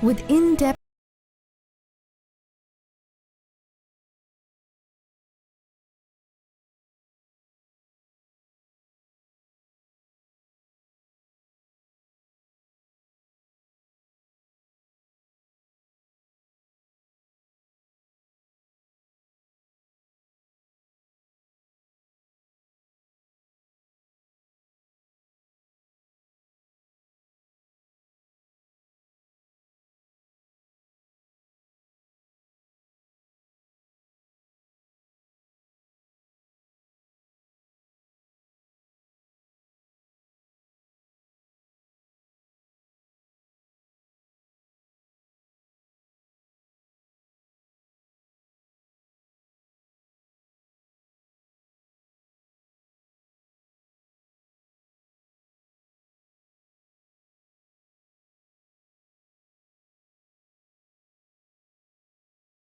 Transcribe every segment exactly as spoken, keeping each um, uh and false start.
With in-depth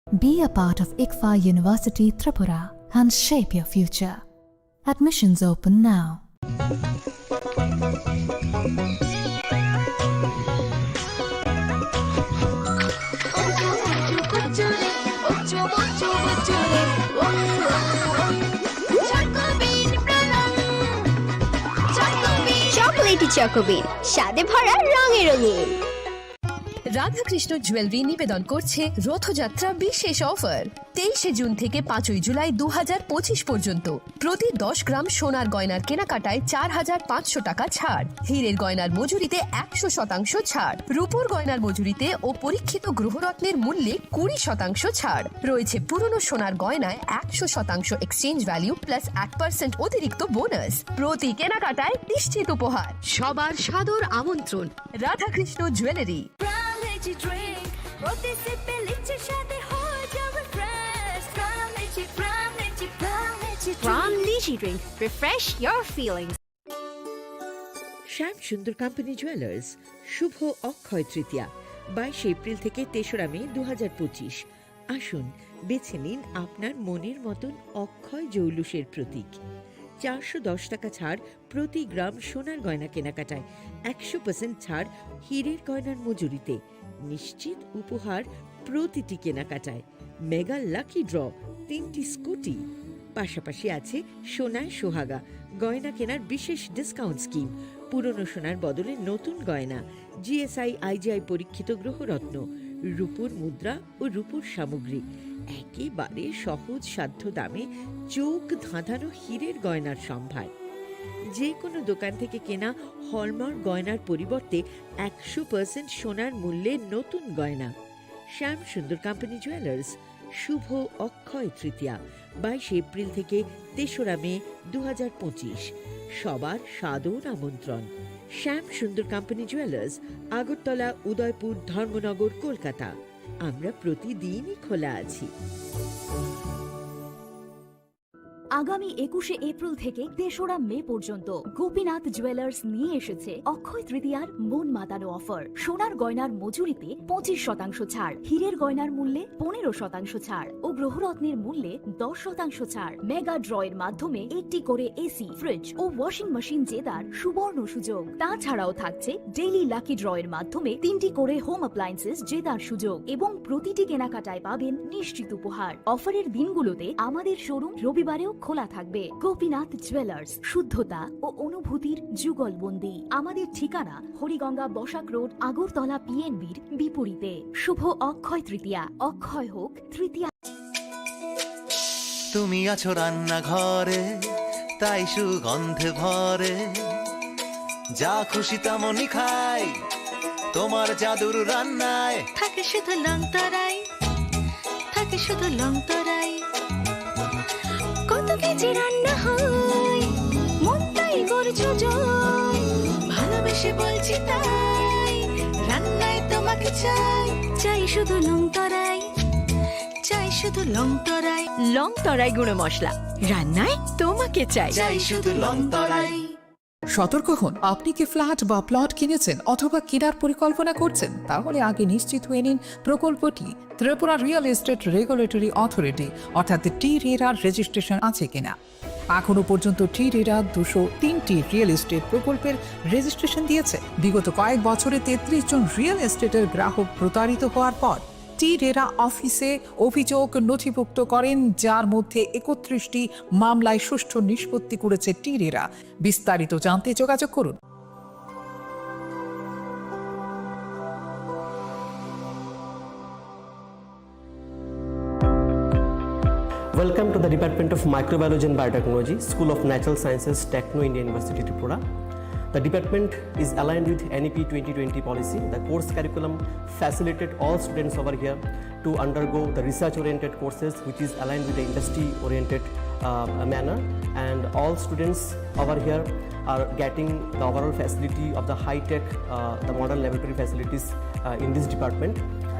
Be a part of ICFAI University Tripura and shape your future. Admissions open now. Chocolatey চকোবিন, স্বাদে ভরা, রঙে রঙিন। Radhakrishna jewellery নিবেদন করছে রথযাত্রা বিশেষ অফার। তেইশে জুন থেকে পাঁচই জুলাই দু হাজার পঁচিশ পর্যন্ত প্রতি দশ গ্রাম সোনার গয়নার কেনাকাটায় চার হাজার পাঁচশো টাকা ছাড়, হীরের গয়নার মজুরিতে একশো শতাংশ ছাড়, রূপোর গয়নার মজুরিতে ও পরীক্ষিত গ্রহরত্নের মূল্যে কুড়ি শতাংশ ছাড় রয়েছে। পুরনো সোনার গয়নায় একশো শতাংশ এক্সচেঞ্জ ভ্যালু প্লাস এক পার্সেন্ট অতিরিক্ত বোনাস। প্রতি কেনাকাটায় নিশ্চিত উপহার। সবার সাদর আমন্ত্রণ Radhakrishna jewellery. Prime Lychee Drink, প্রতি সিপে লিচির স্বাদে হয়ে যাবে fresh. Prime Lychee, Prime Lychee, Prime Lychee Drink। Prime Lychee Drink, refresh your feelings। Shyam Sundar company jewellers, শুভ অক্ষয় তৃতীয়া, বাইশে এপ্রিল থেকে তেসরা মে দু হাজার পঁচিশ। আসুন, বেছে নিন আপনার মনের মতন অক্ষয় জৌলুসের প্রতীক। চারশো দশ টাকা ছাড় প্রতি গ্রাম সোনার গয়না কেনাকাটায়, একশো পার্সেন্ট ছাড় হীরের গয়নার মজুরিতে, নিশ্চিত উপহার প্রতিটি কেনাকাটায়, মেগা লাকি ড্র, তিনটি স্কুটি, পাশাপাশি আছে সোনায় সোহাগা গয়না কেনার বিশেষ ডিসকাউন্ট স্কিম, পুরনো সোনার বদলে নতুন গয়না, জিএসআই আইজিআই পরীক্ষিত গ্রহরত্ন, রূপোর মুদ্রা ও রূপোর সামগ্রী, একেবারে সহজ সাধ্য দামে চোখ ধাঁধানো হীরের গয়নার সম্ভার। যে কোনো দোকান থেকে কেনা হলমার্ক গয়নার পরিবর্তে একশো পার্সেন্ট সোনার মূল্যে নতুন গয়না। শ্যাম সুন্দর কোম্পানি জুয়েলার্স, শুভ অক্ষয় তৃতীয়া, বাইশে এপ্রিল থেকে তেসরা মে দু হাজার পঁচিশ। সবার সাদর আমন্ত্রণ। শ্যাম সুন্দর কোম্পানি জুয়েলার্স, আগরতলা, উদয়পুর, ধর্মনগর, কলকাতা। আমরা প্রতিদিনই খোলা আছি। আগামী একুশে এপ্রিল থেকে তেসরা মে পর্যন্ত গোপীনাথ জুয়েলার্স নিয়ে এসেছে অক্ষয় তৃতীয়ার মন মাতানো অফার। সোনার গয়নার মজুরিতে পঁচিশ শতাংশ ছাড়, হীরের গয়নার মূল্যে পনেরো শতাংশ ছাড় ও গ্রহরত্নের মূল্যে দশ শতাংশ ছাড়। মেগা ড্র এর মাধ্যমে একটি করে এসি, ফ্রিজ ও ওয়াশিং মেশিন জেতার সুবর্ণ সুযোগ। তাছাড়াও থাকছে ডেইলি লাকি ড্র এর মাধ্যমে তিনটি করে হোম অ্যাপ্লায়েন্সেস জেতার সুযোগ এবং প্রতিটি কেনাকাটায় পাবেন নিশ্চিত উপহার। অফারের দিনগুলোতে আমাদের শোরুম রবিবারেও খোলা থাকবে। গোপীনাথ জুয়েলার্স, শুদ্ধতা ও অনুভূতির যুগলবন্দি। আমাদের ঠিকানা হরিগঙ্গা বসাক রোড, আগরতলা পিএনবির বিপরীতে। শুভ অক্ষয় তৃতীয়া, অক্ষয় হোক তৃতীয়া। তুমি আছো রান্নাঘরে, তাই সুগন্ধে ভরে। যা খুশি তেমনই খাই, তোমার জাদুর রান্নায়। থাকে শুধু লং তরাই, থাকে শুধু লং তরাই। কত কেজি রান্না হয়, মন তাই করছো জয়। ভালোবেসে বলছি তাই, রান্নায় তোমাকে চাই। চাই শুধু লং তরাই, চাই শুধু লং তরাই। লং তরাই গুঁড়ো মশলা, রান্নায় তোমাকে চাই। চাই শুধু লং তরাই। সতর্ক হন, আপনি কি ফ্ল্যাট বা প্লট কিনেছেন অথবা কেনার পরিকল্পনা করছেন? তাহলে আগে নিশ্চিত হয়ে নিন প্রকল্পটি Tripura real estate regulatory authority অর্থাৎ টি রেরার রেজিস্ট্রেশন আছে কিনা। এখনো পর্যন্ত টি রেরা দুশো তিনটি রিয়েল এস্টেট প্রকল্পের রেজিস্ট্রেশন দিয়েছে। বিগত কয়েক বছরে তেত্রিশ জন রিয়েল এস্টেটের গ্রাহক প্রতারিত হওয়ার পর টি রেরা অফিসে অভিযোগ নথিভুক্ত করেন, যার মধ্যে একত্রিশটি মামলায় সুষ্ঠু নিষ্পত্তি করেছে টি রেরা। বিস্তারিত জানতে যোগাযোগ করুন। Welcome to the Department of Microbiology and Biotechnology, School of Natural Sciences, Techno India University, Tripura. The department is aligned with N E P twenty twenty policy. The course curriculum facilitated all students over here to undergo the research-oriented courses, which is aligned with the industry-oriented, uh, manner. And all students over here are getting the overall facility of the high-tech, uh, the modern laboratory facilities, uh, in this department.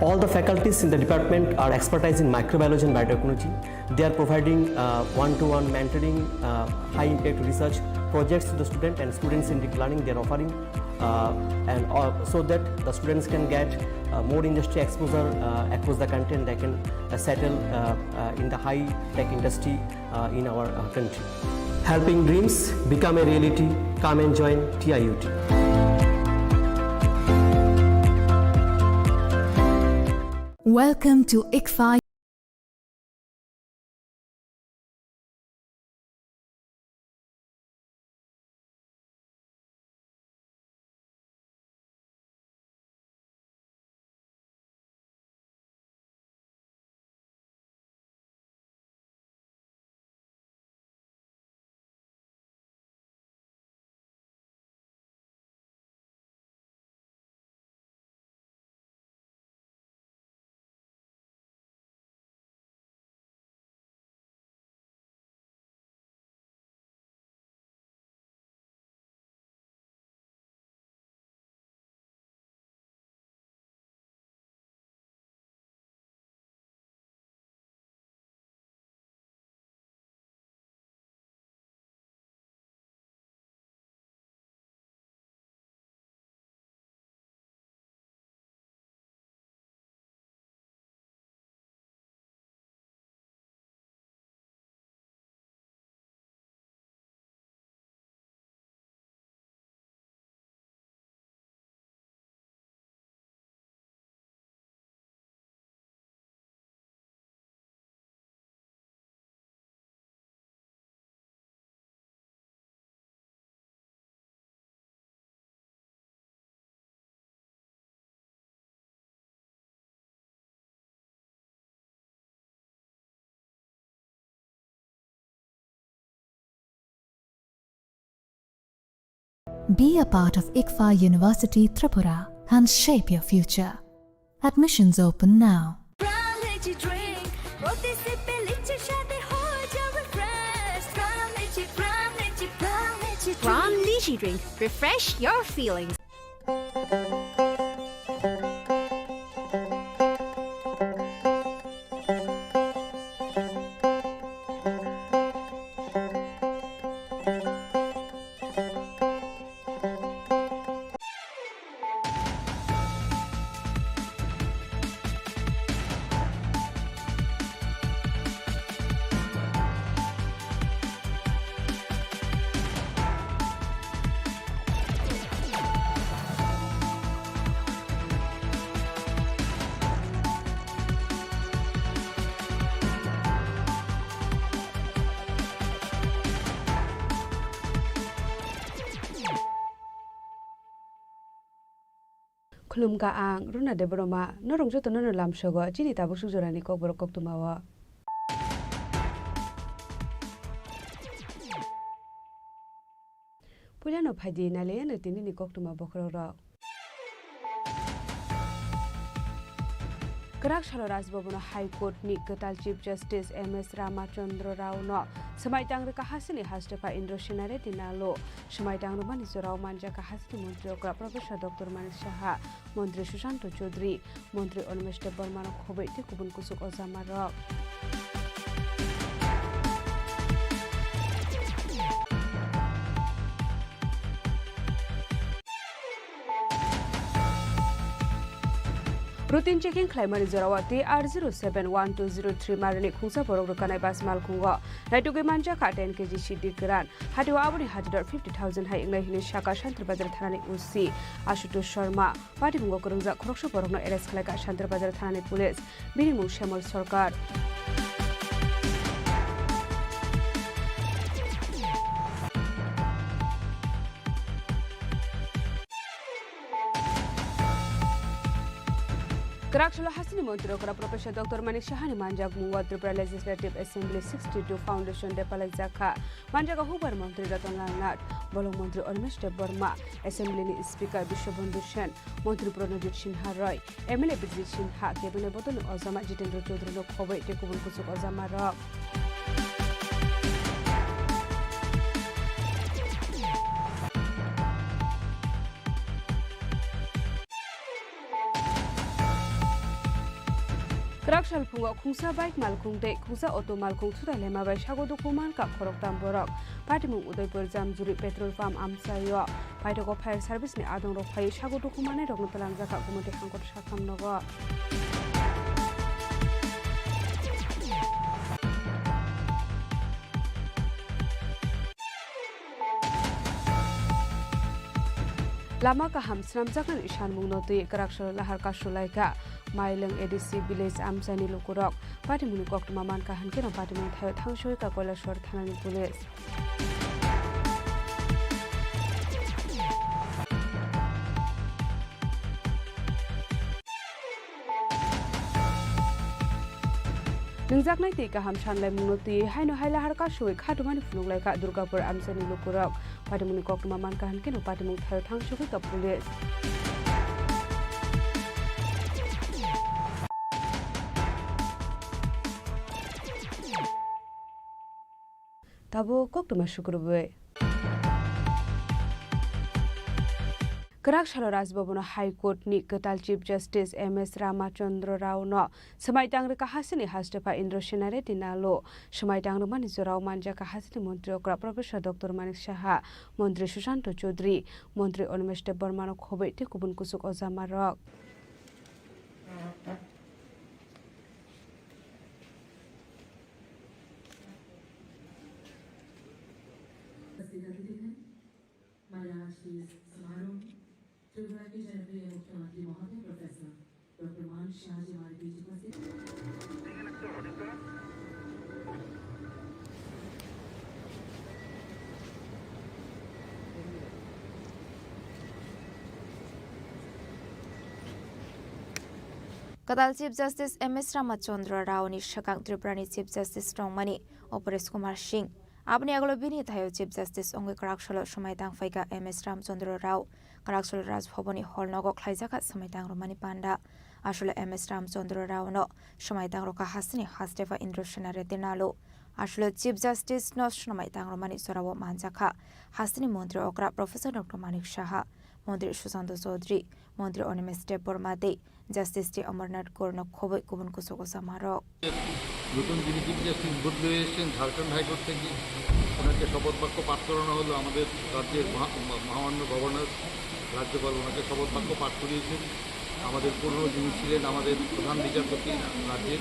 All the faculties in the department are expertise in microbiology and biotechnology. They are providing, uh, one-to-one mentoring, uh, high-impact research projects to the student and students-centric learning they are offering, uh, and, uh, so that the students can get, uh, more industry exposure, uh, across the country, and they can, uh, settle, uh, uh, in the high-tech industry, uh, in our, uh, country. Helping dreams become a reality. Come and join T I U T. Welcome to ICFAI. Be a part of ICFAI University Tripura and shape your future. Admissions open now. Prime Lychee Drink, প্রতি সিপে লিচির স্বাদে হয়ে যাও refresh. Prime Lychee, Prime Lychee, Prime Lychee Drink। Prime Lychee Drink, refresh your feelings. Khulumkha ang Runa Debbarma, norok jotono no lamsogo chini tabuk suk jorani kokborok koktwmao. Puilano phaidi nailaiano tinini koktwma bokhorokrok. Kwrak salo Raj Bhavan High Court ni kwtal Chief Justice M S Ramachandra Rao no swmai tang rwkha hasini hastepha Indra Sena Reddy Nalo. Swmai tang rwmani jorao manjakha hasini montri okra Professor Doctor Manik Saha, montri Sushanta Chowdhury, montri Animesh Debbarma no khobwi tei kubun kuchuk ojama rok. Routine checking khlaimani jorao T R zero seven one two zero three marini khungsa borok rwkanai bus malkhungo naitugwi manjakha ten K G siddi kwran. Hatio aboni hati dor fifty thousand hai wngnai hwnwi sakha Shantir Bazar thanani O C Ashutosh Sharma. Patimungo kwrwngjak khoroksa borokno arrest khlaikha Shantir Bazar thanani police. Bini mung Shyamol Sarkar. Kwrak salo hasteni montri okra Professor Doctor Manik Sahani manjak mungo Tripura Legislative Assembly sixty-two Foundation Day palaijakha. Manjago hukbar montri Ratan Lal Nath, bolong montri Animesh Debbarma, Assembly ni Speaker Biswabandhu Sen, montri Pranajit Sinha Roy, M L A Bijit Sinha, Cabinet bodolni ojama Jitendra Chaudhary no khobwi tei kubun kuchuk ojama rok. Kwrak salphungo khungsa bike malkhung tei khungsa auto malkhung thutai lema bai sago dukhu mankha khoroktham borok. Patimung Udaipur Jamjuri petrol pump amchaio. Paithago fire service ni adongrok phaiwi sago dukhu mannairokno twlangjakha Gumoti Hangkor sakhamnogo. Lama kaham swnamjaknani sanmungno twi kwraksalo lahar kasu laikha Mailwng A D C village amchaini lukurok. Patimungni koktwma mankha hwnkhe no patimung thaio thangsogwi kha Kailasor thanani police. Nungjaknai twi kaham sanlaimungno twi haino hai lahar kasui khatumani phunuk laikha Durgapur amchaini lukurok. Patimungni koktwma mankha hwnkhe no patimung thaio thangsogwi kha police. Tabuk koktwma sukrubwi. Kwrak salo Raj Bhavan o High Court ni kwtal Chief Justice M S Ramachandra Rao no swmai tang rwkha hasteni Hastepha Indrasena Reddy Nalu. Swmai tang rwmani jorao manjakha hasteni montri okra Professor Doctor Manik Saha, montri Sushanta Chowdhury, montri Animesh Debbarma no khobwi tei kubun kuchuk ojama rok. मैं आज के इस समारोह में त्रिपुरा के जनप्रिय मुख्यमंत्री महोदय प्रोफेसर डॉक्टर मानिक शाह जी हमारे बीच उपस्थित। Kwtal Chief Justice M S Ramachandra Rao ni swkang Tripura ni Chief Justice tongmani Aparesh Kumar Singh. Aboni agulo bini thaio Chief Justice wngwi kwrak salo swmai tang phaikha M S Ramchandra Rao. Kwrak salo Raj Bhavan ni hall nogo khlaijakha swmai tang rwmani panda. Aswlo M S Ramchandra Rao no swmai tang rwkha hasteni Hastepha Indrasena Reddy Nalu. Aswlo Chief Justice no swmai tang rwmani jorao manjakha hasteni montri okra Professor Doctor Manik Saha, montri Sushanta Chowdhury, montri Animesh Debbarma tei Justice T Amarnath Kaur no khobwi kubun kuchuk ojama rok. নতুন যিনি chief justice বদলি হয়ে এসেছেন ঝাড়খণ্ড হাইকোর্ট থেকে, ওনাকে শপথ বাক্য পাঠ করানো হলো। আমাদের রাজ্যের মহা-, মহামান্য গভর্নর, রাজ্যপাল ওনাকে শপথ বাক্য পাঠ করিয়েছেন। আমাদের পুরনো যিনি ছিলেন আমাদের প্রধান বিচারপতি রাজ্যের,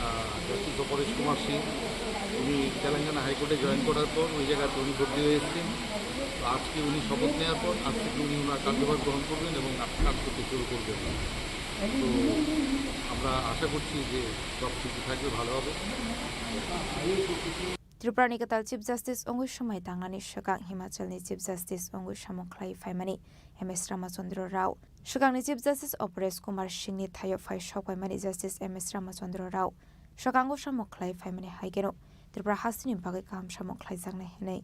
আহ, জাস্টিস অপরেশ কুমার সিং, উনি তেলেঙ্গানা হাইকোর্টে জয়েন করার পর ওই জায়গাতে উনি বদলি হয়ে এসেছেন। তো আজকে উনি শপথ নেওয়ার পর আজ থেকে উনি ওনার কার্যভার গ্রহণ করবেন এবং কাজ করতে শুরু করবেন। তো আমরা আশা করছি যে সব কিছু থাকবে, ভালো হবে। Tripura ni kwtal Chief Justice wngwi swmai tangnani swkang Himachal ni Chief Justice wngwi samung khlai phaimani M S Ramachandra Rao. Swkangni Chief Justice Aparesh Kumar Singh ni thaio phai sok paimani Justice M S Ramachandra Rao. Swkango samung khlai phaimani hai kheno Tripura hasteni bagwi kaham samung khlaijaknai hwnwi.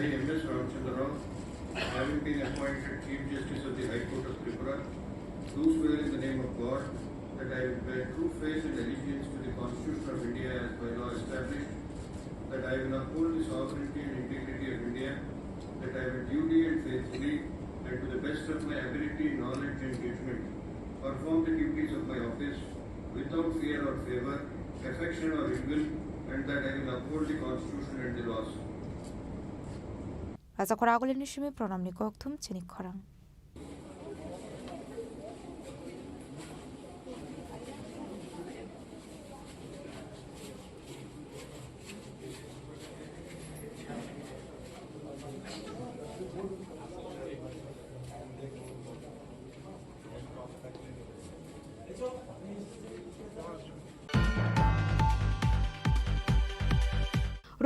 I, M S Ramachandra Rao, having been appointed Chief Justice of the High Court of Tripura, do swear in the name of God that I will bear true faith and allegiance to the Constitution of India as by law established, that I will uphold the sovereignty and integrity of India, that I will duly and faithfully and to the best of my ability, knowledge and judgment perform the duties of my office without fear or favor, affection or ill will, and that I will uphold the Constitution and the laws. Raja Khoragulini simi pranamni kokthum chini khorang.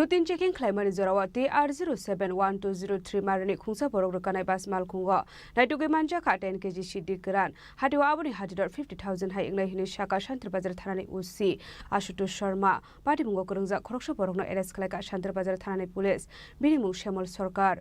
Routine checking khlaimani jorao T R zero seven one two zero three marini khungsa borok rwkanai bus malkhungo naitugwi manjakha ten K G sidi kwran. Hatio aboni hatidor fifty thousand hai wngnai hwnwi saka Shantir Bazar thanani O C Ashutosh Sharma. Patimungo kwrwngjak khoroksa borokno arrest khlaikha Shantir Bazar thanani police. Bini mung Shyamol Sarkar.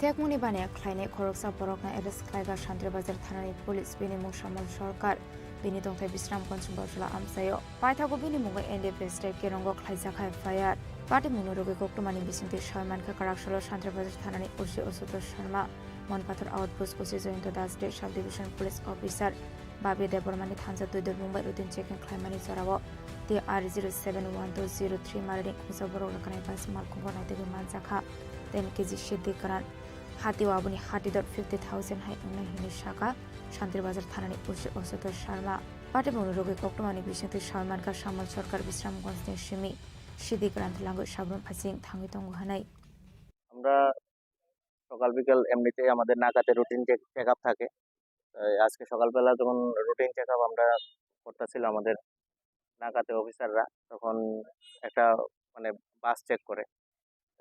Phekmungni baniya khlainai khoroksa borokno arrest khlaikha Shantir Bazar thanani police, bini mung Shyamol Sarkar, bini tongthai Bisramganj Bojla amchaio. Paithago bini mungo N D P S tei Kerongo khlaijak F I R. Patimungno rwgwi koktwmani bisingtwi sawi mankha Kwraksalo Shantir Bazar thanani O C Ashutosh Sharma, Monpathor Outpost O C Jayanta Das tei Sub Division Police Officer Babya Debbarmani thansa twi dor Mumbai routine checking khlaimani jorao T R zero seven one two zero three marini khungsa borok rwkanai bus malkhungo naitugwi manjakha ten K G sidi kwran. Hatio aboni hatidor fifty thousand hai wngnai hwnwi saka Shantir Bazar thanani O C Ashutosh Sharma. Patimungno rwgwi koktwmani bisingtwi sawi mankha Shyamol Sarkar Bisramganjni simi sidi kwran twlangwi Sabrum Phasing thangwi tongo hwnwi. আমরা সকাল বিকাল এমনিতেই আমাদের নাকাতে routine check up থাকে। এই আজকে সকালবেলা যখন রুটিন চেক আপ আমরা করতেছিল আমাদের নাকাতে অফিসাররা, তখন একটা, মানে, বাস চেক করে।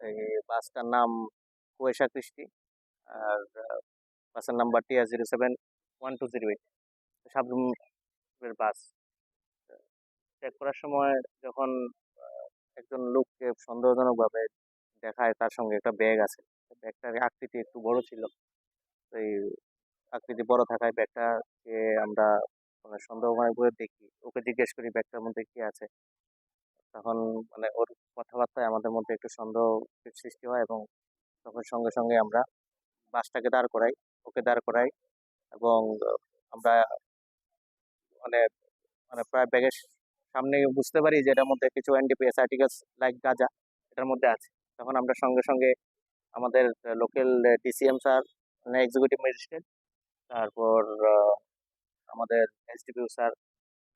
এই বাসটার নাম কুয়াশা কৃষ্টি, আর বাসের number T R zero seven one two zero eight, সাবরুমের বাস। চেক করার সময় যখন আহ, একজন লোককে সন্দেহজনকভাবে দেখায়, তার সঙ্গে একটা ব্যাগ আছে, ব্যাগটার আকৃতি একটু বড় ছিল। এই আকৃতি বড় থাকায় ব্যাগটাকে আমরা, মানে, সন্দেহ মনে করে দেখি, ওকে জিজ্ঞেস করি ব্যাগটার মধ্যে কি আছে। তখন, মানে, ওর কথাবার্তায় আমাদের মধ্যে একটু সন্দেহ সৃষ্টি হয় এবং তখন সঙ্গে সঙ্গে আমরা বাসটাকে দাঁড় করাই, ওকে দাঁড় করাই এবং আমরা, মানে, মানে, প্রায় ব্যাগের সামনে বুঝতে পারি যে এটার মধ্যে কিছু এনডিপিএস আর্টিকেলস লাইক গাঁজা এটার মধ্যে আছে। তখন আমরা সঙ্গে সঙ্গে আমাদের লোকাল ডিসিএম স্যার, মানে, এক্সিকিউটিভ ম্যাজিস্ট্রেট, তারপর আহ, আমাদের এসডিপিও স্যার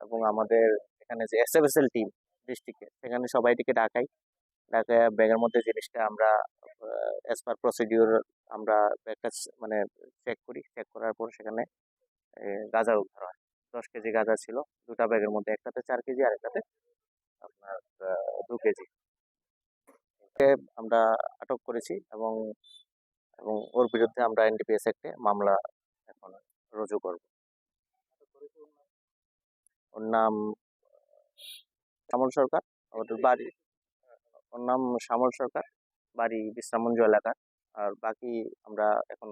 এবং আমাদের এখানে যে এসএফএসএল টিম ডিস্ট্রিক্টে, সেখানে সবাইটিকে ডাকাই। ডাকে ব্যাগের মধ্যে জিনিসটা আমরা অ্যাজ পার প্রসিডিউর আমরা ব্যাগটা স-, মানে, চেক করি। চেক করার পর সেখানে এ, গাঁজা উদ্ধার হয়। দশ কেজি গাঁজা ছিল দুটা ব্যাগের মধ্যে, একটাতে চার কেজি আর একটাতে আপনার আহ, দু কেজি। ওকে আমরা আটক করেছি এবং এবং ওর বিরুদ্ধে আমরা এনডিপিএস অ্যাক্টে মামলা এখন রুজু করব। ওর নাম শ্যামল সরকার। ওর বাড়ি, ওর নাম শ্যামল সরকার, বাড়ি বিশ্রামগঞ্জ এলাকার। আর বাকি আমরা এখন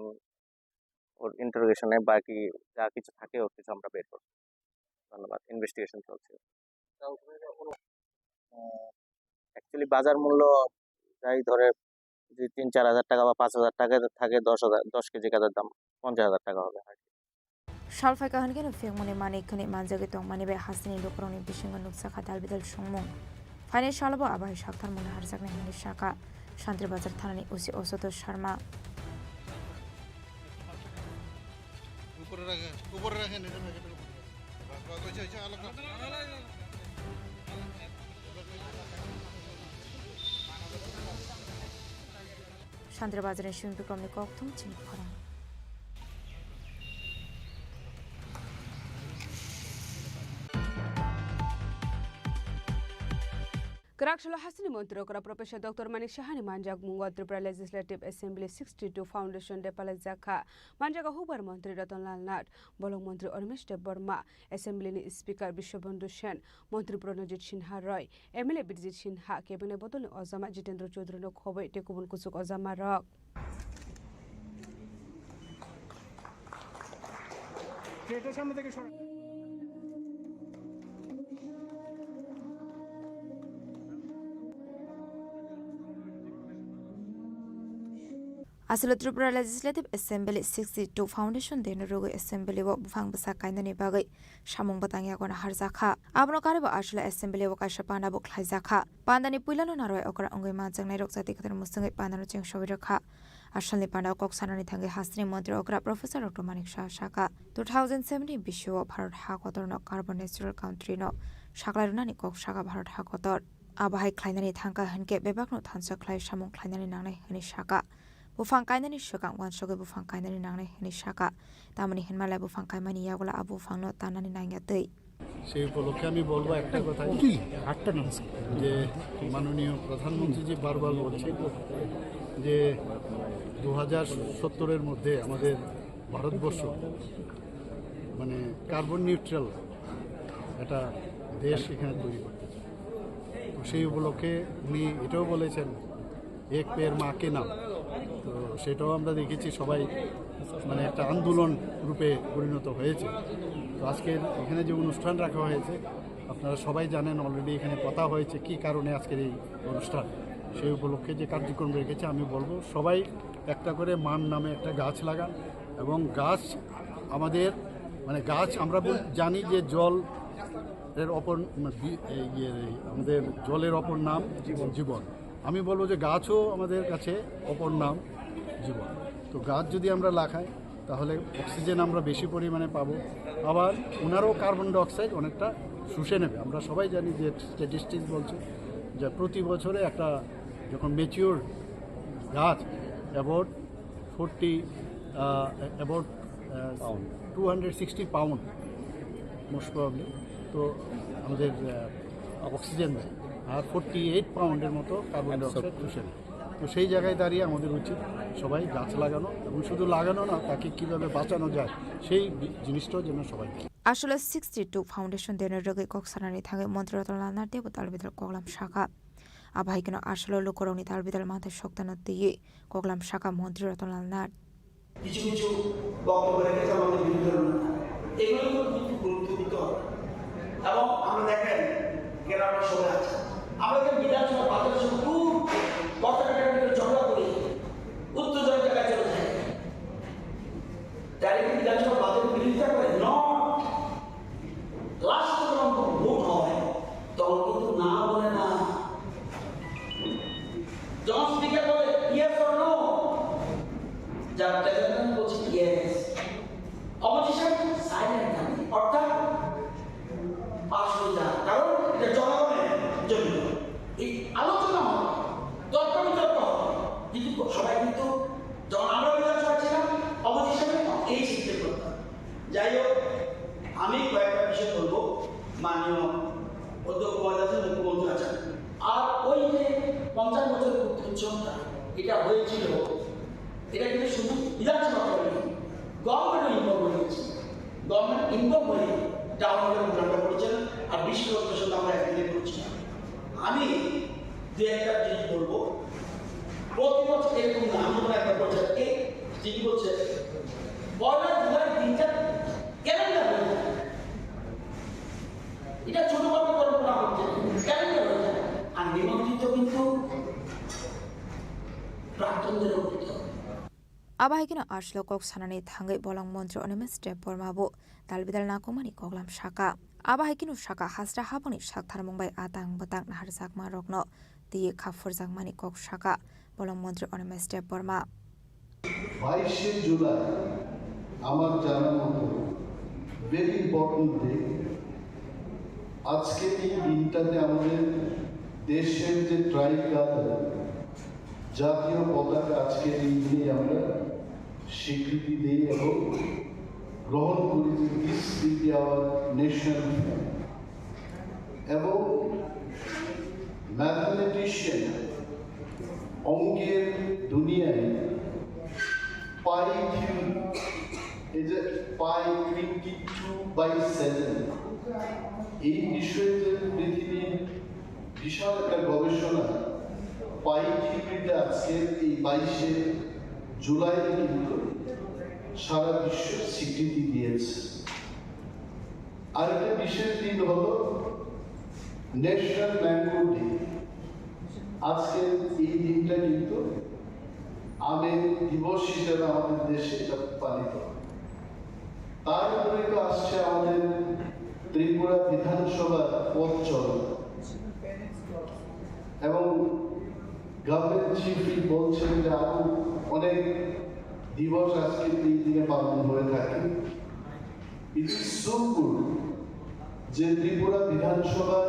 ওর ইন্টারোগেশনে বাকি যা কিছু থাকে ওর কিছু আমরা বের করবো। ধন্যবাদ। ইনভেস্টিগেশন চলছে। অ্যাকচুয়ালি বাজার মূল্য যাই ধরে, যদি তিন চার হাজার টাকা বা পাঁচ হাজার টাকা থাকে, দশ হাজার, দশ কেজি গাঁজার দাম পঞ্চাশ হাজার টাকা হবে আর কি। Sal phaikha hwn kheno phiyokmani manwi khwnwi manjagwi tongmani bai hasteni lukurokni bisingo nukjakha dalbidal songmung. Phainai salobo abai saktharmungni harjaknai hwnwi sakha Santri Bazar thanani O C Osoto Sharma. Santri Bazarni Simi Bikramni kokthum chini khorang. Kwraksalo hasteni montri okra Professor Doctor Manik Sahani manjakmungo Tripura Legislative Assembly sixty-two Foundation Day palaijakha. Manjago hukbar montri Ratan Lal Nath, bolong montri Animesh Debbarma, Assembly ni Speaker Biswabandhu Sen, Montri Pranajit Sinha Roy, M L A Birjit Sinha, Cabinet bodolni ojama Jitendra Chaudhary no khobwi tei kubun kuchuk ojama rok. Aswk Tripura Legislative Assembly sixty-two Foundation Day no rwgwi Assembly o buphang bwsa kainani bagwi samung bwtang yago naharjakha. Abono karwi bo aswk Assembly o kaisa panda bo khlaijakha. Pandani puilano narwai okra wngwi manjaknai rok jati kwthar mwswngwi pandano chengsawi rwkha. Asalni panda kok sanani thangwi hasteni montri okra Professor Doctor Manik Saha saka, two thousand seventy bisio Bharat ha kotorno carbon neutral country no saklai rwnani kok saka Bharat ha kotor. Abo hai khlainani thangkha hinkhe bebakno thansa khlai samung khlainani nangnai hwnwi saka. Buphang kainani swkang uansugwi buphang kainani nangnai hwnwi saka. Tamoni hinmalai buphang kaimani yagulo abo buphangno tanani nangya twi. সেই উপলক্ষে আমি বলবো একটা কথা, যে মাননীয় প্রধানমন্ত্রীজি বারবার বলছেন যে দু হাজার সত্তরের মধ্যে আমাদের ভারতবর্ষ মানে কার্বন নিউট্রাল একটা দেশ এখানে তৈরি করতে চায়। তো সেই উপলক্ষে উনি এটাও বলেছেন, এক পেড় মা কে নাম। তো সেটাও আমরা দেখেছি, সবাই মানে একটা আন্দোলন রূপে পরিণত হয়েছে। তো আজকের এখানে যে অনুষ্ঠান রাখা হয়েছে, আপনারা সবাই জানেন, অলরেডি এখানে কথা হয়েছে কি কারণে আজকের এই অনুষ্ঠান। সেই উপলক্ষে যে কার্যক্রম রেখেছে, আমি বলবো সবাই একটা করে মার নামে একটা গাছ লাগান। এবং গাছ আমাদের, মানে, গাছ আমরা বল-, জানি যে জল এর অপর, মানে, বি-, এই, ইয়ে, এই আমাদের জলের অপর নাম জীবন। আমি বলবো যে গাছও আমাদের কাছে অপর নাম জীবন। তো গাছ যদি আমরা লাগাই, তাহলে অক্সিজেন আমরা বেশি পরিমাণে পাবো। আবার ওনারও কার্বন ডাইঅক্সাইড অনেকটা শুষে নেবে। আমরা সবাই জানি যে স্ট্যাটিস্টিক্স বলছে যে প্রতি বছরে একটা যখন ম্যাচিওর গাছ about forty, about two hundred sixty pound most probably, তো আমাদের অক্সিজেন দেয়। আর ফোরটি এইট পাউন্ডের মতো কার্বন ডাইঅক্সাইড শুষে নেয়। তো সেই জায়গায় দাঁড়িয়ে আমাদের উচিত সবাই গাছ লাগানো, এবং শুধু লাগানো না, তাকে কীভাবে বাঁচানো যায় সেই বি- জিনিসটাও যেন সবাই দেখে। Aswk sixty two foundation deno rwgwi kok sanani thangwi montri Ratan Lal Nath teibo talbidal koklam saka. Abo hai kheno aswk lukurokni talbidal manthai soktano twiwi koklam saka montri Ratan Lal Nath. কিছু কিছু বক্তব্য রেখেছে আমাদের বিরুদ্ধে। এগুলো তো কিন্তু গুরুত্ব দিতে হবে। এবং আমরা দেখেন, গ্রামের সবাই আছে, আমরা যে বিধানসভা বাজারের সঙ্গে খুব কথা কাটাকাটি করে ঝগড়া করি, উত্তেজনা জায়গায় চলে যায়। তারা কি বিধানসভা বাজারে বিরোধিতা করে? নট। লাস্ট যখন ভোট হয়, তখন কিন্তু না বলে না। যখন স্পিকার বলে ইয়েস অর নো, যার প্রেসিডেন্ট বলছে ইয়েস, অপোজিশন সাইলেন্ট থাকে, অর্থাৎ পাশ হয়ে যায়, কারণ এটা জনগণের জন্য। এই আলোচনা হবে, তর্ক বিতর্ক হবে, কিন্তু সবাই কিন্তু যখন আমরা বিধানসভা ছিলাম, অপোজিশনে এই সিস্টেম করতাম। যাই হোক, আমি কয়েকটা বিষয় বলবো। মাননীয় অধ্যক্ষ মহোদয় আছেন, মুখ্যমন্ত্রী আছেন, আর ওই যে পঞ্চাশ বছরের পূর্তি উৎসবটা এটা হয়েছিল, এটা কিন্তু শুধু বিধানসভা করেনি, গভর্নমেন্টও ইনভলভ হয়ে গেছে। গভর্নমেন্ট ইনভলভ হয়ে টাউন হলে প্রোগ্রামটা করেছেন, আর বিষ্ণুপ্রিয়া মণিপুরীর সঙ্গে আমরা একদিনে করেছিলাম। আমি দু একটা জিনিস বলবো, প্রতি বছর এরকম না, আমি যখন একটা বলছি, এই ঠিকই বলছে, পয়লা জুলাই দিনটা ক্যালেন্ডার হয়ে যায়। এটা ছোটভাবে কল্পনা করতে, ক্যালেন্ডার হয়ে যায়। আর নিমন্ত্রিত কিন্তু প্রাক্তনদেরও করতে হবে। Abo hai kheno aswk kok sanani thangwi bolong montri Animesh Debbarma bo talbidal nangkukmani koklam saka. Abo hai kheno saka, hasra habangni saktharmung bai atang bwtang naharjakma rokno twiwi kha phurjakmani kok saka bolong montri Animesh Debbarma. বাইশে জুলাই আমার জানা মতো very important day. আজকে এই দিনটাতে আমাদের দেশের যে ট্রাইকালার, জাতীয় পতাকা আজকে এই দিনে আমরা স্বীকৃতি দেই এবং গ্রহণ করি যে this will be our national flag। এবং ম্যাথমেটিশিয়ান, অঙ্কের দুনিয়ায় পাই থিওরি, এই যে পাই টোয়েন্টি টু বাই সেভেন, এই বিষয়ে যে পৃথিবীর বিশাল একটা গবেষণা, পাই থিওরিতে আজকের এই বাইশে জুলাই কিন্তু সারা বিশ্ব স্বীকৃতি দিয়েছে। আরেকটা বিশেষ দিন হলো ন্যাশনাল ম্যাঙ্গো ডে। আজকে এই দিনটা কিন্তু আমের দিবস হিসেবে আমাদের দেশে এটা পালিত হয়। তার উপরে তো আসছে আমাদের ত্রিপুরা বিধানসভার পথ চলা এবং গভর্নমেন্ট চিফই বলছেন যে আরো অনেক দিবস আজকে এই দিনে পালন হয়ে থাকে। It is so good যে ত্রিপুরা বিধানসভার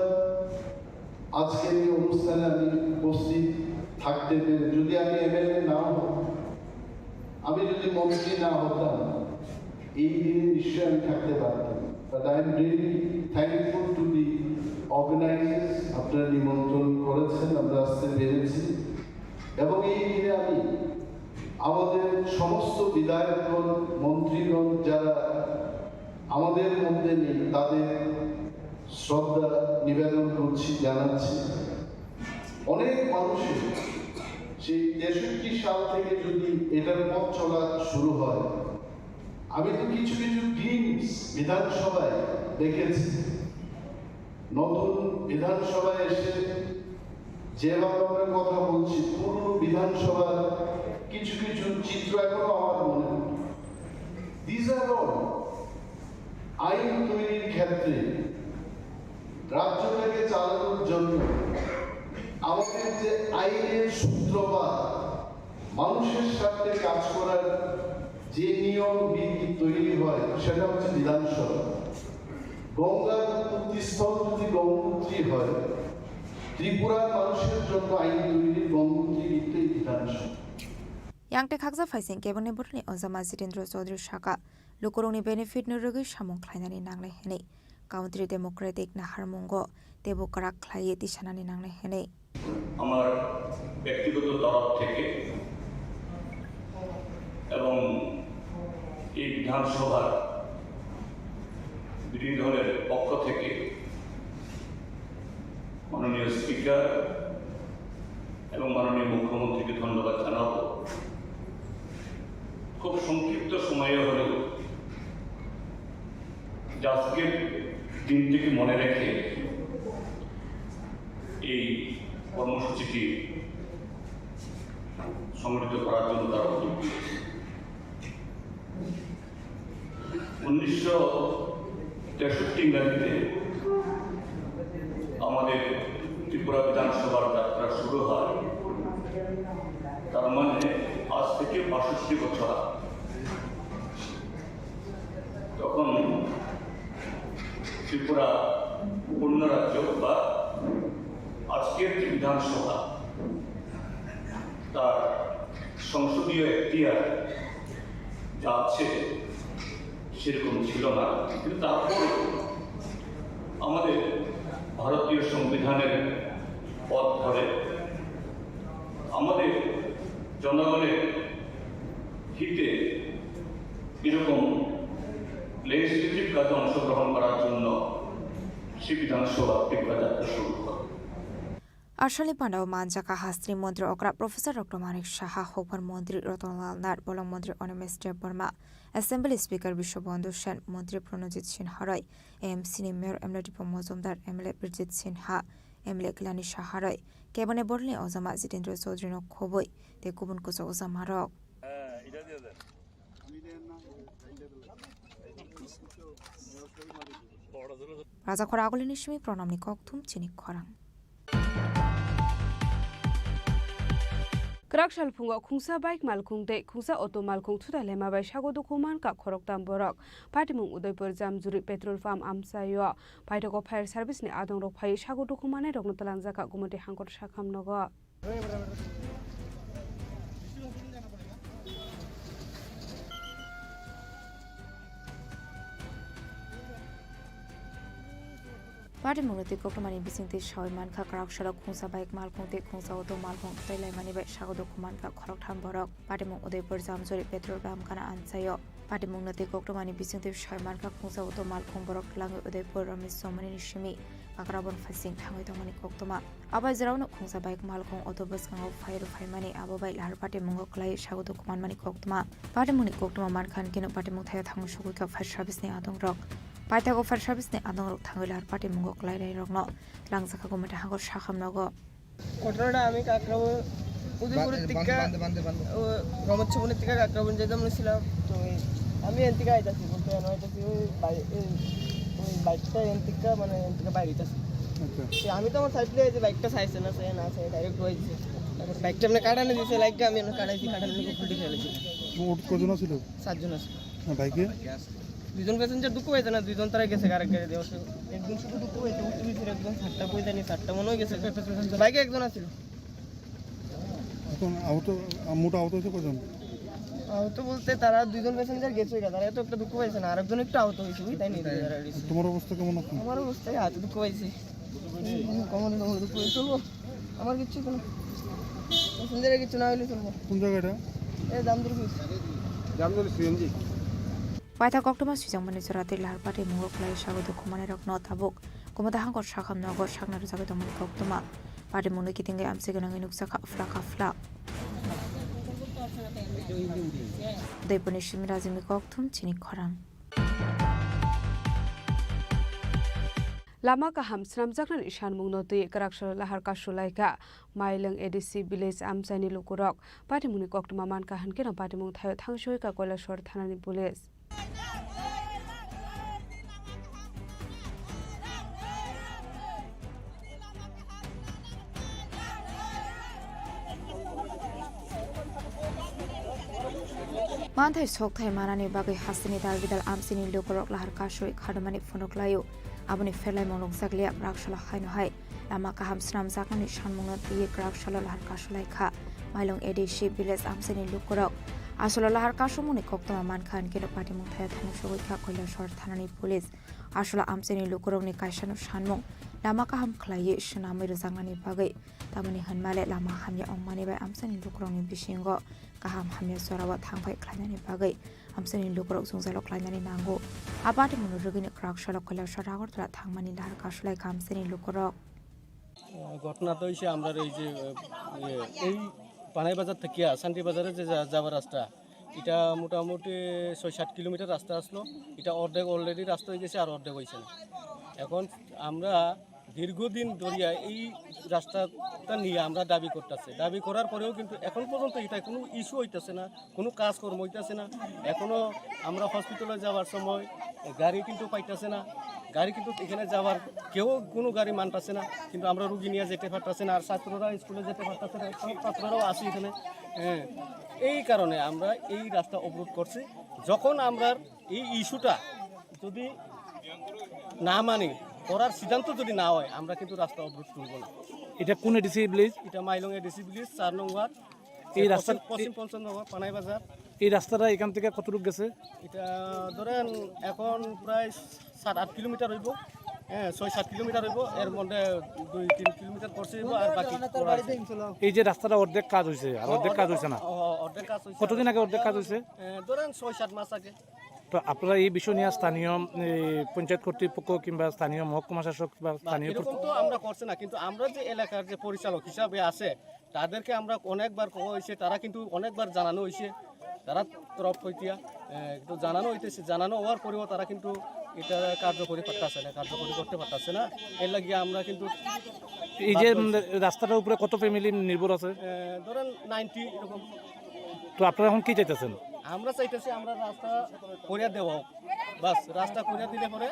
আজকের এই অনুষ্ঠানে আমি উপস্থিত থাকতে পেরে, যদি আমি এমএলএ নাও হতাম, আমি যদি মন্ত্রী না হতাম, এই দিনে নিশ্চয়ই আমি থাকতে পারতাম। But I am really thankful to the organizers, আপনারা নিমন্ত্রণ করেছেন, আমরা আসতে পেরেছি। এবং এই দিনে আমি আমাদের সমস্ত বিধায়কগণ, মন্ত্রীগণ যারা আমাদের মধ্যে নেই, তাদের শ্রদ্ধা নিবেদন করছি, জানাচ্ছি। অনেক মানুষের সেই তেষট্টি সাল থেকে যদি এটার পথ চলা শুরু হয়, আমি তো কিছু কিছু গ্লিম্পস বিধানসভায় দেখেছি। নতুন বিধানসভায় এসে যেভাবে আমরা কথা বলছি, পুরনো বিধানসভার কিছু কিছু চিত্র এখনো আমার মনে পড়ে। These are all আইন তৈরির ক্ষেত্রে রাজ্যটাকে চালানোর জন্য আমাদের যে আইনের সূত্রপাত, মানুষের স্বার্থে কাজ করার যে নিয়ম বিধি তৈরি হয়, সেটা হচ্ছে বিধানসভা। গঙ্গার উৎপত্তিস্থল যদি গঙ্গোত্রী হয়, ত্রিপুরার মানুষের জন্য আইন তৈরির গঙ্গোত্রী কিন্তু এই বিধানসভা। Yang tei khaksa phaising kebengni borokni ojama Jitendra Chaudhary saka, lukurokni benefit no rwgwi samung khlainani nangnai hwnwi Country Democratic naharmungo teibo kwrak khlaiwi tisanani nangnai hwnwi. আমার ব্যক্তিগত তরফ থেকে এবং এই বিধানসভার বিরোধী দলের পক্ষ থেকে মাননীয় স্পিকার এবং মাননীয় মুখ্যমন্ত্রীকে ধন্যবাদ জানাবো। খুব সংক্ষিপ্ত সময়ে হলেও যে আজকের দিনটিকে মনে রেখে এই কর্মসূচিটি সংগঠিত করার জন্য তারা উদ্যোগ নিয়েছে। উনিশশো তেষট্টি ইংরাজিতে আমাদের ত্রিপুরা বিধানসভার যাত্রা শুরু হয়, তার মানে আজ থেকে বাষট্টি বছর আগে। তখন ত্রিপুরা পূর্ণ রাজ্য বা আজকের যে বিধানসভা, তার সংসদীয় এখতিয়ার যা আছে সেরকম ছিল না, কিন্তু তারপর আমাদের ভারতীয় সংবিধানের পথ ধরে আমাদের জনগণের হিতে এরকম লেজিসলেটিভ কাজে অংশগ্রহণ করার জন্য সে বিধানসভা ত্রিপুরা যাত্রা শুরু করে। Arsalni pandao manjak kha hasteni montri okra Professor Doctor Manik Saha, hokbar montri Ratan Lal Nath, bolong montri Animesh Debbarma, Assembly Speaker Biswabandhu Sen, montri Pranojit Sinha Roy, A M C ni Mayor M L A Dipak Majumdar, M L A Birjit Sinha, M L A Kalyani Saha Roy, kebengni borokni ojama Jitendra Chaudhary no khobwi tei kubun kwchak ojama rok. Rajakhor agulini simi pranamni kokthum chini khorang. Kwrak salphungo khungsa bike malkhung tei khungsa auto malkhung thutai laima bai sago dukhu mankha khoroktham borok. Patimung Udaipur Jamjuri petrol pump amchaio paithago fire service ni adongrok phaiwi sago dukhu mannairokno twlangjakha Gumati Hangkor Sakham nogo. Patimungno twi koktwmani bisingtwi sawi mankha, kwrak salo khungsa bike malkhung tei khungsa auto malkhung tei laimani bai sago dukhu mankha khoroktham borok. Patimung Udaipur Jamjuri petrol pump gana amchaio. Patimungno tei koktwmani bisingtwi sawi mankha khungsa auto malkhung borok twlangwi Udaipur Ramesh Somani ni simi Kakrabon phaising thangwi tongmani koktwma. Abai jora uno khungsa bike malkhung auto bwskango phai rw phaimani abo bai lahar patimungo kwlaiwi sago dukhu manmani koktwma. Patimungni koktwma mankha hinkhe no patimung thaio thangwi sogwi kha fire service ni adongrok. Paithago fire service ni adongrok thangwi lahar patimungo kwlainairokno twlangjakha Gumati Hangkor Sakham nogo. ঘটনাটা আমি কাকরাবন, উদয়পুরের বান্দে, দিকে, বান্দে, বান্দে, বান্দে। ও, রমত ভবনের দিকে কাকরাবন যেতাম বলেছিলাম। তো এই, আমি এন থেকে আইতাছি, বলতে এন আইতাছি, ওই বাই-, এই, ওই বাইকটা এন থেকে, মানে, এন থেকে বাইরে আইতাছি। আচ্ছা। তো আমি তো আমার সাইড দিয়ে যে বাইকটা চাইছে না, চাই না, চাই ডাইরেক্ট হয়ে গেছে। বাইকটা এমনি কাটানো দিছে, লাইটটা আমি এমনি কাটাইছি, কাটানোর লোক ফুটি ফেলেছি। মোট কজন আছিল? সাতজন আছিল। হ্যাঁ, বাইকে? দুজন প্যাসেঞ্জার দুঃখ পাইছে না, দুজন তারা গেছে আরেক গাড়ি দিয়ে। একজন শুধু দুঃখ পাইছে, উঠতে গেছে, একজন সাতটা কই জানি, সাতটা মনে হয় গেছে। বাইকে একজন আছিল। এখন আহত, মোট আহত হয়েছে কজন? আহত বলতে তারা দুজন প্যাসেঞ্জার গেছে গা, তারা এত একটা দুঃখ পাইছে না, আরেকজন একটু আহত হয়েছে, বুঝলি, তাই নিয়ে যারা রয়েছে। তোমার অবস্থা কেমন এখন? আমার অবস্থায় হাতে দুঃখ পাইছে। কমন দুঃখ পাইছে, চলবো। আমার কিচ্ছু কোনো প্যাসেঞ্জারের কিচ্ছু না হইলে চলবো। কোন জায়গাটা? এই দামদুর ব্রিজ। দামদুর CNG. Paithak koktwma swijangmani jora tei lahar patimung o khlai sago dukhumanirokno tabuk Kumudahangor sakham nogo sakna rwjagwi tongmani koktwma. Patimungni kitingwi amchai gwnangwi nukjakha phlaka phlak. Udaipurni simi Rajimni kokthum chini khorang. Lama kaham swnamjaknani sanmungno twi kwraksalo lahar kasu laikha Mailwng A D C village amchaini lukurok. Patimungni koktwma mankha hwnkhe no patimung thaio thangsowi kha Koilashahar thanani police. Manthai sokthai manani bagwi hasteni dalbidal amchaini lukurok lahar kasui khadomani phunuk laio. Aboni pherlaimung nukjakliya, kwraksalo haino hai lama kaham swnamjakmani sanmungno twiwi kwraksalo lahar kasu laikha Mailwng A D C village amchaini lukurok. Asolo lahar kasumungni koktwma mankha hwnkhe no patimung thaio thangwi sogwi kha Koilashahar thanani police. Asolo amchaini lukurokni kaisano sanmung lama kaham khlaiwi swnamwi rwjaknani bagwi, tamoni hwnmale lama hamya wngmani bai amchaini lukurokni bisingo kaham hamya jorao thangphai khlainani bagwi amchaini lukurok jwngjalo khlainani nango. A patimungno rwgwino kwraksalo Koilashahar Agartala thangmani lahar kasu laikha amchaini lukurok. ঘটনা তো হয়েছে আমরা এই যে এ, এই পানাই বাজার থেকে শান্তি বাজারে যে যা- যাওয়ার রাস্তা, এটা মোটামুটি ছয় সাত কিলোমিটার রাস্তা আসলো। এটা অর্ধেক অলরেডি রাস্তা হয়ে গেছে, আর অর্ধেক হয়েছে না। এখন আমরা দীর্ঘদিন ধরিয়া এই রাস্তাটা নিয়ে আমরা দাবি করতেছি। দাবি করার পরেও কিন্তু এখন পর্যন্ত এটা কোনো ইস্যু হইতেছে না, কোনো কাজকর্ম হইতেছে না। এখনো আমরা হসপিটালে যাওয়ার সময় গাড়ি কিন্তু পাইতেছে না, গাড়ি কিন্তু এখানে যাওয়ার কেউ কোনো গাড়ি মানতেছে না, কিন্তু আমরা রুগী নিয়ে যেতে পারতেছে না, আর ছাত্ররা স্কুলে যেতে পারতেছে না, সব ছাত্ররাও আসি এখানে। হ্যাঁ, এই কারণে আমরা এই রাস্তা অবরোধ করছি। যখন আমরা এই ইস্যুটা যদি না মানি, করার সিদ্ধান্ত যদি না হয়, আমরা কিন্তু রাস্তা অবরোধ তুলব না। এটা কোন এডিসি ভিলেজ? এটা মাইলং এডিসি ভিলেজ, চার নম্বর। এই রাস্তার পশ্চিম, পশ্চিম পঞ্চনগর, পানাই বাজার। এই রাস্তাটা এখান থেকে কতটুকু গেছে? এটা ধরেন এখন প্রায় সাত আট কিলোমিটার হইব। হ্যাঁ, ছয় সাত কিলোমিটার হইব। এর মধ্যে দুই তিন কিলোমিটার করছে হইব, আর বাকি করা আছে। এই যে রাস্তাটা অর্ধেক কাজ হয়েছে, আর অর্ধেক কাজ হয়েছে না? অ, অর্ধেক কাজ হয়েছে। কতদিন আগে অর্ধেক কাজ হয়েছে? এ, ধরেন ছয় সাত মাস আগে। তো আপনারা এই বিষয় নিয়ে স্থানীয়, এ, পঞ্চায়েত কর্তৃপক্ষ কিংবা স্থানীয় মহকুমা শাসক বা না, স্থানীয় এরকম তো আমরা করছে না, কিন্তু আমরা যে এলাকার যে পরিচালক হিসাবে আছে, তাদেরকে আমরা অনেকবার কওয়া হয়েছে, তারা কিন্তু অনেকবার জানানো হয়েছে, তারা তরফ হইতিয়া, এ, একটু জানানো হইতেছে, জানানো হওয়ার পরেও তারা কিন্তু এটা কার্যকরী করতেছে না, কার্যকরী করতে পারতেছে না। এর লাগিয়ে আমরা কিন্তু এই যে, বাধ্য হয়েছি। উম, রাস্তাটার উপরে কত ফ্যামিলি নির্ভর আছে? এ, ধরেন নাইনটি এরকম। তো আপনারা এখন কি চাইতেছেন? আমরা চাইতেছি আমরা রাস্তা করিয়া দেওয়া হোক, বাস রাস্তা করিয়া দিলে পরে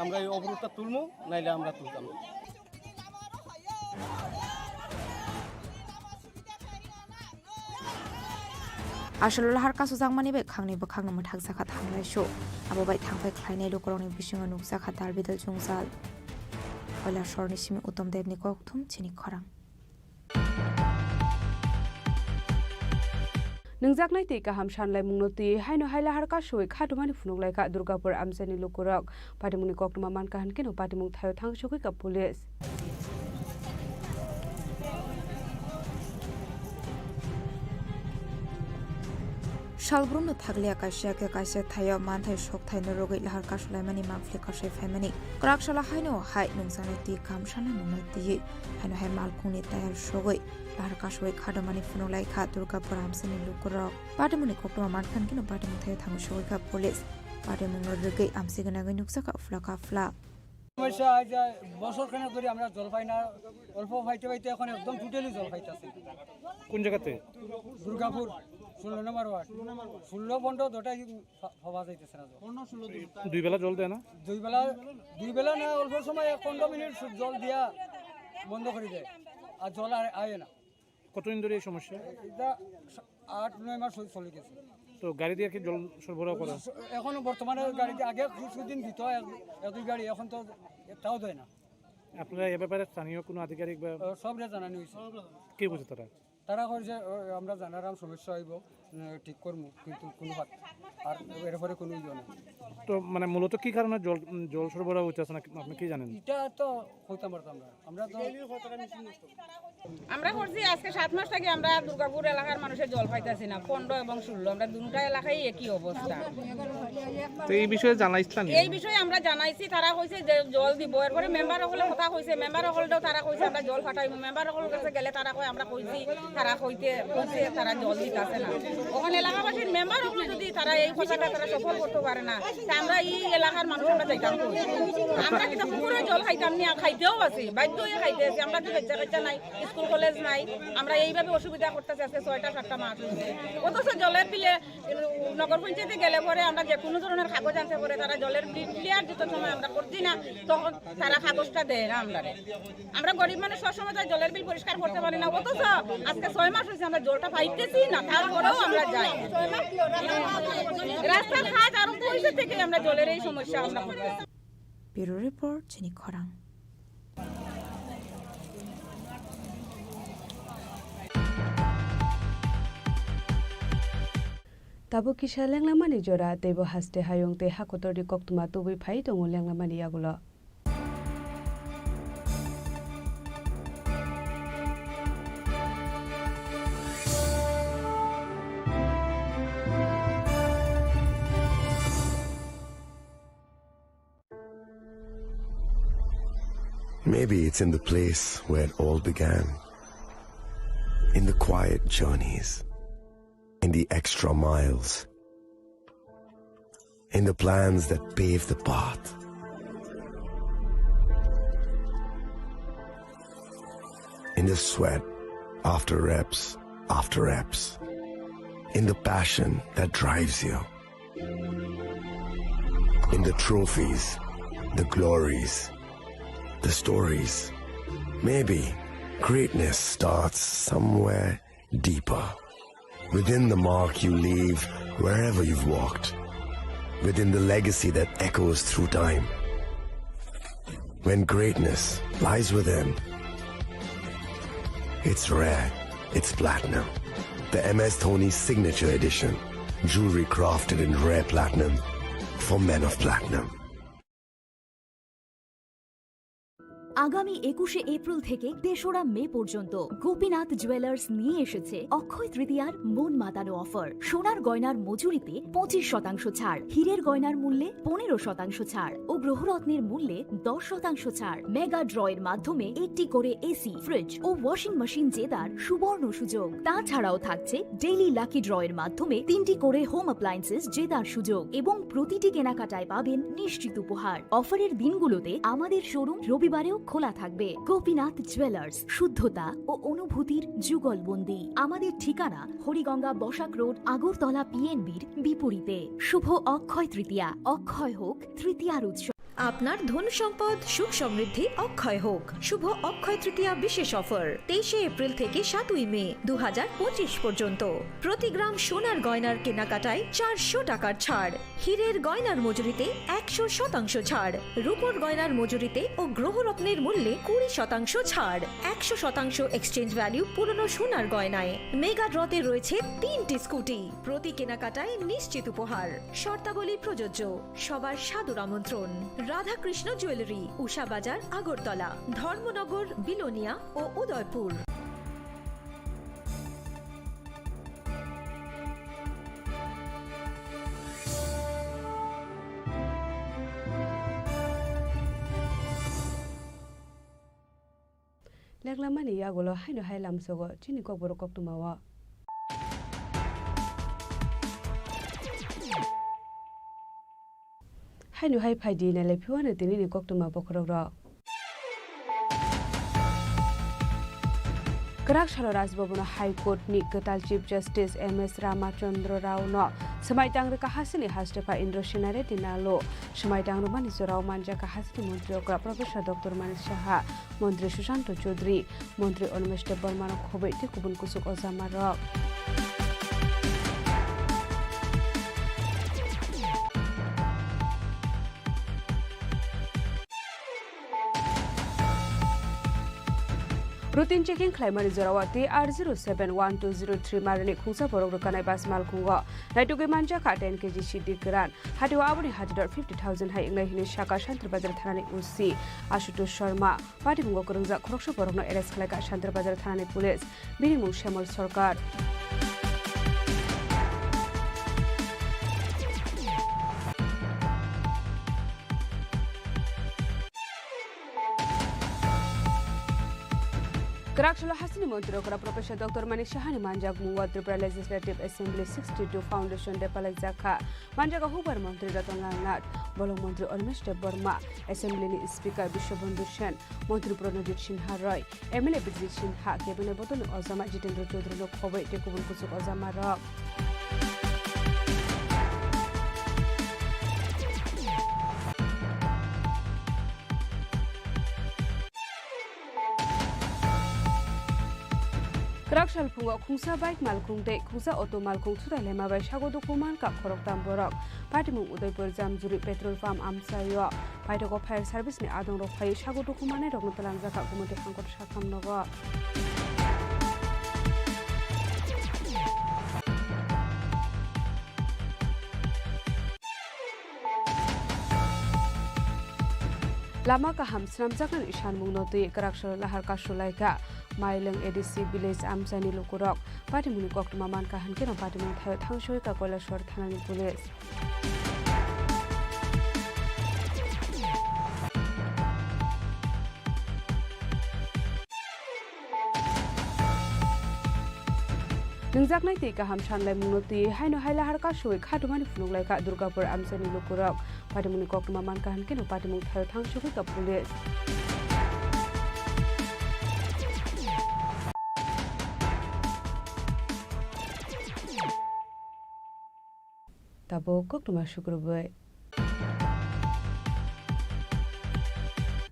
আমরা এই অবরোধটা তুলমু, নাইলে আমরা তুলতাম না। Asolo lahar kasujakmani bai khangni bwkhakno mwthakjakha thanglaisu. Abo bai thangphai khlainai lukurokni bisingo nukjakha dalbidal jwngjal. Koilashahar ni simi Uttam Debni kokthum chini khorang. Nungjaknai twi kaham sanlaimungno twi haino hai lahar kasui khatumani phunuk laikha Durgapur amchaini lukurok. Patimungni koktwma mankha hwnkhe no patimung thaio thangsugwi kha police. Salbrumno thakliya kaisa khe kaisa thaio manthai sokthai no rwgwi lahar kasulaimani mangpili kasai phaimani. Kwrak salo haino hai nungjaknai twi kaham sanlaimungno twiwi haino hai malkhungni tayal sogwi lahar kasui khadomani phunuk lai kha Durgapur amchaini lukurok. Patimungni koktwma mankha hwnkhe no patimung thaio thangwi sogwi kha police. Patimungno rwgwi amchai gwnangwi nukjakha phlaka phlak. সমস্যা এই যে বছর খানেক ধরে আমরা জল পাই না, অল্প পাইতে পাইতে এখন একদম টোটালি জল পাইতেছি না। কোন জায়গাতে? দুর্গাপুর, ষোলো নম্বর ওয়ার্ড। ষোলো পনেরো দুটাই পা-, পাওয়া যাইতেছে না জল। দুই বেলা জল দেয় না? দুই বেলা, দুই বেলা না, অল্প সময় এক পনেরো মিনিট শুধু জল দিয়া বন্ধ করে দেয়, আর জল আর আয় না। কতদিন ধরে এই সমস্যা? এটা আট নয় মাস হয়ে চলে গেছে। তো গাড়ি দিয়ে কি জল সরবরাহ করা? এখনো বর্তমানে গাড়ি দিয়ে, আগে কিছুদিন দিত এক, এক দুই গাড়ি, এখন তো একটাও দেয় না। আপনারা এ ব্যাপারে স্থানীয় কোনো আধিকারিক বা আহ, সবরে জানানো হয়েছে। কি বলছে তারা? তারা কইছে, "ও, আমরা জানারাম সমস্যা হইব, উম, ঠিক করমু, কিন্তু কোনো হাত আর এরপরে কোনো ইয়ে নেই।" তো মানে মূলত কি কারণে জল, উম, জল সরবরাহ হইতেছে না, আপনি কি জানেন? এটা তো কইতাম পারতাম না, আমরা তো আমরা করছি আজকে সাত মাস থেকে আমরা দুর্গাপুর এলাকার মানুষের জল পাইতেছি না, পনেরো এবং ষোলো, আমরা দুটা এলাকায় একই অবস্থা। তো এই বিষয়ে জানাইছিলেন? এই বিষয়ে আমরা জানাইছি, তারা কইছে যে জল দিব, এরপরে মেম্বার হকলে কথা কইছে, মেম্বার হকলটাও তারা কইছে আমরা জল ফাটাইব, মেম্বার হকল কাছে গেলে তারা কয় আমরা কইছি, তারা কইতে কইছে তারা জল দিতাছে না। ওখানে এলাকাবাসীর মেম্বার হকল যদি তারা এই কথাটা তারা সফল করতে পারে না, তা আমরা এই এলাকার মানুষ আমরা যাইতাম কই? আমরা কিন্তু পুকুরে জল খাইতাম না, খাইতেও আছি, বাধ্য হয়ে খাইতে আছি। আমরা তো বাচ্চা কাচ্চা নাই, স্কুল কলেজ নাই, আমরা এইভাবে অসুবিধা করতেছি আজকে ছয়টা সাতটা মাস হয়েছে। অথচ জলের বিলে নগর পঞ্চায়েতে গেলে পরে আমরা যে কোনো ধরনের কাগজ আনতে পরে তারা জলের বিল ক্লিয়ার যত সময় আমরা করছি না, তখন তারা কাগজটা দেয় না আমরারে। আমরা গরিব মানুষ, সবসময় তার জলের বিল পরিষ্কার করতে পারি না, অথচ আজকে ছয় মাস হয়েছে আমরা জলটা পাইতেছি না, তারপরেও আমরা যাই। রাস্তার কাজ আরম্ভ হয়েছে থেকে আমরা জলের এই সমস্যা আমরা করতেছি। Bureau Report, Chini Khorang. Tabuk kisa lenglamani jora, teibo haste hayung tei hakotorni koktwma tubui phai tongo lenglamani yagulo. Maybe it's in the place where it all began. In the quiet journeys. In the extra miles. In the plans that pave the path. In the sweat after reps after reps. In the passion that drives you. In the trophies, the glories, the stories. Maybe greatness starts somewhere deeper. Within the mark you leave wherever you've walked. Within the legacy that echoes through time. When greatness lies within, it's rare, it's platinum. The M S Dhoni Signature Edition. Jewelry crafted in rare platinum for men of platinum. আগামী একুশে এপ্রিল থেকে তেসরা মে পর্যন্ত গোপীনাথ জুয়েলার্স নিয়ে এসেছে অক্ষয় তৃতীয়ার মন মাতানো অফার। সোনার গয়নার মজুরিতে পঁচিশ শতাংশ ছাড়, হীরের গয়নার মূল্যে পনেরো শতাংশ ছাড় ও গ্রহরত্নের মূল্যে দশ শতাংশ ছাড়। মেগা ড্র এর মাধ্যমে একটি করে এসি, ফ্রিজ ও ওয়াশিং মেশিন জেতার সুবর্ণ সুযোগ। তাছাড়াও থাকছে ডেইলি লাকি ড্র এর মাধ্যমে তিনটি করে হোম অ্যাপ্লায়েন্সেস জেতার সুযোগ এবং প্রতিটি কেনাকাটায় পাবেন নিশ্চিত উপহার। অফারের দিনগুলোতে আমাদের শোরুম রবিবারেও খোলা থাকবে। গোপীনাথ জুয়েলার্স, শুদ্ধতা ও অনুভূতির যুগলবন্দি। আমাদের ঠিকানা হরিগঙ্গা বসাক রোড, আগরতলা পিএনবির বিপরীতে। শুভ অক্ষয় তৃতীয়া, অক্ষয় হোক তৃতীয়ার উৎসব। আপনার ধন সম্পদ সুখ সমৃদ্ধি অক্ষয় হোক। শুভ অক্ষয় তৃতীয়া বিশেষ অফার, তেইশে এপ্রিল থেকে সাতই মে দু হাজার পঁচিশ পর্যন্ত। প্রতি গ্রাম সোনার গয়নার কেনাকাটায় চারশো টাকার ছাড়, হীরের গয়নার মজুরিতে একশো শতাংশ ছাড়, রূপোর গয়নার মজুরিতে ও গ্রহরত্নের মূল্যে কুড়ি শতাংশ ছাড়, একশো শতাংশ এক্সচেঞ্জ ভ্যালু পুরনো সোনার গয়নায়। মেগা ড্রতে রয়েছে তিনটি স্কুটি, প্রতি কেনাকাটায় নিশ্চিত উপহার। শর্তাবলী প্রযোজ্য। সবার সাদর আমন্ত্রণ। রাধাকৃষ্ণ জুয়েলারি, উষা বাজার, আগরতলা, ধর্মনগর, বিলোনিয়া ও Udaipur. Lenglamani yagulo haino hai lamsogo chini kokborok koktwmao. Haino hai phaidi nailai phiwano tinini koktwma bokhorokrok. Kwrak salo Raj Bhavan o High Court ni kwtal Chief Justice M S Ramachandra Rao no swmai tang rwkha hasini hastepha Indra Sena Reddy Nalo. Swmai tang rwmani jorao manjakha hasini montri okra Professor Doctor Manik Saha, montri Sushanta Chowdhury, montri Animesh Debbarma no khobwi tei kubun kuchuk ojamarok. Routine checking khlaimani jorao T R zero seven one two zero three marni khungsa borok rwkanai bus malkhungo naitugwi manjakha ten K G sidi kwran. Hatio aboni hajador fifty thousand hai wngnai hwnwi sakha Shantir Bazar thanani O C Ashutosh Sharma. Patimungo kwrwngjak khoroksa borokno arrest khlaikha Shantir Bazar thanani police. Bini mung Shyamol Sarkar. Kwrak salo hasini montri okra Professor Doctor Manik Sahani manjakmungo Tripura Legislative Assembly sixty-two Foundation Day palaijakha. Manjago hubar montri Ratan Lal Nath, bolong montri Animesh Debbarma, Assembly ni Speaker Biswabandhu Sen, montri Pranajit Sinha Roy, M L A Bijit Sinha, Cabinet bodolni ojama Jitendra Chaudhary no khobwi tei kubun kuchuk ojamarok. Kwrak salphungo khungsa bike malkhung tei khungsa auto malkhung thutai lema bai sago dukhu mankha khoroktham borok. Patimung Udaipur Jamjuri petrol pump amchaio paithago fire service ni adongrok phaiwi sago dukhu mannairokno twlangjakha Gumoti Hangkor sakhamnogo. Lama kaham swnamjaknani sanmungno twi kwraksalo lahar kasulaikha Maileng A D C village amchaini lukurok. Patimungni koktwma mankha hinkhe no patimung thaio thangsoikha Koilashahar thanani police. Nungjaknai twi kaham sanlaimungno twiwi haino hai lahar kasui khatumani phunukhlaikha Durgapur amchaini lukurok. Patimungni koktwma mankha hinkhe no patimung thaio thangsugwi ka police. Tabuk koktwma sukrubwi.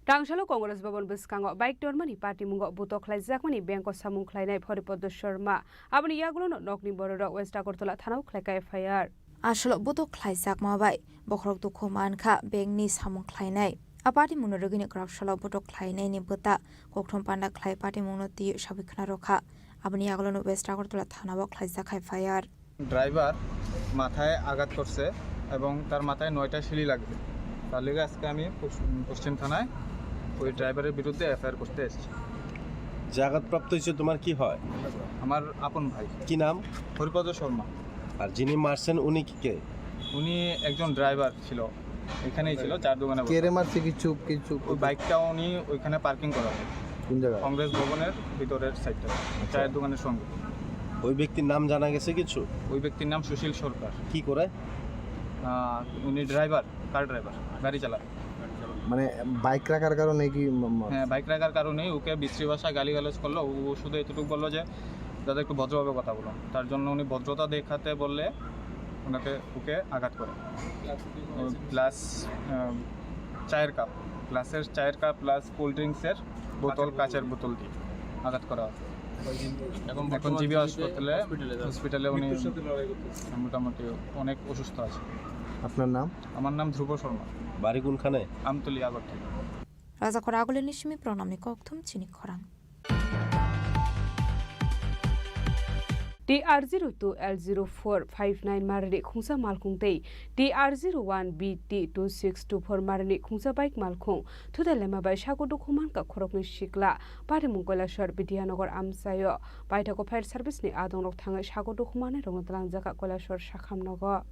Tangsalo Congress Bhavan bwskango bike tormani patimungo butok khlaijakmani bank o samung khlainai Haripada Sharma. Aboni yagulono nokni bororok West Agartala thanao khlaikha F I R. Asolo butok khlaijakma bai bokhorok dukhu mankha bankni samung khlainai. A patimungno rwgwino kwraksalo butok khlainaini bwta kokthom panda khlai patimungno twi sabwi khwnarokha. Aboni yagulono West Agartala thanao khlaijakha F I R. Driver মাথায় আঘাত করছে এবং তার মাথায় নয়টা সিলি লাগবে। তার লেগে আজকে আমি পশ্চিম, পশ্চিম থানায় ওই ড্রাইভারের বিরুদ্ধে এফআইআর করতে এসেছি। যে আঘাতপ্রাপ্ত হয়েছে তোমার কি হয়? আমার আপন ভাই। কি নাম? হরিপদ শর্মা। আর যিনি মারছেন উনি কি কে? উনি একজন ড্রাইভার ছিল, এখানেই ছিল, চায়ের দোকানে বসে। কে রে মারছে? কিছু, কিছু ওই বাইকটা উনি ওইখানে পার্কিং করা হয়। কোন জায়গায়? কংগ্রেস ভবনের ভিতরের সাইডটা, আচ্ছা। চায়ের দোকানের সঙ্গে। ওই ব্যক্তির নাম জানা গেছে কিছু? ওই ব্যক্তির নাম সুশীল সরকার। কি করে? আহ, উনি ড্রাইভার, কার ড্রাইভার, গাড়ি চালায়। মানে বাইক রাখার কারণে কি ম-, ম-, হ্যাঁ, বাইক রাখার কারণেই ওকে বিশ্রী ভাষায় গালিগালাজ করলো। ও শুধু এতটুকু বললো যে, "দাদা, একটু ভদ্রভাবে কথা বলুন।" তার জন্য উনি ভদ্রতা দেখাতে বললে ওনাকে, ওকে আঘাত করে। ও গ্লাস, আহ, চায়ের কাপ, গ্লাসের চায়ের কাপ প্লাস কোল্ড ড্রিঙ্কসের বোতল, কাচের বোতল দিয়ে আঘাত করা হয়। এখন জিবি হাসপাতালে, হসপিটালে উনি মোটামুটি অনেক অসুস্থ আছে। আপনার নাম? আমার নাম ধ্রুব শর্মা। বাড়ি কোনখানে? আমতলী, Agartala. Rajakhor Agulini simi pronamni kokthum chini khorang. T R zero two L zero four five nine marni khungsa malkhung tei T R zero one B T two six two four marni khungsa bike malkhung thutai lema bai sago dukhu mankha khoroknwi sikla. Patimung Koilashahar Bidyanogor amchaio paithago fire service ni adongrok thangwi sago dukhu mannairokno twlangjakha Koilashahar sakhamnogo.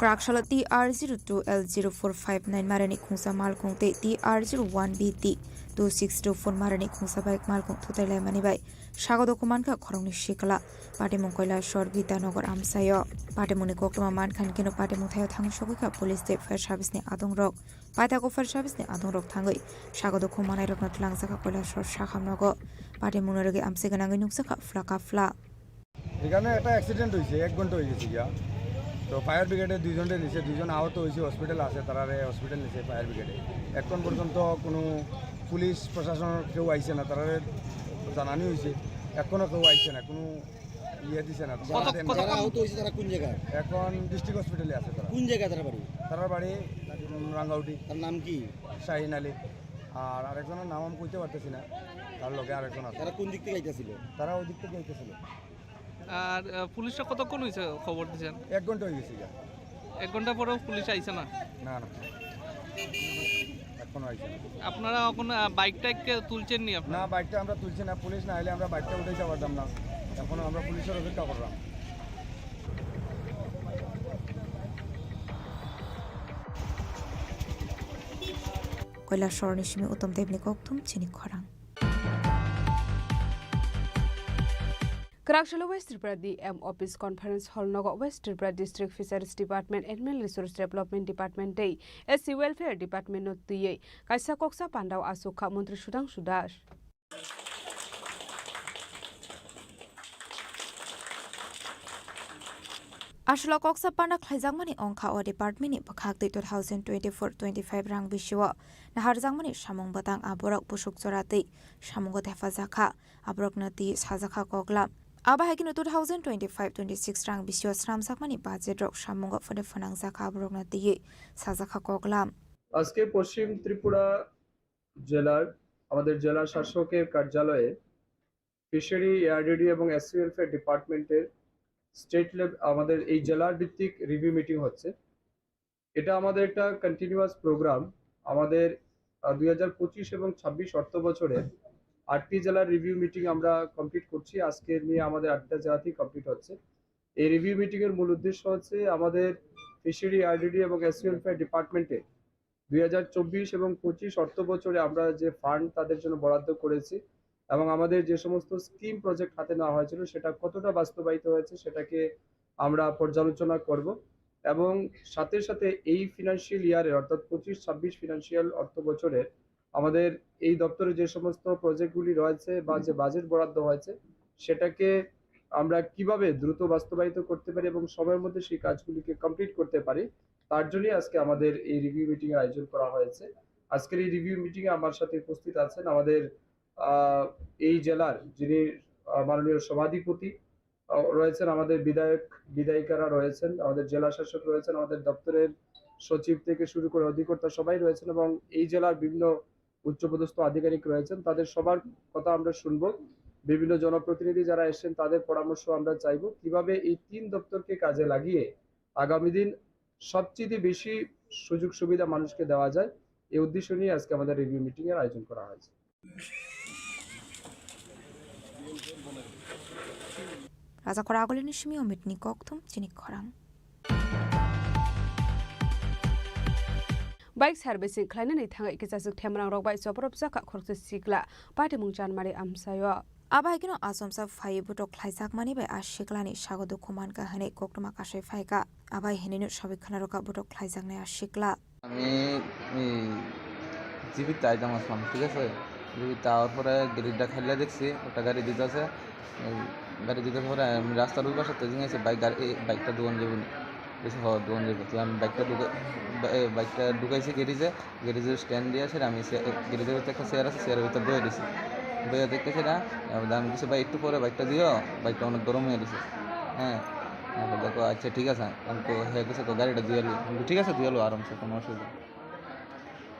Kwraksalo T R zero two L zero four five nine marani khungsa malkhung tei T R zero one B T two six two four marani khungsa bike malkhung thutai laimani bai Sago dukhu mankha khoroknwi sikla. Patimung Kailasor Gitanagar amchaio. Patimungni koktwma mankha hinkhe no patimung thaio thangwi sogwikha police tei fire service ni adongrok. Paithago fire service ni adongrok thangwi sago dukhu manairokno twlangjakha Kailasor sakham nogo. Patimungno rwgwi amchai gwnangwi nukjakha phlaka phla. এখানে একটা অ্যাক্সিডেন্ট হয়েছে, এক ঘন্টা হয়ে গেছে গিয়া। তো ফায়ার ব্রিগেডে দুইজনরে নিছে, দুইজন আহত হয়েছে, হসপিটাল আছে, তারারে হসপিটাল নিছে ফায়ার ব্রিগেডে। এখন পর্যন্ত কোনো পুলিশ প্রশাসনের কেউ আইছে না, তারারে জানানি হয়েছে, এখনো কেউ আইছে না, কোনো ইয়ে দিছে না। কত, কত যারা আহত হয়েছে তারা কোন জায়গায়? এখন ডিস্ট্রিক্ট হসপিটালে আছে তারা। কোন জায়গায় তারা বাড়ি? তারার বাড়ি, উম, রাঙ্গাউটি। তার নাম কি? শাহিন আলী। আর আরেকজনের নাম আমি কইতে পারতেছি না, তার লগে আরেকজন আছে। তারা কোন দিক থেকে আইতেছিল? তারা ওই দিক থেকে আইতেছিল। আর, আহ, পুলিশরা কতক্ষণ হয়েছে খবর দিয়েছেন? এক ঘন্টা হয়ে গেছে গিয়া। এক ঘন্টা পরেও পুলিশ আইছে না? না, না, এখনো আইছে না। আপনারা এখন, আহ, বাইকটা কে তুলছেন নি আপনারা? না, বাইকটা আমরা তুলছি না, পুলিশ না আইলে আমরা বাইকটা উঠাইতে পারতাম না। এখন আমরা পুলিশের অপেক্ষা করলাম। Kailasor ni simi Uttam Debni kokthum chini khorang. Kwraksalo West Tripura D M Office Conference Hall nogo West Tripura District Fisheries Department, Animal Resource Development Department tei S C Welfare Department no twiwi kaisa koksa pandao achukha Montri Sudhangshu Das. Aswk koksa panda khlaijakmani wngkha o department ni bwkhak twi two thousand twenty-four twenty-five rang bisio naharjakmani samung bwtang aborok busuk chora twi samungo thepajak kha, aborokno twi sajak kha koklam. Abo hai kheno two thousand twenty-five twenty-six rang bisio swnamjakmani budget rok samungo phone phanangjak kha, aborokno twi sajak kha koklam. আজকে পশ্চিম ত্রিপুরা জেলার, আমাদের জেলা শাসকের কার্যালয়ে fishery, ARDD এবং SC welfare ডিপার্টমেন্টের state Lev-, আমাদের এই জেলার ভিত্তিক রিভিউ মিটিং হচ্ছে। এটা আমাদের একটা কন্টিনিউয়াস প্রোগ্রাম। আমাদের, আহ, দুই হাজার পঁচিশ এবং ছাব্বিশ অর্থ বছরে আটটি জেলার রিভিউ মিটিং আমরা কমপ্লিট করছি। আজকে নিয়ে আমাদের আটটা জেলাতেই কমপ্লিট হচ্ছে। এই রিভিউ মিটিং এর মূল উদ্দেশ্য হচ্ছে আমাদের ফিশারি, আরডিডি এবং এসসি ওয়েলফেয়ার ডিপার্টমেন্টে দুই হাজার চব্বিশ এবং পঁচিশ অর্থ বছরে আমরা যে ফান্ড তাদের জন্য বরাদ্দ করেছি এবং আমাদের যে সমস্ত স্কিম প্রজেক্ট হাতে নেওয়া হয়েছিল সেটা কতটা বাস্তবায়িত হয়েছে সেটাকে আমরা পর্যালোচনা করব এবং সাথে সাথে এই ফিনান্সিয়াল ইয়ারের অর্থাৎ পঁচিশ ছাব্বিশ ফিনান্সিয়াল অর্থ বছরের আমাদের এই দপ্তরে যে সমস্ত প্রজেক্টগুলি রয়েছে বা যে বাজেট বরাদ্দ হয়েছে সেটাকে আমরা কিভাবে দ্রুত বাস্তবায়িত করতে পারি এবং সময়ের মধ্যে সেই কাজগুলিকে কমপ্লিট করতে পারি, তার জন্যই আজকে আমাদের এই রিভিউ মিটিং এর আয়োজন করা হয়েছে। আজকের এই রিভিউ মিটিং এ আমার সাথে উপস্থিত আছেন আমাদের, আহ, এই জেলার যিনি, আহ, মাননীয় সভাধিপতি, আহ, রয়েছেন, আমাদের বিধায়ক, বিধায়িকারা রয়েছেন, আমাদের জেলা শাসক রয়েছেন, আমাদের দপ্তরের সচিব থেকে শুরু করে অধিকর্তা সবাই রয়েছেন এবং এই জেলার বিভিন্ন উচ্চপদস্থ আধিকারিক রয়েছেন, তাদের সবার কথা আমরা শুনবো। বিভিন্ন জনপ্রতিনিধি যারা এসেছেন তাদের পরামর্শ আমরা চাইবো, কিভাবে এই তিন দপ্তরকে কাজে লাগিয়ে আগামী দিন সবচেয়ে বেশি সুযোগ সুবিধা মানুষকে দেওয়া যায়, এই উদ্দেশ্য নিয়ে আজকে আমাদের রিভিউ মিটিং এর আয়োজন করা হয়েছে। Rajakhor Agulini simi Omitni kokthum chini khorang. Bike servicing khlainani thangwi kichasuk themrang rok bai choprop jakha khoroksa sikla patimung chanmari amchaio. Abo hai kheno achomsa phaiwi botok khlaijakmani bai a siklani sago dukhu mankha hwnwi koktwma kasai phaikha. Abo hai hwnwino sawi khwnaroka botok khlaijaknai a sikla. আমি এই জিবিত আইতাম আসলাম, ঠিক আছে? জিবিত আওয়ার পরে গেরিটা খাইলে দেখছি একটা গাড়ি দিতেছে। এই গাড়ি দিতেছে পরে আমি রাস্তার ওই পাশে তো জিজ্ঞাসা বাইক, গাড়ি, এই বাইকটা দোকান যাবো নি? বলছে, "হ, দোকান যাবো।" তো আমি বাইকটা ঢুকা-, বা-, এ, বাইকটা ঢুকাইছি গ্যারেজে, গ্যারেজের স্ট্যান্ড দিয়ে আসে আমি সে-, এ, গ্যারেজের ভিতরে একটা চেয়ার আছে, চেয়ারের ভিতরে বয়ে দিছি। বয়ে দেখতেছি না, আমি, আমি কিছু, "ভাই, একটু পরে বাইকটা দিও, বাইকটা অনেক গরম হয়ে গেছে।" হ্যাঁ, তারপর দেখো, "আচ্ছা, ঠিক আছে।" আমি তো, হ্যাঁ, কিছু তো গাড়িটা ধুয়ে আলো। আমি তো, "ঠিক আছে, ধুয়ে আলো, আরামসে, কোনো অসুবিধা নেই।"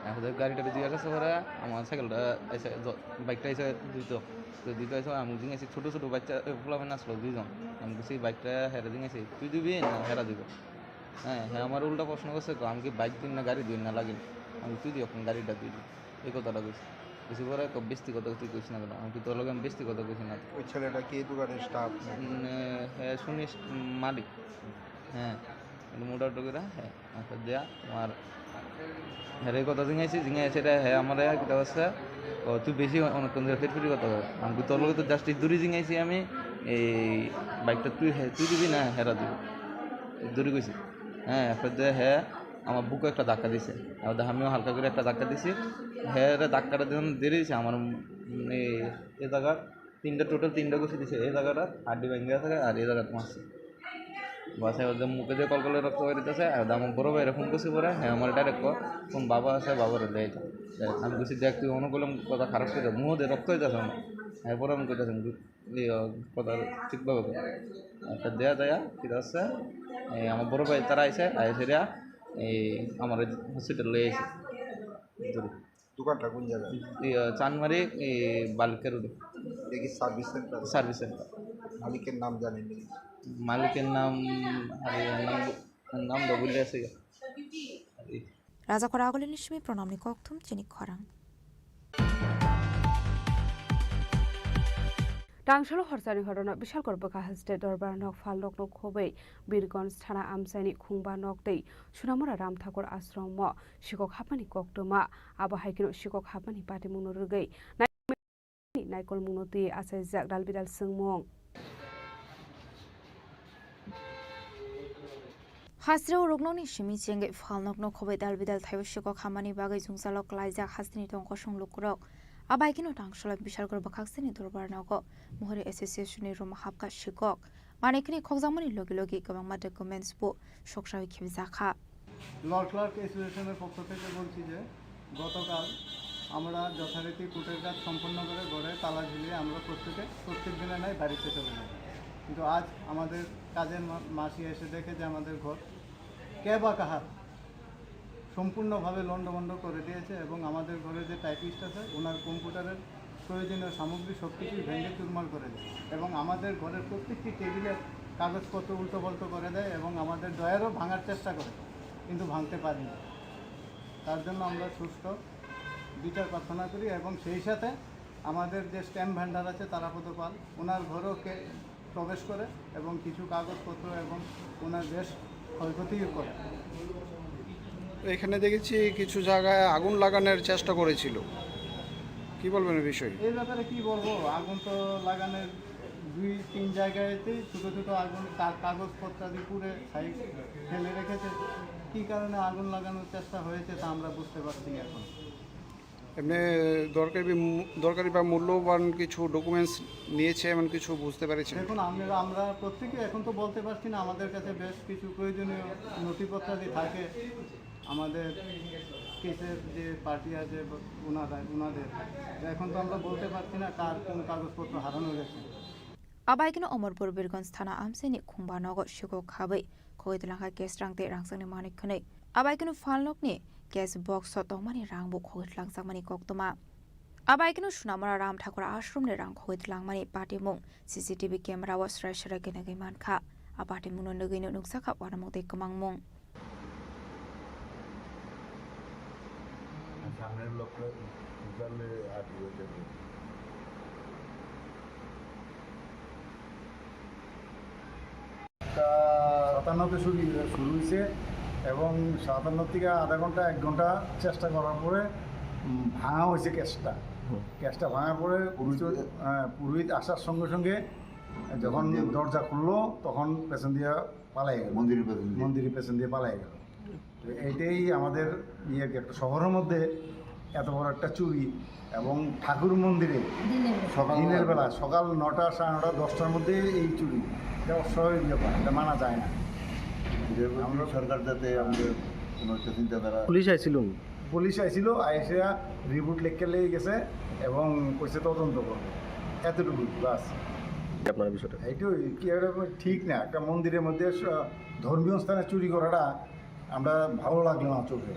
এখন তো গাড়িটা ধুয়ে আসার পরে আমার সাইকেলটা এসে জ-, বাইকটা এসে ধুইতো। তো ধুইতো এসে আমি বুঝি গেছি ছোটো ছোটো বাচ্চা, এ, পোলাপান আসলো দুইজন। আমি বুঝছি বাইকটা হেরা দিয়ে গেছি, "তুই দিবি না হেরা দিব?" হ্যাঁ, হ্যাঁ, আমার উল্টা প্রশ্ন করছে, "তো আমি কি বাইক দিন না গাড়ি দিন না লাগিন?" আমি, "তুই দিও, এখন গাড়িটা তুই দিবি।" এই কথাটা কইছি। কইছি পরে, "তো বেশি কথা তুই কইস না কেন?" আমি, "কি তোর লগে আমি বেশি কথা কইছি না?" ওই ছেলেটা কি দোকানের স্টাফ? উম, এ, হ্যাঁ, শুনিস, উম, মালিক। হ্যাঁ, মোটামুটি করে, হ্যাঁ। আচ্ছা, দেয়া তোমার Here kotha jingaisi, jingaisi re he amare kita basa, "O, tui besi onek kon jora phir phir kotha hor." Ang tui tolok to just duri jingaisi ami, "Ei bike ta tui he, tui dibi na hera dibi?" Duri koisi. He, he de he ama buko ekta dakka dise. Abo de amiyo halka gori ekta dakka disi. Here dakka ta diri se amar, mm, ei, ei jaga tinta, total tinta gusi dise. Ei jaga ta haddi bhangi ase ar ei jaga ta mase. Bas, ekdom muke de kol kol rokto bai dite ase, ekdom boro bai erokom gusi pore, he amar direct ko, "Kon baba ase, baba re lei ja." Ami gusi, "Dek, tui ono golem kotha kharap koi ja, muho de rokto oi ja ase." He pore ami koi ja ase, "Iyo, kotha thik baba ko." Ekta deya daya, thik ase, e, amar boro bai tara aise, aise ria, e, amar hospital lei aise. Duri. দোকানটা কোন জায়গায়? ইয়ে, চানমারি, ই, বালুকা রোডে। এটা কি service centre? Service centre. মালিকের নাম জানেন নি? মালিকের নাম, আরে, নাম, নাম তো ভুলে আছি। Raja Khora agulini simi pranamni kokthum chini khorang. Tangsalo horsani horona Bishalkor bwkha haste dorbar nok phalnokno khobwi Birgonj thana amchaini khungba nok tei Sunamura Ram Thakur ashromo sikok hapmani koktwma. Abo hai kheno sikok hapmani patimungno rwgwi naikolmungno twi achaijak dalbidal swngmung. Hasteo ruknokni simi chengwi phalnokno khobwi dalbidal thaiwi sikok hapmani bagwi jwngjalo klaijak hasteni tongkosong lukurok. Abai kheno tangsolai Bishalkor bwkhakseni dorbar nogo Mohori Association ni room hapkha sikok. Manwi khini khokjakmani logi logi kwbangma documents bo soksawi khibjakha. Law clerk অ্যাসোসিয়েশনের পক্ষ থেকে বলছি যে গতকাল আমরা যথারীতি কোর্টের কাজ সম্পন্ন করে ঘরে তালা ঝুলিয়ে আমরা প্রত্যেকে প্রত্যেক দিনের ন্যায় বাড়িতে চলে যাই। কিন্তু আজ আমাদের কাজের মা-, মাসি এসে দেখে যে আমাদের ঘর কে বা কাহার সম্পূর্ণভাবে লণ্ডভণ্ড করে দিয়েছে এবং আমাদের ঘরে যে টাইপিস্ট আছে, ওনার কম্পিউটারের প্রয়োজনীয় সামগ্রী সব কিছুই ভেঙে চুরমার করে দেয় এবং আমাদের ঘরের প্রত্যেকটি টেবিলের কাগজপত্র উল্টোপাল্টো করে দেয় এবং আমাদের ড্রয়ারও ভাঙার চেষ্টা করে, কিন্তু ভাঙতে পারেনি। তার জন্য আমরা সুষ্ঠু বিচার প্রার্থনা করি এবং সেই সাথে আমাদের যে স্ট্যাম্প ভেন্ডার আছে তারাপদ পাল, ওনার ঘরেও কে প্রবেশ করে এবং কিছু কাগজপত্র এবং ওনার বেশ ক্ষয়ক্ষতি করে। এখানে দেখেছি কিছু জায়গায় আগুন লাগানোর চেষ্টা করেছিল, কি বলবেন এই বিষয়ে? এই ব্যাপারে কি বলবো, আগুন তো লাগানোর দুই তিন জায়গাতেই ছোটো ছোটো আগুন, কা-, কাগজপত্র আদি পুড়ে সাইড ফেলে রেখেছে। কী কারণে আগুন লাগানোর চেষ্টা হয়েছে তা আমরা বুঝতে পারছি না এখন। এমনি দরকারি বি-, দরকারি বা মূল্যবান কিছু ডকুমেন্টস নিয়েছে এমন কিছু বুঝতে পেরেছেন? দেখুন, আমরা, আমরা প্রত্যেকে এখন তো বলতে পারছি না, আমাদের কাছে বেশ কিছু প্রয়োজনীয় নথিপত্রাদি থাকে আমাদের কেসের যে পার্টি আছে বা ওনারা, ওনাদের। তো এখন তো আমরা বলতে পারছি না কার কোন কাগজপত্র হারানো গেছে। Abai kheno Omorpur Birgonj thana amchaini khungba nogo sikok khabwi khogwi twlangkha cash rang tei rangchakni manwi khwnwi. Abai kheno phalnokni cash box o tongmani rang bo khogwi twlangjakmani koktwma. Abai kheno Sunamura Ram Thakur Ashram ni rang khogwi twlangmani patimung C C T V camera o srai srai khe nugwi mankha. A patimungno nugwino nukjakha uanamung tei kwmangmung. সামনের লোকটা উজালে আর কি হয়ে যাবে। সাতান্ন তে শুরু, শুরু হয়েছে এবং সাতান্ন থেকে আধা ঘন্টা, এক ঘন্টা চেষ্টা করার পরে, উম, ভাঙা হয়েছে ক্যাশটা। হুম। ক্যাশটা ভাঙার পরে পুরোহিত, পুরোহিত, আহ, পুরোহিত আসার সঙ্গে সঙ্গে যখন মন্দির। দরজা খুললো, তখন পেছন দিয়ে পালাই গেল। মন্দিরের পেছন দিয়ে। মন্দিরের পেছন দিয়ে পালাই গেল। তো এইটাই আমাদের ইয়ে, একটা শহরের মধ্যে এত বড় একটা চুরি এবং ঠাকুর মন্দিরে দিনের বেলা। সকাল দিনের বেলা, সকাল নটা, সাড়ে নটা, দশটার মধ্যে এই চুরি, এটা অস্বাভাবিক ব্যাপার, এটা মানা যায় না। যে আমরা সরকার যাতে আমাদের কোনো একটা চিন্তাধারা পুলিশ আইছিল? পুলিশ আইছিল, আইসা রিপোর্ট লেখকে লেগে গেছে এবং কইছে তদন্ত করবে, এতটুকু বাস। আপনার বিষয়টা? এইটাই কি, এটা ঠিক না, একটা মন্দিরের মধ্যে স-, ধর্মীয় স্থানে চুরি করাটা আমরা ভালো লাগলো না চোখে।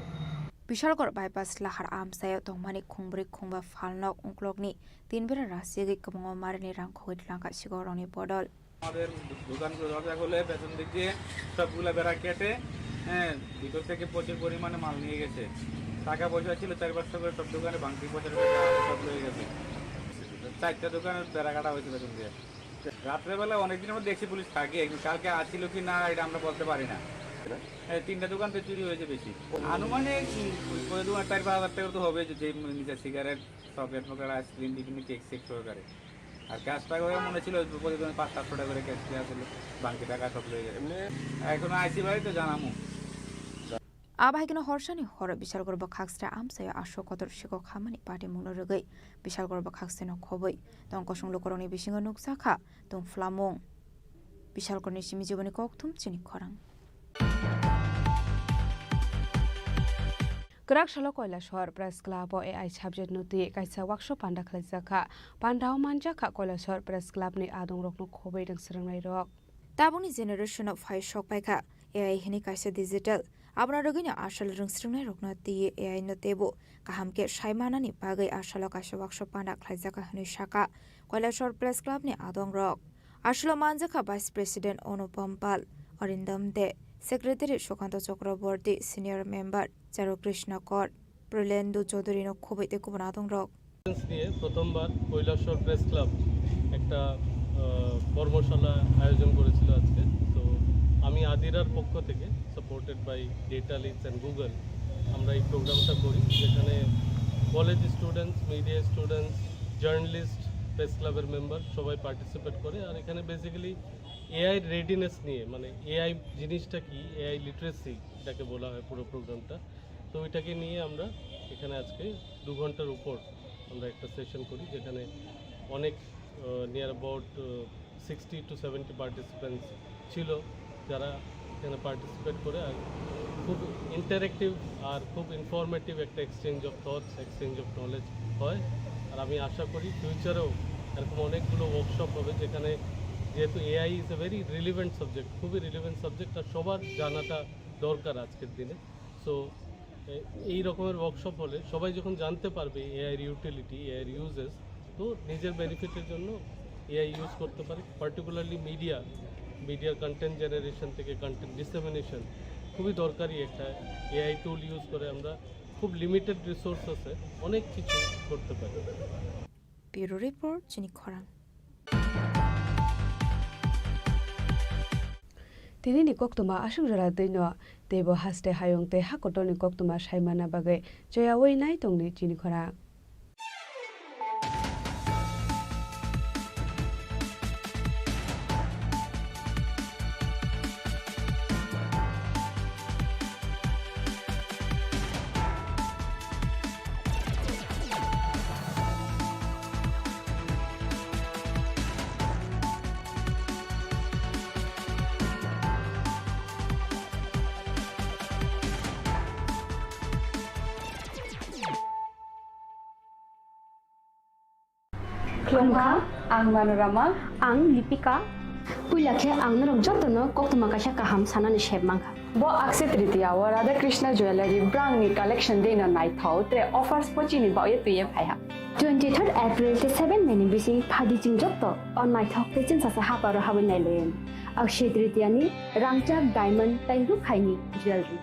Bishalkor bypass lahar amchaio tongmani khungbrwi khungba phalnok uklokni tin bera rasiagwi kwbangma marini rang khogwi twlangkha sikorokni bodol. আমাদের দোকানগুলো দরজা খুলে পেছন দিক দিয়ে সবগুলা বেড়া কেটে, হ্যাঁ, ভিতর থেকে প্রচুর পরিমাণে মাল নিয়ে গেছে। টাকা পয়সা ছিল চার পাঁচশো করে, সব দোকানে ভাঙতি পয়সা টয়সা সব নিয়ে গেছে। চারটা দোকানের বেড়া কাটা হয়েছে পেছন দিয়ে। রাত্রেবেলা অনেকদিন আমরা দেখছি পুলিশ থাকে, কিন্তু কালকে আসছিল কি না এটা আমরা বলতে পারি না। হ্যাঁ, তিনটা দোকান তো চুরি হয়েছে বেশি। আনুমানিক, উম, ওই দোকান চার পাঁচ হাজার টাকা তো হবে, যে, যে নিচে সিগারেট, চকলেট মকলেট, আইসক্রিম, বিভিন্ন কেক সেক সহকারে। আর ক্যাশটা করে মনে ছিল প্রতিদিন পাঁচ সাতশো টাকা করে ক্যাশ দেওয়া ছিল, বাকি টাকা সব লয়ে গেছে। এমনি এখন আইসি বাড়ি তো জানামু। Abahaikeno horsani horo Bishalgor bwkhaksra amchaio aswk kotor sikok hamani patimungno rwgwi Bishalgor bwkhaksano khobwi tong kosong lukurokni bisingo nukjakha tongphlamung. Bishalgorni simi jiboni kokthum chini khorang. Kwrak salo Koilashahar Press Club o A I subject no twi kaisa workshop panda khlaijak kha. Panda o manjak kha Koilashahar Press Club ni adong rok no khobwi rwng swrwng nai rok. Tabukni generation o phai sok pai kha A I hwnwi kaisa digital. Abono rwgwino asol rwng swrwng nai rok no twi A I no teibo kaham khe sai manani bagwi asolo kaisa workshop panda khlaijak kha hwnwi sakha Koilashahar Press Club ni adong rok. Aswlo manjakha Vice President Anupam Pal, Arindam De, Secretary Sukanto Chakraborty, Senior Member Charu Krishna Kor, Prilendo Chaudhary no khobwi tei kubun adongrok. নিয়ে প্রথমবার Kailashahar press club একটা, আহ, কর্মশালা আয়োজন করেছিল আজকে। তো আমি আদিরার পক্ষ থেকে, supported by data leads and Google, আমরা এই প্রোগ্রামটা করি, যেখানে college students, media students, journalist, press ক্লাবের মেম্বার সবাই পার্টিসিপেট করে। আর এখানে বেসিক্যালি এআই রেডিনেস নিয়ে, মানে এআই জিনিসটা কি, এআই লিটারেসি এটাকে বলা হয় পুরো প্রোগ্রামটা। তো ওইটাকে নিয়ে আমরা এখানে আজকে দু ঘন্টার উপর আমরা একটা সেশন করি, যেখানে অনেক, ah, near about, ah, sixty two seventy participants ছিল, যারা এখানে পার্টিসিপেট করে। আর খুব ইন্টারেক্টিভ আর খুব ইনফরমেটিভ একটা exchange of thoughts, exchange of knowledge হয়। আর আমি আশা করি ফিউচারেও এরকম অনেকগুলো ওয়ার্কশপ হবে, যেখানে, যেহেতু AI is a very relevant subject, খুবই রিলিভেন্ট সাবজেক্ট, আর সবার জানাটা দরকার আজকের দিনে। সো এই রকমের ওয়ার্কশপ হলে সবাই যখন জানতে পারবে এআইর ইউটিলিটি, এআইর ইউজেস, তো নিজের বেনিফিটের জন্য এআই ইউজ করতে পারে। পার্টিকুলারলি মিডিয়া, মিডিয়ার কন্টেন্ট জেনারেশন থেকে কন্টেন্ট ডিসেমিনেশন খুবই দরকারি একটা এআই টুল ইউজ করে। আমরা খুব লিমিটেড রিসোর্স আছে, অনেক কিছু করতে পারি। Bureau Report, Chini Khorang. Tini ni koktwma aswk jora twi no, teibo haste hayung tei ha kotor ni koktwma sai manna bagwi choyaui nai tongni chini khorang. Khulumkha, ang Manorama. Ang Lipika. Puila khe ang norok jotono koktwma kaisa kaham sanani sep mankha. Bo Akshaya Tritiya o Radha Krishna Jewellery brangni collection deino naithok, tre offers pochini baoye twiye phaiha. Twenty third April tei seven May ni bising phadi chwng joto o naithok tei chwngsacha haparo habwi nailaiyani. Akshaya Tritiya ni rangchak, diamond tei rukhaini jewellery.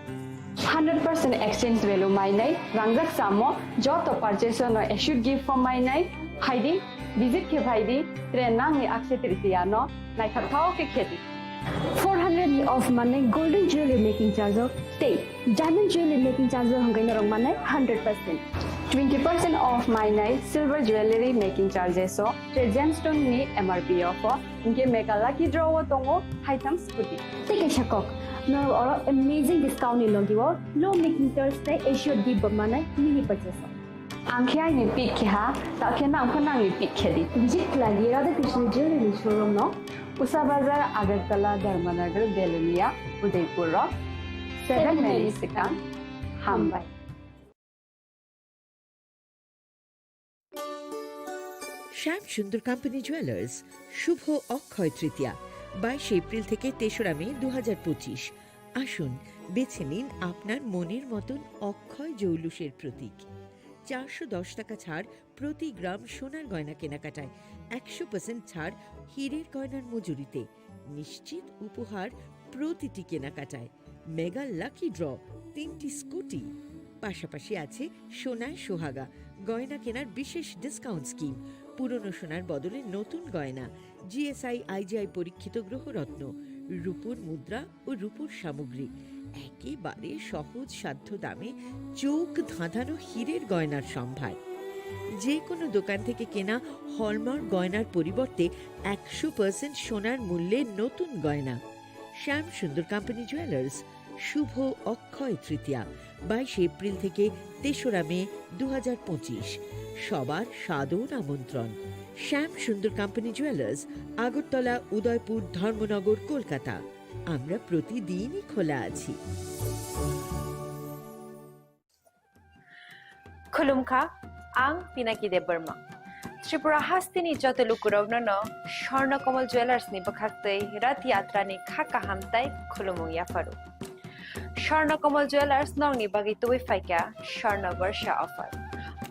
Hundred percent exchange value mainai, rangjak chamo, joto purchase no assured gift form mainai, phaidi, visit khe phaidi, tre nangni Akshaya Tritiya no naithok thok khe khedi. Four hundred ni off manai golden jewelry making charge o tei diamond jewelry making charge o hwnkhai norok manai hundred percent. Twenty percent off mainai silver jewelry making charges o tre gemstone ni M R P off o. Hinkhe mega lucky draw o tongo haitham scooty. Tei kaisa kok, norok oro amazing discount ni logi o low making charge tei assured gift bo manai mini purchase o. Ang khe aini pick khe ha, ta khe nang pho nangni pick khe di. Visit khlai di Radha Krishna Jewelry showroom no, Usa Bazar, Agartala, Dharmanagar, Belonia, Udaipur o. Seven May ni swkang. Hambai. শ্যাম Sundar company jewellers, শুভ অক্ষয় তৃতীয়া, বাইশে এপ্রিল থেকে তেসরা মে দু হাজার পঁচিশ। আসুন, বেছে নিন আপনার মনের মতন অক্ষয় জৌলুসের প্রতীক। চারশো দশ টাকা ছাড় প্রতি গ্রাম সোনার গয়না কেনাকাটায়, একশো পার্সেন্ট ছাড় হীরের গয়নার মজুরিতে, নিশ্চিত উপহার প্রতিটি কেনাকাটায়। মেগা লাকি ড্র, তিনটি স্কুটি, পাশাপাশি আছে সোনায় সোহাগা, গয়না কেনার বিশেষ ডিসকাউন্ট স্কিম, পুরনো সোনার বদলে নতুন গয়না, জিএসআই আইজিআই পরীক্ষিত গ্রহরত্ন, রূপোর মুদ্রা ও রূপোর সামগ্রী, একেবারে সহজ সাধ্য দামে চোখ ধাঁধানো হীরের গয়নার সম্ভার। যে কোনো দোকান থেকে কেনা হলমার্ক গয়নার পরিবর্তে একশো পার্সেন্ট সোনার মূল্যে নতুন গয়না। শ্যাম সুন্দর কোম্পানি জুয়েলার্স, শুভ অক্ষয় তৃতীয়া, বাইশে এপ্রিল থেকে তেসরা মে দু হাজার পঁচিশ। সবার সাদর আমন্ত্রণ। শ্যাম সুন্দর কোম্পানি জুয়েলার্স, আগরতলা, উদয়পুর, ধর্মনগর, কলকাতা। আমরা প্রতিদিনই খোলা আছি। Khulumkha, ang Pinaki Debbarma. Tripura hasteni joto lukurokno no Swarna Kamal Jewellers ni bwkhaktwi Rath Yatra ni kha kaham tai khulumung yapharu. Swarna Kamal Jewellers nokni bagwi tubui phaikha Swarna Barsha offer.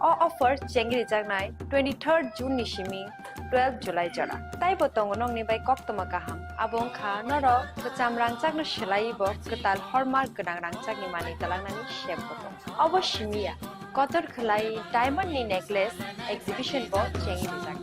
O offer chengri jaknai twenty-third June ni simi twelve July jora. Taibo tongo nokni bai koktwma kaham. Abo wngkha norok kwcham rangchakno swlaiwi bo kwtal hallmark gwnang rangchakni manwi twlangnani sep bo tongo. Obo simi ya, kotor khwlai diamond ni necklace exhibition bo chengwi rijak.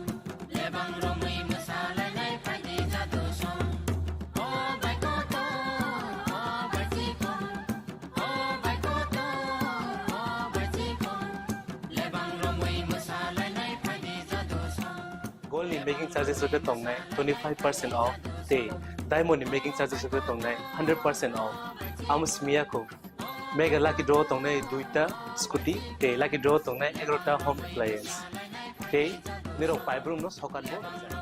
Gold ni making charges rok khe tongnai twenty five percent off tei diamond ni making charges rok khe tongnai hundred percent off. Amo simi ya kho. Mega lucky draw tongnai duita scooty tei lucky draw tongnai egarota home appliance. Tei nirok paibrumno sokat bo rwjak.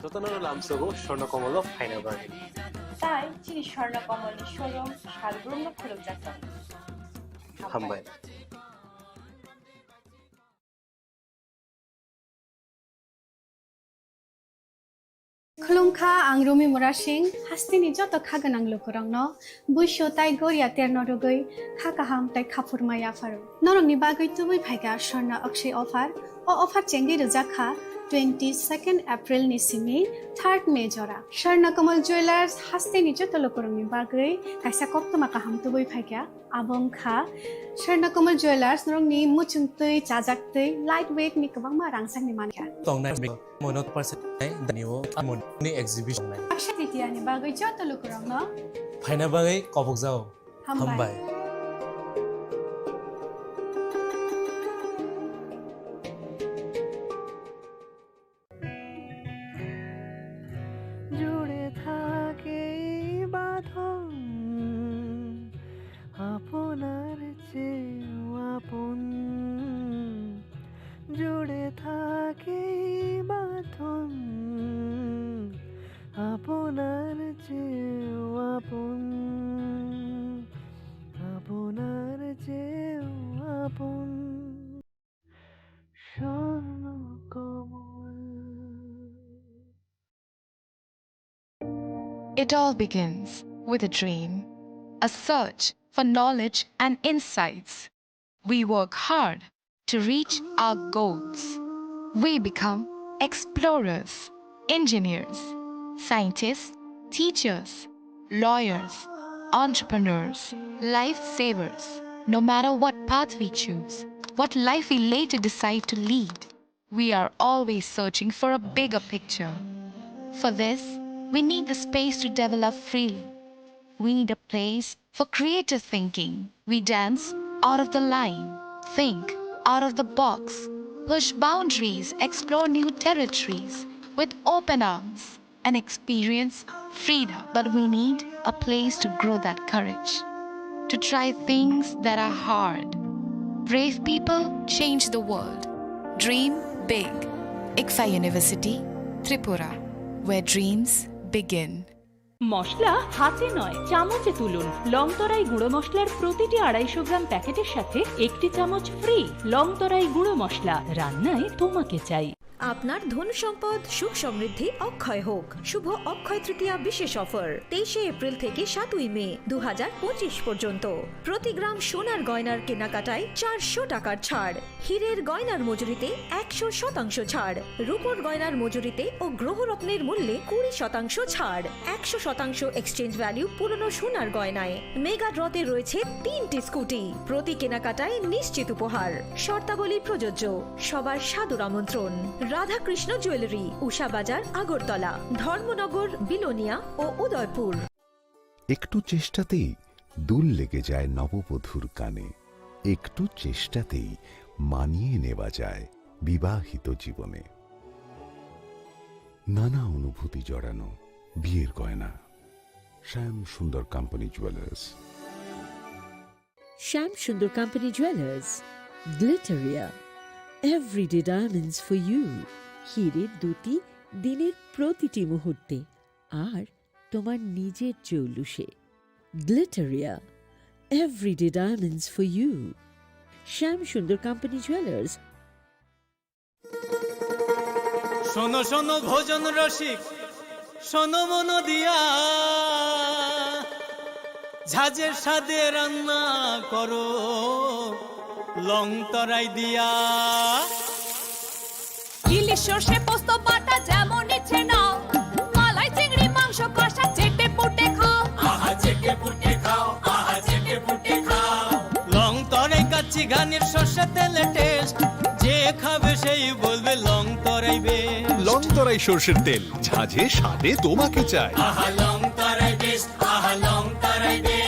Jotono lamsogo Swarna Kamal o phaina bagwi. Tai chini Swarna Kamal ni showroom salbrumno khulumjak tongo. Hambai. Khulumkha, ang Rumi Murasing, hasteni joto kha gwnang lukurokno buisu tai goria terno rwgwi kha kaham tai khaphurma yapharu. Norokni bagwi tubui phaikha Swarna Akshay offer. O offer chengwi rwjakha twenty-second April ni simi third May jora. Swarna Kamal Jewellers hasteni joto lukurokni bagwi kaisa koktwma kaham tubui phaikha. Abo wngkha Swarna Kamal Jewellers, norokni muchungtwi, chajaktwi, light weight ni kwbangma rangchakni mankha. Tongnai mono percent nai dani o amoni exhibition nai. Akshay Titiya ni bagwi joto lukurokno phaina bagwi kobokjao. Hambai. Hambai. জুড়ে থাকে এই বাঁধন আপনার চেয়েও আপন। জুড়ে থাকে এই বাঁধন আপনার চেয়েও আপন, আপনার চেয়েও আপন। It all begins with a dream, a search for knowledge and insights. We work hard to reach our goals. We become explorers, engineers, scientists, teachers, lawyers, entrepreneurs, lifesavers. No matter what path we choose, what life we later decide to lead, we are always searching for a bigger picture. For this, we need the space to develop freely. We need a place for creative thinking. We dance out of the line, think out of the box, push boundaries, explore new territories with open arms and experience freedom. But we need a place to grow that courage, to try things that are hard. Brave people change the world. Dream big. ICFAI University, Tripura, where dreams begin. মশলা হাতে নয়, চামচে তুলুন। লং তরাই গুঁড়ো মশলার প্রতিটি আড়াইশো গ্রাম প্যাকেটের সাথে একটি চামচ ফ্রি। লং তরাই গুঁড়ো মশলা, রান্নায় তোমাকে চাই। আপনার ধন সম্পদ সুখ সমৃদ্ধি অক্ষয় হোক। শুভ অক্ষয় তৃতীয়া বিশেষ অফার তেইশে এপ্রিল থেকে সাতই মে দু হাজার পঁচিশ পর্যন্ত। প্রতি গ্রাম সোনার গয়নার কেনাকাটায় চারশো টাকার ছাড়, হীরের গয়নার মজুরিতে একশো শতাংশ ছাড়, রূপোর গয়নার মজুরিতে ও গ্রহরত্নের মূল্যে কুড়ি শতাংশ ছাড়, একশো শতাংশ এক্সচেঞ্জ ভ্যালু পুরনো সোনার গয়নায়। মেগা ড্রতে রয়েছে তিনটি স্কুটি, প্রতি কেনাকাটায় নিশ্চিত উপহার। শর্তাবলী প্রযোজ্য। সবার সাদর আমন্ত্রণ। রাধাকৃষ্ণ জুয়েলারি, উষা বাজার, আগরতলা, ধর্মনগর, বিলোনিয়া ও উদয়পুর। একটু চেষ্টাতেই দুল লেগে যায় নববধূর কানে। একটু চেষ্টাতেই মানিয়ে নেওয়া যায় বিবাহিত জীবনে। নানা অনুভূতি জড়ানো বিয়ের গয়না। শ্যাম Sundar company jewellers. Shyam Sundar Company Jewelers, Glitteria, everyday diamonds for you. হীরের দ্যুতি দিনের প্রতিটি মুহূর্তে আর তোমার নিজের জৌলুসে। Glitteria, everyday diamonds for you. Shyam Sundar Company Jewelers. শোনো শোনো ভোজন রসিক, শোনো মন দিয়া, ঝাঁঝের স্বাদে রান্না করো লং তরাই দিয়া। ইলিশ সর্ষে পোস্ত বাটা যেমন ইচ্ছে নাও, মালাই চিংড়ি মাংস কষা চেটে পুটে খাও। আহা চেটে পুটে খাও, আহা চেটে পুটে খাও। লং তরাই কাচ্চি ঘানির সর্ষে তেলে টেস্ট, যে খাবে সেই বলবে লং তরাই বেশ। লং তরাই সর্ষের তেল, ঝাঁঝে স্বাদে তোমাকে চাই। আহা লং তরাই বেশ, আহা লং তরাই বেশ।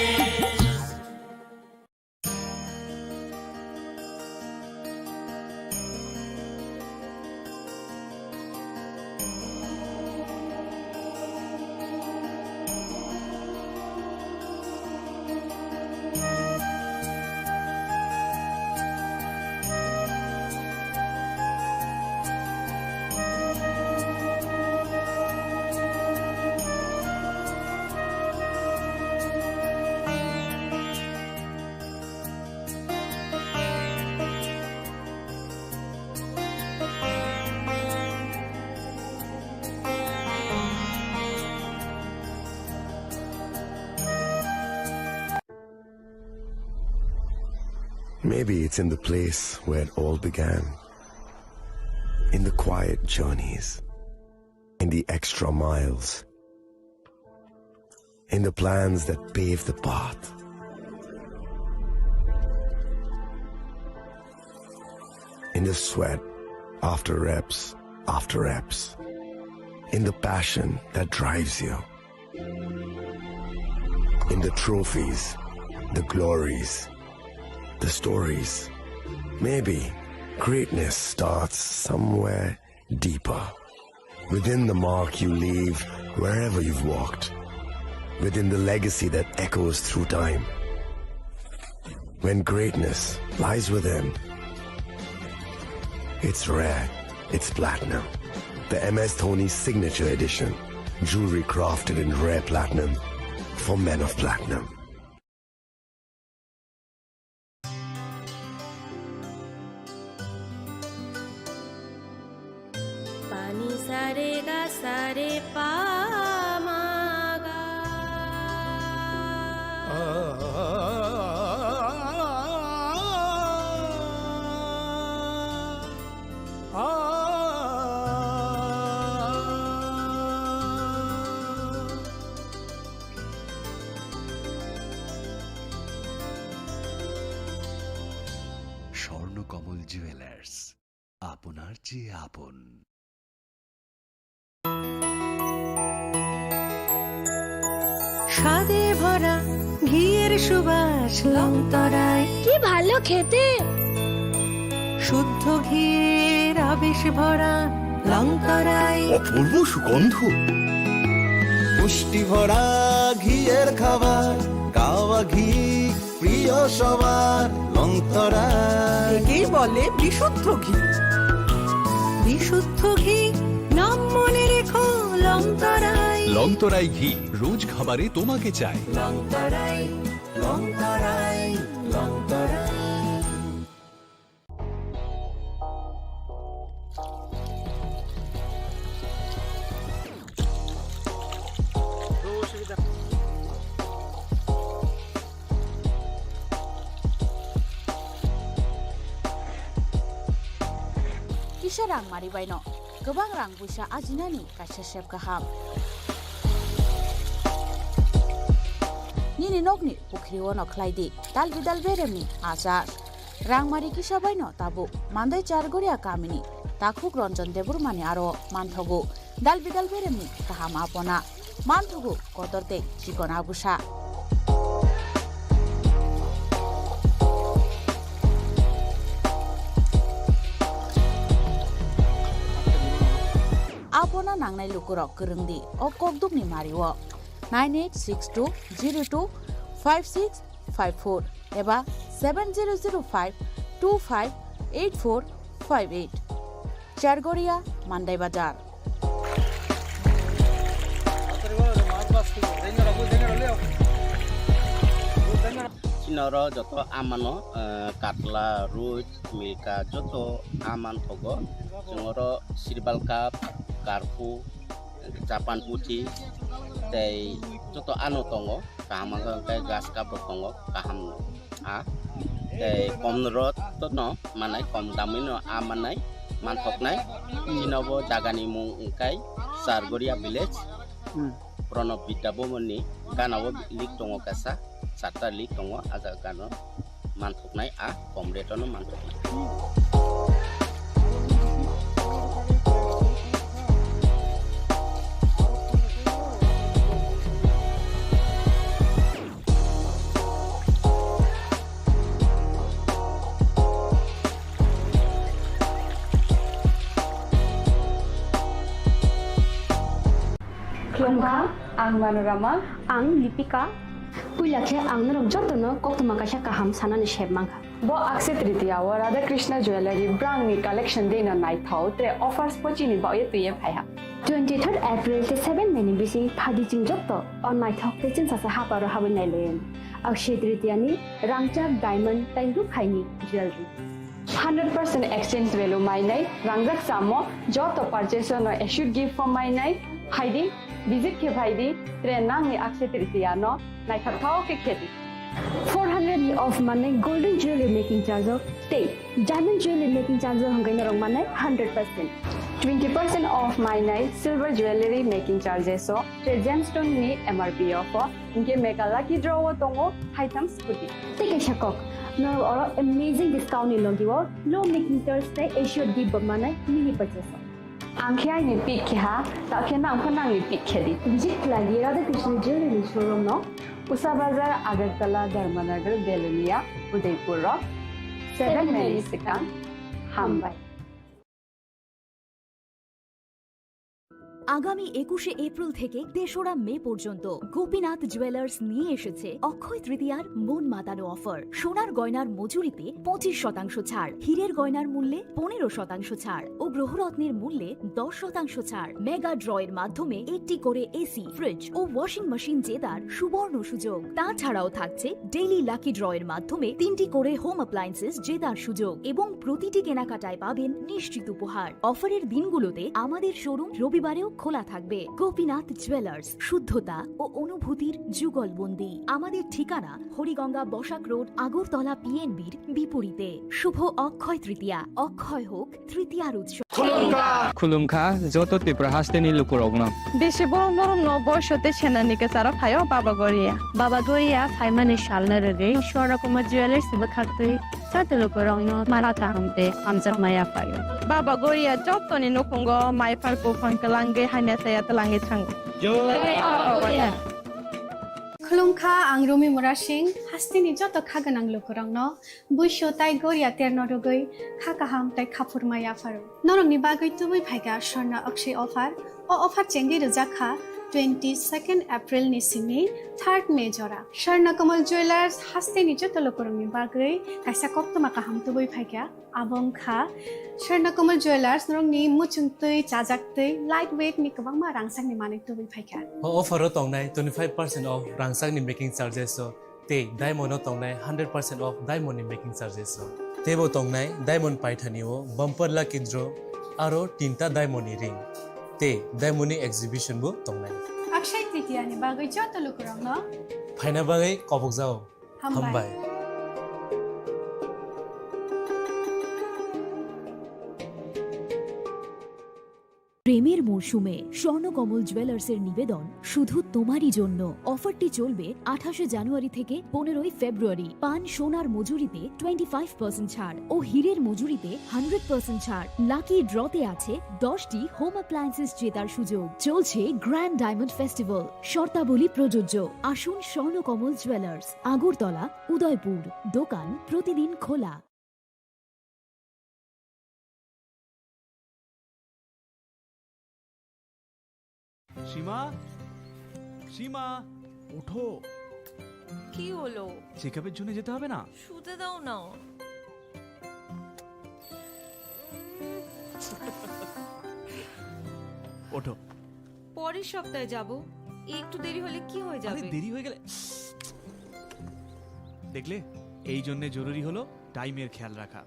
Maybe it's in the place where it all began. In the quiet journeys, in the extra miles, in the plans that pave the path, in the sweat after reps after reps, in the passion that drives you, in the trophies, the glories, the stories. Maybe greatness starts somewhere deeper. Within the mark you leave wherever you've walked. Within the legacy that echoes through time. When greatness lies within, it's rare, it's platinum. The M S Dhoni Signature Edition. Jewelry crafted in rare platinum for men of platinum. Pani sare ga sare pa ma ga. Swarnakamal jewellers, আপনার চেয়ে আপন। স্বাদে ভরা ঘিয়ের সুবাস লংতরায়। কি ভালো খেতে! শুদ্ধ ঘিয়ের আবেশ ভরা লংতরায়। অপূর্ব সুগন্ধ। পুষ্টি ভরা ঘিয়ের খাবার, কাওয়া ঘি প্রিয় সবার, লংতরায়। একেই বলে বিশুদ্ধ ঘি। বিশুদ্ধ ঘি, নাম মনে রেখো, লংতরায়। লংতরায় ঘি, রোজ খাবারে তোমাকে চাই। লংতরায়, লংতরায়, Longtharai. Kisa rang mari baino kwbang rang puisa ajinani kaisa sep kaham. Nini nokni pukhri-o no khlai di dal bidal beremni achar. Rang mari kisa baino tabuk Mandai Chargoria kamini takhuk Ranjan Debbarmani aro manthogo dal bidal beremni kaham apona. Manthogo kotor tei chikon agusa. Apona nangnai lukurok kwrwng di o kokdukni mari-o nine eight six two zero two five six five four eba seven zero zero five two five eight four five eight. Chargoria, Mandai Bazar. Chini oro joto amano, eh, katla, ruit, milka, joto aman thogo. Chwng oro sirbal cup, karpu, Japan puthi tei joto ano tongo, kaham wngkha hwnkhe grass cup bo tongo, kaham no a tei kom rot no manai, kom damwi no a manai, manthoknai. Chini bo jagani mung wngkha Chargoria village. Hmm. Pranab Vidya Bhavan ni gana o lik tongo kaisa, charta lik tongo, a jaga gana o. Manthoknai a kom rate-o no manthoknai. Khulumkha, ang Manorama. Ang Lipika. Puila khe ang norok jotono koktwma kaisa kaham sanani sep mankha. Bo Akshaya Tritiya o Radha Krishna Jewellery brangni collection deino naithok tre offers bo chini bagwi twiwi phaiha. Twenty third April tei seven May ni bising phadi chwng joto o naithok tei chwngsasa haparo habwi nailayan. Akshaya Tritiya ni rangchak diamond tei rukhaini jewellery. Hundred percent exchange value mainai, rangjak samo joto purchase no assured gift form mainai, phaidi, visit khe phaidi, tre nangni Akshaya Tritiya no naithok thao khe khedi. Four hundred ni off manai golden jewelry making charge o tei diamond jewelry making charge o hwnkhe norok manai hundred percent. Twenty percent off mainai silver jewelry making charges o tei gemstone ni M R P o pho. Hinkhe mega lucky draw o tongo haitham scooty. Tei kaisa kok, norok oro amazing discount ni logi o low making charge tei assured gift bo manai mini purchase o. Ang khe aini pick khe ha, ta khe nang pho nangni pick khe di. Visit khlai di Radha Krishna Jewelry ni showroom no, Usa Bazar, Agartala, Dharmanagar, Belonia, Udaipur o seven May ni swkang. Hambai. আগামী একুশে এপ্রিল থেকে তেসরা মে পর্যন্ত গোপীনাথ জুয়েলার্স নিয়ে এসেছে অক্ষয় তৃতীয়ার মন মাতানো অফার। সোনার গয়নার মজুরিতে পঁচিশ শতাংশ ছাড়, হীরের গয়নার মূল্যে পনেরো শতাংশ ছাড় ও গ্রহরত্নের মূল্যে দশ শতাংশ ছাড়। মেগা ড্রয়ের মাধ্যমে একটি করে এসি, ফ্রিজ ও ওয়াশিং মেশিন জেতার সুবর্ণ সুযোগ। তাছাড়াও থাকছে ডেইলি লাকি ড্রয়ের মাধ্যমে তিনটি করে হোম অ্যাপ্লায়েন্সেস জেতার সুযোগ এবং প্রতিটি কেনাকাটায় পাবেন নিশ্চিত উপহার। অফারের দিনগুলোতে আমাদের শোরুম রবিবারেও খোলা থাকবে। গোপীনাথ জুয়েলার্স, শুদ্ধতা ও অনুভূতির যুগলবন্দি। আমাদের ঠিকানা হরিগঙ্গা বসাক রোড, আগরতলা পিএনবির বিপরীতে। শুভ অক্ষয় তৃতীয়া, অক্ষয় হোক তৃতীয়ার উৎসব। Khulumkha joto Tripura hasteni lukurokno. Bisi borok norokno boiso tei senani kwcharo phaio Baba Goria. Baba Goria phaimani salno rwgwi Swarna Kumar Jewellers bwkhaktwi joto lukurokno mara kaham tei hamjakma yaphaio. Baba Goria jotoni nukhungo maiphar buphang twlangwi hamya saya twlangwi thango. Khulumkha, ang Rumi Murasing, hasteni joto kha gwnang lukurokno. Buiso tai goria terno rwgwi kha kaham tai khaphurma yapharo. Norokni bagwi tubui phaikha Swarna Akshay offer. O offer chengwi rwjak kha twenty second April ni simi third May jora. Swarna Kamal Jewellers hasteni joto lukurokni bagwi kaisa koktwma kaham tubui phaikha. Abo wngkha Swarna Kamal Jewellers norokni muchungtwi, chajaktwi, light weight ni kwbangma rangchakni manwi tubui phaikha. O offer o tongnai twenty five percent off rangchakni making charges o. Tei diamond o tongnai hundred percent off diamond ni making charges o. Teibo tongnai diamond paithani o bumper lucky draw aro tinta diamond ni ring. Tei diamond ni exhibition bo tongnai. Akshay Tritiya ni bagwi joto lukurokno phaina bagwi kobokjao. Hambai. Hambai. প্রেমের মরশুমে স্বর্ণকমল জুয়েলার্সের নিবেদন শুধু তোমারই জন্য। অফারটি চলবে আঠাশে জানুয়ারি থেকে পনেরোই ফেব্রুয়ারি। পান সোনার মজুরিতে টোয়েন্টি ফাইভ পার্সেন্ট ছাড় ও হীরের মজুরিতে হান্ড্রেড পার্সেন্ট ছাড়। লাকি ড্রতে আছে দশটি হোম অ্যাপ্লায়েন্সেস জেতার সুযোগ। চলছে গ্র্যান্ড ডায়মন্ড ফেস্টিভ্যাল, শর্তাবলী প্রযোজ্য। আসুন স্বর্ণকমল জুয়েলার্স, আগরতলা, উদয়পুর। দোকান প্রতিদিন খোলা। সীমা, সীমা, ওঠো। কি হলো? চেকআপের জন্য যেতে হবে না? শুতে দাও না। ওঠো। পরের সপ্তাহে যাব। একটু দেরি হলে কি হয়ে আরে, যাবে? দেরি হয়ে গেলে, দেখলে, এই জন্য জরুরি হলো টাইমের খেয়াল রাখা।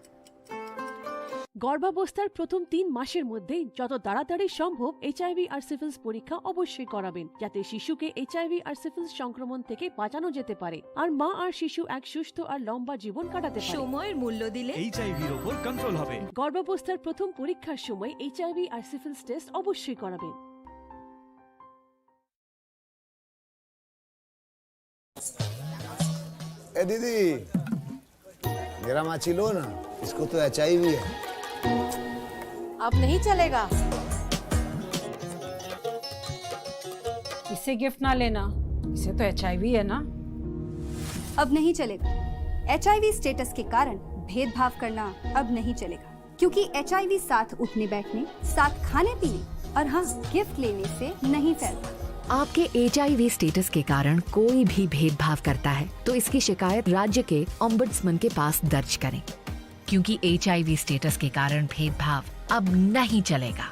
গর্ভাবস্থার প্রথম তিন মাসের মধ্যেই যত তাড়াতাড়ি সম্ভব এইচআইভি আর সিফিলিস পরীক্ষা অবশ্যই করাবেন, যাতে শিশুকে এইচআইভি আর সিফিলিস সংক্রমণ থেকে বাঁচানো যেতে পারে আর মা আর শিশু এক সুস্থ আর লম্বা জীবন কাটাতে পারে। সময়ের মূল্য দিলে এইচআইভির ওপর কন্ট্রোল হবে। গর্ভাবস্থার প্রথম পরীক্ষার সময় এইচআইভি আর সিফিলিস টেস্ট অবশ্যই করাবেন। ए दीदी, मेरा माची लो ना, इसको तो एचआईवी है। अब नहीं चलेगा। इसे गिफ्ट ना लेना, इसे तो एचआईवी है ना। अब नहीं चलेगा। एचआईवी स्टेटस के कारण भेदभाव करना अब नहीं चलेगा। क्योंकि एचआईवी साथ उठने बैठने, साथ खाने पीने और हाँ, गिफ्ट लेने से नहीं फैलता। आपके एचआईवी स्टेटस के कारण कोई भी भेदभाव करता है, तो इसकी शिकायत राज्य के ओम्बड्समैन के पास दर्ज करें, क्योंकि एचआईवी स्टेटस के कारण भेदभाव अब नहीं चलेगा।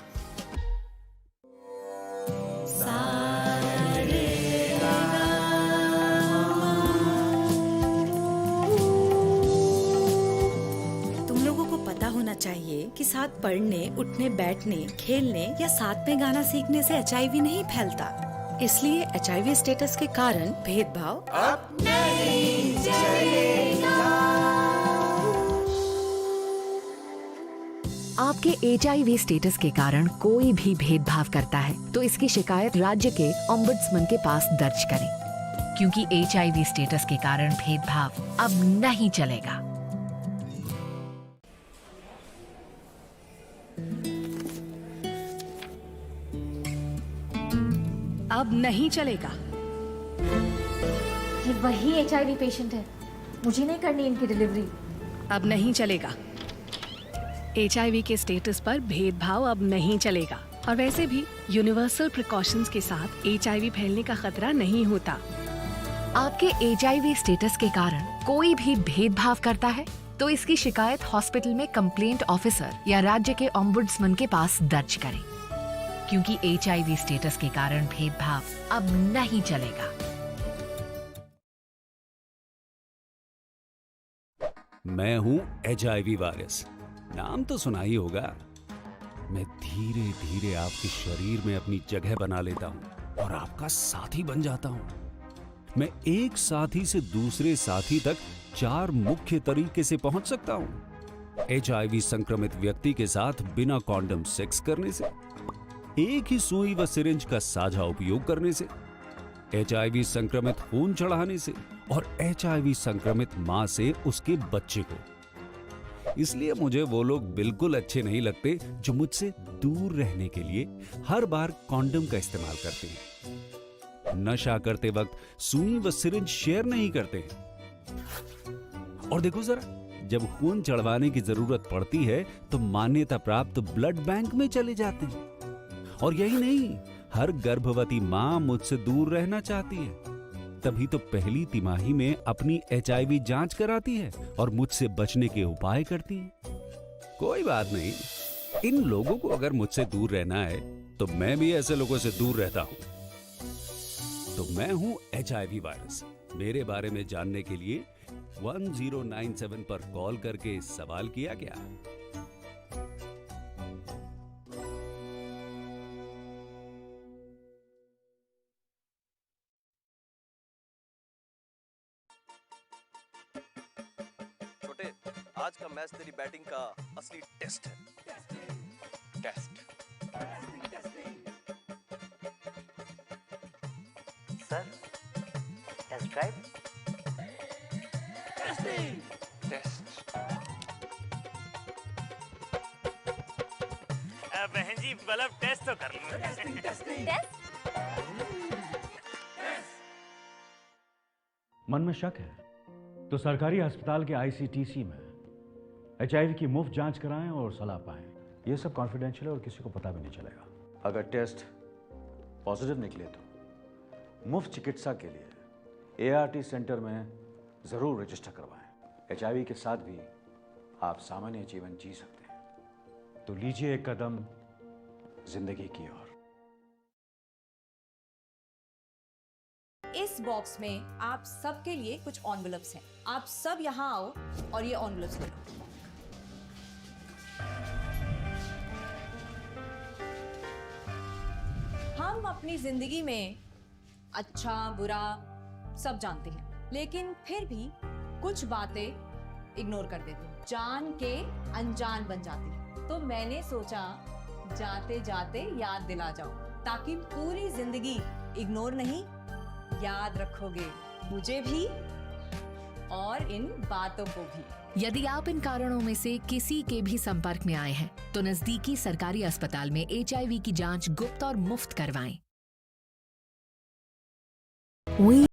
तुम लोगों को पता होना चाहिए कि साथ पढ़ने, उठने, बैठने, खेलने या साथ में गाना सीखने से एचआईवी नहीं फैलता। इसलिए एचआईवी स्टेटस के कारण भेदभाव अब नहीं चलेगा। आपके एचआईवी स्टेटस के कारण कोई भी भेदभाव करता है, तो इसकी शिकायत राज्य के ओम्बड्समैन के पास दर्ज करें, क्योंकि एचआईवी स्टेटस के कारण भेदभाव अब नहीं चलेगा। अब नहीं चलेगा। ये वही एचआईवी पेशेंट है, मुझे नहीं करनी इनकी डिलीवरी। अब नहीं चलेगा। एचआईवी के स्टेटस पर भेदभाव अब नहीं चलेगा। और वैसे भी यूनिवर्सल प्रिकॉशंस के साथ एचआईवी फैलने का खतरा नहीं होता। आपके एचआईवी स्टेटस के कारण कोई भी भेदभाव करता है, तो इसकी शिकायत हॉस्पिटल में कंप्लेंट ऑफिसर या राज्य के ओम्बड्समैन के पास दर्ज करें, क्योंकि एचआईवी स्टेटस के कारण भेदभाव अब नहीं चलेगा। मैं हूं एचआईवी वायरस, नाम तो सुना ही होगा। मैं धीरे धीरे आपके शरीर में अपनी जगह बना लेता हूं और आपका साथी बन जाता हूं। मैं एक साथी से दूसरे साथी तक चार मुख्य तरीके से पहुंच सकता हूं। एचआईवी संक्रमित व्यक्ति के साथ बिना कॉन्डम सेक्स करने से, एक ही सुई व सिरिंज का साझा उपयोग करने से, एचआईवी संक्रमित खून चढ़ाने से और एचआईवी संक्रमित मां से उसके बच्चे को। इसलिए मुझे वो लोग बिल्कुल अच्छे नहीं लगते जो मुझसे दूर रहने के लिए हर बार कॉन्डम का इस्तेमाल करते हैं, नशा करते वक्त सुई व सिरिंज शेयर नहीं करते हैं। और देखो जरा, जब खून चढ़वाने की जरूरत पड़ती है, तो मान्यता प्राप्त ब्लड बैंक में चले जाते हैं। और यही नहीं, हर गर्भवती मां मुझसे दूर रहना चाहती है, तभी तो पहली तिमाही में अपनी एचआईवी जांच कराती है और मुझसे बचने के उपाय करती है। कोई बात नहीं, इन लोगों को अगर मुझसे दूर रहना है, तो मैं भी ऐसे लोगों से दूर रहता हूं। तो मैं हूं एचआईवी वायरस। मेरे बारे में जानने के लिए वन ज़ीरो नाइन सेवन पर कॉल करके सवाल किया क्या? छोटे, आज का मैच तेरी बैटिंग का असली टेस्ट है। टेस्ट। टाइप। टेस्टिंग। टेस्ट। अ, बहन जी, बल्ब टेस्ट तो कर लूं। Testing, testing. टेस्ट? मन में शक है तो सरकारी अस्पताल के आईसीटीसी में एचआईवी की मुफ्त जांच कराएं और सलाह पाएं। ये सब कॉन्फिडेंशियल है और किसी को पता भी नहीं चलेगा। अगर टेस्ट पॉजिटिव निकले तो मुफ्त चिकित्सा के लिए एआरटी सेंटर में जरूर रजिस्टर करवाएं। एचआईवी के साथ भी आप सामान्य जीवन जी सकते हैं। तो लीजिए एक कदम जिंदगी की ओर। इस बॉक्स में आप सबके लिए कुछ एनवेलप्स हैं। आप सब यहाँ आओ और ये एनवेलप्स ले लो। हम अपनी जिंदगी में अच्छा, बुरा सब जानते हैं, लेकिन फिर भी कुछ बातें इग्नोर कर देते हैं, जान के अनजान बन जाती है। तो मैंने सोचा, जाते जाते याद दिला जाऊं, ताकि पूरी जिंदगी इग्नोर नहीं, याद रखोगे मुझे भी और इन बातों को भी। यदि आप इन कारणों में से किसी के भी संपर्क में आए हैं, तो नजदीकी सरकारी अस्पताल में एचआईवी की जांच गुप्त और मुफ्त करवाएं। We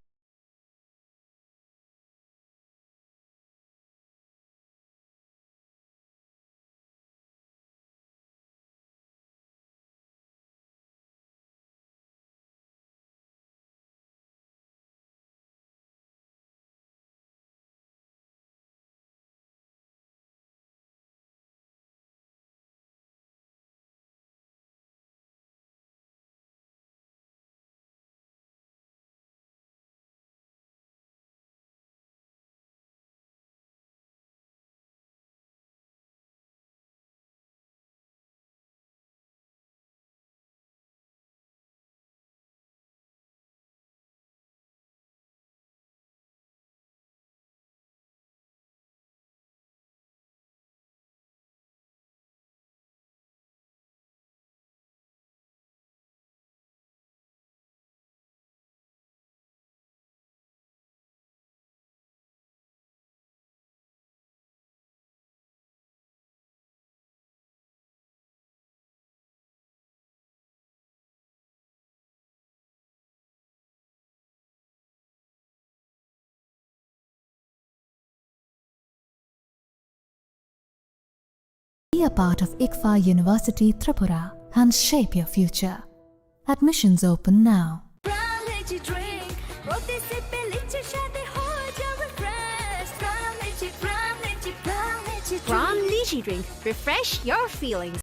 Be a part of ICFAI University Tripura and shape your future. Admissions open now. Brown lychee drink, roti sipe lychee shate ho jao refresh. Brown lychee, brown lychee, brown lychee drink. Brown lychee drink, refresh your feelings.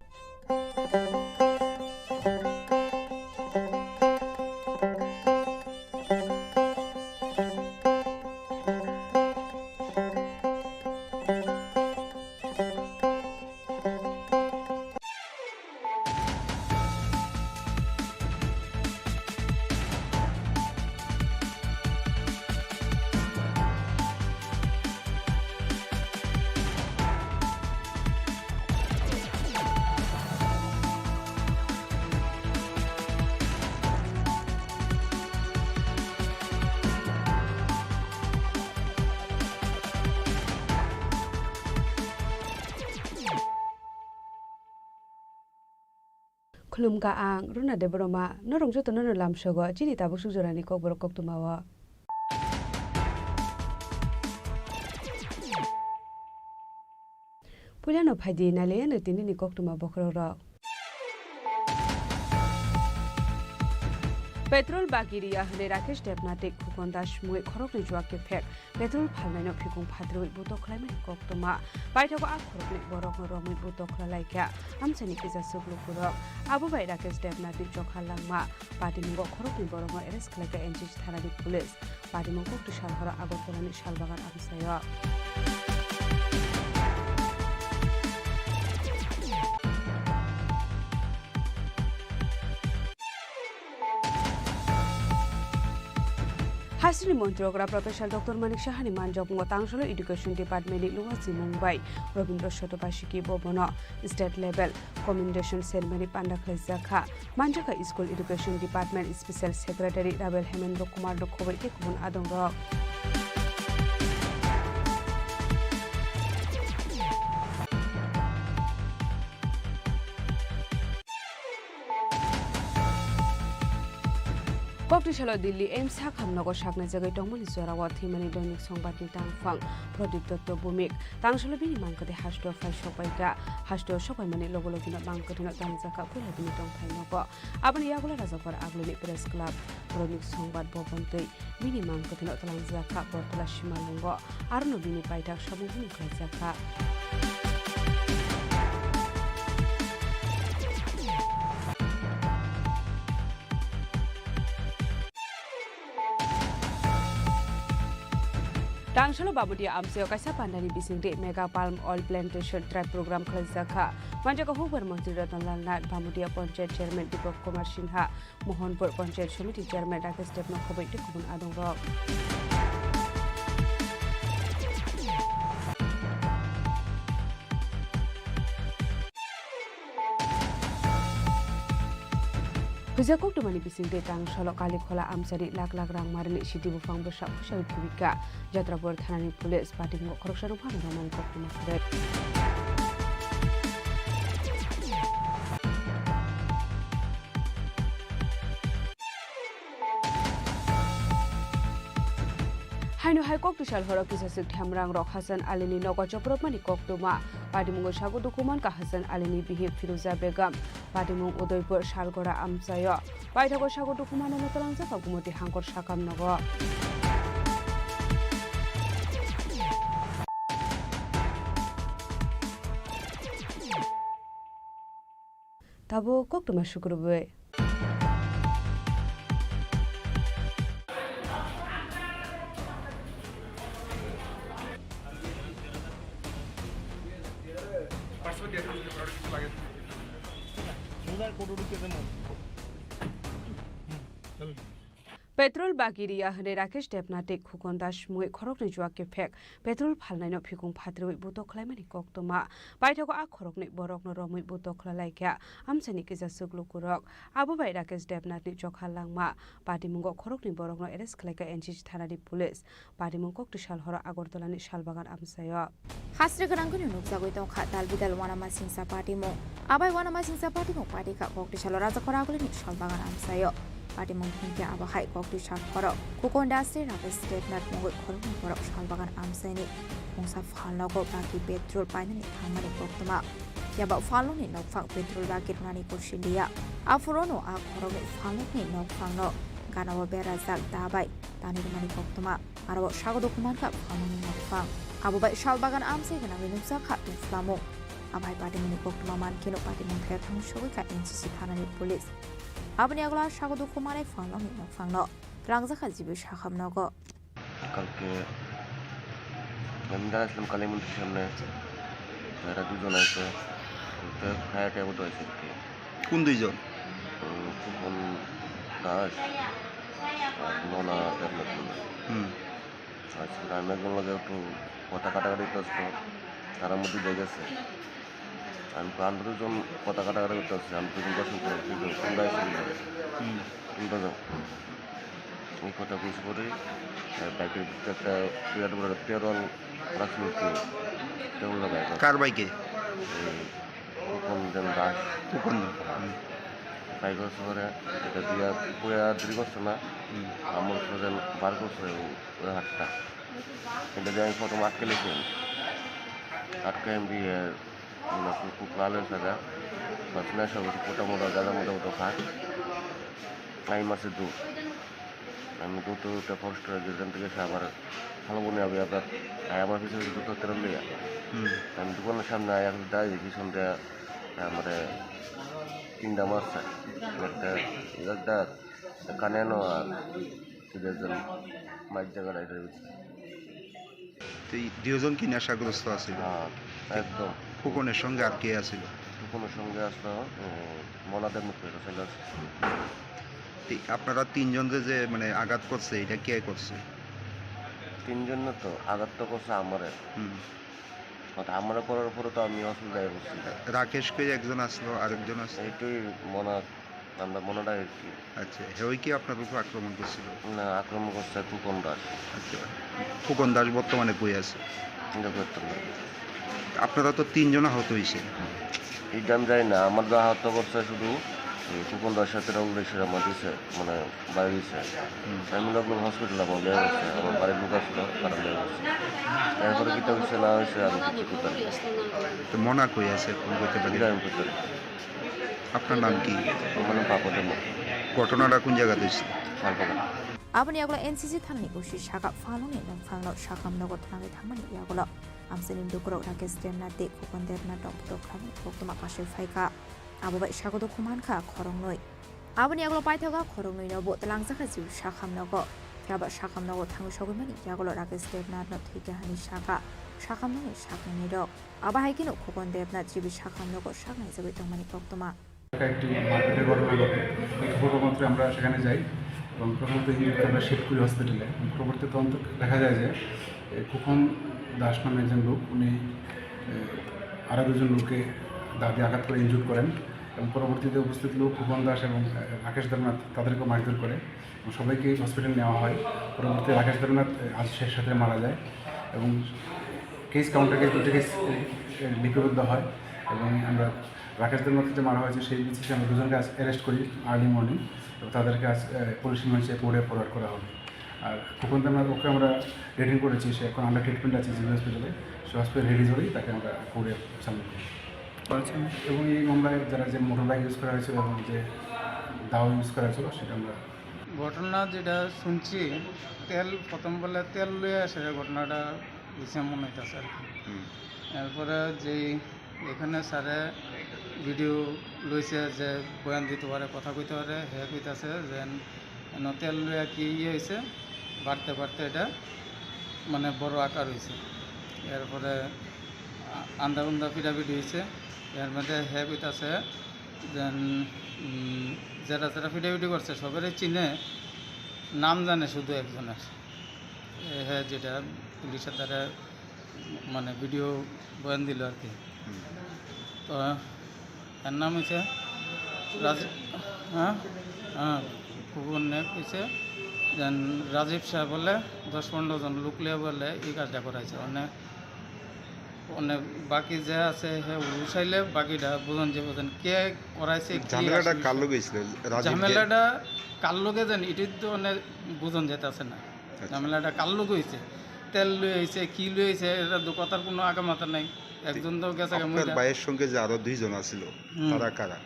Khulumkha ang Runa Debbarma, norok jotono no lamsogo chini tabuk suk jorani kokborok koktwma o. Puilano phaidi nailaiano tinini koktwma bokhorok rok. Petrol bagi riya hwnwi Rakesh Debnath tei Khukon Das mui khoroknwi juak kephek. Petrol phalnaino phikung phatrwi butok khlaimani koktwma. Paithago a khoroknwi borokno romwi butok khlalaikha amchaini kisa chuklukurok. Abo bai Rakesh Debnathni chokha langma. Patimungo khoroknwi borokno arrest khlaikha N C C thanani police. Patimung kokti salhoro Agartalani Salbagan amchaio. Hasteni Montri okra Professor Doctor Manik Sahani manjak wngo tangsalo Education Department ni luwa chimung bai Robindra Sotobasiki bo bono State Level Commendation Ceremony panda khlaijak kha. Manjak kha School Education Department Special Secretary Rabel Hemendra Kumar no khoboi tei kubun adongrok. Kokti salo Delhi AIIMS sakham nogo saknai jagwi tongmani jorao thwimani Doinik Songbatni tangphang Pradip Dotto Bhumik tangsalo bini mangkwthwi hasteo phai sokpaikha. Hasteo sokpaimani logo logino mangkwthwino tangjakha puila bini tongthai nogo. Aboni yagulo Rajakhor Agluni Press Club, Doinik Songbat Bhavan tei bini mangkwthwino twlangjakha Bortola Simalwngo. Arono bini paithak samung hwnwi khlaijakha. Tangsalo Bamudia amchaio kaisa pandani bisingtwi Mega Palm Oil Plantation Drive program khlaijakha. Manjak kha hukbar montri Ratan Lal Nath, Bamudia Panchayat Chairman Deepak Kumar Sinha, Mohanpur Panchayat Samiti Chairman Rakesh Debnath khoboi tei kubun adongrok. Huijak koktomani bisingtwi tangsalo Kalikhola amchani lakh lakh rang marini sidi buphang bwsa phusawi thwibikha. Jatrapur thanani police patimungo khoroksano phano romani koktwma phwrwk. Haino hai kokti sal horo kisaswk themrang rok Hasan Alini nogo chopropmani koktwma. Patimungo sago dukhu mankha Hasan Alini bihik Firuza Begum. Patimung Udaipur Salgora amchaio. Paithago sago dukhu manano twlangjak kha Gumoti Hangkor sakam nogo. Tabuk koktwma sukrubwi. Petrol bagi riya hwnwi Rakesh Debnath tei Khukon Das mungwi khoroknwi juak kephek petrol phalnaino phikung phatrwi butok khlaimani koktwma. Paithago a khoroknwi borokno romwi butok khlailaikha amchaini kisaswk lukurok. Abo bai Rakesh Debnathni chokha langma patimungo khoroknwi borokno arrest khlaikha N C C thanani police. Patimung kokti sal horo Agartala ni Salbagan amchaio. Hasri gwnang gwnang nukjagwi tongkha dal bidal uanamasingcha patimung. Abai uanamasingcha patimung patikha kokti salo Rajakhor Agulini Salbagan amchaio. Patimung hinkhe abo hai kokti sal horo Khukon Das tei Rakesh Debnath mungwi khoroknwi borok Salbagan amchaini mungsa phalnogo bagi petrol painani thangmani koktwma. Phiya ba phalnokni nokphang petrol bagi rwnani kursiliya. Aphurono a khoroknwi phalnokni nokphangno ganao berajak da bai tanwi rwmani koktwma. Aro sago dukhu mankha phalnokni nokphang. Abo bai Salbagan amchai gwnangwi nukjakha tungphlamung. Abai patimungni koktwma mankheno patimung thaya thangwi sogwikha N C C thanani police. Aboni yagulo sago dukhu manai phalnokni nokphangno twlangjakha G B sakhamnogo. কালকে আমি দাঁড়াইছিলাম কালী মন্দির সামনে, এরা দুজন আছে, তো ফায়ার ট্যাবও তো আছে আর কি। কোন দুইজন? উম, খোকন দাস আর মনা দেবনাথ মন্ডল। হুম। আচ্ছা, আমি একজন লগে একটু কথা কাটাকাটি করছিল, তারা মধ্যে দিয়ে গেছে। আমি তো আমরা দুজন কথা কাটাকাটি করতে আসছি, আমি দুজন দর্শন করে, দুজন তোমরা এসে বলবে। হুম। তোমরা যাও। এই কথা বুঝে পরে, আহ, বাইকের ভিতরে একটা বিরাট বড় একটা তেরো রাখছিল কি, তেরো লাগায়। কার বাইকে? এই খোকন দেবনাথ। খোকন। হুম। বাইক হচ্ছে পরে, এটা দিয়ে পুরো দৃঢ় করছে না। হুম। আমার হচ্ছে বার করছে ওই হাতটা। এটা দিয়ে আমি প্রথম আটকে লেছি। আটকে আমি দিয়ে Una kuku klalo saga. Masna sabu kuta moda gada moda moda kha. Ai mase du. Ami tu tu te first girjan teke sabar. Halo bone abi abra. Ai ama pise tu tu teram liya. Hmm. Ami dukan samne aya da ye ki sonde amare tinda masa. Ekta, ekta kane no ar. Girjan mai jaga dai dai. তো এই দুজন কি নেশাগ্রস্ত আছিল? হ্যাঁ, একদম। ফুকনের সঙ্গে আর কে আছিল? ফুকনের সঙ্গে আসলো, উম, মনাদের মুখে ছিল। আপনারা তিনজন যে, যে মানে আঘাত করছে, এটা কে করছে? তিনজন না তো, আঘাত তো করছে আমারে। হুম। মানে আমারে করার পরে তো আমি অসুবিধায় পড়ছি। রাকেশ কই একজন আসলো, আরেকজন আসলো? এইটাই মনে হয়, আমরা মনে হয় আর কি। আচ্ছা, হেই কি আপনার উপর আক্রমণ করছিল? না, আক্রমণ করছে ফুকন দাস। আচ্ছা, ফুকন দাস বর্তমানে কই আছে? এটা করতে পারি। আপনারা তো তিনজন আহত হইছেন। এটা আমি জানি না, আমার তো আহত করছে শুধু এই ফুকন দাসের সাথে রাহুল দাসের আমার দিছে, মানে বাইরে দিছে। হুম। আমি লোক হসপিটালে আমার লেগে গেছে, আমার বাড়ির লোক আসলো, তারা লেগে গেছে। এরপরে কিতা হয়েছে না হয়েছে আমি কিছু করতে পারি না। তো মনা কই আছে, ফোন করতে পারি? এটা আমি করতে পারি। আপনার নাম কি? আমার নাম পাপা দেব। ঘটনাটা কোন জায়গাতে হয়েছে? Salbagan. Aboni yagulo N C C thanani O C saka phalungni nokphangno sakam nogo thangwi thangmani yagulo amchaini lukurok Rakesh Debnath tei Khokon Debnath rok bwtwk khlaimani koktwma kasui phaikha. Abo bai sago dukhu mankha khoroknwi. Aboni yagulo paithago khoroknwino bo twlangjakha jibu sakam nogo. Phiya ba sakam nogo thangwi sogwimani yagulo Rakesh Debnathno thwikha hwnwi sakha sakam nokni saknwini rok. Abo hai kheno Khokon Debnath jibu sakam nogo saknaijagwi tongmani koktwma. একটা একটি মারপিটের ঘটনা ঘটে। এই খবর মাত্র আমরা সেখানে যাই এবং প্রথমত ইঞ্জুরিকে আমরা শিফট করি হসপিটালে। এবং পরবর্তী তদন্ত দেখা যায় যে, এ, খোকন দাস নামে একজন লোক, উনি, এ, আরও দুজন লোককে দা দিয়ে আঘাত করে ইনজুর করেন এবং পরবর্তীতে উপস্থিত লোক খোকন দাস এবং, এ, রাকেশ দেবনাথ তাদেরকে মারধর করে এবং সবাইকে হসপিটালে নেওয়া হয়। পরবর্তীতে রাকেশ দেবনাথ, এ, আজ শেষ রাতে মারা যায় এবং কেস কাউন্টার কেস দুটো কেস, এ, এ, লিপিবদ্ধ হয় এবং আমরা রাকেশ দেবনাথকে যে মারা হয়েছে, সেই বেসিসে আমরা দুজনকে আজ অ্যারেস্ট করি আর্লি মর্নিং এবং তাদেরকে আজ, এ, পুলিশ রিমান্ডে কোর্টে ফরওয়ার্ড করা হবে। আর খোকন দেবনাথ ওকে আমরা ডিটেইন করেছি, সে এখন আন্ডার ট্রিটমেন্ট আছে জিবি হসপিটালে। সে হসপিটাল রিলিজ হলেই তাকে আমরা কোর্টে সাবমিট করব। আচ্ছা। এবং এই মামলায় যারা যে মোটর বাইক ইউজ করা হয়েছিল এবং যে দাও ইউজ করা হয়েছিল, সেটা আমরা ঘটনা যেটা শুনছি, তেল প্রথম বলে তেল লইয়া আসে, ঘটনাটা বুঝে মনে হইতাছে আর কি। হুম। এরপরে যেই এখানে স্যারে ভিডিও লইছে যে বয়ান দিতে পারে, কথা কইতে পারে, হে কইতাছে যে এন তেল লইয়া কি ইয়ে হইছে, বাড়তে বাড়তে এটা মানে বড় আকার হইছে। এরপরে আ-, আন্দা উন্দা পিটাপিটি হইছে। এর মধ্যে হে কইতাছে যে, উম, যারা যারা পিটাপিটি করছে সবারই চিনে, নাম জানে শুধু একজনের। এ, হে যেটা পুলিশের দ্বারা মানে ভিডিও বয়ান দিল আর কি। হুম। তো এর নাম হইছে রাজ-, হ্যাঁ, হ্যাঁ, খুব অনেক হইছে। যেন রাজীব শাহ বলে দশ পনেরো জন লোক লিয়ে বলে এই কাজটা করাইছে। মানে, মানে বাকি যে আছে হে উঠাইলে বাকিটা বুঝন যে বুঝন কে করাইছে, কি ঝামেলাটা আসলে কার লগে হইছিল? রাজীব যে ঝামেলাটা কার লগে যেন এটাই তো মানে বুঝন যেতে আছে না। আচ্ছা। ঝামেলাটা কার লগে হইছে? তেল লই আইছে, কি লই আইছে, এটা তো কথার কোনো আগামাথা নাই। একজন তো গেছে গা আপনার মহিলা। ভাইয়ের সঙ্গে যে আরো দুইজন আছিল, হুম। তারা কারা?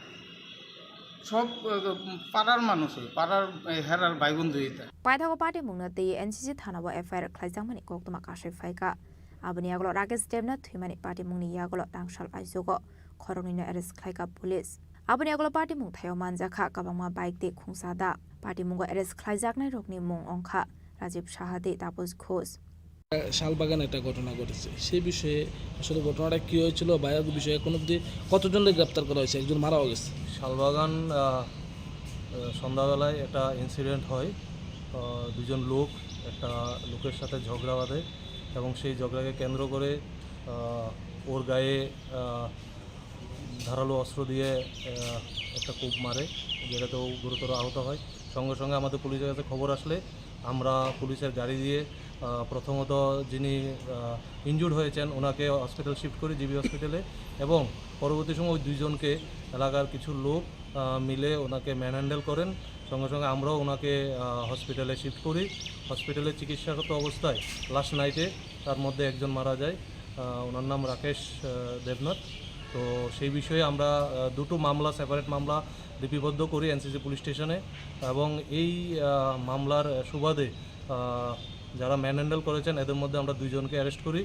সব, আহ, পাড়ার মানুষ, ওই পাড়ার, এই, হেরার ভাই বন্ধু এটা। Paithago patimungno tei N C C thanao F I R khlaijakmani koktwma kasui phaikha. Aboni yagulo Rakesh Debnath thwimani patimungni yagulo rangsal aijugo khoroknwino arrest khlaikha police. Aboni yagulo patimung thaio manjakha kwbangma bike tei khungsa da. Patimungo arrest khlaijaknairokni mung wngkha Rajiv Saha tei Taposh Ghosh. Salbagan একটা ঘটনা ঘটেছে, সেই বিষয়ে আসলে ঘটনাটা কী হয়েছিল বা এই বিষয়ে এখন অবধি কতজনকে গ্রেপ্তার করা হয়েছে? একজন মারাও গেছে। শালবাগান, আহ, আহ, সন্ধ্যাবেলায় একটা ইনসিডেন্ট হয়। আহ, দুজন লোক একটা লোকের সাথে ঝগড়া বাঁধে এবং সেই ঝগড়াকে কেন্দ্র করে, আহ, ওর গায়ে, আহ, ধারালো অস্ত্র দিয়ে, আহ, একটা কোপ মারে, যেটাতে ও গুরুতর আহত হয়। সঙ্গে সঙ্গে আমাদের পুলিশের কাছে খবর আসলে আমরা পুলিশের গাড়ি দিয়ে, আহ, প্রথমত যিনি, আহ, ইনজুর্ড হয়েছেন ওনাকে হসপিটাল শিফট করি, জিবি হসপিটালে, এবং পরবর্তী সময় ওই দুইজনকে এলাকার কিছু লোক, আহ, মিলে ওনাকে ম্যানহ্যান্ডেল করেন। সঙ্গে সঙ্গে আমরাও ওনাকে, আহ, হসপিটালে শিফট করি। হসপিটালে চিকিৎসারত অবস্থায় লাস্ট নাইটে তার মধ্যে একজন মারা যায়। আহ, ওনার নাম রাকেশ, আহ, দেবনাথ। তো সেই বিষয়ে আমরা, আহ, দুটো মামলা, সেপারেট মামলা লিপিবদ্ধ করি এনসিসি পুলিশ স্টেশনে, এবং এই, আহ, মামলার সুবাদে, আহ, যারা ম্যানহ্যান্ডেল করেছেন এদের মধ্যে আমরা দুইজনকে অ্যারেস্ট করি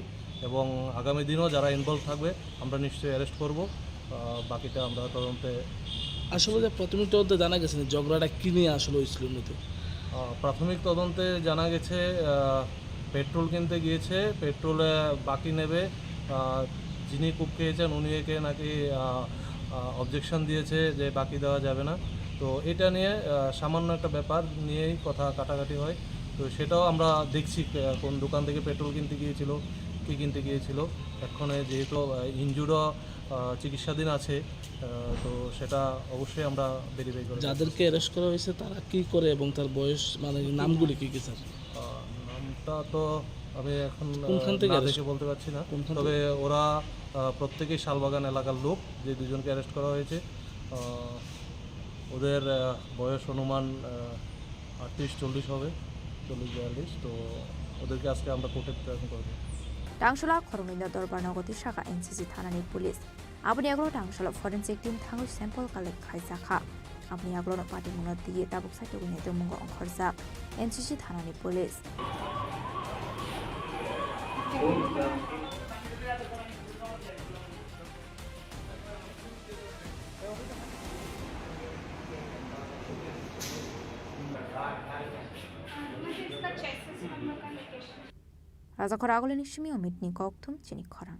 এবং আগামী দিনও যারা ইনভলভ থাকবে আমরা নিশ্চয়ই অ্যারেস্ট করব। আহ, বাকিটা আমরা তদন্তে আসলে যে প্রাথমিক তদন্তে জানা গেছে না ঝগড়াটা কী নিয়ে আসলে হয়েছিল মূলত? আহ, প্রাথমিক তদন্তে জানা গেছে, আহ, পেট্রোল কিনতে গিয়েছে, পেট্রোলে বাকি নেবে। আহ, যিনি কুক খেয়েছেন উনি একে নাকি, আহ, আহ, অবজেকশন দিয়েছে যে বাকি দেওয়া যাবে না। তো এটা নিয়ে, আহ, সামান্য একটা ব্যাপার নিয়েই কথা কাটাকাটি হয়। তো সেটাও আমরা দেখছি, আহ, কোন দোকান থেকে পেট্রোল কিনতে গিয়েছিল, কী কিনতে গিয়েছিল। এক্ষণে যেহেতু, আহ, ইনজুর্ডও, আহ, চিকিৎসাধীন আছে, আহ, তো সেটা অবশ্যই আমরা ভেরিফাই করে দেখছি। যাদেরকে অ্যারেস্ট করা হয়েছে তারা কি করে এবং তার বয়স, মানে, নামগুলি কি কি, স্যার? আহ, নামটা তো আমি এখন, আহ, কোনখান থেকে না অ্যারেস্ট? দেখে বলতে পারছি না। কোনখান তবে থেকে? ওরা, আহ, প্রত্যেকেই শালবাগান এলাকার লোক, যে দুজনকে অ্যারেস্ট করা হয়েছে। আহ, ওদের, আহ, বয়স অনুমান, আহ, আটত্রিশ চল্লিশ হবে, চল্লিশ বিয়াল্লিশ। তো ওদেরকে আজকে আমরা কোর্টে প্রেজেন্ট করবো। Tangshula khoroknwino dorbar nogo tisaka N C C thanani police. Aboni yagulo Tangshula forensic team thangwi sample collect khlaijakha. Aboni yagulono patimungno twiwi tabuk sai tubuni tongmungo ongkhorjak N C C thanani police. Rajakhor agulini simi omitni kokthum chini khorang.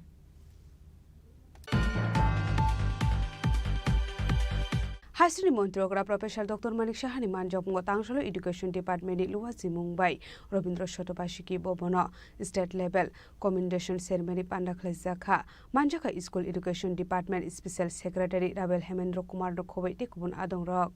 Hasteni montri okra Professor Doctor Manik Sahani manjakmungo Tangsholo Education Department ni luwa jimung bai Robindra Sotobashiki Bhavan o state level commendation ceremony panda khlaijakha. Manjakha School Education Department Special Secretary Rabel Hemendra Kumar no khoboi tei kubun adongrok.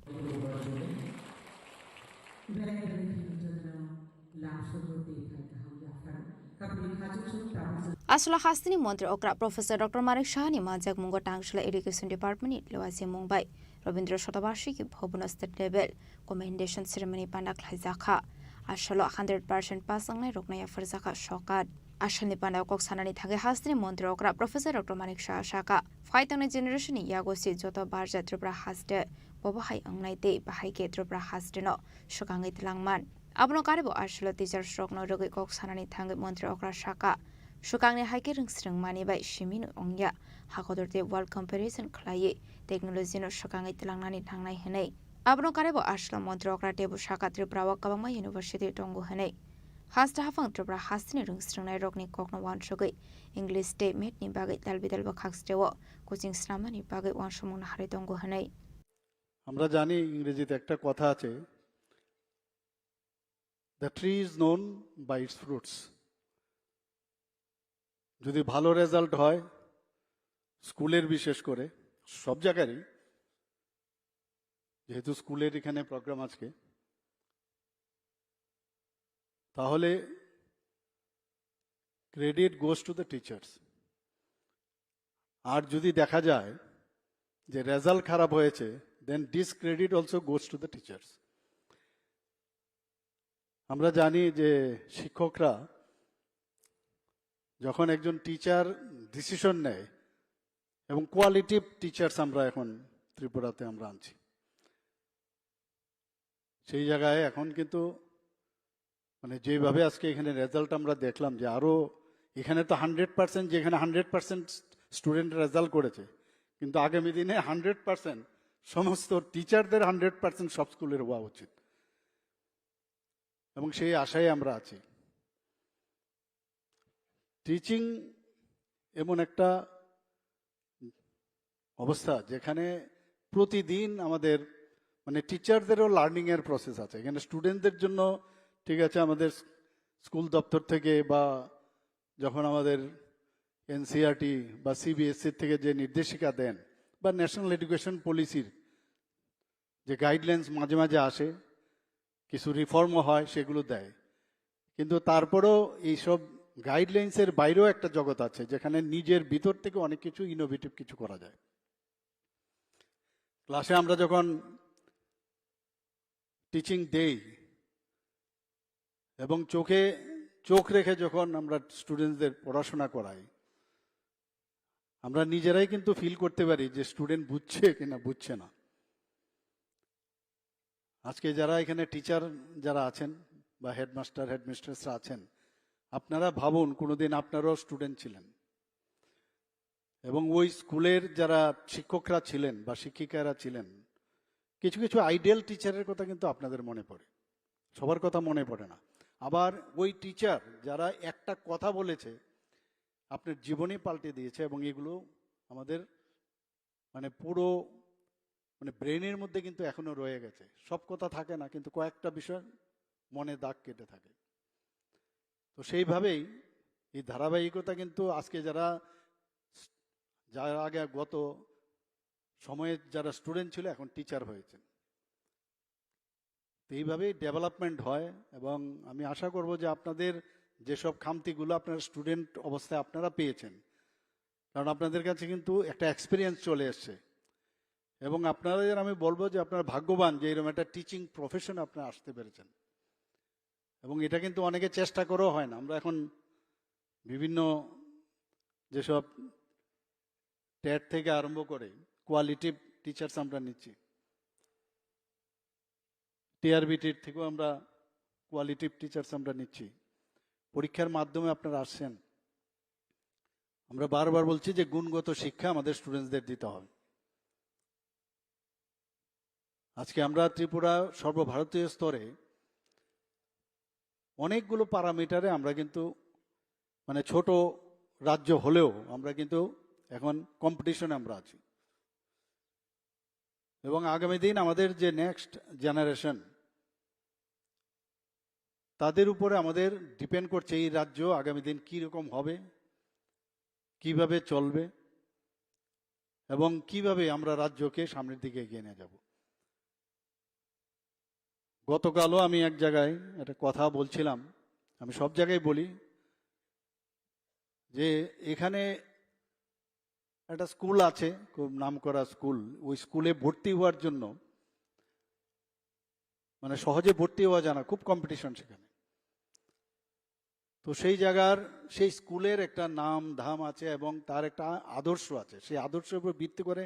Aswla hasteni montri okra Professor Doctor Manik Sahani manjakmungo Tangsholo Education Department ni luwa jimung bai Robindra Sotobashiki Bhavan o state level commendation ceremony panda khlaijakha. Aswlo hundred percent pass wngnai rokno yapharjakha sokat. Aswlni panda kok sanani thangwi hasteni montri okra Professor Doctor Manik Saha sakha, phai tongnai generation ni yago se joto barja Tripura haste bobo hai wngnai tei bahai khe Tripura haste no swkangwi twlangman. Abono karwi bo aswlo teachers rokno rwgwi kok sanani thangwi montri okra sakha, swkangni hai khe rwngsrwng mani bai simi no wngya, hakotor tei world comparison khlaiwi technology no swkangwi twlangnani nangnai hwnwi. Abono karwi bo aswlo montri okra teibo sakha Tripura o kwbangma university tongo hwnwi. Haste haphang Tripura hasteni rwngsrwngnai rokni kokno uansugwi English tei math ni bagwi dalbidal bwkhak stereo coaching snamnani bagwi uansukmung naharwi tongo hwnwi. আমরা জানি ইংরেজিতে একটা কথা আছে, "The tree is known by its fruits." যদি ভালো রেজাল্ট হয় স্কুলের, বিশেষ করে সব জায়গারই, যেহেতু স্কুলের এখানে প্রোগ্রাম আজকে, তাহলে credit goes to the teachers। আর যদি দেখা যায় যে রেজাল্ট খারাপ হয়েছে, then discredit also goes to the teachers। আমরা জানি যে শিক্ষকরা যখন একজন টিচার ডিসিশন নেয়, এবং কোয়ালিটিভ টিচার্স আমরা এখন ত্রিপুরাতে আমরা আনছি, সেই জায়গায় এখন কিন্তু, মানে, যেভাবে আজকে এখানে রেজাল্ট আমরা দেখলাম, যে আরও এখানে তো হান্ড্রেড পার্সেন্ট, যেখানে হান্ড্রেড পার্সেন্ট স্টুডেন্ট রেজাল্ট করেছে, কিন্তু আগামী দিনে হান্ড্রেড পার্সেন্ট সমস্ত টিচারদের হান্ড্রেড পার্সেন্ট সব স্কুলের হওয়া উচিত, এবং সেই আশায় আমরা আছি। টিচিং এমন একটা অবস্থা, যেখানে প্রতিদিন আমাদের, মানে, টিচারদেরও লার্নিংয়ের প্রসেস আছে। এখানে স্টুডেন্টদের জন্য, ঠিক আছে, আমাদের স্কুল দপ্তর থেকে বা যখন আমাদের এনসিইআরটি বা সিবিএসই থেকে যে নির্দেশিকা দেন বা ন্যাশনাল এডুকেশন পলিসির যে গাইডলাইন্স মাঝে মাঝে আসে, কিছু রিফর্মও হয়, সেগুলো দেয়। কিন্তু তারপরেও এইসব গাইডলাইন্সের বাইরেও একটা জগৎ আছে, যেখানে নিজের ভিতর থেকে অনেক কিছু ইনোভেটিভ কিছু করা যায়। ক্লাসে আমরা যখন টিচিং দেই এবং চোখে চোখ রেখে যখন আমরা স্টুডেন্টসদের পড়াশোনা করাই, আমরা নিজেরাই কিন্তু ফিল করতে পারি যে স্টুডেন্ট বুঝছে কিনা বুঝছে না। আজকে যারা এখানে টিচার যারা আছেন বা হেডমাস্টার, হেডমিস্ট্রেসরা আছেন, আপনারা ভাবুন, কোনোদিন আপনারাও স্টুডেন্ট ছিলেন এবং ওই স্কুলের যারা শিক্ষকরা ছিলেন বা শিক্ষিকারা ছিলেন, কিছু কিছু আইডিয়াল টিচারের কথা কিন্তু আপনাদের মনে পড়ে, সবার কথা মনে পড়ে না। আবার ওই টিচার যারা একটা কথা বলেছে, আপনার জীবনই পাল্টে দিয়েছে, এবং এগুলো আমাদের, মানে, পুরো, মানে ব্রেনের মধ্যে কিন্তু এখনো রয়ে গেছে। সব কথা থাকে না, কিন্তু কয়েকটা বিষয় মনে দাগ কেটে থাকে। তো সেইভাবেই এই ধারাবাহিকতা কিন্তু আজকে যারা, যারা আগে গত সময়ে যারা স্টুডেন্ট ছিল, এখন টিচার হয়েছেন। তো এইভাবেই ডেভেলপমেন্ট হয়। এবং আমি আশা করব যে আপনাদের যেসব খামতিগুলো আপনারা স্টুডেন্ট অবস্থায় আপনারা পেয়েছেন, কারণ আপনাদের কাছে কিন্তু একটা এক্সপিরিয়েন্স চলে এসছে, এবং আপনাদের আমি বলবো যে আপনারা ভাগ্যবান যে এরকম একটা টিচিং প্রফেশন আপনারা আসতে পেরেছেন। এবং এটা কিন্তু অনেকে চেষ্টা করেও হয় না। আমরা এখন বিভিন্ন যেসব টেট থেকে আরম্ভ করে কোয়ালিটিভ টিচার্স আমরা নিচ্ছি, টিআরবিটির থেকেও আমরা কোয়ালিটিভ টিচার্স আমরা নিচ্ছি। পরীক্ষার মাধ্যমে আপনারা আসছেন। আমরা বারবার বলছি যে গুণগত শিক্ষা আমাদের স্টুডেন্টসদের দিতে হবে। আজকে আমরা ত্রিপুরা সর্বভারতীয় স্তরে অনেকগুলো প্যারামিটারে আমরা কিন্তু, মানে, ছোট রাজ্য হলেও আমরা কিন্তু এখন কম্পিটিশনে আমরা আছি। এবং আগামী দিন আমাদের যে নেক্সট জেনারেশন, তাদের উপরে আমাদের ডিপেন্ড করছে এই রাজ্য আগামী দিন কী রকম হবে, কিভাবে চলবে এবং কিভাবে আমরা রাজ্যকে সামনের দিকে এগিয়ে নিয়ে যাব। গতকালও আমি এক জায়গায় একটা কথা বলছিলাম, আমি সব জায়গায় বলি যে এখানে একটা স্কুল আছে, খুব নামকরা স্কুল, ওই স্কুলে ভর্তি হওয়ার জন্য, মানে, সহজে ভর্তি হওয়া যায় না, খুব কম্পিটিশন সেখানে। তো সেই জায়গার, সেই স্কুলের একটা নাম ধাম আছে এবং তার একটা আদর্শ আছে। সেই আদর্শের উপর ভিত্তি করে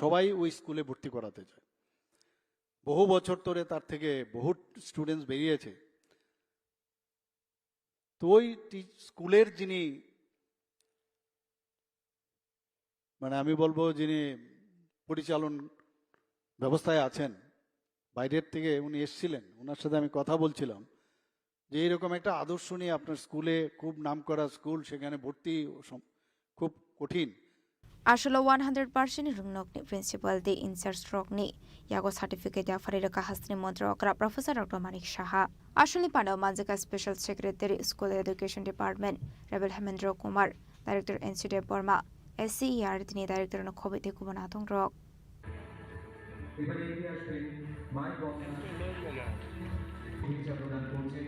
সবাই ওই স্কুলে ভর্তি করাতে চায়। বহু বছর ধরে তার থেকে বহু স্টুডেন্টস বেরিয়েছে। তো ওই টি-, স্কুলের যিনি, মানে, আমি বলবো, যিনি পরিচালন ব্যবস্থায় আছেন, বাইরের থেকে উনি এসেছিলেন, ওনার সাথে আমি কথা বলছিলাম যে এইরকম একটা আদর্শ নিয়ে আপনার স্কুলে, খুব নামকরা স্কুল, সেখানে ভর্তি সম-, খুব কঠিন। Asolo one hundred percent rwngnokni principal tei in-charge rokni yago certificate yapharwi rwkha hasteni montri okra Professor Doctor Manik Saha. Asolni pandao manjak kha Special Secretary School Education Department Rebel Hemendra Kumar, Director N C Debbarma, S C E R T ni Director no khobwi tei kubun adong rok. এবারে এগিয়ে আসবেন মাই বক্তা, ভূমিকা প্রদান করছেন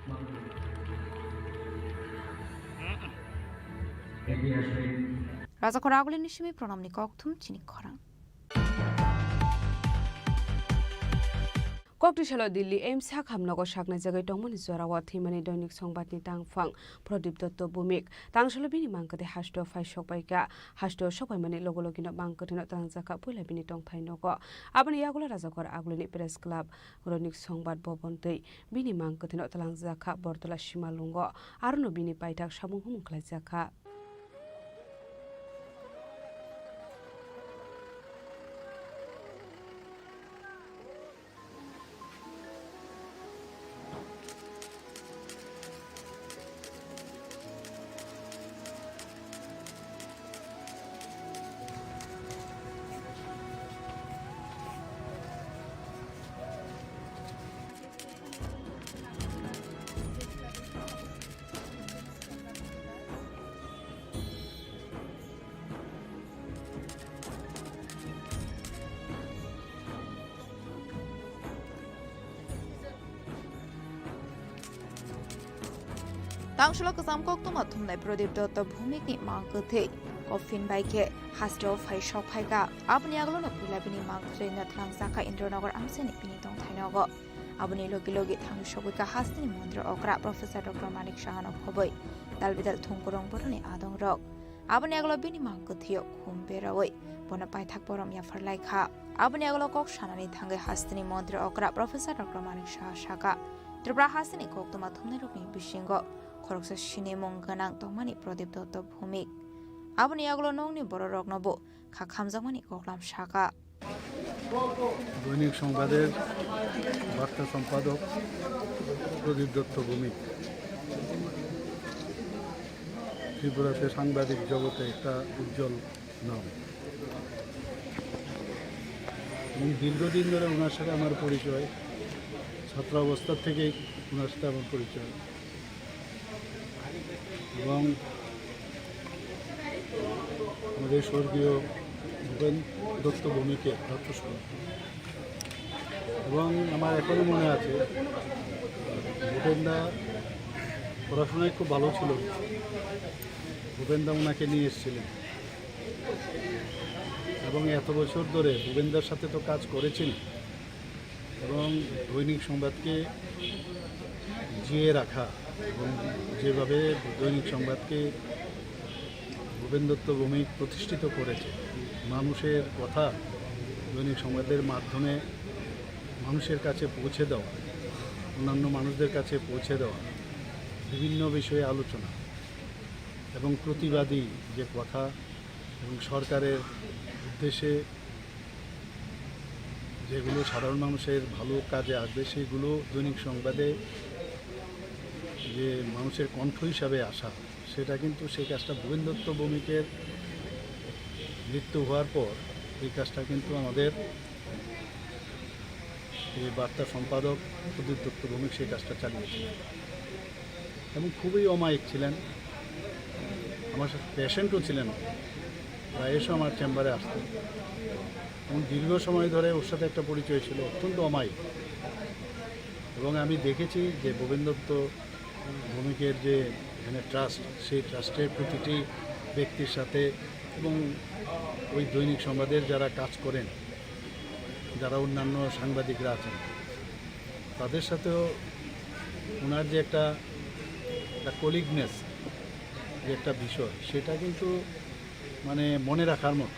মাননীয়। এগিয়ে আসবেন। Rajakhor Agulini simi pranamni kokthum chini khorang. Koktisalo Delhi AIIMS hakhamnogo saknai jagwi tongmani jorao thwimani Doinik Songbatni tangphang Pradip Dotto Bhumik. Tangsalo bini mangkwthwi hasteo phai sokpaikha. Hasteo sokpaimani logo logino mangkwthwino twlangjakha puila bini tongthai nogo. Aboni yagulo Rajakhor Agulini Press Club, Doinik Songbat Bhaban tei bini mangkwthwino twlangjakha Bortola Simalungo. Arono bini paithak samung humung khlaijakha. Tangsalo kwcham koktwma thumnai Pradip Dotto Bhumikni mangkwthwi coffin bai khe hasteo phai sok phaikha. Aboni yagulono puila bini mangkwthwino twlangjakha Indranagar amchaini bini tongthai nogo. Aboni logi logi thangwi sogwi kha hasteni montri okra Professor Doctor Manik Sahano khobwi dal bidal thungkurung boroni adong rok. Aboni yagulo bini mangkwthwio khum berawi bono paithak borom yaphar laikha. Aboni yagulo kok sanani thangwi hasteni montri okra Professor Doctor Manik Saha sakha, Tripura hasteni koktwma thumnairokni bisingo khoroksa sinimung gwnang tongmani Pradip Dotto Bhumik. Aboni yagulo nokni bororoknobo kha khamjakmani koklam sakha. দৈনিক সংবাদের বার্তা সম্পাদক প্রদীপ দত্ত ভৌমিক ত্রিপুরাতে সাংবাদিক জগতে একটা উজ্জ্বল নাম। এবং দীর্ঘদিন ধরে ওনার সাথে আমার পরিচয়, ছাত্রাবস্থা থেকেই ওনার সাথে আমার পরিচয়। এবং আমাদের স্বর্গীয় ভূপেন দত্ত ভৌমিকের রক্তস্মরণ। এবং আমার এখনও মনে আছে, ভূপেনদা পড়াশোনায় খুব ভালো ছিল। ভূপেনদা ওনাকে নিয়ে এসেছিলেন এবং এত বছর ধরে ভূপেনদার সাথে তো কাজ করেছেন এবং দৈনিক সংবাদকে জিয়ে রাখা এবং যেভাবে দৈনিক সংবাদকে ভূপেন দত্ত ভৌমিক প্রতিষ্ঠিত করেছে, মানুষের কথা দৈনিক সংবাদের মাধ্যমে মানুষের কাছে পৌঁছে দেওয়া, অন্যান্য মানুষদের কাছে পৌঁছে দেওয়া, বিভিন্ন বিষয়ে আলোচনা এবং প্রতিবাদী যে কথা এবং সরকারের উদ্দেশ্যে যেগুলো সাধারণ মানুষের ভালো কাজে আসবে, সেগুলো দৈনিক সংবাদে যে মানুষের কণ্ঠ হিসাবে আসা, সেটা কিন্তু, সেই কাজটা ভূপেন দত্ত ভৌমিকের মৃত্যু হওয়ার পর এই কাজটা কিন্তু আমাদের এই বার্তা সম্পাদক প্রদীপ দত্ত ভৌমিক সেই কাজটা চালিয়েছিলেন এবং খুবই অমায়িক ছিলেন। আমার সাথে পেশেন্টও ছিলেন, প্রায়শ আমার চেম্বারে আসতেন এবং দীর্ঘ সময় ধরে ওর সাথে একটা পরিচয় ছিল, অত্যন্ত অমায়িক। এবং আমি দেখেছি যে ভূপেন দত্ত ভৌমিকের যে এখানে ট্রাস্ট, সেই ট্রাস্টের প্রতিটি ব্যক্তির সাথে এবং ওই দৈনিক সংবাদের যারা কাজ করেন, যারা অন্যান্য সাংবাদিকরা আছেন, তাদের সাথেও ওনার যে একটা, একটা কলিগনেস, যে একটা বিষয়, সেটা কিন্তু মানে মনে রাখার মতো।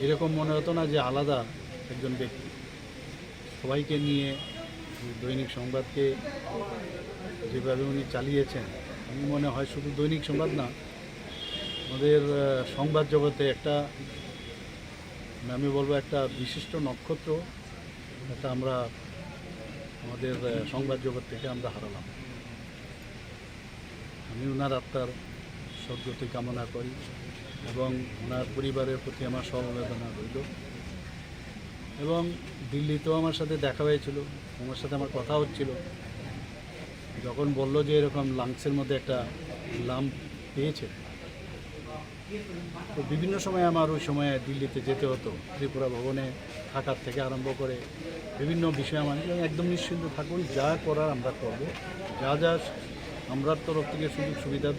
এরকম মনে হতো না যে আলাদা একজন ব্যক্তি। সবাইকে নিয়ে দৈনিক সংবাদকে যেভাবে উনি চালিয়েছেন, আমি মনে হয় শুধু দৈনিক সংবাদ না, আমাদের, আহ, সংবাদ জগতে একটা, মানে, আমি বলবো একটা বিশিষ্ট নক্ষত্র, একটা আমরা আমাদের, আহ, সংবাদ জগৎ থেকে আমরা হারালাম। আমি ওনার আত্মার সদ্গতি কামনা করি এবং ওনার পরিবারের প্রতি আমার সমবেদনা রইল। এবং দিল্লিতেও আমার সাথে দেখা হয়েছিল, ওনার সাথে আমার কথা হচ্ছিল। যখন বলল যে এরকম লাংসের মধ্যে একটা লাম্প পেয়েছে, তো বিভিন্ন সময় আমার ওই সময়ে দিল্লিতে যেতে হতো, ত্রিপুরা ভবনে থাকার থেকে আরম্ভ করে বিভিন্ন বিষয়ে আমার একদম নিশ্চিন্ত থাকুন, যা করার আমরা করব, যা যা আমরার তরফ থেকে সুযোগ সুবিধা,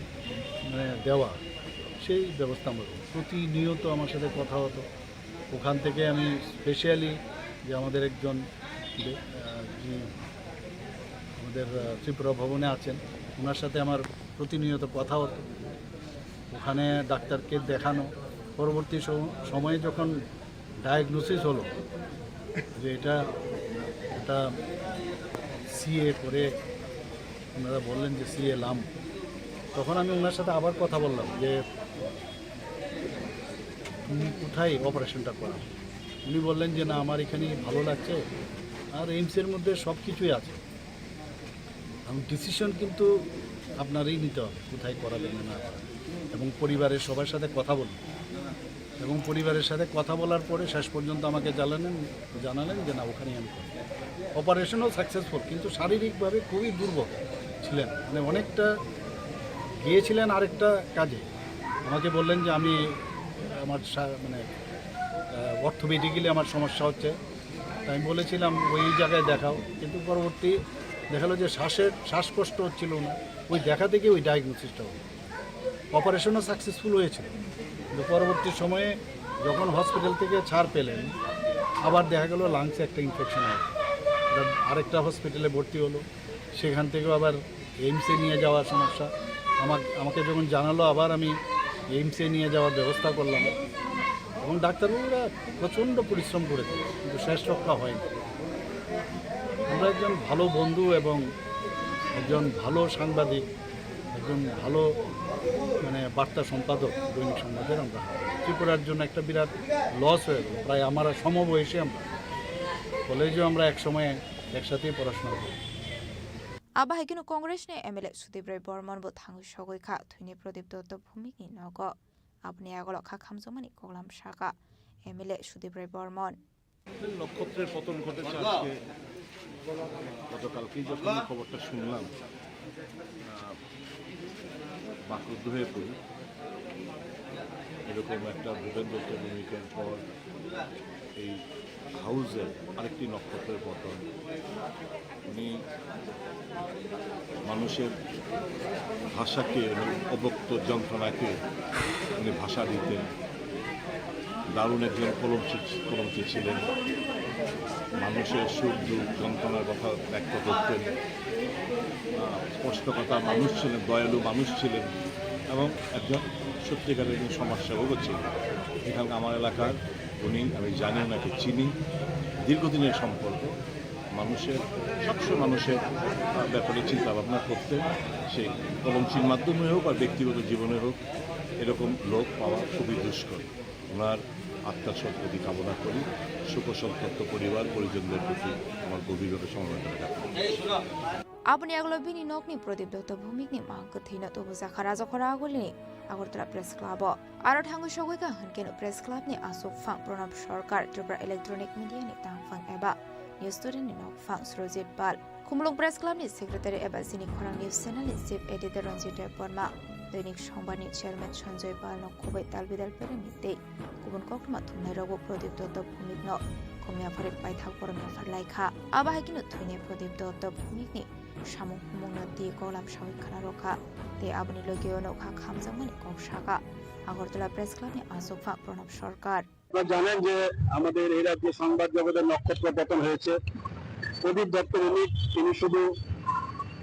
মানে, দেওয়া, সেই ব্যবস্থা আমরা করব। প্রতিনিয়ত আমার সাথে কথা হতো। ওখান থেকে আমি স্পেশালি যে আমাদের একজন বে-, আহ, যিনি আমাদের, আহ, ত্রিপুরা ভবনে আছেন, ওনার সাথে আমার প্রতিনিয়ত কথা হতো। ওখানে ডাক্তারকে দেখানো, পরবর্তী সম-, সময়ে যখন ডায়াগনোসিস হলো যে এটা, এটা সিএ করে, ওনারা বললেন যে সিএ লাম, তখন আমি ওনার সাথে আবার কথা বললাম যে তুমি কোথায় অপারেশনটা করাও? উনি বললেন যে না, আমার এখানেই ভালো লাগছে, আর এইমসের মধ্যে সব কিছুই আছে। এবং ডিসিশন কিন্তু আপনারই নিতে হবে, কোথায় করাবেন না করাবেন, এবং পরিবারের সবার সাথে কথা বলুন। এবং পরিবারের সাথে কথা বলার পরে শেষ পর্যন্ত আমাকে জানালেন, জানালেন যে না, ওখানেই আমি করব। অপারেশনও সাকসেসফুল, কিন্তু শারীরিকভাবে খুবই দুর্বল ছিলেন, মানে, অনেকটা গিয়েছিলেন আরেকটা কাজে। আমাকে বললেন যে আমি আমার সা-, মানে, আহ, অর্থোপেডিক্যালি আমার সমস্যা হচ্ছে। তাই আমি বলেছিলাম ওই জায়গায় দেখাও, কিন্তু পরবর্তী দেখালো যে শ্বাসের, শ্বাসকষ্ট হচ্ছিল না, ওই দেখা থেকে ওই ডায়াগনোসিসটা হলো। অপারেশনও সাকসেসফুল হয়েছিল, কিন্তু পরবর্তী সময়ে যখন হসপিটাল থেকে ছাড় পেলেন, আবার দেখা গেল লাংসে একটা ইনফেকশন হয়েছে। এবার আরেকটা হসপিটালে ভর্তি হলো, সেখান থেকেও আবার এইমসে নিয়ে যাওয়ার সমস্যা। আমার, আমাকে যখন জানালো, আবার আমি এইমসে নিয়ে যাওয়ার ব্যবস্থা করলাম এবং ডাক্তারবাবুরা প্রচণ্ড পরিশ্রম করেছে, কিন্তু শেষ রক্ষা হয়নি। আমরা একজন ভালো বন্ধু এবং একজন ভালো সাংবাদিক, একজন ভালো, মানে, বার্তা সম্পাদক দৈনিক সংবাদের আমরা হারালাম। ত্রিপুরার জন্য একটা বিরাট লস হয়ে গেল। প্রায় আমরা সমবয়সী, আমরা কলেজেও আমরা এক সময় একসাথেই পড়াশোনা করি। Abo hai kheno Congress ni M L A Sudip Roy Bormon bo thangwi sogwi kha thwini Pradip Dotto Bhumik ni nogo. Aboni yagulo kha khamjakmani koklam sakha M L A Sudip Roy Bormon. নক্ষত্রের পতন ঘটেছে আজকে, গতকালকেই যখন এই খবরটা শুনলাম, আহ, বাকরুদ্ধ হয়ে পড়ি। এরকম একটা ভূপেন দত্ত ভূমিকার পর এই হাউসের আরেকটি নক্ষত্রের পতন। উনি মানুষের ভাষাকে এবং অব্যক্ত যন্ত্রণাকে উনি ভাষা দিতেন। দারুণ একজন কলমচি, কলমচি ছিলেন। মানুষের সুখ দুঃখ যন্ত্রণার কথা ব্যক্ত করতেন। আহ, স্পষ্টকথা মানুষ ছিলেন, দয়ালু মানুষ ছিলেন এবং একজন সত্যিকারের একজন সমাজসেবকও ছিলেন। এখানকার আমার এলাকার উনি, আমি জানি ওনাকে, চিনি, দীর্ঘদিনের সম্পর্ক। মানুষের, সবসময় মানুষের, আহ, ব্যাপারে চিন্তা ভাবনা করতেন, সেই কলমচির মাধ্যমে হোক আর ব্যক্তিগত জীবনে হোক, এরকম লোক পাওয়া খুবই দুষ্কর। ওনার আত্মার সদ্গতি কামনা করি। শোকসন্তপ্ত পরিবার পরিজনদের প্রতি আমার গভীরভাবে সমবেদনা জ্ঞাপন করছি। Aboni aglo bini nokni Pradip Dotto Bhumikni mang kwthwino tubujakha Rajakhora Agulini Agartala Press Club-o. Aro thangwi sogwi kha hwnkhe no Press Club-ni aswk phang Pranab Sarkar, Tripura Electronic Media-ni tangphang eba News Story-ni nokphang Surojit Pal, Khumulwng Press Club-ni Secretary eba Chini Khorang News Channel-ni Chief Editor Ranjit Debbarma, Doinik Songbar-ni Chairman Sanjoy Pal-no khobwi dalbidal perengni tei kubun koktwma thumnairokbo Pradip Dotto Bhumikno khumya phari paithak borom yaphar lai kha. Abo hai kheno thwinai Pradip Dotto Bhumikni samung humungno twi kolam sawi khna rw kha tei aboni logio nokha khamjakmani kok sa kha Agartala Press Club-ni aswk phang Pranab Sarkar. আপনারা জানেন যে আমাদের এই রাজ্যে সংবাদ জগতের নক্ষত্র পতন হয়েছে। প্রদীপ দত্ত ভৌমিক, তিনি শুধু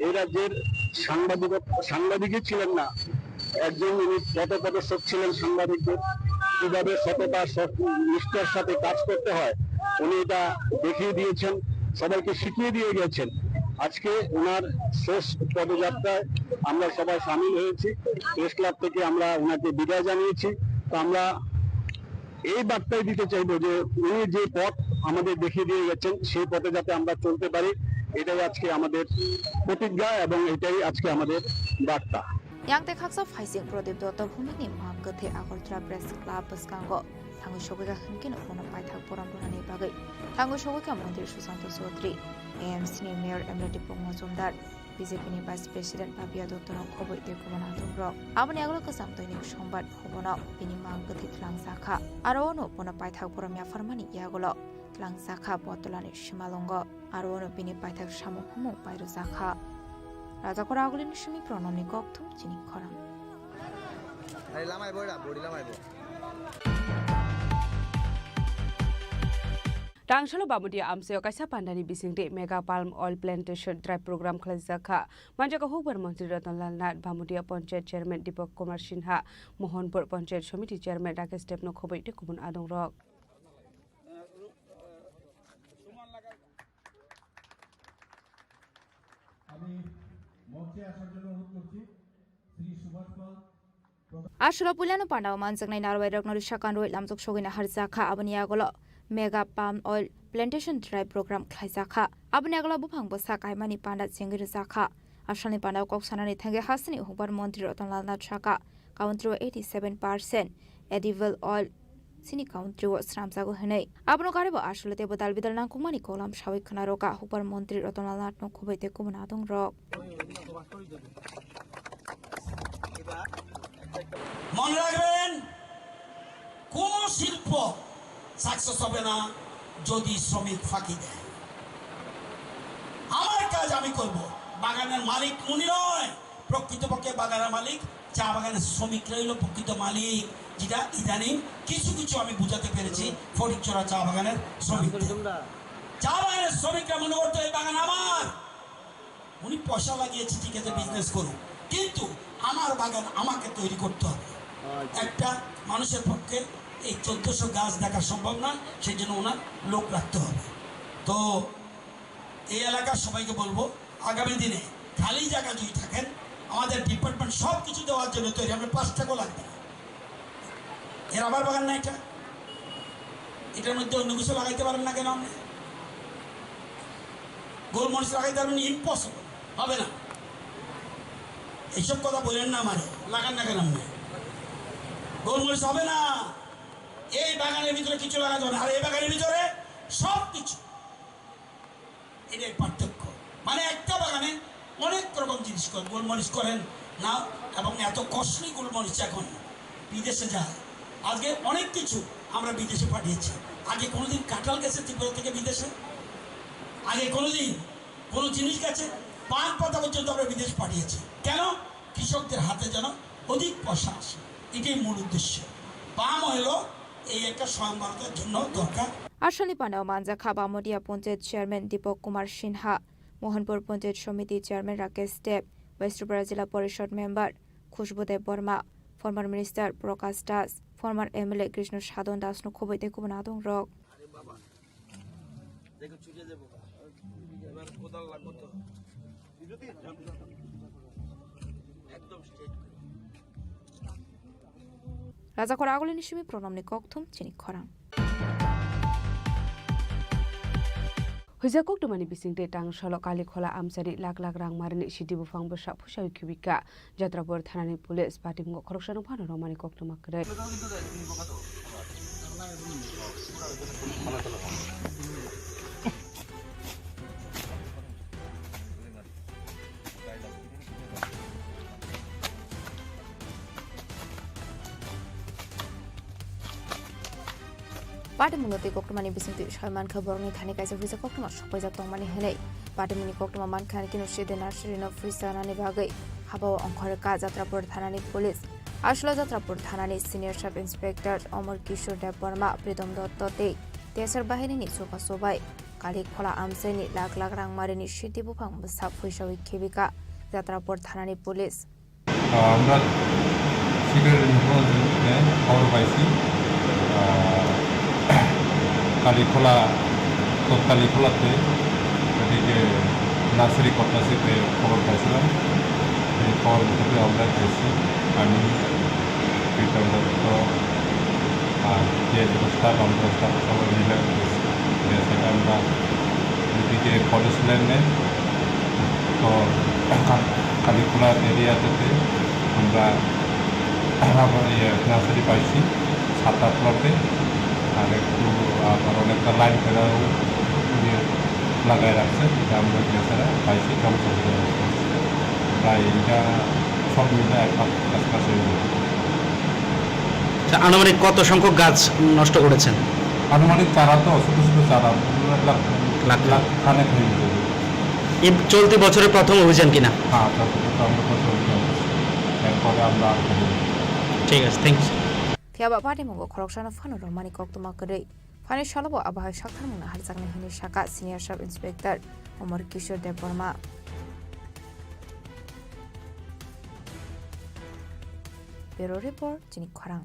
এই রাজ্যের সাংবাদিক, সাংবাদিকই ছিলেন না, একজন উনি পথপ্রদর্শক ছিলেন সাংবাদিকদের, কিভাবে সততা, সৎ, নিষ্ঠার সাথে কাজ করতে হয়, উনি এটা দেখিয়ে দিয়েছেন, সবাইকে শিখিয়ে দিয়ে গেছেন। আজকে ওনার শেষ পদযাত্রায় আমরা সবাই সামিল হয়েছি। প্রেস ক্লাব থেকে আমরা ওনাকে বিদায় জানিয়েছি। তো আমরা এই বার্তাই দিতে চাইবো যে উনি যে পথ আমাদের দেখিয়ে দিয়ে গেছেন, সেই পথে যাতে আমরা চলতে পারি, এটাই আজকে আমাদের প্রতিজ্ঞা এবং এটাই আজকে আমাদের বার্তা। Yang tei khaksa phaising Pradip Dotto Bhumikni mang kwthwi Agartala Press Club bwskango thangwi sogwi kha hwnkhe no bono paithak borom rwnani bagwi thangwi sogwi kha Montri Sushanta Chaudhary, A M C-ni Mayor M L A Dipok Majumdar, B J P-ni Vice President Papiya Dottono khobwi tei kubun adongrok. Aboni aglo kwcham Doinik Songbar Bhabono bini mang kwthwi twlangjakha. Aro ono bono paithak borom yapharmani yagulo twlangjakha Botolani simalwngo. Aro ono bini paithak samung humung pairwjakha. Rajakhora Agulini simi Pranamni kokthum Chini Khorang. Ari lamai bo da, body lamai bo. Tangsalo Bamudia amchaio kaisa pandani bisingtwi Mega Palm Oil Plantation Drive Program khlaijak kha. Manjak kha hukbar montri Ratan Lal Nath, Bamudia Panchayat Chairman Deepak Kumar Sinha, Mohanpur Panchayat Samiti Chairman Rakesh Debno khobwi tei kubun adongrok. আমি মঞ্চে আসার জন্য অনুরোধ করছি শ্রী সুভাষ পাল। Aswk puilano pandao manjaknai narwai rokno risa kanrwi lamjak sogwi naharjakha, aboni yagulo Mega Palm Oil Plantation Drive Program khlaijakha. Aboni yagulo buphang bwsa kaimani panda chengwi rwjakha. Asalni pandao kok sanani thangwi hasteni hukbar montri Ratan Lal Nath sakha, country o eighty seven percent edible oil chini country o swnamjago hwnwi. Abono karibo aswk tei bwdal bidal nangkukmani kolam sawi khwna rwkha hukbar montri Ratan Lal Nathno khobwi tei kubun adongrok. মনে রাখবেন, কোনো শিল্প সাকসেস হবে না যদি শ্রমিক ফাঁকি দেয়। আমার কাজ আমি করব। বাগানের মালিক উনি নয়, প্রকৃতপক্ষে বাগানের মালিক, চা বাগানের শ্রমিকরাই হলো প্রকৃত মালিক, যেটা ইদানিং কিছু কিছু আমি বুঝাতে পেরেছি ফটিকছড়া চা বাগানের শ্রমিকদের। চা বাগানের শ্রমিকরা মনে করতো এই বাগান আমার, উনি পয়সা লাগিয়েছে, ঠিক আছে, বিজনেস করুক, কিন্তু আমার বাগান আমাকে তৈরি করতে হবে। আচ্ছা। একটা মানুষের পক্ষে এই চোদ্দশো গাছ দেখা সম্ভব নয়, সেই জন্য ওনার লোক রাখতে হবে। তো এই এলাকার সবাইকে বলবো, আগামী দিনে খালি জায়গা যদি থাকেন, আমাদের ডিপার্টমেন্ট সব কিছু দেওয়ার জন্য তৈরি, আপনার পাঁচ টাকাও লাগবে না। এ রাবার বাগান না এটা? এটার মধ্যে অন্য কিছু লাগাইতে পারেন না কেন আপনি? গোলমরিচ লাগাইতে পারবেন? ইম্পসিবল, হবে না। এইসব কথা বলেন না আমারে, লাগান না কেন আপনি? গোলমরিচ হবে না। এই বাগানের ভিতরে কিছু লাগাতে হবে না। আর এই বাগানের ভিতরে সব কিছু। এটাই পার্থক্য। মানে একটা বাগানে অনেক রকম জিনিস করেন, গোলমরিচ করেন না, এবং এত কস্টলি গোলমরিচ এখন বিদেশে যায়। আজকে অনেক কিছু আমরা বিদেশে পাঠিয়েছি। আগে কোনোদিন কাঁঠাল গেছে ত্রিপুরা থেকে বিদেশে? আগে কোনোদিন কোনো জিনিস গেছে? পান পাতা পর্যন্ত আমরা বিদেশ পাঠিয়েছি। কেন? কৃষকদের হাতে যেন অধিক পয়সা আসে, এটাই মূল উদ্দেশ্য। পাম অয়েলও এই একটা স্বয়ং ভারতের জন্য দরকার। Arsalni panao manjakha Bamodia Panchayat Chairman Dipak Kumar Sinha, Mohanpur Panchayat Samiti Chairman Rakesh Deb, West Tripura Jila Porishod Member Khushbu Deb Borma, former Minister Prakash Das, former M L A Krishna Sadhan Das no khoboi tei kubun adong rok. আরে বাবা, দেখো চুকে যাবো। এবার কোদাল লাগবো তো। একদম স্ট্রেট করে। Rajakhor agulini simi pronomni kokthum chini khorang. Huija koktwmani bisingtwi tang salo Kalikhola amchaini lakh lakh rang marini sidi buphang bwsa phusawi khibika. Jatrapur thanani police patimungo khoroksano phano romani koktwma kwrwi. Patimungno twi koktwmani bisingtwi soi mankha borokni thani kaisa huisa koktwma sokpaijak tongmani hwnwi. Patimungni koktwma mankha ani kino sidi nursery no free chanani bagwi habao ongkhorkha Jatrapur thanani police. Aswla Jatrapur thanani senior sub inspector Omor Kishore Debbarma, Pritom Dotto tei T S R bahirini chubachu bai Kalikhola amchaini lakh lakh rang marini sidi buphang bwsa phuisawi khibika Jatrapur thanani police. আহ, আমরা সিক্রেট ইনফরমেশনে খবর পাইছি, আহ, কালীখোলা, তৎকালীখোলাতে এদিকে নার্সারি কটনাসিতে খবর পাইছিলাম। এই খবর মোতাবেক আমরা গেছি, আমি প্রীতম দত্ত আর যে যত স্টাফ, আমরা স্টাফ সবাই মিলে গেছি। গিয়ে সেটা আমরা এদিকে ফরেস্ট ল্যান্ডে তো কালীখোলা এরিয়াতে আমরা আবার ইয়ে নার্সারি পাইছি সাত আট লটে, আর একটু আবার অনেকটা লাইন ফেরাও ইয়ে লাগাই রাখছে, এটা আমরা গিয়ে ছাড়া পাইছি, ধ্বংস হয়ে যাচ্ছে। প্রায় এটা সব মিলে এক লাখ কাছাকাছি হয়ে যাবে। আচ্ছা, আনুমানিক কত সংখ্যক গাছ নষ্ট করেছেন? আনুমানিক চারা তো ছোট ছোট চারা, লাখ লাখ। লাখ খানেক হয়ে যাবে। এই চলতি বছরের প্রথম অভিযান কিনা? হ্যাঁ, চলতি বছর আমরা প্রথম অভিযান করছি। এরপরে আমরা আর করবো না। ঠিক আছে, thank you. Phiya ba patimungo khoroksano phano romani koktwma kwrwi. Phaini salobo abo hai saktharmung naharjaknai hwnwi sakha Senior Sub Inspector Omor Kishore Debbarma. Bureau Report, chini khorang.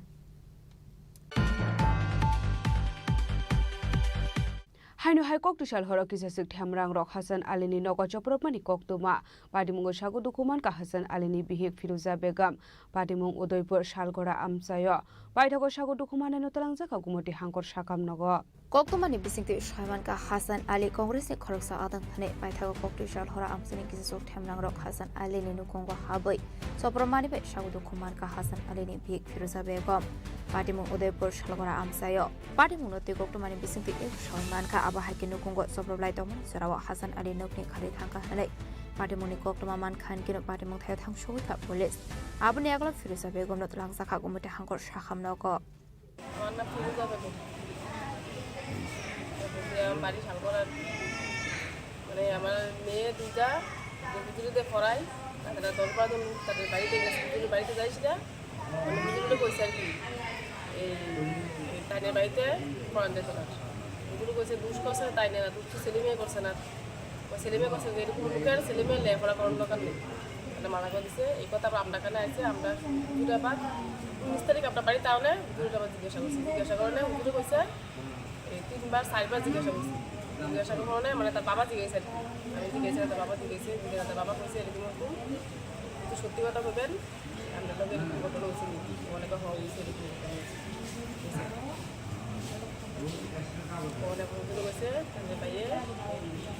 Haino hai koktwi sal horo kisaswk themrang rok Hasan Alini nogo chopropmani koktwma. Patimungo sago dukhu mankha Hasan Alini bihik Firuza Begum. Patimung Udaipur Salgora amchaio. Paithago sago dukhu mannaino twlangjakha Gumoti Hangkor sakam nogo. Koktwmani bisingtwi soi mankha Hasan Ali Congressni khoroksa adong hwnwi. Paithago koktwi sal horo amchaini kisaswk themrang rok Hasan Alini nukhungo habwi chopropmani bai sago dukhu mankha Hasan Alini bihik Firuza Begum. Patimung Udaipur Salgora amchaio. Patimungno twi koktwmani bisingtwi soi mankha, abo hai khe nukhungo choproplai tongmani jorao Hasan Ali nokni khali thangkha hwnwi patimungni koktwma mankha, hwnkhe patimung thaio thangsugwi kha police. Aboni yagulo Firuza Begumno twlangjakha Gumoti Hangkor sakam nogo. আমার নাম ফিরোজা বেগম। আমার বাড়ি শালগড়ার। মানে, আমার মেয়ে দুইটা, যে হুজুরিতে পড়াই, তারা দশ বারো জন তাদের বাড়িতে গেছে, হুজুরের বাড়িতে যাইস না। মানে, হুজুরে কইছে আর কি, এই, এই তাইনের বাড়িতে পড়ান যেত না। হুজুরে কইছে, "দুষ করছে না তাইনে, দুষ তো সেলিমে করছে না।" ও সেলিমে কইছে যে, "এরকম লোকের ছেলে মেয়ে লেখাপড়া করার দরকার নেই।" তাহলে মানা করে দিছে, এই কথা আবার আমরা কানে আইছে, আমরা হুজুরে আবার উনিশ তারিখ আমরা বাড়িতে আনে, হুজুরে আবার জিজ্ঞাসা করছি। জিজ্ঞাসা করলে হুজুরে কইছে, এই তিনবার, চারবার জিজ্ঞাসা করছি। জিজ্ঞাসা করার কারণে মানে তার বাবা জিজ্ঞাসা আর কি। আমি জিজ্ঞাসা, তার বাবা জিজ্ঞাসা, জিজ্ঞাসা, তার বাবা কইছে, "এরকম এরকম, কিন্তু সত্যি কথা বলবেন, আপনার লগে এরকম ঘটনা হয়েছে নি?" অনেকে হওয়া হয়েছে, এরকম ঘটনা হয়েছে। অনেক হুজুরে কইছে, তাহলে ভাইয়ে,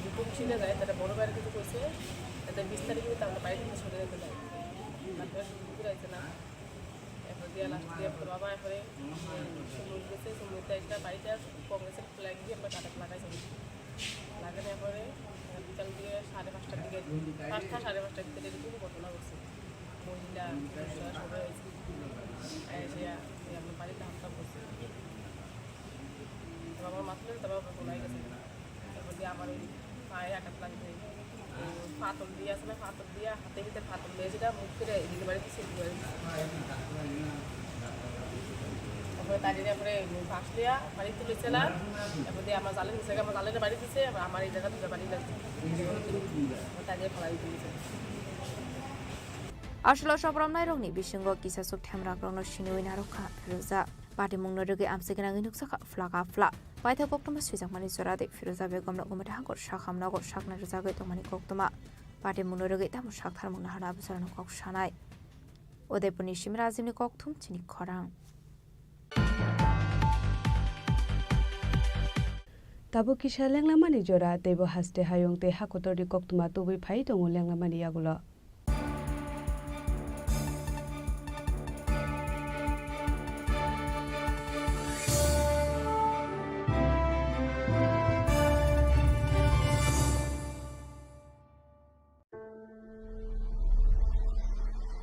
দুপুর ছিল যায়, তাহলে বড় ভাইয়ের কিছু কইছে, তাহলে বিশ তারিখে কিন্তু আমরা বাড়ি থেকে সরে যেতে চাই। তারপরে হুজুর আইছে না। এখন দিয়ে লাস্ট দিয়ে বাবা এরপরে, উম, সুমুর গেছে, সুমুর দিয়ে একটা বাড়িতে আর কংগ্রেসের ফ্ল্যাগ দিয়ে আমরা কাটাতে লাগাইছি। লাগানোর পরে, আহ, বিকাল দিয়ে সাড়ে পাঁচটার দিকে, পাঁচটা সাড়ে পাঁচটার দিকে এরকম ঘটনা ঘটছে। মহিলা, পুরুষরা সবাই হয়েছে। এসে, এই, আমরা বাড়িতে হামলা করছে। তো আমার মাথার তারপর ওরা ঘুমাই গেছে। এরপর দিয়ে আমার ওই পায়ে আঘাত লাগছে। তো পাথর দিয়ে আসলে, পাথর দিয়ে হাতে ভিতরে পাথর দিয়ে যেটা মুখ ফিরে এদিকে বাড়ি দিচ্ছে, এদিকে বাড়ি দিচ্ছে। তারপরে তাই জন্য পরে বাঁশ লিয়া বাড়ি তুলেছিলাম। এরপর দিয়ে আমার জালে নিচে, আমার জালে বাড়ি দিচ্ছে, আবার আমার এই জায়গা দুটো বাড়ি লাগছে। তাই দিয়ে ফেলাই তুলেছে। Aswk sobromnairokni bisingo kisa suk themrakrokno siniwi narwkha Firuza. Patimungno rwgwi amchai gwnangwi nukjakha phlak a phlak. Paithak koktwma swijakmani jora de Firuza Begumno Gumita Hangkor sakhamno sakna rwjagwi tongmani koktwma. Patimungno rwgwi tamo saktharmung naharna abwsarokno kok sanai. Udaipurni simi Rajibni kokthum chini khorang. Tabuk kisa lenglamani jora, teibo haste hayung tei hakotorni koktwma tubui phai tongo lenglamani yagulo.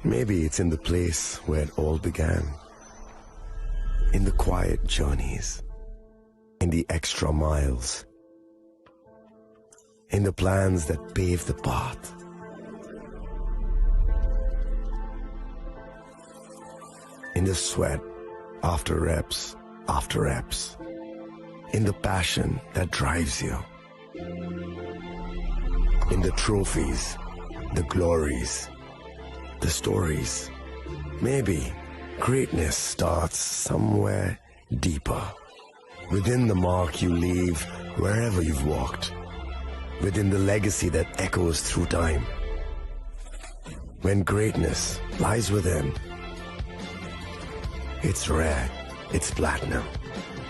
Maybe it's in the place where it all began. In the quiet journeys. In the extra miles. In the plans that pave the path. In the sweat after reps, after reps. In the passion that drives you. In the trophies, the glories, the stories. Maybe greatness starts somewhere deeper. Within the mark you leave wherever you've walked. Within the legacy that echoes through time. When greatness lies within, it's rare, it's platinum.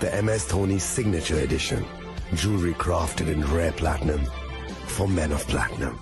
The M S Dhoni Signature Edition. Jewelry crafted in rare platinum for men of platinum.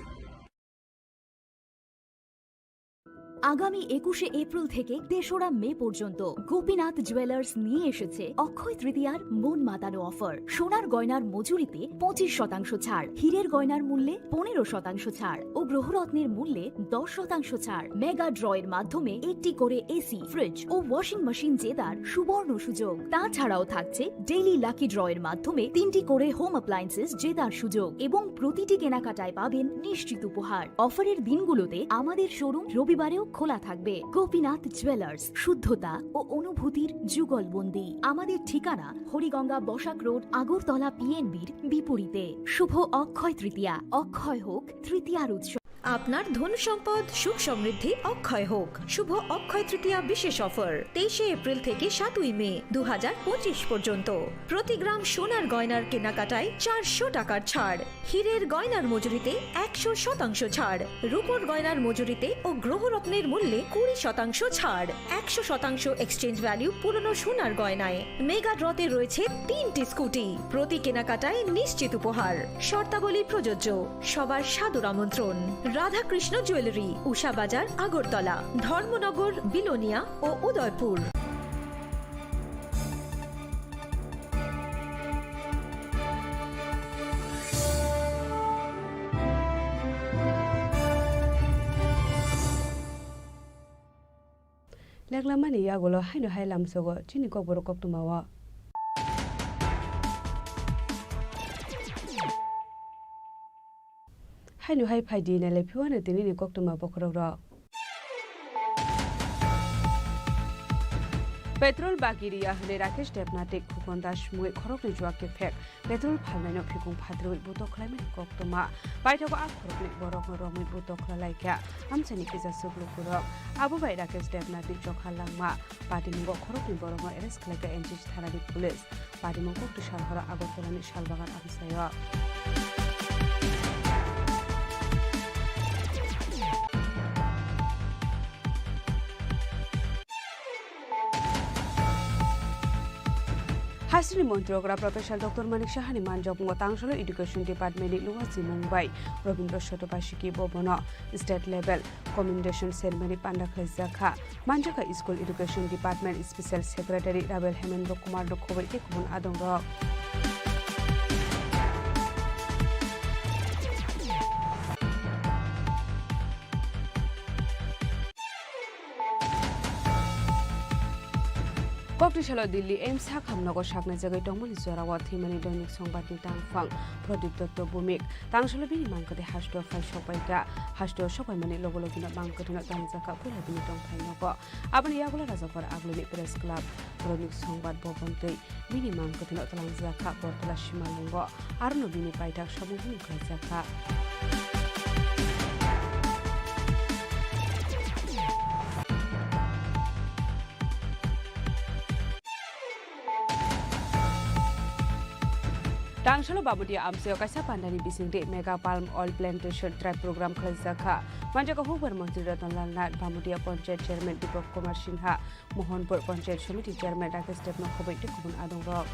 আগামী একুশে এপ্রিল থেকে তেসরা মে পর্যন্ত গোপীনাথ জুয়েলার্স নিয়ে এসেছে অক্ষয় তৃতীয়ার মন মাতানো অফার। সোনার গয়নার মজুরিতে পঁচিশ শতাংশ ছাড়, হীরের গয়নার মূল্যে পনেরো শতাংশ ছাড় ও গ্রহরত্নের মূল্যে দশ শতাংশ ছাড়। মেগা ড্র এর মাধ্যমে একটি করে এসি, ফ্রিজ ও ওয়াশিং মেশিন জেতার সুবর্ণ সুযোগ। তাছাড়াও থাকছে ডেইলি লাকি ড্র এর মাধ্যমে তিনটি করে হোম অ্যাপ্লায়েন্সেস জেতার সুযোগ এবং প্রতিটি কেনাকাটায় পাবেন নিশ্চিত উপহার। অফারের দিনগুলোতে আমাদের শোরুম রবিবারেও খোলা থাকবে। গোপীনাথ জুয়েলার্স, শুদ্ধতা ও অনুভূতির যুগলবন্দি। আমাদের ঠিকানা হরিগঙ্গা বসাক রোড, আগরতলা পিএনবির বিপরীতে। শুভ অক্ষয় তৃতীয়া, অক্ষয় হোক তৃতীয়ার উৎসব। আপনার ধন সম্পদ সুখ সমৃদ্ধি অক্ষয় হোক। শুভ অক্ষয় তৃতীয়া বিশেষ অফার, তেইশে এপ্রিল থেকে সাতই মে দু হাজার পঁচিশ পর্যন্ত। প্রতি গ্রাম সোনার গয়নার কেনাকাটায় চারশো টাকার ছাড়, হীরের গয়নার মজুরিতে একশো শতাংশ ছাড়, রূপোর গয়নার মজুরিতে ও গ্রহরত্নের মূল্যে কুড়ি শতাংশ ছাড়, একশো শতাংশ এক্সচেঞ্জ ভ্যালু পুরনো সোনার গয়নায়। মেগা ড্রতে রয়েছে তিনটি স্কুটি, প্রতি কেনাকাটায় নিশ্চিত উপহার। শর্তাবলী প্রযোজ্য। সবার সাদর আমন্ত্রণ। রাধাকৃষ্ণ জুয়েলারি, উষা বাজার, আগরতলা, ধর্মনগর, বিলোনিয়া ও Udaipur. Leklamani yagulo haino hai lamsogo chini kokborok koktwmao. Haino hai phaidi nailai phiwano tinini koktwma bokhorok rok. Petrol bagi riya hwnwi Rakesh Debnath tei Khukon Das mui khoroknwi juak kephek. Petrol phalnaino phikung phatrwi butok khlaimani koktwma. Paithago a khoroknwi borokno romwi butok khlalaikha. Amchaini kisa swk lukurok. Abo bai Rakesh Debnathni chokha langma. Patimungo khoroknwi borokno arrest khlaikha N G C thanani police. Patimung koktwsar horo Agartalani Salbagan amchaio. Hasing Montri okra Professor Doctor Manik Saha ni manjakmung o Tangsalo Education Department ni luwa chimung bai Robindra Sotobasiki bo bono state level commendation ceremony panda khlaijak kha. Manjakha School Education Department Special Secretary Rabel Hemendra Kumar no khoboi tei kubun adong rok. Kokti salo Delhi AIIMS hakham nogo saknai jagwi tongmani jorao thwimani Doinik Songbatni tangphang Pradip Dotto Bhumik. Tangsalo bini mangkwthwi hasteo phai sokpaikha. Hasteo sokpaimani logo logino mangkwthwino tangjak kha puila bini tongthai nogo. Aboni yagulo Rajakhor Aglini Press Club, Doinik Songbat Bhavan tei bini mangkwthwino twlangjak kha Bortola Simalungo. Arono bini paithak samung hwnwi khlaijak kha. Tangsalo Bamudia amchaio kaisa pandani bisingtwi Mega Palm Oil Plantation Tribe Program khlaijak kha. Manjakha hukbar montri Ratan Lal Nath, Bamudia Panchayat Chairman Deepak Kumar Singha, Mohanpur Panchayat Samiti Chairman Rakesh Deb no khoboi tei kubun adong rok.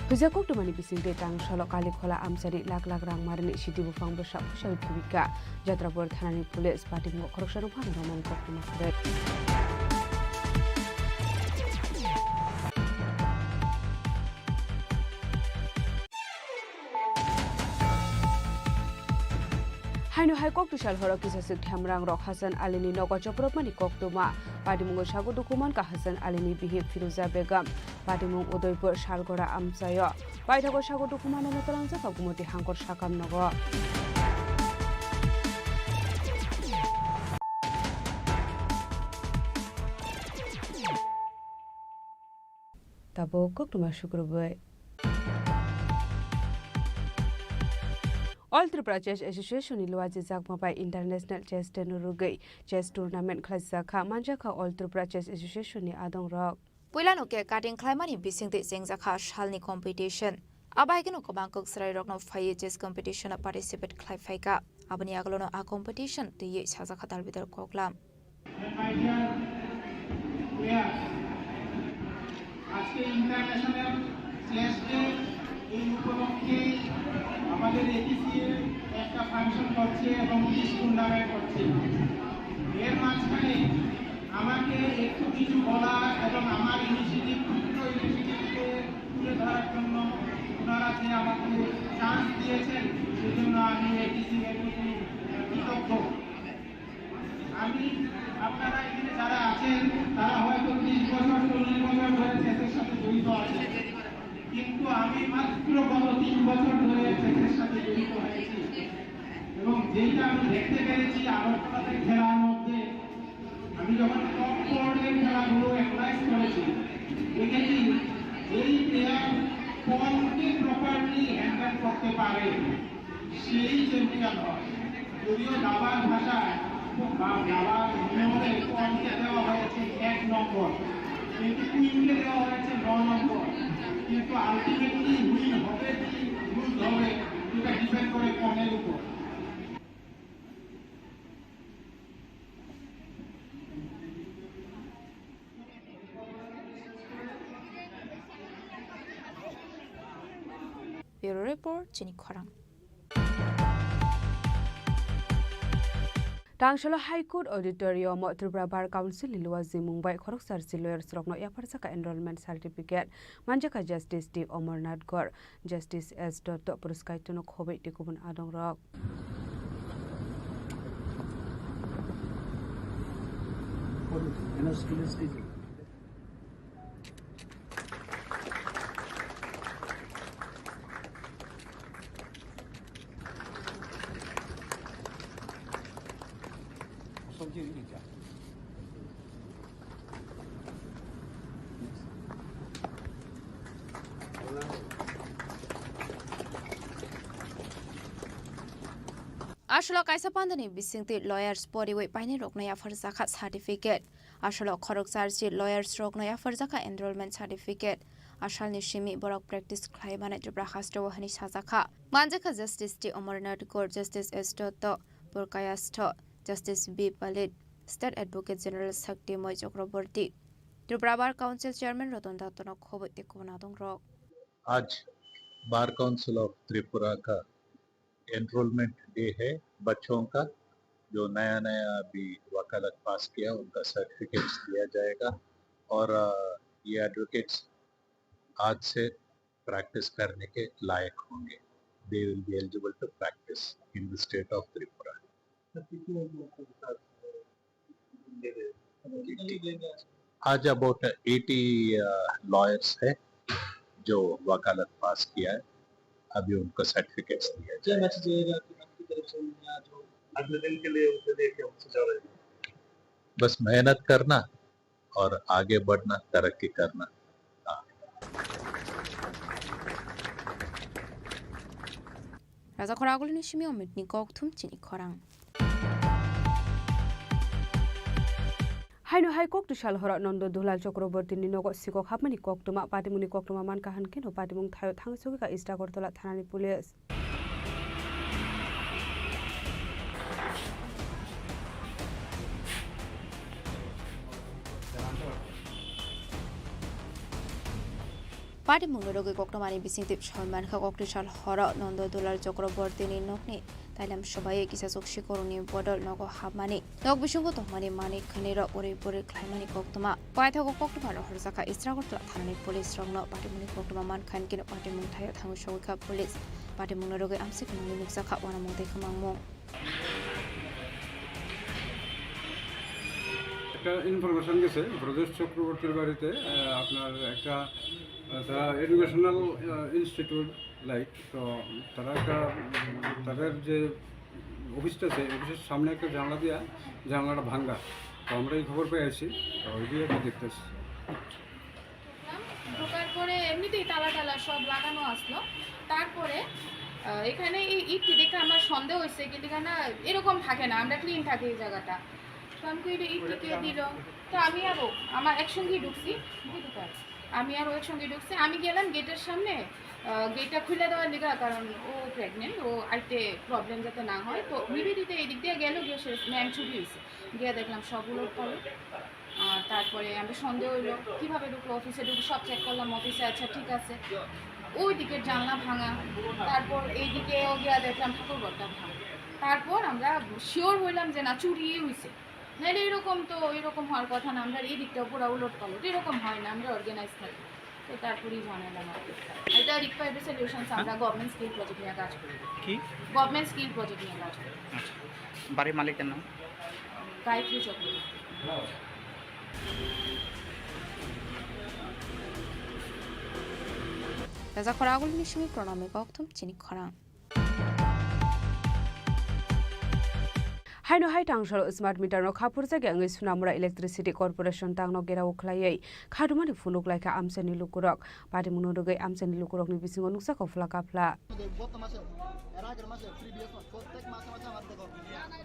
Huijak koktwmani bisingtwi Tangsalo Kalikhola amchari lak lak rang marini siti buphang bwsa bwsa thubika. Jatrapur thanani police patimungo khoroksa no phano romani koktwma kwrwi. Haino hai koktwsal horo kisaswk themrang rok Hasan Alini nogo chopropmani koktwma. Patimungo sago dukuman ka Hasan Alini bihik Firuza Begum. Patimung Udaipur Salgora amchaio. Paithago sago dukuman no twlangjak kha Gumoti Hangkor sakam nogo. Tabuk koktwma sukrubwi. All Tripura Chess Association ni luajijakma bai International Chess Day no rwgwi chess tournament khlaijak kha. Manjakha All Tripura Chess Association ni adong rok. Puilano cake cutting khlaimani bisingtwi chengjakha salni competition. Abaikeno kwbang kwk chwrairokno phaiwi chess competition-o participate khlai phaikha. Aboni agulono a competition twiwi sajakha dalbidal koklam. My dear players, আজকে international chess day, এই উপলক্ষে আমাদের এটিসিএ একটা ফাংশন করছে এবং quiz tournament করছে। এর মাঝখানে আমাকে একটু কিছু বলা এবং আমার ইনিশিয়েটিভ, ক্ষুদ্র ইনিশিয়েটিভকে তুলে ধরার জন্য ওনারা যে আমাকে চান্স দিয়েছেন, সেজন্য আমি এটিসিএর প্রতি কৃতজ্ঞ। আমি, আপনারা এখানে যারা আছেন, তারা হয়তো ত্রিশ বছর, চল্লিশ বছর ধরে চেসের সাথে জড়িত আছেন, কিন্তু আমি মাত্র গত তিন বছর ধরে চেসের সাথে জড়িত হয়েছি। এবং যেটা আমি দেখতে পেরেছি আগরতলাতে খেলার মধ্যে, আমি যখন টপ ফোর্ডের খেলাগুলো অ্যানালাইজ করেছি, দেখেছি যেই প্লেয়ার পনকে প্রপারলি হ্যান্ডেল করতে পারে, সেই চ্যাম্পিয়ন হয়। যদিও দাবার ভাষায় বা দাবার নিয়মে পনকে দেওয়া হয়েছে এক নম্বর, কিন্তু কুইনকে দেওয়া হয়েছে ন নম্বর। কিন্তু আলটিমেটলি উইন হবে কি লুজ হবে, সেটা ডিপেন্ড করে পনের উপর। Bureau Report, Chini Khorang. Tangsalo High Court Auditorium o Tripura Bar Council ni luajimung bai khoroksa arsi lawyers rokno yapharjakha enrollment certificate manjakha Justice D Amarnath Gor, Justice S Dotto, Puruskaitono khoboi tei kubun adongrok. Aswk kaisa pandani bisingtwi lawyers poriwi painai rokno yapharjakha certificate. Aswk khoroksa arsi lawyers rokno yapharjakha enrollment certificate. Asalni simi borok practice khlai mani Tripura hasteo hwnwi sajakha. Manjakha Justice T Amarnath Gore, Justice S Dotto, Purkayastho, Justice B Palit, State Advocate General Shakti Moy Chakraborty, Tripura Bar Council Chairman Ratan Dattono khoboi tei kubun adongrok. आज bar council of Tripura का enrolment day है बच्चों का। जो नया नया अभी वकालत पास किया, उनका सर्टिफिकेट्स दिया जाएगा और अ, ये एडवोकेट्स आज से प्रैक्टिस करने के लायक होंगे। They will be eligible to practice in the state of Tripura. आज अबाउट एटी लॉयर्स है जो वकालत पास किया है, अभी उनको सर्टिफिकेट्स दिया जाए। क्या मैसेज रहेगा कि आपकी तरफ से उन्हें आज वो अगले दिन के लिए उनके लिए क्या मैसेज आ रहेगा? बस मेहनत करना और आगे बढ़ना, तरक्की करना। हाँ। Raja Khoragulini simi Omitni kokthum chini khorang. Haino hai kok twsal horo Nondo Dulal Chakrabortini nogo sikok hapmani koktwma, patimungni koktwma mankha hwnkhe no patimung thaio thang sogwi kha East Agartala thanani police. Patimungni rogwi koktwmani bisingtwi soi mankha, kok twsal horo Nondo Dulal Chakrabortini nokni tailam swbaiwi kisa chuk sikorokni bodol nogo hapmani. Nok bisingo tongmani manwi khwnwi rok uri puri khlaimani koktwma. Paithago koktwma rohorjakha East Agartala thanani police rokno. Patimungni koktwma mankha hinkhe patimung thaio thangwi sogwi kha police. Patimungni rogwi amsik nungwi nukjakha uanamung tei kwmangmung. একটা ইনফরমেশন গেছে ব্রজেশ চক্রবর্তীর বাড়িতে, আহ, আপনার একটা, আহ, তারা এডুকেশনাল, আহ, institute like, তো তারা একটা, উম, তাদের যে অফিসটা আছে, অফিসের সামনে একটা জানলা দিয়া জানলাটা ভাঙ্গা। তো আমরা এই খবর পেয়ে আইছি, তো ওই দিয়ে একটু দেখতেছি। ঢোকার পরে এমনিতেই তালা টালা সব লাগানো আসলো। তারপরে, আহ, এখানে এই ইটটি দেখে আমার সন্দেহ হয়েছে, কিন্তু কেন এরকম থাকে না, আমরা ক্লিন থাকে এই জায়গাটা। তো আমি কই, "এটা ইটটি কে দিল?" তো আমি আরো আমার একসঙ্গেই ঢুকছি, বুঝতে পারছি। আমি আরো একসঙ্গে ঢুকছি, আমি গেলাম গেটের সামনে, আহ, গেটটা খুলে দেওয়ার লিগা, কারণ ও প্রেগনেন্ট, ও আইতে প্রবলেম যাতে না হয়। তো নিবেদিতা এদিক দিয়ে গেল, গিয়ে সে ম্যাম ছুটি হয়েছে, গিয়ে দেখলাম সব উলট পালট। আর তারপরে আমরা সন্দেহ হইলো, কিভাবে ঢুকলো, অফিসে ঢুকে সব চেক করলাম, অফিসে আচ্ছা ঠিক আছে, ওই দিকের জানলা ভাঙা, তারপর এইদিকেও গিয়া দেখলাম ঠাকুরঘরটা ভাঙা। তারপর আমরা শিওর হইলাম যে না, চুরি হইছে, নাহলে এরকম তো, এরকম হওয়ার কথা না। আমরা এই দিকটাও পুরো উলট পালট, এরকম হয় না, আমরা অর্গানাইজ থাকি। তো তারপরেই জানালাম আর কি। এটা রিকোয়ার্ড সলিউশনস, আমরা গভর্নমেন্ট স্কিল প্রজেক্ট নিয়ে কাজ করি। কি? গভর্নমেন্ট স্কিল প্রজেক্ট নিয়ে কাজ করি। আচ্ছা, বাড়ির মালিকের নাম? গায়ত্রী Chakraborty. Raja Khoragulini simi Pranami kokthum chini khorang. Haino hai tangsalo smart meter no khaphurjakya wngwi Sonamura Electricity Corporation tangno gerao khlaiwi khadumani phunuk laikha amchaini lukurok. Patimungno rwgwi amchaini lukurokni bisingo nukjakha phla kaphla. গত মাসে, এর আগের মাসে, প্রিভিয়াস মাস, প্রত্যেক মাসে মাসে আমার দেখো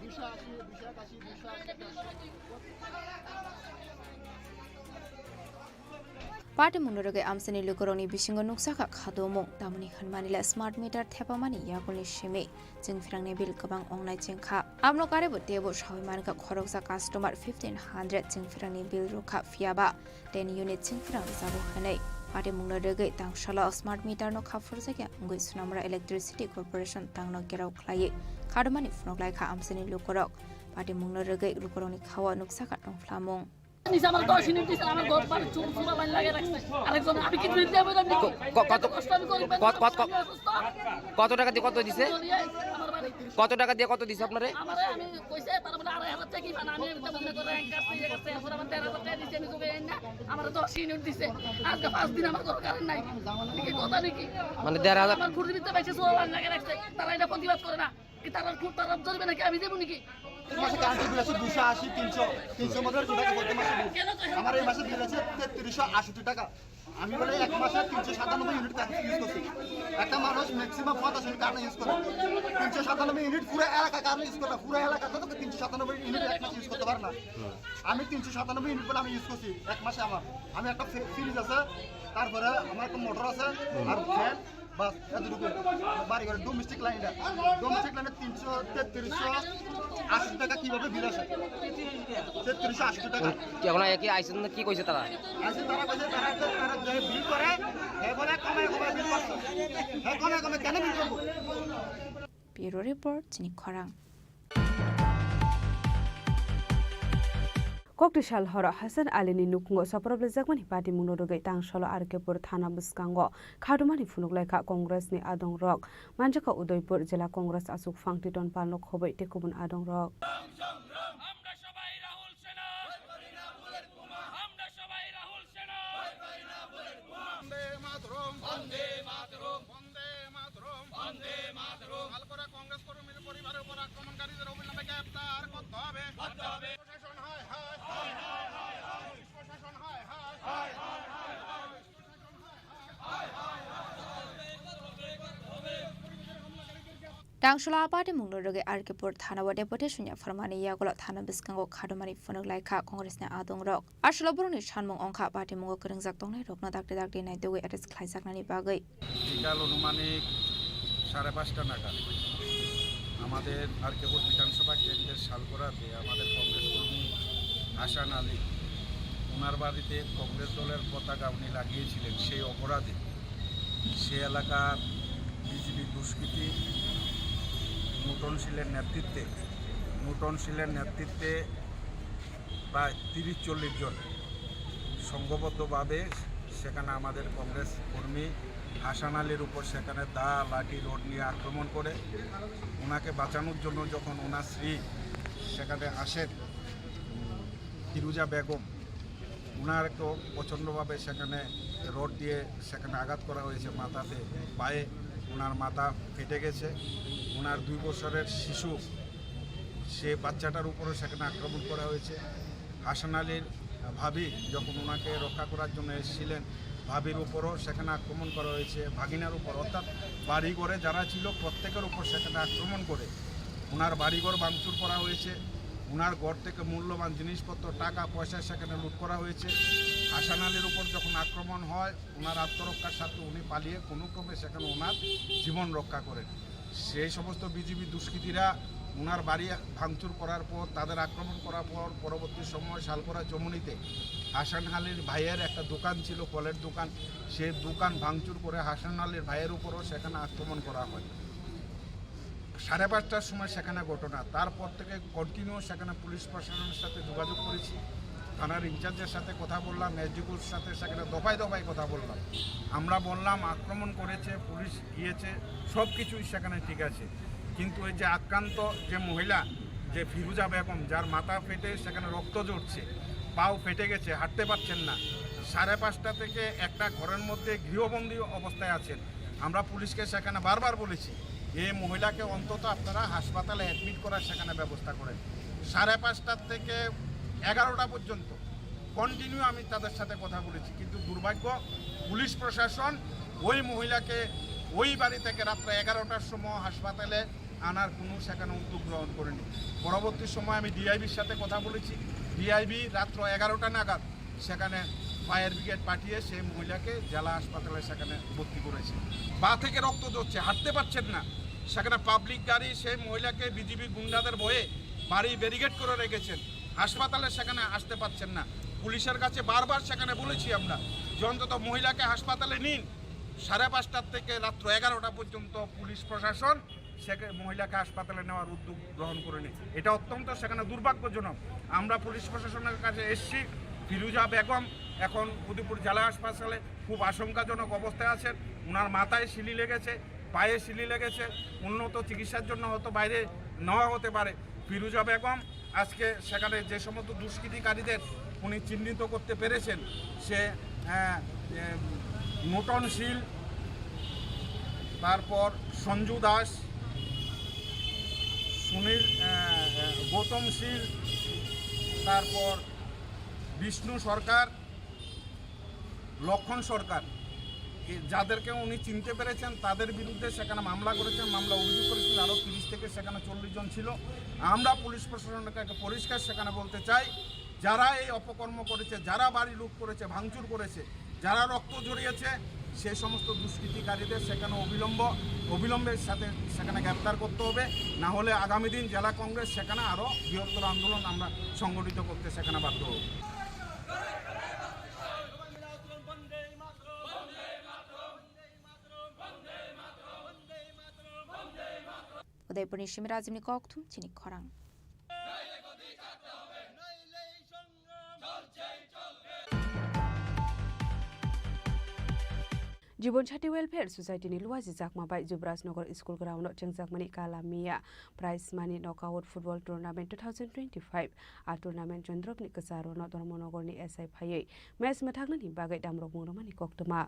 দুইশো আশি, দুইশো একাশি, দুইশো আশি, Patimungno rwgwi amchaini lukurokni bisingo nukjakha khadumung, tamoni hwnmani le smart meter thepamani yakulni simi chwngphrangni bill kwbang wngnai chwngkha. Abono karwibo teibo sawi mankha khoroksa customer fifteen hundred chwngphrangni bill rwkha, phiyaba ten unit chwngphrang rwjago hwnwi. Patimungno rwgwi tangsalo smart meter no khaphurjakya wngwi Sonamura Electricity Corporation tangno gerao khlaiwi khadumani phunuk laikha amchaini lukurok. Patimungno rwgwi lukurokni khao nukjakha tongphlamung. নিচে আমার দশ ইউনিট দিছে, আমার ঘর বাড়ি চুর চুরা বাইন লাগিয়ে রাখছে। আরেকজন আমি কিছু দিতে পারলাম না। ক-, ক-, কত, কষ্ট আমি করি, কত, কত, কত, আমি অসুস্থ। কত টাকা দিয়ে কত দিছে? চলিয়ে আমার বাড়ি। কত টাকা দিয়ে কত দিছে আপনারে? আমারে আমি কইছে, তার বলে আড়াই হাজার টাকা কি পান, আমি এটা মনে করে এক কাপ দিয়ে গেছে, এখন আমার দেড় হাজার টাকা দিছে, আমি তোকে এই না, আমার দশ ইউনিট দিছে। আজকে পাঁচ দিন আমার ঘর কারেন্ট নাই। কি কথা নাকি? মানে দেড় হাজার? আমার খুঁটি দিতে পারছে, চুরা বাইন লাগিয়ে রাখছে, তারা এটা প্রতিবাদ করে না। কি তারা খুব তারা ধরবে নাকি? আমি দেবো নাকি? মাসে কারেন্টের বিল আছে দুইশো আশি, তিনশো, তিনশো মতো টাকা প্রতি মাসে বিল। আমার এই মাসে বিল আছে তেত্রিশশো আষট্টি টাকা। আমি বলে এক মাসে তিনশো সাতানব্বই ইউনিট কারেন্ট ইউজ করছি। একটা মানুষ ম্যাক্সিমাম পঞ্চাশ ইউনিট কারেন্ট ইউজ করে। তিনশো সাতানব্বই ইউনিট পুরো এলাকা কারেন্ট ইউজ করে, পুরো এলাকাতে তো তিনশো সাতানব্বই ইউনিট এক মাসে ইউজ করতে পারে না। আমি তিনশো সাতানব্বই ইউনিট বলে আমি ইউজ করছি এক মাসে আমার। আমি একটা ফ্রি-, ফ্রিজ আছে, তারপরে আমার একটা মোটর আছে, আর ফ্যান, বাস, এতটুকু। বাড়ি ঘরে ডোমেস্টিক লাইনটা, ডোমেস্টিক লাইনে তিনশো, তেত্রিশশো আশি টাকা কিভাবে বিল আসে? তেত্রিশশো আশি টাকা। কি এখন কি আইসন না কি কইছে তারা? আইসন তারা কইছে তারা একটা, তারা যে বিল করে, হে বলে কমে কমে বিল করছে। হে কমে কমে কেন বিল করবো? Bureau Report, Chini Khorang. Kokti sal horo Hasan Ali ni nukhungo soproblejakmani patimungno rwgwi Tangsolo R K pur thana bwskango khadumani phunuk laikha Congress ni adongrok. Manjakha Udaipur Jila Congress achukphang Titon Pal no khobwi tei kubun adongrok. আমরা সবাই রাহুল সেনা। আমরা সবাই রাহুল সেনা। বন্দে মাতরম। বন্দে মাতরম। বন্দে মাতরম। বন্দে মাতরম। লাল করে কংগ্রেস কর্মীর পরিবারের উপর আক্রমণকারীদের অবিলম্বে গ্রেফতার করতে হবে। করতে হবে। প্রশাসন হায় হায়। হায় হায় হায় হায়। প্রশাসন হায় হায়। হায় হায় হায় হায়। প্রশাসন হায় হায়। Tangsolo a patimungno rwgwi R K pur thana o deputation yapharmani yagulo thana bwskango khadumani phunuk laikha Congress ni adongrok. Aswlo borokni sanmung wngkha, patimungo kwrwngjak tongnairokno dakti dakti naitugwi arrest khlaijaknani bagwi. বিকাল আনুমানিক সাড়ে পাঁচটা নাগাদ আমাদের আর কে পুর বিধানসভা কেন্দ্রের শালগড়াতে আমাদের কংগ্রেস কর্মী হাসান আলী, ওনার বাড়িতে কংগ্রেস দলের পতাকা উনি লাগিয়েছিলেন, সেই অপরাধে সে এলাকার বিজেপি দুষ্কৃতী নুটন শীলের নেতৃত্বে, নুটন শীলের নেতৃত্বে প্রায় তিরিশ চল্লিশ জন সংঘবদ্ধভাবে সেখানে আমাদের কংগ্রেস কর্মী হাসান আলীর উপর সেখানে দা, লাঠি, রড নিয়ে আক্রমণ করে। ওনাকে বাঁচানোর জন্য যখন ওনার স্ত্রী সেখানে আসেন, ফিরুজা বেগম, ওনার একটু প্রচণ্ডভাবে সেখানে রড দিয়ে সেখানে আঘাত করা হয়েছে মাথাতে, পায়ে ওনার মাথা ফেটে গেছে। ওনার দুই বছরের শিশু, সে বাচ্চাটার উপরে সেখানে আক্রমণ করা হয়েছে। হাসান আলীর ভাবি যখন ওনাকে রক্ষা করার জন্য এসেছিলেন, ভাবির উপরও সেখানে আক্রমণ করা হয়েছে, ভাগিনার উপর, অর্থাৎ বাড়িঘরে যারা ছিল প্রত্যেকের উপর সেখানে আক্রমণ করে ওনার বাড়িঘর ভাঙচুর করা হয়েছে, ওনার ঘর থেকে মূল্যবান জিনিসপত্র, টাকা পয়সা সেখানে লুট করা হয়েছে। হাসান আলীর উপর যখন আক্রমণ হয়, ওনার আত্মরক্ষার স্বার্থে উনি পালিয়ে কোনো ক্রমে সেখানে ওনার জীবন রক্ষা করেন। সেই সমস্ত বিজিবি দুষ্কৃতীরা ওনার বাড়ি ভাঙচুর করার পর, তাদের আক্রমণ করার পর, পরবর্তী সময় শালগড়া চমুনিতে হাসান আলীর ভাইয়ের একটা দোকান ছিল, ফলের দোকান, সেই দোকান ভাঙচুর করে হাসান আলীর ভাইয়ের উপরও সেখানে আক্রমণ করা হয়। সাড়ে পাঁচটার সময় সেখানে ঘটনা, তারপর থেকে কন্টিনিউ সেখানে পুলিশ প্রশাসনের সাথে যোগাযোগ করেছি, থানার ইনচার্জের সাথে কথা বললাম, এসডিপিওর সাথে সেখানে দফায় দফায় কথা বললাম। আমরা বললাম আক্রমণ করেছে, পুলিশ গিয়েছে, সব কিছুই সেখানে ঠিক আছে, কিন্তু এই যে আক্রান্ত যে মহিলা, যে ফিরুজা বেগম, যার মাথা ফেটে সেখানে রক্ত ঝরছে, পাও ফেটে গেছে, হাঁটতে পারছেন না, সাড়ে পাঁচটা থেকে একটা ঘরের মধ্যে গৃহবন্দী অবস্থায় আছেন। আমরা পুলিশকে সেখানে বারবার বলেছি, এই মহিলাকে অন্তত আপনারা হাসপাতালে অ্যাডমিট করার সেখানে ব্যবস্থা করেন। সাড়ে পাঁচটার থেকে এগারোটা পর্যন্ত কন্টিনিউ আমি তাদের সাথে কথা বলেছি, কিন্তু দুর্ভাগ্য, পুলিশ প্রশাসন ওই মহিলাকে ওই বাড়ি থেকে রাত্রে এগারোটার সময় হাসপাতালে আনার কোনো সেখানে উদ্যোগ গ্রহণ করেনি। পরবর্তী সময় আমি ডিআইবির সাথে কথা বলেছি, ডিআইবি রাত্র এগারোটা নাগাদ সেখানে ফায়ার ব্রিগেড পাঠিয়ে সেই মহিলাকে জেলা হাসপাতালে সেখানে ভর্তি করেছে। পা থেকে রক্ত ঝরছে, হাঁটতে পারছেন না। সেখানে পাবলিক গাড়ি সেই মহিলাকে বিজিবি গুন্ডাদের ভয়ে বাড়ি ব্যারিকেড করে রেখেছেন, হাসপাতালে সেখানে আসতে পারছেন না। পুলিশের কাছে বারবার সেখানে বলেছি আমরা যে অন্তত মহিলাকে হাসপাতালে নিন। সাড়ে পাঁচটার থেকে রাত্র এগারোটা পর্যন্ত পুলিশ প্রশাসন সেখানে মহিলাকে হাসপাতালে নেওয়ার উদ্যোগ গ্রহণ করেনি। এটা অত্যন্ত সেখানে দুর্ভাগ্যজনক। আমরা পুলিশ প্রশাসনের কাছে এসছি, ফিরুজা বেগম এখন উদয়পুর জেলা হাসপাতালে খুব আশঙ্কাজনক অবস্থায় আছেন। ওনার মাথায় সিলি লেগেছে, পায়ে সিলি লেগেছে, উন্নত চিকিৎসার জন্য হয়তো বাইরে নেওয়া হতে পারে। ফিরুজা বেগম আজকে সেখানে যে সমস্ত দুষ্কৃতিকারীদের উনি চিহ্নিত করতে পেরেছেন, সে, আহ, এ, নুটন শীল, তারপর সঞ্জু দাস, সুনীল, আহ, আহ, গৌতম শীল, তারপর বিষ্ণু সরকার, লক্ষণ সরকার, এ, যাদেরকে উনি চিনতে পেরেছেন, তাদের বিরুদ্ধে সেখানে মামলা করেছেন। মামলা অভিযোগ করেছেন আরও তিরিশ থেকে সেখানে চল্লিশ জন ছিল। আমরা পুলিশ প্রশাসনকে একটা পরিষ্কার সেখানে বলতে চাই, যারা এই অপকর্ম করেছে, যারা বাড়ি লুট করেছে, ভাঙচুর করেছে, যারা রক্ত ঝরিয়েছে, সেই সমস্ত দুষ্কৃতিকারীদের সেখানে অবিলম্ব অবিলম্বের সাথে সেখানে গ্রেপ্তার করতে হবে। না হলে আগামী দিন জেলা কংগ্রেস সেখানে আরও বৃহত্তর আন্দোলন আমরা সংগঠিত করতে সেখানে বাধ্য হব। Udaipurni Simi Rajimni kokthum chini khorang. Jibon Sati Welfare Society ni luaji jakma bai Jubraj Nagar School Ground o chengjakmani Kala Miya Prize Money Knockout Football Tournament two thousand twenty-five. A tournament Chandropni kwcharo no Dharmanagar ni S I phaiwi match mwthaknani bagwi damrok mungrokmani koktwma.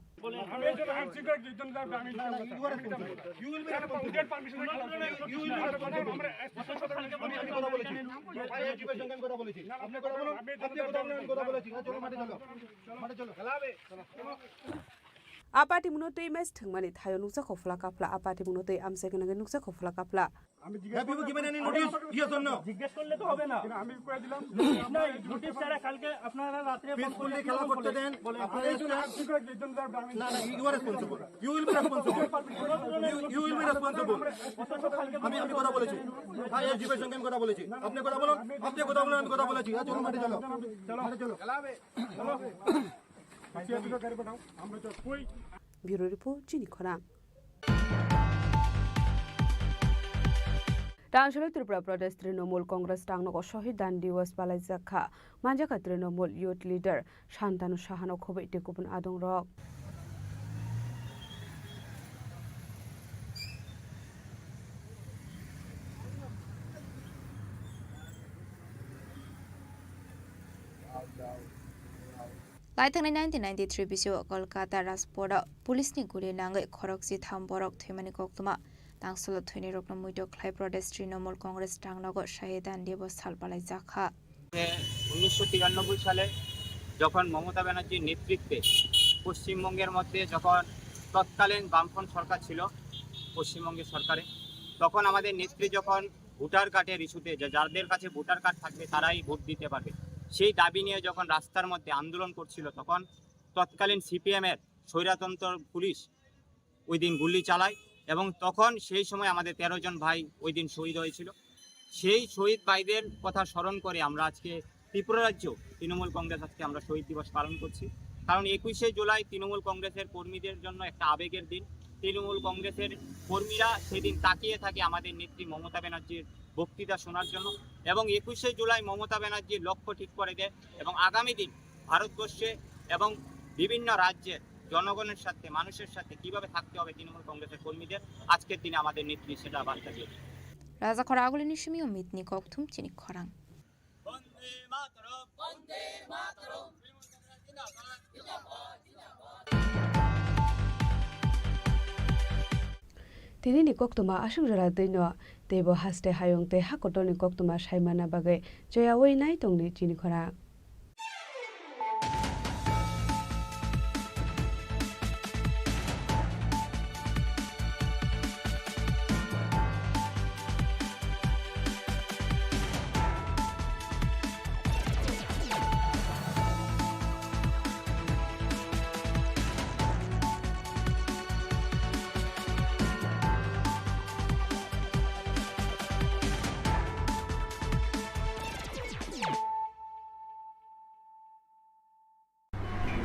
A party mungno twi match thwngmani thaio nukjakha phla kaphla, a party mungno twi amchai gwnangwi nukjakha phla kaphla. আমি জিজ্ঞেস হ্যাঁ, বিভু, করলে given any notice? Yes or no? জিজ্ঞেস করলে তো হবে না। আমি কয়ে দিলাম। নোটিশ নাই, নোটিশ ছাড়া কালকে আপনারা রাত্রে ফোন করলে কিভাবে খেলা করতে দেন? বলে, আপনারা এই জন্য আপনি কয়ে দিন, না, না, you are responsible. You will be responsible. You, you will be responsible. আমি, আমি কথা বলেছি। হ্যাঁ, এসডিপির সঙ্গে আমি কথা বলেছি। আপনি কথা বলুন, আপনি কথা বলুন, আমি কথা বলেছি। হ্যাঁ, চলো, মাঠে চলো। চলো। মাঠে চলো। Bureau Report, Chini Khorang. Tangshalo Tripura Pradesh Trinamool Congress tangnogo Shahid Dan Diwas palaijak kha. Manjakha Trinamool Youth Leader Shantanu Sahano khobwi tei kubun adongrok. Laithangni nineteen ninety-three bisio Kolkata Rajporo police ni guli nangwi khorokchi tham borok thwimani koktwma. Tangsalo thwinirokno muitok khlai Pradesh Trinamool Congress tangnogo Shahid Dan Diwas sal palaijak kha. উনিশশো তিরানব্বই সালে যখন মমতা ব্যানার্জির নেতৃত্বে পশ্চিমবঙ্গের মধ্যে যখন তৎকালীন বামফ্রন্ট সরকার ছিল পশ্চিমবঙ্গের সরকারে, তখন আমাদের নেত্রী যখন ভোটার কার্ডের ইস্যুতে, যে যাদের কাছে ভোটার কার্ড থাকবে তারাই ভোট দিতে পারবে, সেই দাবি নিয়ে যখন রাস্তার মধ্যে আন্দোলন করছিল, তখন তৎকালীন সিপিএম এর স্বৈরতন্ত্র পুলিশ ওই দিন গুলি চালায় এবং তখন সেই সময় আমাদের তেরো জন ভাই ওই দিন শহীদ হয়েছিল। সেই শহীদ ভাইদের কথা স্মরণ করে আমরা আজকে ত্রিপুরা রাজ্য তৃণমূল কংগ্রেস আজকে আমরা শহীদ দিবস পালন করছি। কারণ একুশে জুলাই তৃণমূল কংগ্রেসের কর্মীদের জন্য একটা আবেগের দিন। তৃণমূল কংগ্রেসের কর্মীরা সেদিন তাকিয়ে থাকে আমাদের নেত্রী মমতা ব্যানার্জির বক্তৃতা শোনার জন্য। এবং একুশে জুলাই মমতা ব্যানার্জি লক্ষ্য ঠিক করে দেয় এবং আগামী দিন ভারতবর্ষে এবং বিভিন্ন রাজ্যের জনগণের সাথে, মানুষের সাথে কিভাবে থাকতে হবে তৃণমূল কংগ্রেসের কর্মীদের, আজকের দিনে আমাদের নেত্রী সেটা বার্তা দিয়ে দেন। Rajakhor agulini simi o mitni kokthum chini khorang. Tini ni koktwma aswk jora twi no teibo haste hayung tei ha kotor ni koktwma sai manna bagwi choyaui nai tongdi chini khorang.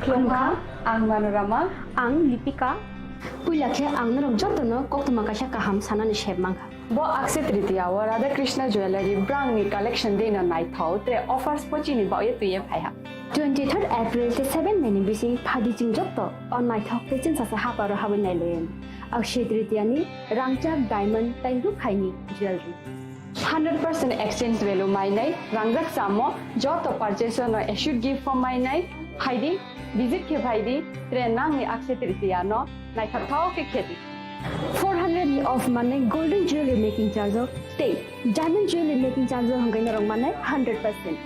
Khulumkha, ang Manorama. Ang Lipika. Puila khe ang norok jotono koktwma kaisa kaham sanani sep mankha. Bo Akshaya Tritiya o Radha Krishna Jewellery brangni collection dino naithok tre offers pochini baoye twiye phaiha. Twenty-third April tei seven May ni bising phadi chwng joto o naithok tei chwngsasa haparo habwi nailaiyani. Akshaya Tritiya ni rangchak diamond tei rukhaini jewellery. Hundred percent exchange value mainai, rangjak chamo, joto purchase no assured gift form mainai, phaidi, visit khe phaidi, tre nangni Akshaya Tritiya no naithok thao khe khedi. Four hundred ni off manai golden jewelry making charge o tei diamond jewelry making charge o hwnkhai norok manai hundred percent.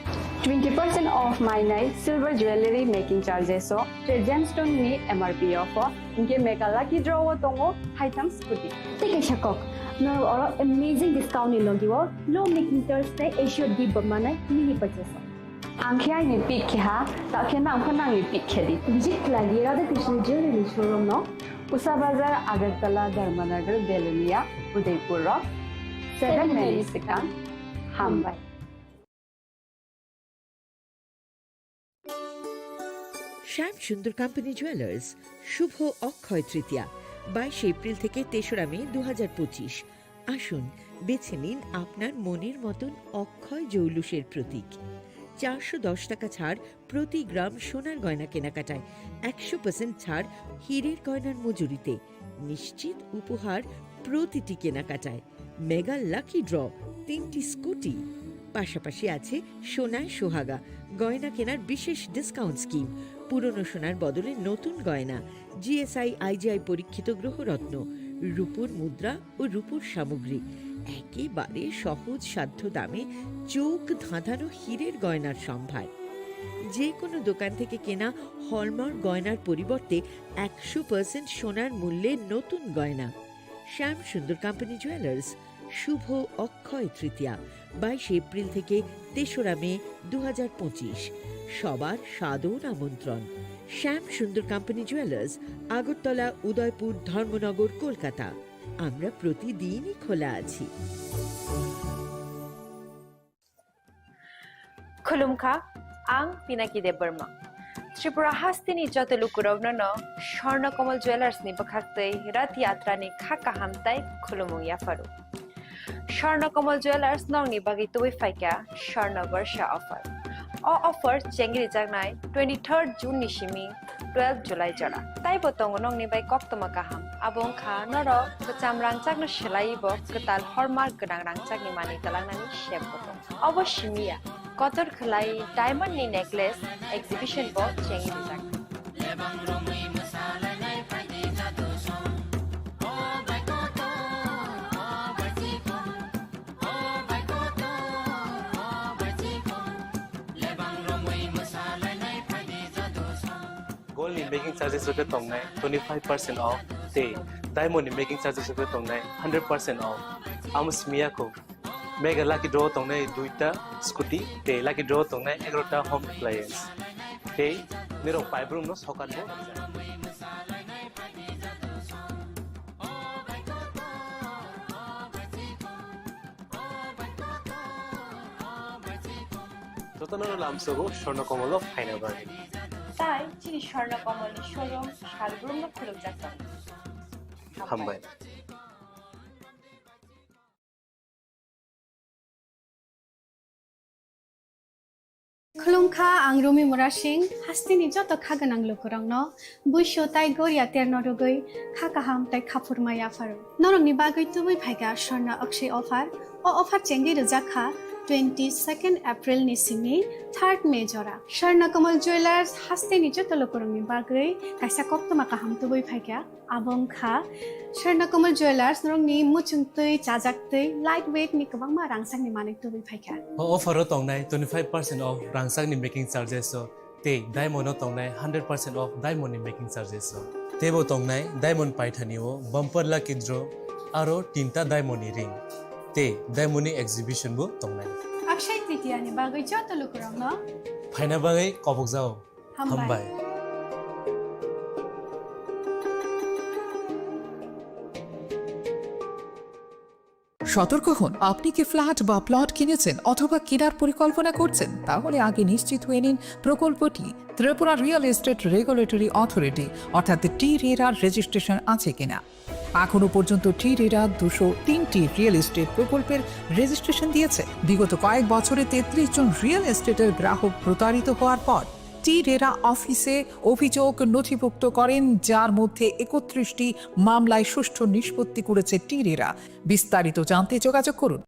Twenty percent off mainai silver jewellery making charges o, tre gemstone ni M R P off o, hinkhe mega lucky draw o tongo haitham scooty. Tei kaisa kok, norok oro amazing discount ni logi o low making charge tei assured gift bo manai mini purchase o. Ang khe aini pick khe ha, ta khe nang khe nangni pick khe di. Visit khlai di Radhakrishna Jewellery ni showroom no. Usa Bazar, Agartala, Dharmanagar, Belonia, Udaipur rok. Seven minutes swkang. Hambai. শ্যাম Sundar company jewellers, শুভ অক্ষয় তৃতীয়া, বাইশে এপ্রিল থেকে তেসরা মে দু হাজার পঁচিশ। আসুন, বেছে নিন আপনার মনের মতন অক্ষয় জৌলুসের প্রতীক। চারশো দশ টাকা ছাড় প্রতি গ্রাম সোনার গয়না কেনাকাটায়, একশো পার্সেন্ট ছাড় হীরের গয়নার মজুরিতে, নিশ্চিত উপহার প্রতিটি কেনাকাটায়, মেগা লাকি ড্র, তিনটি স্কুটি, পাশাপাশি আছে সোনায় সোহাগা, গয়না কেনার বিশেষ ডিসকাউন্ট স্কিম, পুরনো সোনার বদলে নতুন গয়না, G S I I G I পরীক্ষিত গ্রহরত্ন, রূপোর মুদ্রা ও রূপোর সামগ্রী, একেবারে সহজ সাধ্য দামে চোখ ধাঁধানো হীরের গয়নার সম্ভার। যে কোনো দোকান থেকে কেনা হলমার্ক গয়নার পরিবর্তে একশো পার্সেন্ট সোনার মূল্যে নতুন গয়না। শ্যাম সুন্দর কোম্পানি জুয়েলার্স, শুভ অক্ষয় তৃতীয়া, বাইশে এপ্রিল থেকে তেসরা মে দু হাজার পঁচিশ। সবার সাদর আমন্ত্রণ। শ্যাম সুন্দর কোম্পানি জুয়েলার্স, আগরতলা, উদয়পুর, ধর্মনগর, কলকাতা। আমরা প্রতিদিনই খোলা আছি। Khulumkha, ang Pinaki Debbarma. Tripura hasteni joto lukurokno no Swarna Kamal Jewellers ni bwkhaktwi Rath Yatra ni kha kaham tai khulumung yapharu. Swarna Kamal Jewellers nokni bagwi tubui phaikha Swarna Barsha offer. O offer chengri jaknai twenty-third June ni simi twelve July jora. Taibo tongo nokni bai koktwma kaham. Abo wngkha norok kwcham rangchakno swlaiwi bo kwtal hallmark gwnang rangchakni manwi twlangnani sep bo tongo. Obo simi ya, kotor khwlai diamond ni necklace exhibition bo chengwi rijak. Gold ni making charges rok khe tongnai twenty five percent off tei diamond ni making charges rok khe tongnai hundred percent off. Amo simi ya kho, mega lucky draw tongnai duita scooty tei lucky draw tongnai egarota home appliance tei nirok paibrumno sokat bo. Jotono lamsogo Swarna Kamal o phaina bagwi. Tai chini Swarna Kamal ni showroom salbrumno khulukjak tongo. Hambai. Khulumkha, ang Rumi Murasing, hasteni joto kha gwnang lukurokno buisu tai goria terno rwgwi kha kaham tai khaphurma yapharu. Norokni bagwi tubui phaikha Swarna Akshay offer. O offer chengwi rwjak kha twenty second April ni simi third May jora. Swarna Kamal Jewellers hasteni joto lukurokni bagwi kaisa koktwma kaham tubui phaikha. Abo wngkha Swarna Kamal Jewellers, norokni muchungtwi, chajaktwi, light weight ni kwbangma rangchakni manwi tubui phaikha. O offer o tongnai twenty five percent off rangchakni making charges o tei diamond o tongnai hundred percent off diamond ni making charges o. Teibo tongnai diamond paithani o bumper lucky draw aro tinta diamond ni ring tei diamond ni exhibition bo tongnai. Akshay Tritiya ni bagwi joto lukurokno phaina bagwi kobokjao. Hambai. Hambai. সতর্ক হন, আপনি কি ফ্ল্যাট বা প্লট কিনেছেন অথবা কেনার পরিকল্পনা করছেন? তাহলে আগে নিশ্চিত হয়ে নিন প্রকল্পটি Tripura real estate regulatory authority অর্থাৎ টি রেরার রেজিস্ট্রেশন আছে কিনা। এখনো পর্যন্ত টি রেরা দুশো তিনটি রিয়েল এস্টেট প্রকল্পের রেজিস্ট্রেশন দিয়েছে। বিগত কয়েক বছরে তেত্রিশ জন রিয়েল এস্টেটের গ্রাহক প্রতারিত হওয়ার পর টি রেরা অফিসে অভিযোগ নথিভুক্ত করেন, যার মধ্যে একত্রিশটি মামলায় সুষ্ঠু নিষ্পত্তি করেছে টি রেরা। বিস্তারিত জানতে যোগাযোগ করুন।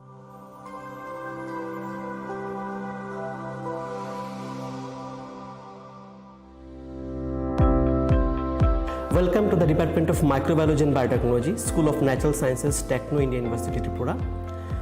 Welcome to the Department of Microbiology and Biotechnology, School of Natural Sciences, Techno India University, Tripura.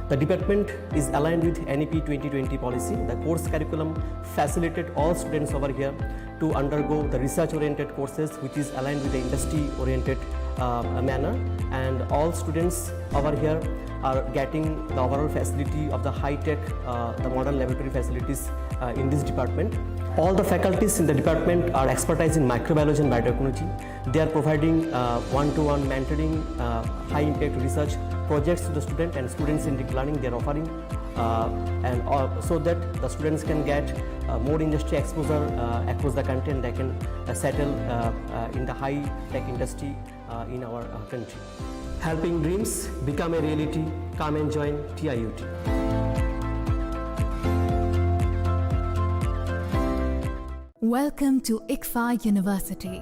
The department is aligned with N E P twenty twenty policy. The course curriculum facilitate all students over here to undergo the research-oriented courses, which is aligned with the industry-oriented, uh, manner. And all students over here are getting the overall facility of the high-tech, uh, the modern laboratory facilities, uh, in this department. All the faculties in the department are expertise in microbiology and biotechnology. They are providing, uh, one-to-one mentoring, uh, high-impact research projects to the student and student-centric learning they are offering, uh, and, uh, so that the students can get, uh, more industry exposure, uh, across the country, and they can, uh, settle, uh, uh, in the high-tech industry, uh, in our, uh, country. Helping dreams become a reality. Come and join T I U T. Welcome to ICFAI University.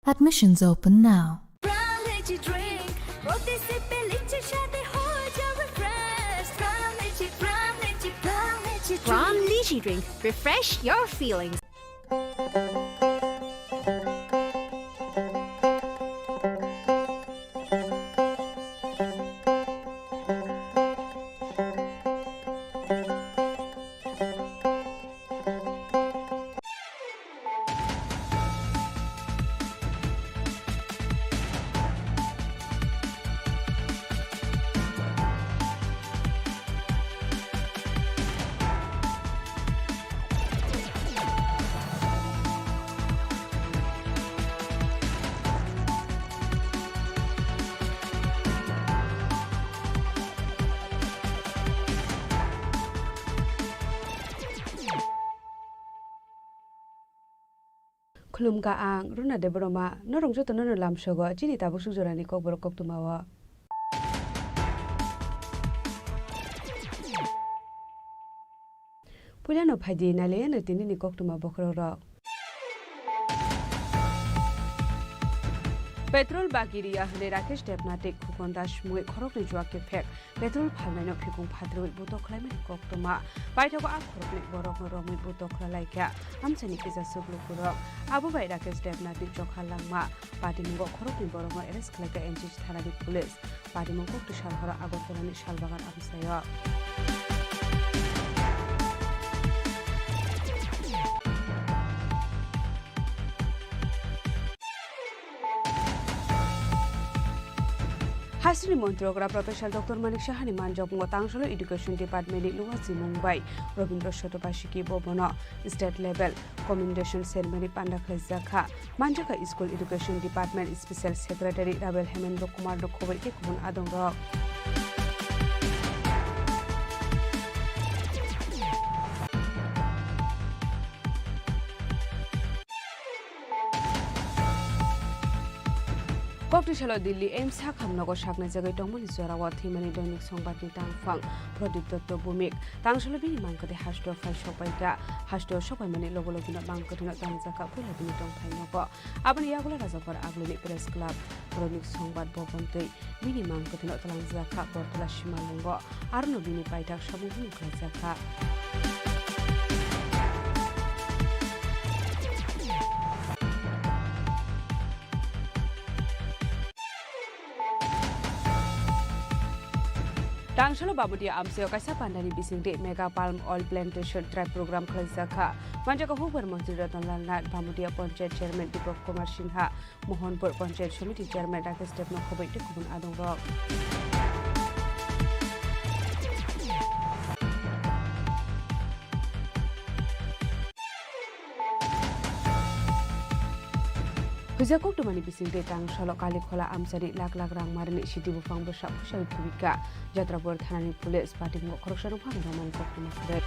Admissions open now. Prime Lychee drink, প্রতি সিপে লিচির স্বাদে হয়ে যাবে fresh। Prime Lychee, Prime Lychee, Prime Lychee drink। Prime Lychee drink, refresh your feelings. Khulumkha ang Runa Debbarma, norok jotono no lamsogo chini tabuk suk jorani kokborok koktwmao. Puilano phaidi nailaiano tinini koktwma bokhorokrok. Petrol bagi riya hwnwi Rakesh Debnath tei Khukon Das mungwi khoroknwi juak kephek. Petrol phalnaino phikung phatrwi butok khlaimani koktwma. Paithago a khoroknwi borokno romwi butok khlai laikha amchaini kisa suk lukurok. Abo bai Rakesh Debnathni chokha langma. Patimungo khoroknwi borokno arrest khlaikha N C C thanani police. Patimung kokti salhoro Agartalani salbagan amchaio. Hasteni montri okra Professor Doctor Manik Sahani manjakmungo Tangsalo Education Department ni Luwa Chimung bai Robindra Sotopasiki Bobono state level commendation ceremony panda khlaijak kha. Manjakha School Education Department Special Secretary Rabel Hemendra Kumar no khoboi tei kubun adongrok. Koktisalo Delhi AIIMS sakhamnogo saknai jagwi tongmani jorao thwimani Doinik Songbatni tangphang Pradip Dotto Bhumik. Tangsalo bini mangkwthwi hasteo phai sokpaikha. Hasteo sokpaimani logo logino mangkwthwino tangjakha puila bini tongthai nogo. Aboni yagulo Rajakhor Agulini Press Club, Doinik Songbat Bobon twi bini mangkwthwino twlangjakha Bortola Simalungo. Arono bini paithak samung hwnwi khlaijakha. Tangsalo Bamudia amchaio kaisa pandani bisingtwi Mega Palm Oil Plantation Drive program khlaijakha. Manjak hukbar montri Ratan Lal Nath, Bamudia Panchayat Chairman Deepak Kumar Singha, Mohanpur Panchayat Samiti Chairman Rakesh Debnath khoboi tei kubun adongrok. Huijak koktumani bisingtwi Tangsalo Kalikhola amchani lak lak rang marini sidi buphang bwsa phusawi thubikha. Jatrapur thanani police patimungo khoroksano phano romani koktwma kwrwi.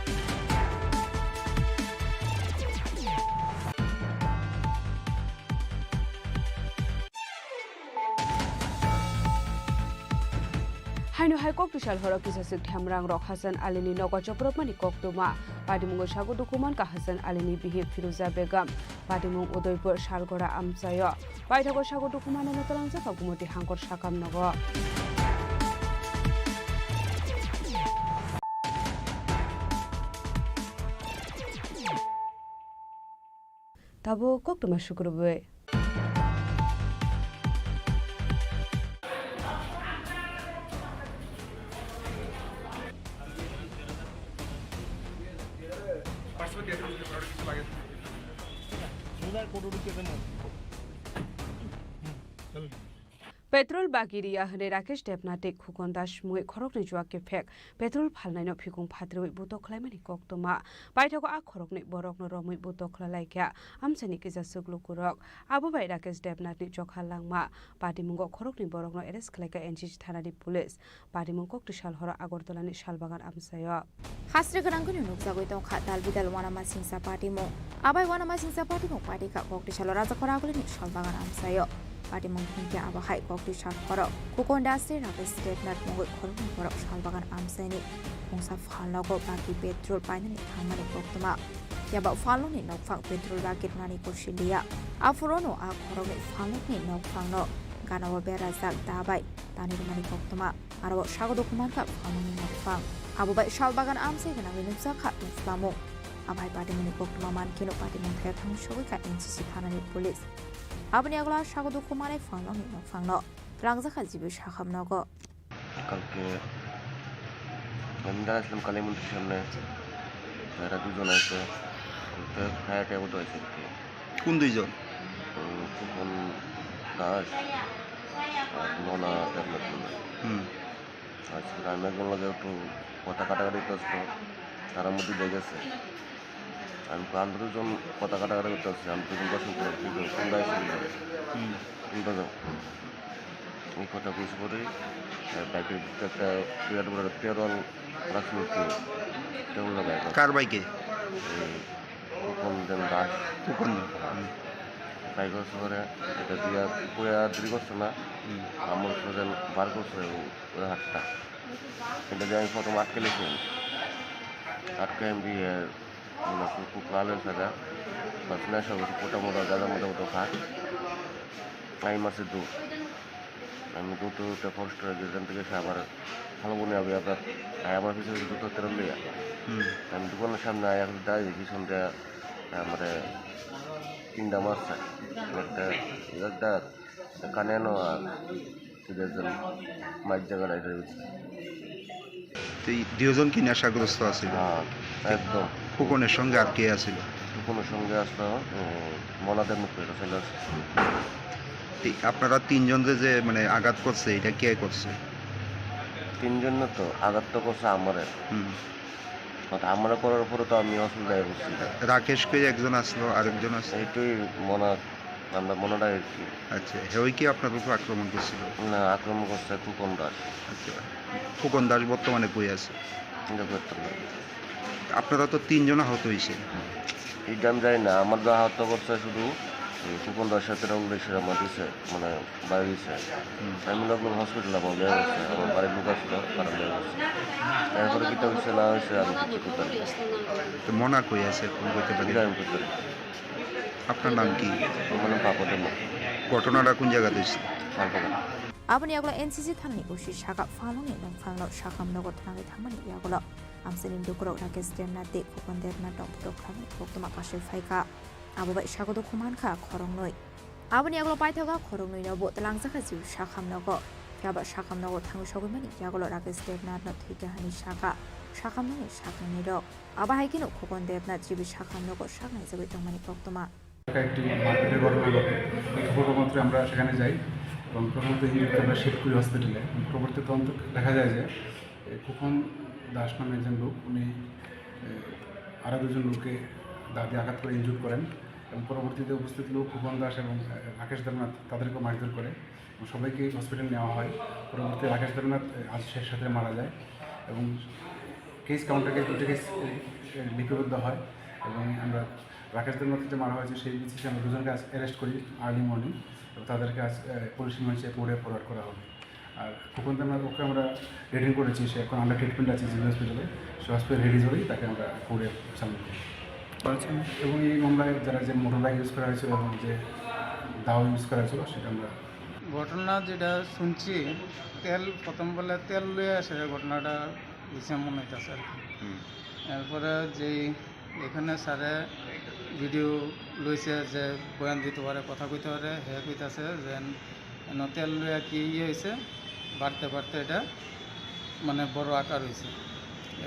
Haino hai koktisal horo kisaswk themrangrok Hasan Alini nogo chopropmani koktwma. Patimungo sago dukhu mankha Hasan Alini bihik Firuza Begum. Patimung Udaipur Salgora amchaio. Paithago sago dukhu manano twlangjak Gumoti Hangkor sakam nogo. Tabuk koktwma sukrubwi. Petrol bagi riya hwnwi Rakesh Debnath tei Khukon Das mungwi khoroknwi juak kephek petrol phalnaino phikung phatrwi butok khlaimani koktwma. Paithago a khoroknwi borokno romwi butok khlailaikha amchaini kisaswk lukurok. Abo bai Rakesh Debnathni chokha langma patimungo khoroknwi borokno arrest khlaikha N C C thanani police. Patimung koktisal horo Agartalani Salbagan amchaio. Hasri gwnangkhe nukjagwi tongkha dal bidal uanamasingcha patimung. Abai uanamasingcha patimung patikha koktisalo Rajakhor Agulini Salbagan amchaio. Patimung hinkhe abo hai koktisal horo Khukon Das tei Rakesh Debnath mungwi khoroknwi borok Salbagan amchaini mungsa phalnogo bagi petrol painani thangmani koktwma. Phiya ba phalnokni nokphang petrol bagi rwnani kosiliya. Aphurono a khoroknwi phalnokni nokphangno ganao berajak da bai tani rwmani koktwma. Aro o sago dukhu mankha phalnokni nokphang. Abo bai Salbagan amchai gwnangwi nukjakha tongphlamung. Abai patimungni koktwma mankheno patimung thaya thangwi sogwikha N C C thanani police. Aboni yagulo sago dukhu manai phalnokni nokphangno twlangjakha G B sakhamnogo. কালকে আমি দাঁড়াইছিলাম কালী মন্দির সামনে, এরা দুজন আছে, তো fire table হয়েছে আর কি। কোন দুইজন? উম, ফুকন দাস আর মনা দেবনাথ মন্ডল। হুম। আজকে আমি একজন লগে একটু কথা কাটাকাটি করতো, তার মধ্যে লেগেছে। আমি তো আমরা দুজন কথা কাটাকাটি করতে আসছি, আমি দুজন দর্শন করে, কিন্তু কোনটা এসে বলবে? হুম। কোনটা যাও? এই কথা বুঝ করে, আহ, বাইকের ভিতরে একটা বিরাট বড় একটা তেরো রাখছিল কি? তেরো না বাইক। কার বাইকে? এই ফুকন দেন দাস। ফুকন দেন। হুম। বাইক হচ্ছে করে, এটা দিয়ে পুরো দৃঢ় করছে না। হুম। আমার হচ্ছে যেন বার করছে ওই, ওই হাতটা। এটা দিয়ে আমি প্রথম আটকে লেছি। আটকে আমি দিয়ে Una kuku kalo sada, basna sa kuku ta moda gada moda moda kha. Ai masi du. Ami du tu te first ge jan te sabar. Halo boni abi abi. Ai amar pise du tu teram dia. Hmm. Ami dukan samne ai aku dai di sonde. Amare tinda masa. Mate yadda. Kane no, ah, tidak jelas. Majja gada itu. এই দুইজন কি নেশাগ্রস্ত আছিল? হ্যাঁ, একদম। ফুকনের সঙ্গে আর কে আছিল? ফুকনের সঙ্গে আসতো, উম, মনাদের মুখ পেয়ে ছিল। এই আপনারা তিনজন যে, যে মানে আঘাত করছে, এটা কে করছে? তিনজন না তো, আঘাত তো করছে আমারে। হুম। But আমরা করার পরে তো আমি অসুবিধায় পড়ছি। রাকেশ কই একজন আসলো, আরেকজন আসলো? এইটাই মনা, আমরা মনাটাই আর কি। আচ্ছা, হেই কি আপনার উপর আক্রমণ করছিল? না, আক্রমণ করছে ফুকন দাস। আচ্ছা, ফুকন দাস বর্তমানে কই আছে? এটা করতে পারি। আপনারা তো তিনজন আহত হয়েছেন। এটা আমি জানি না, আমার যা আহত করছে শুধু এই কুপন দাস সাথে রাহুল দাসের আমার দিছে, মানে, বাইরে দিছে। আমি লগ লগ হসপিটালে আমার বিয়ে হচ্ছে, আমার বাড়ির লোক আসলো, তারা বিয়ে হচ্ছে। এরপরে কিতা হচ্ছে না হচ্ছে আমি কিছু করতে পারি না। তো মনা কই আছে, ফোন করতে পারি? এটা আমি করতে পারি। আপনার নাম কি? আমার নাম পাপা দেবনাথ। ঘটনাটা কোন জায়গাতে হয়েছে? Salbagan. Aboni yagulo N C C thanani O C saka phalnoni nongphalno sakham nogo thanani thangmani yagulo amchaini lukurok Rakesh Debnath tei Khokon Debnath rok phutok khlaiwi koktwma kasui phaikha. Abo bai sago dukhu mankha khoroknwi. Aboni yagulo paithago khoroknwino bo twlangjakha jiu sakham nogo. Phiya ba sakham nogo thangwi sogwi mani yagulo Rakesh Debnathno thwikha hwnwi sakha sakhamnani saknwinai rok. Abo hai kheno Khokon Debnath jibi sakham nogo saknai jagwi tongmani koktwma. একটা একটি মারপিটের ঘটনা ঘটে। এই খবর মাত্র আমরা সেখানে যাই এবং প্রথমত ইঞ্জুরিকে আমরা শিফট করি হসপিটালে। এবং পরবর্তী তদন্ত দেখা যায় যে, এ, খোকন দাস নামে একজন লোক, উনি, এ, আরও দুজন লোককে দা দিয়ে আঘাত করে ইনজুর করেন এবং পরবর্তীতে উপস্থিত লোক খোকন দাস এবং, এ, রাকেশ দেবনাথ তাদেরকেও মারধর করে এবং সবাইকে হসপিটালে নেওয়া হয়। পরবর্তীতে রাকেশ দেবনাথ, এ, আজ শেষ রাত্রে মারা যায় এবং কেস কাউন্টার কেস দুটো কেস, এ, এ, লিপিবদ্ধ হয় এবং আমরা রাকেশ দেবনাথকে যে মারা হয়েছে, সেই বেসিসে আমরা দুজনকে আজ অ্যারেস্ট করি আর্লি মর্নিং এবং তাদেরকে আজ, এ, পুলিশ রিমান্ডে কোর্টে ফরওয়ার্ড করা হবে। আর খোকন দেবনাথ ওকে আমরা রিটেইন করেছি, সে এখন আন্ডার ট্রিটমেন্ট আছে জিবি হসপিটালে। সে হসপিটাল রিলিজ হলেই তাকে আমরা কোর্টে সাবমিট করব। আচ্ছা। এবং এই মামলায় যারা যে মোটর বাইক ইউজ করা হয়েছিল এবং যে দাও ইউজ করা হয়েছিল, সেটা আমরা ঘটনা যেটা শুনছি, তেল প্রথম বলে তেল লয়ে আসে, ঘটনাটা হইছে মনে হইতাছে আর কি। হুম। এরপরে যেই এখানে স্যারে ভিডিও লইছে যে বয়ান দিতে পারে, কথা কইতে পারে, হে কইতাছে যে এন তেল লইয়া কি ইয়ে হইছে, বাড়তে বাড়তে এটা মানে বড় আকার হইছে।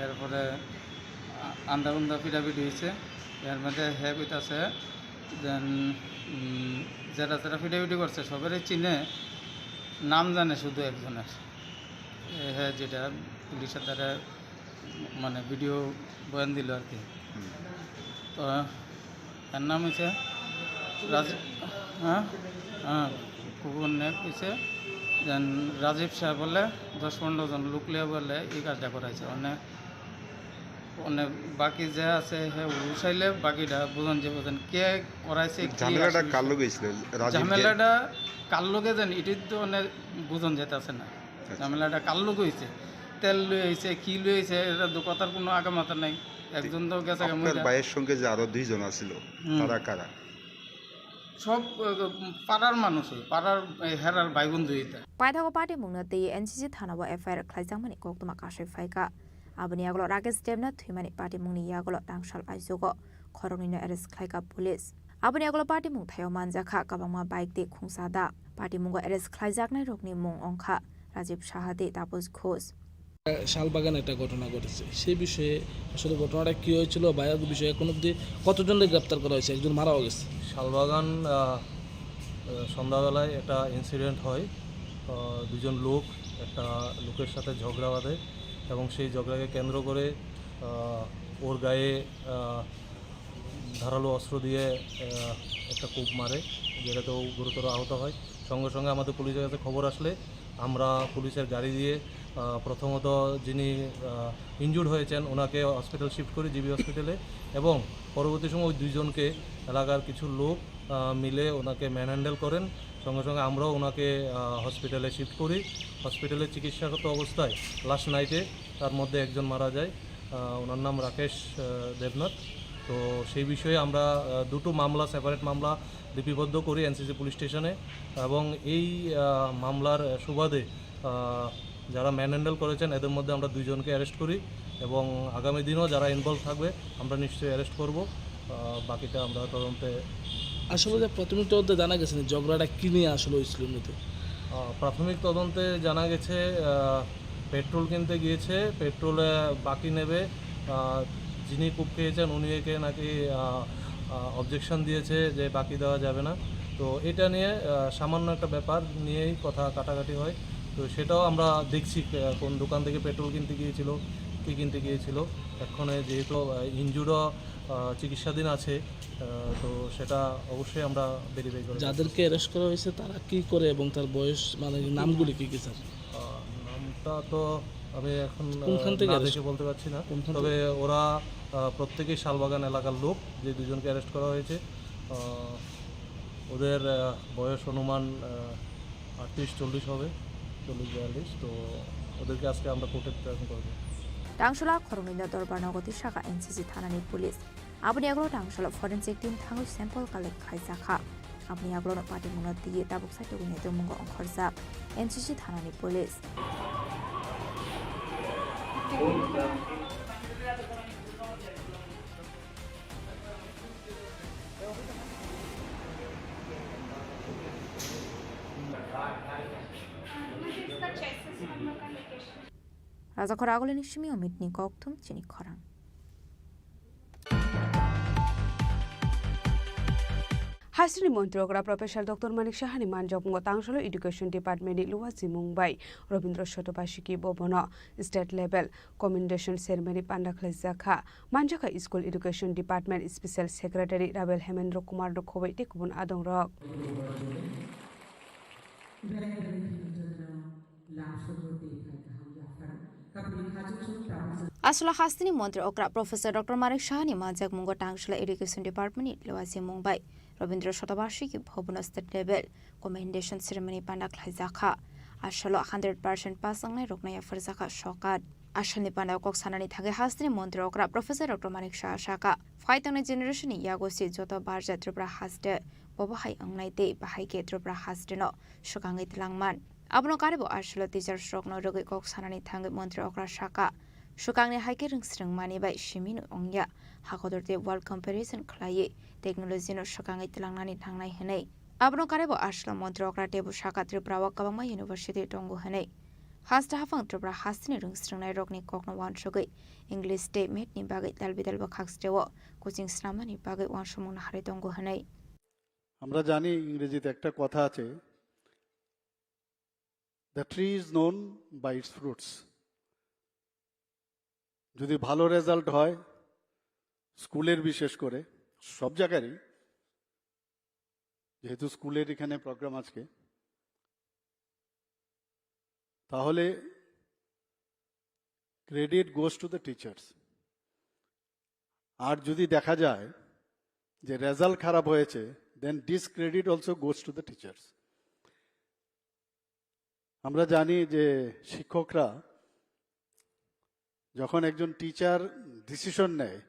এরপরে আ-, আন্দা উন্দা পিটাপিটি হইছে। এর মধ্যে হে কইতাছে যে, উম, যেটা যেটা পিটাপিটি করছে সবেরই চিনে, নাম জানে শুধু একজনের। এ, হে যেটা পুলিশের দ্বারা মানে ভিডিও বয়ান দিল আর কি। হুম। তো এর নাম হইছে রাজীব, হ্যাঁ, হ্যাঁ, খোকনে কইছে যে রাজীব সাহেব বলে দশ পনেরো জন লোক লিয়ে বলে এই কাজটা করাইছে। মানে, মানে বাকি যে আছে হে উঠাইলে বাকিটা বুঝন যে বুঝন কে করাইছে, কি ঝামেলাটা আসলে কার লগে হইছিল? রাজীব যে ঝামেলাটা কার লগে জানি, এটা তো মানে বুঝন যেতে আছে না। আচ্ছা। ঝামেলাটা কার লগে হইছে? তেল লই আইছে, কি লই আইছে, এটা তো কথার কোনো আগামাথা নাই। একজন তো গেছে গা আপনার মহিলা। ভাইয়ের সঙ্গে যে আরো দুইজন আছিল, হুম। তারা কারা? সব, আহ, পাড়ার মানুষ, ওই পাড়ার, এই, হেরার ভাই বন্ধু এটা। Paithago patimungno tei N C C thanao F I R khlaijakmani koktwma kasui phaikha. Aboni yagulo Rakesh Debnath thwimani patimungni yagulo tangsal aichugo khoroknwino arrest khlaikha police. Aboni yagulo patimung thaio manjakha kwbangma bike tei khungsa da. Patimungo arrest khlaijaknairokni mung wngkha Rajiv Saha tei Taposh Ghosh. Salbagan একটা ঘটনা ঘটেছে, সেই বিষয়ে আসলে ঘটনাটা কী হয়েছিল বা এই বিষয়ে এখন অবধি কতজনকে গ্রেপ্তার করা হয়েছে? একজন মারাও গেছে। শালবাগান, আহ, আহ, সন্ধ্যাবেলায় একটা ইনসিডেন্ট হয়। আহ, দুজন লোক একটা লোকের সাথে ঝগড়া বাঁধে এবং সেই ঝগড়াকে কেন্দ্র করে, আহ, ওর গায়ে, আহ, ধারালো অস্ত্র দিয়ে, আহ, একটা কোপ মারে, যেটাতে ও গুরুতর আহত হয়। সঙ্গে সঙ্গে আমাদের পুলিশের কাছে খবর আসলে আমরা পুলিশের গাড়ি দিয়ে, আহ, প্রথমত যিনি, আহ, ইনজুর্ড হয়েছেন ওনাকে হসপিটাল শিফট করি, জিবি হসপিটালে, এবং পরবর্তী সময় ওই দুইজনকে এলাকার কিছু লোক, আহ, মিলে ওনাকে ম্যানহ্যান্ডেল করেন। সঙ্গে সঙ্গে আমরাও ওনাকে, আহ, হসপিটালে শিফট করি। হসপিটালে চিকিৎসারত অবস্থায় লাস্ট নাইটে তার মধ্যে একজন মারা যায়। আহ, ওনার নাম রাকেশ, আহ, দেবনাথ। তো সেই বিষয়ে আমরা, আহ, দুটো মামলা, সেপারেট মামলা লিপিবদ্ধ করি এনসিসি পুলিশ স্টেশনে এবং এই, আহ, মামলার সুবাদে, আহ, যারা ম্যানহ্যান্ডেল করেছেন এদের মধ্যে আমরা দুইজনকে অ্যারেস্ট করি এবং আগামী দিনও যারা ইনভলভ থাকবে আমরা নিশ্চয়ই অ্যারেস্ট করব। আহ, বাকিটা আমরা তদন্তে আসলে যে প্রাথমিক তদন্তে জানা গেছে না ঝগড়াটা কি নিয়ে আসলে হয়েছিল মূলত? আহ, প্রাথমিক তদন্তে জানা গেছে, আহ, পেট্রোল কিনতে গিয়েছে, পেট্রোলে বাকি নেবে। আহ, যিনি কোপ খেয়েছেন উনি একে নাকি, আহ, আহ, অবজেকশন দিয়েছে যে বাকি দেওয়া যাবে না। তো এটা নিয়ে, আহ, সামান্য একটা ব্যাপার নিয়েই কথা কাটাকাটি হয়। তো সেটাও আমরা দেখছি, আহ, কোন দোকান থেকে পেট্রোল কিনতে গিয়েছিল, কী কিনতে গিয়েছিল। এক্ষণে যেহেতু, আহ, ইনজুর্ডও, আহ, চিকিৎসাধীন আছে, আহ, তো সেটা অবশ্যই আমরা ভেরিফাই করে দেখব। যাদেরকে অ্যারেস্ট করা হয়েছে তারা কি করে এবং তার বয়স, মানে নামগুলি কি কি, স্যার? আহ, নামটা তো আমি এখন, আহ, কোনখান থেকে না অ্যারেস্ট? দেখে বলতে পারছি না। কোনখান তবে থেকে? ওরা, আহ, প্রত্যেকেই শালবাগান এলাকার লোক, যে দুজনকে অ্যারেস্ট করা হয়েছে। আহ, ওদের আহ, বয়স অনুমান আহ, আটত্রিশ চল্লিশ হবে, চল্লিশ বিয়াল্লিশ। তো ওদেরকে আজকে আমরা কোর্টে প্রেরণ করবো। Tangshula khoroknwino dorbar nogo tisaka N C C thanani police. Aboni yagulo tangshula forensic team thangwi sample collect khlaijakha. Aboni yagulono patimungno twiwi tabuk saitugwini tongmungo ongkhorjak N C C thanani police. Rajakhor agulini simi omitni kokthum chini khorang. Haisini montri okra Professor Doctor Manik Sahani manjakmungo tangsholo Education Department ni luwa simung bai Robindra Sotobashiki Bhavan o state level commendation ceremony panda khlaijak kha. Manjakha School Education Department Special Secretary Rabel Hemendra Kumar no khoboi tei kubun adong rok. Aswla hasteni montri okra Professor Doctor Manik Sahani manjakmungo tangsholo Education Department ni luwa simung bai Robindra Sotobashiki Bhavan o state level commendation ceremony panda khlaijak kha. Aswlo hundred percent pass wngnai rokno yapharjak kha sokat. Aswlni panda kok sanani thangwi hasteni montri okra Professor Doctor Manik Saha saka, phai tongnai generation ni yago se joto barja Tripura haste bobo hai wngnai tei bahai khe Tripura haste no swkangwi twlangman. Abono karibo aswlo teachers rokno rwgwi kok sanani thangwi montri okra saka, swkangni hai khe rwngsrwngmani bai simi no wngya, hakotor tei world comparison khlaiwi technology no swkangwi twlangnani nangnai hwnwi. Abono karibo aswlo montri okra teibo saka Tripura o kwbangma university tongo hwnwi. Haste haphang Tripura hasteni rwngsrwngnai rokni kokno uansugwi English tei math ni bagwi dalbidal bwkhak stereo coaching snamnani bagwi uansukmung naharwi tongo hwnwi. আমরা জানি ইংরেজিতে একটা কথা আছে, "The tree is known by its fruits।" যদি ভালো রেজাল্ট হয় স্কুলের, বিশেষ করে সব জায়গারই, যেহেতু স্কুলের এখানে প্রোগ্রাম আজকে, তাহলে credit goes to the teachers। আর যদি দেখা যায় যে রেজাল্ট খারাপ হয়েছে, then discredit also goes to the teachers। আমরা জানি যে শিক্ষকরা যখন একজন টিচার ডিসিশন নেয়,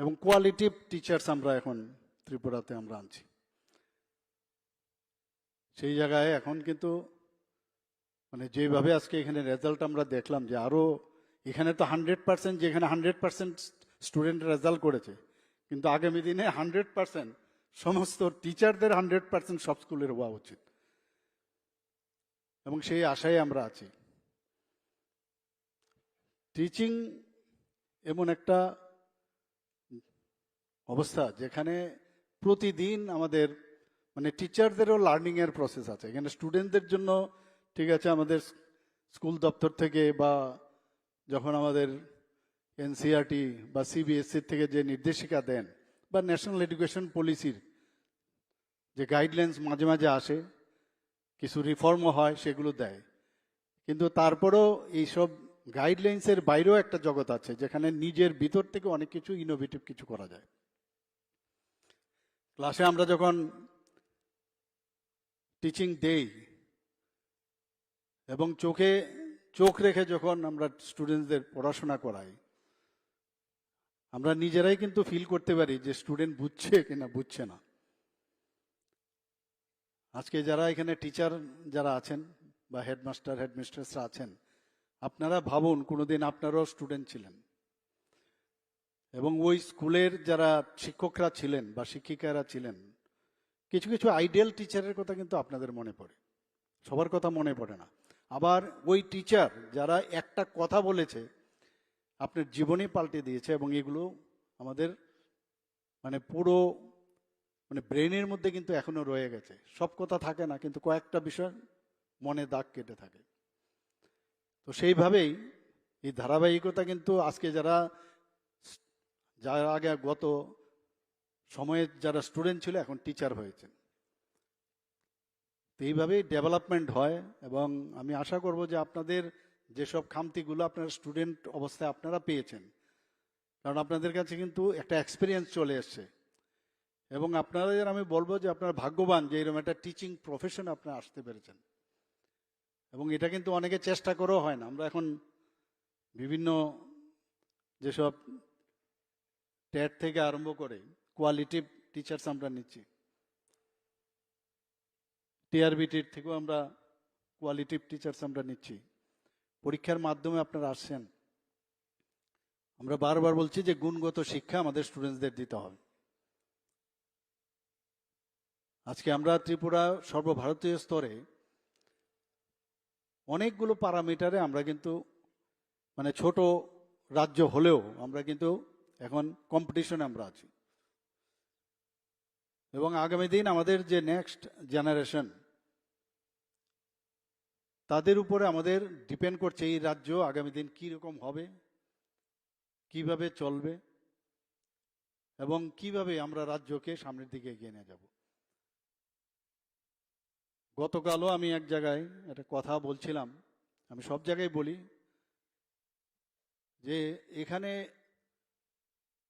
এবং কোয়ালিটিভ টিচার্স আমরা এখন ত্রিপুরাতে আমরা আনছি, সেই জায়গায় এখন কিন্তু মানে যেভাবে আজকে এখানে রেজাল্ট আমরা দেখলাম যে আরও এখানে তো হান্ড্রেড পার্সেন্ট, যেখানে হান্ড্রেড পার্সেন্ট স্টুডেন্ট রেজাল্ট করেছে, কিন্তু আগামী দিনে হান্ড্রেড পার্সেন্ট সমস্ত টিচারদের হান্ড্রেড পার্সেন্ট সব স্কুলের হওয়া উচিত, এবং সেই আশায় আমরা আছি। টিচিং এমন একটা অবস্থা যেখানে প্রতিদিন আমাদের মানে টিচারদেরও লার্নিংয়ের প্রসেস আছে। এখানে স্টুডেন্টদের জন্য ঠিক আছে, আমাদের স্কুল দপ্তর থেকে বা যখন আমাদের এনসিইআরটি বা সিবিএসই থেকে যে নির্দেশিকা দেন বা ন্যাশনাল এডুকেশন পলিসির যে গাইডলাইন্স মাঝে মাঝে আসে, কিছু রিফর্মও হয়, সেগুলো দেয়, কিন্তু তারপরেও এইসব গাইডলাইন্সের বাইরেও একটা জগৎ আছে যেখানে নিজের ভিতর থেকে অনেক কিছু ইনোভেটিভ কিছু করা যায়। ক্লাসে আমরা যখন টিচিং দেই এবং চোখে চোখ রেখে যখন আমরা স্টুডেন্টসদের পড়াশোনা করাই, আমরা নিজেরাই কিন্তু ফিল করতে পারি যে স্টুডেন্ট বুঝছে কিনা বুঝছে না। আজকে যারা এখানে টিচার যারা আছেন বা হেডমাস্টার হেডমিস্ট্রেসরা আছেন, আপনারা ভাবুন কোনোদিন আপনারাও স্টুডেন্ট ছিলেন, এবং ওই স্কুলের যারা শিক্ষকরা ছিলেন বা শিক্ষিকারা ছিলেন, কিছু কিছু আইডিয়াল টিচারের কথা কিন্তু আপনাদের মনে পড়ে, সবার কথা মনে পড়ে না। আবার ওই টিচার যারা একটা কথা বলেছে, আপনার জীবনই পাল্টে দিয়েছে, এবং এগুলো আমাদের মানে পুরো মানে ব্রেনের মধ্যে কিন্তু এখনো রয়ে গেছে। সব কথা থাকে না, কিন্তু কয়েকটা বিষয় মনে দাগ কেটে থাকে। তো সেইভাবেই এই ধারাবাহিকতা কিন্তু আজকে যারা যারা আগে গত সময়ে যারা স্টুডেন্ট ছিল, এখন টিচার হয়েছেন। তো এইভাবেই ডেভেলপমেন্ট হয়, এবং আমি আশা করব যে আপনাদের যেসব খামতিগুলো আপনারা স্টুডেন্ট অবস্থায় আপনারা পেয়েছেন, কারণ আপনাদের কাছে কিন্তু একটা এক্সপিরিয়েন্স চলে এসছে, এবং আপনাদের আমি বলবো যে আপনারা ভাগ্যবান যে এরকম একটা টিচিং প্রফেশন আপনারা আসতে পেরেছেন। এবং এটা কিন্তু অনেকে চেষ্টা করেও হয় না। আমরা এখন বিভিন্ন যেসব টেট থেকে আরম্ভ করে কোয়ালিটিভ টিচার্স আমরা নিচ্ছি, টিআরবিটির থেকেও আমরা কোয়ালিটিভ টিচার্স আমরা নিচ্ছি। পরীক্ষার মাধ্যমে আপনারা আসছেন। আমরা বারবার বলছি যে গুণগত শিক্ষা আমাদের স্টুডেন্টসদের দিতে হবে। আজকে আমরা ত্রিপুরা সর্বভারতীয় স্তরে অনেকগুলো প্যারামিটারে আমরা কিন্তু, মানে, ছোট রাজ্য হলেও আমরা কিন্তু এখন কম্পিটিশনে আমরা আছি। এবং আগামী দিন আমাদের যে নেক্সট জেনারেশন, তাদের উপরে আমাদের ডিপেন্ড করছে এই রাজ্য আগামী দিন কী রকম হবে, কিভাবে চলবে এবং কিভাবে আমরা রাজ্যকে সামনের দিকে এগিয়ে নিয়ে যাব। গতকালও আমি এক জায়গায় একটা কথা বলছিলাম, আমি সব জায়গায় বলি যে এখানে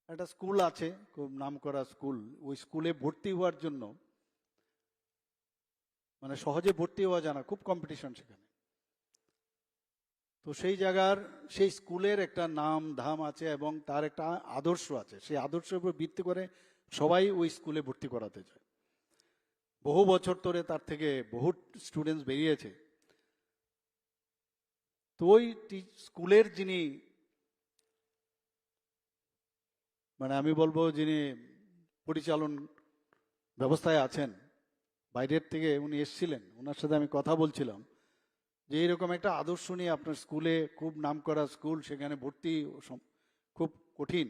একটা স্কুল আছে, খুব নামকরা স্কুল, ওই স্কুলে ভর্তি হওয়ার জন্য, মানে, সহজে ভর্তি হওয়া যায় না, খুব কম্পিটিশন সেখানে। তো সেই জায়গার, সেই স্কুলের একটা নাম ধাম আছে এবং তার একটা আদর্শ আছে। সেই আদর্শের উপর ভিত্তি করে সবাই ওই স্কুলে ভর্তি করাতে চায়। বহু বছর ধরে তার থেকে বহু স্টুডেন্টস বেরিয়েছে। তো ওই টি-, স্কুলের যিনি, মানে, আমি বলবো, যিনি পরিচালন ব্যবস্থায় আছেন, বাইরের থেকে উনি এসছিলেন, ওনার সাথে আমি কথা বলছিলাম যে এইরকম একটা আদর্শ নিয়ে আপনার স্কুলে, খুব নামকরা স্কুল, সেখানে ভর্তি সম-, খুব কঠিন।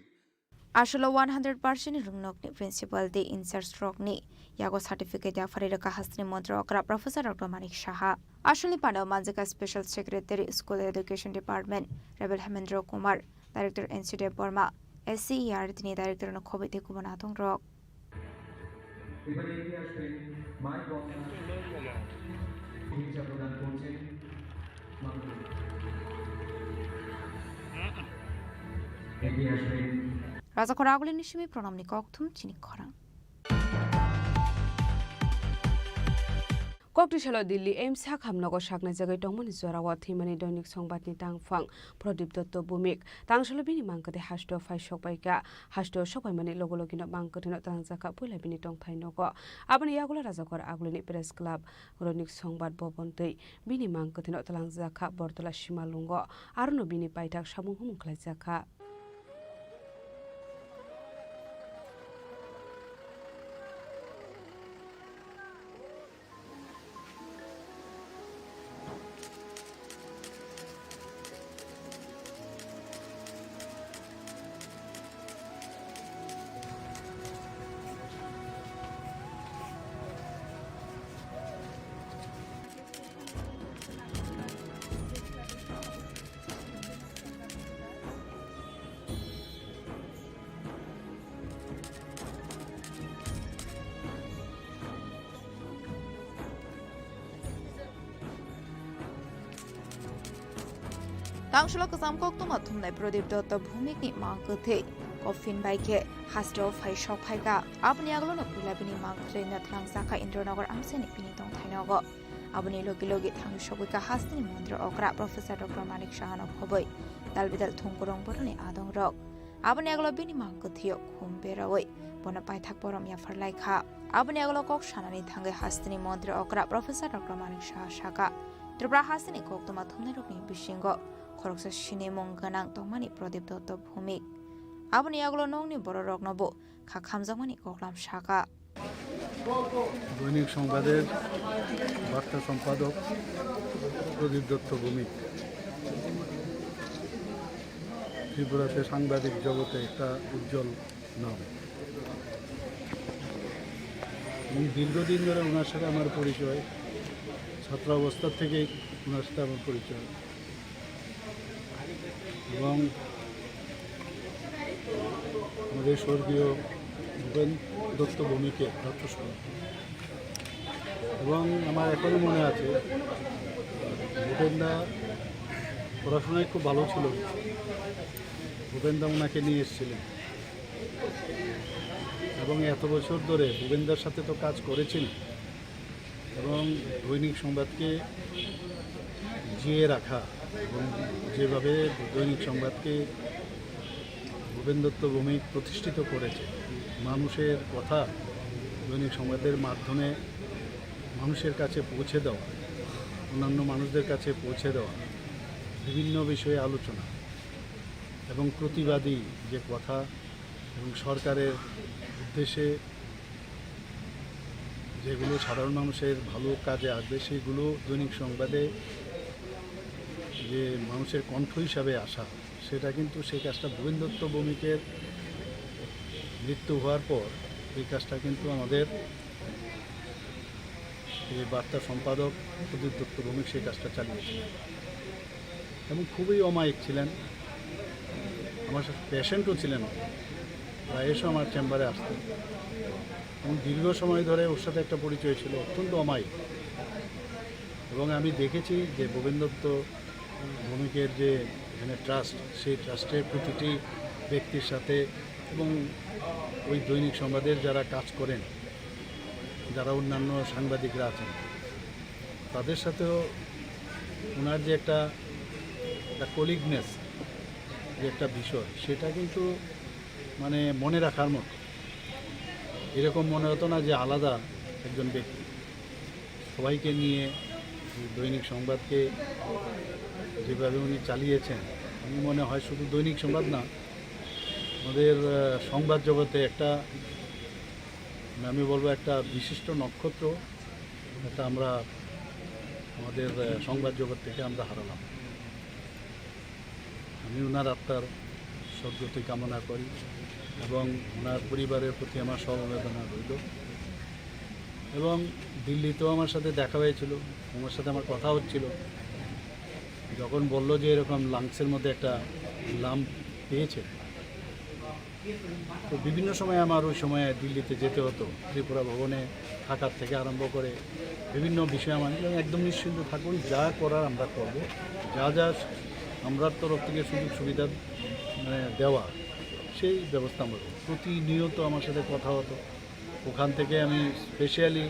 Aswk o one hundred percent ni rwngnokni principal tei in-charge rokni yago certificate yapharwi rwkha hasteni montri okra Professor Doctor Manik Saha. Aswkni pandao manjakha Special Secretary School Education Department Rebel Hemendra Kumar, Director N C Debbarma, S C E R T ni Director no khobwi tei kubun adongrok. এবারে এগিয়ে আসবেন মাই গঙ্গা ভিক্ষা প্রদান করছেন। এগিয়ে আসবেন। Rajakhor Agulini simi pranamni kokthum chini khorang. Kokti salo Delhi AIIMS hakham nogo saknai jagwi tongmani jorao thwimani Doinik Songbatni tangphang Pradip Dotto Bhumik. Tangsalo bini mang kwthwi hasteo phai sokbaikha. Hasteo sokbaimani logo logino mang kwthwino twlangjakha puila bini tongthai nogo. Aboni yagulo Rajakhor Agulini Press Club, Doinik Songbat Bhaban twi bini mang kwthwino twlangjakha Bortola Simalungo. Arono bini paithak samung humung khlaijakha. Tangsalo kwcham koktwma thumnai Pradip Dotto Bhumikni mang kwthwi coffin bai khe hasteo phai sok phaikha. Aboni agolono puila bini mang kwthwino twlangjakha Indranagar amchaini bini tongthai nogo. Aboni logi logi thangwi sogwi kha hasteni montri okra Professor Doctor Manik Sahano khobwi dal bidal thungkurung boroni adongrok. Aboni agolo bini mang kwthwio khum berawi bono paithak borom yaphar lai kha. Aboni agolo kok sanani thangwi hasteni montri okra Professor Doctor Manik Saha sakha, Tripura hasteni koktwma thumnairokni bisingo khoroksa sinimung gwnang tongmani Pradip Dotto Bhumik. Aboni agolo nokni bororoknobo kha khamjakmani koklam sakha. দৈনিক সংবাদের বার্তা সম্পাদক প্রদীপ দত্ত ভৌমিক ত্রিপুরাতে সাংবাদিক জগতে একটা উজ্জ্বল নাম। এবং দীর্ঘদিন ধরে ওনার সাথে আমার পরিচয়, ছাত্রাবস্থা থেকেই ওনার সাথে আমার পরিচয়। এবং আমাদের স্বর্গীয় ভূপেন দত্ত ভৌমিকের প্রাতঃস্মরণ। এবং আমার এখনো মনে আছে, ভূপেনদা পড়াশোনায় খুব ভালো ছিল। ভূপেনদা ওনাকে নিয়ে এসেছিলেন। এবং এত বছর ধরে ভূপেন্দ্রর সাথে তো কাজ করেছেন, এবং দৈনিক সংবাদকে জিয়ে রাখা এবং যেভাবে দৈনিক সংবাদকে ভূপেন দত্ত ভৌমিক প্রতিষ্ঠিত করেছে, মানুষের কথা দৈনিক সংবাদের মাধ্যমে মানুষের কাছে পৌঁছে দেওয়া, অন্যান্য মানুষদের কাছে পৌঁছে দেওয়া, বিভিন্ন বিষয়ে আলোচনা এবং প্রতিবাদী যে কথা এবং সরকারের উদ্দেশ্যে যেগুলো সাধারণ মানুষের ভালো কাজে আসবে, সেগুলো দৈনিক সংবাদে যে মানুষের কণ্ঠ হিসাবে আসা, সেটা কিন্তু, সেই কাজটা ভূপেন দত্ত ভৌমিকের মৃত্যু হওয়ার পর এই কাজটা কিন্তু আমাদের এই বার্তা সম্পাদক প্রদীপ দত্ত ভৌমিক সেই কাজটা চালিয়েছিলেন এবং খুবই অমায়িক ছিলেন। আমার সাথে পেশেন্টও ছিলেন, প্রায় এসে আমার চেম্বারে আসতেন এবং দীর্ঘ সময় ধরে ওর সাথে একটা পরিচয় ছিল, অত্যন্ত অমায়িক। এবং আমি দেখেছি যে ভূপেন দত্ত ভৌমিকের যে এখানে ট্রাস্ট, সেই ট্রাস্টের প্রতিটি ব্যক্তির সাথে এবং ওই দৈনিক সংবাদের যারা কাজ করেন, যারা অন্যান্য সাংবাদিকরা আছেন, তাদের সাথেও ওনার যে একটা, একটা কলিগনেস, যে একটা বিষয়, সেটা কিন্তু মানে মনে রাখার মতো। এরকম মনে হতো না যে আলাদা একজন ব্যক্তি। সবাইকে নিয়ে দৈনিক সংবাদকে যেভাবে উনি চালিয়েছেন, আমি মনে হয় শুধু দৈনিক সংবাদ না, আমাদের, আহ, সংবাদ জগতে একটা, মানে, আমি বলবো একটা বিশিষ্ট নক্ষত্র, একটা আমরা আমাদের, আহ, সংবাদ জগৎ থেকে আমরা হারালাম। আমি ওনার আত্মার সদ্গতি কামনা করি এবং ওনার পরিবারের প্রতি আমার সমবেদনা রইল। এবং দিল্লিতেও আমার সাথে দেখা হয়েছিল, ওনার সাথে আমার কথা হচ্ছিল। যখন বলল যে এরকম লাংসের মধ্যে একটা লাম্প পেয়েছে, তো বিভিন্ন সময় আমার ওই সময় দিল্লিতে যেতে হতো, ত্রিপুরা ভবনে থাকার থেকে আরম্ভ করে বিভিন্ন বিষয়ে আমার একদম নিশ্চিন্ত থাকুন, যা করার আমরা করব, যা যা আমরার তরফ থেকে সুযোগ সুবিধা মানে দেওয়া, সেই ব্যবস্থা আমরা করব। প্রতিনিয়ত আমার সাথে কথা হতো। ওখান থেকে আমি স্পেশালি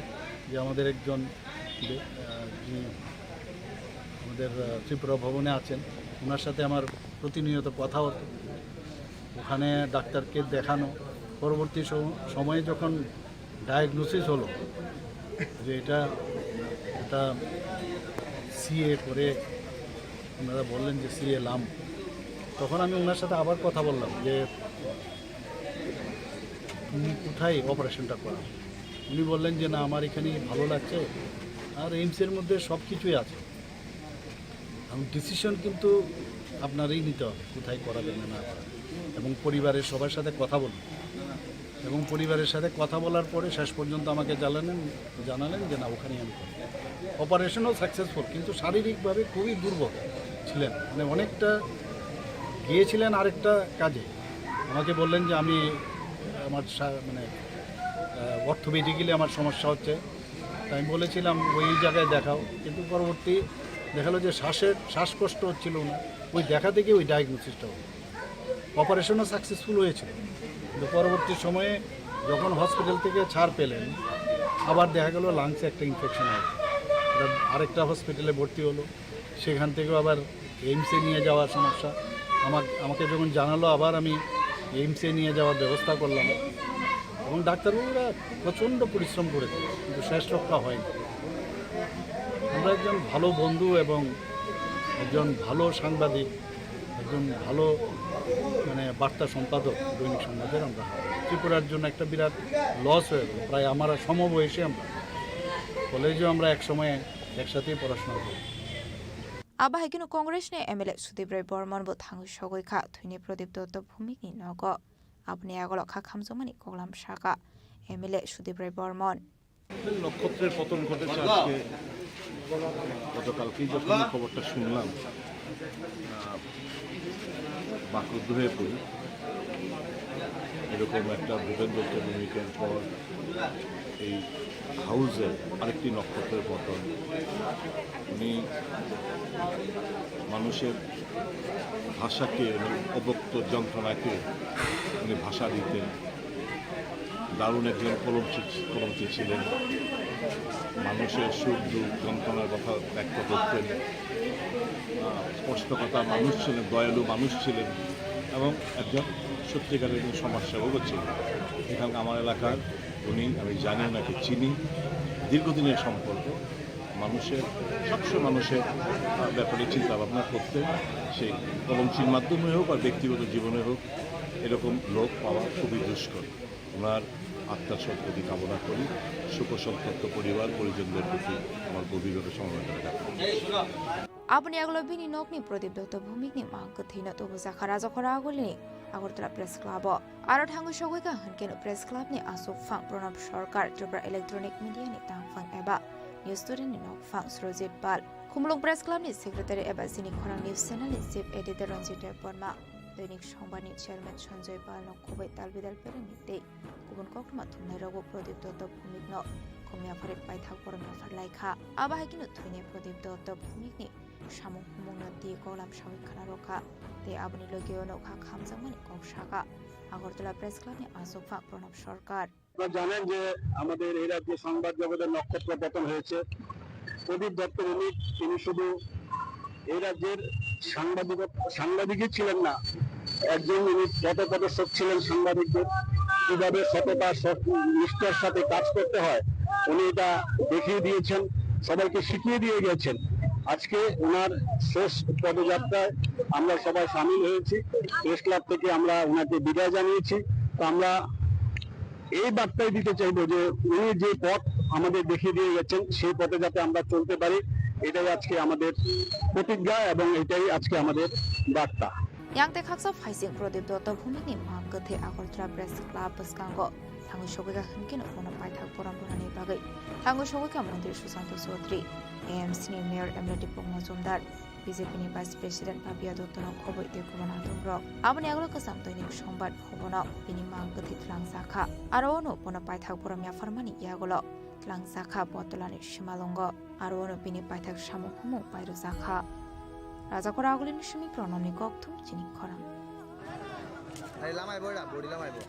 যে আমাদের একজন বে-, আহ, যিনি আমাদের, আহ, ত্রিপুরা ভবনে আছেন, ওনার সাথে আমার প্রতিনিয়ত কথা হতো। ওখানে ডাক্তারকে দেখানো, পরবর্তী সম-, সময়ে যখন ডায়াগনোসিস হলো যে এটা, এটা সিএ করে ওনারা বললেন যে সিএ লাম, তখন আমি ওনার সাথে আবার কথা বললাম যে তুমি কোথায় অপারেশনটা করাও? উনি বললেন যে না, আমার এখানেই ভালো লাগছে, আর এইমসের মধ্যে সব কিছুই আছে। এবং ডিসিশন কিন্তু আপনারই নিতে হবে, কোথায় করাবেন না না করাবেন। এবং পরিবারের সবার সাথে কথা বলুন, এবং পরিবারের সাথে কথা বলার পরে শেষ পর্যন্ত আমাকে জানালেন, জানালেন যে না, ওখানেই আমি করব। অপারেশনও সাকসেসফুল, কিন্তু শারীরিকভাবে খুবই দুর্বল ছিলেন, মানে অনেকটা গিয়েছিলেন আরেকটা কাজে। আমাকে বললেন যে আমি আমার সা-, মানে অর্থোপেডিক্যালি আমার সমস্যা হচ্ছে। তাই আমি বলেছিলাম ওই জায়গায় দেখাও, কিন্তু পরবর্তী দেখা গেলো যে শ্বাসের, শ্বাসকষ্ট হচ্ছিল না, ওই দেখা থেকে ওই ডায়াগনোসিসটা হলো। অপারেশনও সাকসেসফুল হয়েছিল, কিন্তু পরবর্তী সময়ে যখন হসপিটাল থেকে ছাড় পেলেন, আবার দেখা গেল লাংসে একটা ইনফেকশন হলো। এটা আরেকটা হসপিটালে ভর্তি হলো, সেখান থেকেও আবার এইমসে নিয়ে যাওয়ার সমস্যা। আমার, আমাকে যখন জানালো, আবার আমি এইমসে নিয়ে যাওয়ার ব্যবস্থা করলাম। এবং ডাক্তারবাবুরা প্রচণ্ড পরিশ্রম করেছে, কিন্তু শেষ রক্ষা হয়নি। আমরা একজন ভালো বন্ধু এবং একজন ভালো সাংবাদিক, একজন ভালো, মানে, বার্তা সম্পাদক দৈনিক সংবাদের আমরা হারাই। ত্রিপুরার জন্য একটা বিরাট লস হয়ে গেল। প্রায় আমার সমবয়সী আমরা, কলেজেও আমরা এক সময় একসাথেই পড়াশোনা করি। Abo hai kheno Congress ni M L A Sudip Roy Bormon bo thangwi sogwi kha thwini Pradip Dotto Bhumik ni nogo. Aboni agolo kha khamjakmani koklam sakha M L A Sudip Roy Bormon. নক্ষত্রের পতন ঘটেছে আজকে, গতকালকেই যখন এই খবরটা শুনলাম, আহ, বাকরুদ্ধ হয়ে পড়ি। এরকম একটা ভূপেন দত্ত ভূমিকার পর এই হাউজের আরেকটি নক্ষত্রের পতন। উনি মানুষের ভাষাকে, উনি অব্যক্ত যন্ত্রণাকে উনি ভাষা দিতেন। দারুণ একজন কলমচি, কলমচি ছিলেন। মানুষের সুখ দুঃখ যন্ত্রণার কথা ব্যক্ত করতেন। আহ, স্পষ্টকথা মানুষ ছিলেন, দয়ালু মানুষ ছিলেন এবং একজন সত্যিকারের একজন সমাজসেবকও ছিলেন। এখানকার আমার এলাকার উনি, আমি জানি ওনাকে, চিনি, দীর্ঘদিনের সম্পর্ক। মানুষের, সবসময় মানুষের, আহ, ব্যাপারে চিন্তা ভাবনা করতেন, সেই কলমচির মাধ্যমে হোক আর ব্যক্তিগত জীবনে হোক, এরকম লোক পাওয়া খুবই দুষ্কর। ওনার আত্মার সদ্গতি কামনা করি। শোকসন্তপ্ত পরিবার পরিজনদের প্রতি আমার গভীরভাবে সমবেদনা জ্ঞাপন। Aboni yagulo bini nokni Pradip Dotto Bhumikni mang kwthwino tubujakha Rajakhor Agulini Agartala Press Club-o. Aro thangwi sogwi kha hwnkhe no Press Club-ni aswk phang Pranab Sarkar, Tripura Electronic Media-ni tangphang eba News Today-ni nokphang Surajit Pal, Khumulwng Press Club-ni Secretary eba Chini Khorang News Channel-ni Chief Editor Ranjit Debbarma, Doinik Songbar-ni Chairman Sanjoy Pal-no khobwi talbidal perengni tei kubun koktwma thumnairokbo Pradip Dotto Bhumikno khumya phari paithak borom yaphar lai kha. Abo hai kheno thwinai Pradip Dotto Bhumikni samung humungno twi koklam sawi khna rw kha tei aboni logi-o nokha khamjakmani kok sa kha Agartala Press Club-ni aswk phang Pranab Sarkar. আপনারা জানেন যে আমাদের এই রাজ্যে সংবাদ জগতের নক্ষত্র পতন হয়েছে। প্রদীপ দত্ত ভৌমিক, তিনি শুধু এই রাজ্যের সাংবাদিক, সাংবাদিকই ছিলেন না, একজন উনি পথপ্রদর্শক ছিলেন সাংবাদিকদের, কিভাবে সততা, সৎ-, নিষ্ঠার সাথে কাজ করতে হয়, উনি এটা দেখিয়ে দিয়েছেন, সবাইকে শিখিয়ে দিয়ে গেছেন। আজকে ওনার শেষ পদযাত্রায় আমরা সবাই সামিল হয়েছি। প্রেস ক্লাব থেকে আমরা ওনাকে বিদায় জানিয়েছি। তো আমরা এই বার্তাই দিতে চাইবো যে উনি যে পথ আমাদের দেখিয়ে দিয়ে গেছেন, সেই পথে যাতে আমরা চলতে পারি, এটাই আজকে আমাদের প্রতিজ্ঞা এবং এটাই আজকে আমাদের বার্তা। Yang tei khaksa phaising Pradip Dotto Bhumikni mang kwthwi Agartala Press Club bwskango thangwi sogwi kha hwnkhe no bono paithak borom rwnani bagwi thangwi sogwi kha Montri Sushanta Chaudhary, A M C-ni Mayor M L A Dipok Majumdar, B J P-ni Vice President Papiya Dottono khobwi tei kubun adongrok. Aboni yagulo kwcham Doinik Songbar bono bini mang kwthwi twlangjakha. Aro-o no bono paithak borom yapharmani yagulo twlangjakha Botolani Simalwngo. Aro-o no bini paithak samung humung pairwjakha. Rajakhor Agulini simi Pranamni kokthum chini khorang. Hai lamai bo da, body lamai bo.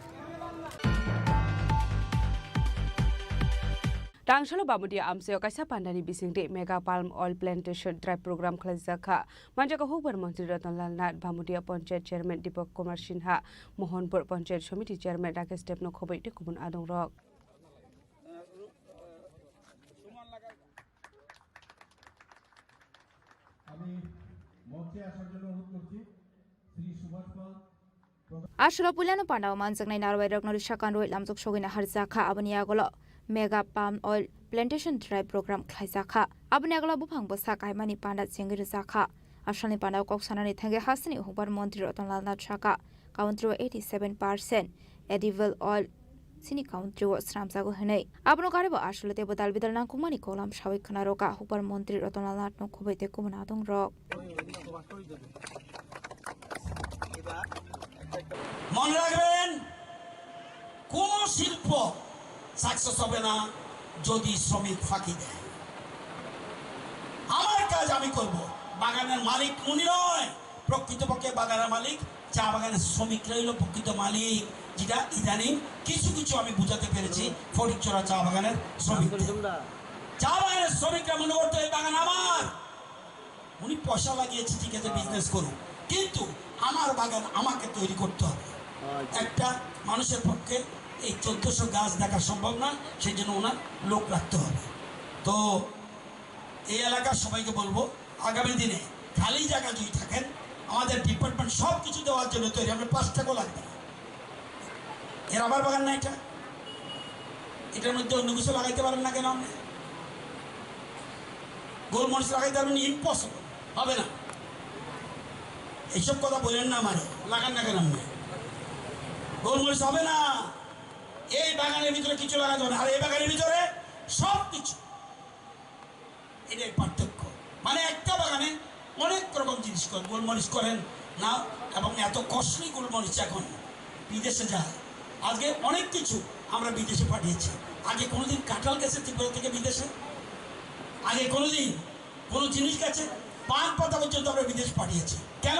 Tangsalo Bamudia amchaio kaisa pandani bisingtwi Mega Palm Oil Plantation Drive program khlaijak kha. Manjak kha hukbar montri Ratan Lal Nath, Bamudia Panchayat Chairman Dipak Kumar Sinha, Mohanpur Panchayat Samiti Chairman Rakesh Debno khobwi tei kubun adongrok. আমি মঞ্চে আসার জন্য অনুরোধ করছি শ্রী সুভাষ পাল। Aswkno puilano pandao manjaknai narwai rokno risa kanrwi lamjak sogwina harjakha, aboni yagulo Mega Palm Oil Plantation Drive program khlaijakha. Aboni yagulo buphang bwsa kaimani panda chengwi rwjakha. Asalni pandao kok sanani thangwi hasteni hukbar montri Ratan Lal Nath sakha, country o eighty seven percent edible oil chini country o swnamjago hwnwi. Abono garibo aswlo teibo dal bidal nangkukmani kolam sawi khna rwkha hukbar montri Ratan Lal Nathno khobwi tei kubun adongrok. মনে রাখবেন, কোনো শিল্প সাকসেস হবে না যদি শ্রমিক ফাঁকি দেয়। আমার কাজ আমি করব, বাগানের মালিক উনি নয়, প্রকৃতপক্ষে বাগানের মালিক চা বাগানের শ্রমিকরাই হলো প্রকৃত মালিক, যেটা ইদানিং কিছু কিছু আমি বুঝাতে পেরেছি ফটিকছড়া চা বাগানের শ্রমিকদের। চা বাগানের শ্রমিকরা মনে করতো এই বাগান আমার, উনি পয়সা লাগিয়েছে, ঠিক আছে, বিজনেস করুক, কিন্তু আমার বাগান আমাকে তৈরি করতে হবে। একটা মানুষের পক্ষে এই চোদ্দশো গাছ দেখা সম্ভব নয়, সেই জন্য ওনার লোক রাখতে হবে। তো এই এলাকার সবাইকে বলবো, আগামী দিনে খালি জায়গা যদি থাকেন, আমাদের ডিপার্টমেন্ট সব কিছু দেওয়ার জন্য তৈরি, আমরা পাঁচ টাকাও লাগবে না। এ রাবার বাগান না এটা, এটার মধ্যে অন্য কিছু লাগাইতে পারেন না কেন আপনি? গোলমরিচ লাগাইতে পারবেন? ইম্পসিবল, হবে না। এইসব কথা বলেন না আমারে, লাগান না কেন আপনি? গোলমরিচ হবে না। এই বাগানের ভিতরে কিছু লাগাতে হবে না, আর এই বাগানের ভিতরে সব কিছু। এটাই পার্থক্য। মানে একটা বাগানে অনেক রকম জিনিস করেন, গোলমরিচ করেন না, এবং এত কস্টলি গোলমরিচ এখন বিদেশে যায়। আজকে অনেক কিছু আমরা বিদেশে পাঠিয়েছি। আগে কোনোদিন কাঁঠাল গেছে ত্রিপুরা থেকে বিদেশে, আগে কোনোদিন কোনো জিনিস গেছে, পান পাতা পর্যন্ত আমরা বিদেশ পাঠিয়েছি। কেন?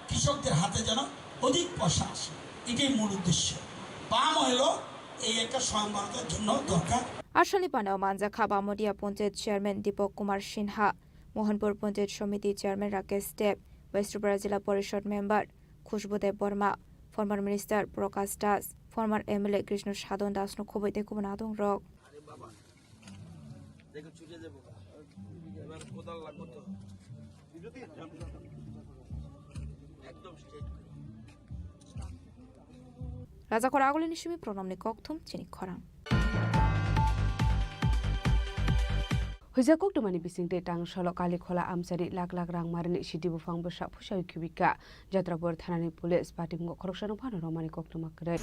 কৃষকদের হাতে যেন অধিক পয়সা আসে, এটাই মূল উদ্দেশ্য। পাম অয়েলও এই একটা স্বয়ংবরতার জন্য দরকার। Asalni panao manjakha Bamodia Panchayat Chairman Dipak Kumar Sinha, Mohanpur Panchayat Samiti Chairman Rakesh Deb, West Tripura Jila Porishod Member Khushbu Deb Borma, former Minister Prakash Das, former M L A Krishna Sadhan Das no khoboi tei kubun adong rok. আরে বাবা, দেখো ছুটে যাবো। এবার কোদাল লাগবো তো। একদম straight. Rajakhor Agulini simi pronomni kokthum chini khorang. Huija koktwmani bisingtwi tang solo Kalikhola amchaini lakh lakh rang marini sidi buphang bwsa phuisa khibika. Jatrapur thanani police patimungo khoroksano phano romani koktwma kwrwi.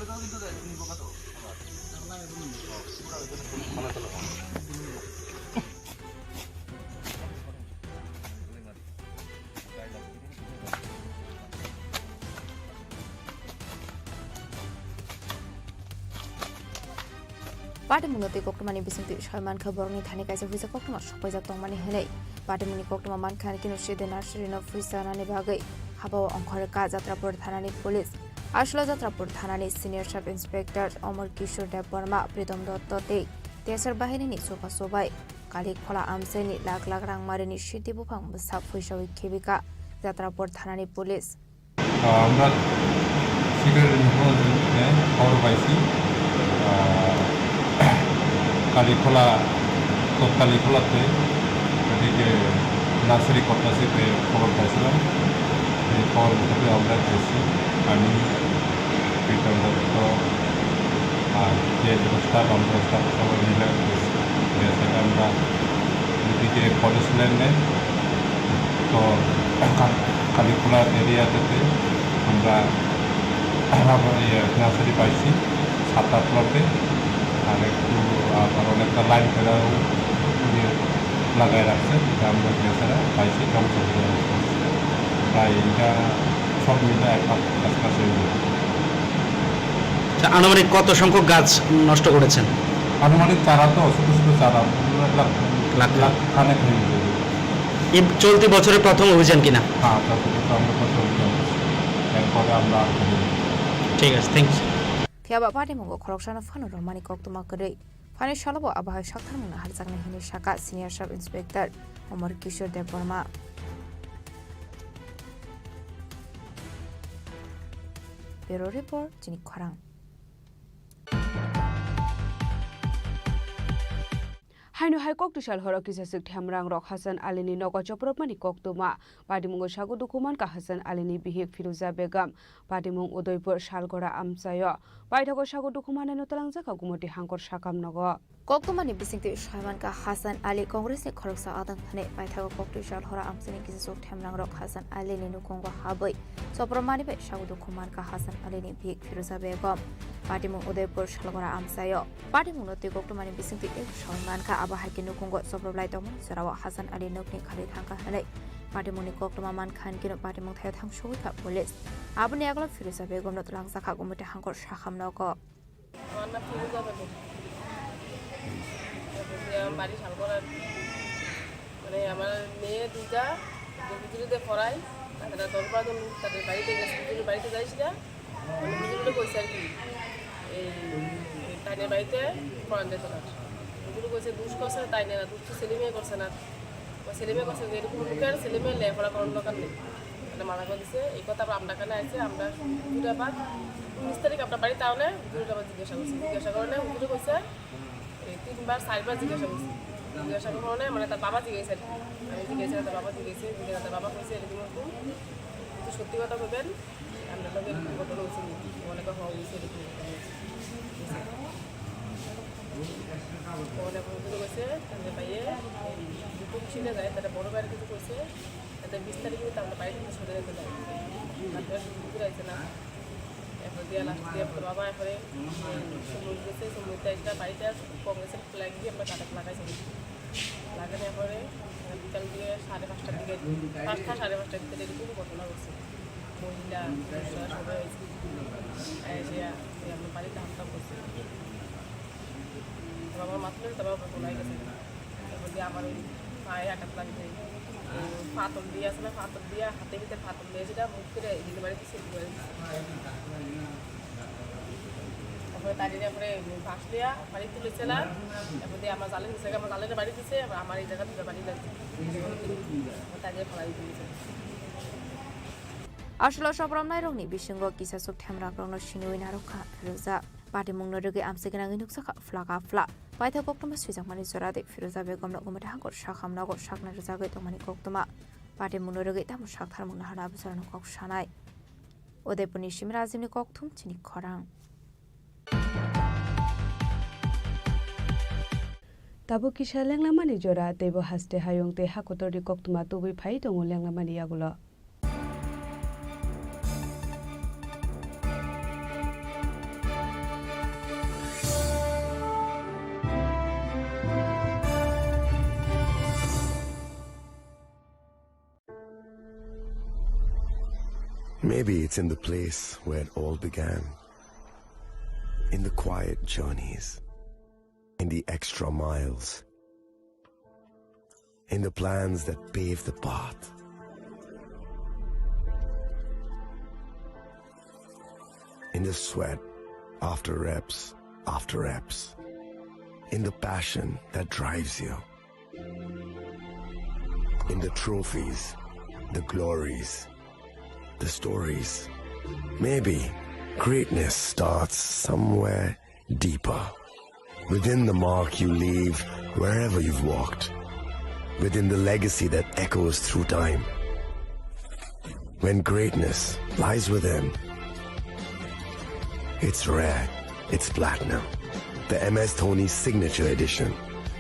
Patimungno twi koktwmani bisingtwi soi mankha borokni thani kaisa huisa koktwma sokpaijak tongmani hwnwi. Patimungni koktwma mankha ani kino side nursery no phuisa nani bagwi habao ongkhorwi ka Jatrapur thanani police. Aswla Jatrapur thanani senior sub inspector Omor Kishore Debbarma, Pritom Dotto tei T S R bahinini chubachu bai Kalikhola amchaini lakh lakh rang marini sidi buphang bwsa phuisawi khibika Jatrapur thanani police. আহ, আমরা সিকিউরিটি ইনফরমেশনে খবর পাইছি, আহ, কালীখোলা, তৎকালীখোলাতে এদিকে নার্সারি করতেছে, খবর পাইছিলাম। এই খবর মোতাবেক আমরা গেছি, আমি, প্রীতম দত্ত, আর যে স্টাফ, আমরা স্টাফ সবাই মিলে গেছি। গিয়ে সেটা আমরা এদিকে ফরেস্ট ল্যান্ডে তো কা-, কালীখোলা এরিয়াতে আমরা আবার ইয়ে নার্সারি পাইছি সাত আট লটে, আর একটু আবার অনেকটা লাইন ফেরাও ইয়ে লাগাই রাখছে, এটা আমরা গিয়ে সেটা পাইছি, ধ্বংস করে দিয়েছে। প্রায় এটা সব মিলে এক লাখ কাছাকাছি হয়ে যাবে। তা আনুমানিক কত সংখ্যক গাছ নষ্ট করেছেন? আনুমানিক চারা তো, ছোট ছোট চারা, লাখ, লাখ। লাখ খানেক হয়ে যাবে। এই চলতি বছরের প্রথম অভিযান কিনা? হ্যাঁ, চলতি বছর আমরা প্রথম অভিযান করছি। এরপরে আমরা আর করিনি। ঠিক আছে, thanks. Phiya ba patimungo khoroksano phano romani koktwma kwrwi. Phani salo bo abo hai saktharmung naharjaknai hwnwi sakha Senior Sub Inspector Omor Kishore Debbarma. Bureau Report, chini khorang. Haino hai koktwsal horo kisaswk themrang rok Hasan Alini nogo chopropmani koktwma. Patimungo sago dukhu mankha Hasan Alini bihik Firuza Begum. Patimung Udaipur Salgora amchaio. Paithago sago dukhu maneno twlangjakha Gumoti Hangkor sakam nogo. Koktwmani bisingtwi soi mankha Hasan Ali Congressni khoroksa adong hwnwi. Paithago koktwsal horo amchaini kisaswk themrang rok Hasan Alini nukhungo habwi chopropmani bai sago dukhu mankha Hasan Alini bihik Firuza Begum. Patimung Udaipur Salgora amchaio. Patimungno twi koktwmani bisingtwi eko soi mankha, abo hai khe nukhungo choproplai tongmani jorao Hasan Ali nokni khali thangkha hwnwi patimungni koktwma mankha, hwn kheno patimung thaio thang sogwi kha police. Aboni yagulo Firuza Begumno twlangjakha Gumoti Hangkor sakam nogo. আমার নাম ফিরোজা বেগম। আমার বাড়ি শালগড়া। মানে, আমার মেয়ে দুইটা, যে হুজুরিতে পড়াই, তারা দশ বারো জন তাদের বাড়িতে গেছে, হুজুরের বাড়িতে যাইস না। মানে, হুজুরে কইছে আর কি, এই, এই তাইনের বাড়িতে পড়ান যেত না। হুজুরে কইছে, দুষ করছে তাইনে না, দুষ তো সেলিমে করছে না। ও সেলিমে করছে যে এরকম লোকের ছেলে মেয়ে লেখাপড়া করানোর দরকার নেই। মানে, মানা করে দিছে। এই কথা আবার আমরা কানে আইছে, আমরা হুজুরে আবার উনিশ তারিখ আমরা বাড়িতে আনে, হুজুরে আবার জিজ্ঞাসা করছি। জিজ্ঞাসা করলে হুজুরে কইছে, এই তিনবার, চারবার জিজ্ঞাসা করছি। জিজ্ঞাসা করার কারণে, মানে, তার বাবা জিজ্ঞাসা আর কি। আমি জিজ্ঞাসা, তার বাবা জিজ্ঞাসা, জিজ্ঞাসা, তার বাবা কইছে, "এরকম এরকম, কিন্তু সত্যি কথা কইবেন, আপনার লগে এরকম ঘটনা হয়েছে নাকি?" মনে কর, "হওয়া হয়েছে, এরকম ঘটনা হয়েছে।" মনে কর, হুজুরে কইছে, তাহলে ভাইয়ে, এই দুটো ছিল যায়, তাহলে বড় ভাইয়ের কিছু কইছে, তাহলে বিশ তারিখে কিন্তু আমরা বাইরে থেকে সরে যেতে পারি। আপনারা শুধু ঘুরে আইছে না। এরপর দিয়া লাস্ট দিয়ে তোর বাবা এরপরে, উম, সমুদ্র গেছে, সমুদ্র একটা বাড়িতে কংগ্রেসের ফ্ল্যাগ দিয়ে আমরা কাটাতে লাগাইছি। লাগানোর পরে বিকাল দিয়ে সাড়ে পাঁচটার দিকে, পাঁচটা সাড়ে পাঁচটার দিকে এরকম ঘটনা ঘটছে। মহিলা, পুরুষরা সবাই হয়েছে। এসে, এ, আমার বাড়িতে হামলা করছে। আমার মাথা ব্যথা, তারপর আমার কোনায় গেছে। এরপর দিয়ে আমার ওই পায়ে আঘাত লাগছে। তো ফাতল দিয়ে আছে না, ফাতল দিয়ে, হাতে ভিতরে ফাতল দিয়ে সেটা মুখ ফিরে দিতে পারি, দিতে পারি। তারপরে তাই নিয়ে পরে বাঁশ দিয়া বাড়ি তুলেছিলাম। এরপর দিয়ে আমার জালে নিচে, আমার জালে বাড়ি দিছে, আবার আমার এই জায়গা দুটো বাড়ি লাগছে। তাই নিয়ে ফলাই দিয়েছে। Asolo sobromnairokni bisingo kisasuk themrakrokno siniwi narwkha Firoza. Patimungno rwgwi amchiknangwi nukjakha phlak aphla. Paithak koktwma swijakmani jora de Firoza Begomno Gumati Hangkor sakhamno sakna rwjagwi tongmani koktwma. Patimungno rwgwi tamo saktharmung naharna abujorano kok sanai. Udaipurni Simra Ajimni kokthum chini khorang. Tabuk kisa lenglamani jora, teibo haste hayung tei hakotorni koktwma tubui phai tongo lenglamani yagulo. Maybe it's in the place where it all began. In the quiet journeys. In the extra miles. In the plans that pave the path. In the sweat after reps, after reps. In the passion that drives you. In the trophies, the glories, the stories. Maybe greatness starts somewhere deeper. Within the mark you leave wherever you've walked. Within the legacy that echoes through time. When greatness lies within, it's rare, it's platinum. The M S Dhoni Signature Edition.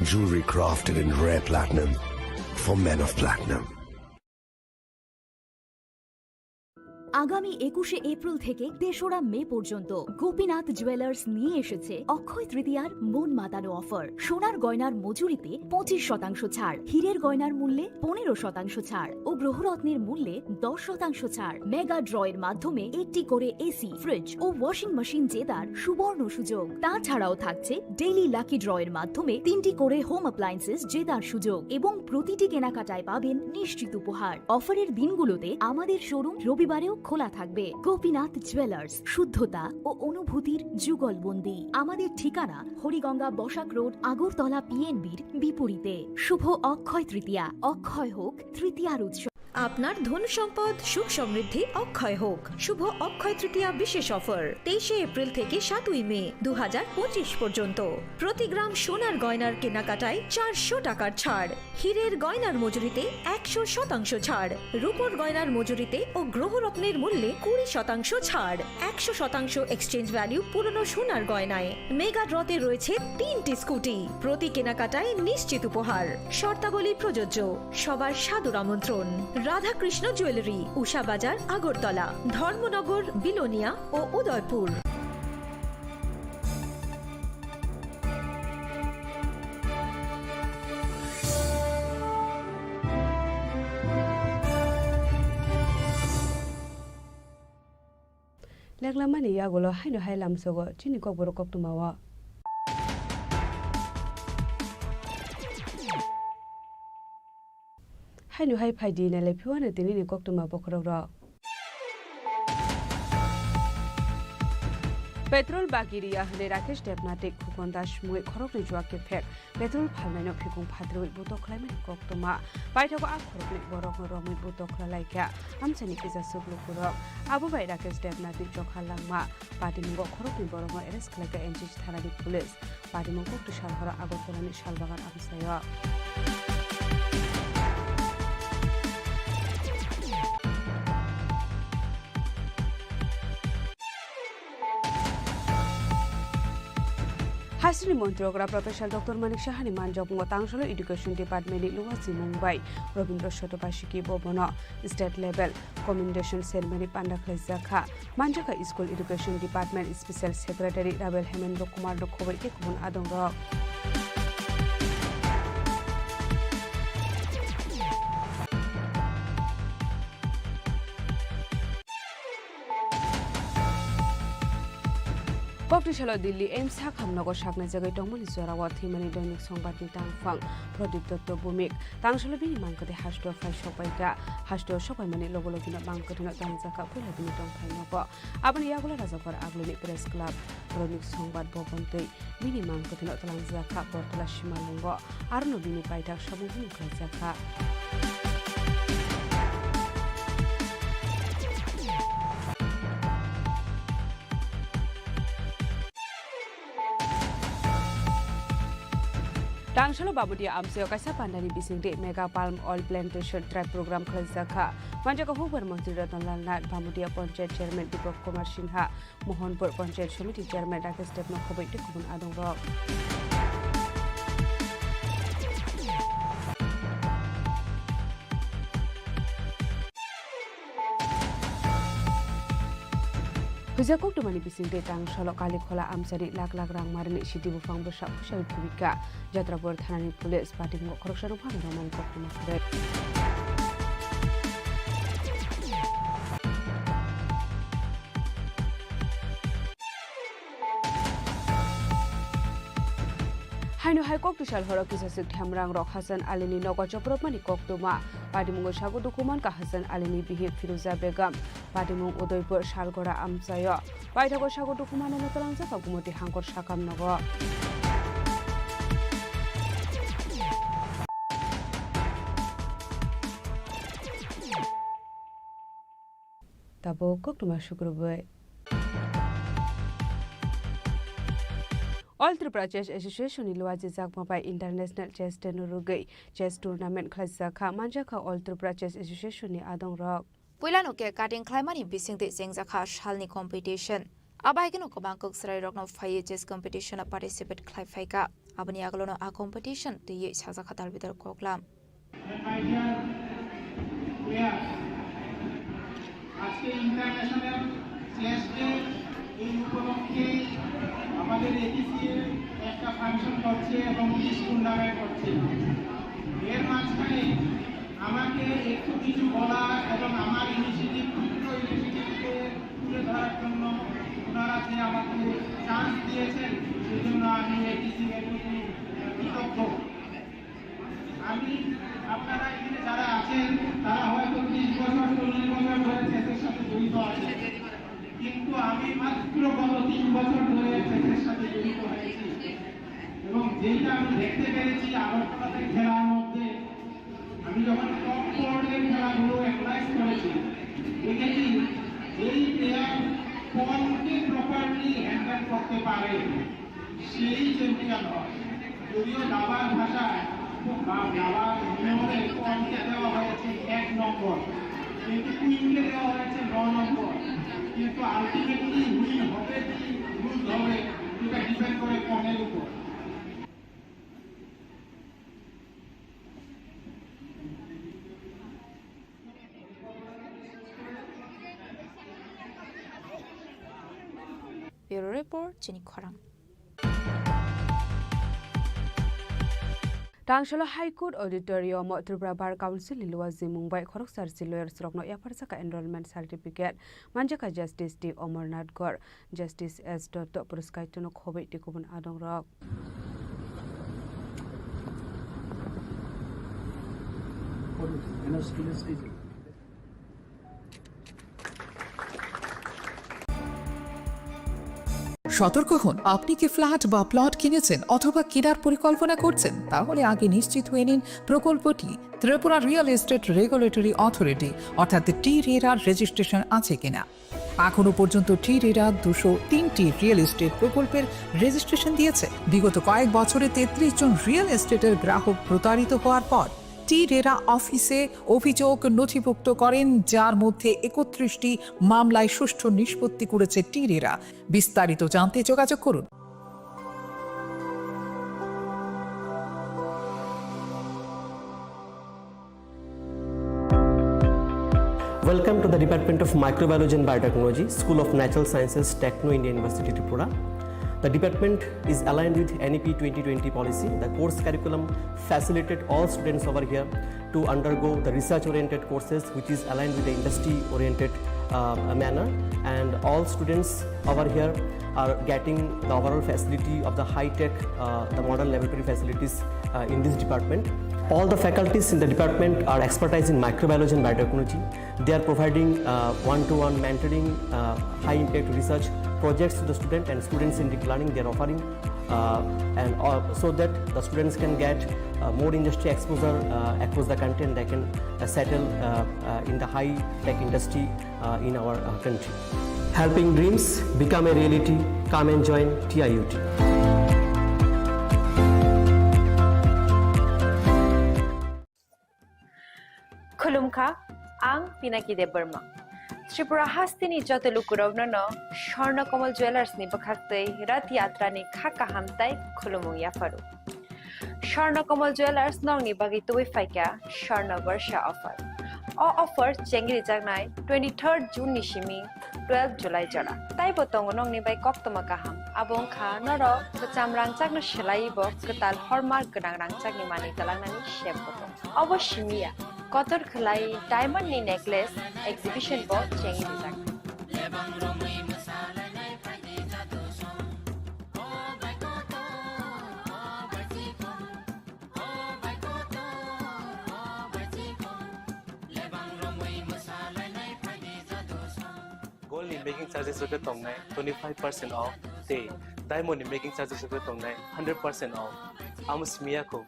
Jewelry crafted in rare platinum for men of platinum. আগামী একুশে এপ্রিল থেকে তেসরা মে পর্যন্ত গোপীনাথ জুয়েলার্স নিয়ে এসেছে অক্ষয় তৃতীয়ার মন মাতানো অফার। সোনার গয়নার মজুরিতে পঁচিশ শতাংশ ছাড়, হীরের গয়নার মূল্যে পনেরো শতাংশ ছাড় ও গ্রহরত্নের মূল্যে দশ শতাংশ ছাড়। মেগা ড্রয়ের মাধ্যমে একটি করে এসি, ফ্রিজ ও ওয়াশিং মেশিন জেতার সুবর্ণ সুযোগ। তাছাড়াও থাকছে ডেইলি লাকি ড্রয়ের মাধ্যমে তিনটি করে হোম অ্যাপ্লায়েন্সেস জেতার সুযোগ এবং প্রতিটি কেনাকাটায় পাবেন নিশ্চিত উপহার। অফারের দিনগুলোতে আমাদের শোরুম রবিবারেও খোলা থাকবে। গোপীনাথ জুয়েলার্স, শুদ্ধতা ও অনুভূতির যুগলবন্দি। আমাদের ঠিকানা হরিগঙ্গা বসাক রোড, আগরতলা পিএনবির বিপরীতে। শুভ অক্ষয় তৃতীয়া, অক্ষয় হোক তৃতীয়ার উৎসব। আপনার ধন সম্পদ সুখ সমৃদ্ধি অক্ষয় হোক। শুভ অক্ষয় তৃতীয়া বিশেষ অফার তেইশে এপ্রিল থেকে সাতই মে দু হাজার পঁচিশ পর্যন্ত। প্রতি গ্রাম সোনার গয়নার কেনাকাটায় চারশো টাকার ছাড়, হীরের গয়নার মজুরিতে একশো শতাংশ ছাড়, রূপোর গয়নার মজুরিতে ও গ্রহরত্নের মূল্যে কুড়ি শতাংশ ছাড়, একশো শতাংশ এক্সচেঞ্জ ভ্যালু পুরনো সোনার গয়নায়। মেগা ড্রতে রয়েছে তিনটি স্কুটি, প্রতি কেনাকাটায় নিশ্চিত উপহার। শর্তাবলী প্রযোজ্য। সবার সাদর আমন্ত্রণ। রাধাকৃষ্ণ জুয়েলারি, উষা বাজার, আগরতলা, ধর্মনগর, বিলোনিয়া ও Udaipur. Leklamani yagulo haino hai lamsogo chini kokborok koktwmao. Haino hai phaidi nailai phiwano tinini koktwma bokhorokrok. Petrol bagi riya hwnwi Rakesh Debnath tei Khukon Das mungwi khoroknwi juak kephek. Petrol phalnaino phikung phatrwi butok khlaimani koktwma. Paithago a khoroknwi borokno romwi butok khlai laikha amchaini kisa chuklukurok. Abo bai Rakesh Debnathni chokha langma. Patimungo khoroknwi borokno arrest khlaikha N C C thanani police. Patimung koktwsa horo Agartalani Salbagan amchaio. Haisini montri okra Professor Doctor Manik Sahani manjakmungo Tangsalo Education Department ni Luwa Chimung bai Robindra Sotobasiki bo bono state level commendation ceremony panda khlaijak kha. Manjakha School Education Department Special Secretary Rabel Hemendra Kumar no khoboi tei kubun adongrok. Koktisalo Delhi AIIMS sakhamnogo saknai jagwi tongmani jorao thwimani Doinik Songbatni tangphang Pradip Dotto Bhumik. Tangsalo bini mangkwthwi hasteo phai sokpaikha. Hasteo sokpaimani logi logino mangkwthwino tangjakha puila bini tongthai nogo. Aboni yagulo Rajakor Agluni Press Club, Doinik Songbat Bhaban tei bini mangkwthwino twlangjakha Bortola Simalungo. Arono bini paithak samung hwnwi khlaijakha. Tangsalo Bamudia amchaio kaisa pandani bisingtwi Mega Palm Oil Plantation Drive program khlaijakha. Manjakha hukbar montri Ratan Lal Nath, Bamudia Panchayat Chairman Deepak Kumar Sinha, Mohanpur Panchayat Samiti Chairman Rakesh Debno khoboi tei kubun adongrok. Huijak koktomani bisingtwi Tangsalo Kalikhola amchani lak lak rang marini sidi buphang bwsa puisa khibika. Jatrapur thanani police patimungo khoroksano phano romani koktwma khwrwi. Haino hai koktisal horo kisaswk themrangrok Hasan Alini nogo chopropmani koktwma. Patimungo sago dukhu mankha Hasan Alini bihik Firuza Begum. Patimung Udaipur Salgora amchaio. Paithago sago dukhu manano twlangjakha Gumoti Hangkor sakam nogo. Tabuk koktwma sukrubwi. All Tripura Chess Association ni luajijakma bai International Chess Day no rwgwi chess tournament khlaijakha, manjakha All Tripura Chess Association ni adongrok. Puilano cake cutting khlaimani bisingtwi chengjakha salni competition. Abahaikeno kwbang kwchwrairokno phaiwi chess competition-o participate khlai phaikha. Aboni agolono a competition twiwi sajakha Dalbidal Koklam. My dear players, আজকে international chess day, এই উপলক্ষে আমাদের এটিসি একটা ফাংশন করছে এবং quiz tournament করছে। এর মাঝখানে আমাকে একটু কিছু বলা এবং আমার ইনিশিয়েটিভ, ক্ষুদ্র ইনিশিয়েটিভকে তুলে ধরার জন্য ওনারা যে আমাকে চান্স দিয়েছেন, সেজন্য আমি এটিসি এর প্রতি কৃতজ্ঞ। আমি, আপনারা এখানে যারা আছেন, তারা হয়তো ত্রিশ বছর, চল্লিশ বছর ধরে চেসের সাথে জড়িত আছেন, কিন্তু আমি মাত্র গত তিন বছর ধরে চেসের সাথে জড়িত হয়েছি। এবং যেটা আমি দেখতে পেরেছি আগরতলাতে খেলার মধ্যে, আমি যখন টপ ফোর্ডের খেলাগুলো অ্যানালাইজ করেছি, দেখেছি এই প্লেয়ার পনকে প্রপারলি হ্যান্ডেল করতে পারে, সেই চ্যাম্পিয়ন হয়। যদিও দাবার ভাষায় বা দাবার নিয়মে পনকে দেওয়া হয়েছে এক নম্বর, কিন্তু কুইনকে দেওয়া হয়েছে ন নম্বর। কিন্তু আলটিমেটলি উইন হবে কি লুজ হবে, এটা ডিপেন্ড করে পনের উপর। Bureau Report, Chini Khorang. Tangsalo High Court Auditorium o Tripura Bar Council ni luajimung bai khoroksa rsi lawyers rokno yapharjakha enrollment certificate manjakha Justice T Omornath Gor, Justice S Dotto, Puruskaituno Khoboi tei kubun adongrok. সতর্ক হন, আপনি কি ফ্ল্যাট বা প্লট কিনেছেন অথবা কেনার পরিকল্পনা করছেন? তাহলে আগে নিশ্চিত হয়ে নিন প্রকল্পটি Tripura real estate regulatory authority অর্থাৎ টি রেরার রেজিস্ট্রেশন আছে কিনা। এখনো পর্যন্ত টি রেরা দুশো তিনটি রিয়েল এস্টেট প্রকল্পের রেজিস্ট্রেশন দিয়েছে। বিগত কয়েক বছরে তেত্রিশ জন রিয়েল এস্টেটের গ্রাহক প্রতারিত হওয়ার পর টি রেরা অফিসে অভিযোগ নথিভুক্ত করেন, যার মধ্যে একত্রিশটি মামলায় সুষ্ঠু নিষ্পত্তি করেছে টি রেরা। বিস্তারিত জানতে যোগাযোগ করুন। Welcome to the Department of Microbiology and Biotechnology, School of Natural Sciences, Techno India University, Tripura. The department is aligned with N E P twenty twenty policy. The course curriculum facilitated all students over here to undergo the research-oriented courses, which is aligned with the industry-oriented uh, manner, and all students over here are getting the overall facility of the high-tech, uh, the modern laboratory facilities, uh, in this department. All the faculties in the department are expertise in microbiology and biotechnology. They are providing, uh, one-to-one mentoring, uh, high-impact research projects to the student and student-centric learning they are offering, uh, and, uh, so that the students can get, uh, more industry exposure, uh, across the country, and they can, uh, settle, uh, uh, in the high-tech industry, uh, in our, uh, country. Helping dreams become a reality. Come and join T I U T. Khulumkha, ang Pinaki Debbarma. Tripura hasteni joto lukurokno no Swarna Kamal Jewellers ni bwkhaktwi Rath Yatra ni kha kaham tai khulumung yapharu. Swarna Kamal Jewellers nokni bagwi tubui phaikha Swarna Barsha offer. O offer chengri jaknai twenty-third June ni simi twelve July jora. Taibo tongo nokni bai koktwma kaham. Abo wngkha norok kwcham rangchakno swlaiwi bo kwtal hallmark gwnang rangchakni manwi twlangnani sep bo tongo. Obo simi ya, kotor khwlai diamond ni necklace exhibition bo chengwi rijak. Gold ni making charges rok tongnai twenty five percent off, tei diamond ni making charges rok tongnai hundred percent off. Amo simi ya kho.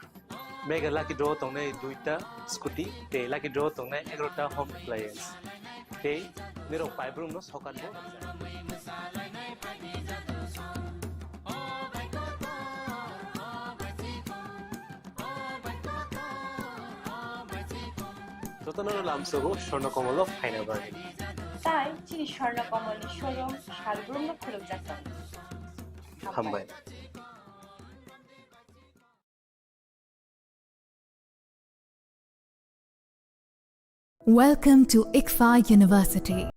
Mega lucky draw tongnai duita scooty, tei lucky draw tongnai egarota home appliance. Tei nirok paibrumno sokat bo. Jotono lamsogo Swarna Kamal o phaina bagwi. Tai chini Swarna Kamal ni showroom salbrumno khulumjak tongo. Hambai. Welcome to ICFAI University.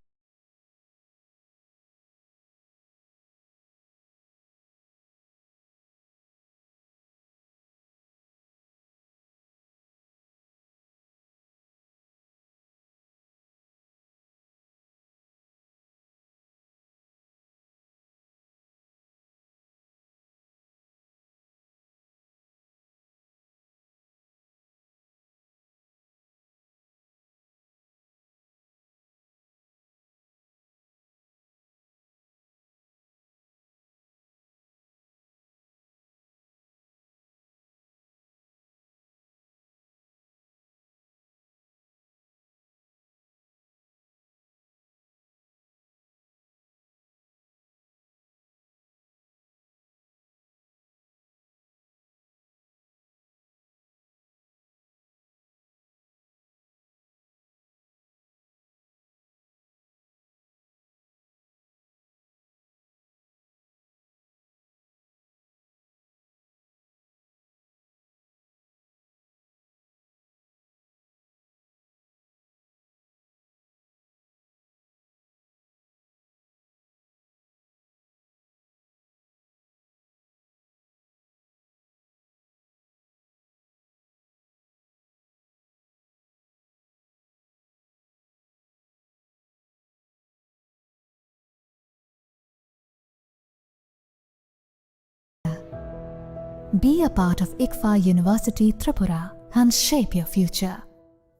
Be a part of ICFAI University Tripura and shape your future.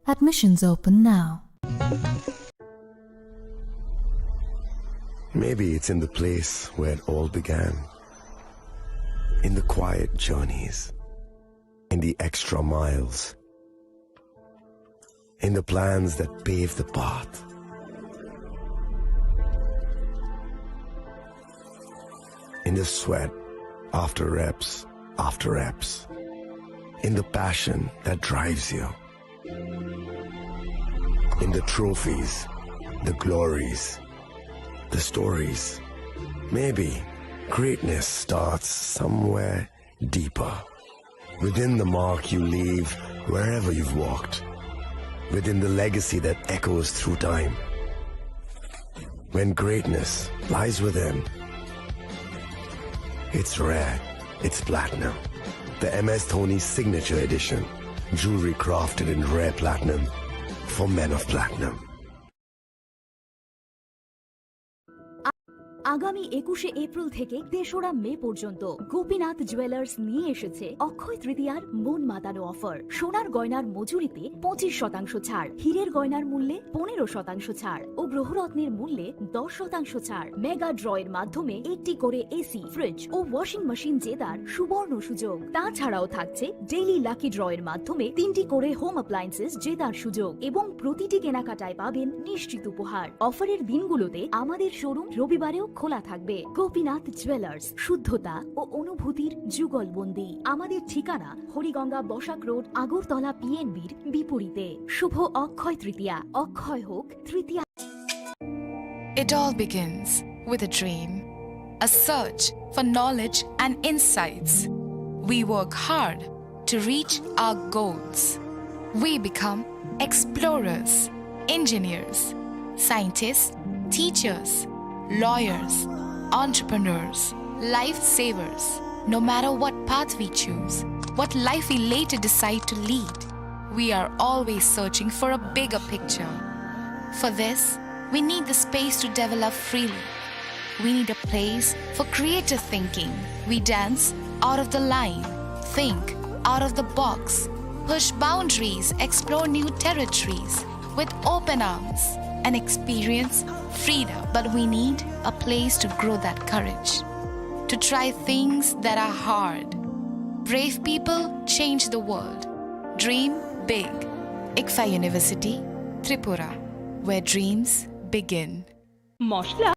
Admissions open now. Maybe it's in the place where it all began. In the quiet journeys, in the extra miles, in the plans that pave the path, in the sweat after reps after reps, in the passion that drives you, in the trophies, the glories, the stories. Maybe greatness starts somewhere deeper. Within the mark you leave wherever you've walked. Within the legacy that echoes through time. When greatness lies within, it's rare, it's platinum. The M S Dhoni Signature Edition. Jewelry crafted in rare platinum for men of platinum. আগামী একুশে এপ্রিল থেকে তেসরা মে পর্যন্ত গোপীনাথ জুয়েলার্স নিয়ে এসেছে অক্ষয় তৃতীয়ার মন মাতানো অফার। সোনার গয়নার মজুরিতে পঁচিশ শতাংশ ছাড়, হীরের গয়নার মূল্যে পনেরো শতাংশ ছাড় ও গ্রহরত্নের মূল্যে দশ শতাংশ ছাড়। মেগা ড্র এর মাধ্যমে একটি করে এসি, ফ্রিজ ও ওয়াশিং মেশিন জেতার সুবর্ণ সুযোগ। তাছাড়াও থাকছে ডেইলি লাকি ড্র এর মাধ্যমে তিনটি করে হোম অ্যাপ্লায়েন্সেস জেতার সুযোগ এবং প্রতিটি কেনাকাটায় পাবেন নিশ্চিত উপহার। অফারের দিনগুলোতে আমাদের শোরুম রবিবারেও খোলা থাকবে। গোপীনাথ জুয়েলার্স, শুদ্ধতা ও অনুভূতির যুগলবন্দি। আমাদের ঠিকানা হরিগঙ্গা বসাক রোড, আগরতলা পিএনবির বিপরীতে। শুভ অক্ষয় তৃতীয়া। অক্ষয় হোক তৃতীয়া। It all begins with a dream, a search for knowledge and insights. We work hard to reach our goals. We become explorers, engineers, scientists, teachers, lawyers, entrepreneurs, lifesavers. No matter what path we choose, what life we later decide to lead, we are always searching for a bigger picture. For this, we need the space to develop freely. We need a place for creative thinking. We dance out of the line, think out of the box, push boundaries, explore new territories with open arms and experience freedom. But we need a place to grow that courage, to try things that are hard. Brave people change the world. Dream big. ICFAI University, Tripura, where dreams begin. মশলা।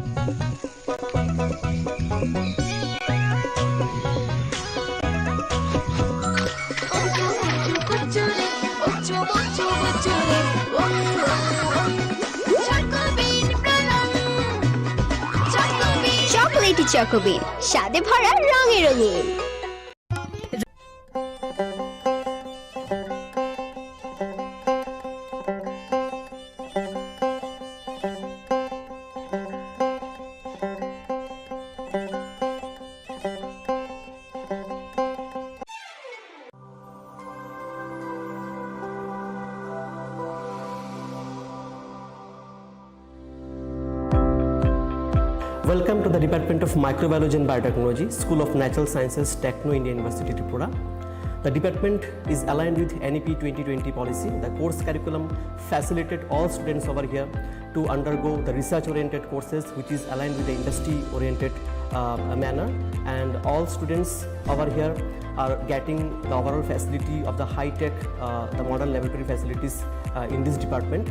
চকোলেটি চকোবিন, স্বাদে ভরা, রঙে রঙিন। Welcome to the Department of Microbiology and Biotechnology, School of Natural Sciences, Techno India University, Tripura. The department is aligned with N E P twenty twenty policy. The course curriculum facilitate all students over here to undergo the research-oriented courses, which is aligned with the industry-oriented, uh, manner. And all students over here are getting the overall facility of the high-tech, uh, the modern laboratory facilities, uh, in this department.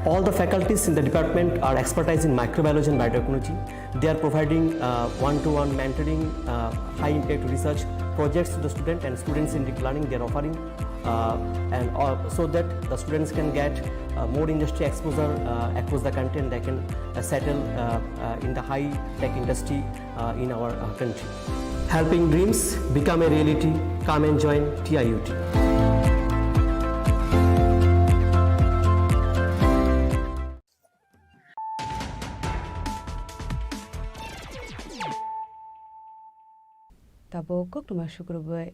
All the faculties in the department are expertise in microbiology and biotechnology. They are providing, uh, one-to-one mentoring, uh, high-impact research projects to the student and student-centric learning they are offering, uh, and, uh, so that the students can get, uh, more industry exposure, uh, across the country, and they can, uh, settle, uh, uh, in the high-tech industry, uh, in our, uh, country. Helping dreams become a reality. Come and join T I U T. Tabuk koktwma sukrubwi.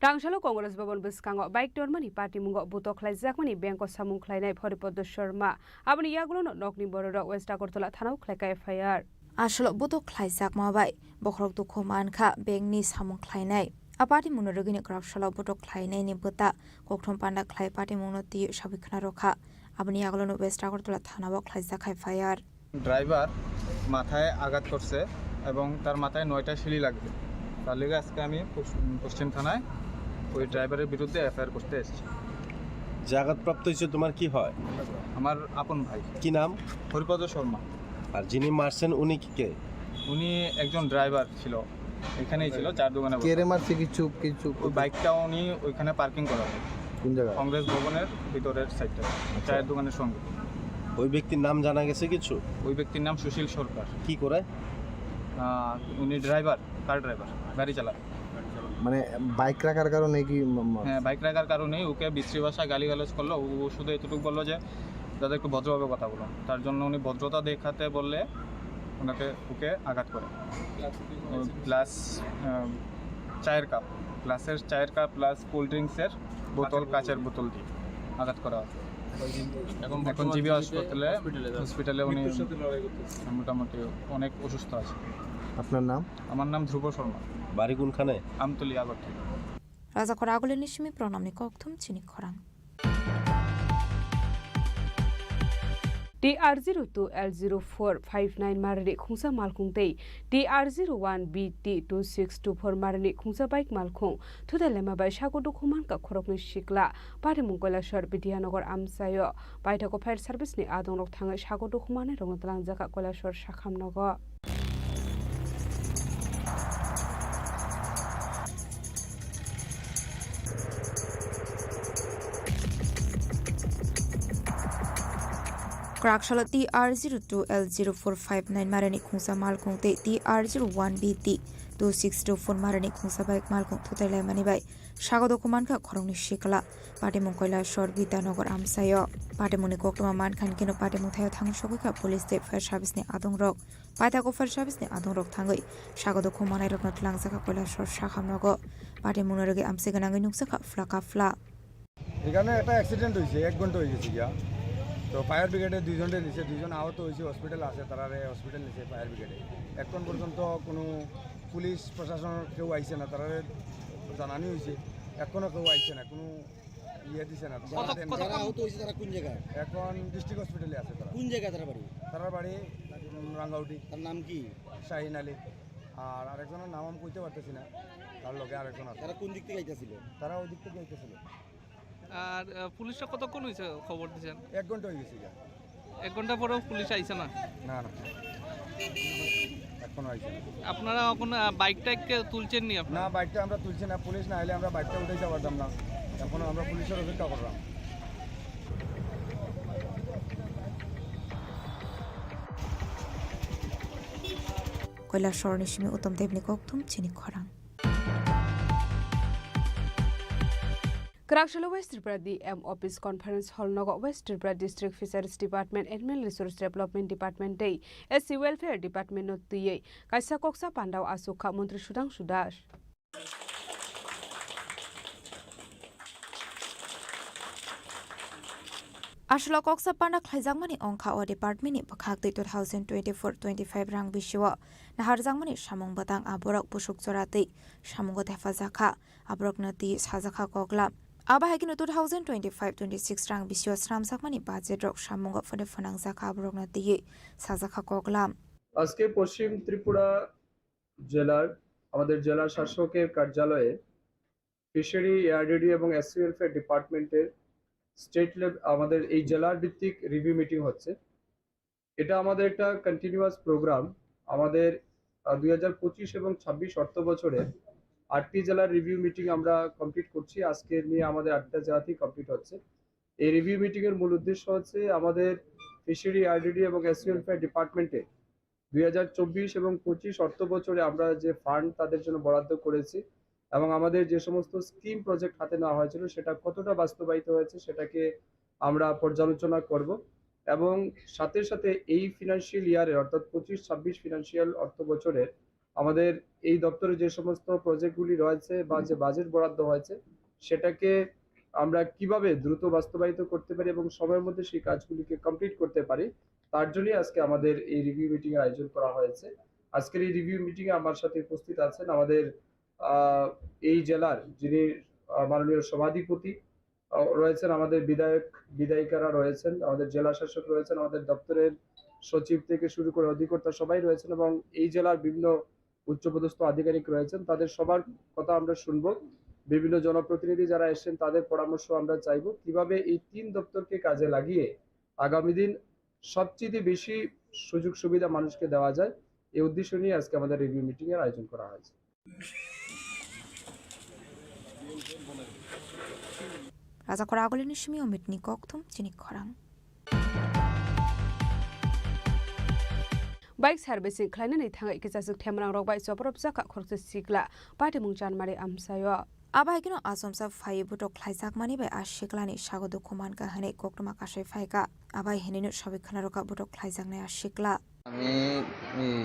Tangsalo Congress Bhavan bwskango bike tormani patimungo butok khlaijakmani bengko samung khlainai Haripada Sharma. Aboni yagulono nokni bororok West Agartala thanao khlaikha F I R. Aswlo butok khlaijakma bai bokhorok dukhu mankha bengni samung khlainai. A patimungno rwgwino kwraksalo butok khlainaini bwta kokthom panda khlai patimungno twiwi sabwi khna rwkha. Aboni yagulono West Agartala thanao khlaijak F I R. Driver মাথায় আঘাত করছে এবং তার মাথায় নয়টা সিঁড়ি লাগবে। তার লেগে আজকে আমি পশ-, পশ্চিম থানায় ওই ড্রাইভারের বিরুদ্ধে এফআইআর করতে এসেছি। যে আঘাতপ্রাপ্ত হয়েছে তোমার কি হয়? আমার আপন ভাই। কি নাম? হরিপদ শর্মা। আর যিনি মারছেন উনি কি কে? উনি একজন ড্রাইভার ছিল, এখানেই ছিল, চায়ের দোকানে বসে। কে রে মারছে? কিছু, কিছু ওই বাইকটা উনি ওইখানে পার্কিং করা আছে। কোন জায়গায়? কংগ্রেস ভবনের ভিতরের সাইডটা, আচ্ছা। চায়ের দোকানের সঙ্গে। ওই ব্যক্তির নাম জানা গেছে কিছু? ওই ব্যক্তির নাম সুশীল সরকার। কি করে? আহ, উনি ড্রাইভার, কার ড্রাইভার, গাড়ি চালায়। মানে বাইক রাখার কারণে কি ম-, ম-, হ্যাঁ, বাইক রাখার কারণে ওকে বিশ্রী ভাষায় গালিগালাজ করলো। ও, ও শুধু এতটুকু বললো যে, "দাদা, একটু ভদ্রভাবে কথা বলুন।" তার জন্য উনি ভদ্রতা দেখাতে বললে ওনাকে, ওকে আঘাত করে। প্লাস, আহ, চায়ের কাপ, গ্লাসের চায়ের কাপ প্লাস কোল্ড ড্রিঙ্কসের বোতল, কাচের বোতল দিয়ে আঘাত করা হয়। এখন এখন বর্তমান জিবি জিবিতে হাসপাতালে, হসপিটালে আছে। হসপিটালে উনি মৃত্যুর সাথে লড়াই করতেছে। মোটামুটি অনেক অসুস্থ আছে। আপনার নাম? আমার নাম ধ্রুব শর্মা। বাড়ি কোনখানে? আমতলি Agartala. Rajakhor Agulini simi pronamni kokthum chini khorang. T R zero two L zero four five nine marini khungsa malkhung tei T R zero one B T two six two four marini khungsa bike malkhung thutai lema bai sago dukhu mankha khoroknwi sikla. Patimung Kailasor Bidyanagar amchaio paithakgo fire service ni adongrok thangwi sago dukhu manwi rokno twlangjakha Kailasor sakham nogo. Kwraksalo T R zero two L zero four five nine marini khungsa malkhung tei T R zero one B T two six two four marini khungsa bike malkhung thutai laimani bai sago dukhu mankha khoroknwi sikla. Patimung Kailasor Bidyanagar amchaio. Patimungni koktwma mankha hinkhe no patimung thaio thangwi sogwi kha police tei fire service ni adongrok. Paithakgo fire service ni adongrok thangwi sago dukhu manai rokno twlangjakha Kailasor sakham nogo. Patimungno rwgwi amchai gwnangwi nukjakha phla ka phla. এখানে একটা অ্যাক্সিডেন্ট হয়েছে, এক ঘন্টা হয়ে গেছে গিয়া। তো ফায়ার ব্রিগেডে দুইজনরে নিছে, দুইজন আহত হয়েছে, হসপিটালে আছে, তারারে হসপিটাল নিছে ফায়ার ব্রিগেডে। এখন পর্যন্ত কোনো পুলিশ প্রশাসনের কেউ আইছে না, তারারে জানানি হয়েছে, এখনো কেউ আইছে না, কোনো ইয়ে দিছে না। কত, সারা দেন। কত যারা আহত হয়েছে তারা কোন জায়গায়? এখন ডিস্ট্রিক্ট হসপিটালে আছে তারা। কোন জায়গায় তারা বাড়ি? তারা বাড়ি, উম, রাঙ্গাউটি। তার নাম কি? শাহিন আলী। আর আরেকজনের নাম আমি কইতে পারতেছি না, তার লগে আরেকজন আছে। তারা কোন দিক থেকে আইতেছিল? তারা ওই দিক থেকে আইতেছিল। আর, আহ, পুলিশরা কতক্ষণ হয়েছে খবর দিয়েছেন? এক ঘন্টা হয়ে গেছে গিয়া। এক ঘন্টা পরেও পুলিশ আইছে না? না, না। এখনো আইছে না। আপনারা এখন, আহ, বাইকটা কে তুলছেন নি আপনারা? না, বাইকটা আমরা তুলছি না, পুলিশ না আইলে আমরা বাইকটা উঠাইতে পারতাম না। এখন আমরা পুলিশের অপেক্ষা করলাম। Kailasor ni simi Uttam Debni kokthum chini khorang. Kwraksalo West Tripura D M Office Conference Hall nogo West Tripura District Fisheries Department, Animal Resource Development Department tei S C Welfare Department no twiwi kaisa koksa pandao achukha Montri Sudhangshu Das. Aswk koksa panda khlaijakmani wngkha o department ni bwkhak twi two thousand twenty-four twenty-five rang bisio naharjakmani samung bwtang aborok busuk jora twi samungo thepajak kha, aborokno twi sajak kha koklam. Abo hai kheno two thousand twenty-five twenty-six rang bisio swnamjakmani budget rok samungo phone phnangjak kha, aborokno twi sajak kha koklam. আজকে পশ্চিম ত্রিপুরা জেলার, আমাদের জেলা শাসকের কার্যালয়ে fishery, ARDD এবং SC welfare ডিপার্টমেন্টের state Lev-, আমাদের এই জেলার ভিত্তিক রিভিউ মিটিং হচ্ছে। এটা আমাদের একটা কন্টিনিউয়াস প্রোগ্রাম। আমাদের, আহ, দুই হাজার পঁচিশ এবং ছাব্বিশ অর্থ বছরের আটটি জেলার রিভিউ মিটিং আমরা কমপ্লিট করছি। আজকে নিয়ে আমাদের আটটা জেলাতেই কমপ্লিট হচ্ছে। এই রিভিউ মিটিং এর মূল উদ্দেশ্য হচ্ছে আমাদের ফিশারি, আরডিডি এবং এসসি ওয়েলফেয়ার ডিপার্টমেন্টে দুই হাজার চব্বিশ এবং পঁচিশ অর্থ বছরে আমরা যে ফান্ড তাদের জন্য বরাদ্দ করেছি এবং আমাদের যে সমস্ত স্কিম প্রজেক্ট হাতে নেওয়া হয়েছিল সেটা কতটা বাস্তবায়িত হয়েছে সেটাকে আমরা পর্যালোচনা করব এবং সাথে সাথে এই ফিনান্সিয়াল ইয়ারের অর্থাৎ পঁচিশ ছাব্বিশ ফিনান্সিয়াল অর্থ বছরের আমাদের এই দপ্তরে যে সমস্ত প্রজেক্টগুলি রয়েছে বা যে বাজেট বরাদ্দ হয়েছে সেটাকে আমরা কিভাবে দ্রুত বাস্তবায়িত করতে পারি এবং সময়ের মধ্যে সেই কাজগুলিকে কমপ্লিট করতে পারি, তার জন্যই আজকে আমাদের এই রিভিউ মিটিং এর আয়োজন করা হয়েছে। আজকের এই রিভিউ মিটিং এ আমার সাথে উপস্থিত আছেন আমাদের, আহ, এই জেলার যিনি, আহ, মাননীয় সভাধিপতি, আহ, রয়েছেন, আমাদের বিধায়ক, বিধায়িকারা রয়েছেন, আমাদের জেলা শাসক রয়েছেন, আমাদের দপ্তরের সচিব থেকে শুরু করে অধিকর্তা সবাই রয়েছেন এবং এই জেলার বিভিন্ন উচ্চপদস্থ আধিকারিক রয়েছেন, তাদের সবার কথা আমরা শুনবো। বিভিন্ন জনপ্রতিনিধি যারা এসেছেন তাদের পরামর্শ আমরা চাইবো, কিভাবে এই তিন দপ্তরকে কাজে লাগিয়ে আগামী দিন সবচেয়ে বেশি সুযোগ সুবিধা মানুষকে দেওয়া যায়, এই উদ্দেশ্য নিয়ে আজকে আমাদের রিভিউ মিটিং এর আয়োজন করা হয়েছে। Rajakhor Agulini simi Omitni kokthum chini khorang. Bike servicing khlainani thangwi kichasuk themrang rok bai chopropjak kha khoroksa sikla patimung chanmari amchaio. Abo hai kheno achomsa phaiwi botok khlaijakmani bai a siklani sago dukhu mankha hwnwi koktwma kasai phaikha. Abo hai hwnwino sawi khwnarokha botok khlaijaknai a sikla. আমি এই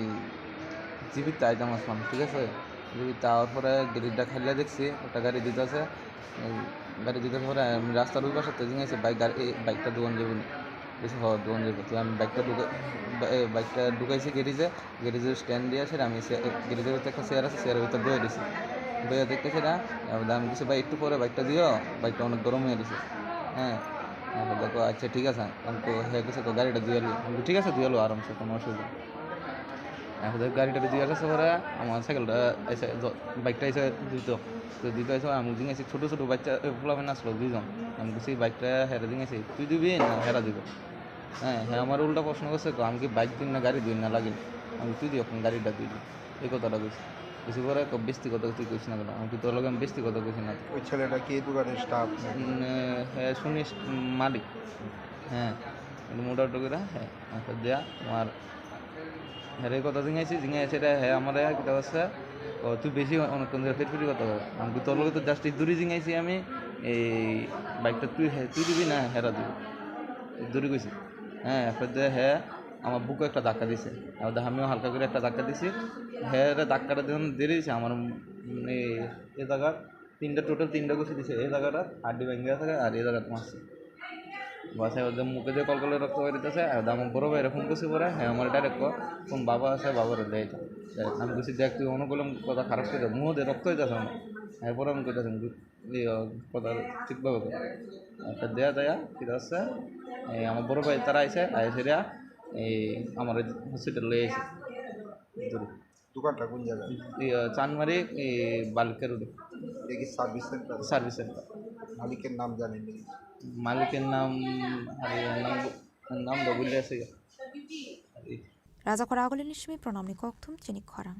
জিবিত আইতাম আসলাম, ঠিক আছে? তারপরে গ্যারেজটা খাইলে দেখছি একটা গাড়ি দিতে আছে। এই গাড়ি দিতে পরে আমি রাস্তার ওই পাশে তো জিজ্ঞাসা বাইক, গাড়ি, এই বাইকটা দোকান যাবো নি? বলছে, "হ, দোকান যাবো।" তো আমি বাইকটা ঢুকে-, বা-, এই বাইকটা ঢুকাইছি গ্যারেজে। গ্যারেজের স্ট্যান্ড দিয়ে আছে, আমি সে-, গ্যারেজের ভিতরে একটা চেয়ার আছে, চেয়ারের ভিতরে বয়ে দিছি। বয়ে দেখতেছি না, এবার আমি কিছু, "ভাই, একটু পরে বাইকটা দিও, বাইকটা অনেক গরম হয়ে গেছে।" হ্যাঁ, আমি বললাম, "আচ্ছা, ঠিক আছে।" আমি তো, হ্যাঁ, কিছু তো গাড়িটা দিয়ে এলো। আমি বলি, "ঠিক আছে, দিয়ে এলো, আরামসে, কোনো অসুবিধা নেই।" এখন তো গাড়িটা দিয়ে আসার পরে আমার সাইকেলটা এসে জ-, বাইকটা এসে দিত। তো দিতে এসে আমি জিজ্ঞাসা, ছোটো ছোটো বাচ্চা, এ, পোলাপান আসলো দুইজন। আমি বলছি, "বাইকটা হেরে জিজ্ঞাসা, তুই দিবি না হেরা দিবে?" হ্যাঁ, হ্যাঁ, আমার উল্টা প্রশ্ন করছে, "আমি কি বাইক দিন না গাড়ি দিন না লাগিল?" আমি, "তুই দিয়ে এখন গাড়িটা দিবি।" এই কথাটা কইছি। কইছি পরে, "বেশি কথা তুই কইস না কেন?" আমি কি, "তোর লগে আমি বেশি কথা কইছি না।" ওই ছেলেটা কি এই দোকানের স্টাফ? উম, এ, হ্যাঁ, শুনিস, উম, মালিক। হ্যাঁ, মোটামুটি করে, হ্যাঁ, আচ্ছা, দেয়া, আমার হেরে কথা জিঙাইছি, জিঙাইছে রে, হে আমারে কিতা করছে, "ও, তুই বেশি অনেকক্ষণ ধরে ফিরফিরি কথা বল।" আমি কই, "তোর লগে তো just এই দূরে জিঙাইছি আমি, এই বাইকটা তুই হে-, তুই দিবি না হেরা দিবি?" এই দূরে কইছি। হ্যাঁ, এরপর যে হে আমার বুকে একটা ধাক্কা দিছে, আর আমিও হালকা করে একটা ধাক্কা দিছি। হে রে ধাক্কাটা যখন দিয়ে দিছে আমার, উম, এই, এই জায়গার তিনটা, টোটাল তিনটা ঘুষি দিছে, এই জায়গাটা হাড্ডি ভেঙে গেছে আর এই জায়গাটা মারছে। বাস, একদম মুখে দিয়ে কলকলে রক্ত বেরোতেছে। আর আমার বড় ভাইরে ফোন করছি পরে, হ্যাঁ, আমার ডাইরেক্ট কো, "কোন বাবা আছে, বাবারে দেয় তো।" আমি বলছি, "দেখ, তুই অনেক করলাম, কথা খারাপ করে, মুখ দিয়ে রক্ত হইতেছে আমার।" এরপরে আমি কইতেছি, "ইয়ে, কথা ঠিকভাবে কর।" একটা দেয়া দেয়া, ঠিক আছে? এই আমার বড় ভাই তারা আইছে, আইছে রে, এই আমার হসপিটাল লয়ে আইছে। দূরে। দোকানটা কোন জায়গায়? ইয়ে, চানমারি, এই, বালুকা রোডে। এটা কি সার্ভিস সেন্টার? Service centre. মালিকের নাম জানেন নি? মালিকের নাম, আরে, নাম, নাম তো ভুলে আছে। এই। Rajakora agulini simi pranamni kokthum chini khorang.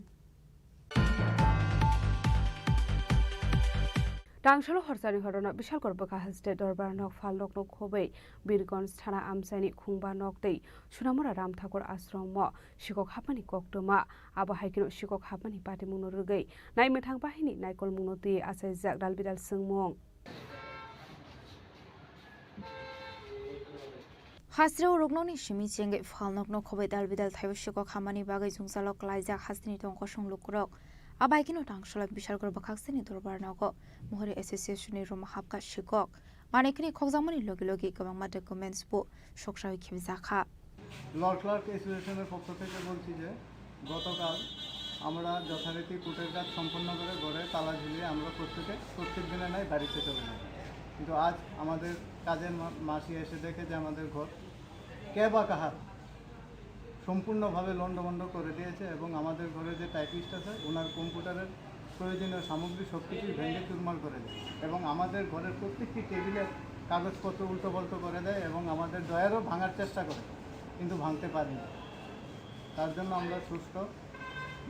Tangsalo horsani horona Bishalgarh bwkha haste dorbar nok phal nokno khobwi Birgonj thana amchaini khungba nok tei Sunamura Ram Thakur ashromo sikok hapmani koktwma. Abo hai kheno sikok hapmani patimungno rwgwi naimwthang bahini naikolmungno twi achaijak dalbidal swngmung. Hasteo ruknokni simi chengwi phalnokno khobwi dalbidal thaibo sikok hamani bagwi jwngjalo klaijak hasteni tongkosong lukurok. Abai kheno tangsolai Bishalgarh bwkhakseni dorbar nogo Mohori Association ni room hapkha sikok. Manikhini khokjakmani logi logi kwbangma documents bo soksawi khibjakha. Law clerk অ্যাসোসিয়েশনের পক্ষ থেকে বলছি যে গতকাল আমরা যথারীতি কোর্টের কাজ সম্পন্ন করে ঘরে তালা ঝুলিয়ে আমরা প্রত্যেকে প্রত্যেক দিনের ন্যায় বাড়িতে চলে যাই। কিন্তু আজ আমাদের কাজের মা-, মাসি এসে দেখে যে আমাদের ঘর কে বা কাহার সম্পূর্ণভাবে লণ্ডভণ্ড করে দিয়েছে এবং আমাদের ঘরে যে টাইপিস্ট আছে ওনার কম্পিউটারের প্রয়োজনীয় সামগ্রী সব কিছুই ভেঙে চুরমার করে দেয় এবং আমাদের ঘরের প্রত্যেকটি টেবিলের কাগজপত্র উল্টোপাল্টো করে দেয় এবং আমাদের ড্রয়ারও ভাঙার চেষ্টা করে, কিন্তু ভাঙতে পারেনি। তার জন্য আমরা সুষ্ঠু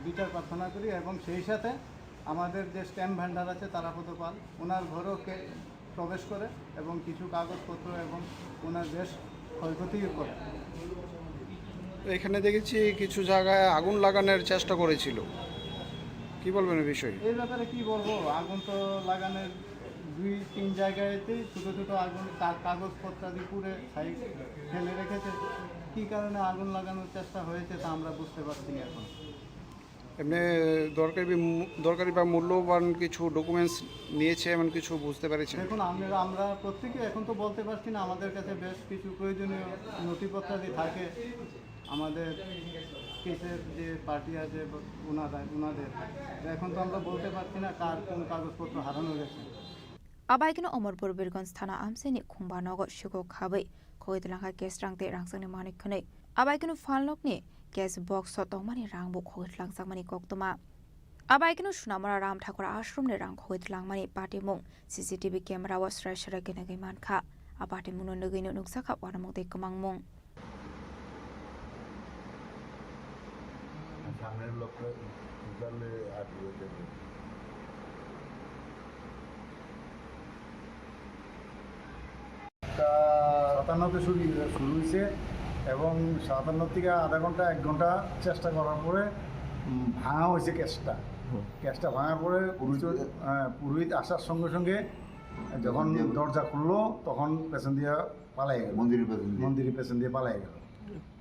বিচার প্রার্থনা করি এবং সেই সাথে আমাদের যে স্ট্যাম্প ভেন্ডার আছে তারাপদ পাল, ওনার ঘরও কে-, প্রবেশ করে এবং কিছু কাগজপত্র এবং ওনার বেশ ক্ষয়ক্ষতিও করে। এখানে দেখেছি কিছু জায়গায় আগুন লাগানোর চেষ্টা করেছিল, কি বলবেন এই বিষয়ে? এই ব্যাপারে কি বলবো, আগুন তো লাগানোর দুই তিন জায়গাতেই ছোটো ছোটো আগুন, কা-, কাগজপত্র আদি পুড়ে সাইড ফেলে রেখেছে। কী কারণে আগুন লাগানোর চেষ্টা হয়েছে তা আমরা বুঝতে পারছি না এখন। এমনি দরকারি বি-, মূ-, দরকারি বা মূল্যবান কিছু ডকুমেন্টস নিয়েছে এমন কিছু বুঝতে পেরেছেন? দেখুন, আমরা, আমরা প্রত্যেকে এখন তো বলতে পারছি না, আমাদের কাছে বেশ কিছু প্রয়োজনীয় নথিপত্রাদি থাকে, আমাদের কেসের যে পার্টি আছে বা ওনারা, ওনাদের। তো এখন তো আমরা বলতে পারছি না কার কোন কাগজপত্র হারানো গেছে। Abai kheno Omorpur Birgonj thana amchaini khungba nogo sikok khabwi khogwi twlangkha cash rang tei rangchakni manwi khwnwi. Abai kheno phalnokni cash box o tongmani rang bo khogwi twlangjakmani koktwma. Abai kheno Sunamura Ram Thakur ashramni rang khogwi twlangmani patimung C C T V camera o srai srai khe nugwi mankha. A patimungno nugwino nukjakha uanamung tei kwmangmung. সামনের লোকটা উঠালে আর ইয়ে দেবে। সাতান্ন তে শুরু, শুরু হয়েছে এবং সাতান্ন থেকে আধা ঘন্টা, এক ঘন্টা চেষ্টা করার পরে, উম, ভাঙা হয়েছে ক্যাশটা। হুম। ক্যাশটা ভাঙার পরে পুরোহিত, কিছু, আহ, পুরোহিত আসার সঙ্গে সঙ্গে যখন দরজা খুললো, তখন পেছন দিয়ে পালাই গেল। মন্দিরের পেছন দিয়ে। মন্দিরের পেছন দিয়ে পালাই গেল।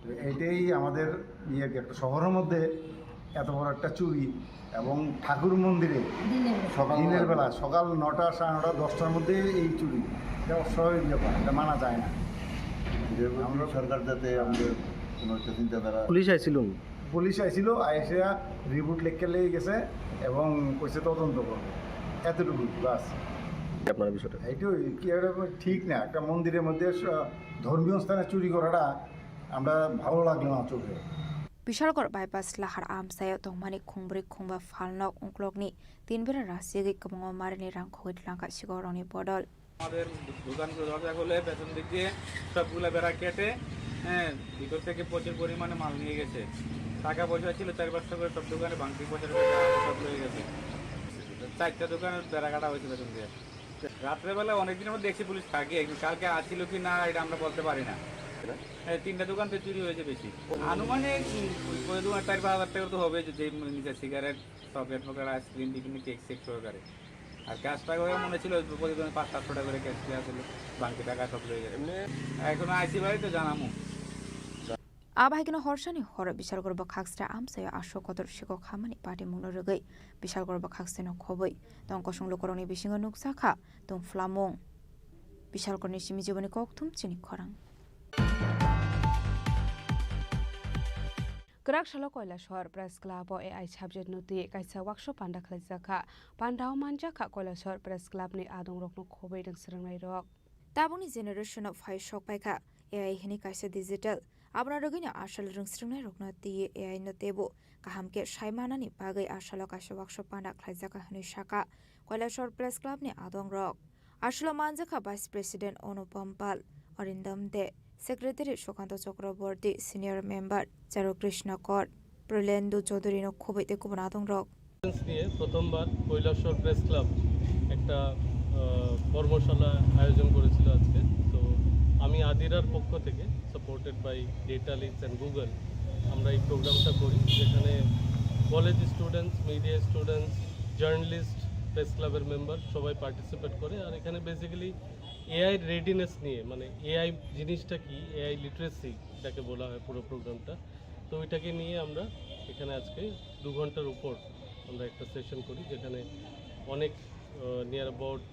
তো এইটাই আমাদের ইয়ে কি একটা শহরের মধ্যে এত বড় একটা চুরি এবং ঠাকুর মন্দিরে দিনের বেলা। সকাল দিনের বেলা সকাল নটা, সাড়ে নটা, দশটার মধ্যে এই চুরি, এটা অস্বাভাবিক ব্যাপার, এটা মানা যায় না। যে আমরা সরকার যাতে আমাদের কোনো একটা চিন্তাধারা পুলিশ আইছিল? পুলিশ আইছিল, আইসা রিপোর্ট লেখে লেগে গেছে এবং কইছে তদন্ত করবে, এতটুকু বাস। আপনার বিষয়টা? এইটাই কি, এটা ঠিক না, একটা মন্দিরের মধ্যে স-, ধর্মীয় স্থানে চুরি করাটা আমরা ভালো লাগলো না চোখে। Bishalgarh bypass lahar amchaio tongmani khungbrwi khungba phalnok uklokni tinbera rasiagwi kwbangma marini rang khogwi tlangkha sikhorokni bodol. আমাদের দোকানগুলো দরজা খুলে পেছন দিক দিয়ে সবগুলা বেড়া কেটে, হ্যাঁ, ভিতর থেকে প্রচুর পরিমাণে মাল নিয়ে গেছে। টাকা পয়সা ছিল চার পাঁচশো করে, সব দোকানে ভাঙতি পয়সা টয়সা সব নিয়ে গেছে। চারটা দোকানের বেড়া কাটা হয়েছে পেছন দিয়ে। রাত্রেবেলা অনেকদিন আমরা দেখছি পুলিশ থাকে, কিন্তু কালকে আসছিল কি না এটা আমরা বলতে পারি না। হ্যাঁ, তিনটা দোকান তো চুরি হয়েছে বেশি। আনুমানিক, উম, ওই দোকান চার পাঁচ হাজার টাকা তো হবে, যে নিচে সিগারেট, চকলেট মকলেট, আইসক্রিম, বিভিন্ন কেক সেক সহকারে। আর ক্যাশ টাকা ওই মনে ছিল প্রতিদিন পাঁচ সাতশো টাকা করে ক্যাশ দেওয়া ছিল, বাকি টাকা সব লয়ে গেছে। এমনি এখন আইসি বাড়ি তো জানামু। Abahaikeno horsani horo Bishalgarh bwkhaksra amchaio aswk kotor sikok hamani patimungno rwgwi Bishalgarh bwkhaksano khobwi tong kosong lukurokni bisingo nukjakha tongphlamung. Bishalgarhni simi jiboni kokthum chini khorang. Kwrak salo Koilashahar Press Club o A I subject no twi kaisa workshop panda khlaijak kha. Panda o manjak kha Koilashahar Press Club ni adong rok no khobwi rwng swrwng nai rok. Tabukni generation o phai sok pai kha A I hwnwi kaisa digital. Abono rwgwino asal rwng swrwng nai rok no twi A I no teibo kaham khe sai manani bagwi asalo kaisa workshop panda khlaijak kha hwnwi sakha Koilashahar Press Club ni adong rok. Aswlo manjakha Vice President Onupam Pal, Arindam De, Secretary Sukanto Chakraborty, Senior Member Charu Krishna Kor, Pralendu Chaudhary no khobwi tei kubun adong rok. নিয়ে প্রথমবার Kailashahar press club একটা আহ, কর্মশালা আয়োজন করেছিল আজকে। তো আমি আদিরার পক্ষ থেকে, supported by data leads and Google, আমরা এই প্রোগ্রামটা করি, যেখানে college students, media students, journalist, press ক্লাবের মেম্বার সবাই পার্টিসিপেট করে। আর এখানে বেসিক্যালি এআই রেডিনেস নিয়ে, মানে এআই জিনিসটা কি, এআই লিটারেসি এটাকে বলা হয় পুরো প্রোগ্রামটা। তো ওইটাকে নিয়ে আমরা এখানে আজকে দু ঘন্টার উপর আমরা একটা সেশন করি, যেখানে অনেক near about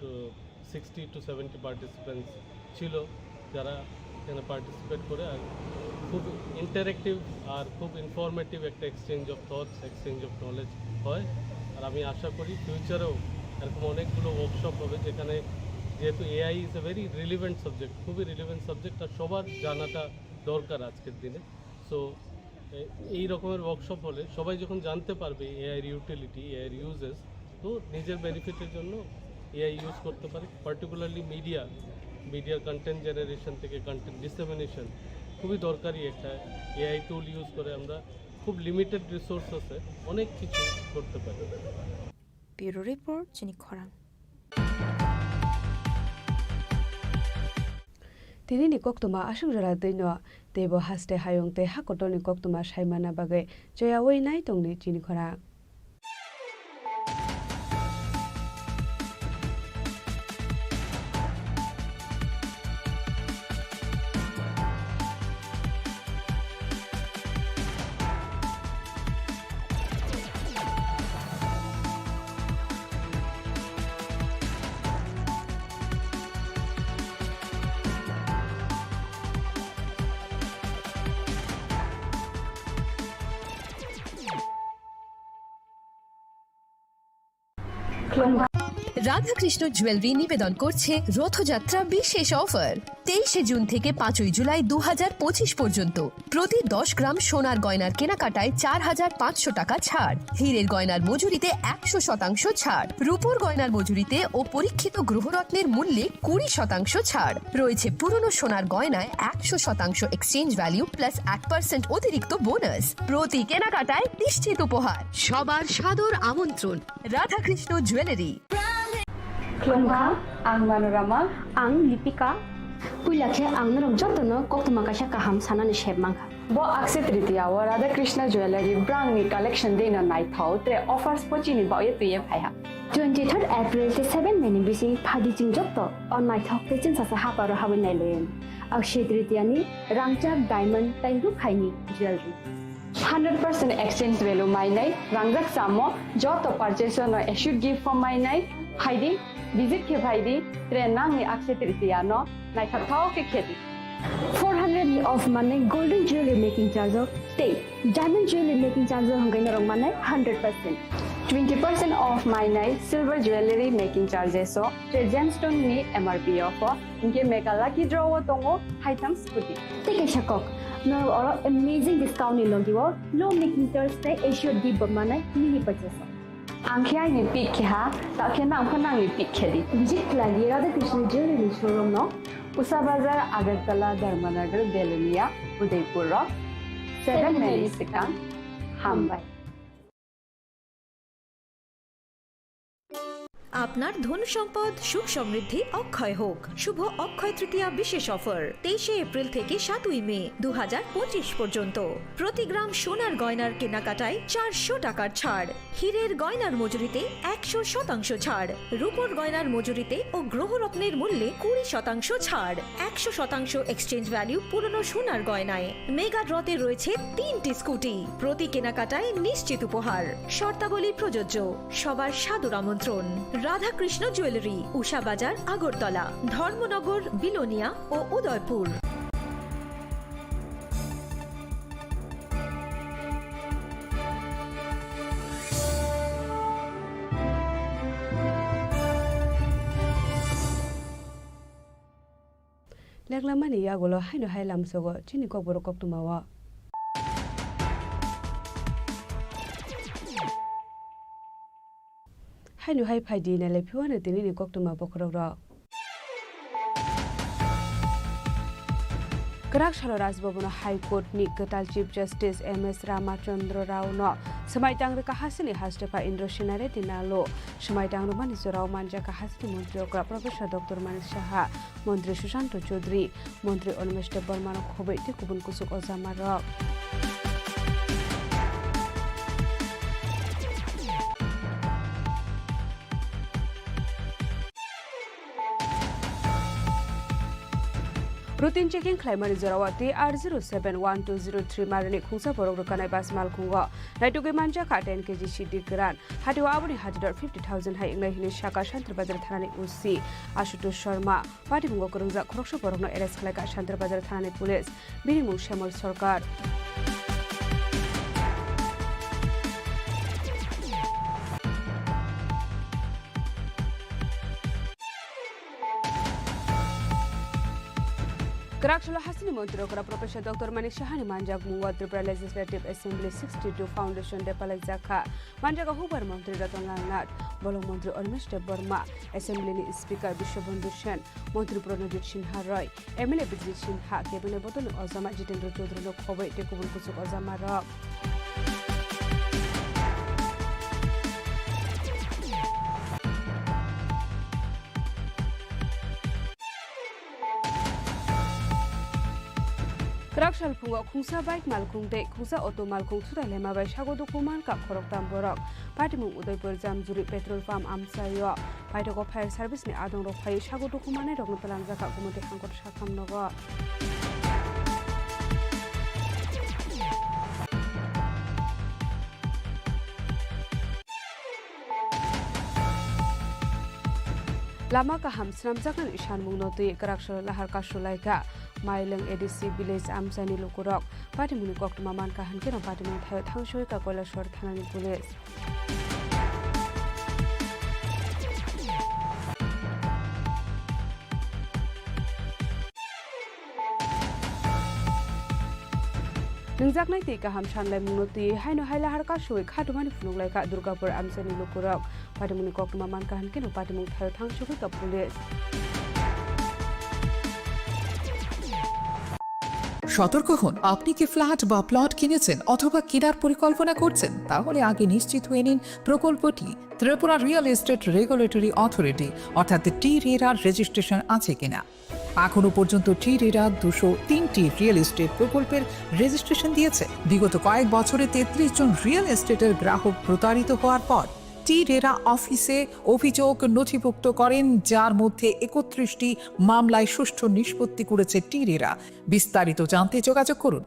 sixty two seventy participants ছিল, যারা এখানে পার্টিসিপেট করে। আর খুব ইন্টারেক্টিভ আর খুব ইনফরমেটিভ একটা exchange of thoughts, exchange of knowledge হয়। আর আমি আশা করি ফিউচারেও এরকম অনেকগুলো ওয়ার্কশপ হবে, যেখানে, যেহেতু AI is a very relevant subject, খুবই রিলিভেন্ট সাবজেক্ট, আর সবার জানাটা দরকার আজকের দিনে। সো এই রকমের ওয়ার্কশপ হলে সবাই যখন জানতে পারবে এআইর ইউটিলিটি, এআইর ইউজেস, তো নিজের বেনিফিটের জন্য এআই ইউজ করতে পারে। পার্টিকুলারলি মিডিয়া, মিডিয়ার কন্টেন্ট জেনারেশন থেকে কন্টেন্ট ডিসেমিনেশন খুবই দরকারি একটা এআই টুল ইউজ করে আমরা খুব লিমিটেড রিসোর্সেসে অনেক কিছু করতে পারি। Bureau Report, Chini Khorang. Tini ni koktwma aswk jora twi no, teibo haste hayung tei ha kotor ni koktwma sai manna bagwi choyaui nai tong di chini khorang. Radhakrishna jewellery নিবেদন করছে রথযাত্রা বিশেষ অফার। তেইশে জুন থেকে পাঁচই জুলাই দু হাজার পঁচিশ পর্যন্ত প্রতি দশ গ্রাম সোনার গয়নার কেনাকাটায় চার হাজার পাঁচশো টাকা ছাড়, হীরের গয়নার মজুরিতে একশো শতাংশ ছাড়, রূপোর গয়নার মজুরিতে ও পরীক্ষিত গ্রহরত্নের মূল্যে কুড়ি শতাংশ ছাড়। রয়েছে পুরনো সোনার গয়নায় একশো শতাংশ এক্সচেঞ্জ ভ্যালু প্লাস এক পার্সেন্ট অতিরিক্ত বোনাস। প্রতি কেনাকাটায় নিশ্চিত উপহার। সবার সাদর আমন্ত্রণ। Radhakrishna jewellery. Khulumkha, ang Manorama. Ang Lipika. Puila khe ang norok jotono koktwma kaisa kaham sanani sep mankha. Bo Akshaya Tritiya o Radha Krishna Jewellery brangni collection deino naithok, tre offers bo chini baoye twiye phaiha. Twenty third April tei seven May ni bising phadi chwng joto o naithok tei chwngsacha haparo habwi nailaio. Akshaya Tritiya ni rangchak, diamond tei rukhaini jewellery. Hundred percent exchange value mainai, rangjak samo, joto purchase no assured gift form mainai, phaidi, visit khe phaidi, tre nangni akse tritiya no naithok thao khe khedi. Four hundred ni off manai golden jewelry making charge o tei diamond jewelry making charge o hwnkhai norok manai hundred percent. Twenty percent off mainai silver jewelry making charges o tre gemstone ni M R P off o. Hinkhe mega lucky draw o tongo haitham scooty. Tei kaisa kok, norok oro amazing discount ni logi o low making charge tei assured gift bo manai mini purchase o. Ang khe aini pick khe ha, ta khe nang pho nangni pick khe di. Visit khlai di Radha Krishna Jewelry ni showroom no, Usa Bazar, Agartala, Dharmanagar, Belonia, Udaipur o. Seven May ni swkang. Hambai. আপনার ধন সম্পদ সুখ সমৃদ্ধি অক্ষয় হোক। শুভ অক্ষয় তৃতীয়া বিশেষ অফার তেইশে এপ্রিল থেকে সাতই মে দু হাজার পঁচিশ পর্যন্ত। প্রতি গ্রাম সোনার গয়নার কেনাকাটায় চারশো টাকার ছাড়, হীরের গয়নার মজুরিতে একশো শতাংশ ছাড়, রূপোর গয়নার মজুরিতে ও গ্রহরত্নের মূল্যে কুড়ি শতাংশ ছাড়, একশো শতাংশ এক্সচেঞ্জ ভ্যালু পুরনো সোনার গয়নায়। মেগা ড্রতে রয়েছে তিনটি স্কুটি, প্রতি কেনাকাটায় নিশ্চিত উপহার। শর্তাবলী প্রযোজ্য। সবার সাদর আমন্ত্রণ। রাধাকৃষ্ণ জুয়েলারি, উষা বাজার, আগরতলা, ধর্মনগর, বিলোনিয়া ও Udaipur. Leklamani yagulo haino hai lamsogo chini kokborok koktwmao. Haino hai phaidi nailai phiwano tinini koktwma bokhorokrok. Kwrak salo Raj Bhavan-o High Court-ni kwtal Chief Justice M S Ramachandra Rao-no swmai tang rwkha hasteni hastepha Indra Sena Reddy Nallo. Swmai tang rwmani jorao manjakha hasteni montri okra Professor Doctor Manik Saha, montri Sushanta Chowdhury, montri Animesh Debbarma-no khobwi tei kubun kuchuk ojamarok. Routine checking khlaimani jorao T R zero seven one two zero three marini khungsa borok rwkanai bus malkhungo naitugwi manjakha ten K G sidi kwran. Hatio aboni hati dor fifty thousand hai wngnai hwnwi sakha Santirbazar thanani O C Ashutosh Sharma. Patimungo kwrwngjak khoroksa borokno arrest khlaikha Santirbazar thanani police. Bini mung Shyamol Sarkar. Kwrak salo hasteni montri okra Professor Doctor Manik Sahani manjakmungo Tripura Legislative Assembly sixty-two Foundation Day palaijakha. Manjago hubar montri Ratan Lal Nath, bolong montri Animesh Debbarma, Assembly ni Speaker Biswabandhu Sen, montri Pranajit Sinha Roy, M L A Bijit Sinha, Cabinet bodolni ojama Jitendra Chaudhary no khobwi tei kubun kuchuk ojamarok. Kwrak salphungo khungsa bike malkhung tei khungsa auto malkhung sutai lema bai sago dukhu mankha khoroktham borok. Patimung Udaipur Jamjuri petrol pump amchaio paithago fire service ni adongrok phaiwi sago dukhu mannairokno twlangjakha Gumoti hangkor sakham nogo. Lama kaham swnamjaknani sanmungno twi kwraksalo lahar kasu laikha Mailwng A D C village amchaini lukurok. Patimungni koktwma mankha hinkhe no patimung thaio thangsoi ka Koilashahar thanani police. Nwngjaknai twi kaham sanlaimungno twi haino hai lahar kasui khatumani phunuk laikha Durgapur amchaini lukurok. Patimungni koktwma mankha hinkhe no patimung thaio thangsugwi ka police. সতর্ক হন, আপনি কি ফ্ল্যাট বা প্লট কিনেছেন অথবা কেনার পরিকল্পনা করছেন? তাহলে আগে নিশ্চিত হয়ে নিন প্রকল্পটি Tripura real estate regulatory authority অর্থাৎ টি রেরার রেজিস্ট্রেশন আছে কিনা। এখনো পর্যন্ত টি রেরা দুশো তিনটি রিয়েল এস্টেট প্রকল্পের রেজিস্ট্রেশন দিয়েছে। বিগত কয়েক বছরে তেত্রিশ জন রিয়েল এস্টেটের গ্রাহক প্রতারিত হওয়ার পর টি রেরা অফিসে অভিযোগ নথিভুক্ত করেন, যার মধ্যে একত্রিশটি মামলায় সুষ্ঠু নিষ্পত্তি করেছে টি রেরা। বিস্তারিত জানতে যোগাযোগ করুন।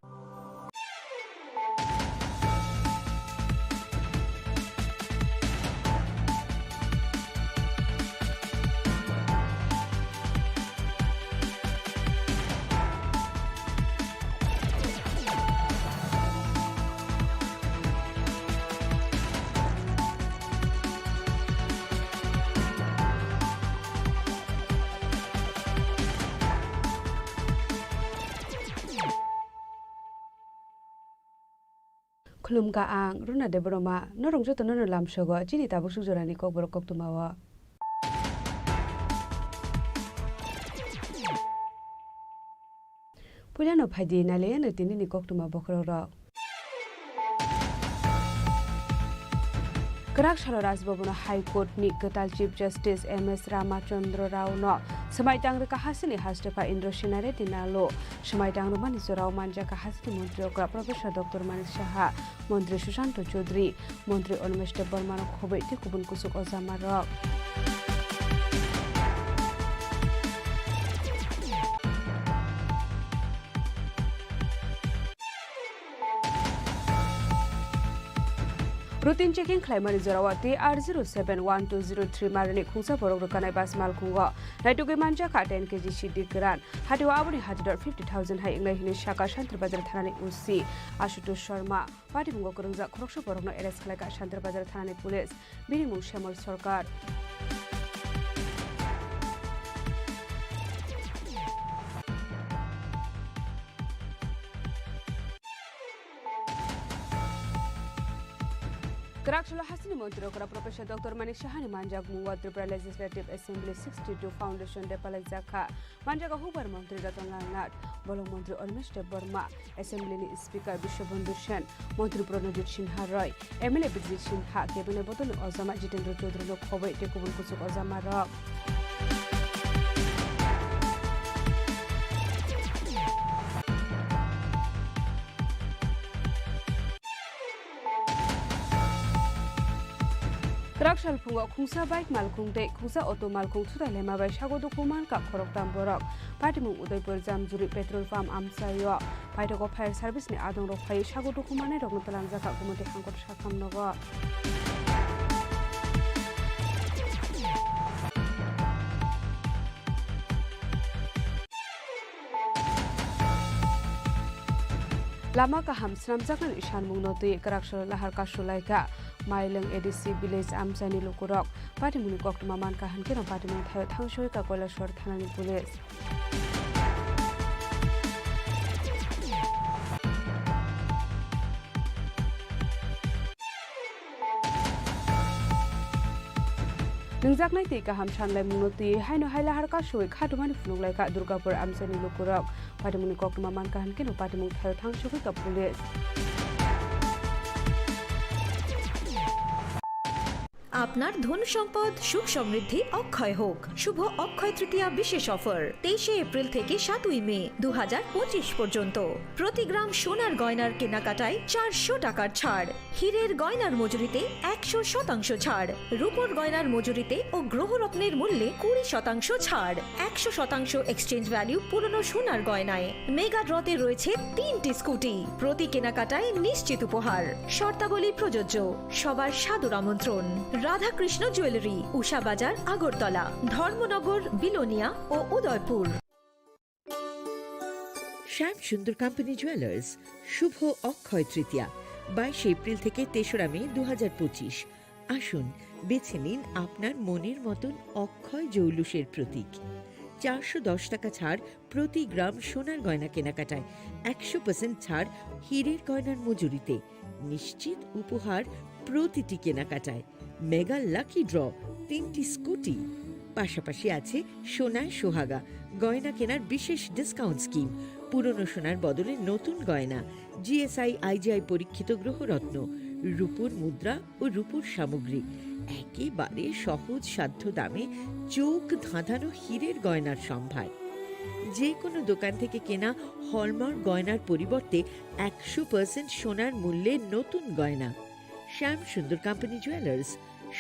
Khulumkha ang Runa Debbarma, norok jotono no lamsogo chini tabuk suk jorani kokborok koktwmao. Puilano phaidi nailaiyano tinini koktwma bokhorokrok. Kwrak salo Raj Bhavan-o High Court-ni kwtal Chief Justice M S Ramachandra Rao-no swmai tang rwkha hasini hastepha Indra Sena Reddy Nalu. Swmai tang rwmani jorao manjakha hasini montri okra Professor Doctor Manik Saha, montri Sushanta Chowdhury, montri Animesh Debbarma-no khobwi tei kubun kuchuk ojamarok. Routine checking khlaimani jorao T R zero seven one two zero three marani khungsa borok rwkanai bus malkhungo naitugwi manjakha ten K G sidi kwran. Hatio aboni hajador fifty thousand hai wngnai hwnwi sakha Shantir Bazar thanani O C Ashutosh Sharma. Patimungo kwrwngjak khoroksa borokno arrest khlaikha Shantir Bazar thanani police. Bini mung Shyamol Sarkar. Kwrak salo hasini montri okra Professor Doctor Manik Sahani manjakmungo Tripura Legislative Assembly sixty-two Foundation Day palaijakha. Manjago hubar montri Ratan Lal Nath, bolong montri Animesh Debbarma, Assembly ni Speaker Biswabandhu Sen, montri Pranajit Sinha Roy, M L A Bijit Sinha, cabinet bodolni ojama Jitendra Chaudhary no khobwi tei kubun kuchuk ojama rok. Kwrak salphungo khungsa bike malkhung tei khungsa auto malkhung thutai lema bai sago dukhu mankha khoroktham borok. Patimung Udaipur Jamjuri petrol pump amchaio paithago fire service ni adongrok phaiwi sago dukhu mannairokno twlangjakha Gumoti Hangkor Sakham nogo. Lama kaham swnamjaknani sanmungno twi kwraksalo lahar kasulaikha Mailwng A D C village amchaini lukurok. Patimungni koktwma mankha hwnkheno patimung thaio thangsoikha Kailasor thanani police. Nwngjaknai twi kaham sanlaimungno twi haino hai lahar kasui khatumani phunukhlaikha Durgapur amchaini lukurok. Patimungni koktwma mankha hwnkheno patimung thaio thangsoikha police. আপনার ধন সম্পদ সুখ সমৃদ্ধি অক্ষয় হোক। শুভ অক্ষয় তৃতীয়া বিশেষ অফার, তেইশে এপ্রিল থেকে সাতই মে দু হাজার পঁচিশ পর্যন্ত। প্রতি গ্রাম সোনার গয়নার কেনাকাটায় চারশো টাকার ছাড়, হীরের গয়নার মজুরিতে একশো শতাংশ ছাড়, রূপোর গয়নার মজুরিতে ও গ্রহরত্নের মূল্যে কুড়ি শতাংশ ছাড়, একশো শতাংশ এক্সচেঞ্জ ভ্যালু পুরনো সোনার গয়নায়। মেগা ড্রতে রয়েছে তিনটি স্কুটি, প্রতি কেনাকাটায় নিশ্চিত উপহার। শর্তাবলী প্রযোজ্য। সবার সাদর আমন্ত্রণ। রাধাকৃষ্ণ জুয়েলারি, উষা বাজার, আগরতলা, ধর্মনগর, বিলোনিয়া ও উদয়পুর। শ্যাম সুন্দর কোম্পানি জুয়েলার্স, শুভ অক্ষয় তৃতীয়া, বাইশে এপ্রিল থেকে তেসরা মে দু হাজার পঁচিশ। আসুন, বেছে নিন আপনার মনের মতন অক্ষয় জৌলুসের প্রতীক। চারশো দশ টাকা ছাড় প্রতি গ্রাম সোনার গয়না কেনাকাটায়, একশো পার্সেন্ট ছাড় হীরের গয়নার মজুরিতে, নিশ্চিত উপহার প্রতিটি কেনাকাটায়, মেগা লাকি ড্র, তিনটি স্কুটি। পাশাপাশি আছে সোনায় সোহাগা, গয়না কেনার বিশেষ ডিসকাউন্ট স্কিম, পুরনো সোনার বদলে নতুন গয়না, G S I I G I পরীক্ষিত গ্রহরত্ন, রূপোর মুদ্রা ও রূপোর সামগ্রী, একেবারে সহজ সাধ্য দামে চোখ ধাঁধানো হীরের গয়নার সম্ভার। যে কোনো দোকান থেকে কেনা হলমার্ক গয়নার পরিবর্তে একশো পার্সেন্ট সোনার মূল্যে নতুন গয়না। শ্যাম সুন্দর কোম্পানি জুয়েলার্স,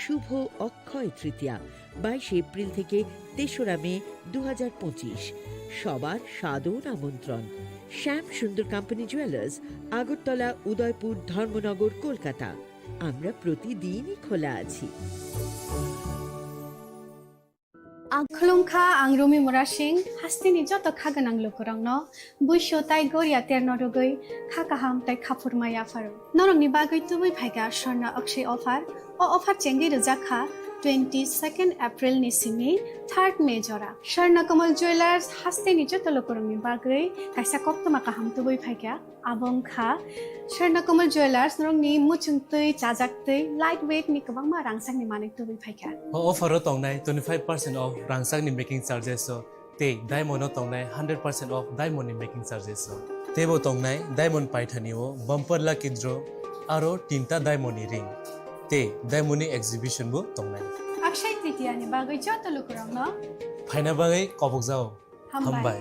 শুভ অক্ষয় তৃতীয়া, বাইশে এপ্রিল থেকে তেসরা মে দু হাজার পঁচিশ। সবার সাদর আমন্ত্রণ। শ্যাম সুন্দর কোম্পানি জুয়েলার্স, আগরতলা, উদয়পুর, ধর্মনগর, কলকাতা। আমরা প্রতিদিনই খোলা আছি। Ang khulumkha, ang Rumi Murasing, hasteni joto kha gwnang lukurokno buisu tai goria terno rwgwi kha kaham tai khaphurma yapharo. Norokni bagwi tubui phaikha Swarna Akshay offer. O offer chengwi rwjak kha Twenty second April ni simi third May jora Swarna Kamal Jewellers hasteni joto lukurokni bagwi kaisa koktwma kaham tubui phaikha. Abo wngkha Swarna Kamal Jewellers norokni muchungtwi, chajaktwi, light weight ni kwbangma rangchakni manwi tubui phaikha. O offer o tongnai twenty five percent off rangchakni making charges o. Tei diamond o tongnai hundred percent off diamond ni making charges o. Teibo tongnai diamond paithani o bumper lucky draw aro tinta diamond ni ring. Tei diamond ni exhibition bo tongnai. Akshay Tritiya ni bagwi joto lukurokno phaina bagwi kobokjao. Hambai. Hambai.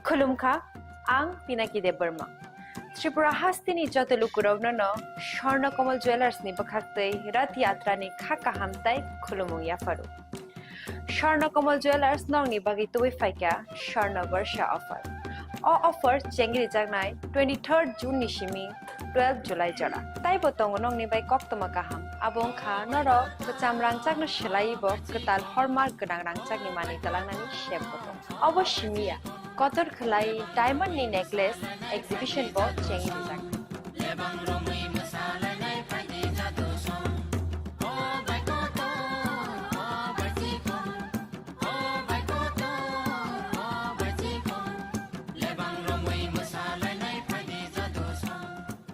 Khulumkha, ang Pinaki Debbarma. Tripura hasteni joto lukurokno no Swarna Kamal Jewellers ni bwkhaktwi Rath Yatra ni kha kaham tai khulumung yapharu. Swarna Kamal Jewellers nokni bagwi tubui phaikha Swarna Barsha offer. O offer chengri jaknai twenty third June ni simi twelve July jora. Taibo tongo nokni bai koktwma kaham. Abo wngkha norok kwcham rangchakno swlaiwi bo kwtal hallmark gwnang rangchakni manwi twlangnani sep bo tongo. Obo simi ya, kotor khwlai diamond ni necklace exhibition bo chengwi rijak.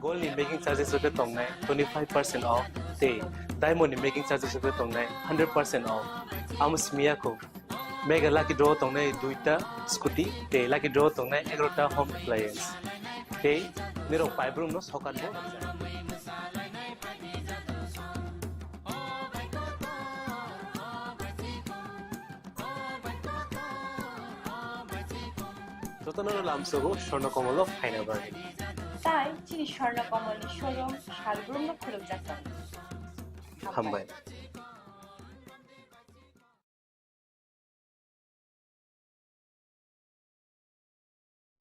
Gold ni making charges rok khe tongnai twenty five percent off, tei diamond ni making charges rok khe tongnai hundred percent off. Amo simi ya kho. Mega lucky draw tongnai duita scooty, tei lucky draw tongnai egarota home appliance. Tei nirok paibrumno sokat bo rwkjak. Jotono lamsogo Swarna Kamal o phaina bagwi. Tai chini Swarna Kamal ni showroom salbrumno khulumjak tongo. Hambai.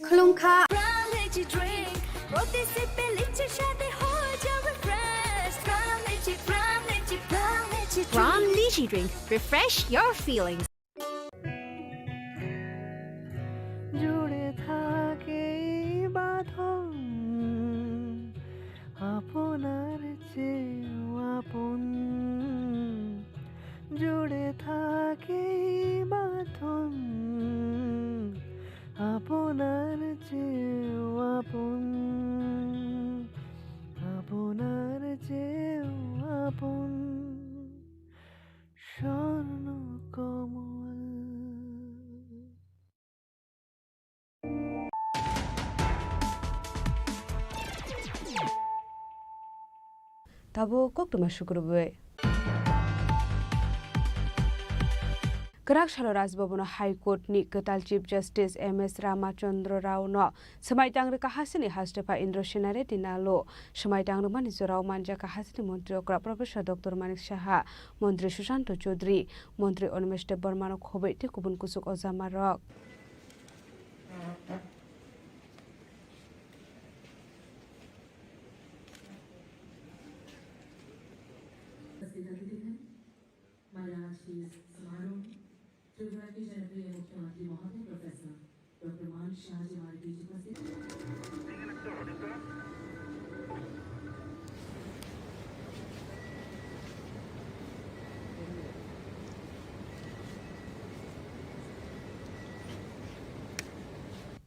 Khulumkha. Pram Lychee Drink, প্রতি সিপে লিচির স্বাদে হয়ে যাবে fresh। Pram Lychee, Pram Lychee, Pram Lychee Drink। Pram Lychee Drink, refresh your feelings। জুড়ে থাকে এই বাঁধন আপনার চেয়েও আপন। জুড়ে থাকে এই বাঁধন আপনার চেয়েও আপন, আপনার চেয়েও আপন। স্বর্ণ কমল। Tabuk koktwma sukrubwi. Kwrak salo Raj Bhavan o High Court ni kwtal Chief Justice M S Ramachandra Rao no swmai tang rwkha hasteni Hastepha Indra Sena Reddy Nalu. Swmai tang rwmani jorao manjakha hasteni Montri okra Professor Doctor Manik Saha, Montri Sushanta Chowdhury, Montri Animesh Debbarma no khobwi tei kubun kuchuk ojama rok.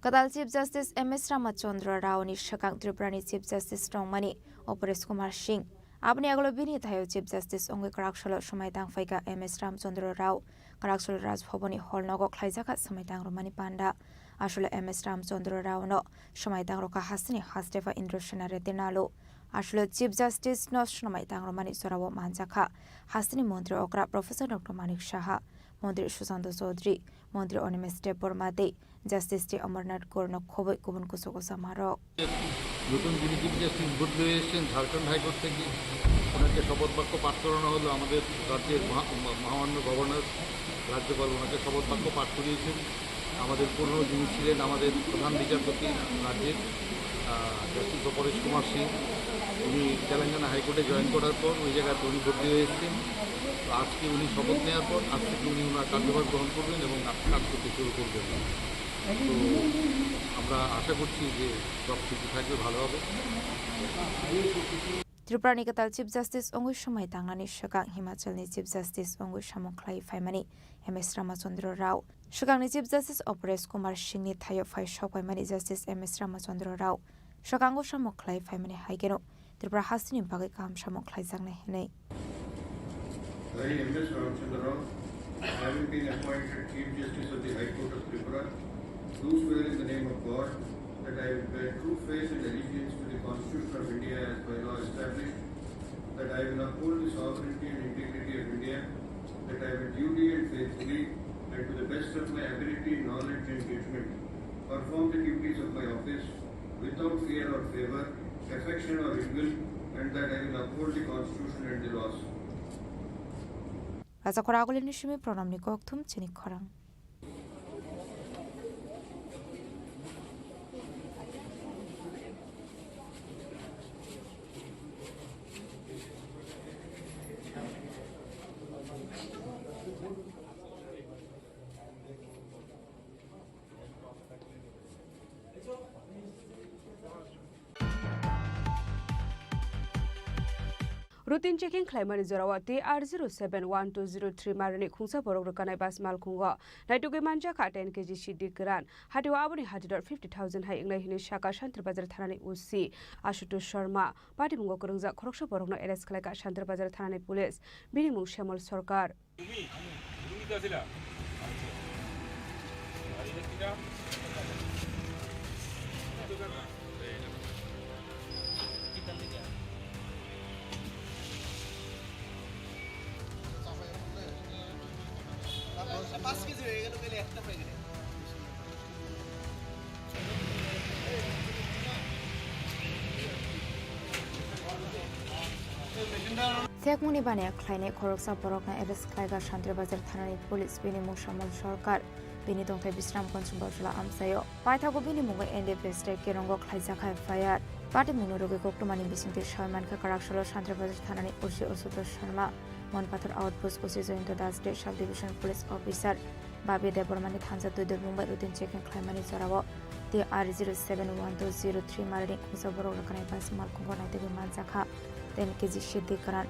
Kwtal Chief Justice M S Ramachandra Rao ni swkang Tripura ni Chief Justice tongmani Aparesh Kumar Singh. Aboni agolo bini thaio Chief Justice wngwi kwrak salo swmai tang phaikha M S Ramachandra Rao. Kwrak salo Raj Bhavan ni hall nogo khlaijakha swmai tang rwmani panda. Aswlo M S Ramachandra Rao no swmai tang rwkha hasteni Hastepha Indra Sena Reddy Nalu. Aswlo Chief Justice no swmai tang rwmani jorao manjakha hasteni Montri okra Professor Doctor Manik Saha, Montri Sushanta Chowdhury, Montri Animesh Debbarma tei Justice T Amarnath Goel no khobwi kubun kuchuk ojama rok. নতুন যিনি chief justice বদলি হয়ে এসেছেন ঝাড়খণ্ড হাইকোর্ট থেকে, ওনাকে শপথ বাক্য পাঠ করানো হলো আমাদের রাজ্যের মহা-, মহামান্য গভর্নর, রাজ্যপাল ওনাকে শপথ বাক্য পাঠ করিয়েছেন। আমাদের পুরনো যিনি ছিলেন আমাদের প্রধান বিচারপতি রাজ্যের, আহ, জাস্টিস অপরেশ কুমার সিং, উনি তেলেঙ্গানা হাইকোর্টে জয়েন করার পর ওই জায়গাতে উনি বদলি হয়ে এসেছেন। তো আজকে উনি শপথ নেওয়ার পর আজ থেকে উনি ওনার কার্যভার গ্রহণ করবেন এবং কাজ করতে শুরু করবেন। তো আমরা আশা করছি যে সব ঠিকই থাকবে, ভালো হবে। Tripura ni kwtal Chief Justice wngwi swmai tangnani swkang Himachal ni Chief Justice wngwi samung khlai phaimani M S Ramachandra Rao. Swkangni Chief Justice Aparesh Kumar Singh ni thaio phai sok paimani Justice M S Ramachandra Rao. Swkango samung khlai phaimani hai kheno Tripura hasteni bagwi kaham samung khlaijaknai hwnwi. I, M S Ramachandra Rao, having been appointed Chief Justice of the High Court of Tripura, do swear in the name of God that I will bear true faith and allegiance to the Constitution of India as by law established, that I will uphold the sovereignty and integrity of India, that I will duly and faithfully and to the best of my ability, knowledge and judgment perform the duties of my office without fear or favor, affection or ill will, and that I will uphold the Constitution and the laws. Raja Khora Agulini Simi Pranamni Kokthum Chini Khorang. Routine checking khlaimani jorao T R zero seven one two zero three marani khungsa borok rwkanai bus malkhungo naitugwi manjakha ten K G sidi kwran. Hatio aboni hatidor fifty thousand hai wngnai hwnwi saka Shantir Bazar thanani O C Ashutosh Sharma. Patimungo kwrwngjak khoroksa borokno arrest khlaikha Shantir Bazar thanani police. Bini mung Shyamol Sarkar. তুমি? তুমি তো আছিলা? আচ্ছা। আর এটা কিটা? পাঁচ কেজি হয়ে গেল, তাহলে একটা প্যাকেটে। Sekmungni baniya khlainai khoroksa borokno arrest khlaikha Shantir Bazar thanani police, bini mung Shyamol Sarkar, bini tongthai Bisramganj Bajula amchaio. Paithago bini mungo N D P S tei Kerongo khlaijak F I R. Patimungni rwgwi koktwmani bisingtwi sawi mankha Kwraksalo Shantir Bazar thanani O C Ashutosh Sharma, Monpathar Outpost O C Jayanta Das tei Sub Division Police Officer Babi Debbarmani thansa twi dubung bai routine checking khlaimani jorao T R zero seven one two zero three marani khungsa borok rwkhanai bus malkhungo naitugwi manjakha ten K G sidi kwran.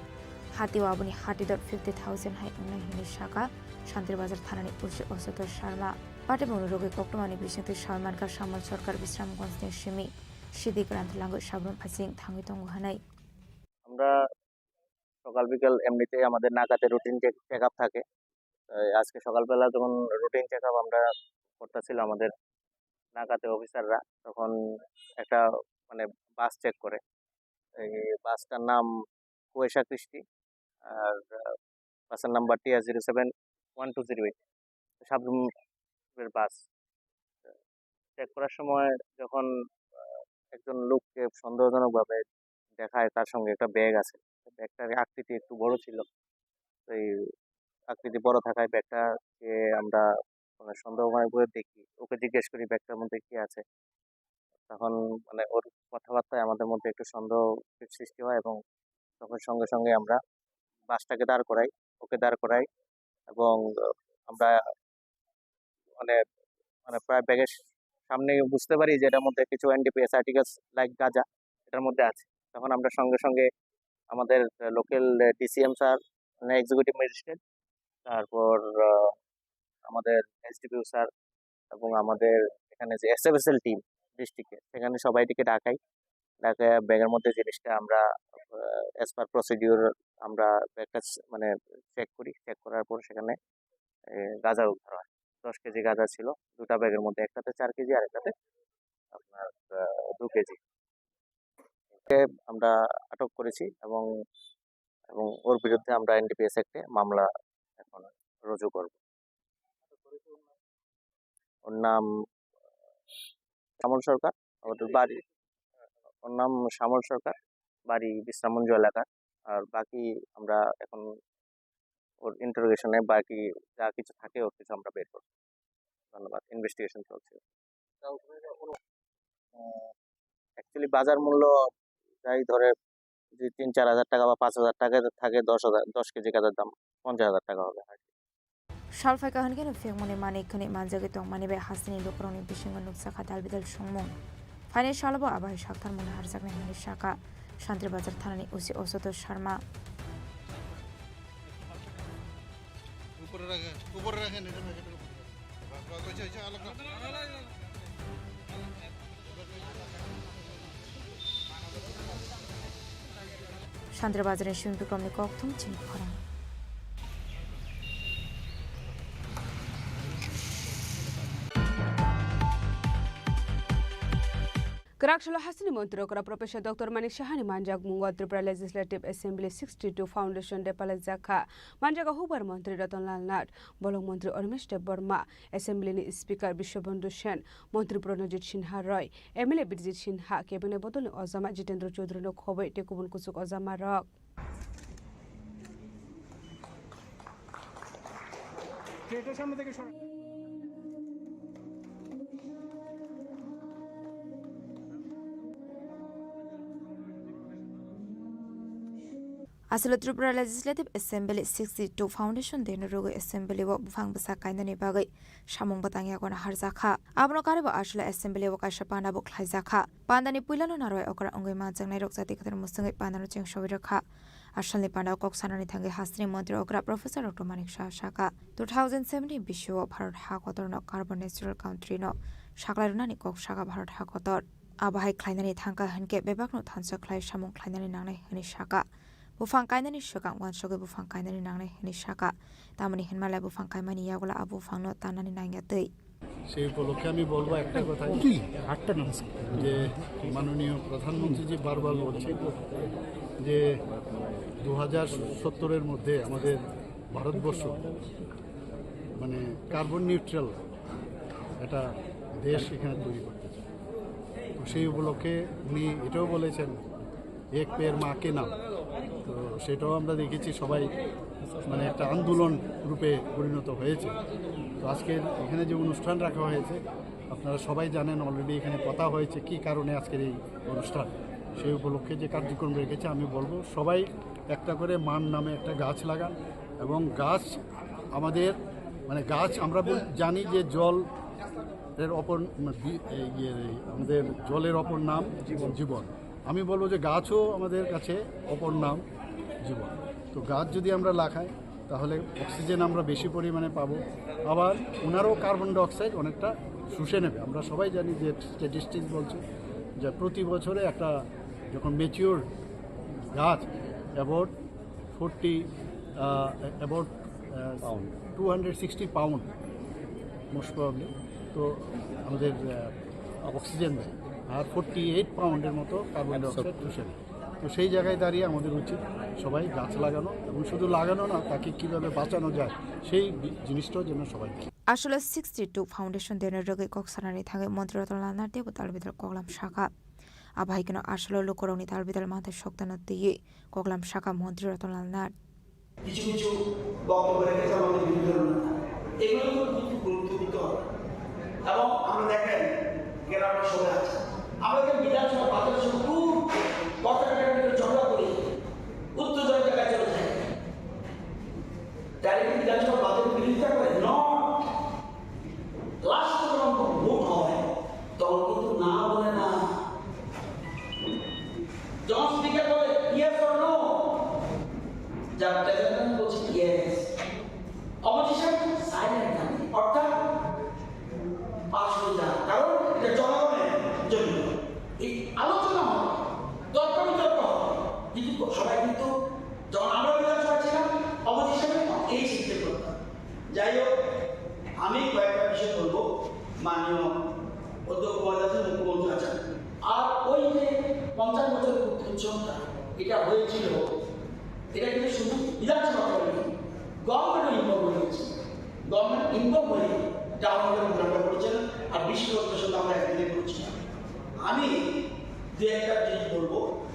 Hatio aboni hatidor fifty thousand hai wngnai hwnwi saka Shantir Bazar thanani O C Ashutosh Sharma. Patimungni rwgwi koktwmani bisingtwi sawi mankha Shyamol Sarkar Bisramganjni simi sidi kwran twlangwi Sabrum Phasing thangwi tongo hwnwi. আমরা সকাল বিকাল এমনিতেই আমাদের নাকাতে routine check up থাকে। এই আজকে সকালবেলা যখন রুটিন চেক আপ আমরা করতেছিল আমাদের নাকাতে অফিসাররা, তখন একটা মানে বাস চেক করে। এই বাসটার নাম কুয়াশা কৃষ্টি, আর আহ, বাসের number T R zero seven one two zero eight, সাবরুমের বাস। চেক করার সময় যখন আহ, একজন লোককে সন্দেহজনকভাবে দেখায়, তার সঙ্গে একটা ব্যাগ আছে। ব্যাগটার আকৃতি একটু বড় ছিল। এই আকৃতি বড় থাকায় ব্যাগটাকে আমরা মানে সন্দেহ মনে করে দেখি, ওকে জিজ্ঞেস করি ব্যাগটার মধ্যে কি আছে। তখন মানে ওর কথাবার্তায় আমাদের মধ্যে একটু সন্দেহ সৃষ্টি হয় এবং তখন সঙ্গে সঙ্গে আমরা বাসটাকে দাঁড় করাই, ওকে দাঁড় করাই এবং আমরা মানে, মানে প্রায় ব্যাগের সামনে বুঝতে পারি যে এটার মধ্যে কিছু এনডিপিএস আর্টিকেলস লাইক গাঁজা এটার মধ্যে আছে। তখন আমরা সঙ্গে সঙ্গে আমাদের লোকাল ডিসিএম স্যার, মানে এক্সিকিউটিভ ম্যাজিস্ট্রেট, তারপর আহ, আমাদের এসডিপিও স্যার এবং আমাদের এখানে যে এসএফএসএল টিম ডিস্ট্রিক্টে, সেখানে সবাইটিকে ডাকাই। ডাকে ব্যাগের মধ্যে জিনিসটা আমরা অ্যাজ পার প্রসিডিউর আমরা ব্যাগটা মানে চেক করি। চেক করার পর সেখানে এ, গাঁজা উদ্ধার হয়। দশ কেজি গাঁজা ছিল দুটা ব্যাগের মধ্যে, একটাতে চার কেজি আর একটাতে আপনার আহ, দু কেজি। ওকে আমরা আটক করেছি এবং এবং ওর বিরুদ্ধে আমরা এনডিপিএস অ্যাক্টে মামলা এখন রুজু করব। ওর নাম শ্যামল সরকার, ওদের বাড়ি, ওর নাম শ্যামল সরকার, বাড়ি বিশ্রামগঞ্জ এলাকার। আর বাকি আমরা এখন ওর ইন্টারোগেশনে বাকি যা কিছু থাকে ওর কিছু আমরা বের করবো। ধন্যবাদ। ইনভেস্টিগেশন চলছে। অ্যাকচুয়ালি বাজার মূল্য যাই ধরে যদি তিন চার হাজার টাকা বা পাঁচ হাজার টাকা থাকে, দশ হাজার, দশ কেজি গাঁজার দাম পঞ্চাশ হাজার টাকা হবে আর কি। Sal phaikha hwnkhe no phiyokmani manwi khwnwi manjagwi tongmani bai hasteni lukurokni bisingo nukjakha dalbidal songmung. Phainai salobo abai saktharmung naharjaknai hwnwi sakha Santri Bazar thanani O C Osoto Sharma. উপরে রাখে, উপরে রাখেন, এটা রাখেন, এটা উপরে রাখেন। Santri Bazar ni simi bikromni kokthum chini khorang. Kwrak salo hasteni montri okra Professor Doctor Manik Sahani manjak mungo Tripura Legislative Assembly sixty two Foundation Day palaijakha. Manjago hukbar montri Ratan Lal Nath, bolong montri Animesh Debbarma, Assembly ni Speaker Biswabandhu Sen, montri Pranajit Sinha Roy, M L A Birjit Sinha, Cabinet bodolni ojama Jitendra Chaudhary no khobwi tei kubun kuchuk ojama rok. Aswk Tripura Legislative Assembly sixty two Foundation Day ni rwgwi Assembly o buphang bwsa kainani bagwi samung bwtang yago naharjakha. Abono karwi bo aswk Assembly o kaisa panda bo khlaijakha. Pandani puilano narwai okra wngwi manjaknai rok jati kwthar mwswngwi pandano chengsawi rwkha. Asalni pandao kok sanani thangwi hasteni montri okra Professor Doctor Manik Saha sakha, two thousand seventeen bisio Bharat ha kotorno carbon neutral country no saklai rwnani kok sakha Bharat ha kotor. Abo hai khlainani thangkha hwnkhe bebakno thansa khlai samung khlainani nangnai hwnwi sakha. Buphang kainani swkang uansugwi buphang kainani nangnai hwnwi sakha. Tamoni hwnmalai buphang kaimani yagulo a buphangno tanani nangya twi. সেই উপলক্ষে আমি বলবো একটা কথা, যে মাননীয় প্রধানমন্ত্রীজি বারবার বলছেন যে দু হাজার সত্তরের মধ্যে আমাদের ভারতবর্ষ মানে কার্বন নিউট্রাল একটা দেশ এখানে তৈরি করতে চায়। তো সেই উপলক্ষে উনি এটাও বলেছেন, এক পেড় মা কে নাম। তো সেটাও আমরা দেখেছি, সবাই মানে একটা আন্দোলন রূপে পরিণত হয়েছে। তো আজকের এখানে যে অনুষ্ঠান রাখা হয়েছে, আপনারা সবাই জানেন, অলরেডি এখানে কথা হয়েছে কি কারণে আজকের এই অনুষ্ঠান। সেই উপলক্ষে যে কার্যক্রম রেখেছে, আমি বলবো সবাই একটা করে মার নামে একটা গাছ লাগান। এবং গাছ আমাদের, মানে গাছ আমরা বল-, জানি যে জল এর অপর, মানে, বি-, এই, ইয়ে, এই, আমাদের জলের অপর নাম জীবন। আমি বলবো যে গাছও আমাদের কাছে অপর নাম জীবন। তো গাছ যদি আমরা লাগাই, তাহলে অক্সিজেন আমরা বেশি পরিমাণে পাবো। আবার ওনারও কার্বন ডাইঅক্সাইড অনেকটা শুষে নেবে। আমরা সবাই জানি যে স্ট্যাটিস্টিক্স বলছে যে প্রতি বছরে একটা যখন ম্যাচিওর গাছ about forty, about Pound. Two hundred sixty pound most probably. তো আমাদের আহ, অক্সিজেন দেয়, আর ফোরটি এইট পাউন্ডের মতো কার্বন ডাইঅক্সাইড শুষে নেয়। তো সেই জায়গায় দাঁড়িয়ে আমাদের উচিত সবাই গাছ লাগানো, এবং শুধু লাগানো না, তাকে কিভাবে বাঁচানো যায় সেই বি- জিনিসটাও যেন সবাই দেখে। Aswk sixty two Foundation Day ni rwgwi kok sanani thangwi Montri Ratan Lal Nath teibo dalbidal koklam sakha. Abo hai kheno aswk lukurokni dalbidal manthai soktano twiwi koklam sakha Montri Ratan Lal Nath. কিছু কিছু বক্তব্য রেখেছে আমাদের বিরুদ্ধে নেতা। এগুলো তো কিন্তু গুরুত্ব দিতে হবে। এবং আমরা দেখেন, গ্রামের সবাই আছে। আমরা যে বিধানসভা বাজারের সঙ্গে খুব কথা কাটাকাটি করে ঝগড়া করি, উত্তেজনা জায়গায় চলে যায়। তাই কি বিধানসভা বাজারের বিরোধিতা করে? নট। লাস্ট যখন ভোট হয়, তখন কিন্তু না বলে না। যখন স্পিকার বলে, "ইয়েস অর নো?" যার প্রেজেন্ট বলছে, "ইয়েস।" অপোজিশন সাইলেন্ট থাকে, অর্থাৎ পাস হয়ে যায়, কারণ এটা জনগণের জন্য। এই আলোচনা হয়, তর্ক বিতর্ক হয়, কিন্তু সবাই কিন্তু যখন আমরা বিধানসভা ছিলাম, অপোজিশনে এই সিস্টেম করতাম। যাই হোক, আমি কয়েকটা বিষয় বলবো, মাননীয় অধ্যক্ষ মহোদয় আছেন, মুখ্যমন্ত্রী আছেন, আর ওই যে পঞ্চাশ বছর পূর্তি উৎসবটা, এটা হয়েছিল, এটা কিন্তু শুধু বিধানসভা করেনি, গভর্নমেন্টও ইনভলভ হয়েছে। গভর্নমেন্ট ইনভলভ হয়ে ডাউনলোড নামটা করেছেন, আর বিশ বছর আমরা একদিনে করছি। আমি দু একটা জিনিস বলবো,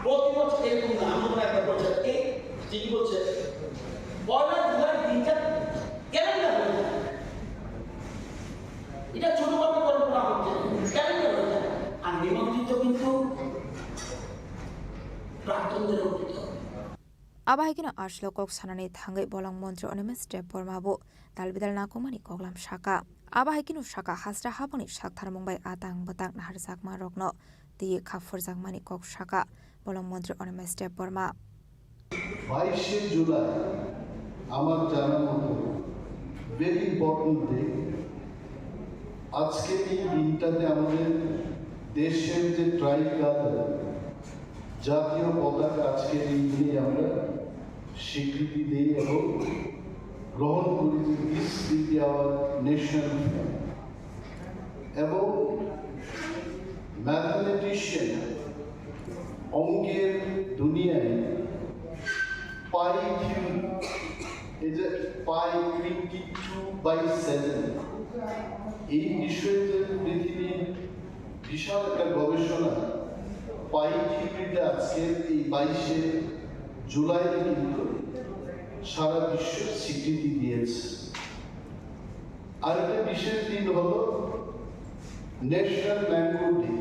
প্রতি বছর এরকম না, আমি কোনো একটা বলছি, এই ঠিকই বলছে, পয়লা জুলাই দিনটা ক্যালেন্ডার হয়ে যায়। এটা ছোটভাবে কল্পনা করছে, ক্যালেন্ডার হয়ে যায়। আর নিমন্ত্রিত কিন্তু প্রাক্তনদেরও করতে হবে। Abo hai kheno aswk kok sanani thangwi bolong montri Animesh Debbarma bo dalbidal nakumani koklam saka. Abo hai kheno saka hasra habangni saktharmung bai atang bwtang naharjakma rokno twi khapurjakmani kok saka bolong montri Animesh Debbarma. বাইশে জুলাই আমার জানা মতো very important day. আজকে এই দিনটাতে আমাদের দেশের যে ট্রাইকালার জাতীয় পতাকা আজকে এই দিনে আমরা স্বীকৃতি দিই এবং গ্রহণ করি যে this will be our national flag। এবং ম্যাথামেটিশিয়ান অঙ্কের দুনিয়ায় পাই থিওরি, এই যে পাই টোয়েন্টি টু বাই সেভেন, এই বিষয়ে যে পৃথিবীর বিশাল একটা গবেষণা, পাই থিওরিতে আজকে এই বাইশে জুলাই কিন্তু সারা বিশ্ব স্বীকৃতি দিয়েছে। আরেকটা বিশেষ দিন হলো ন্যাশনাল ম্যাঙ্গো ডে।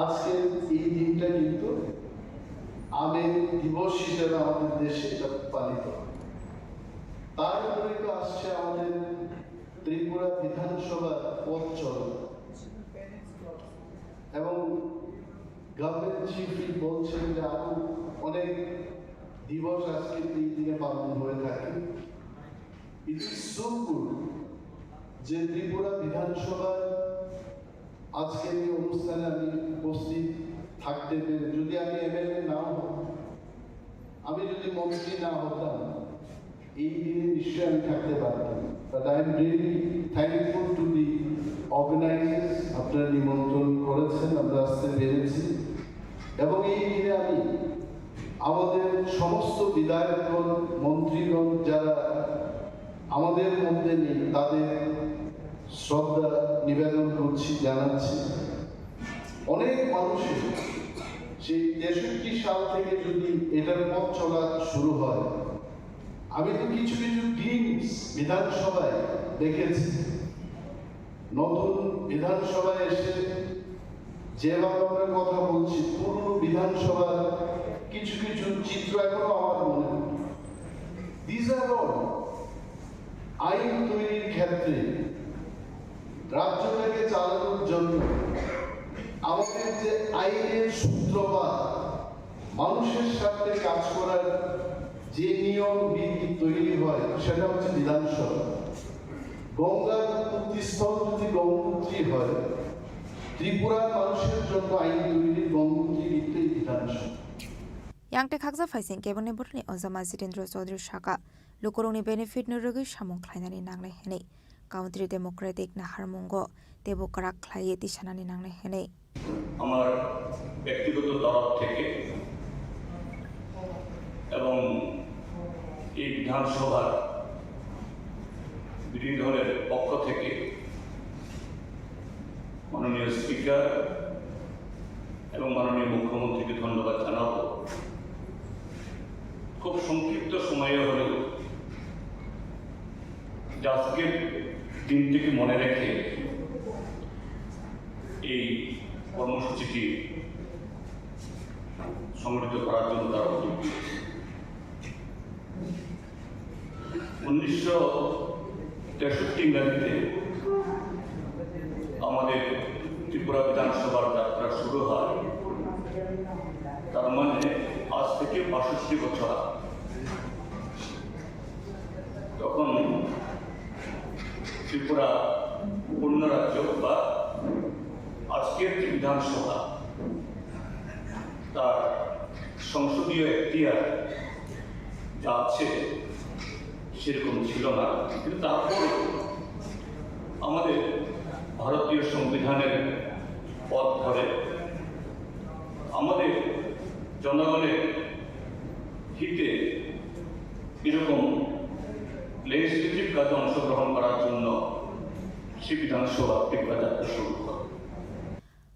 আজকে এই দিনটা কিন্তু আমের দিবস হিসেবে আমাদের দেশে এটা পালিত হয়। তার উপরে তো আসছে আমাদের ত্রিপুরা বিধানসভার পথ চলা এবং গভর্নমেন্ট চিফ বলছেন যে আরো অনেক দিবস আজকে এই দিনে পালন হয়ে থাকে। It is so good যে ত্রিপুরা বিধানসভার আজকের এই অনুষ্ঠানে আমি উপস্থিত থাকতে পেরে, যদি আমি এমএলএ নাও হতাম, আমি যদি মন্ত্রী না হতাম, এই দিনে নিশ্চয়ই আমি থাকতে পারতাম। But I am really thankful to the organizers, আপনারা নিমন্ত্রণ করেছেন, আমরা আসতে পেরেছি। এবং এই দিনে আমি আমাদের সমস্ত বিধায়কগণ, মন্ত্রীগণ যারা আমাদের মধ্যে নেই, তাদের শ্রদ্ধা নিবেদন করছি, জানাচ্ছি। অনেক মানুষের সেই তেষট্টি সাল থেকে যদি এটার পথ চলা শুরু হয়, আমি তো কিছু কিছু গ্লিম্পস বিধানসভায় দেখেছি। নতুন বিধানসভায় এসে যেভাবে আমরা কথা বলছি, পুরনো বিধানসভার কিছু কিছু চিত্র এখনো আমার মনে পড়ে। These are all আইন তৈরির ক্ষেত্রে রাজ্যটাকে চালানোর জন্য আমাদের যে আইনের সূত্রপাত, মানুষের স্বার্থে কাজ করার যে নিয়ম বিধি তৈরি হয়, সেটা হচ্ছে বিধানসভা। গঙ্গার উৎপত্তিস্থল যদি গঙ্গোত্রী হয়, ত্রিপুরার মানুষের জন্য আইন তৈরির গঙ্গোত্রী কিন্তু এই বিধানসভা। Yang tei khaksa phaising kebengni borokni ojama Jitendra Chaudhary saka, lukurokni benefit no rwgwi samung khlainani nangnai hwnwi, Country Democratic naharmungo teibo kwrak khlaiwi tisanani nangnai hwnwi. আমার ব্যক্তিগত তরফ থেকে এবং এই বিধানসভার বিরোধী দলের পক্ষ থেকে মাননীয় স্পিকার এবং মাননীয় মুখ্যমন্ত্রীকে ধন্যবাদ জানাবো। খুব সংক্ষিপ্ত সময়ে হলেও যে আজকের দিনটিকে মনে রেখে এই কর্মসূচিটি সংগঠিত করার জন্য তারা উদ্যোগ নিয়েছে। উনিশশো তেষট্টি ইংরাজিতে আমাদের ত্রিপুরা বিধানসভার যাত্রা শুরু হয়, তার মানে আজ থেকে বাষট্টি বছর আগে। তখন ত্রিপুরা পূর্ণ রাজ্য বা আজকের যে বিধানসভা, তার সংসদীয় এখতিয়ার যা আছে সেরকম ছিল না, কিন্তু তারপর আমাদের ভারতীয় সংবিধানের পথ ধরে আমাদের জনগণের হিতে এরকম লেজিসলেটিভ কাজে অংশগ্রহণ করার জন্য সেই বিধানসভা ত্রিপুরা যাত্রা শুরু করে।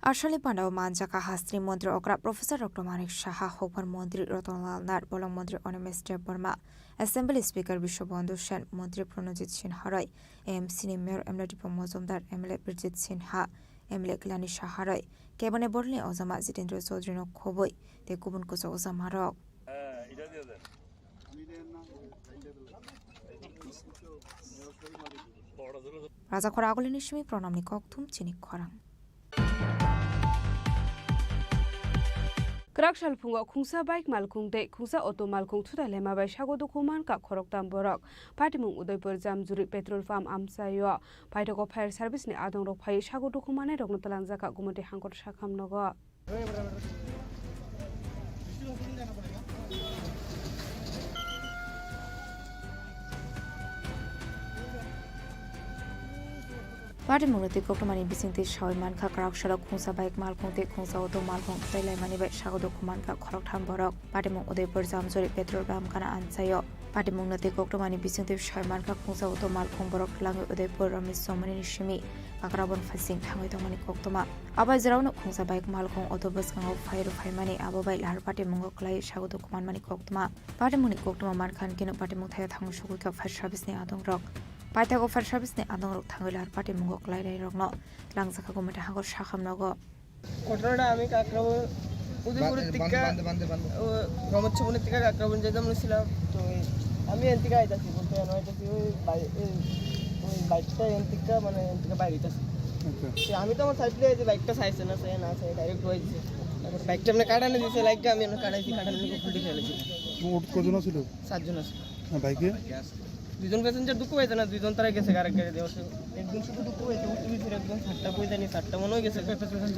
Arsalni pandao manjaka hasteni montri okra Professor Doctor Manik Saha, hokbar montri Ratan Lal Nath, bolong montri Animesh Debbarma, Assembly Speaker Biswabandhu Sen, montri Pranojit Sinha roi, A M C ni Mayor M L A Dipam Mojumdar, M L A Birjit Sinha, M L A Kalyani Saha roi, kebengni borokni ojama Jitendra Chaudhary no khobwi tei kubun kwchak ojamarok. Rajakhor agulini simi pranamni kokthum chini khorang. Kwrak salphungo khungsa bike malkhung tei khungsa auto malkhung thutai laima bai sago dukhu mankha khoroktham borok. Patimung Udaipur Jamjuri petrol pump amchaio. Paithago fire service ni adongrok phai sago dukhu manai rokno twlangjak kha Gumati Hangkor sakham nogo. Patimungno twi koktwmani bisingtwi sawi mankha kwrak salok khungsa bike malkhung tei khungsa auto malkhung tei laimani bai sago dukhu mankha khoroktham borok. Patimung Udaipur Jamjuri petrol pump gana amchaio. Patimungno tei koktwmani bisingtwi sawi mankha khungsa auto malkhung borok twlangwi Udaipur Ramesh Somani ni simi Kakrabon phasing thangwi tongmani koktwma. Abo jora uno khungsa bike malkhung auto bwskango phai rw phaimani abo bai lahar patimungo kwlai sago dukhu manmani koktwma. Patimungni koktwma mankha hinkhe no patimung thaio thangwi sogwi kha fire service ni adongrok. Paithago fire service ni adongrok thangwi lahar patimungo kwlainairokno twlangjakha Gumati Hangkor sakham nogo. ঘটনাটা আমি কাকরাবন, উদয়পুরের টিকা, ও, রমচ্ছবনের টিকা কাকরাবন যেতাম ছিলাম। তো এই আমি এনতিকা আইতাছি, বলতে এন আইতাছি, ওই বাই-, ওই, ওই বাইকটা এনতিকা, মানে, এনতিকা বাইরে আইতাছি। আচ্ছা। তো আমি তো আমার সাইড দিয়ে যে বাইকটা চাইছে না, চাই না, চাই ডাইরেক্ট হয়ে দিছে। তারপর বাইকটা এমনি কাটানো দিছে, লাইটটা আমি এমনি কাটাইছি, কাটানো দিয়ে ফুলটি ফেলেছি। মোট কজন আছিল? সাতজন আছে। না, বাইকে? দুইজন প্যাসেঞ্জার দুঃখ পাইছে না, দুইজন তারা গেছে আরেক গাড়ি দিয়ে। একজন শুধু দুঃখ পাইছে, উঠতে পিছনে একজন, সাতটা কই জানি, সাতটা মনে হয় গেছে।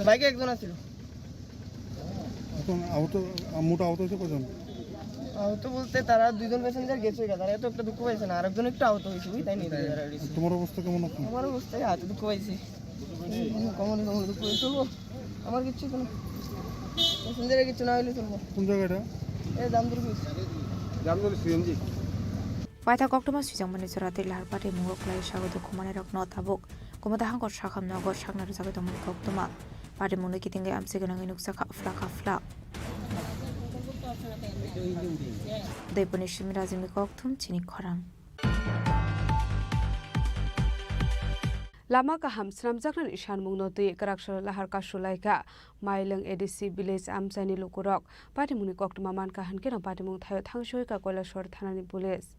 বাইকে একজন আছিল। এখন আহত, মোট আহত হয়েছে কজন? আহত বলতে তারা দুইজন প্যাসেঞ্জার গেছে গা, তারা এত একটা দুঃখ পাইছে না, আরেকজন একটু আহত হয়েছে, বুঝলি, তাই নিয়ে যারা রয়েছে। তোমার অবস্থা কেমন এখন? আমার অবস্থায় হাতে দুঃখ পাইছে। কমন কমন দুঃখ পাইছে, চলবো। আমার কিচ্ছু তো না। প্যাসেঞ্জারের কিচ্ছু না হইলে চলবো। কোন জায়গা এটা? এ জামদুর ব্রিজ। জামদুর CNG. Paitha koktwma swijangmani jora tei lahar patimungo kwlai sago dukhu manai rokno tabuk Gumati Hangkor sakham nogo sakna rwjagwi tongmani koktwma. Patimungno kitingwi amchai gwnangwi nukjakha phlakha phlak. Udaipurni simi Rajimni kokthum chini khorang. Lama kaham swnamjaknani sanmungno twi kwrak salo lahar kasu laikha Mailwng A D C village amchaini lukurok. Patimungni koktwma mankha hinkhe no patimung thaio thangsoikha Koilashahar thanani police.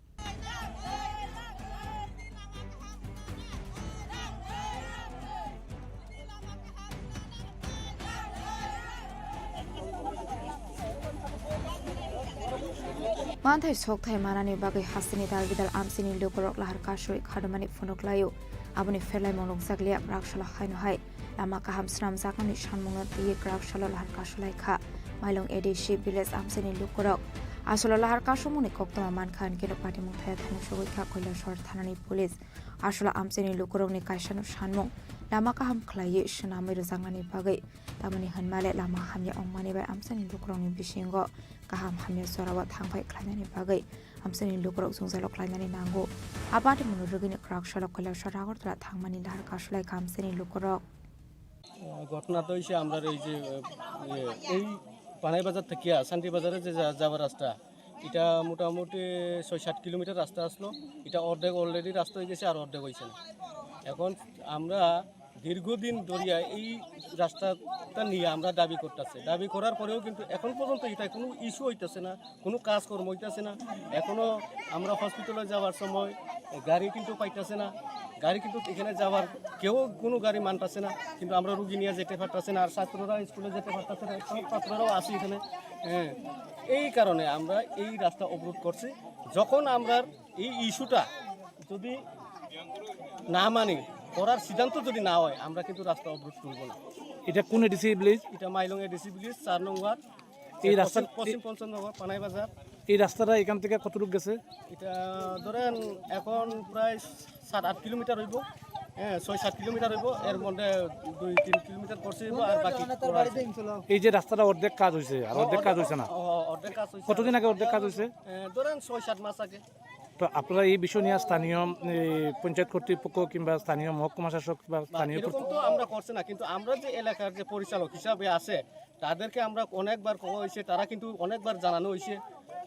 Manthai sokthai manani bagwi hasteni dal bidal amchaini lukurok lahar kasui kharmani phunuk laio. Aboni pherlaimung nukjakliya, bwrak salo haino hai lama kaham swnamjakmani sanmungno twiwi bwrak salo lahar kasu laikha Mailwng A D C village amchaini lukurok. Asolo lahar kasumungni koktwma mankha hinkhe no patimung thaio thangwi sogwi kha Koilashahar thanani police. Asolo amchaini lukurokni kaisano sanmung lama kaham khlaiwi swnamwi rwjaknani bagwi. Tamoni hwnmale lama hamya wngmani bai amchaini lukurokni bisingo kaham hamya jorao thangphai khlainani bagwi amchaini lukurok jwngjalo khlainani nango. A patimungno rwgwino kwrak salo Koilashahar Agartala thangmani lahar kasu laikha amchaini lukurok. আহ, ঘটনা তো হয়েছে আমরা এই যে, আহ, ইয়ে, এই পানাই বাজার থেকে শান্তি বাজারে যে যা-, যাওয়ার রাস্তা, এটা মোটামুটি ছয় সাত কিলোমিটার রাস্তা আসলো। এটা অর্ধেক অলরেডি রাস্তা হয়ে গেছে, আর অর্ধেক হয়েছে না। এখন আমরা দীর্ঘদিন ধরিয়া এই রাস্তাটা নিয়ে আমরা দাবি করতেছি। দাবি করার পরেও কিন্তু এখন পর্যন্ত এটা কোনো ইস্যু হইতেছে না, কোনো কাজকর্ম হইতেছে না। এখনো আমরা হসপিটালে যাওয়ার সময় গাড়ি কিন্তু পাইতেছে না, গাড়ি কিন্তু এখানে যাওয়ার কেউ কোনো গাড়ি মানতেছে না, কিন্তু আমরা রুগী নিয়ে যেতে পারতেছি না। আর ছাত্ররা স্কুলে যেতে পারতেছে না, সব ছাত্ররাও আসি এখানে। হ্যাঁ, এই কারণে আমরা এই রাস্তা অবরোধ করছি। যখন আমরা এই ইস্যুটা যদি না মানি, করার সিদ্ধান্ত যদি না হয়, আমরা কিন্তু রাস্তা অবরোধ তুলব না। এটা কোন এডিসি ভিলেজ? এটা মাইলং এডিসি ভিলেজ, চার নং ওয়ার্ড। এই রাস্তার পশ্চিম, পশ্চিম পঞ্চনগর, পানাই বাজার। এই রাস্তাটা এখান থেকে কতটুকু গেছে? এটা ধরেন এখন প্রায় সাত আট কিলোমিটার হইব। হ্যাঁ, ছয় সাত কিলোমিটার হইব। এর মধ্যে দুই তিন কিলোমিটার করছে হইব, আর বাকি করা আছে। এই যে রাস্তাটা অর্ধেক কাজ হয়েছে, আর অর্ধেক কাজ হয়েছে না? অ-, অর্ধেক কাজ হয়েছে। কতদিন আগে অর্ধেক কাজ হয়েছে? এ, ধরেন ছয় সাত মাস আগে। তো আপনারা এই বিষয় নিয়ে স্থানীয়, এ, পঞ্চায়েত কর্তৃপক্ষ কিংবা স্থানীয় মহকুমা শাসক বা না, স্থানীয় এরকম তো আমরা করছি না, কিন্তু আমরা যে এলাকার যে পরিচালক হিসাবে আছে, তাদেরকে আমরা অনেকবার কওয়া হয়েছে, তারা কিন্তু অনেকবার জানানো হয়েছে,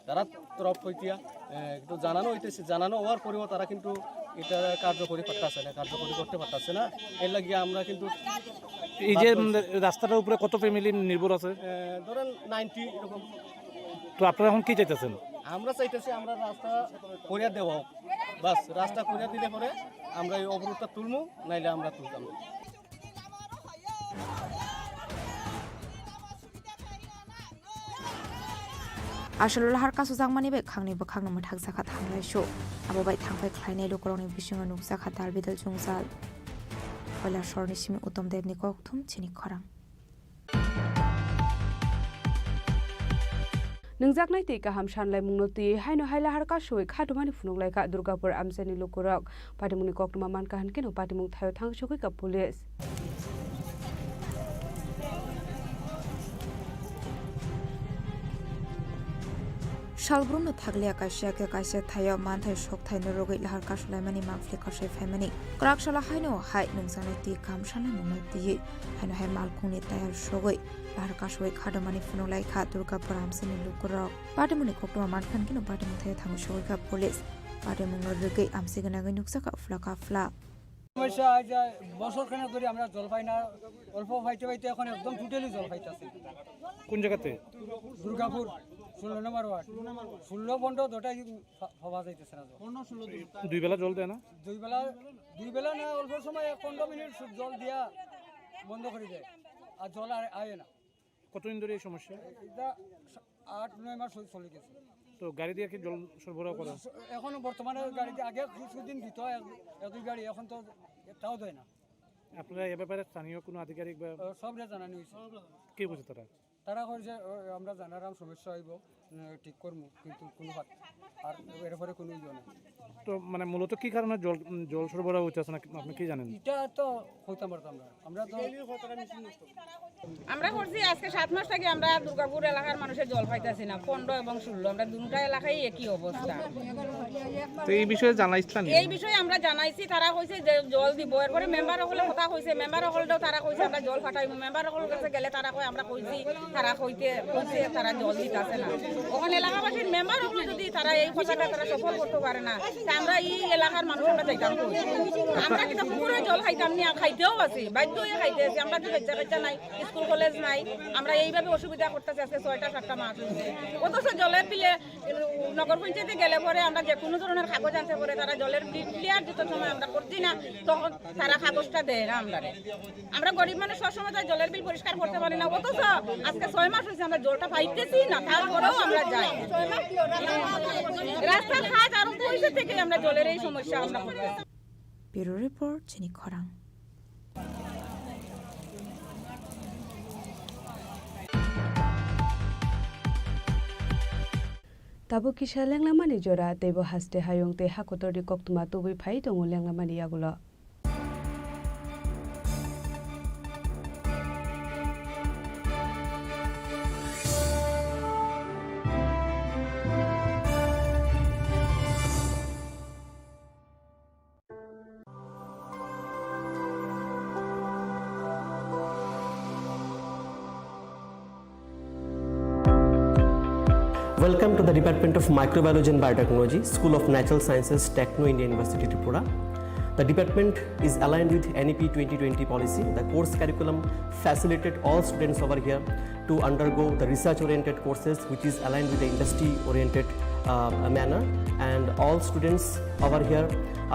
তারা তরফ হইতিয়া, এ, একটু জানানো হইতেছে, জানানো হওয়ার পরেও তারা কিন্তু এটা কার্যকরী করতেছে না, কার্যকরী করতে পারতেছে না। এর লাগিয়ে আমরা কিন্তু এই যে, বাধ্য হয়েছি। উম, রাস্তাটার উপরে কত ফ্যামিলি নির্ভর আছে? এ, ধরেন নাইনটি এরকম। তো আপনারা এখন কি চাইতেছেন? আমরা চাইতেছি আমরা রাস্তা করিয়া দেওয়া হোক, বাস রাস্তা করিয়া দিলে পরে আমরা এই অবরোধটা তুলমু, নাইলে আমরা তুলতাম না। Aswk lahar kasu jakmani bai khangni bwkhakno mwthakjakha thanglaisu. Abo bai thangphai khlainai lukurokni bisingo nukjakha dalbidal jwngjal. Koilasorni simi Uttam Debni kokthum chini khorang. Nungjaknai twi kaham sanlaimungno twi haino hai lahar kasui khatumani phunukhlaikha Durgapur amchaini lukurok. Patimungni koktwma mankha hinkhe no patimung thaio thangsugwi ka police. Salbrumno thakliya kaisa khe kaisa thaio manthai sokthai no rwgwi lahar kasulaimani mangpili kasai phaimani. Kwrak sala haino hai nungjaknai twi kaham sanlaimungno twiwi haino hai malkhungni tayar sogwi lahar kasui khatumani phunukhlaikha Durgapur amchaini lukurok. Patimungni koktwma mankha hinkhe no patimung thaio thangsugwi ka police. Patimungno rwgwi amchai gwnangwi nukjakha phla ka phla. সমস্যা হয় যে বছর খানেক ধরে আমরা জল পাই না, অল্প পাইতে পাইতে এখন একদম টোটালি জল পাইতেছি না। কোন জায়গাতে? দুর্গাপুর ষোলো নম্বর ওয়ার্ড, ষোলো পনেরো দুটাই পা-, পাওয়া যাইতেছে না জল। দুই বেলা জল দেয় না? দুই বেলা, দুই বেলা না, অল্প সময় এক পনেরো মিনিট শুধু জল দিয়া বন্ধ করে দেয়, আর জল আর আয় না। কতদিন ধরে এই সমস্যা? এটা আট নয় মাস হয়ে চলে গেছে। তো গাড়ি দিয়ে কি জল সরবরাহ করা? এখনো বর্তমানে গাড়ি দিয়ে, আগে কিছুদিন দিত এক, এক দুই গাড়ি, এখন তো একটাও দেয় না। আপনারা এ ব্যাপারে স্থানীয় কোনো আধিকারিক বা আহ, সবরে জানানো হয়েছে। কি বলছে তারা? তারা কইছে, "ও, আমরা জানারাম সমস্যা হইব, উম, ঠিক করমু, কিন্তু কোনো হাত আর এর পরে কোনো ইয়ে নেই।" তো মানে মূলত কি কারণে জল, উম, জল সরবরাহ হইতেছে না, আপনি কি জানেন? এটা তো কইতাম পারতাম না। আমরা তো আমরা করছি আজকে সাত মাস থেকে আমরা দুর্গাপুর এলাকার মানুষের জল পাইতাছি না, পনেরো এবং ষোলো, আমরা দুটা এলাকায় একই অবস্থা। তো এই বিষয়ে জানাইছিলেন? এই বিষয়ে আমরা জানাইছি, তারা কইছে যে জল দিব, এরপরে মেম্বার হকলে কথা কইছে, মেম্বার হকলটাও তারা কইছে আমরা জল ফাটাইব, মেম্বার হকল কাছে গেলে তারা কয় আমরা কইছি, তারা কইতে কইছে তারা জল দিতাছে না। ওখানে এলাকাবাসীর মেম্বার হকল যদি তারা এই কথাটা তারা সফল করতে পারে না, তা আমরা এই এলাকার মানুষ আমরা যাইতাম কই? আমরা কিন্তু পুকুরে জল খাইতাম না, খাইতেও আছি, বাধ্য হয়ে খাইতে আছি। আমরা তো বাচ্চা কাচ্চা নাই, স্কুল কলেজ নাই, আমরা এইভাবে অসুবিধা করতেছি। আজকে ছয়টা সাতটা মাস হয়েছে, অথচ জলের বিলে নগর পঞ্চায়েতে গেলে পরে আমরা যে কোনো ধরনের কাগজ আনতে পরে তারা জলের বিল ক্লিয়ার যত সময় আমরা করছি না, তখন তারা কাগজটা দেয় না আমরারে। আমরা গরিব মানুষ, সবসময় তো জলের বিল পরিষ্কার করতে পারি না, অথচ আজকে ছয় মাস হয়েছে আমরা জলটা পাইতেছি না, তারপরেও আমরা যাই। রাস্তাঘাট আরম্ভ হয়েছে থেকে আমরা জলের এই সমস্যা আমরা করতেছি। Bureau Report, Chini Khorang. Tabuk kisa lenglamani jora, teibo haste hayung tei hakotorni koktwma tubui phai tongo lenglamani yagulo. Welcome to the Department of Microbiology and Biotechnology, School of Natural Sciences, Techno India University, Tripura. The department is aligned with N E P twenty twenty policy. The course curriculum facilitate all students over here to undergo the research-oriented courses, which is aligned with the industry-oriented, uh, manner, and all students over here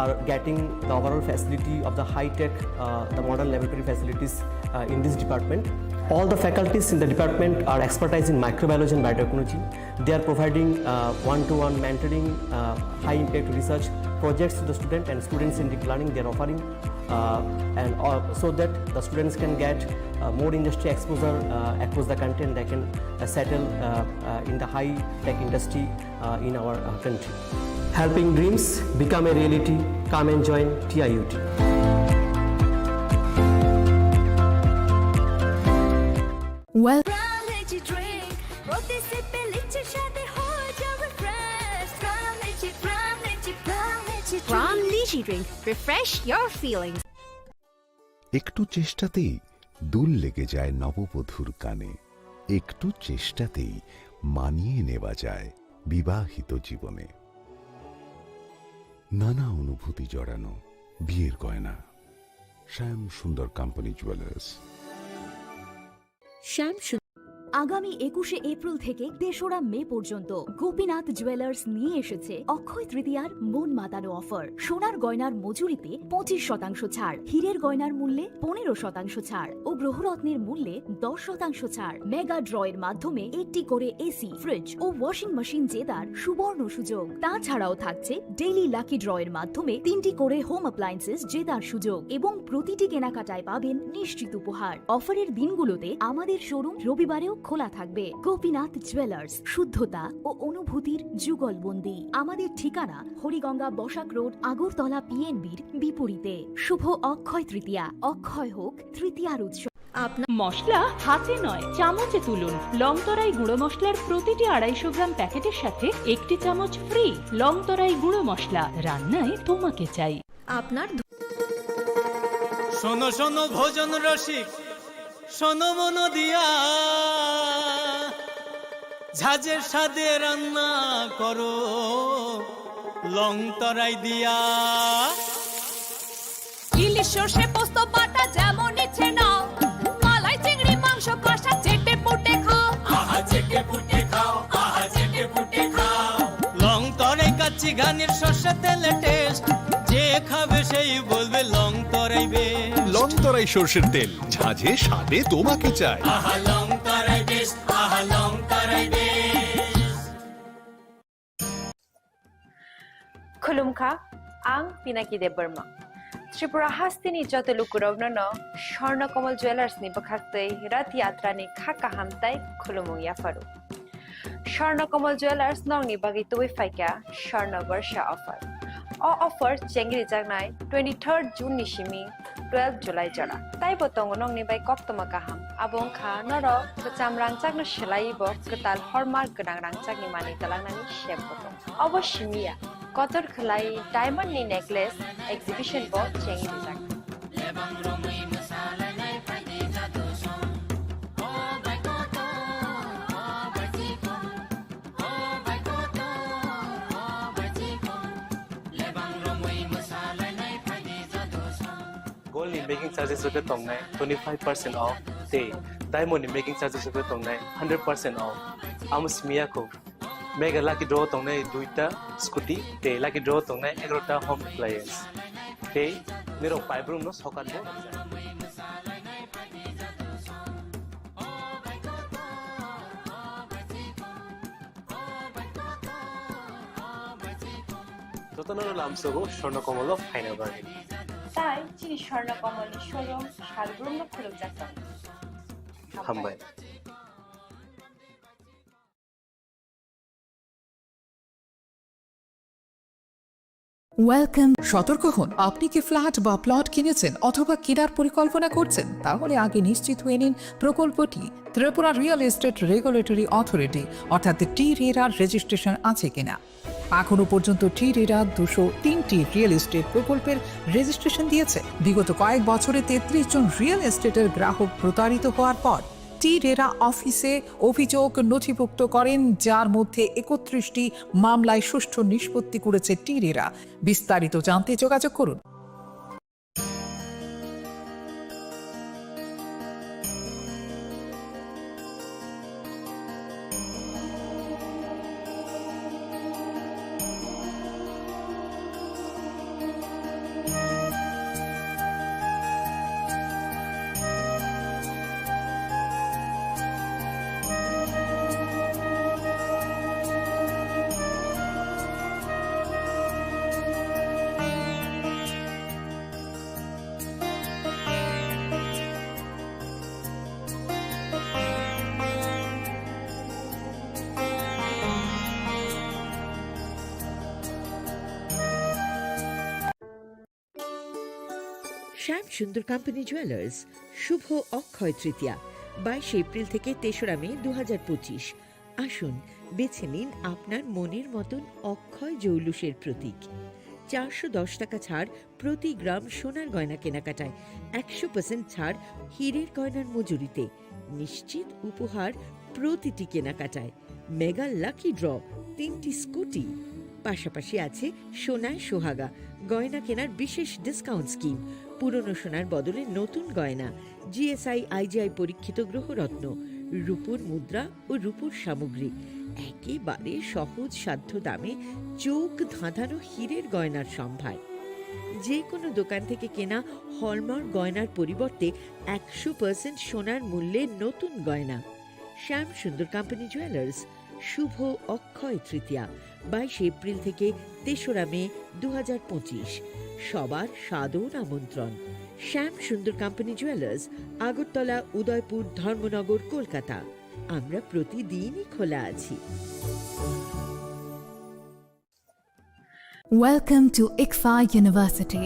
are getting the overall facility of the high-tech, uh, the modern laboratory facilities, uh, in this department. All the faculties in the department are expertise in microbiology and biotechnology. They are providing, uh, one-to-one mentoring, uh, high-impact research projects to the student and student-centric learning they are offering, uh, and, uh, so that the students can get, uh, more industry exposure, uh, across the country, and they can, uh, settle, uh, uh, in the high-tech industry, uh, in our, uh, country. Helping dreams become a reality. Come and join T I U T. Well, Prime Energy Drink, প্রতি সিপে লিচুর স্বাদে হয়ে যাবে fresh। Prime Energy, Prime Energy, Prime Energy Drink। Prime Energy Drink, refresh your feelings। একটু চেষ্টাতেই দুল লেগে যায় নববধূর কানে। একটু চেষ্টাতেই মানিয়ে নেওয়া যায় বিবাহিত জীবনে। নানা অনুভূতি জড়ানো বিয়ের গয়না। শ্যাম সুন্দর কোম্পানি জুয়েলার্স। শ্যাম সুন্দর। আগামী একুশে এপ্রিল থেকে তেসরা মে পর্যন্ত গোপীনাথ জুয়েলার্স নিয়ে এসেছে অক্ষয় তৃতীয়ার মন মাতানো অফার। সোনার গয়নার মজুরিতে পঁচিশ শতাংশ ছাড়, হীরের গয়নার মূল্যে পনেরো শতাংশ ছাড় ও গ্রহরত্নের মূল্যে দশ শতাংশ ছাড়। মেগা ড্রয়ের মাধ্যমে একটি করে এসি, ফ্রিজ ও ওয়াশিং মেশিন জেতার সুবর্ণ সুযোগ। তাছাড়াও থাকছে ডেইলি লাকি ড্রয়ের মাধ্যমে তিনটি করে হোম অ্যাপ্লায়েন্সেস জেতার সুযোগ এবং প্রতিটি কেনাকাটায় পাবেন নিশ্চিত উপহার। অফারের দিনগুলোতে আমাদের শোরুম রবিবারেও খোলা থাকবে। গোপীনাথ জুয়েলার্স, শুদ্ধতা ও অনুভূতির যুগলবন্দি। আমাদের ঠিকানা হরিগঙ্গা বসাক রোড, আগরতলা পিএনবির বিপরীতে। শুভ অক্ষয় তৃতীয়া, অক্ষয় হোক তৃতীয়ার উৎসব। আপনার মশলা হাতে নয়, চামচে তুলুন। লংতরাই গুঁড়ো মশলার প্রতিটি আড়াইশো গ্রাম প্যাকেটের সাথে একটি চামচ ফ্রি। লংতরাই গুঁড়ো মশলা, রান্নায় তোমাকে চাই। আপনার ধ- শোনো শোনো ভোজন রসিক, শোনো মন দিয়া, ঝাঁঝের স্বাদে রান্না করো লং তরাই দিয়া। ইলিশ সর্ষে পোস্ত বাটা যেমন ইচ্ছে নাও, মালাই চিংড়ি মাংস কষা চেটে পুটে খাও। আহা চেটে পুটে খাও, আহা চেটে পুটে খাও। লং তরাই কাচ্চি ঘানির সর্ষে তেলে টেস্ট, যে খাবে সেই বলবে লং তরাই বেশ। লং তরাই সর্ষের তেল, ঝাঁঝে স্বাদে তোমাকে চাই। আহা লং তরাই বেশ, আহা লং তরাই বেশ। Khulumkha, ang Pinaki Debbarma. Tripura hasteni joto lukurokno no Swarna Kamal Jewellers ni bwkhaktwi Rath Yatra ni kha kaham tai khulumung yapharu. Swarna Kamal Jewellers nokni bagwi tubui phaikha Swarna Barsha offer. O offer chengrijaknai twenty-third June ni simi twelve July jora. Taibo tongo nokni bai koktwma kaham. Abo wngkha norok kwcham rangchakno swlaiwi bo kwtal hallmark gwnang rangchakni manwi twlangnani sep bo tongo. Obo simi ya, kotor khwlai diamond ni necklace exhibition bo chengrijak. Gold ni making charges rok khe tongnai twenty five percent off, tei diamond ni making charges rok khe tongnai hundred percent off. Amo simi ya kho, mega lucky draw tongnai duita scooty, tei lucky draw tongnai egarota home appliance, tei nirok paibrumno sokat bo. Jotono lamsogo Swarna Kamal o phaina bagwi. Tai chini Swarna Kamal ni showroom salbrumno khulumjak tongo. Hambai. Welcome. সতর্ক হন, আপনি কি ফ্ল্যাট বা প্লট কিনেছেন অথবা কেনার পরিকল্পনা করছেন? তাহলে আগে নিশ্চিত হয়ে নিন প্রকল্পটি Tripura real estate regulatory authority অর্থাৎ টি রেরার রেজিস্ট্রেশন আছে কিনা। এখনো পর্যন্ত টি রেরা দুশো তিনটি রিয়েল এস্টেট প্রকল্পের রেজিস্ট্রেশন দিয়েছে। বিগত কয়েক বছরে তেত্রিশ জন রিয়েল এস্টেটের গ্রাহক প্রতারিত হওয়ার পর টি রেরা অফিসে অভিযোগ নথিভুক্ত করেন, যার মধ্যে একত্রিশটি মামলায় সুষ্ঠু নিষ্পত্তি করেছে টি রেরা। বিস্তারিত জানতে যোগাযোগ করুন। শ্যাম সুন্দর কোম্পানি জুয়েলার্স, শুভ অক্ষয় তৃতীয়া, বাইশে এপ্রিল থেকে তেসরা মে দু হাজার পঁচিশ। আসুন, বেছে নিন আপনার মনের মতন অক্ষয় জৌলুসের প্রতীক। চারশো দশ টাকা ছাড় প্রতি গ্রাম সোনার গয়না কেনাকাটায়, একশো পার্সেন্ট ছাড় হীরের গয়নার মজুরিতে, নিশ্চিত উপহার প্রতিটি কেনাকাটায়। মেগা লাকি ড্র, তিনটি স্কুটি, পাশাপাশি আছে সোনায় সোহাগা, গয়না কেনার বিশেষ ডিসকাউন্ট স্কিম, পুরনো সোনার বদলে নতুন গয়না, জিএসআই আইজিআই পরীক্ষিত গ্রহরত্ন, রূপোর মুদ্রা ও রূপোর সামগ্রী, একেবারে সহজ সাধ্য দামে চোখ ধাঁধানো হীরের গয়নার সম্ভার। যে কোনো দোকান থেকে কেনা হলমার্ক গয়নার পরিবর্তে একশো পার্সেন্ট সোনার মূল্যে নতুন গয়না। শ্যাম সুন্দর কোম্পানি জুয়েলার্স, শুভ অক্ষয় তৃতীয়া, বাইশে এপ্রিল থেকে তেসরা মে দু হাজার পঁচিশ। সবার সাদর আমন্ত্রণ। শ্যাম সুন্দর কোম্পানি জুয়েলার্স, আগরতলা, উদয়পুর, ধর্মনগর, কলকাতা। আমরা প্রতিদিনই খোলা আছি। Welcome to ICFAI University.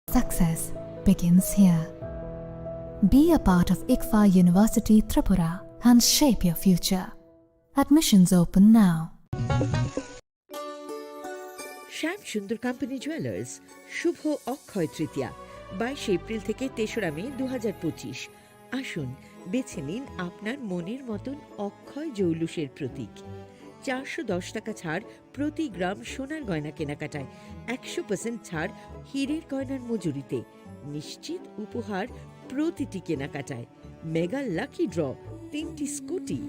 Success begins here. Be a part of ICFAI University Tripura and shape your future. Admissions open now. Shyam Sundar company jewellers, শুভ অক্ষয় তৃতীয়া, বাইশে এপ্রিল থেকে তেসরা মে দু হাজার পঁচিশ। আসুন, বেছে নিন আপনার মনের মতন অক্ষয় জৌলুসের প্রতীক। চারশো দশ টাকা ছাড় প্রতি গ্রাম সোনার গয়না কেনাকাটায়, একশো পার্সেন্ট ছাড় হীরের গয়নার মজুরিতে, নিশ্চিত উপহার প্রতিটি কেনাকাটায়, মেগা লাকি ড্র, তিনটি স্কুটি।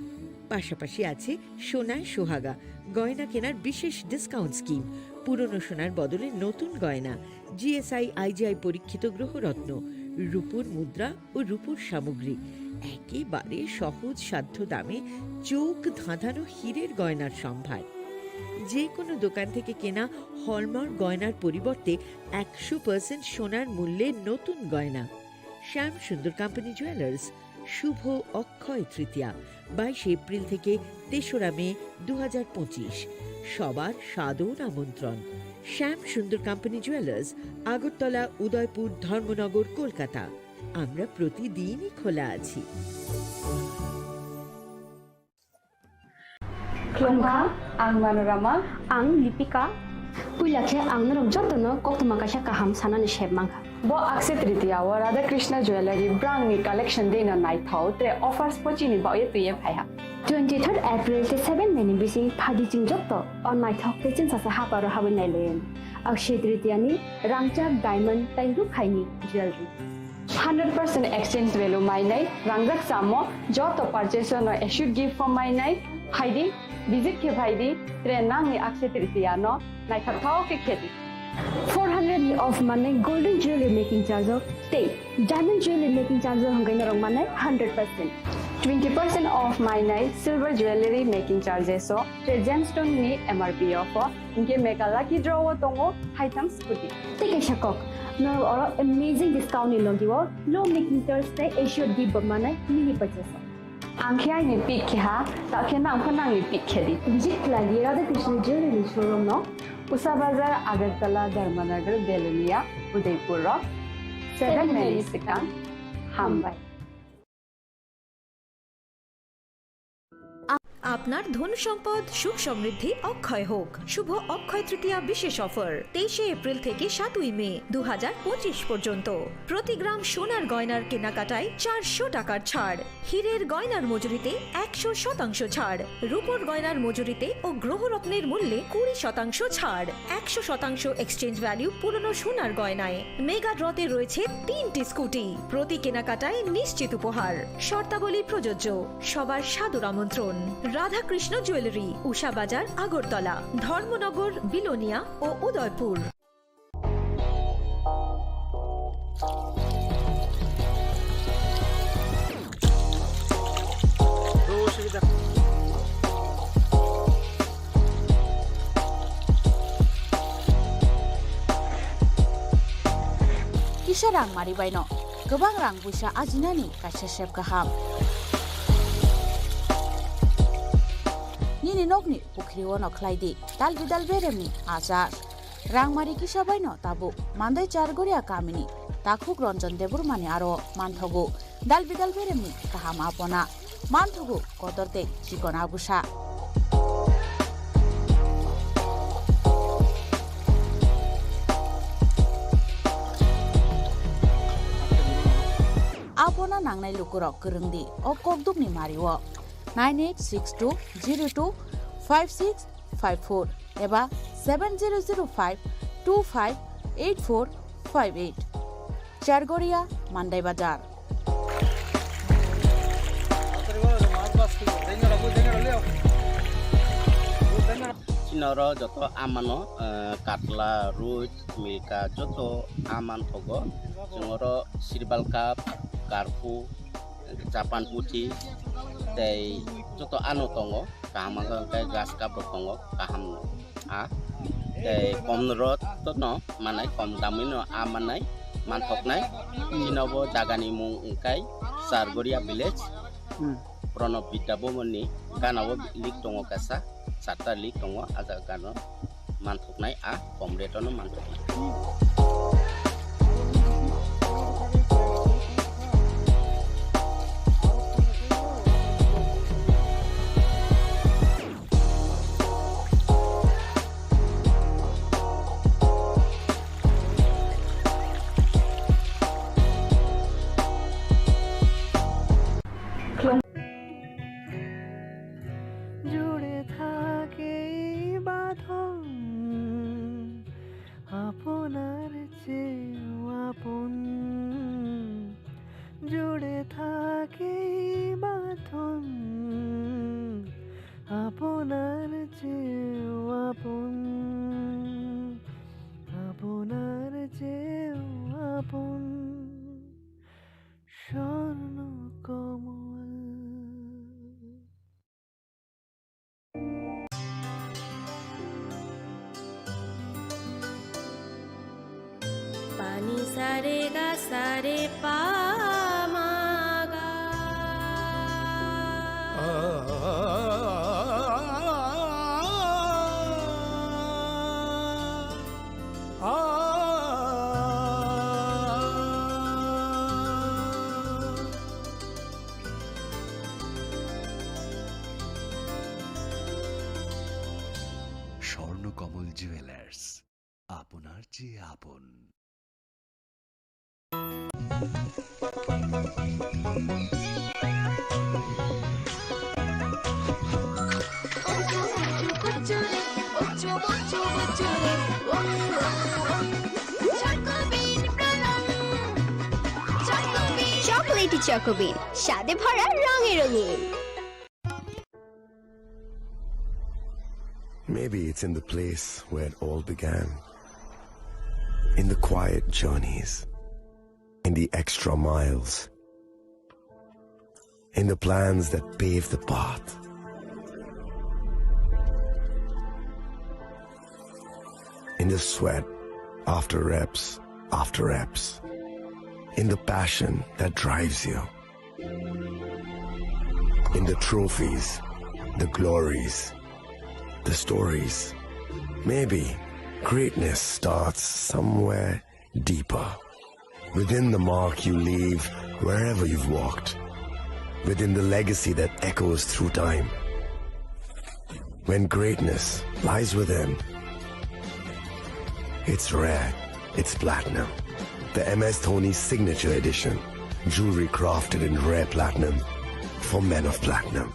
পাশাপাশি আছে সোনায় সোহাগা, গয়না কেনার বিশেষ ডিসকাউন্ট স্কিম, পুরনো সোনার বদলে নতুন গয়না, জিএসআই আইজিআই পরীক্ষিত গ্রহরত্ন, রূপোর মুদ্রা ও রূপোর সামগ্রী। একেবারে সহজ সাধ্য দামে চোখ ধাঁধানো হীরের গয়নার সম্ভার। যে কোনো দোকান থেকে কেনা হলমার্ক গয়নার পরিবর্তে একশো পার্সেন্ট সোনার মূল্যে নতুন গয়না। শ্যাম সুন্দর কোম্পানি জুয়েলার্স, শুভ অক্ষয় তৃতীয়া, বাইশে এপ্রিল থেকে তেসরা মে দু হাজার পঁচিশ। সবার সাদর আমন্ত্রণ। শ্যাম সুন্দর কোম্পানি জুয়েলার্স, আগরতলা, উদয়পুর, ধর্মনগর, কলকাতা। আমরা প্রতিদিনই খোলা আছি। Khulumkha, ang Manorama. Ang Lipika. Puila khe ang norok jotono koktwma kaisa kaham sanani sep mankha. Bo Akshaya Tritiya o Radha Krishna Jewellery brangni collection deino naithok tre offers pochini baoye twiye phaiha. Twenty-third April tei seven May ni bising phadi chwng joto o naithok tei chwngsacha haparo habwi nailaiyani. Akshaya Tritiya ni rangchak, diamond tei rukhaini jewellery. Hundred percent exchange value mainai, rangjak chamo, joto purchase no assured gift form mainai, phaidi, visit khe phaidi, tre nangni Akshaya Tritiya no naithok thok khe khedi. Four hundred ni off manai golden jewelry making charge o tei diamond jewelry making charge o hwnkhai norok manai hundred percent. Twenty percent off mainai silver jewelry making charges o tre gemstone ni M R P off o. Hinkhe mega lucky draw o tongo haitham scooty. Tei kaisa kok, norok oro amazing discount ni logi o low making charge tei assured gift bo manai mini purchase o. Ang khe aini pick khe ha, ta khe nang pho nangni pick khe di. Visit khlai di Radha Krishna Jewellery showroom no, Usha Bazar, Agartala, Dharmanagar, Belonia, Udaipur rok. Seven May ni swkang. Hambai. Up-, আপনার ধন সম্পদ সুখ সমৃদ্ধি অক্ষয় হোক। শুভ অক্ষয় তৃতীয়া বিশেষ অফার, তেইশে এপ্রিল থেকে সাতই মে দু হাজার পঁচিশ পর্যন্ত। প্রতি গ্রাম সোনার গয়নার কেনাকাটায় চারশো টাকার ছাড়, হীরের গয়নার মজুরিতে একশো শতাংশ ছাড়, রূপোর গয়নার মজুরিতে ও গ্রহরত্নের মূল্যে কুড়ি শতাংশ ছাড়, একশো শতাংশ এক্সচেঞ্জ ভ্যালু পুরনো সোনার গয়নায়। মেগা ড্রতে রয়েছে তিনটি স্কুটি। প্রতি কেনাকাটায় নিশ্চিত উপহার। শর্তাবলী প্রযোজ্য। সবার সাদর আমন্ত্রণ। রাধাকৃষ্ণ জুয়েলারি, উষা বাজার, আগরতলা, ধর্মনগর, বিলোনিয়া ও Udaipur. Kisa rang mari baino kwbang rang puisa ajinani kaisa sep kaham. Nini nokni pukhri o no khlai di dal bidal beremni achar. Rangmari kisa baino tabuk Mandai Chargoria kamini takhuk Ranjan Debbarmani aro manthogo dal bidal beremni kaham apona, manthogo kotor tei chikon agusa. Apona nangnai lukurok kwrwng di o kokdukni mario nine eight six two zero two five six five four eba seven zero zero five two five eight four five eight. Chargoria, Mandai Bazar. Chini oro joto amano, eh, katla, roi, milka, joto aman thogo. Chwng oro sirbal cup, karpu, Japan puthi tei joto ano tongo, kaham wngkha hwnkhe grass cup rok tongo, kaham no a tei kom rok to no manai, kom damwi no a manai, manthoknai. Chini bo jaga ni mung wngkha Chargoria village, hmm, Pranab Vidya Bhavan ni gana o lik tongo kaisa. Charta lik tongo, a jaga no manthoknai, a kom rate o no manthoknai. Sa re ga sa re pa ma ga. Swarnakamal jewellers, আপনার চেয়ে আপন। চকোলেটি চকোবিন, স্বাদে ভরা, রঙে রঙিন। Maybe it's in the place where it all began. In the quiet journeys, in the extra miles, in the plans that pave the path, in the sweat after reps after reps, in the passion that drives you. In the trophies, the glories, the stories. Maybe greatness starts somewhere deeper. Within the mark you leave wherever you've walked. Within the legacy that echoes through time. When greatness lies within, it's rare, it's platinum. The M S Dhoni Signature Edition. Jewelry crafted in rare platinum for men of platinum.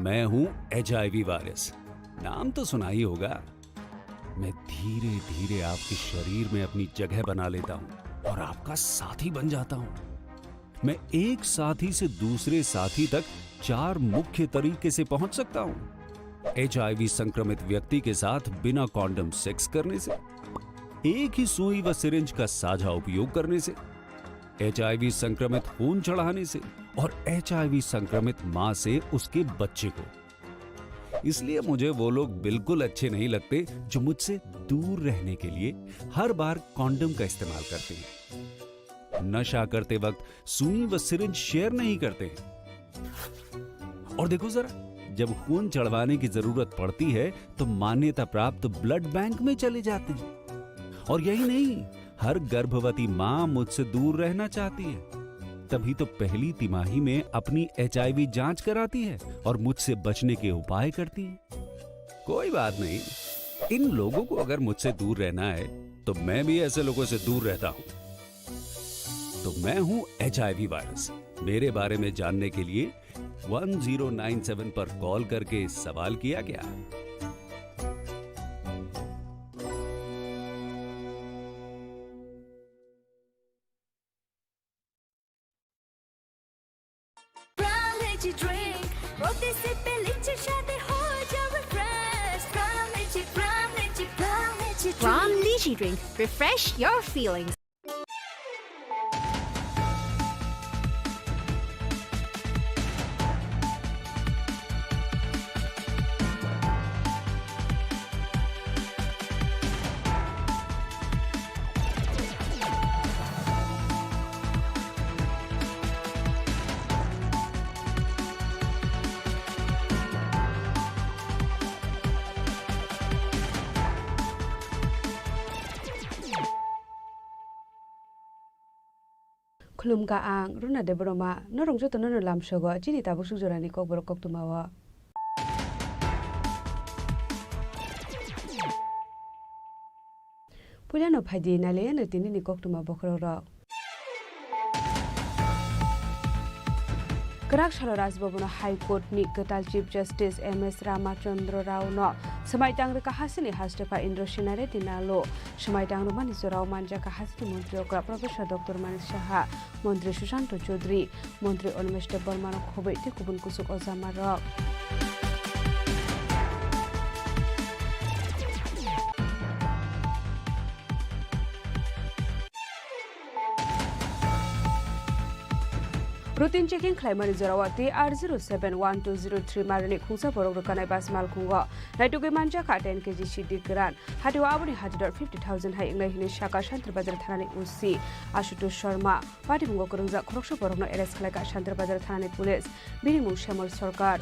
मैं हूं HIV virus, नाम तो सुना ही होगा। मैं धीरे धीरे आपके शरीर में अपनी जगह बना लेता हूं और आपका साथी बन जाता हूं। मैं एक साथी से दूसरे साथी तक चार मुख्य तरीके से पहुंच सकता हूं। एचआईवी संक्रमित व्यक्ति के साथ बिना कॉन्डम सेक्स करने से, एक ही सुई व सिरिंज का साझा उपयोग करने से, एचआईवी संक्रमित खून चढ़ाने से और एचआईवी संक्रमित मां से उसके बच्चे को। इसलिए मुझे वो लोग बिल्कुल अच्छे नहीं लगते जो मुझसे दूर रहने के लिए हर बार कॉन्डम का इस्तेमाल करते हैं, नशा करते वक्त सुई व सिरिंज शेयर नहीं करते हैं। और देखो जरा, जब खून चढ़वाने की जरूरत पड़ती है तो मान्यता प्राप्त ब्लड बैंक में चले जाते हैं। और यही नहीं, हर गर्भवती मां मुझसे दूर रहना चाहती है, तभी तो पहली तिमाही में अपनी एचआईवी जांच कराती है और मुझसे बचने के उपाय करती है। कोई बात नहीं, इन लोगों को अगर मुझसे दूर रहना है तो मैं भी ऐसे लोगों से दूर रहता हूं। तो मैं हूं एचआईवी वायरस। मेरे बारे में जानने के लिए वन ज़ीरो नाइन सेवन पर कॉल करके सवाल किया क्या? Prime Lychee Drink, প্রতি সিপে লিচির স্বাদে হয়ে যাবে fresh. Prime Lychee, Prime Lychee, Prime Lychee Drink. Prime Lychee Drink, refresh your feelings. Khulumkha ang Runa Debbarma, norok jotono no lamsogo chini tabuk suk jorani kokborok koktwmao. Puilano phaidi nailaiyano tinini koktwma bokhorokrok. Kwrak salo Raj Bhavan-o High Court-ni kwtal Chief Justice M S Ramachandra Rao-no swmai tang rwkha hasteni hastepha Indra Singha Reddy Nalo. Swmai tang rwmani jorao manjakha hasteni montri okra Professor Doctor Manik Saha, montri Sushanta Chowdhury, montri Animesh Debbarma-no khobwi tei kubun kuchuk ojamarok. Routine checking khlaimani jorao T R zero seven one two zero three marini khungsa borok rwkanai bus malkhungo naitugwi manjakha ten K G sidi kwran. Hatio aboni hajador fifty thousand hai wngnai hwnwi sakha Shantir Bazar thanani O C Ashutosh Sharma. Patimungo kwrwngjak khoroksa borokno arrest khlaikha Shantir Bazar thanani police. Bini mung Shyamol Sarkar.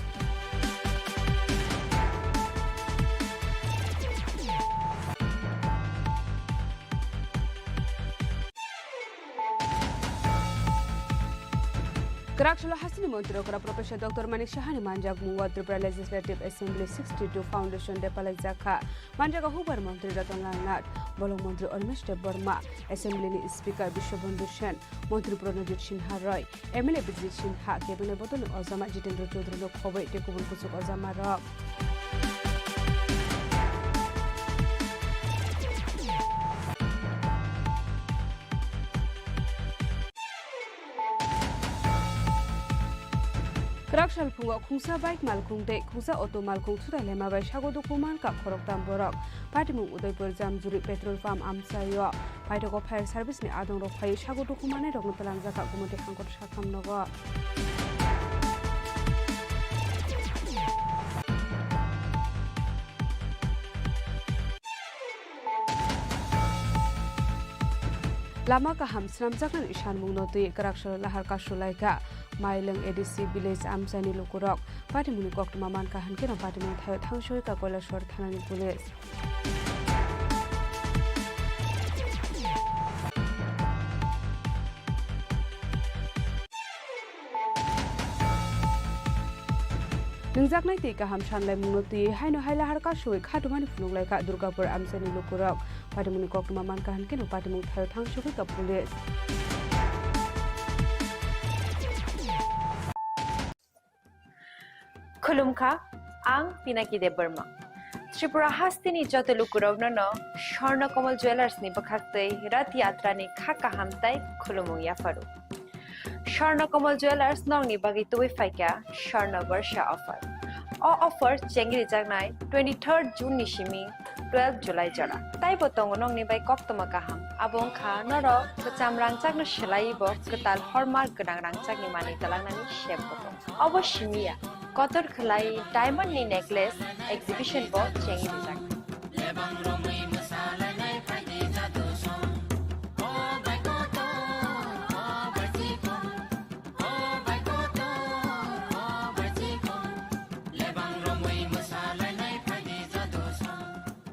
Kwrak salo hasteni montri okra Professor Doctor Manik Sahani manjak mungo Tripura Legislative Assembly sixty-two Foundation Day palaijakha. Manjago hukbar montri Ratan Lal Nath, bolong montri Animesh Debbarma, Assembly ni Speaker Biswabandhu Sen, montri Pranajit Sinha Roy, M L A Bijit Sinha, Cabinet bodolni ojama Jitendra Chaudhary no khobwi tei kubun kuchuk ojama rok. Kwrak salphungo khungsa bike malkhung tei khungsa auto malkhung sutai lema bai sago dukhu mankha khoroktham borok. Patimung Udaipur Jamjuri petrol pump amchaio. Paithago fire service ni adongrok phaiwi sago dukhu mannairokno twlangjakha Gumoti Hangkor sakhamnogo. Lama kaham swnamjaknani sanmungno twi kwraksalo lahar kasu laikha Mailwng A D C village amchaini lukurok. Patimungni koktwma mankha hwnkhe no patimung thaio thangsogwi ka Kailasor thanani police. Nungjaknai twi kaham sanlaimungno twi haino hai lahar kasui khatumani phunuk laikha Durgapur amchaini lukurok. Patimungni koktwma mankha hwnkhe no patimung thaio thangsogwi ka police. Khulumkha, ang Pinaki Debbarma. Tripura hasteni joto lukurokno no Swarna Kamal Jewellers ni bwkhaktwi Rath Yatra ni kha kaham tai khulumung yapharu. Swarna Kamal Jewellers nokni bagwi tubui phaikha Swarna Barsha offer. O offer chengri jaknai twenty-third June ni simi twelve July jora. Taibo tongo nokni bai koktwma kaham. Abo wngkha norok kwcham rangchakno swlaiwi bo kwtal hallmark gwnang rangchakni manwi twlangnani sep bo tongo. Obo simi ya, kotor khwlai diamond ni necklace exhibition bo chengwi rijak.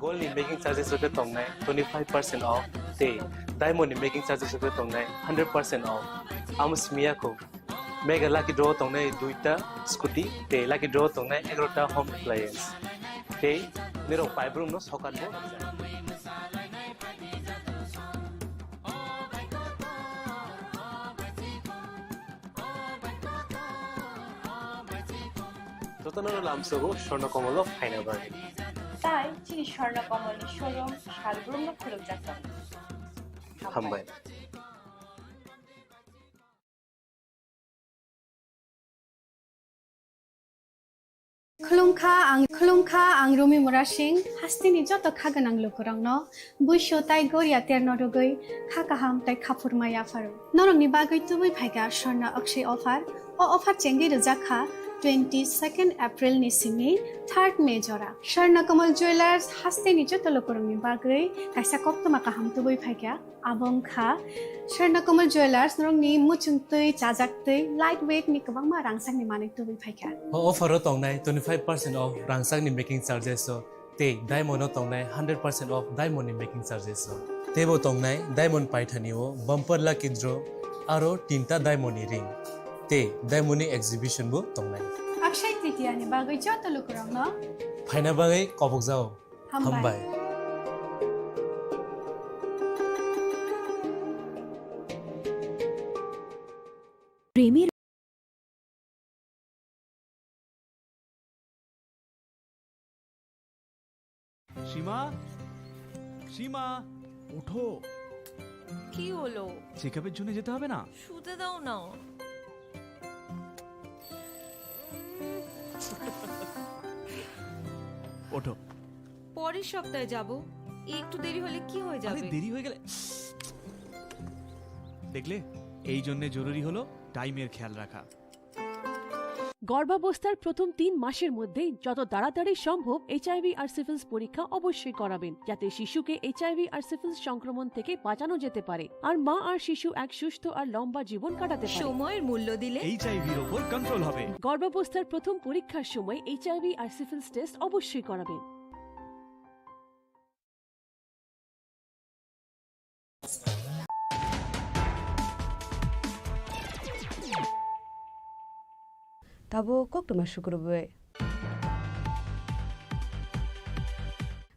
Gold ni making charges rok khe tongnai twenty five percent off tei diamond ni making charges rok khe tongnai hundred percent off. Amo simi ya kho. Mega lucky draw tongnai duita scooty tei lucky draw tongnai egarota home appliance. Tei nirok paibrumno sokat bo rwkjak. Jotono lamsogo Swarna Kamal o phaina bagwi. Tai chini Swarna Kamal ni showroom salbrumno khulukjak tongo. Hambai. Khulumkha ang, khulumkha ang Rumi Murasing, hasteni joto kha gwnang lukurokno, buisu tai goria terno rwgwi kha kaham tai kha phurma yapharu. Norokni bagwi tubui phaikha Swarna Akshay offer. O offer chengwi rwjak kha twenty-second April ni simi third May jora. Swarna Kamal Jewellers hasteni joto lukurokni bagwi kaisa koktwma kaham tubui phaikha. Abo wngkha Swarna Kamal Jewellers, norokni muchung twi, chajak twi, light weight ni kwbangma rangchakni manwi tubui phaikha. O offer o tongnai twenty five percent off rangchakni making charges o tei diamond o tongnai hundred percent off diamond ni making charges o. Teibo tongnai diamond paithani o bumper lucky draw aro tinta diamond ni ring tei diamond ni exhibition bo tongnai. Akshay Tritiya ni bagwi joto lukurokno phaina bagwi kobokjao. Hambai. Hambai. সীমা, সীমা, ওঠো। কি হলো? চেকআপের জন্য যেতে হবে না? শুতে দাও না। ওঠো। পরের সপ্তাহে যাব। একটু দেরি হলে কি হয়ে আরে, যাবে? দেরি হয়ে গেলে, দেখলে, এই জন্য জরুরি হলো টাইমের খেয়াল রাখা। গর্ভাবস্থার প্রথম তিন মাসের মধ্যে যত তাড়াতাড়ি সম্ভব এইচআইভি আর সিফিলিস পরীক্ষা অবশ্যই করাবেন, যাতে শিশুকে এইচআইভি আর সিফিলিস সংক্রমণ থেকে বাঁচানো যেতে পারে আর মা আর শিশু এক সুস্থ আর লম্বা জীবন কাটাতে পারে। সময়ের মূল্য দিলে এইচআইভির ওপর কন্ট্রোল হবে। গর্ভাবস্থার প্রথম পরীক্ষার সময় এইচআইভি আর সিফিলিস টেস্ট অবশ্যই করাবেন। Tabuk koktwma sukrubwi.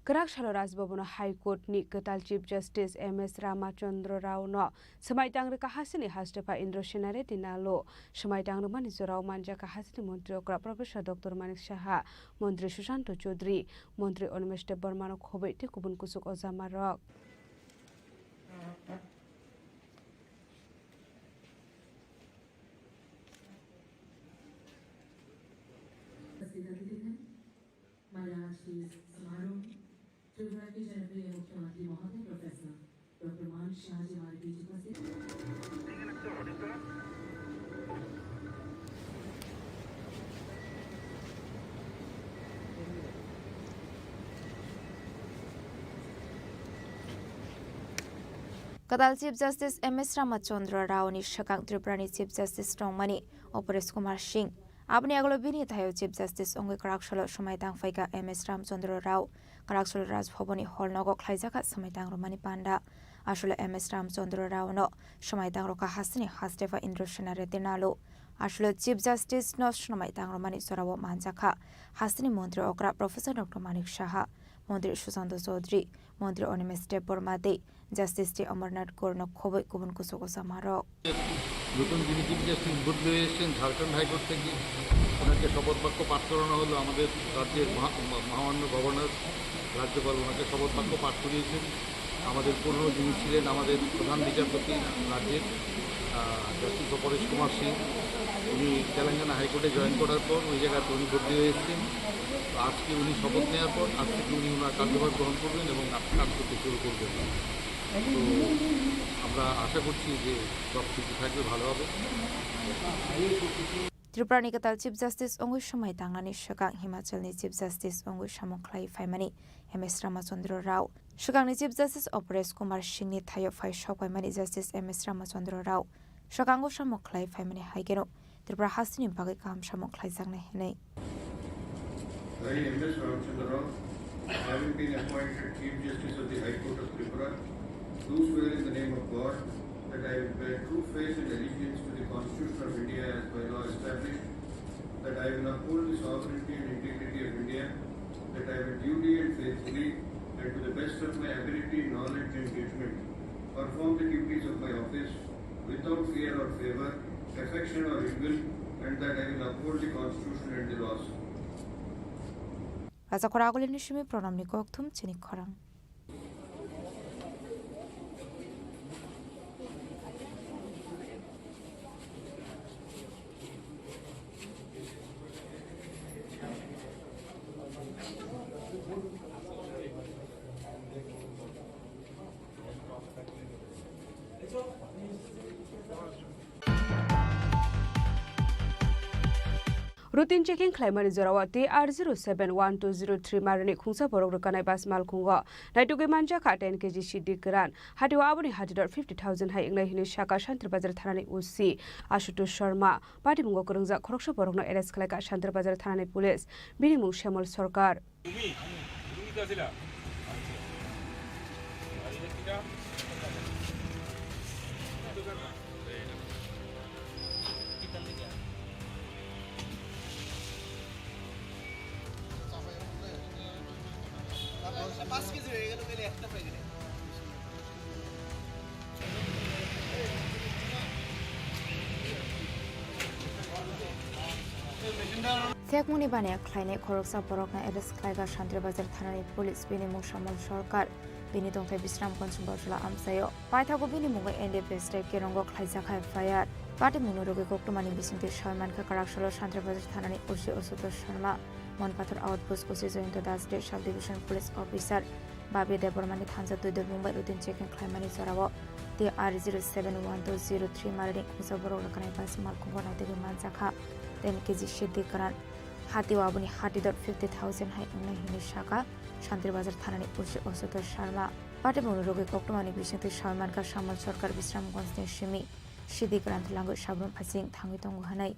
Kwrak salo Raj Bhavan o High Court ni kwtal Chief Justice M S Ramachandra Rao no swmai tang rwkha hasteni hastepha Indra Sena Reddy Nalu. Swmai tang rwmani jorao manjakha hasteni montri okra Professor Doctor Manik Saha, montri Sushanta Chowdhury, montri Animesh Debbarma no khobwi tei kubun kuchuk ojamarok. उपस्थित अतिथिगण, हमारे आज के इस समारोह में त्रिपुरा के जनप्रिय मुख्यमंत्री महोदय प्रोफेसर डॉक्टर मानिक शाह जी हमारे बीच उपस्थित। Kwtal Chief Justice M S Ramachandra Rao ni swkang Tripura ni Chief Justice tongmani Aparesh Kumar Singh. Aboni agalo bini thaio Chief Justice wngwi kwrak salo swmai tang phaikha M S Ramachandra Rao. Kwrak salo Raj Bhavan ni hall nogo khlaijakha swmai tang rwmani panda. Aswkle M S Ramachandra Rao no swmai tang rwkha hasteni hastepha Indra Sena Reddy Nalu. Aswkle Chief Justice no swmai tang rwmani jorao manjakha hasteni montri okra Professor Doctor Manik Saha, montri Sushanta Chowdhury, montri Animesh Debbarma tei Justice T Amarnath Kaur no khobwi kubun kuchuk ojamarok. নতুন যিনি chief justice বদলি হয়ে এসেছেন ঝাড়খণ্ড হাইকোর্ট থেকে, ওনাকে শপথ বাক্য পাঠ করানো হলো। আমাদের রাজ্যের মহা-, মহামান্য গভর্নর, রাজ্যপাল ওনাকে শপথ বাক্য পাঠ করিয়েছেন। আমাদের পুরনো যিনি ছিলেন আমাদের প্রধান বিচারপতি রাজ্যের, আহ, জাস্টিস অপরেশ কুমার সিং, উনি তেলেঙ্গানা হাইকোর্টে জয়েন করার পর ওই জায়গাতে উনি বদলি হয়ে এসেছেন। তো আজকে উনি শপথ নেওয়ার পর আজ থেকে উনি ওনার কার্যভার গ্রহণ করবেন এবং কাজ করতে শুরু করবেন। তো আমরা আশা করছি যে সব কিছু থাকবে, ভালো হবে। Tripura ni kwtal Chief Justice wngwi swmai tangnani swkang Himachal ni Chief Justice wngwi samung khlai phaimani M S Ramachandra Rao. Swkangni Chief Justice Aparesh Kumar Singh ni thaio phai sok paimani Justice M S Ramachandra Rao. Swkango samung khlai phaimani hai kheno Tripura hasteni bagwi kaham samung khlaijaknai hinwi. I, M S Ramachandra Rao, having been appointed Chief Justice of the High Court of Tripura, do swear in the name of God that I will bear true faith and allegiance to the Constitution of India as by law established, that I will uphold the sovereignty and integrity of India, that I will duly and faithfully and to the best of my ability, knowledge and judgment perform the duties of my office without fear or favor, affection or ill will, and that I will uphold the Constitution and the laws. Raja Khoragulini simi pranamni kokthum chini khorang. Routine checking khlaimani jorao T R zero seven one two zero three marwini khungsa borok rwkanai bus malkhungo naitugwi manjakha ten K G sidi kwran. Hatio aboni hatidor fifty thousand hai wngnai hwnwi sakha Santri Bazar thanani O C Ashutosh Sharma. Patimungo kwrwngjak khoroksa borokno arrest khlaikha Santri Bazar thanani police. Bini mung Shemal Sarkar. তুমি? তুমি তো আছিলা? আর এটা কিটা? পাঁচ কেজি হয়ে গেল, তাহলে একটা প্যাকেটে। Phekmungni baniya khlainai khoroksa borokno arrest khlaikha Santri Bazar thanani police, bini mung Samal Sarkar, bini tongthai Bisramganj Bojla amchaio. Paithago bini mungo N D P S tei Kirongo khlaijak hai F I R. Patimungno rwgwi koktwmani bisingtwi sawi mankha kwraksalo Santri Bazar thanani O C Ashutosh Sharma, Monpathor Outpost O C Jayanta Das tei Sub Division Police Officer Babi Debbarmani thansa twi dobung bai routine checking khlaimani jorao T R zero seven one two zero three marini khungsa borok rwkhanai bus malkhungo naitugwi manjakha, ten K G Siddhi Karan. Hatio aboni hati dor fifty thousand hai wngnai hwnwi sakha Santri Bazar thanani O C Ashutosh Sharma. Patibongni rogwi koktwmani bisingtwi sawi mankha Samol Sarkar Bisramganjni simi Siddhi Karan twlangwi Sabrum Asing thangwi tongo hwnwi.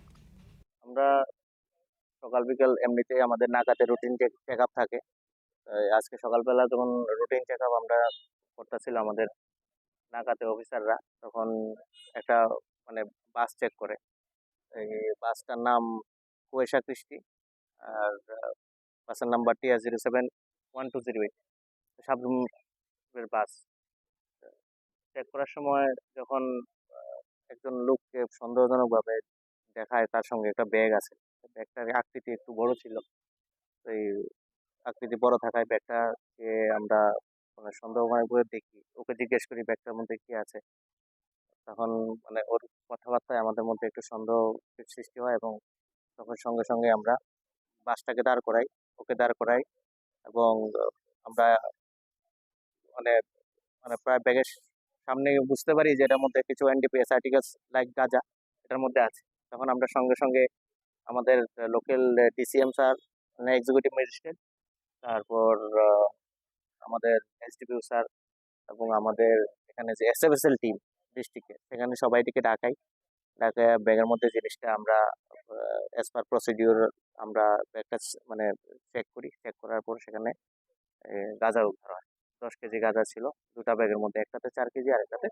আমরা সকাল বিকাল এমনিতেই আমাদের নাকাতে routine check up থাকে। এই আজকে সকালবেলা যখন রুটিন চেক আপ আমরা করতেছিল আমাদের নাকাতে অফিসাররা, তখন একটা মানে বাস চেক করে। এই বাসটার নাম কুয়েশা কৃষ্টি, আর বাসের number T R zero seven one two zero eight, সাবরুমের বাস। চেক করার সময় যখন আহ, একজন লোককে সন্দেহজনকভাবে দেখায়, তার সঙ্গে একটা ব্যাগ আছে। ব্যাগটার আকৃতি একটু বড় ছিল। তো এই আকৃতি বড় থাকায় ব্যাগটাকে আমরা মানে সন্দেহ মনে করে দেখি, ওকে জিজ্ঞেস করি ব্যাগটার মধ্যে কি আছে। তখন মানে ওর কথাবার্তায় আমাদের মধ্যে একটু সন্দেহ সৃষ্টি হয় এবং তখন সঙ্গে সঙ্গে আমরা বাসটাকে দাঁড় করাই, ওকে দাঁড় করাই এবং আমরা মানে মানে প্রায় ব্যাগের সামনে বুঝতে পারি যে এটার মধ্যে কিছু এনডিপিএস আর্টিকেলস লাইক গাঁজা এটার মধ্যে আছে। তখন আমরা সঙ্গে সঙ্গে আমাদের লোকাল ডিসিএম স্যার, মানে এক্সিকিউটিভ ম্যাজিস্ট্রেট, তারপর আহ, আমাদের এসডিপিও স্যার এবং আমাদের এখানে যে এসএফএসএল টিম ডিস্ট্রিক্টে, সেখানে সবাইটিকে ডাকাই। ডাকে ব্যাগের মধ্যে জিনিসটা আমরা অ্যাজ পার প্রসিডিউর আমরা ব্যাগটা মানে চেক করি। চেক করার পর সেখানে এ, গাঁজা উদ্ধার হয়। দশ কেজি গাঁজা ছিল দুটা ব্যাগের মধ্যে, একটাতে চার কেজি আর একটাতে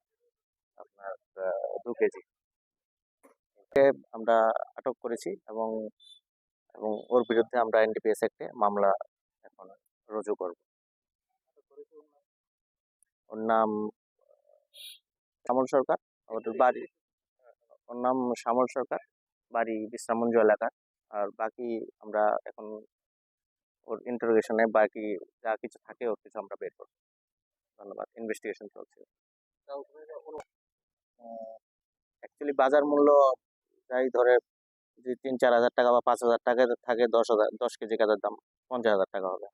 আপনার আহ, দু কেজি। ওকে আমরা আটক করেছি এবং এবং ওর বিরুদ্ধে আমরা এনডিপিএস অ্যাক্টে মামলা এখন রুজু করব। ওর নাম শ্যামল সরকার। ওর বাড়ি, ওর নাম শ্যামল সরকার, বাড়ি বিশ্রামগঞ্জ এলাকার। আর বাকি আমরা এখন ওর ইন্টারোগেশনে বাকি যা কিছু থাকে ওর কিছু আমরা বের করবো। ধন্যবাদ। ইনভেস্টিগেশন চলছে। অ্যাকচুয়ালি বাজার মূল্য যাই ধরে, যদি তিন চার হাজার টাকা বা পাঁচ হাজার টাকা থাকে, দশ হাজার, দশ কেজি গাঁজার দাম পঞ্চাশ হাজার টাকা হবে।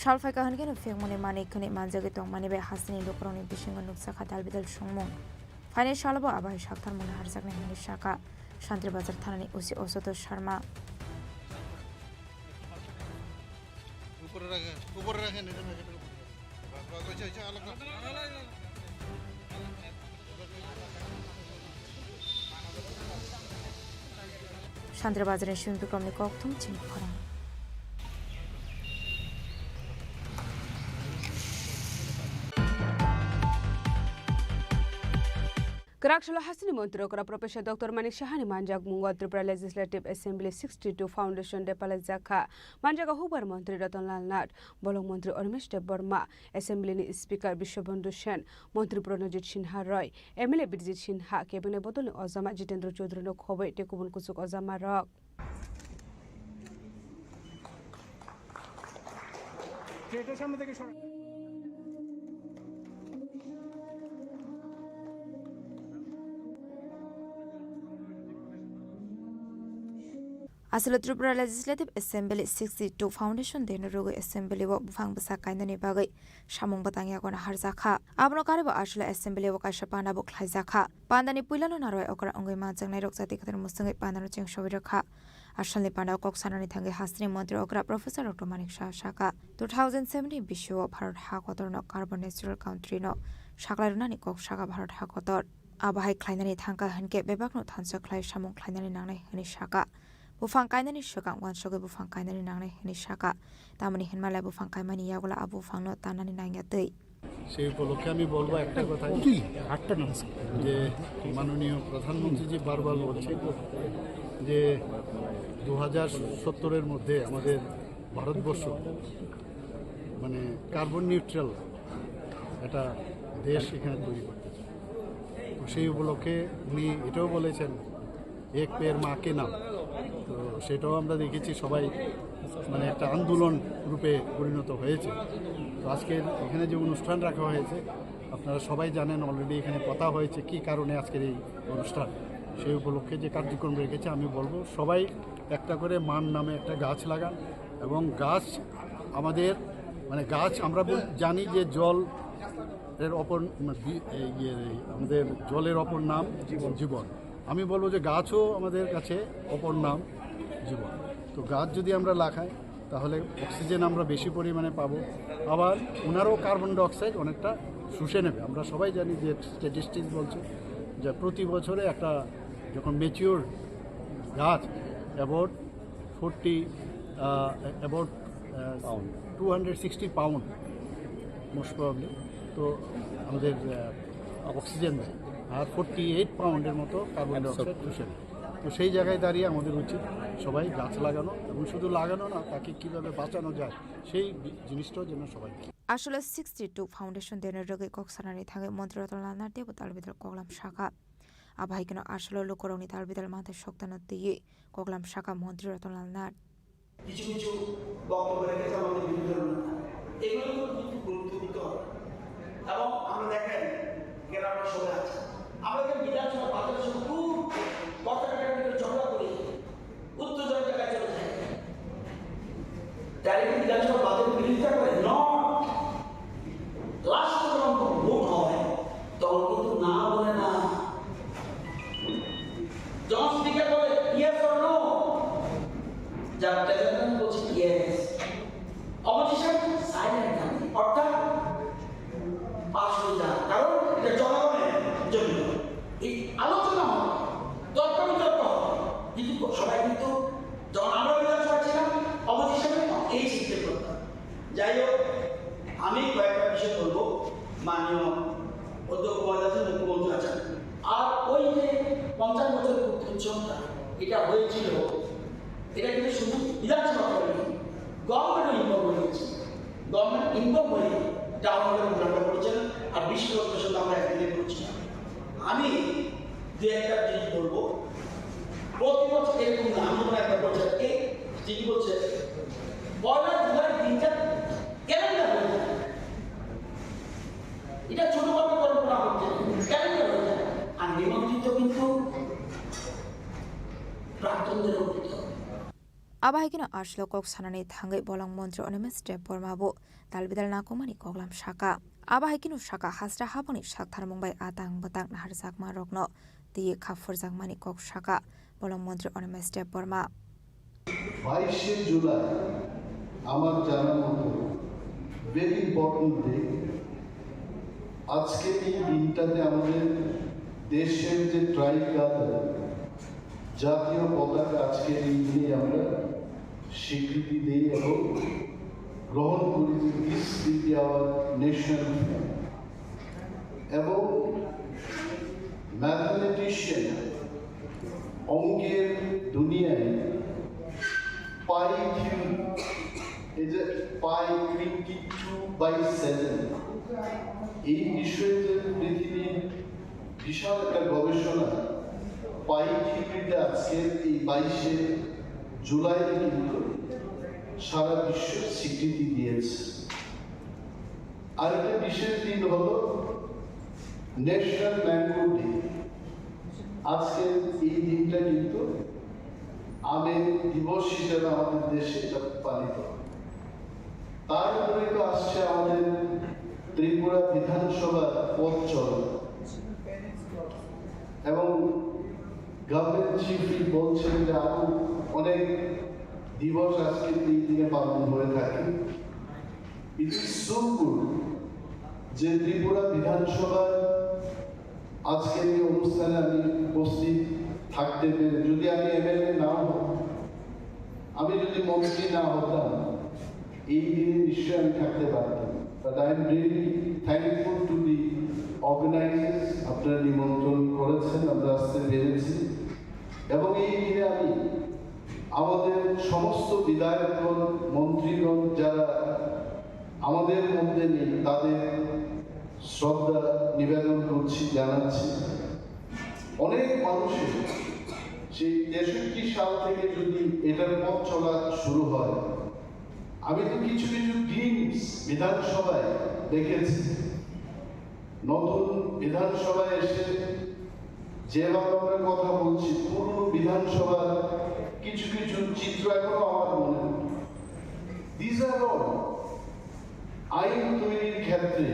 Sal phaikha hwnkhe no phiyokmani manwi khwnwi manjagwi tongmani bai hasteni lukurokni bisingo nukjakha dalbidal songmung. Phainai salo bo abo hai saktharmungni harjaknai hwnwi sakha Santri Bazar thanani O C Ashutosh Sharma. উপরে রাখে, উপরে রাখেন, এটা রাখেন। Santri Bazarni simi bikromni kokthum chini khorang. Kwrak salo hasteni montri okra Professor Doctor Manik Sahani manjakmungo Tripura Legislative Assembly sixty-two Foundation Day palaijakha. Manjago hukbar montri Ratan Lal Nath, bolong montri Animesh Debbarma, Assembly ni Speaker Biswabandhu Sen, montri Pranajit Sinha Roy, M L A Birjit Sinha, kebengni bodolni ojama Jitendra Chaudhary no khobwi tei kubun kuchuk ojama rok. Aswk Tripura Legislative Assembly sixty-two Foundation Day no rwgwi Assembly o buphang bwsa kainani bagwi samung bwtang yago naharjakha. Abono karwi bo aswk Assembly o kaisa panda bo khlaijakha. Panda ni puila no narwai okra wngwi manjaknai rok jati kwthar mwswngwi panda no chengsawi rwkha. Asalni panda o kok sanani thangwi hasteni montri okra Professor Doctor Manik Saha sakha, two thousand seventy bisio Bharat ha kotor no carbon neutral country no saklai rwnani kok sakha Bharat ha kotor. Abo hai khlainani thangkha hinkhe bebakno thansa khlai samung khlainani nangnai hwnwi sakha. Buphang kainani swkang uansugwi buphang kainani nangnai hwnwi sakha. Tamoni hinmalai buphang kaimani yagulo abo buphangno tanani nangya twi. সেই উপলক্ষে আমি বলবো একটা কথা, যে মাননীয় প্রধানমন্ত্রীজি বারবার বলছেন যে দু হাজার সত্তরের মধ্যে আমাদের ভারতবর্ষ মানে কার্বন নিউট্রাল একটা দেশ এখানে তৈরি করতে চায়। তো সেই উপলক্ষে উনি এটাও বলেছেন, এক পেড় মা কে নাম। তো সেটাও আমরা দেখেছি, সবাই মানে একটা আন্দোলন রূপে পরিণত হয়েছে। তো আজকের এখানে যে অনুষ্ঠান রাখা হয়েছে, আপনারা সবাই জানেন, অলরেডি এখানে কথা হয়েছে কি কারণে আজকের এই অনুষ্ঠান। সেই উপলক্ষে যে কার্যক্রম রেখেছে, আমি বলবো সবাই একটা করে মার নামে একটা গাছ লাগান। এবং গাছ আমাদের মানে গাছ আমরা বল-, জানি যে জল এর অপর, উম, বি-, এই, ইয়ে, আমাদের জলের অপর নাম জীবন। আমি বলবো যে গাছও আমাদের কাছে অপর নাম জীবন। তো গাছ যদি আমরা লাগাই, তাহলে অক্সিজেন আমরা বেশি পরিমাণে পাবো। আবার ওনারও কার্বন ডাইঅক্সাইড অনেকটা শুষে নেবে। আমরা সবাই জানি যে স্ট্যাটিস্টিক্স বলছে যে প্রতি বছরে একটা, যখন ম্যাচিওর গাছ, about forty, about two hundred sixty pound most probably, তো আমাদের অক্সিজেন দেয়। আর ফোরটি এইট পাউন্ডের মতো কার্বন ডাইঅক্সাইড শুষে নেয়। তো সেই জায়গায় দাঁড়িয়ে আমাদের উচিত সবাই গাছ লাগানো, এবং শুধু লাগানো না, তাকে কীভাবে বাঁচানো যায়, সেই বি-, জিনিসটাও যেন সবাই দেখে। Aswk sixty two foundation deno rwgwi kok sanani thangwi Montri Ratan Lal Nath teibo tal bidal koklam sakha. Abo hai kheno aswk lukurokni tal bidal manthai soktano twiwi koklam sakha Montri Ratan Lal Nath. কিছু কিছু বক্তব্য রেখেছে আমাদের বিরোধী দলনেতা, এগুলো কিন্তু খুব গুরুত্বপূর্ণ। এবং আমরা দেখেন, গ্রামের সবাই আছে, আমরা যে বিধানসভা বাজারে শুধু খুব কথা কাটাকাটি করে ঝগড়া করি, উত্তেজনা জায়গায় চলে যায়। তারা কি বিধানসভা বাজারে বিরোধিতা করে? নট। লাস্ট পর্যন্ত ভোট হয়, তখন কিন্তু না বলে না। যখন স্পিকার বলে ইয়েস অর নো, যার প্রেজেন্ট বলছে ইয়েস, অপোজিশন সাইলেন্ট থাকে, অর্থাৎ পাস হয়ে যায়, কারণ এটা জনগণের জন্য। এই আলোচনা হয়, তর্ক বিতর্ক হয়, কিন্তু সবাই কিন্তু যখন আমরা বিধানসভা ছিলাম, অপোজিশনে এই সিস্টেম করতাম। যাই হোক, আমি কয়েকটা বিষয় বলবো, মাননীয় অধ্যক্ষ মহোদয় আছেন, মুখ্যমন্ত্রী আছেন, আর ওই যে পঞ্চাশ বছরের উৎসবটা, এটা হয়েছিল, এটা কিন্তু শুধু বিধানসভা করেনি, গভর্নমেন্টও ইনভলভ হয়ে গেছে। গভর্নমেন্ট ইনভলভ হয়ে ডাউনলোডের প্রোগ্রামটা করেছেন, আর বিশ কিলোমিটার আমরা একদিনে করছি। আমি দু একটা জিনিস বলবো, প্রতি বছর এরকম না, আমি কোনো একটা বলছি, এই যিনি বলছে, পয়লা জুলাই দিনটা ক্যালেন্ডার হয়ে যায়। এটা ছোটভাবে কল্পনা করতে, ক্যালেন্ডার হয়ে যায়। আর নিমন্ত্রিত কিন্তু প্রাক্তনদেরও করতে হবে। Abo hai kheno aswk kok sanani thangwi bolong montri Animesh Debbarma bo tal bidal nakomani koklam sakha. Abo hai kheno sakha, hasra habangni saktharmung bai atang bwtang naharjakma rokno twiwi kha phurjakmani kok sakha bolong montri Animesh Debbarma. বাইশে জুলাই আমার জানা মতো very important day. আজকে এই দিনটাতে আমাদের দেশের যে ট্রাইকালার, জাতীয় পতাকা, আজকে এই দিনে আমরা স্বীকৃতি দেই এবং গ্রহণ করি যে this will be our national flag। এবং ম্যাথমেটিশিয়ান, অঙ্কের দুনিয়ায়, পাই থিওরি, এই যে পাই টোয়েন্টি টু বাই সেভেন, এই বিষয়ে যে পৃথিবীর বিশাল একটা গবেষণা, পাই থিওরিটা আজকে এই বাইশে জুলাই কিন্তু সারা বিশ্ব স্বীকৃতি দিয়েছে। আরেকটা বিশেষ দিন হলো ন্যাশনাল ম্যাঙ্গো ডে। আজকে এই দিনটা কিন্তু আমের দিবস হিসেবে আমাদের দেশে এটা পালিত হয়। তার উপরে তো আসছে আমাদের ত্রিপুরা বিধানসভার পথ চলা, এবং গভর্নমেন্ট চিফ বলছেন যে আরো অনেক দিবস আজকে এই দিনে পালন হয়ে থাকে। It is so good যে ত্রিপুরা বিধানসভার আজকের এই অনুষ্ঠানে আমি উপস্থিত থাকতে পেরে, যদি আমি এমএলএ না হতাম, আমি যদি মন্ত্রী না হতাম, এই দিনে নিশ্চয়ই আমি থাকতে পারতাম। But I am really thankful to the organizers, আপনারা নিমন্ত্রণ করেছেন, আমরা আসতে পেরেছি। এবং এই দিনে আমি আমাদের সমস্ত বিধায়কগণ, মন্ত্রীগণ যারা আমাদের মধ্যে নেই, তাদের শ্রদ্ধা নিবেদন করছি, জানাচ্ছি। অনেক মানুষের সেই তেষট্টি সাল থেকে যদি এটার পথ চলা শুরু হয়, আমি তো কিছু কিছু গ্লিম্পস বিধানসভায় দেখেছি। নতুন বিধানসভায় এসে যেভাবে আমরা কথা বলছি, পুরনো বিধানসভার কিছু কিছু চিত্র এখনো আমার মনে। These are all আইন তৈরির ক্ষেত্রে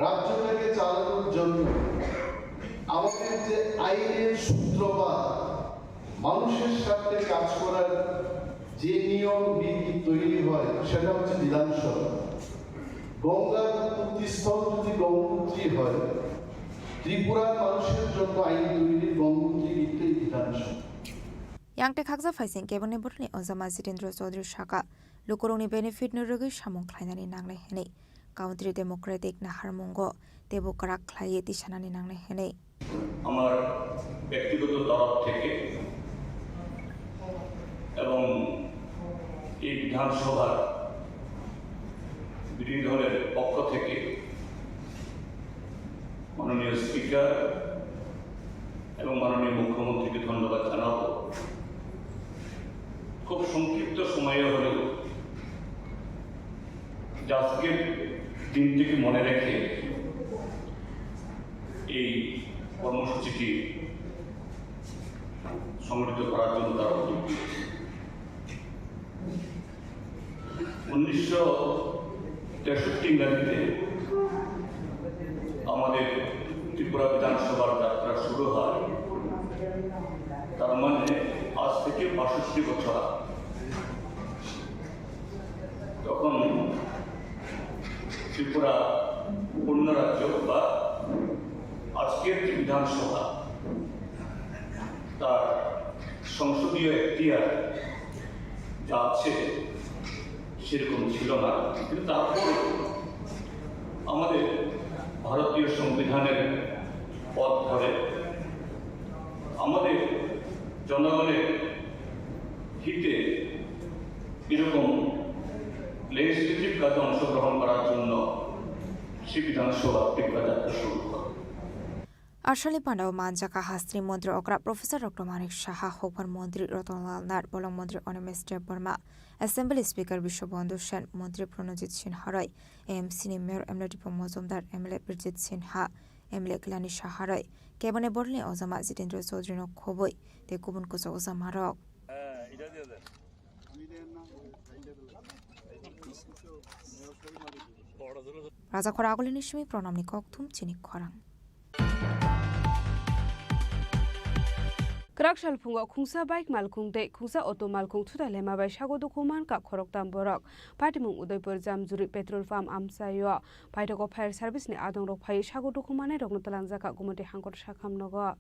রাজ্যটাকে চালানোর জন্য আমাদের যে আইনের সূত্রপাত, মানুষের স্বার্থে কাজ করার যে নিয়ম নীতি তৈরি হয়, সেটা হচ্ছে বিধানসভা। গঙ্গার উৎপত্তিস্থল যদি গঙ্গোত্রী হয়, ত্রিপুরার মানুষের জন্য আইন তৈরির গঙ্গোত্রী কিন্তু এই বিধানসভা। Yang tei khaksa phaising kebengni borokni ojama Jitendra Chaudhary saka, lukurokni benefit no rwgwi samung khlainani nangnai hwnwi. Country Democratic naharmungo teibo kwrak khlaiwi tisanani nangnai hwnwi. আমার ব্যক্তিগত তরফ থেকে এবং এই বিধানসভার বিরোধী দলের পক্ষ থেকে মাননীয় স্পিকার এবং মাননীয় মুখ্যমন্ত্রীকে ধন্যবাদ জানাবো। খুব সংক্ষিপ্ত সময়ে হলেও যে আজকের দিনটিকে মনে রেখে এই কর্মসূচিটি সংগঠিত করার জন্য তারা উদ্যোগ নিয়েছে। উনিশশো তেষট্টি ইংরাজিতে আমাদের ত্রিপুরা বিধানসভার যাত্রা শুরু হয়। তার মানে আজ থেকে বাষট্টি বছর আগে। তখন ত্রিপুরা পূর্ণ রাজ্য বা আজকের যে বিধানসভা, তার সংসদীয় এখতিয়ার যা আছে সেরকম ছিল না, কিন্তু তারপর আমাদের ভারতীয় সংবিধানের পথ ধরে আমাদের জনগণের হিতে এরকম লেজিসলেটিভ কাজে অংশগ্রহণ করার জন্য সে বিধানসভা ত্রিপুরা যাত্রা শুরু করে। Arsalni pandao manjak kha hasteni montri okra Professor Doctor Manik Saha, hukbar montri Ratan Lal Nath, bolong montri Animesh Debbarma, Assembly Speaker Biswabandhu Sen, montri Pranojit Sinha roi, A M C ni Mayor M L A Dipok Mojumdar, M L A Birjit Sinha, M L A Kalyani Saha roi, kebengni borokni ojama Jitendra Chaudhary no khobwi tei kubun kwchak ojama rok. Rajakhor Agulini simi Pranamni kokthum chini khorang. Kwrak sal phungo khungsa bike malkhung tei khungsa auto malkhung thutai laima bai sago dukhu mankha khoroktham borok. Patimung Udaipur Jamjuri petrol pump amchaio paithago fire service ni adongrok phai sago dukhu manai rokno twlangjakha Gumoti Hangkor Sakham nogo.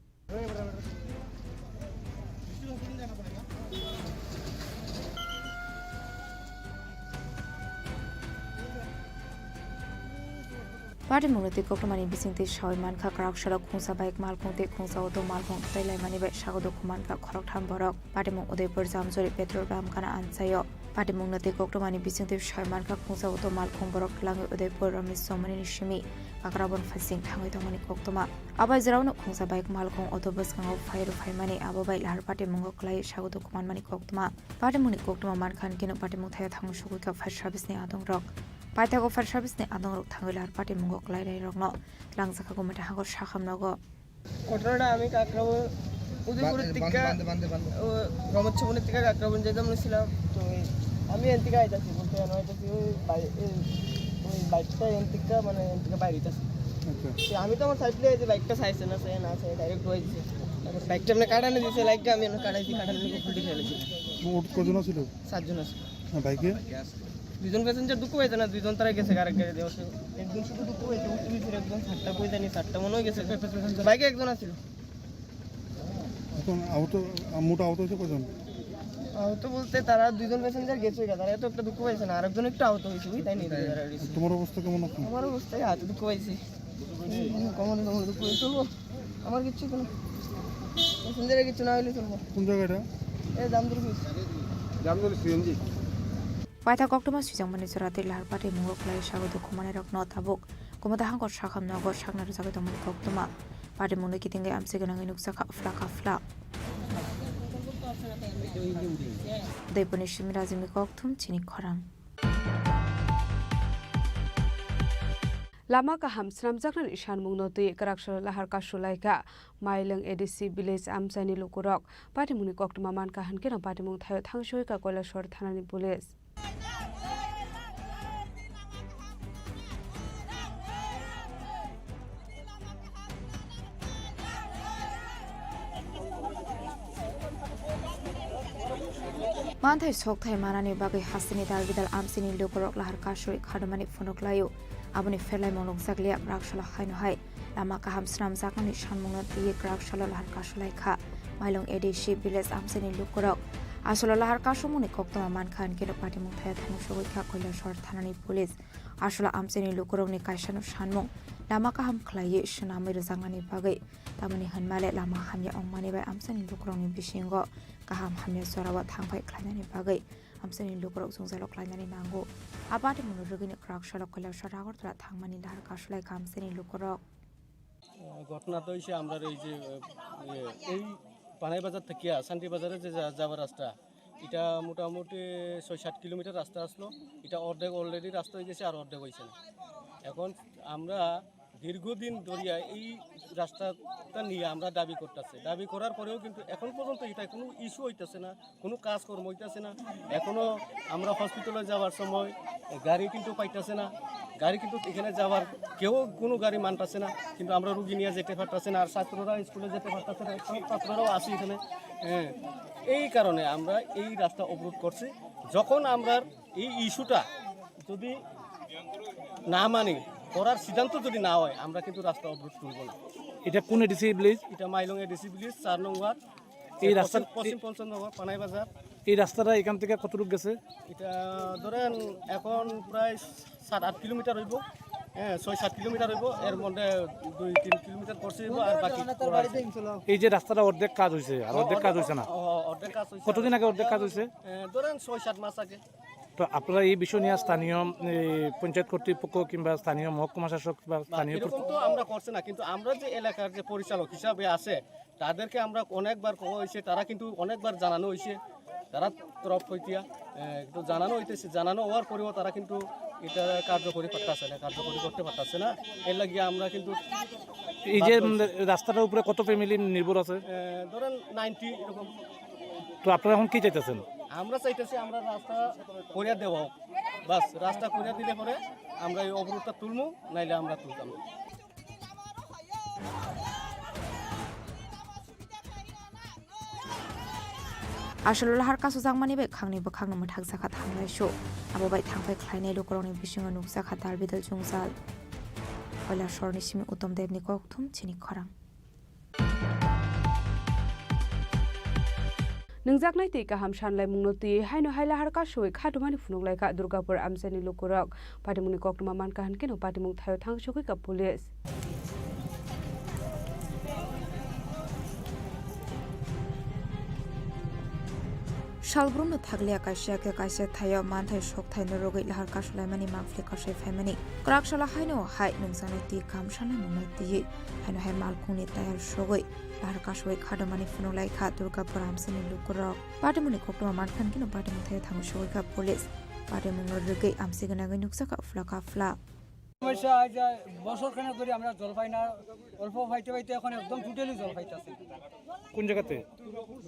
Patimungno twi koktwmani bisingtwi sawi mankha, kwrak salo khungsa bike malkhung tei khungsa auto malkhung tei laimani bai sago dukhu mankha khoroktham borok. Patimung Udaipur Jamjori petrol pump gana amchaio. Patimungno tei koktwmani bisingtwi sawi mankha, khungsa auto malkhung borok twlangwi Udaipur Ramesh Somani ni simi Kakrabon phaising thangwi tongmani koktwma. Abai jora uno khungsa bike malkhung auto bwskango phai rw phaimani, abo bai lahar patimungo kwlaiwi sago dukhu manmani koktwma. Patimungni koktwma mankha hwnkhe patimung thaio thangwi sogwi kha fire service ni adongrok. Paithago fire service ni adongrok thangwi lahar patimungo kwlainairokno twlangjakha Gumoti Hangkor Sakham nogo. ঘটনাটা আমি কাকরাবন, উদয়পুরের বান্দে, দিকে, বান্দে, বান্দে, বান্দে। ও, রমতছবনের দিকে কাকরাবন যেতাম বলেছিলাম। তো এই, আমি এন দিকে আইতাছি, বলতে এন আইতাছি, ওই বাই-, এই, ওই বাইকটা এন দিকে, মানে, এন দিকে বাইরে আইতাছি। আচ্ছা। তো আমি তো আমার সাইড দিয়ে যে বাইকটা চাইছে না, চাই না, চাই ডাইরেক্ট হয়ে দিছে। তারপর বাইকটা এমনি কাটানো দিছে, লাইটটা আমি এমনি কাটাইছি, কাটানোর উপর দিয়ে ফেলেছি। মোট কজন আছিল? সাতজন আছিল। হ্যাঁ, বাইকে? দুইজন প্যাসেঞ্জার দুঃখ পাইছে না, দুইজন তারা গেছে আরেক গাড়ি দিয়ে। একজন শুধু দুঃখ পাইছে, উঠতে দিয়েছে একজন, সাতটা কই জানি, সাতটা মনে হয় গেছে। বাইকে একজন আছিল। এখন আহত, মোট আহত হয়েছে কজন? আহত বলতে তারা দুইজন প্যাসেঞ্জার গেছে, তারা এত একটা দুঃখ পাইছে না, আরেকজন একটু আহত হয়েছে, বুঝলি, তাই নিয়ে তারা গেছে। তোমার অবস্থা কেমন এখন? আমার অবস্থায় হাতে দুঃখ পাইছি। কোমরে, কোমরে দুঃখ পাইছে, চলবো। আমার কিচ্ছু কোনো প্যাসেঞ্জারের কিচ্ছু না হইলে চলবো। কোন জায়গা এটা? এই জামদুর ব্রিজ। জামদুর CNG. Paithak koktwma swijangmani jora tei lahar patimungo kwlai sago dukhu manai rokno tabuk Gumoti Hangkor Sakham nogo sakna rwjagwi tongmani koktwma. Patimungno kitingwi amchai gwnangwi nukjakha phla ka phla. Udaipurni simi Rajimni kokthum chini khorang. Lama kaham swnamjaknani sanmungno twi kwraksalo lahar kasu laikha Mailwng A D C village amchaini lukurok. Patimungni koktwma mankha hwnkhe no patimung thaio thangsoikha Koilashahar thanani police. Manthai sokthai manani bagwi hasteni dalbidal amchaini lukurok lahar kasui khadomani phunuk laio. Aboni pherlaimung nukjakliya bwraksalo haino hai lama kaham swnamjakmani sanmungno twiwi bwraksalo lahar kasulaikha Mailong A D C village amchaini lukurok. Asolo lahar kasumungni koktwma mankha hinkhe patimung thaio thangwi sogwi kha Koilashahar thanani police. Asolo amchaini lukurokni kaisano sanmung lama kaham khlaiwi swnamwi rwjaknani bagwi, tamoni hwnmale lama hamya wngmani bai amchaini lukurokni bisingo kaham hamya jorao thangphai khlainani bagwi amchaini lukurok jwngjalo khlainani nango. A patimungno rwgwini kwraksalo Koilashahar Agartala thangmani lahar kasulaikha amchaini lukurok. আহ, ঘটনা তো হয়েছে আমরা এই যে আহ, ইয়ে, এই পানাই বাজার থেকে শান্তি বাজারে যে যা- যাওয়ার রাস্তা, এটা মোটামুটি ছয় সাত কিলোমিটার রাস্তা আসলো। এটা অর্ধেক অলরেডি রাস্তা হয়ে গেছে, আর অর্ধেক হয়েছে না। এখন আমরা দীর্ঘদিন ধরিয়া এই রাস্তাটা নিয়ে আমরা দাবি করতেছি। দাবি করার পরেও কিন্তু এখন পর্যন্ত এটা কোনো ইস্যু হইতেছে না, কোনো কাজকর্ম হইতেছে না। এখনো আমরা হসপিটালে যাওয়ার সময় গাড়ি কিন্তু পাইতেছে না, গাড়ি কিন্তু এখানে যাওয়ার কেউ কোনো গাড়ি মানতেছে না, কিন্তু আমরা রুগী নিয়ে যেতে পারতেছে না। আর ছাত্ররা স্কুলে যেতে পারতেছে না, সব ছাত্ররাও আছি এখানে। হ্যাঁ, এই কারণে আমরা এই রাস্তা অবরোধ করছি। যখন আমরা এই ইস্যুটা যদি না মানি, করার সিদ্ধান্ত যদি না হয়, আমরা কিন্তু রাস্তা অবরোধ তুলব না। এটা কোন এডিসি ভিলেজ? এটা মাইলং এডিসি ভিলেজ, চার নং ওয়ার্ড। এই রাস্তার পশ্চিম, পশ্চিম পঞ্চনগর, পানাই বাজার। এই রাস্তাটা এখান থেকে কতটুকু গেছে? এটা ধরেন এখন প্রায় সাত আট কিলোমিটার হইব। হ্যাঁ, ছয় সাত কিলোমিটার হইব। এর মধ্যে দুই তিন কিলোমিটার করছে হইব, আর বাকি করা আছে। এই যে রাস্তাটা অর্ধেক কাজ হয়েছে, আর অর্ধেক কাজ হয়েছে না? অ-, অর্ধেক কাজ হয়েছে। কতদিন আগে অর্ধেক কাজ হয়েছে? এ, ধরেন ছয় সাত মাস আগে। তো আপনারা এই বিষয় নিয়ে স্থানীয়, এই পঞ্চায়েত কর্তৃপক্ষ কিংবা স্থানীয় মহকুমা শাসক বা না, স্থানীয় এরকম তো আমরা করছি না, কিন্তু আমরা যে এলাকার যে পরিচালক হিসাবে আছে, তাদেরকে আমরা অনেকবার কওয়া হয়েছে, তারা কিন্তু অনেকবার জানানো হয়েছে, তারা তরফ হইতিয়া, এ, একটু জানানো হইতেছে, জানানো হওয়ার পরেও তারা কিন্তু এটা কার্যকরী করতেছে না, কার্যকরী করতে পারতেছে না। এর লাগিয়ে আমরা কিন্তু এই যে, বাধ্য হয়েছি। উম, রাস্তাটার উপরে কত ফ্যামিলি নির্ভর আছে? এ, ধরেন নাইনটি এরকম। তো আপনারা এখন কি চাইতেছেন? আমরা চাইতেছি আমরা রাস্তা করিয়া দেওয়া হোক, বাস রাস্তা করিয়া দিলে পরে আমরা এই অবরোধটা তুলমু, নাইলে আমরা তুলতাম না। Asolo lahar kasujakmani bai khangni bwkhakno mwthakjakha thanglaisu. Abo bai thangphai khlainai lukurokni bisingo nukjakha dalbidal jwngjal. Koilashahar ni simi Uttom Debni kokthum chini khorang. Nungjaknai twi kaham sanlaimungno twiwi haino hai lahar kasui khatumani phunuk laikha Durgapur amchaini lukurok. Patimungni koktwma mankha hinkhe no patimung thaio thang sogwikha police. Salbrumno thakliya kaisa khe kaisa thaio manthai sokthai no rwgwi lahar kasulaimani mangpili kasai phaimani. Kwraksalo haino hai nungjaknai twi kaham sanlaimungno twiwi haino hai malkhungni tayal sogwi lahar kasui khadomani phunuk laikha Durgapur amchaini lukurok. Patimungni koktwma mankha hinkhe no patimung thaio thangwi sogwikha police. Patimungno rwgwi amchai gwnangwi nukjakha phla kha phla. সমস্যা হয় যে বছর খানেক ধরে আমরা জল পাই না, অল্প পাইতে পাইতে এখন একদম টোটালি জল পাইতেছি। কোন জায়গাতে?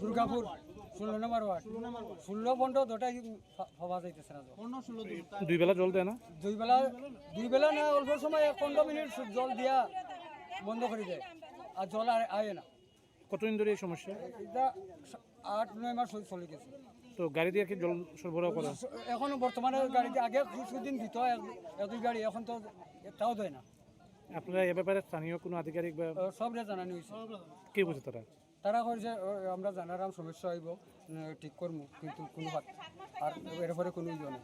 দুর্গাপুর, ষোলো নম্বর ওয়ার্ড। ষোলো পনেরো দুটাই পা-, পাওয়া যাইতেছে না জল। দুই বেলা জল দেয় না? দুই বেলা, দুই বেলা না, অল্প সময় এক পনেরো মিনিট জল দিয়া বন্ধ করে দেয়, আর জল আর আয় না। কতদিন ধরে এই সমস্যা? এটা আট নয় মাস হয়ে চলে গেছে। তো গাড়ি দিয়ে কি জল সরবরাহ করা? এখনো বর্তমানে গাড়িতে আগে কিছুদিন দিত এক, এক দুই গাড়ি, এখন তো একটাও দেয় না। আপনারা এ ব্যাপারে স্থানীয় কোনো আধিকারিক বা আহ, সবরে জানানো হয়েছে। কি বলছে তারা? তারা কইছে, "ও, আমরা জানারাম সমস্যা হইব, উম, ঠিক করমু, কিন্তু কোনো হাত আর এরপরে কোনো ইয়ে নেই।"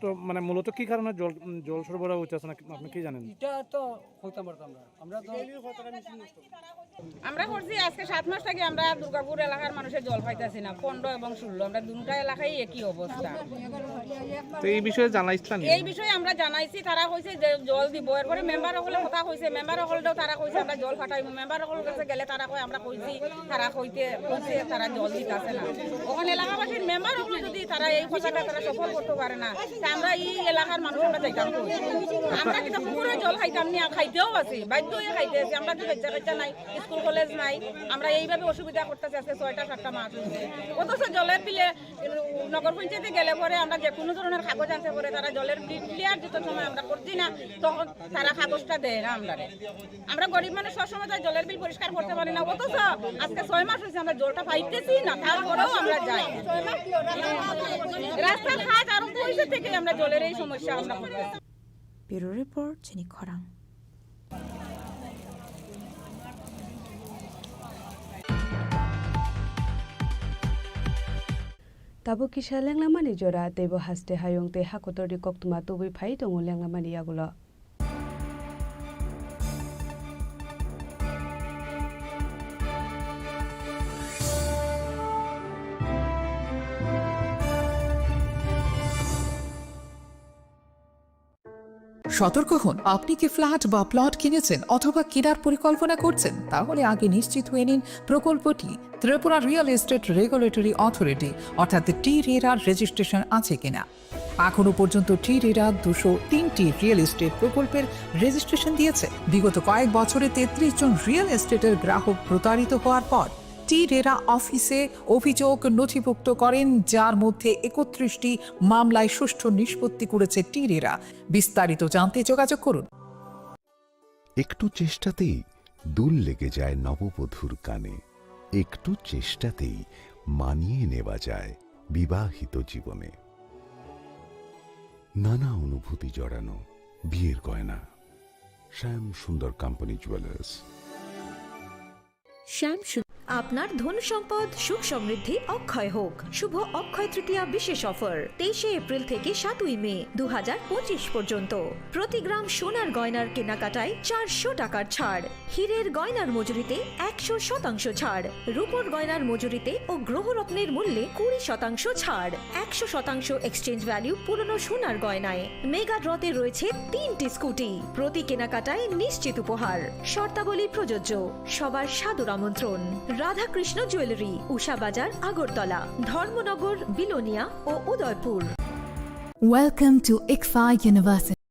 তো মানে মূলত কি কারণে জল, উম, জল সরবরাহ হইতেছে না, আপনি কি জানেন? এটা তো কইতাম পারতাম না। আমরা তো আমরা করছি আজকে সাত মাস থেকে আমরা দুর্গাপুর এলাকার মানুষের জল পাইতেছি না, পনেরো এবং ষোলো, আমরা দুটা এলাকায় একই অবস্থা। তো এই বিষয়ে জানাইছিলেন? এই বিষয়ে আমরা জানাইছি, তারা কইছে যে জল দিব, এরপরে মেম্বার হকলে কথা কইছে, মেম্বার হকলেও তারা কইছে আমরা জল ফাটাইব, মেম্বার হকল কাছে গেলে তারা কয় আমরা কইছি, তারা কইতে কইছে তারা জল দিতেছে না। ওখানে এলাকাবাসীর মেম্বার হকলে যদি তারা এই কথাটা তারা সফল করতে পারে না, তা আমরা এই এলাকার মানুষ আমরা যাইতাম কই? আমরা কিন্তু পুকুরে জল খাইতাম না, খাইতেও আছি, বাধ্য হয়ে খাইতে আছি। আমরা কি বাচ্চা কাচ্চা নাই, স্কুল কলেজ নাই, আমরা এইভাবে অসুবিধা করতেছি আজকে ছয়টা সাতটা মাস হয়েছে। অথচ জলের বিলে নগর পঞ্চায়েতে গেলে পরে আমরা যে কোনো ধরনের কাগজ আনতে পরে তারা জলের বিল ক্লিয়ার যত সময় আমরা করছি না, তখন তারা কাগজটা দেয় না আমরা। আমরা গরিব মানুষ, সবসময় তো জলের বিল পরিষ্কার করতে পারি না, অথচ আজকে ছয় মাস হয়েছে আমরা জলটা পাইতেছি না, তারপরেও আমরা যাই। রাস্তাঘাট আরো পয়সা থেকে আমরা জলের এই সমস্যা আমরা ভুগতেছি। Bureau Report, Chini Khorang. Tabuk kisa lenglamani jora, teibo haste hayung tei hakotorni koktwma tubui phai tongo lenglamani yagulo. সতর্ক হন, আপনি কি ফ্ল্যাট বা প্লট কিনেছেন অথবা কেনার পরিকল্পনা করছেন? তাহলে আগে নিশ্চিত হয়ে নিন প্রকল্পটি Tripura real estate regulatory authority অর্থাৎ টি রেরার রেজিস্ট্রেশন আছে কিনা। এখনো পর্যন্ত টি রেরা দুশো তিনটি রিয়েল এস্টেট প্রকল্পের রেজিস্ট্রেশন দিয়েছে। বিগত কয়েক বছরে তেত্রিশ জন রিয়েল এস্টেটের গ্রাহক প্রতারিত হওয়ার পর টি রেরা অফিসে অভিযোগ নথিভুক্ত করেন, যার মধ্যে একত্রিশটি মামলায় সুষ্ঠু নিষ্পত্তি করেছে টি রেরা। বিস্তারিত জানতে যোগাযোগ করুন। একটু চেষ্টাতেই দুল লেগে যায় নববধূর কানে, একটু চেষ্টাতেই মানিয়ে নেওয়া যায় বিবাহিত জীবনে। নানা অনুভূতি জড়ানো বিয়ের গয়না। শ্যাম সুন্দর কোম্পানি জুয়েলার্স। শ্যাম সু-, আপনার ধন সম্পদ সুখ সমৃদ্ধি অক্ষয় হোক। শুভ অক্ষয় তৃতীয়া বিশেষ অফার, তেইশে এপ্রিল থেকে সাতই মে দু হাজার পঁচিশ পর্যন্ত। প্রতি গ্রাম সোনার গয়নার কেনাকাটায় চারশো টাকার ছাড়। হীরের গয়নার মজুরিতে একশো শতাংশ ছাড়। রূপোর গয়নার মজুরিতে ও গ্রহরত্নের মূল্যে কুড়ি শতাংশ ছাড়। একশো শতাংশ এক্সচেঞ্জ ভ্যালু পুরনো সোনার গয়নায়। মেগা ড্রতে রয়েছে তিনটি স্কুটি। প্রতি কেনাকাটায় নিশ্চিত উপহার। শর্তাবলী প্রযোজ্য। সবার সাদর আমন্ত্রণ। রাধাকৃষ্ণ জুয়েলারি, উষা বাজার, আগরতলা, ধর্মনগর, বিলোনিয়া ও Udaipur. Welcome to ICFAI University.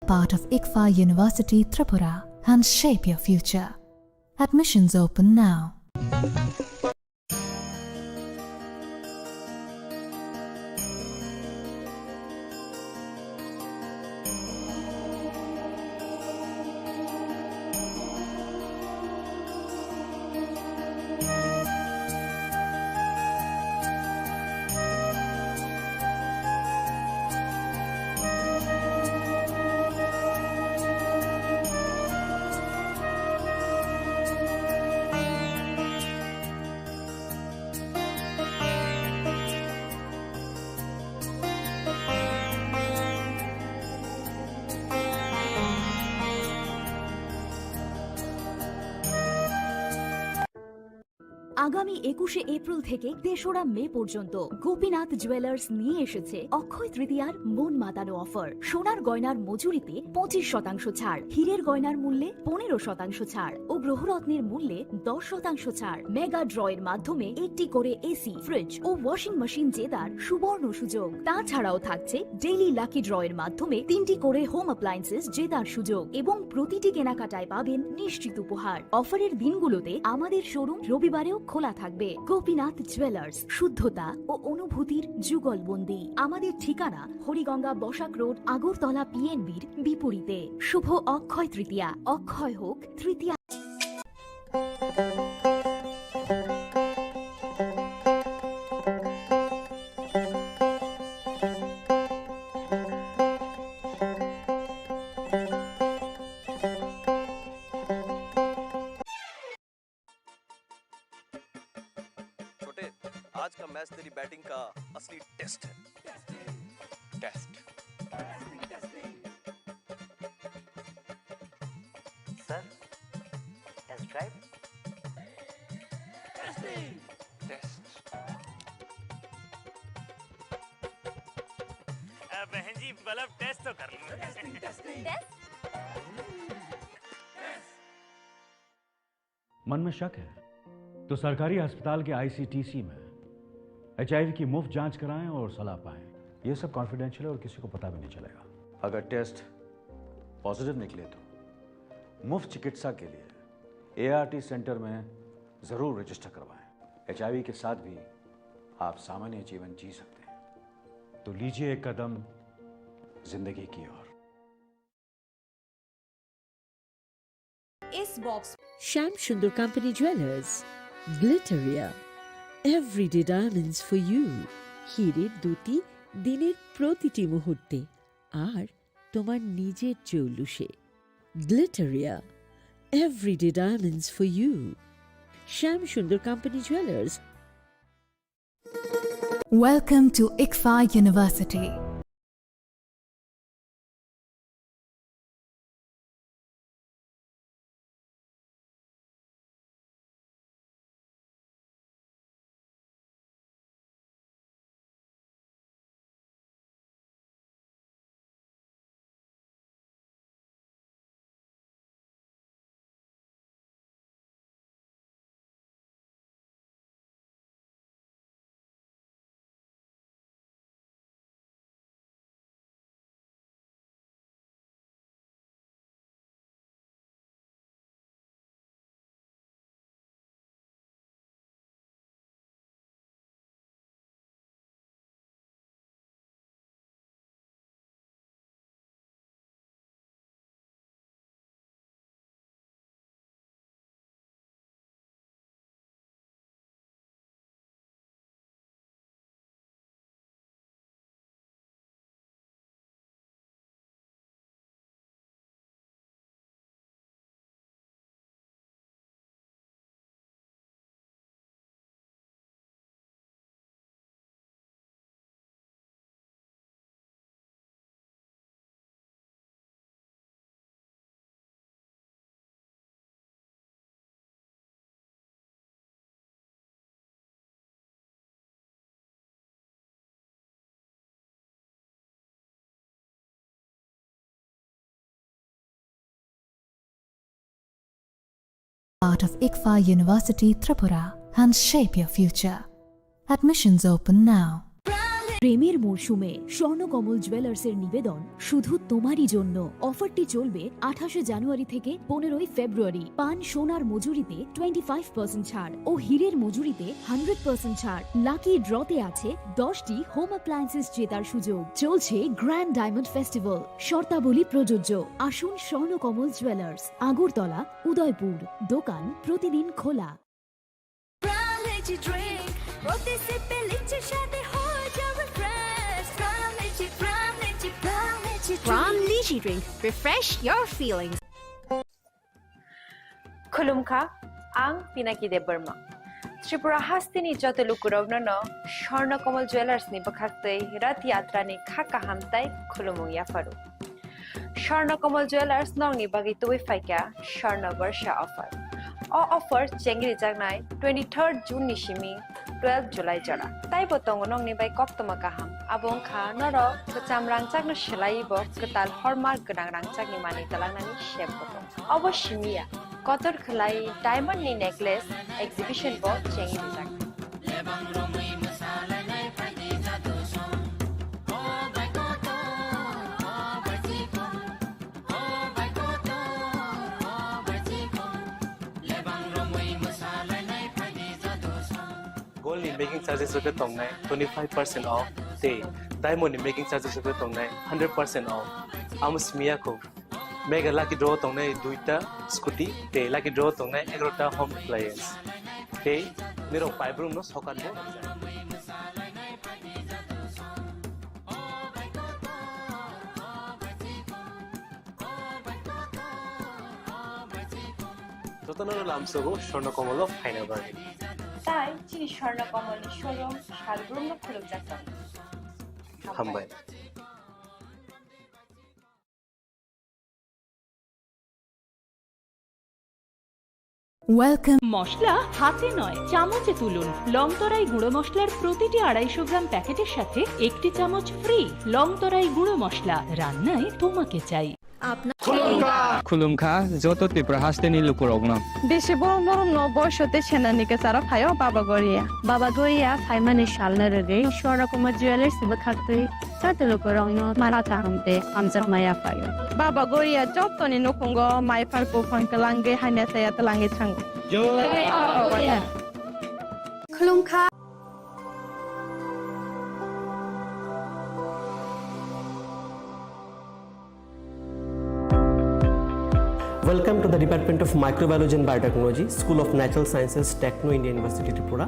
Part of ICFAI University Tripura and shape your future. Admissions open now. আগামী একুশে এপ্রিল থেকে তেসরা মে পর্যন্ত গোপীনাথ জুয়েলার্স নিয়ে এসেছে অক্ষয় তৃতীয়ার মন মাতানো অফার। সোনার গয়নার মজুরিতে পঁচিশ শতাংশ ছাড়, হীরের গয়নার মূল্যে পনেরো শতাংশ ছাড় ও গ্রহরত্নের মূল্যে দশ শতাংশ ছাড়। মেগা ড্রয়ের মাধ্যমে একটি করে এসি, ফ্রিজ ও ওয়াশিং মেশিন জেতার সুবর্ণ সুযোগ। তাছাড়াও থাকছে ডেইলি লাকি ড্রয়ের মাধ্যমে তিনটি করে হোম অ্যাপ্লায়েন্সেস জেতার সুযোগ এবং প্রতিটি কেনাকাটায় পাবেন নিশ্চিত উপহার। অফারের দিনগুলোতে আমাদের শোরুম রবিবারেও খোলা থাকবে। গোপীনাথ জুয়েলার্স, শুদ্ধতা ও অনুভূতির যুগলবন্দি। আমাদের ঠিকানা হরিগঙ্গা বসাক রোড, আগরতলা পিএনবির বিপরীতে। শুভ অক্ষয় তৃতীয়া, অক্ষয় হোক তৃতীয়া। छोटे, आज का मैच तेरी बैटिंग का असली टेस्ट है। Test. Sir, test drive. Test. अ, बहन जी, मतलब टेस्ट तो कर लूं। टेस्ट? मन में शक है तो सरकारी अस्पताल के आईसीटीसी में एचआईवी की मुफ्त जांच कराएं और सलाह पाएं। ये सब कॉन्फिडेंशियल है और किसी को पता भी नहीं चलेगा। अगर टेस्ट पॉजिटिव निकले तो मुफ्त चिकित्सा के लिए एआरटी सेंटर में जरूर रजिस्टर करवाएं। एचआईवी के साथ भी आप सामान्य जीवन जी सकते हैं। तो लीजिए एक कदम जिंदगी की ओर। इस box Shyam Sundar company jewellers, Glitteria, everyday diamonds for you. হীরের দ্যুতি দিনের প্রতিটি মুহূর্তে আর তোমার নিজের জৌলুসে। Glitteria, everyday diamonds for you. Shyam Sundar company jewellers. Welcome to ICFAI University. Part of ICFAI University Tripura and shape your future. Admissions open now. প্রেমের মরশুমে স্বর্ণকমল জুয়েলার্সের নিবেদন শুধু তোমারই জন্য। অফারটি চলবে আঠাশে জানুয়ারি থেকে পনেরোই ফেব্রুয়ারি। পান সোনার মজুরিতে টোয়েন্টি ফাইভ পার্সেন্ট ছাড় ও হীরের মজুরিতে হান্ড্রেড পার্সেন্ট ছাড়। লাকি ড্রতে আছে দশটি হোম অ্যাপ্লায়েন্সেস জেতার সুযোগ। চলছে গ্র্যান্ড ডায়মন্ড ফেস্টিভ্যাল, শর্তাবলী প্রযোজ্য। আসুন স্বর্ণকমল জুয়েলার্স, আগরতলা, উদয়পুর। দোকান প্রতিদিন খোলা। Pram Lychee Drink, প্রতি সিপে লিচির স্বাদে হয়ে যাবে fresh. Pram Lychee, Pram Lychee, Pram Lychee Drink। Pram Lychee Drink, refresh your feelings. Khulumkha, ang Pinaki Debbarma. Tripura hasteni joto lukurokno no Swarna Kamal Jewellers ni bwkhaktwi Rath Yatra ni kha kaham tai khulumung yapharu. Swarna Kamal Jewellers nokni bagwi tubui phaikha Swarna Barsha offer. O offer chengri jaknai twenty-third June ni simi twelve July jora. Taibo tongo nokni bai koktwma kaham. Abo wngkha norok kwcham rangchakno swlaiwi bo kwtal hallmark gwnang rangchakni manwi twlangnani sep bo tongo. Obo simi ya, kotor khwlai diamond ni necklace exhibition bo chengwi rijak. Gold ni making charges rok khe tongnai twenty five percent off tei diamond ni making charges rok khe tongnai hundred percent off. Amo simi ya kho. Mega lucky draw tongnai duita scooty tei lucky draw tongnai egarota home appliance. Tei nirok paibrumno sokat bo rwkjak. Jotono lamsogo Swarna Komolo phaina bagwi. Tai chini Swarna Komolni showroom salbrumno khulukjak tongo. Hambai. Welcome. মশলা হাতে নয়, চামচে তুলুন। লং তরাই গুঁড়ো মশলার প্রতিটি আড়াইশো গ্রাম প্যাকেটের সাথে একটি চামচ ফ্রি। লং তরাই গুঁড়ো মশলা, রান্নায় তোমাকে চাই। Khulumkha joto Tripura hasteni lukurokno. Bisi borom borom no boiso tei senani kwcharo phaio Baba Goria. Baba Goria phaimani salno rwgwi Swarna Kumar Jewellers bwkhaktwi joto lukurokno mara kaham tei hamjakma yaphaio. Baba Goria jotoni nukhungo mai phar buphang twlangwi hamya saya twlangwi thango. Khulumkha. Welcome to the Department of Microbiology and Biotechnology, School of Natural Sciences, Techno India University, Tripura.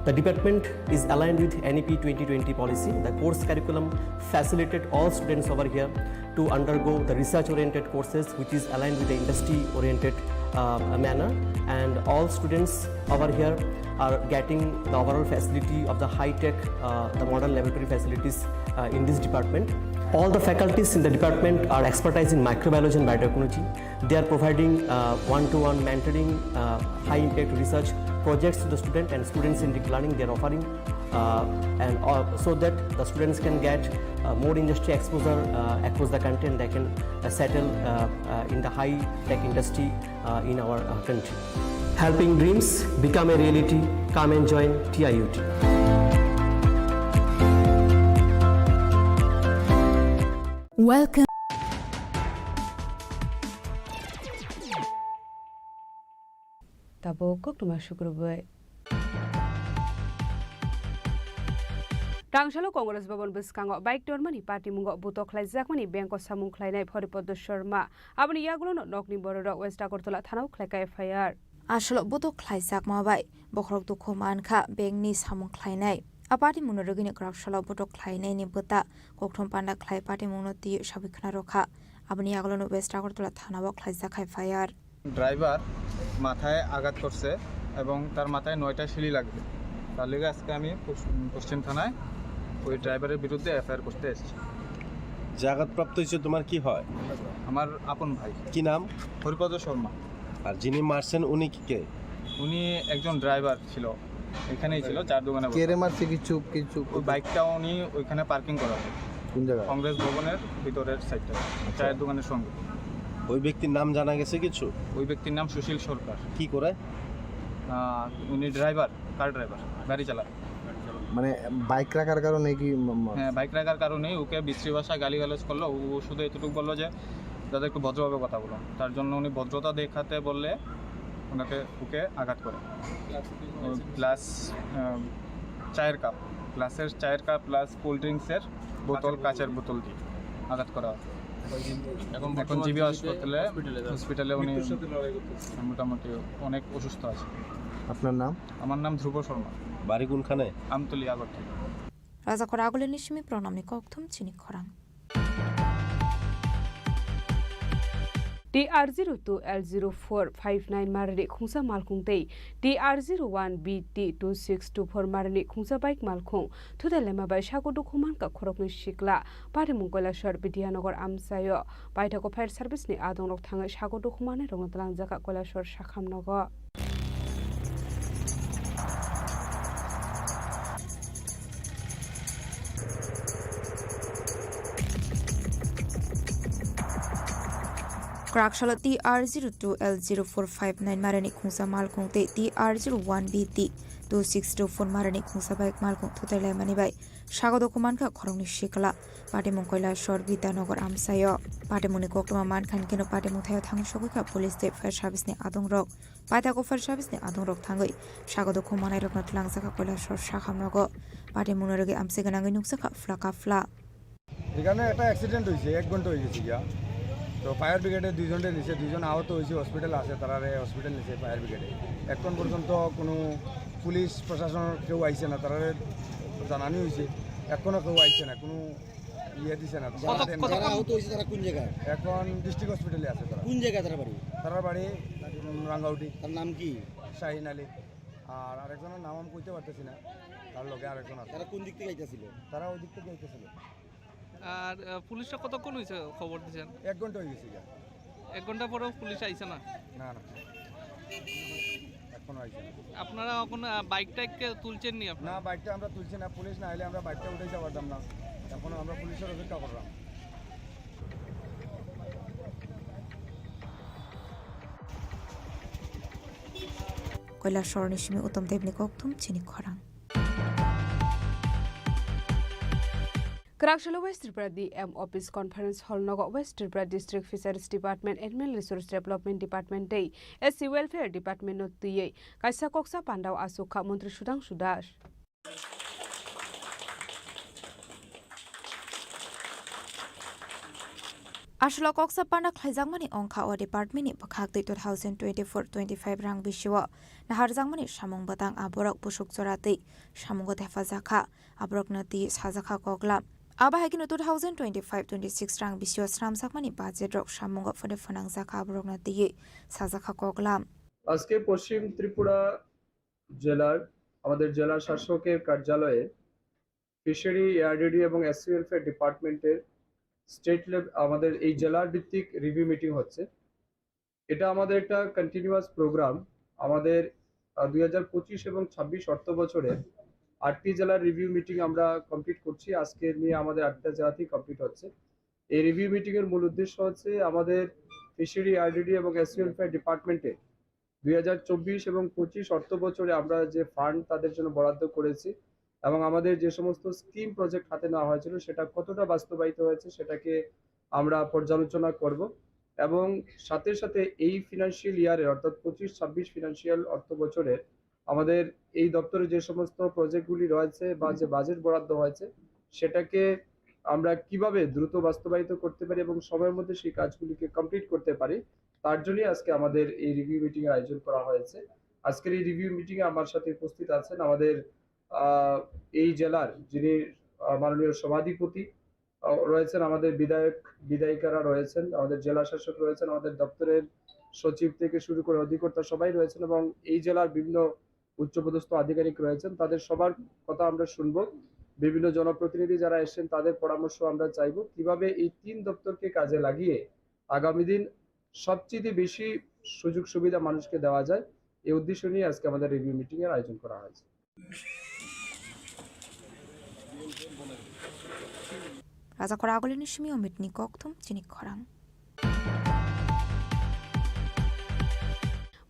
The department is aligned with N E P twenty twenty policy. The course curriculum facilitate all students over here to undergo the research-oriented courses, which is aligned with the industry-oriented, uh, manner. And all students over here are getting the overall facility of the high-tech, uh, the modern laboratory facilities, uh, in this department. All the faculties in the department are expertise in microbiology and biotechnology. They are providing, uh, one-to-one mentoring, uh, high-impact research projects to the student and students-centric learning they are offering, uh, and, uh, so that the students can get, uh, more industry exposure, uh, across the country, and they can, uh, settle, uh, uh, in the high-tech industry, uh, in our, uh, country. Helping dreams become a reality. Come and join T I U T. Welcome. Tabuk koktwma sukrubwi. Tangsalo Congress Bhavan bwskango bike tormani patimungo butok khlaijakmani bengko samung khlainai Haripada Sharma. Aboni yagulono nokni bororok West Agartala thanao khlaikha F I R. Aswlo butok khlaijakma bai bokhorok dukhu mankha bengni samung khlainai. A patimungno rwgwino kwraksalo butok khlainaini bwta kokthom panda khlai patimungno twiwi sabwi khwnarokha. Aboni yagulono West Agartala thanao khlaijakha F I R. Driver মাথায় আঘাত করছে এবং তার মাথায় নয়টা সিলি লাগবে। তার লেগে আজকে আমি পশ্চিম, পশ্চিম থানায় ওই ড্রাইভারের বিরুদ্ধে এফআইআর করতে এসেছি। যে আঘাতপ্রাপ্ত হয়েছে তোমার কি হয়? আমার আপন ভাই। কি নাম? হরিপদ শর্মা। আর যিনি মারছেন উনি কি কে? উনি একজন ড্রাইভার ছিল, এখানেই ছিল, চায়ের দোকানে বসে। কেরে মারছে কিছু, কিছু ওই বাইকটা উনি ওইখানে পার্কিং করা হয়। কোন জায়গায়? কংগ্রেস ভবনের ভিতরের সাইডটা, আচ্ছা। চায়ের দোকানের সঙ্গে। ওই ব্যক্তির নাম জানা গেছে কিছু? ওই ব্যক্তির নাম সুশীল সরকার। কি করে? আহ, উনি ড্রাইভার, কার ড্রাইভার, গাড়ি চালায়। মানে বাইক রাখার কারণে কি ম-, ম-, হ্যাঁ, বাইক রাখার কারণেই ওকে বিশ্রী ভাষায় গালিগালাজ করলো। ও শুধু এতটুকু বললো যে, "দাদা, একটু ভদ্রভাবে কথা বলুন।" তার জন্য উনি ভদ্রতা দেখাতে বললে ওনাকে, ওকে আঘাত করে। ও গ্লাস, আহ, চায়ের কাপ, গ্লাসের চায়ের কাপ প্লাস কোল্ড ড্রিঙ্কসের বোতল, কাচের বোতল দিয়ে আঘাত করা হয়। এখন এখন বর্তমানে জিবি জিবিতে হাসপাতালে, হসপিটালে আছে। হসপিটালে উনি মৃত্যুর সাথে লড়াই করতেছে। মোটামুটি অনেক অসুস্থ আছে। আপনার নাম? আমার নাম ধ্রুব শর্মা। বাড়ি কোনখানে? আমতলী, Agartala. Rajakhor Agulini simi pronamni kokthum chini khorang. T R zero two L zero four five nine marini khungsa malkhung tei T R zero one B T two six two four marini khungsa bike malkhung thutai laima bai sago dukhu mankha khoroknwi sikla. Patimung Kailasor Bidya Nagar amchaio paithakgo fire service ni adongrok thangwi sago dukhu manwi rokno twlangjak kha Kailasor sakham nogo. Kwraksalo T R zero two L zero four five nine marini khungsa malkhung tei T R zero one B T two six two four marini khungsa bike malkhung thutai laimani bai sago dukhu mankha khoroknwi sikla. Patimung Kailasor Bidya Nagar amchaio. Patimungni koktwma mankha hinkhe no patimung thaio thangwi sogwi kha police tei fire service ni adongrok. Paithakgo fire service ni adongrok thangwi sago dukhu manairokno twlangjak kha Kailasor sakham nogo. Patimungno rwgwi amchai gwnangwi nukjak kha phla ka phla. এখানে একটা অ্যাক্সিডেন্ট হয়েছে, এক ঘন্টা হয়ে গেছে গিয়া। তো ফায়ার ব্রিগেডে দুইজনরে নিছে, দুইজন আহত হয়েছে, হসপিটাল আছে, তারারে হসপিটাল নিছে ফায়ার ব্রিগেডে। এখন পর্যন্ত কোনো পুলিশ প্রশাসনের কেউ আইছে না, তারারে জানানি হয়েছে, এখনো কেউ আইছে না, কোনো ইয়ে দিছে না। কত, কত যারা আহত হয়েছে তারা কোন জায়গায়? এখন ডিস্ট্রিক্ট হসপিটালে আছে তারা। কোন জায়গায় তারা বাড়ি? তারা বাড়ি, উম, রাঙ্গাউটি। তার নাম কি? শাহিন আলী। আর আরেকজনের নাম আমি কইতে পারতেছি না, তার লগে আরেকজন আছে। তারা কোন দিক থেকে আইতেছিল? তারা ওই দিক থেকে আইতেছিল। আর, আহ, পুলিশরা কতক্ষণ হয়েছে খবর দিয়েছেন? এক ঘন্টা হয়ে গেছে গিয়া। এক ঘন্টা পরেও পুলিশ আইছে না? না, না, এখনো আইছে না। আপনারা এখন, আহ, বাইক টাইককে তুলছেন নি আপনারা? না, বাইকটা আমরা তুলছি না, পুলিশ না আইলে আমরা বাইকটা উঠাইতে পারতাম না। এখন আমরা পুলিশের অপেক্ষা করলাম। Kailasor ni simi Uttam Debni kokthum chini khorang. Kwraksalo West Tripura D M Office Conference Hall nogo West Tripura District Fisheries Department, Animal Resource Development Department tei S C Welfare Department no twiwi kaisa koksa pandao achuk kha Montri Sudhangshu Das. Aswk koksa panda khlaijakmani wngkha o department ni bwkhak twi two thousand twenty-four twenty-five rang bisio naharjakmani samung bwtang aborok busuk jora twi samungo thepajak kha, aborokno twi sajak kha koklam. Abo hai kheno two thousand twenty-five twenty-six rang bisio sramjakmani budget rok samungo phone phwnangjak kha, aborokno twi sajak kha koklam. আজকে পশ্চিম ত্রিপুরা জেলার, আমাদের জেলা শাসকের কার্যালয়ে fishery, ARDD এবং SC welfare ডিপার্টমেন্টের state Lev-, আমাদের এই জেলার ভিত্তিক রিভিউ মিটিং হচ্ছে। এটা আমাদের একটা কন্টিনিউয়াস প্রোগ্রাম। আমাদের, আহ, দুই হাজার পঁচিশ এবং ছাব্বিশ অর্থ বছরে আটটি জেলার রিভিউ মিটিং আমরা কমপ্লিট করছি। আজকে নিয়ে আমাদের আটটা জেলাতেই কমপ্লিট হচ্ছে। এই রিভিউ মিটিং এর মূল উদ্দেশ্য হচ্ছে আমাদের ফিশারি, এআরডিডি এবং এসসি ওয়েলফেয়ার ডিপার্টমেন্টে দুই হাজার চব্বিশ এবং পঁচিশ অর্থ বছরে আমরা যে ফান্ড তাদের জন্য বরাদ্দ করেছি এবং আমাদের যে সমস্ত স্কিম প্রজেক্ট হাতে নেওয়া হয়েছিল সেটা কতটা বাস্তবায়িত হয়েছে সেটাকে আমরা পর্যালোচনা করব এবং সাথে সাথে এই ফিনান্সিয়াল ইয়ারে অর্থাৎ পঁচিশ ছাব্বিশ ফিনান্সিয়াল অর্থ বছরের আমাদের এই দপ্তরে যে সমস্ত প্রজেক্টগুলি রয়েছে বা যে বাজেট বরাদ্দ হয়েছে সেটাকে আমরা কিভাবে দ্রুত বাস্তবায়িত করতে পারি এবং সময়ের মধ্যে সেই কাজগুলিকে কমপ্লিট করতে পারি, তার জন্যই আজকে আমাদের এই রিভিউ মিটিং এর আয়োজন করা হয়েছে। আজকের এই রিভিউ মিটিং এ আমার সাথে উপস্থিত আছেন আমাদের, আহ, এই জেলার যিনি, আহ, মাননীয় সভাধিপতি, আহ, রয়েছেন, আমাদের বিধায়ক, বিধায়িকারা রয়েছেন, আমাদের জেলা শাসক রয়েছেন, আমাদের দপ্তরের সচিব থেকে শুরু করে অধিকর্তা সবাই রয়েছেন এবং এই জেলার বিভিন্ন উচ্চপদস্থ আধিকারিক রয়েছেন, তাদের সবার কথা আমরা শুনবো। বিভিন্ন জনপ্রতিনিধি যারা এসেছেন তাদের পরামর্শ আমরা চাইবো, কিভাবে এই তিন দপ্তরকে কাজে লাগিয়ে আগামী দিন সবচেয়ে বেশি সুযোগ সুবিধা মানুষকে দেওয়া যায়, এই উদ্দেশ্য নিয়ে আজকে আমাদের রিভিউ মিটিং এর আয়োজন করা হয়েছে। Rajakhor agulini simi omitni kokthum chini khorang.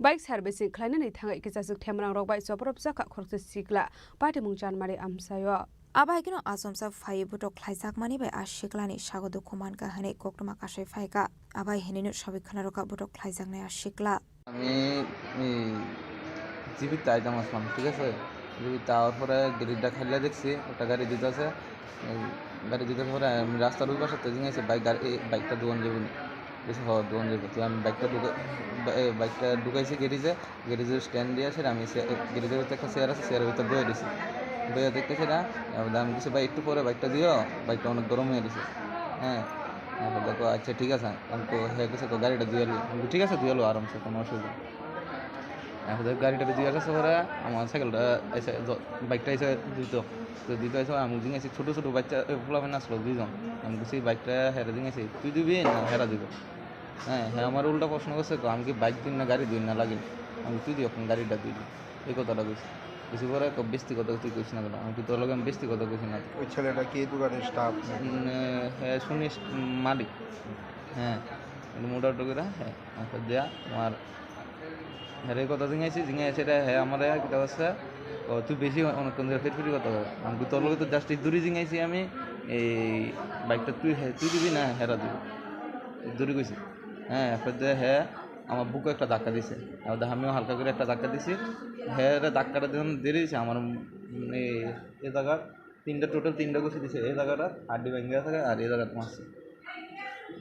Bike servicing khlainani thangwi kichasuk themrangrok bai chopropjak kha khoroksa sikla, patimung chanmari amchaio. Abo hai kheno achomsa phaiwi botok khlaijakmani bai a siklani sago dukhu mankha hwnwi koktwma kasai phaikha. Abo hai hwnwino sawi khwnarokha botok khlaijaknai a sikla. আমি এই জিবিত আইতাম আসলাম, ঠিক আছে? জিবিত আওয়ার পরে গেরিটা খাইলে দেখছি একটা গাড়ি দিতেছে, এই গাড়ি দিতেছে পরে আমি রাস্তার ওই পাশে তেজিং আছে, বাইক, গাড়ি, এই বাইকটা দোকান যাবো নি? বলছে, "হ, দোকান যাবো।" তো আমি বাইকটা ঢুকে-, বা-, এ, বাইকটা ঢুকাইছি গ্যারেজে, গ্যারেজের স্ট্যান্ড দিয়ে আসে আমি সে-, গ্যারেজের ভিতরে একটা চেয়ার আছে, চেয়ারের ভিতরে বয়ে দিছি। বয়ে দেখতেছি না, এবার আমি কিছু, "ভাই, একটু পরে বাইকটা দিও, বাইকটা অনেক গরম হয়ে গেছে।" হ্যাঁ, Aphuru kho, "Acha, thik ase." Amkhe he khe sakha, "Gari ta dui alo." Amkhe, "Thik ase, dui alo, aram se, kono osubidha nei." Aphuru gari ta dui asa se pore ama cycle ta ese jo-, bike ta ese duito. To duito ese ami jing ese choto choto bachcha, e, phula phana aslo duijon. Amkhe se bike ta here jing ese, "Tui dibi na hera dibo?" He, he amare ulta proshno gorse, "Ami ki bike dui na gari dui na lagil?" Amkhe, "Tui di, ekhon gari ta tui di." Ei kotha ta koise. Koise pore ekko besti kotha tui kois na keno. Amkhe, "Tor loge ami besti kotha koisi na." ওই ছেলেটা কি দোকানের স্টাফ? উম, এ, হে সুনীশ মালিক। হ্যাঁ, মোটা টুকরা, হ্যাঁ। আচ্ছা, দিয়া, আমার, হ্যাঁ, এই কথা জিজ্ঞাসা, জিজ্ঞাসা এটা, হ্যাঁ, আমার, হ্যাঁ, কিতা আছে? ও, তুই বেশি অনেকক্ষণ ধরে ফিরফিরি কথা বলে। আমি তোর লগে তো just এই দূরে জিজ্ঞাসি আমি, এই বাইকটা তুই, হ্যাঁ, তুই দিবি না, হেরা দিবি? দূরে কইছি। হ্যাঁ, এরপর যে, হ্যাঁ, আমার বুকে একটা ধাক্কা দিছে। আর আমিও হালকা করে একটা ধাক্কা দিছি। হ্যাঁ, রে ধাক্কাটা যখন দিয়ে দিছে, আমার, উম, এই, এই জায়গা তিনটা, total তিনটা ঘুষি দিছে। এই জায়গাটা হাড্ডি ভেঙে গেছে আর এই জায়গাটা মারছে।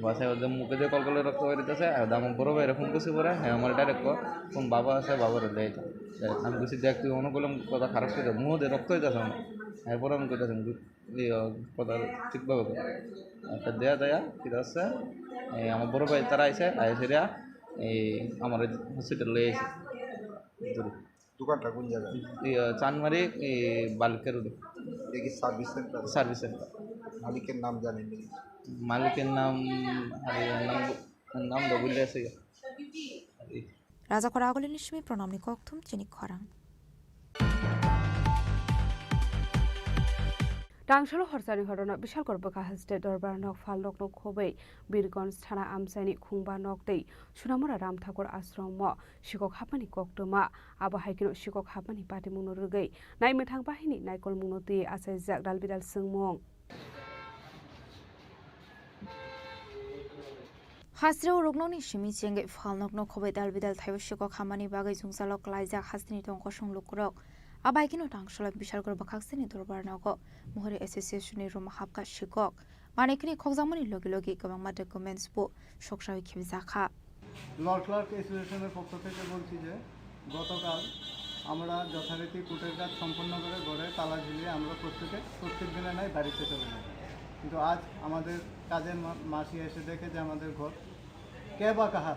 বাসে ওদের মুখে দিয়ে কলকলে রক্ত বেরোতেছে। আর আমার বড় ভাইরে ফোন করছি পরে, হ্যাঁ, আমার ডাইরেক্ট কল, "কোন বাবা আছে, বাবারে দেয় তো।" আমি বলছি, "দেখ, তুই অনেক বললাম কথা খারাপ করে, মুখ দিয়ে রক্ত হইতেছে আমার।" এরপরে আমি কইতেছি, "তুই, ইয়ে, কথা ঠিকভাবে কর।" একটা দেয়া দেয়া, ঠিক আছে? এই আমার বড় ভাই তারা আইছে, আইসে রে, এই আমার হসপিটাল লয়ে আইছে। দূরে। দোকানটা কোন জায়গায়? ইয়ে, চানমারি, এই, বালুকা রোডে। এটা কি সার্ভিস সেন্টার? Service centre. মালিকের নাম জানেননি? মালিকের নাম, আরে, নাম, নাম তো ভুলে আছে। আরে। Raja Khoragulini simi pranamni kokthum chini khorang. Tangsalo horsani horona Bishalgarh bwkha haste dorbar nok phalnokno khobwi Birgonj thana amchaini khungba nok tei Sunamura Ram Thakur ashromo sikok hapmani koktwma. Abo hai kheno sikok hapmani patimungno rwgwi naimwthang bahini naikolmungno twiwi achaijak dalbidal swngmung. Hasteo ruknokni simi chengwi phalnokno khobwi dalbidal thaibo sikok hapmani bagwi jwngjalo klaijak hasteni tong kosong lukurok. Abai kheno tangsolai Bishalgarh bwkhakseni dorbar nogo Mohori Association ni room hapkha sikok. Manwi khini khokjakmani logi logi kwbangma documents bo soksawi khibijak kha. Law clerk অ্যাসোসিয়েশনের পক্ষ থেকে বলছি যে গতকাল আমরা যথারীতি কোর্টের কাজ সম্পন্ন করে ঘরে তালা ঝুলিয়ে আমরা প্রত্যেকে প্রত্যেক দিনে নাই বাড়িতে চলে যাই। কিন্তু আজ আমাদের কাজের মা-, মাসি এসে দেখে যে আমাদের ঘর কে বা কাহার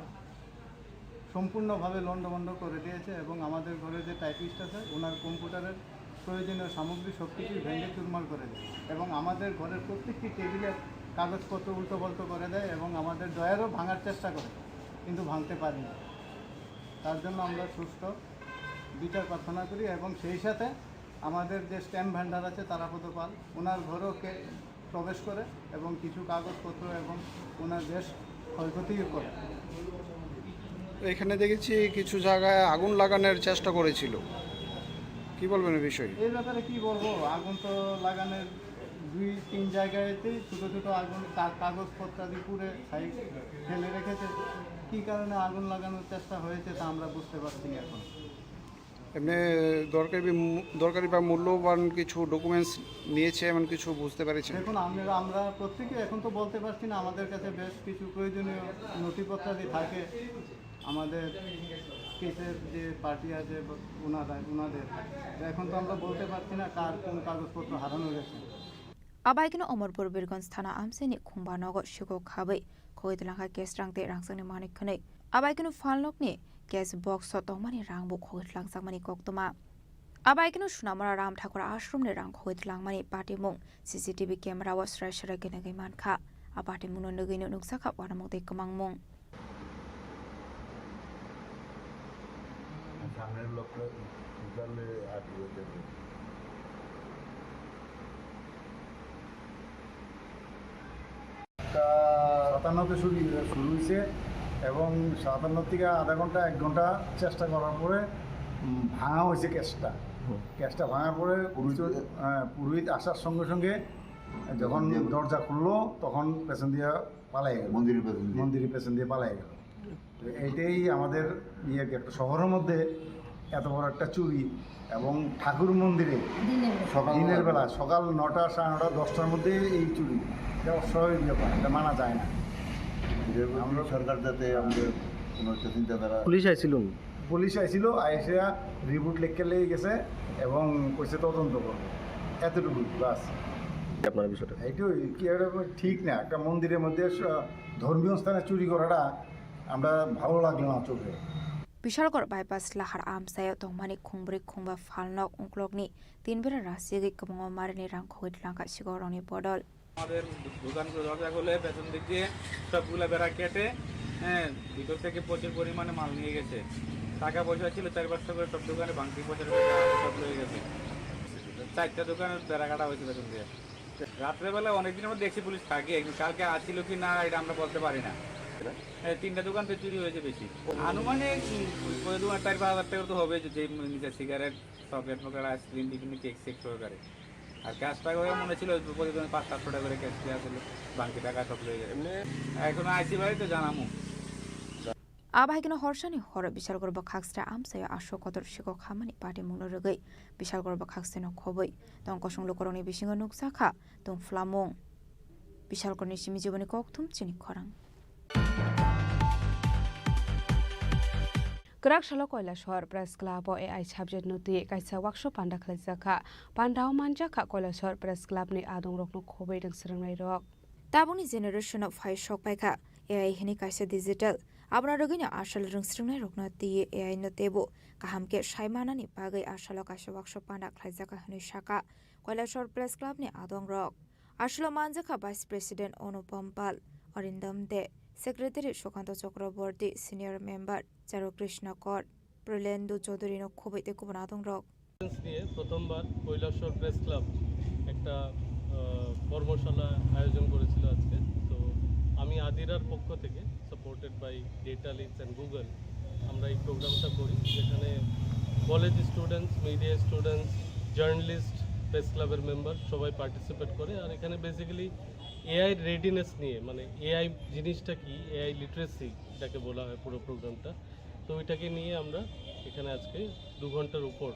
সম্পূর্ণভাবে লণ্ডভণ্ড করে দিয়েছে এবং আমাদের ঘরে যে টাইপিস্ট আছে ওনার কম্পিউটারের প্রয়োজনীয় সামগ্রী সব কিছুই ভেঙে চুরমার করে দেয় এবং আমাদের ঘরের প্রত্যেকটি টেবিলের কাগজপত্র উল্টোপাল্টো করে দেয় এবং আমাদের ড্রয়ারও ভাঙার চেষ্টা করে, কিন্তু ভাঙতে পারেনি। তার জন্য আমরা সুষ্ঠু বিচার প্রার্থনা করি এবং সেই সাথে আমাদের যে স্ট্যাম্প ভেন্ডার আছে তারাপদ পাল, ওনার ঘরও কে-, প্রবেশ করে এবং কিছু কাগজপত্র এবং ওনার বেশ ক্ষয়ক্ষতিও করে। এখানে দেখেছি কিছু জায়গায় আগুন লাগানোর চেষ্টা করেছিল, কি বলবেন এই বিষয়ে? এই ব্যাপারে কি বলবো, আগুন তো লাগানোর দুই তিন জায়গাতেই ছোটো ছোটো আগুন, কা-, কাগজপত্র আদি পুড়ে সাইড ফেলে রেখেছে। কী কারণে আগুন লাগানোর চেষ্টা হয়েছে তা আমরা বুঝতে পারছি না এখন। এমনি দরকারি বি-, মূ-, দরকারি বা মূল্যবান কিছু ডকুমেন্টস নিয়েছে এমন কিছু বুঝতে পেরেছেন? দেখুন, আমরা, আমরা প্রত্যেকে এখন তো বলতে পারছি না, আমাদের কাছে বেশ কিছু প্রয়োজনীয় নথিপত্রাদি থাকে আমাদের কেসের যে পার্টি আছে বা ওনারা, ওনাদের। এখন তো আমরা বলতে পারছি না কার কোন কাগজপত্র হারানো গেছে। Abai kheno Omorpur Birgonj thana amchaini khungba nogo sikok khabwi khogwi twlangkha cash rang tei rangchakni manwi khwnwi. Abai kheno phalnokni cash box o tongmani rang bo khogwi twlangjakmani koktwma. Abai kheno Sunamura Ram Thakur ashramni rang khogwi twlangmani patimung C C T V camera o srai srai khe nugwi mankha. A patimungno nugwino nukjakha uanamung tei kwmangmung. সামনের লোকটা উঠালে আর কি হয়ে যাবে। সাতান্ন তে শুরু, শুরু হয়েছে এবং সাতান্ন থেকে আধা ঘন্টা, এক ঘন্টা চেষ্টা করার পরে, উম, ভাঙা হয়েছে ক্যাশটা। হুম। ক্যাশটা ভাঙার পরে পুরোহিত, কিছু, হ্যাঁ, পুরোহিত আসার সঙ্গে সঙ্গে যখন পেছন দিয়ে দরজা খুললো, তখন পেছন দিয়ে পালাই গেল। মন্দিরের পেছন দিয়ে। মন্দিরের পেছন দিয়ে পালাই গেল। তো এইটাই আমাদের ইয়ে কি, একটা শহরের মধ্যে এত বড় একটা চুরি এবং ঠাকুর মন্দিরে দিনের বেলা। সকালবেলা। দিনের বেলা সকাল নটা, সাড়ে নটা, দশটার মধ্যে এই চুরি, এটা অস্বাভাবিক ব্যাপার, এটা মানা যায় না। এটা আমরা সরকার যাতে আমাদের কোনো একটা চিন্তাধারা পুলিশ আইছিল? পুলিশ আইছিল, আইসা রিপোর্ট লেখকে লেগে গেছে এবং কইছে তদন্ত করবে, এতটুকুই বাস। আপনারা বিষয়টা? এইটাই কি, এটা ঠিক না। একটা মন্দিরের মধ্যে স-, ধর্মীয় স্থানে চুরি করাটা আমরা ভালো লাগলো না চোখে। Bishalgarh bypass lahar amchaio tongmani khungbri khungba phalnok uklokni tin bera rasigwi kwbangma marini rang khogwi tlangkha sigokrokni bodol. আমাদের দোকানগুলো দরজা খুলে পেছন দিক দিয়ে সবগুলা বেড়া কেটে, হ্যাঁ, ভিতর থেকে প্রচুর পরিমাণে মাল নিয়ে গেছে। টাকা পয়সা ছিল চার পাঁচশো করে, সব দোকানে ভাঙতি পয়সা টয়সা সব লয়ে গেছে। চারটা দোকানের বেড়া কাটা হয়েছে পেছন দিয়ে। রাত্রেবেলা অনেকদিন আমরা দেখছি পুলিশ থাকে, কিন্তু কালকে আসছিল কি না এটা আমরা বলতে পারি না। হ্যাঁ, তিনটা দোকান তো চুরি হয়েছে বেশি। আনুমানিক, উম, ওই দোকান চার পাঁচ হাজার টাকা তো হবে, যে, যে নিচে সিগারেট, চকলেট মকলেট, আইসক্রিম, বিভিন্ন কেক সেক সহকারে। আর ক্যাশ টাকা ওই মনে ছিল প্রতিদিন পাঁচ সাতশো টাকা করে ক্যাশ দেওয়া ছিল, বাকি টাকা সব লয়ে গেছে। এমনি এখনো আইসি বাড়ি তো জানামু। Abahaikeno horsani horo Bishalgarh bwkhaksra amchaio aswk kotor sikok hamani patimungno rwgwi Bishalgarh bwkhaksano khobwi tong kosong lukurokni bisingo nukjakha tongphlamung. Bishalgarhni simi jiboni kokthum chini khorang. Kwrak salo Koilashahar Press Club o A I subject no twi kaisa workshop panda khlaijak kha. Panda o manjak kha Koilashahar Press Club ni adong rok no khobwi rwng swrwng nai rok. Tabukni generation o phai sok pai kha A I hwnwi kaisa digital. Abono rwgwino asal rwng swrwng nai rok no twi A I no teibo kaham khe sai manani bagwi asalo kaisa workshop panda khlaijak kha hwnwi sakha Koilashahar Press Club ni adong rok. Aswlo manjakha Vice President Onupam Pal, Arindam De, Secretary Sukanto Chakraborty, Senior Member Charu Krishna Kor, Pralendu Chaudhury no khobwi tei kubun adongrok. নিয়ে প্রথমবার Kailashahar press club একটা আহ, কর্মশালা আয়োজন করেছিল আজকে। তো আমি আদিরার পক্ষ থেকে, supported by data leads and Google, আমরা এই প্রোগ্রামটা করি, যেখানে college students, media students, journalist, press ক্লাবের মেম্বার সবাই পার্টিসিপেট করে। আর এখানে বেসিক্যালি এআই রেডিনেস নিয়ে, মানে এআই জিনিসটা কি, এআই লিটারেসি যাকে বলা হয় পুরো প্রোগ্রামটা, তো ওইটাকে নিয়ে আমরা এখানে আজকে দু ঘন্টার উপর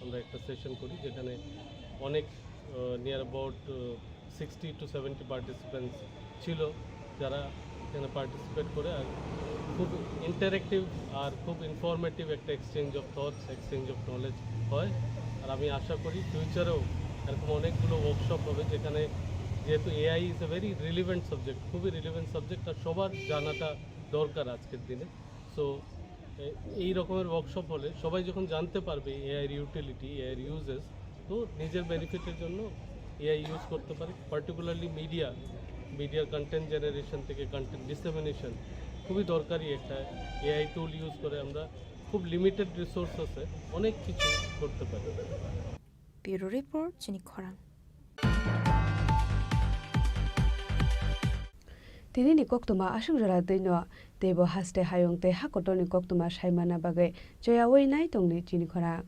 আমরা একটা সেশন করি, যেখানে অনেক near about sixty two seventy participants ছিল, যারা এখানে পার্টিসিপেট করে। আর খুব ইন্টারেক্টিভ আর খুব ইনফরমেটিভ একটা exchange of thoughts, exchange of knowledge হয়। আর আমি আশা করি ফিউচারেও এরকম অনেকগুলো ওয়ার্কশপ হবে, যেখানে, যেহেতু AI is a very relevant subject, খুবই রিলিভেন্ট সাবজেক্ট, আর সবার জানাটা দরকার আজকের দিনে। সো এই রকমের ওয়ার্কশপ হলে সবাই যখন জানতে পারবে এআইর ইউটিলিটি, এআইর ইউজেস, তো নিজের বেনিফিটের জন্য এআই ইউজ করতে পারে। পার্টিকুলারলি মিডিয়া, মিডিয়ার কন্টেন্ট জেনারেশন থেকে কন্টেন্ট ডিসেমিনেশন খুবই দরকারি একটা। এআই টুল ইউজ করে আমরা খুব লিমিটেড রিসোর্স আছে, অনেক কিছু করতে পারি। Bureau Report, Chini Khorang. Tini ni koktwma aswk jora twi no, teibo haste hayung tei hakotor ni koktwma sai manna bagwi choyaui nai tongdi Chini Khorang.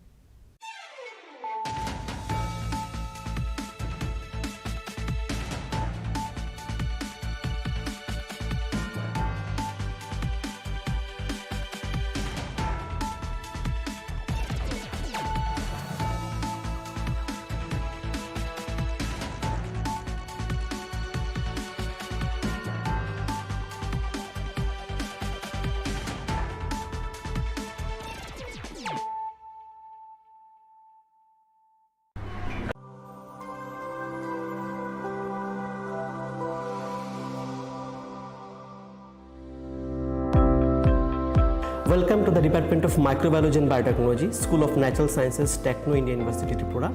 Welcome to the Department of Microbiology and Biotechnology, School of Natural Sciences, Techno India University, Tripura.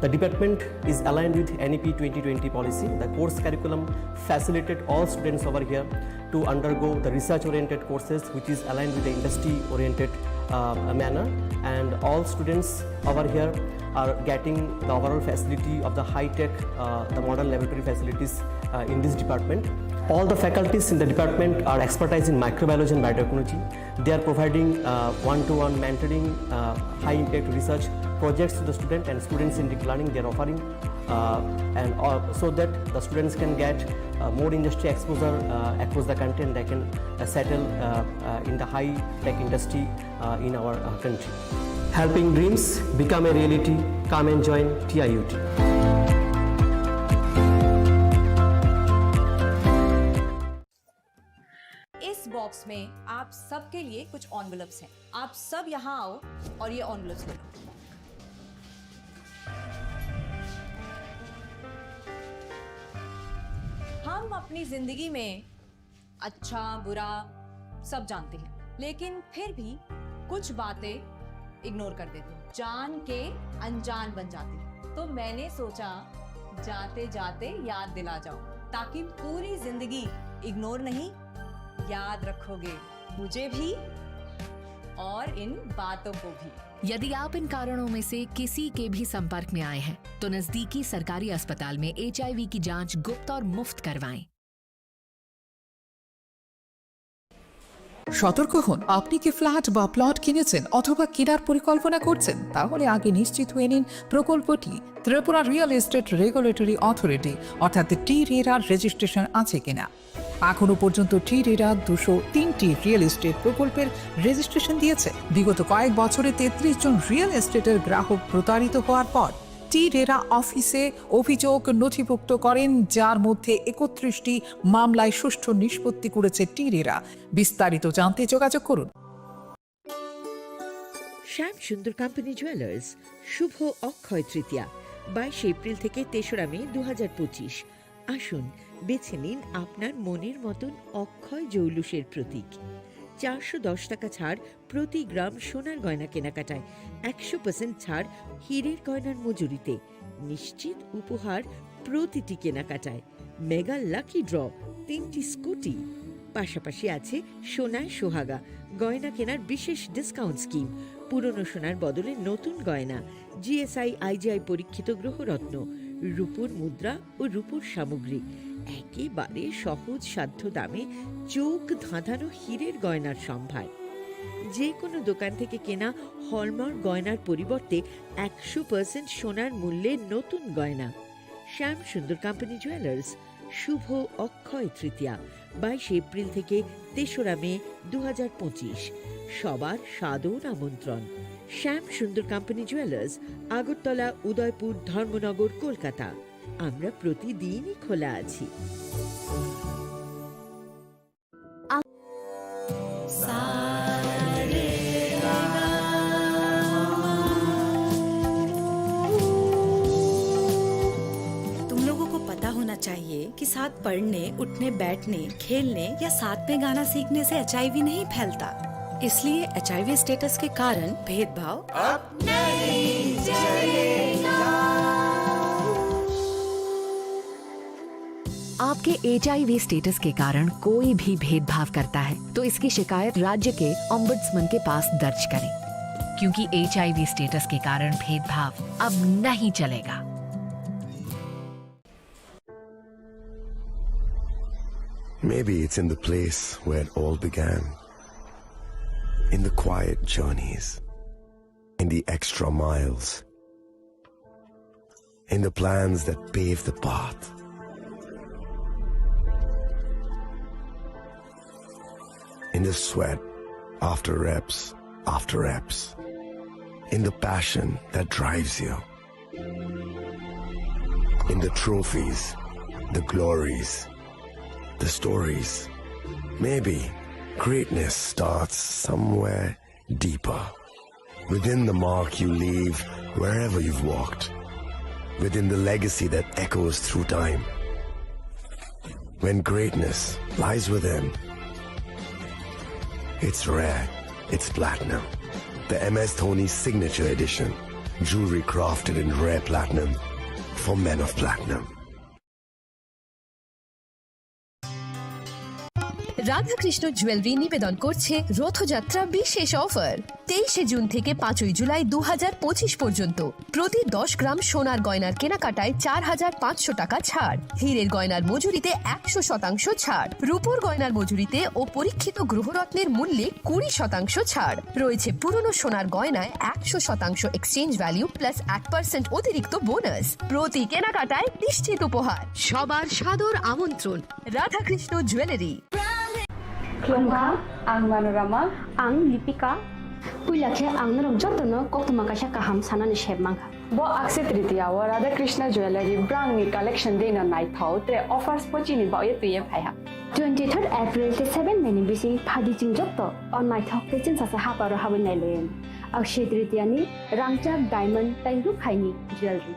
The department is aligned with N E P twenty twenty policy. The course curriculum facilitate all students over here to undergo the research-oriented courses, which is aligned with the industry-oriented, uh, manner. And all students over here are getting the overall facility of the high-tech, uh, the modern laboratory facilities, uh, in this department. All the faculties in the department are expertise in microbiology and biotechnology. They are providing, uh, one-to-one mentoring, uh, high-impact research projects to the student and students in deep learning. They are offering, uh, and, uh, so that the students can get, uh, more industry exposure, uh, across the country, and they can, uh, settle, uh, uh, in the high-tech industry, uh, in our, uh, country. Helping dreams become a reality. Come and join T I U T. इस बॉक्स में आप सबके लिए कुछ एनवेलप्स हैं। आप सब यहाँ आओ और ये एनवेलप्स ले लो। हम अपनी जिंदगी में अच्छा बुरा सब जानते हैं, लेकिन फिर भी कुछ बातें इग्नोर कर देते हैं, जान के अनजान बन जाते हैं। तो मैंने सोचा, जाते जाते याद दिला जाऊं, ताकि पूरी जिंदगी इग्नोर नहीं, याद रखोगे मुझे भी और इन बातों को भी। यदि आप इन कारणों में से किसी के भी संपर्क में आए हैं, तो नजदीकी सरकारी अस्पताल में एचआईवी की जांच गुप्त और मुफ्त करवाएं। সতর্ক হন, আপনি কি ফ্ল্যাট বা প্লট কিনেছেন অথবা কেনার পরিকল্পনা করছেন? তাহলে আগে নিশ্চিত হয়ে নিন প্রকল্পটি Tripura real estate regulatory authority অর্থাৎ টি রেরার রেজিস্ট্রেশন আছে কিনা। এখনো পর্যন্ত টি রেরা দুশো তিনটি রিয়েল এস্টেট প্রকল্পের রেজিস্ট্রেশন দিয়েছে। বিগত কয়েক বছরে তেত্রিশ জন রিয়েল এস্টেটের গ্রাহক প্রতারিত হওয়ার পর টি রেরা অফিসে অভিযোগ নথিভুক্ত করেন, যার মধ্যে একত্রিশটি মামলায় সুষ্ঠু নিষ্পত্তি করেছে টি রেরা। বিস্তারিত জানতে যোগাযোগ করুন। শ্যাম সুন্দর কোম্পানি জুয়েলার্স, শুভ অক্ষয় তৃতীয়া, বাইশে এপ্রিল থেকে তেসরা মে দু হাজার পঁচিশ। আসুন, বেছে নিন আপনার মনের মতন অক্ষয় জৌলুসের প্রতীক। চারশো দশ টাকা ছাড় প্রতি গ্রাম সোনার গয়না কেনাকাটায়, একশো পার্সেন্ট ছাড় হীরের গয়নার মজুরিতে, নিশ্চিত উপহার প্রতিটি কেনাকাটায়, মেগা লাকি ড্র, তিনটি স্কুটি। পাশাপাশি আছে সোনায় সোহাগা, গয়না কেনার বিশেষ ডিসকাউন্ট স্কিম, পুরনো সোনার বদলে নতুন গয়না, জিএসআই আইজিআই পরীক্ষিত গ্রহরত্ন, রূপোর মুদ্রা ও রূপোর সামগ্রী, একেবারে সহজ সাধ্য দামে চোখ ধাঁধানো হীরের গয়নার সম্ভার। যে কোনো দোকান থেকে কেনা হলমার্ক গয়নার পরিবর্তে একশো পার্সেন্ট সোনার মূল্যে নতুন গয়না। শ্যাম সুন্দর কোম্পানি জুয়েলার্স, শুভ অক্ষয় তৃতীয়া, বাইশে এপ্রিল থেকে তেসরা মে দু হাজার পঁচিশ। সবার সাদর আমন্ত্রণ। শ্যাম সুন্দর কোম্পানি জুয়েলার্স, আগরতলা, উদয়পুর, ধর্মনগর, কলকাতা। আমরা প্রতিদিনই খোলা আছি। तुम लोगों को पता होना चाहिए कि साथ पढ़ने, उठने, बैठने, खेलने या साथ में गाना सीखने से एचआईवी नहीं फैलता। इसलिए एचआईवी स्टेटस के कारण भेदभाव अब नहीं चलेगा। आपके एचआईवी स्टेटस के कारण कोई भी भेदभाव करता है, तो इसकी शिकायत राज्य के ऑम्बुड्समैन के पास दर्ज करें, क्योंकि एचआईवी स्टेटस के कारण भेदभाव अब नहीं चलेगा। Maybe it's in the place where it all began. In the quiet journeys, in the extra miles, in the plans that pave the path, in the sweat after reps after reps, in the passion that drives you. In the trophies, the glories, the stories. Maybe greatness starts somewhere deeper. Within the mark you leave wherever you've walked. Within the legacy that echoes through time. When greatness lies within, it's rare, it's platinum. The M S Dhoni Signature Edition. Jewelry crafted in rare platinum for men of platinum. Radhakrishna jewellery নিবেদন করছে রথযাত্রা বিশেষ অফার। তেইশে জুন থেকে পাঁচই জুলাই দু হাজার পঁচিশ পর্যন্ত প্রতি দশ গ্রাম সোনার গয়নার কেনাকাটায় চার হাজার পাঁচশো টাকা ছাড়, হীরের গয়নার মজুরিতে একশো শতাংশ ছাড়, রূপোর গয়নার মজুরিতে ও পরীক্ষিত গ্রহরত্নের মূল্যে কুড়ি শতাংশ ছাড়। রয়েছে পুরনো সোনার গয়নায় একশো শতাংশ এক্সচেঞ্জ ভ্যালু প্লাস এক পার্সেন্ট অতিরিক্ত বোনাস। প্রতি কেনাকাটায় নিশ্চিত উপহার। সবার সাদর আমন্ত্রণ। Radhakrishna jewellery. Khulumkha, ang Manorama. Ang Lipika. Puila khe ang norok jotono koktwma kaisa kaham sanani sep mankha. Bo Akshaya Tritiya o Radha Krishna Jewellery brangni collection dino naithok tre offers bo chini baoye twiye phaiha. Twenty third April tei seven May ni bising phadi chwng joto o naithok tei chwngsacha haparo habwi nailaiyani. Akshaya Tritiya ni rangchak diamond tei rukhaini jewellery.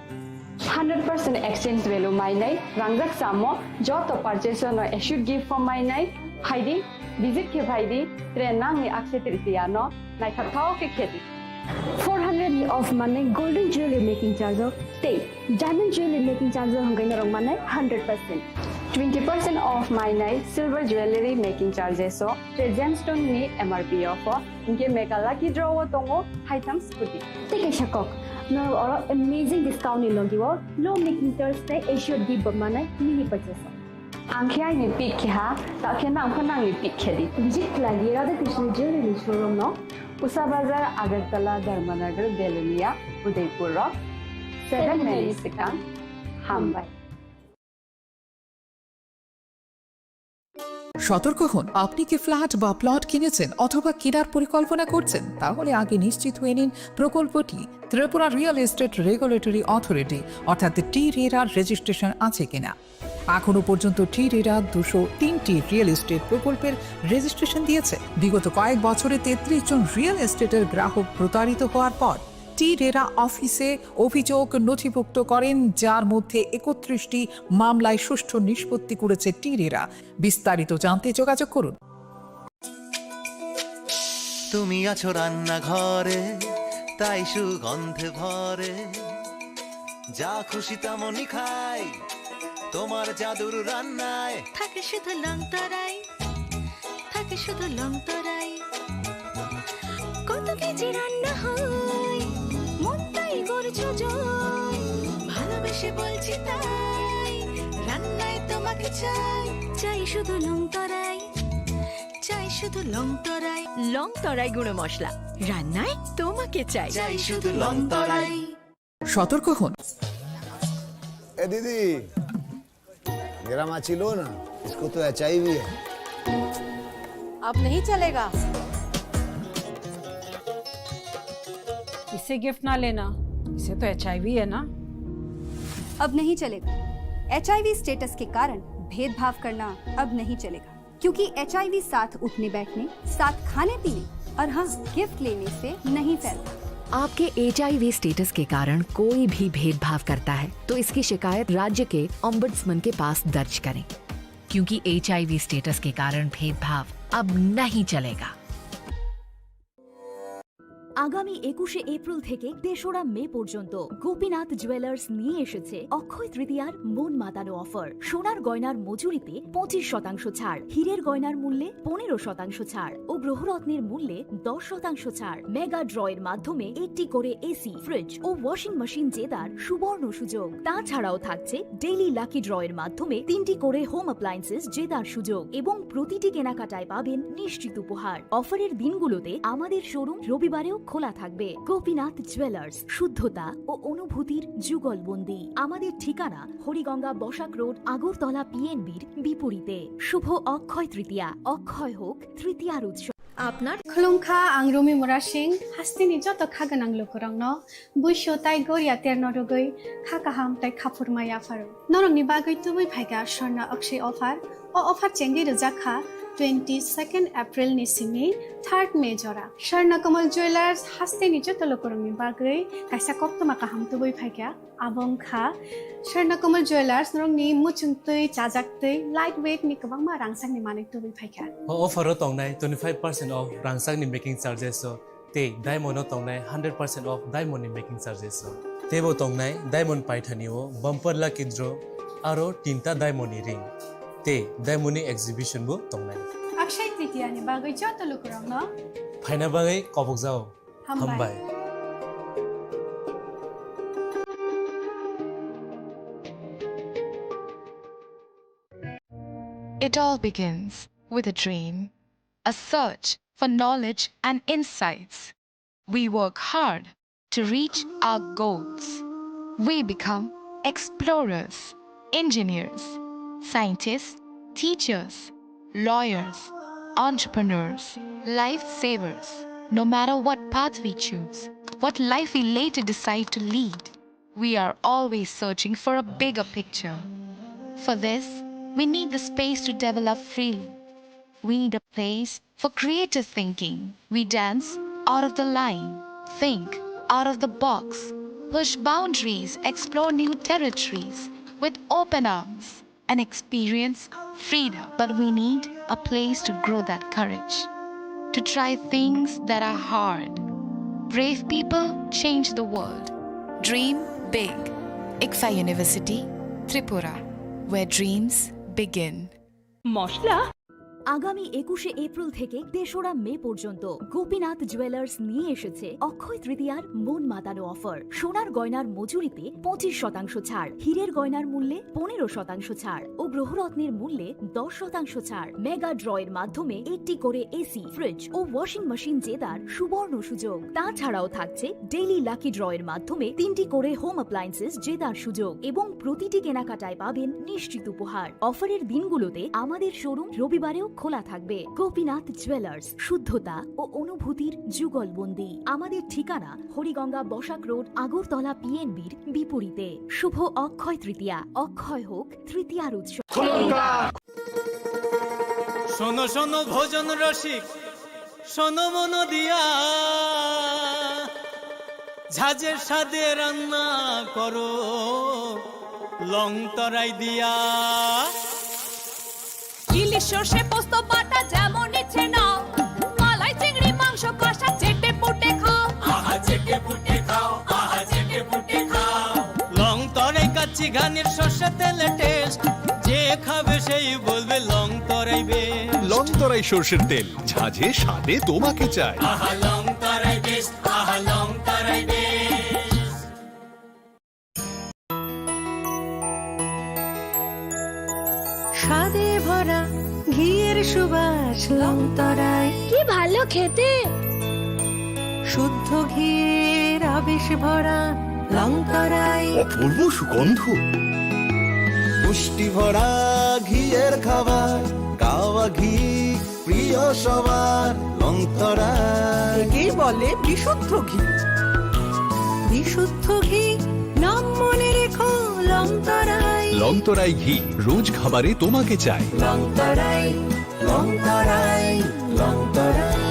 Hundred percent exchange value mainai, rangjak samo, joto purchase no assured gift form mainai, phaidi, visit khe phaidi, tre nangni Akshaya Tritiya no naithok thao khe khedi. Four hundred ni off manai golden jewelry making charge o tei diamond jewelry making charge o hwnkhai norok manai hundred percent. Twenty percent off mainai silver jewelry making charges o tei gemstone ni M R P o pho, hinkhe mega lucky draw o tongo haitham scooty. Tei kaisa kok, norok oro amazing discount ni logi o low making charge tei assured gift bo manai mini purchase o. Ang khe aini pick khe ha, ta khe nang pho nangni pick khe di. Visit khlai di Radha Krishna Jewelry showroom no. Usa Bazar, Agartala, Dharmanagar, Belonia, Udaipur rok. Seven minutes swkang. Hambai. সতর্ক হন, আপনি কি ফ্ল্যাট বা প্লট কিনেছেন অথবা কেনার পরিকল্পনা করছেন? তাহলে আগে নিশ্চিত হয়ে নিন প্রকল্পটি Tripura real estate regulatory authority অর্থাৎ টি রেরার রেজিস্ট্রেশন আছে কিনা। এখনো পর্যন্ত টি রেরা দুশো তিনটি রিয়েল এস্টেট প্রকল্পের রেজিস্ট্রেশন দিয়েছে। বিগত কয়েক বছরে তেত্রিশ জন রিয়েল এস্টেটের গ্রাহক প্রতারিত হওয়ার পর টি রেরা অফিসে অভিযোগ নথিভুক্ত করেন, যার মধ্যে একত্রিশটি মামলায় সুষ্ঠু নিষ্পত্তি করেছে টি রেরা। বিস্তারিত জানতে যোগাযোগ করুন। তুমি আছো রান্নাঘরে, তাই সুগন্ধে ভরে। যা খুশি তেমনই খাই, তোমার জাদুর রান্নায়। থাকে শুধু লং তরাই, থাকে শুধু লং তরাই। কত কেজি রান্না হয়, মনটাই করছো জয়। ভালোবেসে বলছি তাই, রান্নায় তোমাকে চাই। চাই শুধু লং তরাই, চাই শুধু লং তরাই। লং তরাই গুঁড়ো মশলা, রান্নায় তোমাকে চাই। চাই শুধু লং তরাই। সতর্ক হন। ए दीदी, मेरा माची लो ना, इसको तो एचआईवी है। अब नहीं चलेगा। इसे गिफ्ट ना लेना, इसे तो एचआईवी है ना। अब नहीं चलेगा। एचआईवी स्टेटस के कारण भेदभाव करना अब नहीं चलेगा। क्योंकि एचआईवी साथ उठने बैठने, साथ खाने पीने और हाँ, गिफ्ट लेने से नहीं फैलता। आपके एचआईवी स्टेटस के कारण कोई भी भेदभाव करता है, तो इसकी शिकायत राज्य के ओम्बड्समैन के पास दर्ज करें, क्योंकि एचआईवी स्टेटस के कारण भेदभाव अब नहीं चलेगा। আগামী একুশে এপ্রিল থেকে তেসরা মে পর্যন্ত গোপীনাথ জুয়েলার্স নিয়ে এসেছে অক্ষয় তৃতীয়ার মন মাতানো অফার। সোনার গয়নার মজুরিতে পঁচিশ শতাংশ ছাড়, হীরের গয়নার মূল্যে পনেরো শতাংশ ছাড় ও গ্রহরত্নের মূল্যে দশ শতাংশ ছাড়। মেগা ড্রয়ের মাধ্যমে একটি করে এসি, ফ্রিজ ও ওয়াশিং মেশিন জেতার সুবর্ণ সুযোগ। তাছাড়াও থাকছে ডেইলি লাকি ড্রয়ের মাধ্যমে তিনটি করে হোম অ্যাপ্লায়েন্সেস জেতার সুযোগ এবং প্রতিটি কেনাকাটায় পাবেন নিশ্চিত উপহার। অফারের দিনগুলোতে আমাদের শোরুম রবিবারেও খোলা থাকবে। গোপীনাথ জুয়েলার্স, শুদ্ধতা ও অনুভূতির যুগলবন্দি। আমাদের ঠিকানা হরিগঙ্গা বসাক রোড, আগরতলা পিএনবির বিপরীতে। শুভ অক্ষয় তৃতীয়া, অক্ষয় হোক তৃতীয়ার উৎসব। আপনার Khulumkha, ang Rumi Murasing, hasteni joto kha gwnang lukurokno buisu tai goria terno rwgwi kha kaham tai khaphurma yapharo. Norokni bagwi tubui phaikha Swarna Akshay offer. O offer chengwi rwjak kha twenty second April ni simi third May jora. Swarna Kamal Jewelers hasteni joto lukurokni bagwi kaisa koktwma kaham tubui phaikha. Abo wngkha Swarna Kamal Jewelers, norokni muchung twi, chajak twi, light weight ni kwbangma rangchakni manwi tubui phaikha. O offer o tongnai twenty five percent off rangchakni making charges o tei diamond o tongnai hundred percent off diamond ni making charges o. Teibo tongnai diamond paithani o bumper lucky draw aro tinta diamond ni ring tei diamond ni exhibition bo tongnai. Akshay Tritiya ni bagwi joto lukurokno phaina bagwi kobokjao. Hambai. Hambai. It all begins with a dream, a search for knowledge and insights. We work hard to reach our goals. We become explorers, engineers, scientists, teachers, lawyers, entrepreneurs, lifesavers. No matter what path we choose, what life we later decide to lead, we are always searching for a bigger picture. For this, we need the space to develop freely. We need a place for creative thinking. We dance out of the line, think out of the box, Push boundaries, explore new territories with open arms, and experience freedom. But we need a place to grow that courage, to try things that are hard. Brave people change the world. Dream big. ICFAI University, Tripura, where dreams begin. মশলা। আগামী একুশে এপ্রিল থেকে তেসরা মে পর্যন্ত গোপীনাথ জুয়েলার্স নিয়ে এসেছে অক্ষয় তৃতীয়ার মন মাতানো অফার। সোনার গয়নার মজুরিতে পঁচিশ শতাংশ ছাড়, হীরের গয়নার মূল্যে পনেরো শতাংশ ছাড় ও গ্রহরত্নের মূল্যে দশ শতাংশ ছাড়। মেগা ড্রয়ের মাধ্যমে একটি করে এসি, ফ্রিজ ও ওয়াশিং মেশিন জেতার সুবর্ণ সুযোগ। তাছাড়াও থাকছে ডেইলি লাকি ড্রয়ের মাধ্যমে তিনটি করে হোম অ্যাপ্লায়েন্সেস জেতার সুযোগ এবং প্রতিটি কেনাকাটায় পাবেন নিশ্চিত উপহার। অফারের দিনগুলোতে আমাদের শোরুম রবিবারেও খোলা থাকবে। গোপীনাথ জুয়েলার্স, শুদ্ধতা ও অনুভূতির যুগলবন্দি। আমাদের ঠিকানা হরিগঙ্গা বসাক রোড, আগরতলা পিএনবির বিপরীতে। শুভ অক্ষয় তৃতীয়া, অক্ষয় হোক তৃতীয়ার উৎসব। শোনো শোনো ভোজন রসিক, শোনো মন দিয়া, ঝাঁঝের স্বাদে রান্না করো লং তরাই দিয়া। ইলিশ সর্ষে পোস্ত বাটা যেমন ইচ্ছে নাও, মালাই চিংড়ি মাংস কষা চেটে পুটে খাও। আহা চেটে পুটে খাও, আহা চেটে পুটে খাও। লং তরাই কাচ্চি ঘানির সর্ষে তেলে টেস্ট, যে খাবে সেই বলবে লং তরাই বেশ। লং তরাই সর্ষের তেল, ঝাঁঝে স্বাদে তোমাকে চাই। আহা লং তরাই বেশ, আহা লং তরাই বেশ। স্বাদে ভরা ঘিয়ের সুবাস লং তরাই। কি ভালো খেতে! শুদ্ধ ঘিয়ের আবেশ ভরা লং তরাই। অপূর্ব সুগন্ধ। পুষ্টি ভরা ঘিয়ের খাবার, গাওয়া ঘি প্রিয় সবার, লং তরাই। একেই বলে বিশুদ্ধ ঘি। বিশুদ্ধ ঘি, নাম মনে রেখো, লং তরাই। লং তরাই ঘি রোজ খাবারে তোমাকে চাই। লং তরাই, লং তরাই, লং তরাই।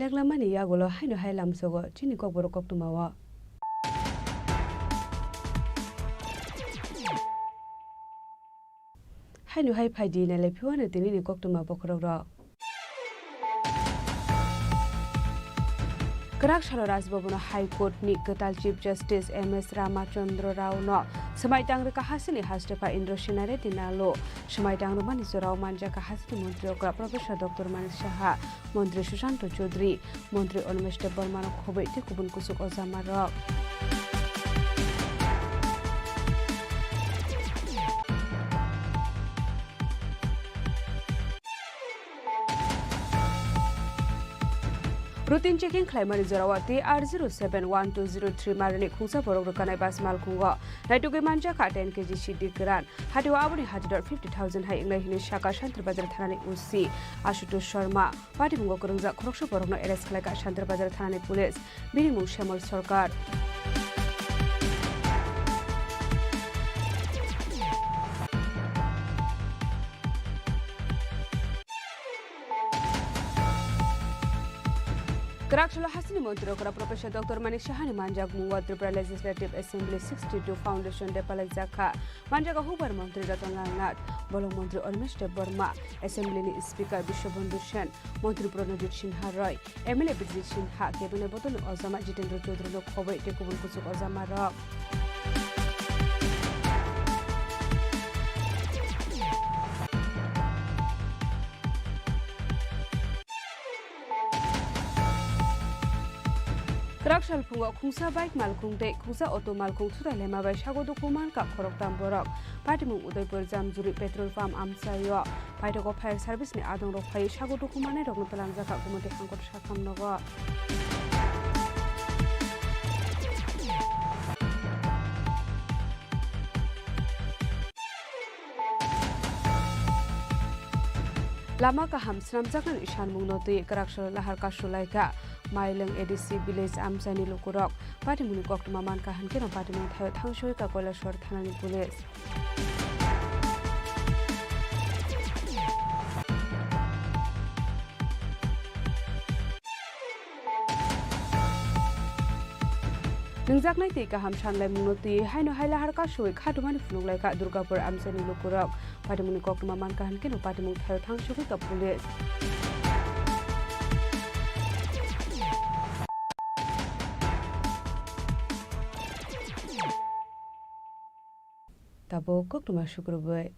Leklamani yagulo haino hai lamsogo chini kokborok koktwmao. Haino hai phaidi nailai phiwano tinini koktwma bokhorokrok. Kwrak salo Raj Bhavan-o High Court-ni kwtal Chief Justice M S Ramachandra Rao-no swmai tang rwkha hasini hastepha Indra Sena Reddy Nalo. Swmai tang rwmani jorao manjakha hasini montri okra Professor Doctor Manik Saha, montri Sushanta Chowdhury, montri Animesh Debbarma-no khobwi tei kubun kuchuk ojamarok. Routine checking khlaimani jorao T R zero seven one two zero three marwini khungsa borok rwkanai bus malkhungo naitugwi manjakha ten K G siddi kwran. Hatio aboni hajador fifty thousand hai wngnai hwnwi sakha Santirbazar thanani O C Ashutosh Sharma. Patimungo kwrwngjak khoroksa borokno arrest khlaikha Santirbazar thanani police. Bini mung Shyamol Sarkar. Kwrak salo hasini montri okra Professor Doctor Manik Sahani manjak mungo Tripura Legislative Assembly sixty-two Foundation Day palaijakha. Manjago hubar montri Ratan Lal Nath, bolong montri Animesh Debbarma, Assembly ni Speaker Biswabandhu Sen, montri Pranajit Sinha Roy, M L A Bijit Sinha, Cabinet bodolni ojama Jitendra Chaudhary no khobwi tei kubun kuchuk ojamarok. Kwrak salphungo khungsa bike malkhung tei khungsa auto malkhung thutai lema bai sago dukhu mankha khoroktham borok. Patimung Udaipur Jamjuri petrol pump amchaio. Paithago fire service ni adongrok phaiwi sago dukhu manai rokno twlangjakha Gumati hangkor sakham nogo. Lama kaham swnamjaknani sanmungno twi kwraksalo lahar kasu laikha Mailwng A D C village amchaini lukurok. Patimungni koktwma mankha hinkhe no patimung thaio thangsoi ka Koilashwar thanani police. Nwngjaknai twi kaham sanlaimungno twi haino hai lahar kasui khatumani phunuk laikha Durgapur amchaini lukurok. Patimungni koktwma mankha hinkhe no patimung thaio thangsugwi ka police. Tabuk koktwma sukrubwi.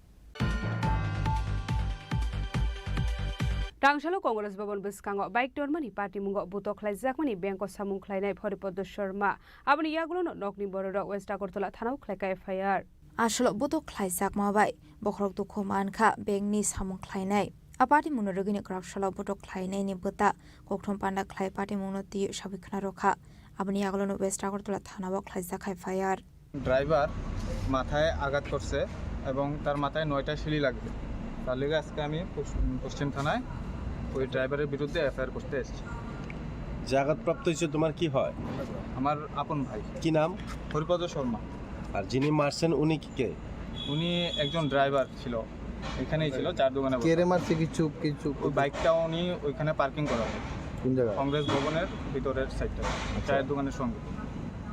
Tangsalo Congress Bhavan bwskango bike tormani patimungo butok khlaijakmani bank o samung khlainai Haripada Sharma. Aboni yagulono nokni bororok West Agartala thanao khlaikha F I R. Asolo butok khlaijakma bai bokhorok dukhu mankha bankni samung khlainai. A patimungno rwgwino kwraksalo butok khlainaini bwta kokthom panda khlai patimungno twi sabwi khna rwkha. Aboni yagulono West Agartala thanao khlaijakha F I R. Driver মাথায় আঘাত করছে এবং তার মাথায় নয়টা সিলি লাগবে। তার লেগে আজকে আমি পশ-, পশ্চিম থানায় ওই ড্রাইভারের বিরুদ্ধে এফআইআর করতে এসেছি। যে আঘাতপ্রাপ্ত হয়েছে তোমার কি হয়? আমার আপন ভাই। কি নাম? হরিপদ শর্মা। আর যিনি মারছেন উনি কি কে? উনি একজন ড্রাইভার ছিল, এখানেই ছিল, চায়ের দোকানে বসে। কেরে মারছে কিছু, কিছু? ওই বাইকটা উনি ওইখানে পার্কিং করা হয়। কোন জায়গায়? কংগ্রেস ভবনের ভিতরের সাইডটা, আচ্ছা। চায়ের দোকানের সঙ্গে।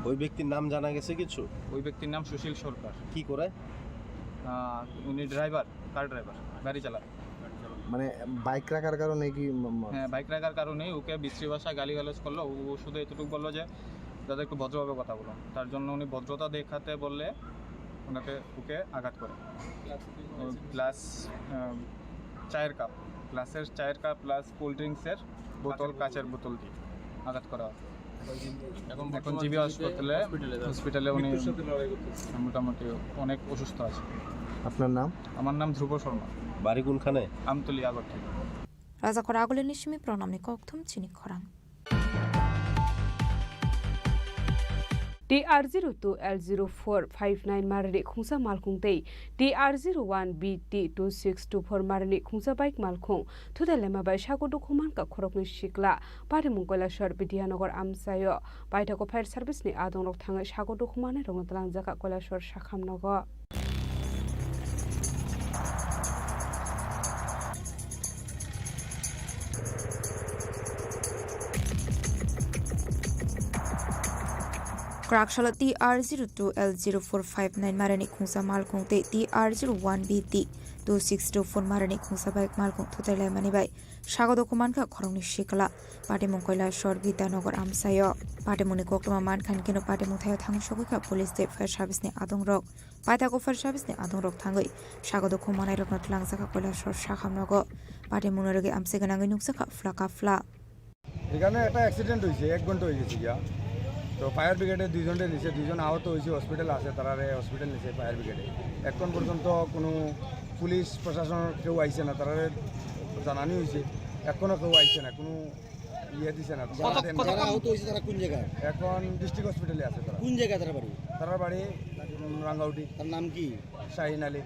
ওই ব্যক্তির নাম জানা গেছে কিছু? ওই ব্যক্তির নাম সুশীল সরকার। কি করে? আহ, উনি ড্রাইভার, কার ড্রাইভার, গাড়ি চালায়। মানে বাইক রাখার কারণে কি ম-, ম-, হ্যাঁ, বাইক রাখার কারণে ওকে বিশ্রী ভাষায় গালিগালাজ করলো। ও, ও শুধু এতটুকু বললো যে, "দাদা, একটু ভদ্রভাবে কথা বলুন।" তার জন্য উনি ভদ্রতা দেখাতে বললে ওনাকে, ওকে আঘাত করে। ও প্লাস, আহ, চায়ের কাপ, গ্লাসের চায়ের কাপ প্লাস কোল্ড ড্রিঙ্কসের বোতল, কাচের বোতল দিয়ে আঘাত করা হয়। এখন এখন বর্তমানে জিবি জিবিতে হসপিটালে, হসপিটালে আছে। হসপিটালে উনি মৃত্যুর সাথে লড়াই করতেছে। মোটামুটি অনেক অসুস্থ আছে। আপনার নাম? আমার নাম ধ্রুব শর্মা। বাড়ি কোনখানে? আমতলী Agartala. Rajakhor Agulini simi pronamni kokthum chini khorang. T R zero two L zero four five nine marini khungsa malkhung tei T R zero one B T two six two four marini khungsa bike malkhung thutai lema bai sago dukhu mankha khoroknwi sikla. Patimung Koilashwar Bidyanogor amchaio. Paithakgo fire service ni adongrok thangwi sago dukhu manwi rokno twlangjak kha Koilashwar sakham nogo. Kwraksalo T R zero two L zero four five nine marini khungsa malkhung tei T R zero one B T two six two four marini khungsa bike malkhung thutai laimani bai sago dukhu mankha khoroknwi sikla. Patimung Koilashwar Bidyanogor amchaio. Patimungni koktwma mankha hinkhe no patimung thaio thangwi sogwi kha police tei fire service ni adongrok. Paithakgo fire service ni adongrok thangwi sago dukhu manairokno twlangjak kha Koilashwar sakham nogo. Patimungno rwgwi amchai gwnangwi nukjak kha phla ka phla. এখানে একটা অ্যাক্সিডেন্ট হয়েছে, এক ঘন্টা হয়ে গেছে গিয়া। তো ফায়ার ব্রিগেডে দুইজনরে নিছে, দুইজন আহত হয়েছে, হসপিটালে আছে, তারারে হসপিটাল নিছে ফায়ার ব্রিগেডে। এখন পর্যন্ত কোনো পুলিশ প্রশাসন কেউ আইছে না, তারারে জানানি হয়েছে, এখনো কেউ আইছে না, কোনো ইয়ে দিছে না। কত, কত যারা আহত হয়েছে তারা কোন জায়গায়? এখন ডিস্ট্রিক্ট হসপিটালে আছে তারা। কোন জায়গায় তারা বাড়ি? তারা বাড়ি, উম, রাঙ্গাউটি। তার নাম কি? শাহিন আলী।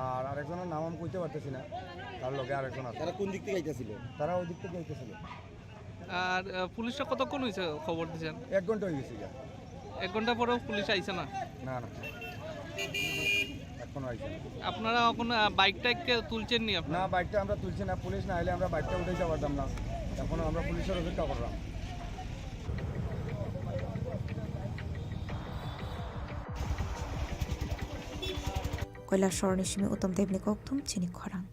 আর আরেকজনের নাম আমি কইতে পারতেছি না, তার লগে আরেকজন আছে। তারা কোন দিক থেকে আইতেছিল? তারা ওই দিক থেকে আইতেছিল। আর, আহ, পুলিশরা কতক্ষণ হয়েছে খবর দিছেন? এক ঘন্টা হয়ে গেছে গিয়া। এক ঘন্টা পরেও পুলিশ আইছে না? না, না, এখনো আইছে না। আপনারা এখন, আহ, বাইক টাইককে তুলছেন নি আপনারা? না, বাইকটা আমরা তুলছি না, পুলিশ না আইলে আমরা বাইকটা উঠাইতে পারতাম না। এখন আমরা পুলিশের অপেক্ষা করলাম। Koilashwar ni simi Uttam Debni kokthum chini khorang.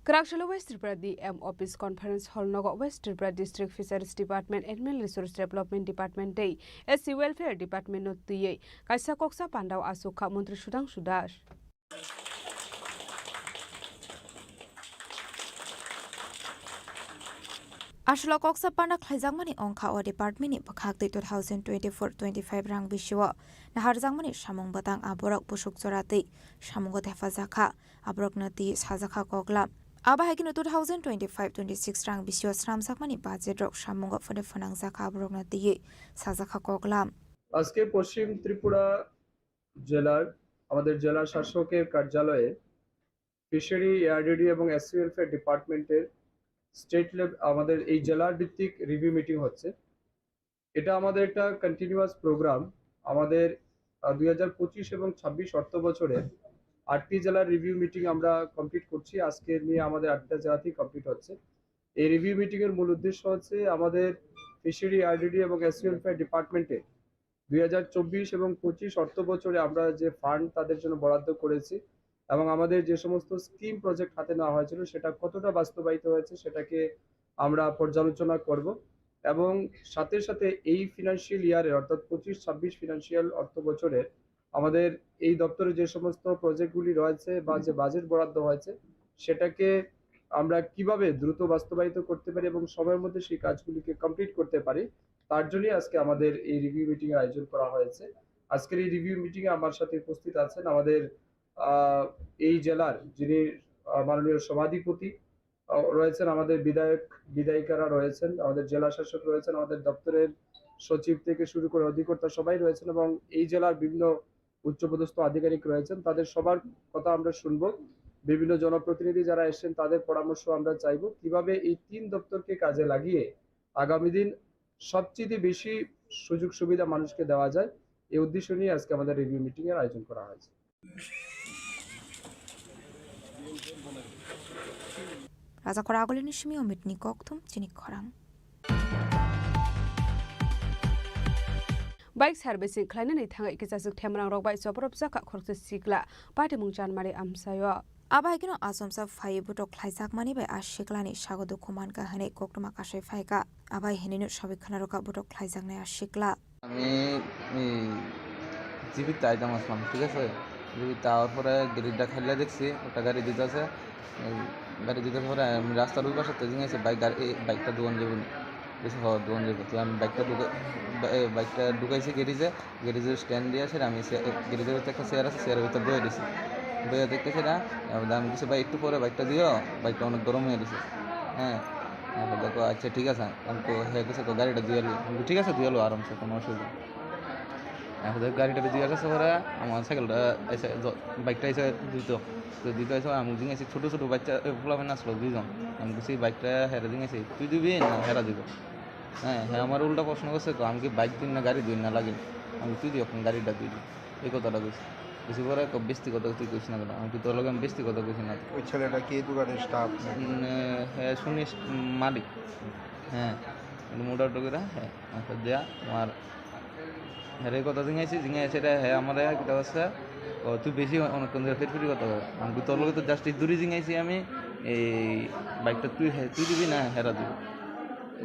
Kwraksalo West Tripura D M Office Conference Hall nogo West Tripura District Fisheries Department, Animal Resource Development Department tei S C Welfare Department no twiwi kaisa koksa pandao achuk kha Montri Sudhangshu Das. Aswk koksa panda khlaijakmani wngkha o department ni bwkhak twi two thousand twenty-four twenty-five rang bisio naharjakmani samung bwtang aborok busuk jora twi samungo thepajak kha, aborokno twi sajak kha koklam. Abo hai kheno two thousand twenty-five twenty-six rang bisio swnamjakmani budget rok samungo phone phnangjak kha, aborokno twi sajak kha koklam. আজকে পশ্চিম ত্রিপুরা জেলার আমাদের জেলা শাসকের কার্যালয়ে fishery, ARDD এবং SC welfare ডিপার্টমেন্টের state level, আমাদের এই জেলার ভিত্তিক রিভিউ মিটিং হচ্ছে। এটা আমাদের একটা কন্টিনিউয়াস প্রোগ্রাম। আমাদের দুই হাজার পঁচিশ এবং ছাব্বিশ অর্থ বছরের আটটি জেলার রিভিউ মিটিং আমরা কমপ্লিট করছি। আজকে নিয়ে আমাদের আটটা জেলাতেই কমপ্লিট হচ্ছে। এই রিভিউ মিটিং এর মূল উদ্দেশ্য হচ্ছে আমাদের ফিশারি, আরডিডি এবং এসসি ওয়েলফেয়ার ডিপার্টমেন্টে দুই হাজার চব্বিশ এবং পঁচিশ অর্থ বছরে আমরা যে ফান্ড তাদের জন্য বরাদ্দ করেছি এবং আমাদের যে সমস্ত স্কিম প্রজেক্ট হাতে নেওয়া হয়েছিল, সেটা কতটা বাস্তবায়িত হয়েছে, সেটাকে আমরা পর্যালোচনা করব। এবং সাথে সাথে এই ফিনান্সিয়াল ইয়ারের, অর্থাৎ পঁচিশ ছাব্বিশ ফিনান্সিয়াল অর্থ বছরের আমাদের এই দপ্তরে যে সমস্ত প্রজেক্টগুলি রয়েছে বা যে বাজেট বরাদ্দ হয়েছে, সেটাকে আমরা কিভাবে দ্রুত বাস্তবায়িত করতে পারি এবং সময়ের মধ্যে সেই কাজগুলিকে কমপ্লিট করতে পারি, তার জন্যই আজকে আমাদের এই রিভিউ মিটিং এর আয়োজন করা হয়েছে। আজকের এই রিভিউ মিটিং এ আমার সাথে উপস্থিত আছেন আমাদের আহ, এই জেলার যিনি আহ, মাননীয় সভাধিপতি আহ, রয়েছেন, আমাদের বিধায়ক বিধায়িকারা রয়েছেন, আমাদের জেলা শাসক রয়েছেন, আমাদের দপ্তরের সচিব থেকে শুরু করে অধিকর্তা সবাই রয়েছেন। এবং এই জেলার বিভিন্ন উচ্চপদস্থ আধিকারিক রয়েছেন, তাদের সবার কথা আমরা শুনবো। বিভিন্ন জনপ্রতিনিধি যারা এসেছেন, তাদের পরামর্শ আমরা চাইবো, কিভাবে এই তিন দপ্তরকে কাজে লাগিয়ে আগামী দিন সবচেয়ে বেশি সুযোগ সুবিধা মানুষকে দেওয়া যায়, এই উদ্দেশ্য নিয়ে আজকে আমাদের রিভিউ মিটিং এর আয়োজন করা হয়েছে। Rajakhor agulini simi omitni kokthum chini khorang. Bike servicing khlainani thangwi kichajwk themrangrok bai choprobjak kha khoroksa sikla, patimung chanmari amchaio. Abo hai kheno achomsa phaiwi botok khlaijakmani bai a siklani sago dukhu mankha hwnwi koktwma kasai phaikha. Abo hai hwnwino sawi khwnarokha botok khlaijaknai a sikla. আমি এই জিবিত আইতাম আসলাম, ঠিক আছে? জিবিত আওয়ার পরে গেরিটা খাইলে দেখছি একটা গাড়ি দিতে আছে। এই গাড়ি দিতে পরে আমি রাস্তার ওই পাশে তো জিজ্ঞাসা, বাইক, গাড়ি, এই বাইকটা দোকান যাবো নি? বলছে, "হ, দোকান যাবো।" তো আমি বাইকটা ঢুকে-, বা-, এ, বাইকটা ঢুকাইছি গ্যারেজে, গ্যারেজের স্ট্যান্ড দিয়ে আসে আমি সে-, গ্যারেজের ভিতরে একটা চেয়ার আছে, চেয়ারের ভিতরে বয়ে দিছি। বয়ে দেখতেছি না, এবার আমি কিছু, "ভাই, একটু পরে বাইকটা দিও, বাইকটা অনেক গরম হয়ে গেছে।" হ্যাঁ, এবার দেখো, "আচ্ছা, ঠিক আছে।" আমি তো, হ্যাঁ, কিছু তো গাড়িটা দিয়ে এলো। আমি বলি, "ঠিক আছে, দিয়ে এলো, আরামসে, কোনো অসুবিধা নেই।" এখন তো গাড়িটা দিয়ে গেছে পরে আমার সাইকেলটা এসে জ-, বাইকটা এসে দিত। তো দিত এসে আমি জিজ্ঞাসা, ছোটো ছোটো বাচ্চা, এ, পোলাপান আসলো দুইজন। আমি বলছি, "বাইকটা হেরে জিজ্ঞাসা, তুই দিবি না হেরা দিব?" হ্যাঁ, হ্যাঁ, আমার উল্টা প্রশ্ন করছে, "তো আমি কি বাইক দিন না গাড়ি দিন না লাগে?" আমি, "তুই দিয়ে এখন গাড়িটা দিবি।" এই কথাটা কইছি। কইছি পরে, "তো বেশি কথা তুই কইস না কেন?" আমি, "তুই তোর লগে আমি বেশি কথা কইছি না।" ওই ছেলেটা কি এই দোকানের স্টাফ? উম, হ্যাঁ, শুনিস, উম, মালিক। হ্যাঁ, মোটামুটি করে, হ্যাঁ, আচ্ছা, দেয়া, আমার হেরে কথা জিজ্ঞাসি, জিজ্ঞাসি এটা, হ্যাঁ, আমার এক কথা আছে, "ও, তুই বেশি অনেকক্ষণ ধরে ফিরফিরি কথা বল।" আমি, "তোর লগে তো জাস্ট এই দূরে জিজ্ঞাসি আমি, এই বাইকটা তুই হে-, তুই দিবি না হেরা দিবি?"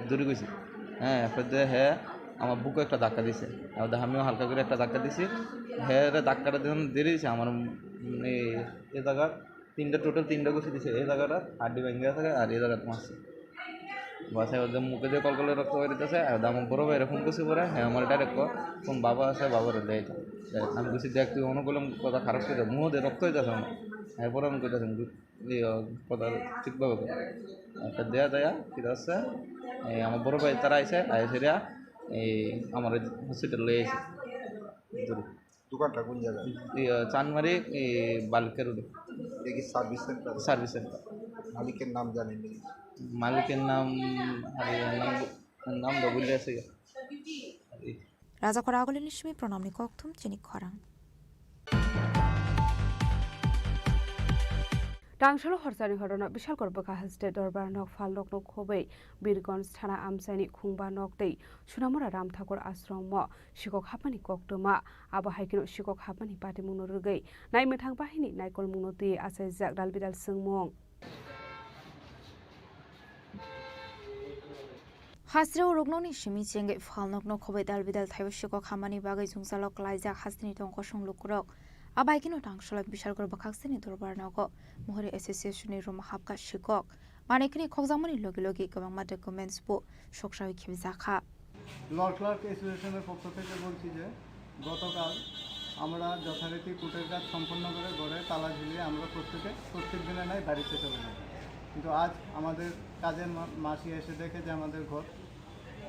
দূরে কইছি। হ্যাঁ, এরপর যে হ্যাঁ, আমার বুকে একটা ধাক্কা দিছে। এবার আমিও হালকা করে একটা ধাক্কা দিছি। হ্যাঁ, রে ধাক্কাটা যখন দিয়ে দিছে, আমার, উম, এই, এই জায়গা তিনটা, টোটাল তিনটা ঘুষি দিছে। এই জায়গাটা হাড্ডি ভেঙে গেছে আর এই জায়গাটা মারছে। বাস, এবার যে মুখে দিয়ে কল করলে রক্ত বেরিতেছে, আর আমার বড় ভাইরে ফোন করছি পরে, হ্যাঁ, আমার ডাইরেক্ট কল, "ফোন বাবা আছে, বাবারে দেয় তো।" আমি বলছি, "দেখ, তুই অনেক করলাম কথা খারাপ করে, মুখ দিয়ে রক্ত হইতেছে আমার।" এরপরে আমি কইতেছি, এই, আহ, কথা ঠিকভাবে কর। একটা দেয়া দেয়া, ঠিক আছে? এই, আমার বড় ভাই তারা আইছে, আইছে রে, এই, আমার হসপিটাল লই আইছে। দূরে। দোকানটা কোন জায়গায়? এই, আহ, চানমারি, এই, বালুকা রোডে। এটা কি সার্ভিস সেন্টার? Service centre. মালিকের নাম জানেন নি? মালিকের নাম, আরে, নাম, নাম তো ভুলে গেছে। এই। Rajakhor agulini simi pranamni kokthum chini khorang. Tangsalo horsani horono Bishalkor bwkha haste dorbar nok phalnokno khobwi Birgonj thana amchaini khungba nok tei Sunamura Ramthakur ashromo sikok hapmani koktwma. Abo hai kheno sikok hapmani patimungno rwgwi naimwthang bahini naikolmungno twiwi achaijak dalbidal swngmung. Hasteo ruknokni simi chengwi phalnokno khobwi dalbidal thaiwi sikok hamani bagwi jwngjalo klaijak hasteni tongkosong lukurok. Abai kheno tangsolai Bishalkor bwkhakseni dorbar nogo Mohori Association ni room hapkha sikok. Manikhini khokjakmani logi logi kwbangma documents bo soksawi khibjakha. Law clerk অ্যাসোসিয়েশনের পক্ষ থেকে বলছি যে গতকাল আমরা যথারীতি কোর্টের কাজ সম্পন্ন করে ঘরে তালা ঝুলিয়ে আমরা প্রত্যেকে প্রত্যেক দিনের ন্যায় বাড়িতে চলে যাই। কিন্তু আজ আমাদের কাজের মা-, মাসি এসে দেখে যে আমাদের ঘর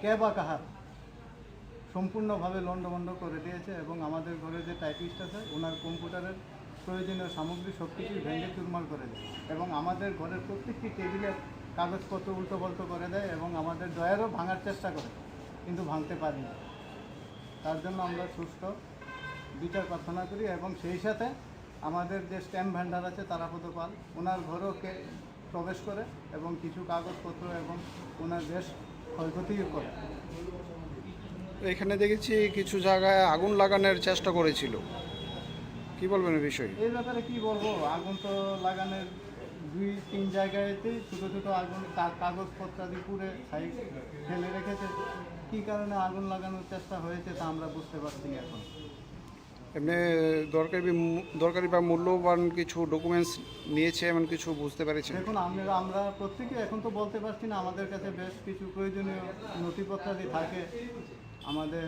কে বা কাহার সম্পূর্ণভাবে লণ্ডভণ্ড করে দিয়েছে এবং আমাদের ঘরে যে টাইপিস্ট আছে ওনার কম্পিউটারের প্রয়োজনীয় সামগ্রী সব কিছুই ভেঙে চুরমার করে দেয় এবং আমাদের ঘরের প্রত্যেকটি টেবিলের কাগজপত্র উল্টোপাল্টো করে দেয় এবং আমাদের ড্রয়ারও ভাঙার চেষ্টা করে, কিন্তু ভাঙতে পারি না। তার জন্য আমরা সুষ্ঠু বিচার প্রার্থনা করি এবং সেই সাথে আমাদের যে স্ট্যাম্প ভেন্ডার আছে তারাপদ পাল, ওনার ঘরও কে প্রবেশ করে এবং কিছু কাগজপত্র এবং ওনার বেশ ক্ষয়ক্ষতিও করে। এখানে দেখেছি কিছু জায়গায় আগুন লাগানোর চেষ্টা করেছিল, কি বলবেন এই বিষয়ে? এই ব্যাপারে কি বলবো, আগুন তো লাগানোর দুই তিন জায়গাতেই ছোটো ছোটো আগুন, কা- কাগজপত্র আদি পুড়ে সাইড ফেলে রেখেছে। কী কারণে আগুন লাগানোর চেষ্টা হয়েছে তা আমরা বুঝতে পারছি না এখন। এমনি দরকারি মূ- দরকারি বা মূল্যবান কিছু ডকুমেন্টস নিয়েছে এমন কিছু বুঝতে পেরেছেন? দেখুন, আমরা আমরা প্রত্যেকে এখন তো বলতে পারছি না, আমাদের কাছে বেশ কিছু প্রয়োজনীয় নথিপত্রাদি থাকে আমাদের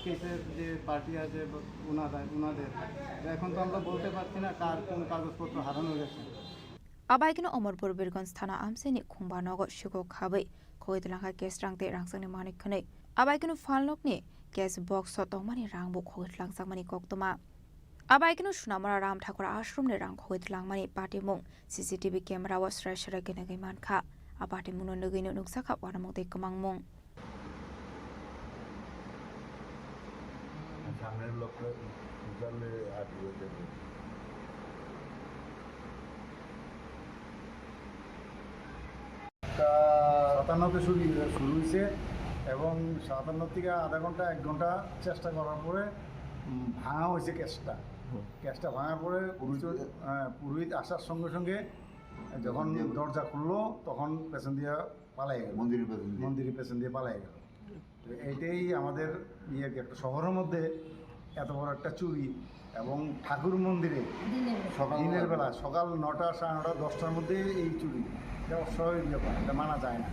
কেসের যে পার্টি আছে বা ওনারা ওনাদের। তো এখন তো আমরা বলতে পারছি না কার কোন কাগজপত্র হারানো গেছে। Abaikeno Omorpur Birgonj thana amchaini khungba nogo sikok khabai khogoi twlangkha cash rang tei rangchakni manwi khwnwi. Abaikeno phalnokni cash box o tongmani rangbo khogoi twlangjakmani koktwma. Abaikeno Sunamura Ram Thakur Ashramni rang khogoi twlangmani patimung C C T V camera o srai srai gwnagwi mankha. A patimungno nugwino nukjakha uanamung tei kwmangmung. সামনের লোকটা উজালে আর দিয়ে দেবে। সাতান্নতে শুরু শুরু হয়েছে এবং সাতান্ন থেকে আধা ঘন্টা এক ঘন্টা চেষ্টা করার পরে উম, ভাঙা হয়েছে ক্যাশটা। ক্যাশটা ভাঙার পরে পুরোহিত, আহ, পুরোহিত আসার সঙ্গে সঙ্গে যখন দরজা খুললো তখন পেছন দিয়ে পালাই গেল। মন্দিরের পেছন দিয়ে। মন্দিরের পেছন দিয়ে পালাই গেল। তো এইটাই আমাদের ইয়ে একটা শহরের মধ্যে এত বড় একটা চুরি এবং ঠাকুর মন্দিরে সকাল দিনের বেলা সকাল নটা, সাড়ে নটা, দশটার মধ্যে এই চুরি, এটা অস্বাভাবিক ব্যাপার, এটা মানা যায় না।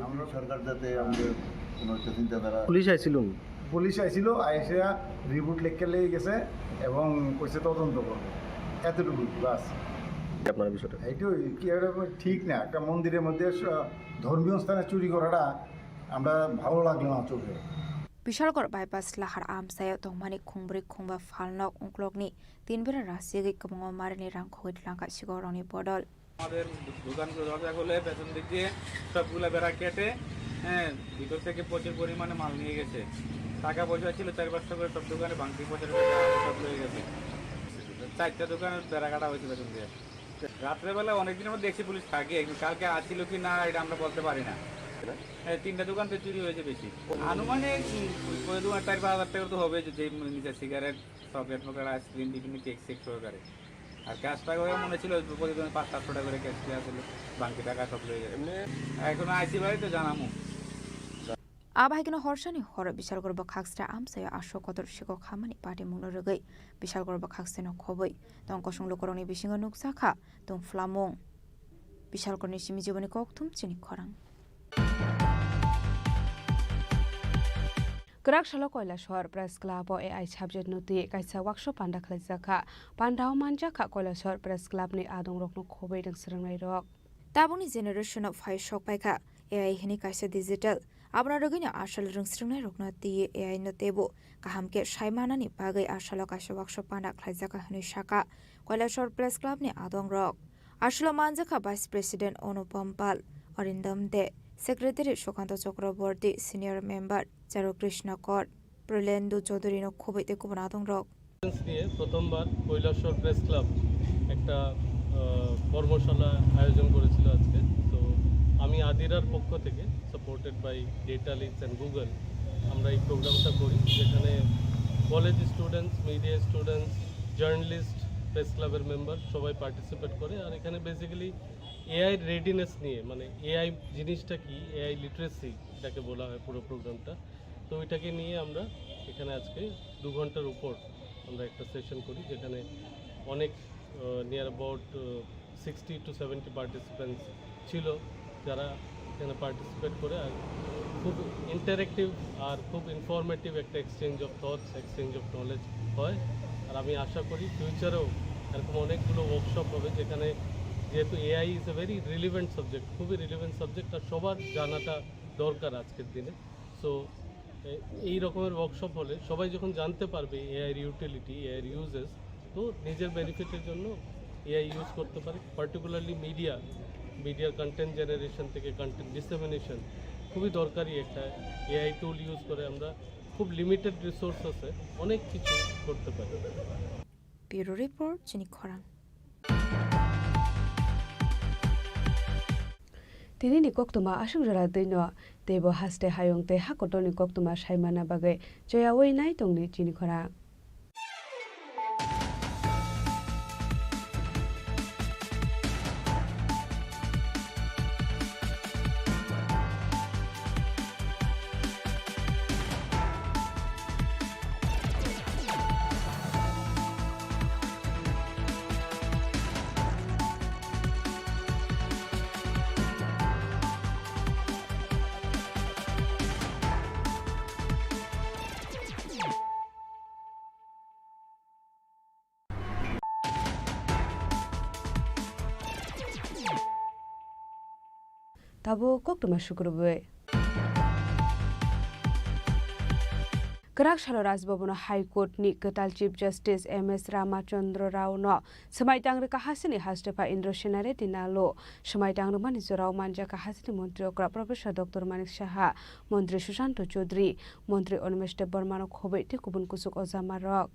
আমরা সরকার যাতে আমাদের কোনো একটা চিন্তাধারা পুলিশ আইছিল নি? পুলিশ আইছিল, আইসা রিপোর্ট লেখকে লেগে গেছে এবং কইছে তদন্ত করবো, এতটুকু বাস। আপনার বিষয়টা এইটাই কি, এটা কোনো ঠিক না, একটা মন্দিরের মধ্যে স- ধর্মীয় স্থানে চুরি করাটা আমরা ভালো লাগলো না চোখে। Bishalgarh bypass lahar amchaio tongmani khungbrwi khungba phalnok uklokni tin bera rasiagwi kwbangma marini rang khogoi twlangkha sigokrokni bodol. আমাদের দোকানগুলো দরজা খুলে পেছন দিক দিয়ে সবগুলা বেড়া কেটে, হ্যাঁ, ভিতর থেকে প্রচুর পরিমাণে মাল নিয়ে গেছে। টাকা পয়সা ছিল চার পাঁচশো করে, সব দোকানে ভাঙতি পয়সা টোকা সব লয়ে গেছে। চারটা দোকানের বেড়া কাটা হয়েছে পেছন দিয়ে। রাত্রেবেলা অনেকদিন আমরা দেখছি পুলিশ থাকে, কিন্তু কালকে আসছিল কি না এটা আমরা বলতে পারি না। হ্যাঁ, তিনটা দোকান তো চুরি হয়েছে বেশি। আনুমানিক উম, ওই দোকান চার পাঁচ হাজার টাকা তো হবে, যে নিচে সিগারেট, চকলেট মকলেট, আইসক্রিম, বিভিন্ন কেক সেক সহকারে। আর ক্যাশ টাকা ওই মনে ছিল প্রতিদিন পাঁচ সাতশো টাকা করে ক্যাশ দেওয়া ছিল, বাকি টাকা সব লয়ে গেছে। এখন আইসি বাড়িতে জানামু। A bahaikeno horsani horo Bishalgarh bwkhaksra amchaio aswk kotor sikok khamani patimungno rwgwi Bishalgarh bwkhaksano khobwi tong kosong lukurokni bisingo nukjakha tongphlamung. Bishalgarhni simi jiboni kokthum chini khorang. Kwrak salo Koilashahar Press Club o A I subject no twi kaisa workshop panda khlaijak kha. Panda o manjak kha Koilashahar Press Club ni adong rok no khobwi rwng swrwngnai rok. Tabukni generation o phai sok paikha A I hwnwi kaisa digital, abono rwgwino aswk rwng swrwngnai rokno twi A I no teibo kaham khe sai manani bagwi aswk o kaisa workshop panda khlaijak kha hwnwi sakha Koilashahar Press Club ni adong rok. Aswk o manjak kha Vice President Anupam Pal, Arindam De, Secretary Sukanta Chakraborty, Senior Member Charu Krishna Kor, Prilendo Chaudhary no khobwi tei kubun adong rok. নিয়ে প্রথমবার Kailashahar press club একটা আহ, কর্মশালা আয়োজন করেছিল আজকে। তো আমি আদিরার পক্ষ থেকে, supported by data leads and Google, আমরা এই প্রোগ্রামটা করি, যেখানে college students, media students, journalist, press ক্লাবের মেম্বার সবাই পার্টিসিপেট করে। আর এখানে বেসিক্যালি এআই রেডিনেস নিয়ে, মানে এআই জিনিসটা কি, এআই লিটারেসি এটাকে বলা হয় পুরো প্রোগ্রামটা। তো ওইটাকে নিয়ে আমরা এখানে আজকে দু ঘন্টার উপর আমরা একটা সেশন করি, যেখানে অনেক near about sixty two seventy participants ছিল, যারা এখানে পার্টিসিপেট করে। আর খুব ইন্টারেক্টিভ আর খুব ইনফরমেটিভ একটা exchange of thoughts, exchange of knowledge হয়। আর আমি আশা করি ফিউচারেও এরকম অনেকগুলো ওয়ার্কশপ হবে, যেখানে যেহেতু AI is a very relevant subject, খুবই রিলিভেন্ট সাবজেক্ট, আর সবার জানাটা দরকার আজকের দিনে। সো এই রকমের ওয়ার্কশপ হলে সবাই যখন জানতে পারবে এআইর ইউটিলিটি, এআইর ইউজেস, তো নিজের বেনিফিটের জন্য এআই ইউজ করতে পারে, পার্টিকুলারলি মিডিয়া, মিডিয়ার কন্টেন্ট জেনারেশন থেকে কন্টেন্ট ডিসেমিনেশন খুবই দরকারি একটা এআই টুল ইউজ করে আমরা খুব লিমিটেড রিসোর্স আছে, অনেক কিছু করতে পারি। Bureau Report, Chini Khorang. Tini ni koktwma aswk jora twi no, teibo haste hayung tei hakotor ni koktwma sai manna bagwi choyaui nai tongdi chini khorang. Tabuk koktwma sukrubwi. Kwrak salo Raj Bhavan o High Court ni kwtal Chief Justice M S Ramachandra Rao no swmai tang rwkha hasteni hastepha Indra Sena Reddy Nalu. Swmai tang rwmani jorao manjakha hasteni montri okra Professor Doctor Manik Saha, montri Sushanta Chowdhury, montri Animesh Debbarma no khobwi tei kubun kuchuk ojama rok.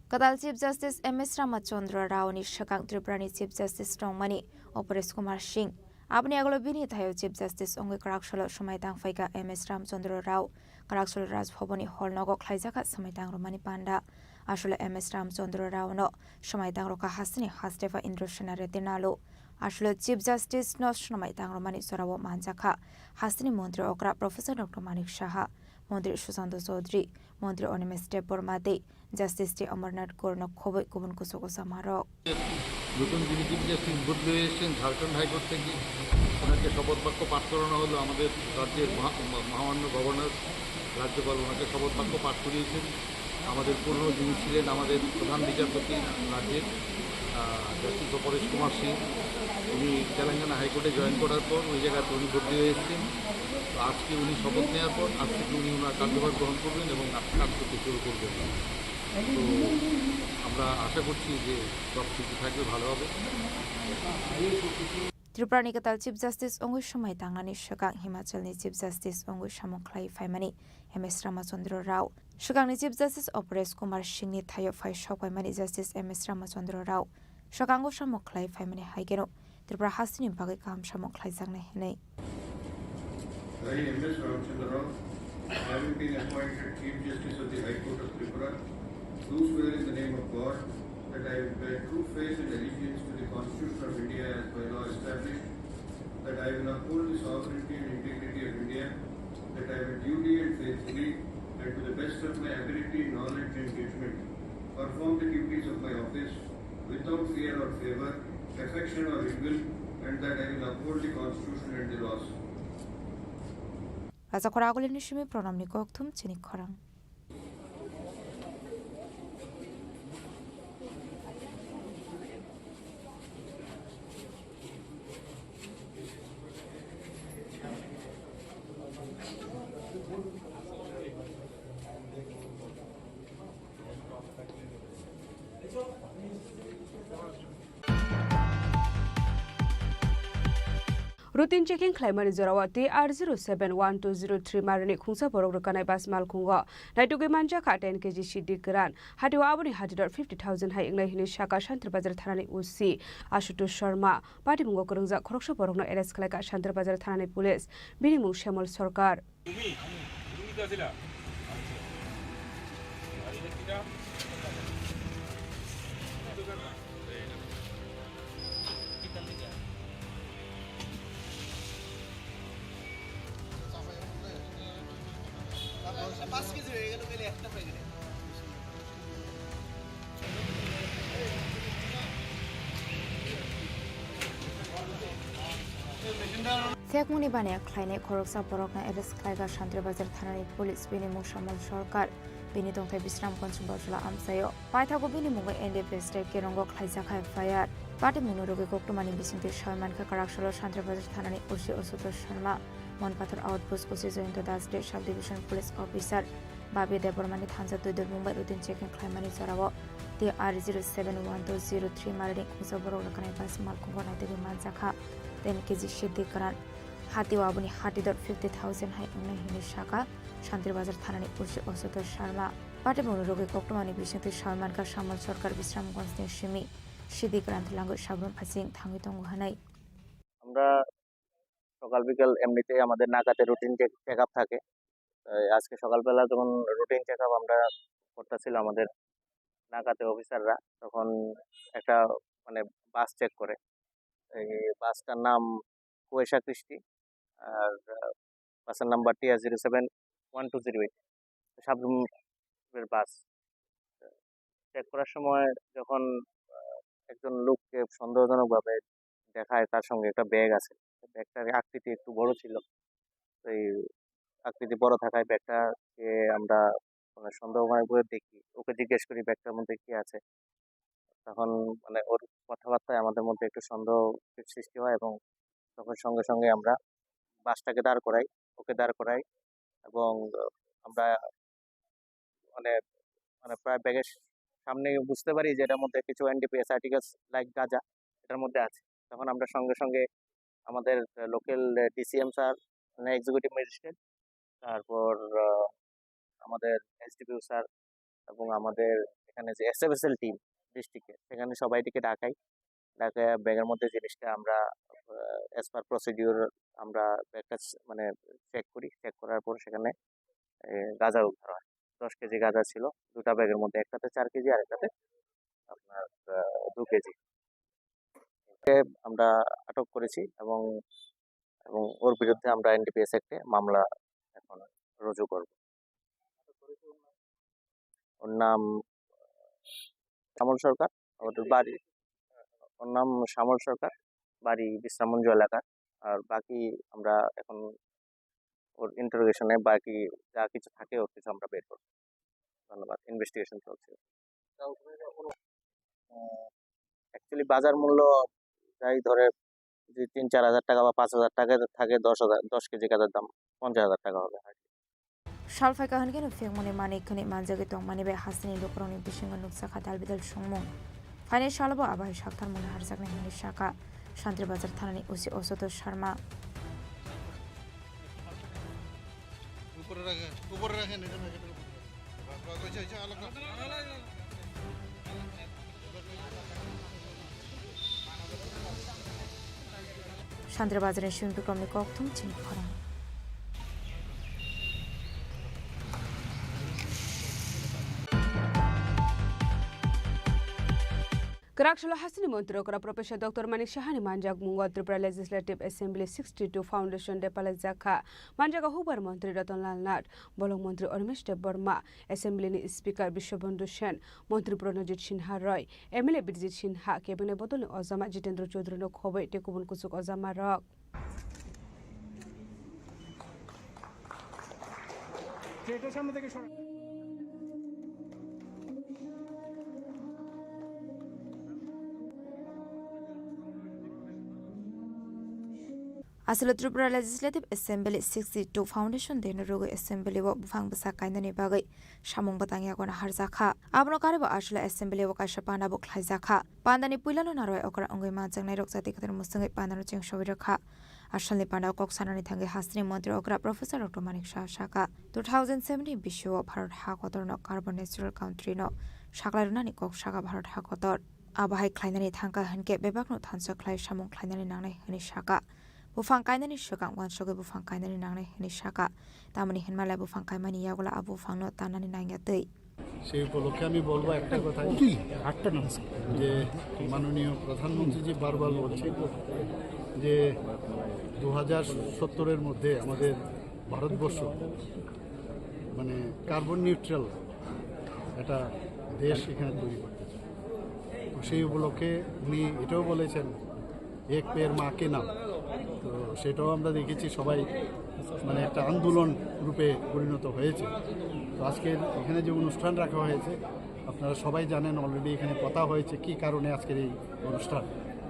Kwtal Chief Justice M S Ramachandra Rao ni swkang Tripura ni Chief Justice tongmani Aparesh Kumar Singh. Aboni agalo bini thaio Chief Justice wngwi kwrak salo swmai tang phaikha M S Ramachandra Rao. Kwrak salo Raj Bhavan ni hall nogo khlaijakha swmai tang rwmani panda. Aswle M S Ramachandra Rao no swmai tang rwkha hasteni hastepha Indra Sena Reddy Nalu. Aswle Chief Justice no swmai tang rwmani jorao manjakha hasteni montri okra Professor Doctor Manik Saha, montri Sushanta Chowdhury, montri Animesh Debbarma tei Justice T Amarnath Kaur no khobwi kubun kuchuk ojama rok. নতুন যিনি chief justice বদলি হয়েছেন ঝাড়খণ্ড হাইকোর্ট থেকে, ওনাকে শপথ বাক্য পাঠ করানো হলো আমাদের রাজ্যের মহা-, মহামান্য গভর্নর, রাজ্যপাল ওনাকে শপথ বাক্য পাঠ করিয়েছেন। আমাদের পুরনো যিনি ছিলেন আমাদের প্রধান বিচারপতি রাজ্যের, আহ, জাস্টিস অপরেশ কুমার সিং, উনি তেলেঙ্গানা হাইকোর্টে জয়েন করার পর ওই জায়গাতে উনি বদলি হয়ে এসেছেন। তো আজকে উনি শপথ নেওয়ার পর আজ থেকে উনি ওনার কার্যভার গ্রহণ করবেন এবং কাজ করতে শুরু করবেন। তো আমরা আশা করছি যে সব কিছু থাকবে, ভালো হবে। Tripura ni kwtal Chief Justice wngwi swmai tangnani swkang Himachal ni Chief Justice wngwi samung khlai phaimani M S Ramachandra Rao. Swkangni Chief Justice Aparesh Kumar Singh ni thaio phai sok paimani Justice M S Ramachandra Rao. Swkango samung khlai phaimani hai kheno Tripura hasteni bagwi kaham samung khlaijaknai hwnwi. I, M S Ramachandra Rao, having been appointed Chief Justice of the High Court of Tripura, do swear in the name of God that I will bear true faith and allegiance to the Constitution of India as by law established, that I will uphold the sovereignty and integrity of India, that I will duly and faithfully and to the best of my ability, knowledge and judgment perform the duties of my office without fear or favor, affection or ill will, and that I will uphold the Constitution and the laws. Raja Khorang Agulini simi Pranamni kokthum chini khorang. Routine checking khlaimani jorao T R zero seven one two zero three marini khungsa borok rwkanai bus malkhungo naitugwi manjakha ten K G siddi kwran. Hatio aboni hatidor fifty thousand hai wngnai hwnwi sakha Shantir Bazar thanani O C Ashutosh Sharma. Patimungo kwrwngjak khoroksa borokno arrest khlaikha Shantir Bazar thanani police. Bini mung Shyamol Sarkar. পাঁচ কেজি হয়ে গেল, তাহলে একটা প্যাকেটে। Phekmungni baniya khlainai khoroksa borokno arrest khlaikha Santri Bazar thanani police, bini mung Samol Sarkar, bini tongthai Bisramganj Bojla amchaio. Paithago bini mungo N D P S tei Kerongo khlaijak F I R. Patimungno rwgwi koktwmani bisingtwi sawi mankha Kwraksalo Santri Bazar thanani O C Ashutosh Sharma, Monpathar Outpost O C Jayanta Das tei Sub Division Police Officer Babi Debbarmani thansa twi dulmung bai routine checking khlaimani jorao T R zero seven one two zero three malni khungsa borok rwkhanai bus malkhungo naitugwi manjakha ten K G siddi kwran. Hatio aboni hati dor fifty thousand hai wngnai hwnwi sakha Santri Bazar thanani O C Ashutosh Sharma. Patimungno rwgwi koktwmani bisingtwi sawi mankha Samol Sarkar Bisramganjni simi siddi kwran twlangwi sabrum phasing thangwi tongo hwnwi. আমরা সকাল বিকেল এমনিতেই আমাদের নাকাতে routine check up থাকে। এই আজকে সকালবেলা যখন রুটিন চেক আপ আমরা করতেছিল আমাদের নাকাতে অফিসাররা, তখন একটা মানে বাস চেক করে। এই বাসটার নাম কুয়েশা কৃষ্টি, আর আহ, বাসের number T R zero seven one two zero eight, সাবরুমের বাস। চেক করার সময় যখন আহ, একজন লোককে সন্দেহজনকভাবে দেখায়, তার সঙ্গে একটা ব্যাগ আছে। ব্যাগটার আকৃতি একটু বড় ছিল। তো এই আকৃতি বড় থাকায় ব্যাগটাকে আমরা মানে সন্দেহ মনে করে দেখি, ওকে জিজ্ঞেস করি ব্যাগটার মধ্যে কি আছে। তখন মানে ওর কথাবার্তায় আমাদের মধ্যে একটু সন্দেহ সৃষ্টি হয় এবং তখন সঙ্গে সঙ্গে আমরা বাসটাকে দাঁড় করাই, ওকে দাঁড় করাই এবং আমরা মানে, মানে প্রায় ব্যাগের সামনে বুঝতে পারি যে এটার মধ্যে কিছু এনডিপিএস আর্টিকেলস লাইক গাঁজা এটার মধ্যে আছে। তখন আমরা সঙ্গে সঙ্গে আমাদের লোকাল ডিসিএম স্যার, মানে এক্সিকিউটিভ ম্যাজিস্ট্রেট, তারপর আহ, আমাদের এসডিপিও স্যার এবং আমাদের এখানে যে এসএফএসএল টিম ডিস্ট্রিক্টে, সেখানে সবাইটিকে ডাকাই। ডাকে ব্যাগের মধ্যে জিনিসটা আমরা অ্যাজ পার প্রসিডিউর আমরা ব্যাগটা মানে চেক করি। চেক করার পর সেখানে এ, গাঁজা উদ্ধার হয়। দশ কেজি গাঁজা ছিল দুটা ব্যাগের মধ্যে, একটাতে চার কেজি আর একটাতে আপনার আহ, দু কেজি। ওকে আমরা আটক করেছি এবং এবং ওর বিরুদ্ধে আমরা এনডিপিএস অ্যাক্টে মামলা এখন রুজু করব। ওর নাম শ্যামল সরকার, ওর বাড়ি, ওর নাম শ্যামল সরকার, বাড়ি বিশ্রামগঞ্জ এলাকার। আর বাকি আমরা এখন ওর ইন্টারোগেশনে বাকি যা কিছু থাকে ওর কিছু আমরা বের করবো। ধন্যবাদ। ইনভেস্টিগেশন চলছে। অ্যাকচুয়ালি বাজার মূল্য যাই ধরে যদি তিন চার হাজার টাকা বা পাঁচ হাজার টাকা থাকে, দশ হাজার, দশ কেজি গাঁজার দাম পঞ্চাশ হাজার টাকা হবে। Sal phaikha hwnkhe no phiyokmani manwi khwnwi manjagwi tongmani bai hasteni lukurokni bisingo nukjakha dalbidal songmung. Phainai salo bo abai saktharmungni harjaknai hwnwi sakha Santri Bazar thanani O C Ashutosh Sharma. উপরে রাখে, উপরে রাখেন, এটা রাখেন, এটা উপরে রাখেন। Santri Bazarni simi bikromni kokthum chini khorang. Kwraksalo hasteni montri okra Professor Doctor Manik Sahani manjakmungo Tripura Legislative Assembly sixty-two Foundation Day palaijakha. Manjago hukbar montri Ratan Lal Nath, bolong montri Animesh Debbarma, Assembly ni Speaker Biswabandhu Sen, montri Pranajit Sinha Roy, M L A Bijit Sinha, kebengni bodolni ojama Jitendra Chaudhary no khobwi tei kubun kuchuk ojama rok. Aswk Tripura Legislative Assembly sixty-two Foundation Day no rwgwi Assembly o buphang bwsa kainani bagwi samung bwtang yago no harjakha. Abono karwi bo aswk Assembly o kaisa panda bo khlaijakha. Pandani puilano narwai okra wngwi manjaknai rok jati kwthar mwswngwi pandano cheng sogwi rwkha. Asalni pandao kok sanani thangwi hasteni montri okra Professor Doctor Manik Saha sakha, two thousand seventeen bisio Bharat ha kotorno carbon neutral country no saklai rwnani kok sakha Bharat ha kotor. Abo hai khlainani thangkha hinkhe bebakno thansa khlai samung khlainani nangnai hwnwi sakha. Buphang kainani swkang uansugwi buphang kainani nangnai hwnwi sakha. Tamoni hinmalai buphang kaimani yagulo a buphangno tanani nangya twi. সেই উপলক্ষে আমি বলবো একটাই কথা, যে মাননীয় প্রধানমন্ত্রীজি বারবার বলছেন যে দু হাজার সত্তরের মধ্যে আমাদের ভারতবর্ষ মানে কার্বন নিউট্রাল একটা দেশ এখানে তৈরি করতে চায়। তো সেই উপলক্ষে উনি এটাও বলেছেন, এক পেড় মা কে নাম, তো সেটাও আমরা দেখেছি, সবাই মানে একটা আন্দোলন রূপে পরিণত হয়েছে। তো আজকের এখানে যে অনুষ্ঠান রাখা হয়েছে, আপনারা সবাই জানেন, অলরেডি এখানে কথা হয়েছে কি কারণে আজকের এই অনুষ্ঠান।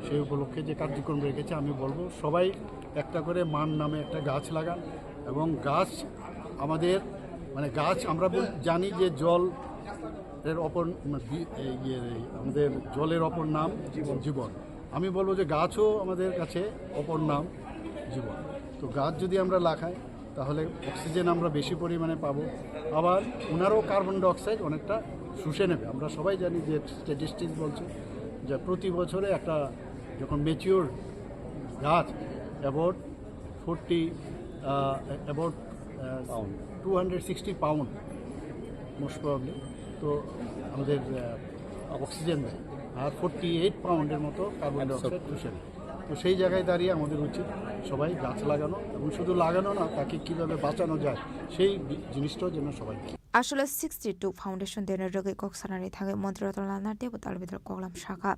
সেই উপলক্ষে যে কার্যক্রম রেখেছে, আমি বলবো সবাই একটা করে মার নামে একটা গাছ লাগান। এবং গাছ আমাদের, মানে গাছ আমরা বল-, জানি যে জল এর অপর, মানে বি-, এই ইয়ে, এই আমাদের জলের অপর নাম জীবন। আমি বলবো যে গাছও আমাদের কাছে অপর নাম জীবন। তো গাছ যদি আমরা লাগাই, তাহলে অক্সিজেন আমরা বেশি পরিমাণে পাবো। আবার ওনারও কার্বন ডাইঅক্সাইড অনেকটা শুষে নেবে। আমরা সবাই জানি যে স্ট্যাটিস্টিক্স বলছে যে প্রতি বছরে একটা, যখন ম্যাচিওর গাছ, about forty, about two hundred sixty pound most probably, তো আমাদের অক্সিজেন দেয়। আর ফোরটি এইট পাউন্ডের মতো কার্বন ডাইঅক্সাইড শুষে নেয়। তো সেই জায়গায় দাঁড়িয়ে আমাদের উচিত সবাই গাছ লাগানো, এবং শুধু লাগানো না, তাকে কীভাবে বাঁচানো যায় সেই বি- জিনিসটাও যেন সবাই দেখে। Aswk sixty two foundation deno rwgwi kok sanani thangwi Montri Ratan Lal Nath teibo dalbidal koklam sakha.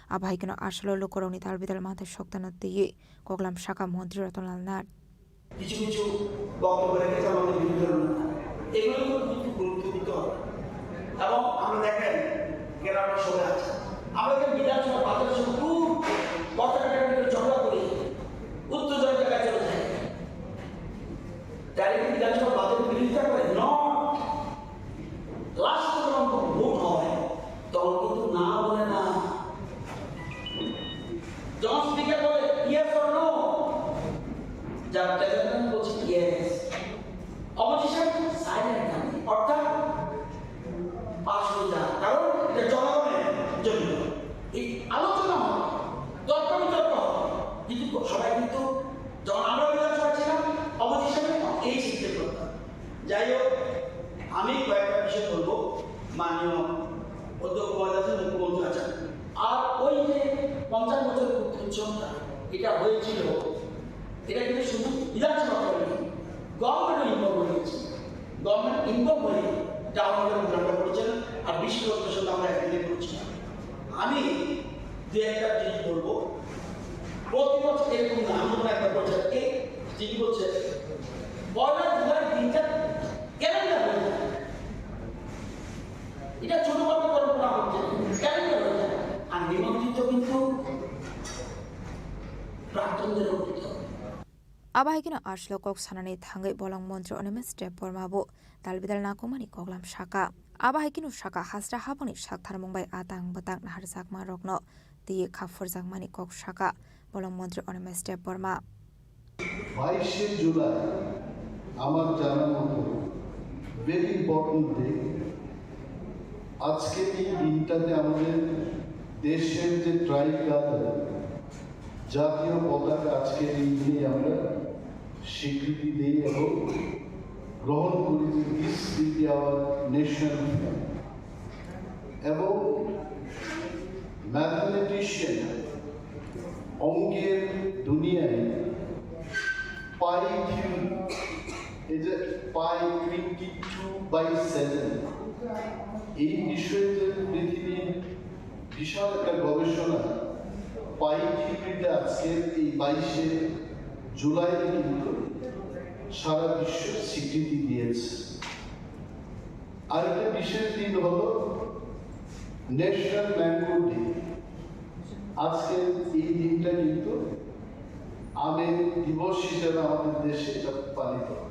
Abo hai kheno aswk lukurokni dalbidal manthai soktano twiwi koklam sakha Montri Ratan Lal Nath. কিছু কিছু বক্তব্য রেখেছে আমাদের বিরুদ্ধে। এগুলো কিন্তু গুরুত্ব দিতে হবে। এবং আমরা দেখেন, গ্রামের সবাই আছে, আমরা যে বিধানসভা বাজারে শুধু কথা কাটাকাটি করে ঝগড়া করি, উত্তেজনা জায়গায় চলে যায়। তারা কি বিধানসভা বাজারে বিরোধিতা করে? নট। লাস্ট পর্যন্ত ভোট হয়, তখন কিন্তু না বলে না। যখন স্পিকার বলে ইয়েস অর নো, যার প্রেজেন্ট বলছে ইয়েস, অপোজিশন সাইলেন্ট থাকে, অর্থাৎ পাশ হয়ে যায়, কারণ এটা জনগণের জন্য। এই আলোচনা হয়, তর্ক বিতর্ক হয়, কিন্তু সবাই কিন্তু যখন আমরা বিধানসভা ছিলাম, অপোজিশনে এই সিস্টেম করতাম। যাই হোক, আমি কয়েকটা বিষয় বলবো। মাননীয় অধ্যক্ষ মহোদয় আছেন, মুখ্যমন্ত্রী আছেন, আর ওই যে পঞ্চাশ বছরের উৎসবটা, এটা হয়েছিল, এটা কিন্তু শুধু বিধানসভা করেনি, গভর্নমেন্টও ইনভলভ হয়ে গেছে। গভর্নমেন্ট ইনভলভ হয়ে টাউন হলে প্রোগ্রামটা করেছেন, আর বিশ বছর আমরা একদিনে করেছি। আমি দু একটা জিনিস বলবো, প্রতি বছর এরকম না, আমি মনে একটা বলছি, এই যিনি বলছে, পয়লা জুলাই দিনটা ক্যালেন্ডার হয়ে যায়। এটা ছোটভাবে কল্পনা হচ্ছে, ক্যালেন্ডার হয়ে যায়। আর নিমন্ত্রিত কিন্তু প্রাক্তনদেরও করতে হবে। Abo hai kheno aswk kok sanani thangwi bolong montri Animesh Debbarma bo dalbidal nakumani koklam sakha. Abo hai kheno sakha, hasra habangni saktharmung bai atang bwtang naharjakma rokno twiwi kha phurjakmani kok sakha bolong montri Animesh Debbarma. বাইশে জুলাই আমার জানা মতো very important day. আজকের এই দিনটাতে আমাদের দেশের যে ট্রাইকালার, জাতীয় পতাকা, আজকের এই দিনে আমরা স্বীকৃতি দিই এবং গ্রহণ করি যে this will be our national flag। এবং ম্যাথমেটিশিয়ান, অঙ্কের দুনিয়ায় পাই থিওরি, এই যে পাই টোয়েন্টি টু বাই সেভেন, এই বিষয়ে যে পৃথিবীর বিশাল একটা গবেষণা, পাই থিওরিতে আজকের এই বাইশে জুলাই কিন্তু সারা বিশ্ব স্বীকৃতি দিয়েছে। আরেকটা বিশেষ দিন হলো ন্যাশনাল ম্যাঙ্গো ডে। আজকে এই দিনটা কিন্তু আমের দিবস হিসেবে আমাদের দেশে এটা পালিত হয়।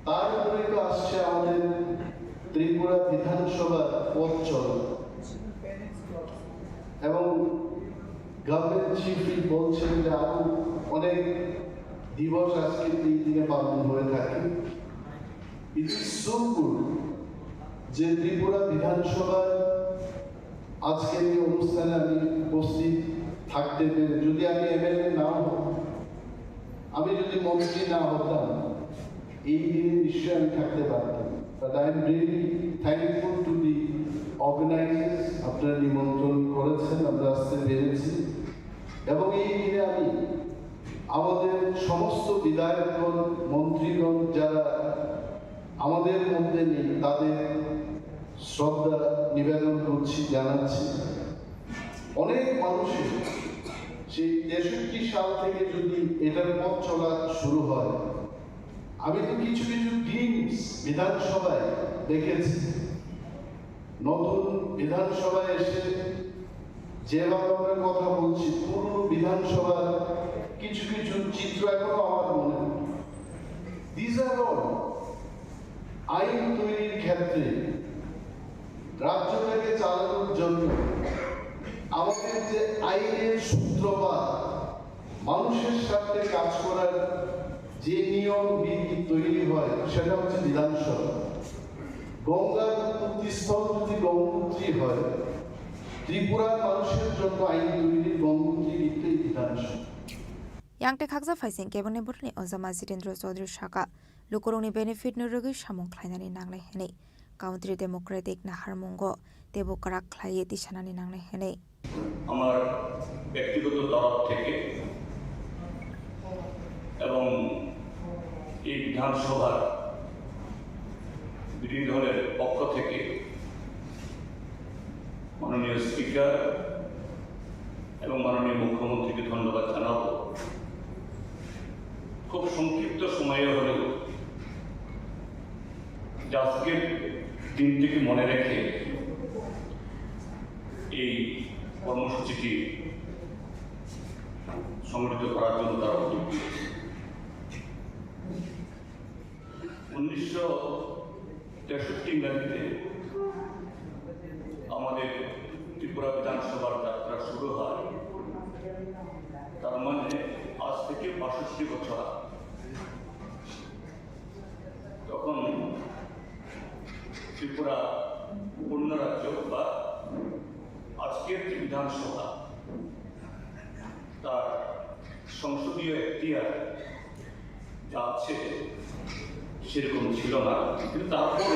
তার উপরে তো আসছে আমাদের ত্রিপুরা বিধানসভার পথ চলা এবং গভর্নমেন্ট চিফ বলছেন যে আরো অনেক দিবস আজকে এই দিনে পালন হয়ে থাকে। ইট ইজ সো গুড যে ত্রিপুরা বিধানসভার আজকের এই অনুষ্ঠানে আমি উপস্থিত থাকতে পেরে, যদি আমি এমএলএ নাও হতাম, আমি যদি মন্ত্রী না হতাম, এই দিনে নিশ্চয়ই আমি থাকতে পারতাম। But I am really thankful to the organizers, আপনারা নিমন্ত্রণ করেছেন, আমরা আসতে পেরেছি। এবং এই দিনে আমি আমাদের সমস্ত বিধায়কগণ, মন্ত্রীগণ যারা আমাদের মধ্যে নেই, তাদের শ্রদ্ধা নিবেদন করছি, জানাচ্ছি। অনেক মানুষের সেই তেষট্টি সাল থেকে যদি এটার পথ চলা শুরু হয়, আমি তো কিছু কিছু ডিমস বিধানসভায় দেখেছি। নতুন বিধানসভায় এসে যেভাবে আমরা কথা বলছি, পুরনো বিধানসভার কিছু কিছু চিত্র এখনো আমার মনে। These are all আইন তৈরির ক্ষেত্রে রাজ্যটাকে চালানোর জন্য আমাদের যে আইনের সূত্রপাত, মানুষের স্বার্থে কাজ করার যে নিয়ম বিধি তৈরি হয়, সেটা হচ্ছে বিধানসভা। গঙ্গার উৎপত্তিস্থল যদি গঙ্গোত্রী হয়, ত্রিপুরার মানুষের জন্য আইন তৈরির গঙ্গোত্রী কিন্তু এই বিধানসভা। Yang tei khaksa phaising keboni borokni ojama Jitendra Chaudhary saka, lukurokni benefit no rwgwi samung khlainani nangnai hwnwi, country democratic naharmungo teibo kwrak khlaiwi tisanani nangnai hwnwi. আমার ব্যক্তিগত তরফ থেকে এবং এই বিধানসভার বিরোধী দলের পক্ষ থেকে মাননীয় স্পিকার এবং মাননীয় মুখ্যমন্ত্রীকে ধন্যবাদ জানাবো। খুব সংক্ষিপ্ত সময়ে হলেও যে আজকের দিনটিকে মনে রেখে এই কর্মসূচিটি সংগঠিত করার জন্য তারা উদ্যোগ নিয়েছে। উনিশশো তেষট্টি ইংরাজিতে আমাদের ত্রিপুরা বিধানসভার যাত্রা শুরু হয়, তার মানে আজ থেকে বাষট্টি বছর আগে। তখন ত্রিপুরা পূর্ণ রাজ্য বা আজকের যে বিধানসভা, তার সংসদীয় এখতিয়ার যা আছে সেরকম ছিল না, কিন্তু তারপর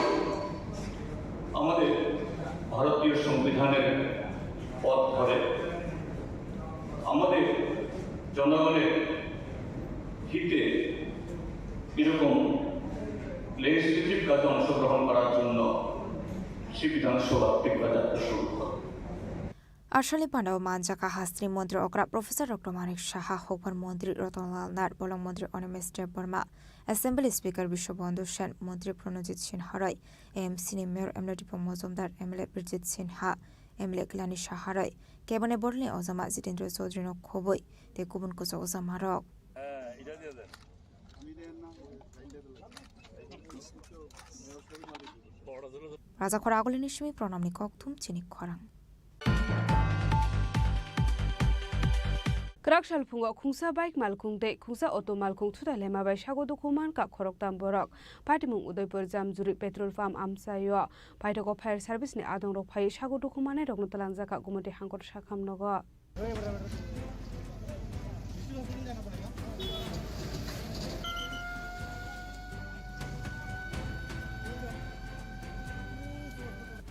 আমাদের ভারতীয় সংবিধানের পথ ধরে আমাদের জনগণের হিতে এরকম লেজিসলেটিভ কাজে অংশগ্রহণ করার জন্য সেই বিধানসভা ত্রিপুরা যাত্রা শুরু হয়। Asalni pandao manjak kha hasteni montri okra Professor Doctor Manik Saha, hukbar montri Ratan Lal Nath, bolong montri Animesh Debbarma, Assembly Speaker Biswabandhu Sen, montri Pranojit Sinha Roy, A M C ni Mayor M L A Dipam Majumdar, M L A Birjit Sinha, M L A Kalyani Saha Roy, keboni borokni ojama Jitendra Chaudhary no khobwi tei kubun kwchak ojama rok. Rajakhor agulini simi pranamni kokthum chini khorang. Kwrak salphungo khungsa bike malkhung tei khungsa auto malkhung thutai laima bai sago dukhu mankha khoroktham borok. Patimung Udaipur Jamjuri petrol pump amchaio paithago fire service ni adongrok phaiwi sago dukhu mannairokno twlangjakha Gumoti Hangkor Sakham nogo.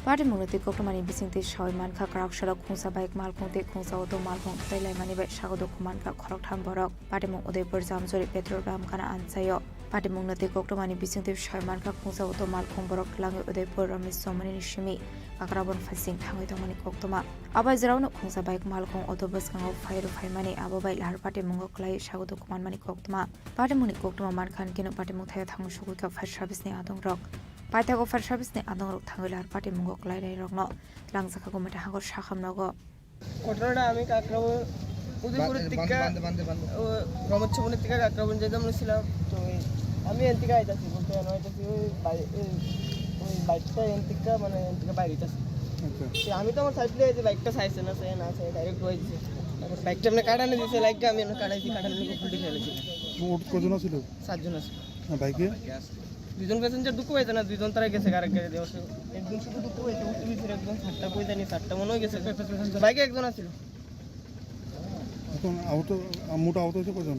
Patimungno twi koktwmani bisingtwi sawi mankha, kwrak sorok khungsa bike malkhung tei khungsa auto malkhung tei laimani bai sago dukhu mankha khoroktham borok. Patimung Udaipur Jamjuri petrol pump gana amchaio. Patimungno twi koktwmani bisingtwi sawi mankha, khungsa auto malkhung borok twlangwi Udaipur Ramesh Chowmani ni simi Kakrabon phaising thangwi tongmani koktwma. Abo hai jora uno khungsa bike malkhung auto bwskango phai rw phaimani, abo bai lahar patimungo kwlaiwi sago dukhu manmani koktwma. Patimungni koktwma mankha hwn kheno patimung thaio thangwi sogwi kha fire service ni adongrok. Paithago fire service ni adongrok thangwi lahar patimungo kwlainairokno twlangjakha Gumoti Hangkor Sakham nogo. ঘটনাটা আমি কাকরাবন, উদয়পুরের বান্দে, টিকা, বান্দে, বান্দে, বান্দে। ও, রমত ভবনের টিকা কাকরাবন যেতাম ছিলাম। তো ওই আমি এন টিকা আইতাছি, বলতে এন আইতাছি, ওই বাই-, ওই, ওই বাইকটা এন টিকা, মানে, এন টিকা বাইরে আছে। আচ্ছা। তো আমি তো আমার সাইড দিয়ে এই যে বাইকটা চাইছে না, চাই না, চাই ডাইরেক্ট বয়ে দিছে। তারপর বাইকটা এমনি কাটানো দিছে, লাইটটা আমি এমনি কাটাইছি, কাটানোর উপর উল্টে ফেলেছি। মোট কজন আছিল? সাতজন আছে। না, বাইকে? দুজন প্যাসেঞ্জার দুঃখ পাইছে না, দুজন তারা গেছে আরেক গাড়ি দিয়ে। একজন শুধু দুঃখ পাইছে, উঠতে দিছে একজন, চারটা কই জানি, চারটা মনে হয় গেছে। বাইকে একজন আছিল। এখন আহত, মোট আহত হয়েছে কজন?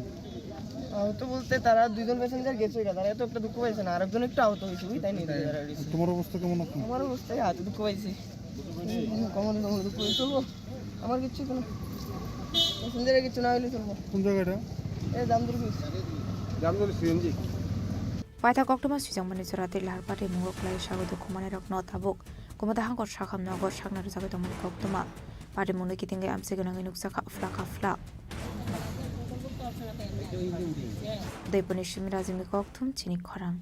আহত বলতে তারা দুইজন প্যাসেঞ্জার গেছে, তারা এত একটা দুঃখ পাইছে না, আরেকজন একটু আহত হয়েছে, ওই তাই নিয়ে তারা রয়েছে। তোমার অবস্থা কেমন এখন? আমার অবস্থায় হাতে দুঃখ পাইছে। কমন কমন দুঃখ পাইছে, চলবো। আমার কিচ্ছু কোনো প্যাসেঞ্জারের কিচ্ছু না হইলে চলবো। কোন জায়গাটা? এ জামদুল ব্রিজ। জামদুল CNG. Paithak koktwma swijangmani jora tei lahar patimungo kwlai sago dukhu mannairokno tabuk Gumoti Hangkor Sakham nogo sakna rwjagwi tongmani koktwma. Patimungno kitingwi amchai gwnangwi nukjakha phla kha phla. Deboni simi rajini kokthum chini khorang.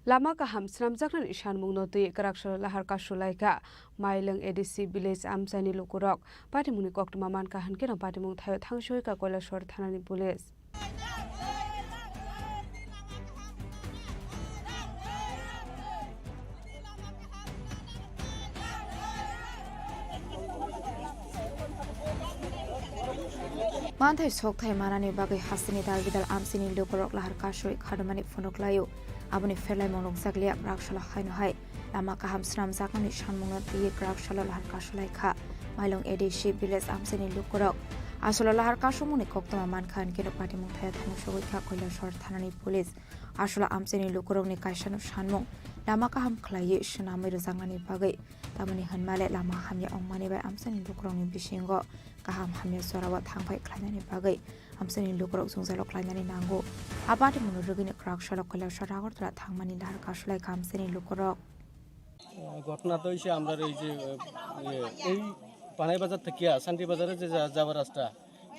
Lama kaham swnamjaknani sanmungno twi kwrak salo lahar kasu laikha Mailwng A D C village amchaini lukurok. Patimungni koktwma mankha hwnkhe no patimung thaio thangsoi ka Koilashahar thanani police. Manthai sokthai manani bagwi hasteni dalbidal amsini lukurok lahar kasui khadomani phunuk laio. Aboni pherlaimung nukjakliya bwraksala haino hai lama kaham swnamjaknani sanmungno twiwi bwraksalo lahar kasu laikha. Mailwng A D C village amsini lukurok asolo lahar kasumungni koktwma mankha hwnkhe patimung thaio thangwi sogwi kha Koilashahar thanani police. Asolo amsini lukurokni kaisano sanmung lama kaham khlaiwi swnamwi rwjaknani bagwi. Tamoni hwnmale lama hamya wngmani bai amsini lukurokni bisingo kaham hamya jorao thangphai khlainani bagwi amsini lukurok jwngjalo khlainani nango. Abati munu rwgwini kwrak salo Koilashahar Agartala thangmani lahar kasu laikha amsini lukurok. ঘটনা তো হয়েছে আমরা এই যে, এ, এই পানাই বাজার থেকে শান্তি বাজারে যে যা-, যাওয়ার রাস্তা,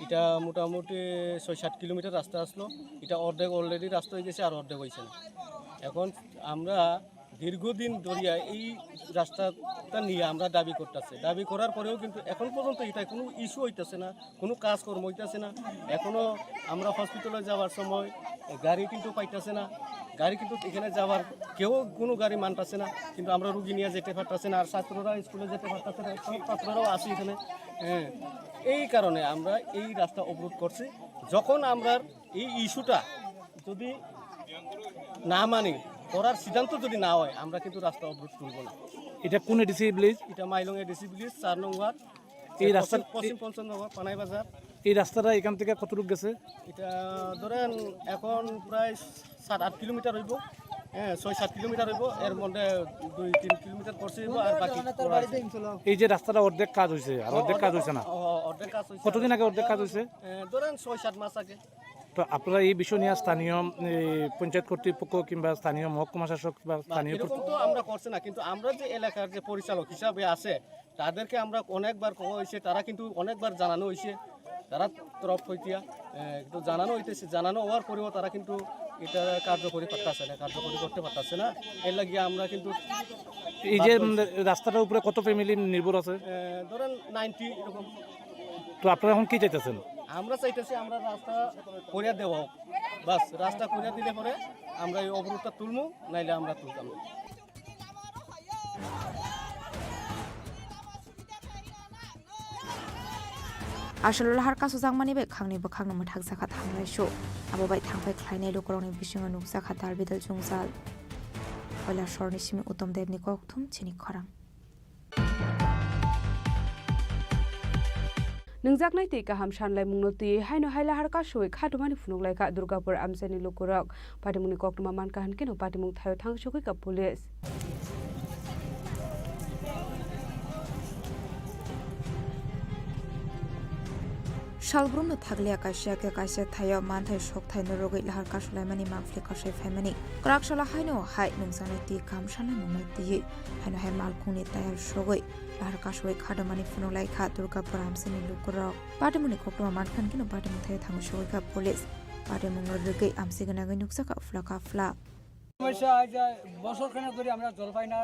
এটা মোটামুটি ছয় সাত কিলোমিটার রাস্তা আসলো। এটা অর্ধেক already রাস্তা হয়ে গেছে, আর অর্ধেক হয়েছে না। এখন আমরা দীর্ঘদিন ধরিয়া এই রাস্তাটা নিয়ে আমরা দাবি করতেছি। দাবি করার পরেও কিন্তু এখন পর্যন্ত এটা কোনো ইস্যু হইতেছে না, কোনো কাজকর্ম হইতেছে না। এখনো আমরা হসপিটালে যাওয়ার সময় গাড়ি কিন্তু পাইতেছে না, গাড়ি কিন্তু এখানে যাওয়ার কেউ কোনো গাড়ি মানতেছে না। কিন্তু আমরা রুগী নিয়ে যেতে পারতেছি না, আর ছাত্ররা স্কুলে যেতে পারতেছে না, সব ছাত্ররাও আসি এখানে। হ্যাঁ, এই কারণে আমরা এই রাস্তা অবরোধ করছি। যখন আমরা এই ইস্যুটা যদি না মানি, করার সিদ্ধান্ত যদি না হয়, আমরা কিন্তু রাস্তা অবরোধ তুলব না। এটা কোন এডিসি ভিলেজ? এটা মাইলং এডিসি ভিলেজ, চার নম্বর। এই রাস্তার পশ্চিম, পশ্চিম পঞ্চনগর, পানাই বাজার। এই রাস্তাটা এখান থেকে কতটুকু গেছে? এটা ধরেন এখন প্রায় সাত আট কিলোমিটার হইব। হ্যাঁ, ছয় সাত কিলোমিটার হইব। এর মধ্যে দুই তিন কিলোমিটার করছে হইব, আর বাকি করা আছে। এই যে রাস্তাটা অর্ধেক কাজ হয়েছে, আর অর্ধেক কাজ হয়েছে না? অ, অর্ধেক কাজ হয়েছে। কতদিন আগে অর্ধেক কাজ হয়েছে? এ, ধরেন ছয় সাত মাস আগে। তো আপনারা এই বিষয় নিয়ে স্থানীয়, এ, পঞ্চায়েত কর্তৃপক্ষ কিংবা স্থানীয় মহকুমা শাসক বা না, স্থানীয় এরকম কর্তৃ- তো আমরা করছে না, কিন্তু আমরা যে এলাকার যে পরিচালক হিসাবে আছে, তাদেরকে আমরা অনেকবার কওয়া হয়েছে, তারা কিন্তু অনেকবার জানানো হয়েছে, তারা তরফ হইতিয়া, এ, কিন্তু জানানো হইতেছে, জানানো হওয়ার পরেও তারা কিন্তু এটা কার্যকরী করতেছে না, কার্যকরী করতে পারতেছে না। এর লাগিয়ে আমরা কিন্তু এই যে, বাধ্য হয়েছি। উম, রাস্তাটার উপরে কত ফ্যামিলি নির্ভর আছে? এ, ধরেন নাইনটি এরকম। তো আপনারা এখন কি চাইতেছেন? আমরা চাইতেছি আমরা রাস্তা করিয়া দেওয়া হোক, বাস রাস্তা করিয়া দিলে পরে আমরা এই অবরোধটা তুলমু, নাইলে আমরা তুলতাম না। Asolo lahar kasu jakmani bai khangni bwkhakno mwthak jakha thanglai su. Abo bai thangphai khlainai lukurokni bisingo nukjakha dalbidal jwngjal. Koilashahar ni simi Uttam Deb ni kokthum chini khorang. Nungjaknai twi kaham sanlaimungno twiwi haino hai lahar kasui khatumani phunuk laikha Durgapur amchaini lukurok. Patimungni koktwma mankha hwnkhe no patimung thaio thangsugwi ka police. Salbrumno thakliya kaisa khe kaisa thaio manthai sokthai norogwi lahar kasulaimani mangpili kasai phaimani. Kwrak salo haino hai nungjaknai twi kaham sanlaimungno twiwi haino hai malkhungni tayal sogwi lahar kasui khadomani phunuk laikha Durgapur amchaini lukurok. Patimungni koktwma mankha hwnkhe no patimung thaio thangwi sogwi kha police. Patimungno rwgwi amchigwi nangwi nukjakha phla ka phla. সমস্যা হয় যে বছর খানেক ধরে আমরা জল পাই না,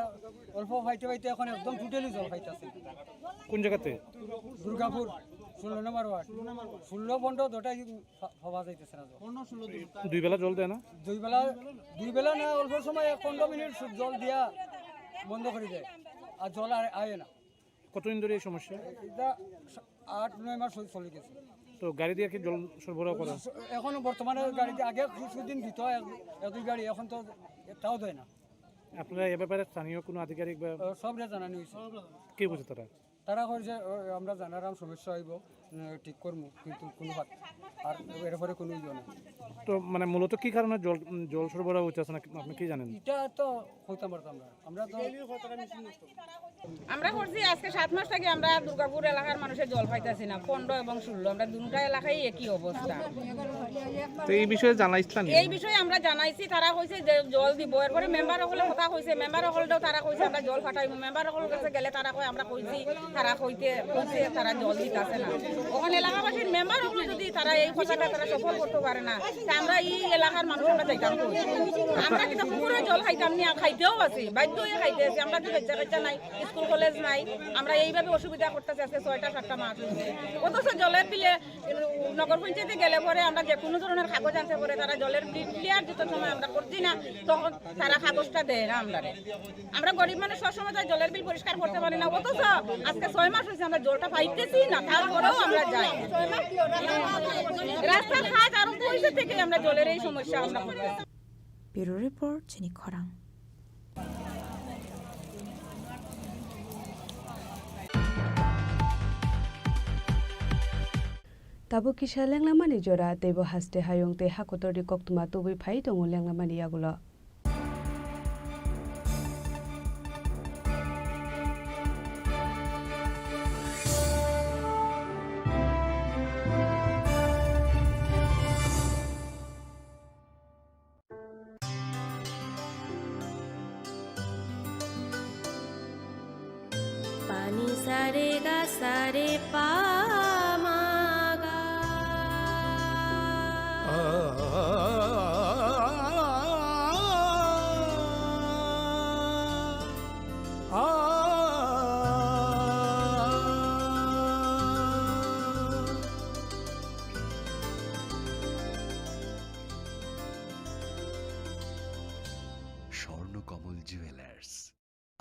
অল্প পাইতে পাইতে এখন একদম টোটালি জল পাইতেছি না। কোন জায়গাতে? দুর্গাপুর, ষোলো নম্বর ওয়ার্ড। ষোলো পনেরো দুটাই পা-, পাওয়া যাইতেছে না জল। দুই বেলা জল দেয় না? দুই বেলা, দুই বেলা না, অল্প সময় এক পনেরো মিনিট সু-, জল দিয়া বন্ধ করে দেয়, আর জল আর আয় না। কতদিন ধরে এই সমস্যা? এটা আট নয় মাস হয়ে চলে গেছে। তো গাড়ি দিয়ে কি জল সরবরাহ করা? এখনো বর্তমানে গাড়িতে আগে কিছুদিন দিত এক, এক দুই গাড়ি, এখন তো তাও দেয় না। আপনারা এ ব্যাপারে স্থানীয় কোনো আধিকারিক বা আহ, সবরে জানানো হয়েছে। কি বলছে তারা? তারা কইছে, "ও, আমরা জানারাম সমস্যা হইব, উম, ঠিক করমু, কিন্তু কোনো হাত-, আর এর পরে কোনো ইয়ে নেই।" তো মানে মূলত কি কারণে জল, উম, জল সরবরাহ হইতেছে না, আপনি কি জানেন? এটা তো হইতাম পারতাম না। আমরা তো আমরা করছি আজকে সাত মাস থেকে আমরা দুর্গাপুর এলাকার মানুষের জল পাইতেছি না, পনেরো এবং ষোলো, আমরা দুটা এলাকায় একই অবস্থা। তো এই বিষয়ে জানাই স্থানীয়? এই বিষয়ে আমরা জানাইছি, তারা কইছে যে জল দিব, এরপরে মেম্বার হকলে কথা কইছে, মেম্বার হকলটাও তারা কইছে আমরা জল পাঠাইব, মেম্বার হকল কাছে গেলে তারা কয় আমরা কইছি, তারা কইতে কইছে তারা জল দিতেছে না। ওখানে এলাকাবাসীর মেম্বার হবো যদি তারা এই কথাটা তারা সফল করতে পারে না, তা আমরা এই এলাকার মানুষ আমরা চাইতাম কই? আমরা কিন্তু পুকুরে জল খাইতাম না, খাইতেও আছি, বাধ্য হয়ে খাইতে আছি। আমরা কি বাচ্চা কাচ্চা নাই, স্কুল কলেজ নাই, আমরা এইভাবে অসুবিধা করতেছি আজকে ছয়টা সাতটা মাস হয়েছে। অথচ জলের বিলে নগর পঞ্চায়েতে গেলে পরে আমরা যে কোনো ধরনের কাগজ আনতে পরে তারা জলের বিল ক্লিয়ার যত সময় আমরা করছি না, তখন তারা কাগজটা দেয় না আমরা। আমরা গরিব মানুষ, সবসময় তো জলের বিল পরিষ্কার করতে পারি না, অথচ আজকে ছয় মাস হয়েছে আমরা জলটা পাইতেছি না, তারপরেও আমরা যাই। রাস্তার কাজ আরম্ভ হয়েছে থেকে আমরা জলের এই সমস্যা আমরা করতেছি। Bureau Report, Chini Khorang. Tabuk kisa lenglamani jora, teibo haste hayung tei hakotorni koktwma tubui phai tongo lenglamani yagulo. Pani sare ga sare pa ma ga. Swarnakamal jewellers,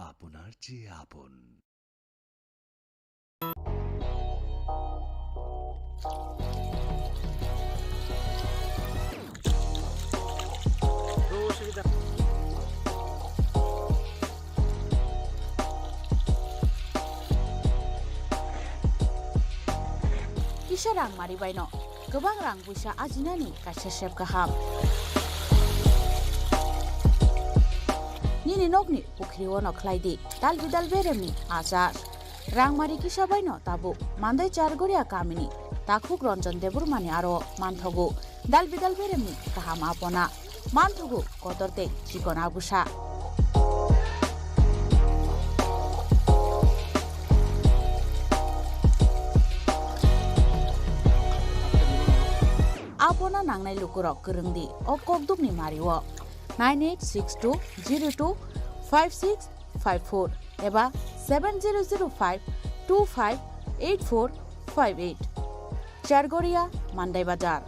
আপনার চেয়ে আপন। Kisa rang mari baino. Kwbang rang puisa ajinani kaisa sep kaham. Nini nokni pukhri-o no khlai di dal bidal beremni achar. Rangmari kisa baino tabuk Mandai Chargoria kamini takhuk Ranjan Debbarmani aro manthogo dal bidal beremni kaham apona. Manthogo kotor tei chikon agusa. Apona nangnai lukurok kwrwng di o kokdukni mario nine eight six two zero two five six five four eba seven zero zero five two five eight four five eight. Chargoria, Mandai Bazar.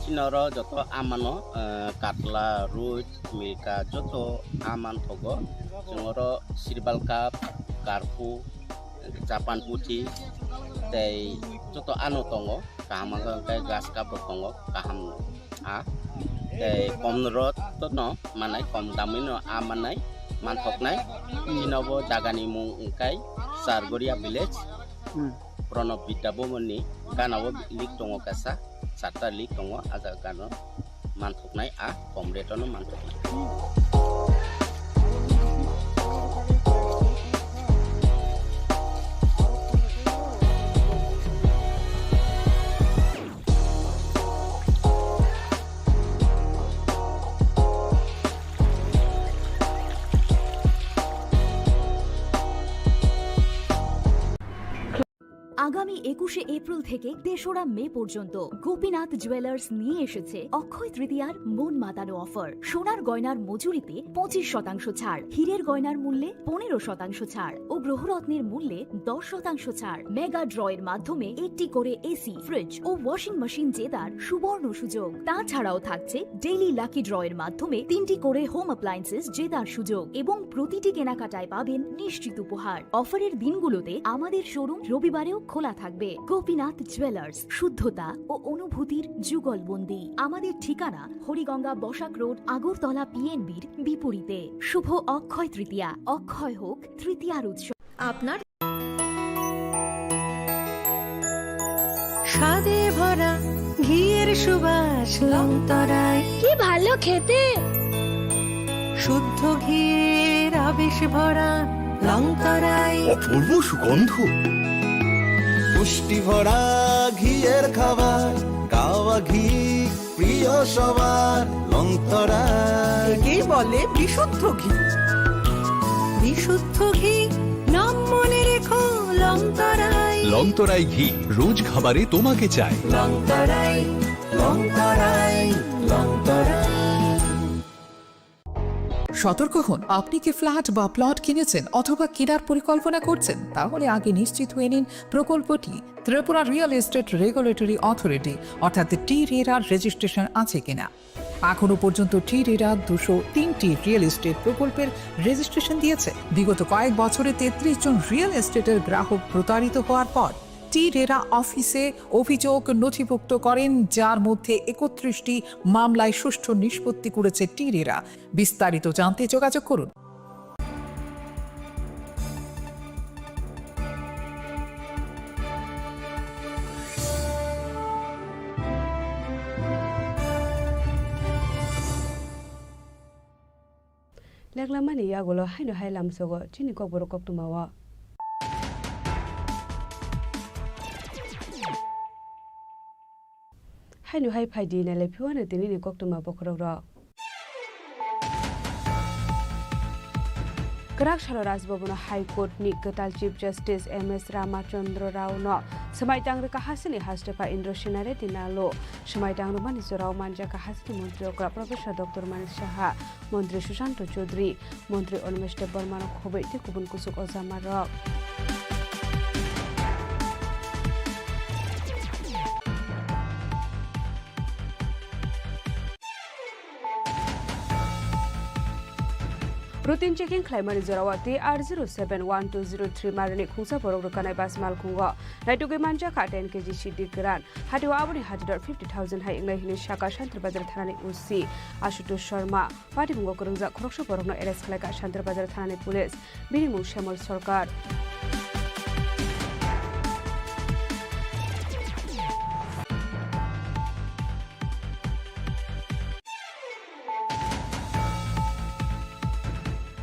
Chini oro joto amano, eh, katla, roi, milka joto aman thogo. Chwng oro sirbal cup, karpu, Japan puthi tei joto ano tongo, kaham wngkha hwnkhe grass cup bo tongo, kaham a tei kom rot no manai, kom damwi no a manai, manthoknai. Chini bo jaga ni mung wngkha Chargoria village, hmm. Pranab Vidya Bhavan ni gana o lik tongo kaisa, charta lik tongo, a jaga gana o. Manthoknai a kom rate-o no manthoknai. আগামী একুশে এপ্রিল থেকে তেসরা মে পর্যন্ত গোপীনাথ জুয়েলার্স নিয়ে এসেছে অক্ষয় তৃতীয়ার মন মাতানো অফার। সোনার গয়নার মজুরিতে পঁচিশ শতাংশ ছাড়, হীরের গয়নার মূল্যে পনেরো শতাংশ ছাড় ও গ্রহরত্নের মূল্যে দশ শতাংশ ছাড়। মেগা ড্রয়ের মাধ্যমে একটি করে এসি, ফ্রিজ ও ওয়াশিং মেশিন জেতার সুবর্ণ সুযোগ। তাছাড়াও থাকছে ডেইলি লাকি ড্রয়ের মাধ্যমে তিনটি করে হোম অ্যাপ্লায়েন্সেস জেতার সুযোগ এবং প্রতিটি কেনাকাটায় পাবেন নিশ্চিত উপহার। অফারের দিনগুলোতে আমাদের শোরুম রবিবারেও খোলা থাকবে। গোপীনাথ জুয়েলার্স, শুদ্ধতা ও অনুভূতির যুগলবন্দি। আমাদের ঠিকানা হরিগঙ্গা বসাক রোড, আগরতলা পিএনবির বিপরীতে। শুভ অক্ষয় তৃতীয়া, অক্ষয় হোক তৃতীয়ার উৎসব। আপনার স্বাদে ভরা ঘিয়ের সুবাস লংতরায়। কি ভালো খেতে! শুদ্ধ ঘিয়ের আবেশ ভরা লংতরায়। অপূর্ব সুগন্ধ। পুষ্টি ভরা ঘিয়ের খাবার, কাওয়া ঘি প্রিয় সবার। লং একেই বলে বিশুদ্ধ ঘি। বিশুদ্ধ ঘি, নাম মনে রেখো, লংতরাই। লংতরাই ঘি রোজ খাবারে তোমাকে চাই। লংতরাই, লংতরাই, লংতরাই। সতর্ক হন, আপনি কি ফ্ল্যাট বা প্লট কিনেছেন অথবা কেনার পরিকল্পনা করছেন? তাহলে আগে নিশ্চিত হয়ে নিন প্রকল্পটি Tripura real estate regulatory authority অর্থাৎ টি রেরার রেজিস্ট্রেশন আছে কিনা। এখনো পর্যন্ত টি রেরা দুশো তিনটি রিয়েল এস্টেট প্রকল্পের রেজিস্ট্রেশন দিয়েছে। বিগত কয়েক বছরে তেত্রিশ জন রিয়েল এস্টেটের গ্রাহক প্রতারিত হওয়ার পর টি রেরা অফিসে অভিযোগ নথিভুক্ত করেন, যার মধ্যে একত্রিশটি মামলায় সুষ্ঠু নিষ্পত্তি করেছে টি রেরা। বিস্তারিত জানতে যোগাযোগ করুন। Leklamani yagulo haino hai lamsogo chini kokborok koktwmao. Haino hai phaidi nailai phiwano tinini koktwma bokhorokrok. Kwrak salo Raj Bhavan-o High Court ni kwtal Chief Justice M S Ramachandra Rao no swmai tang rwkha hasteni hastepha Indra Sena Reddy Nalo. Swmai tang rwmani jorao manjakha hasteni montri okra Professor Doctor Manik Saha, montri Sushanta Chowdhury, montri Animesh Debbarma no khobwi tei kubun kuchuk ojamarok. Routine checking khlaimani jorao T R zero seven one two zero three marini khungsa borok rwkanai bus malkhungo naitugwi manjakha ten K G sidi kwran. Hatio aboni hatidor fifty thousand hai wngnai hwnwi sakha Shantirbazar thanani O C Ashutosh Sharma. Patimungo kwrwngjak khoroksa borokno arrest khlaikha Shantirbazar thanani police. Bini mung Shyamol Sarkar.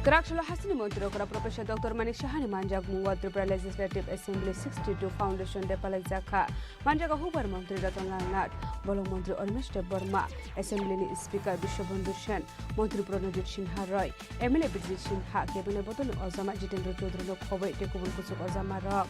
Kwrak salo hasteni montri okra Professor Doctor Manik Sahani manjakmungo Tripura Legislative Assembly sixty-two Foundation Day palaijakha. Manjago hukbar montri Ratan Lal Nath, bolong montri Animesh Debbarma, Assembly ni Speaker Biswabandhu Sen, montri Pranajit Sinha Roy, M L A Bijit Sinha, Cabinet bodolni ojama Jitendra Chaudhary no khobwi tei kubun kuchuk ojama rok.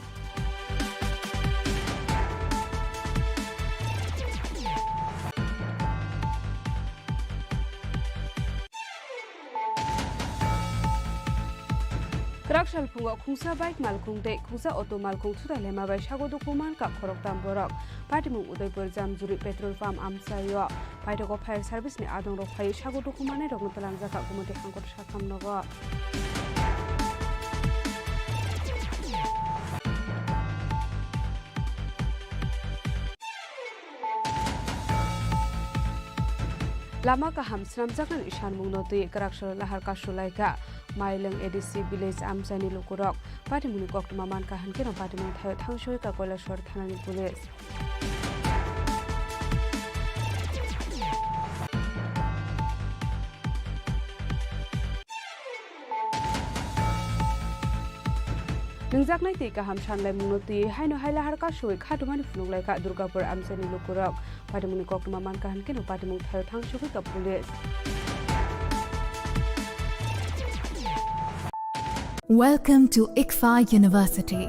Kwrak salphungo khungsa bike malkhung tei khungsa auto malkhung thutai lema bai sago dukhu mankha khoroktham borok. Patimung Udaipur Jamjuri petrol pump amchaio paithago fire service ni adongrok phaiwi sago dukhu mannairokno twlangjakha Gumoti Hangkor sakham nogo. Lama kaham swnamjaknani sanmungno twi kwraksalo lahar kasu laikha Mailwng A D C village amchaini lukurok. Patimungni koktwma mankha hwnkhe no patimung thaio thangsugwi kha Kailasor thanani police. Nwngjaknai twi kaham sanlaimungno twi haino hai lahar kasui khatumani phunuk laikha Durgapur amchaini lukurok. Patimungni koktwma mankha hwnkhe no patimung thaio thangsugwi kha police. Welcome to ICFAI University.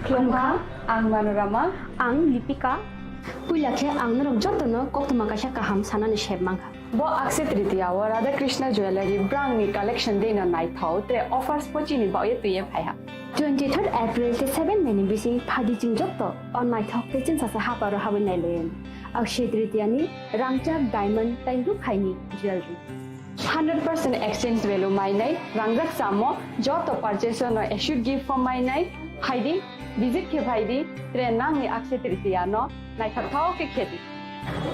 Khulumkha, ang Manorama. Ang Lipika. Puila khe ang norok jotono koktwma kaisa kaham sanani sep mankha. Bo Akshaya Tritiya o Radha Krishna Jewellery brangni collection dino naithok tre offers pochini baoye twiye phaiha. Twenty third April tei seven May ni bising phadi chwng joto o naithok tei chwngsacha haparo habwi nailayan. Akshaya Tritiya ni rangchak diamond tei rukhaini jewellery. Hundred percent exchange value mainai, rangjak samo, joto purchase no assured gift form mainai, phaidi, visit khe phaidi, tre nangni Akshaya Tritiya no naithok thok khe khedi.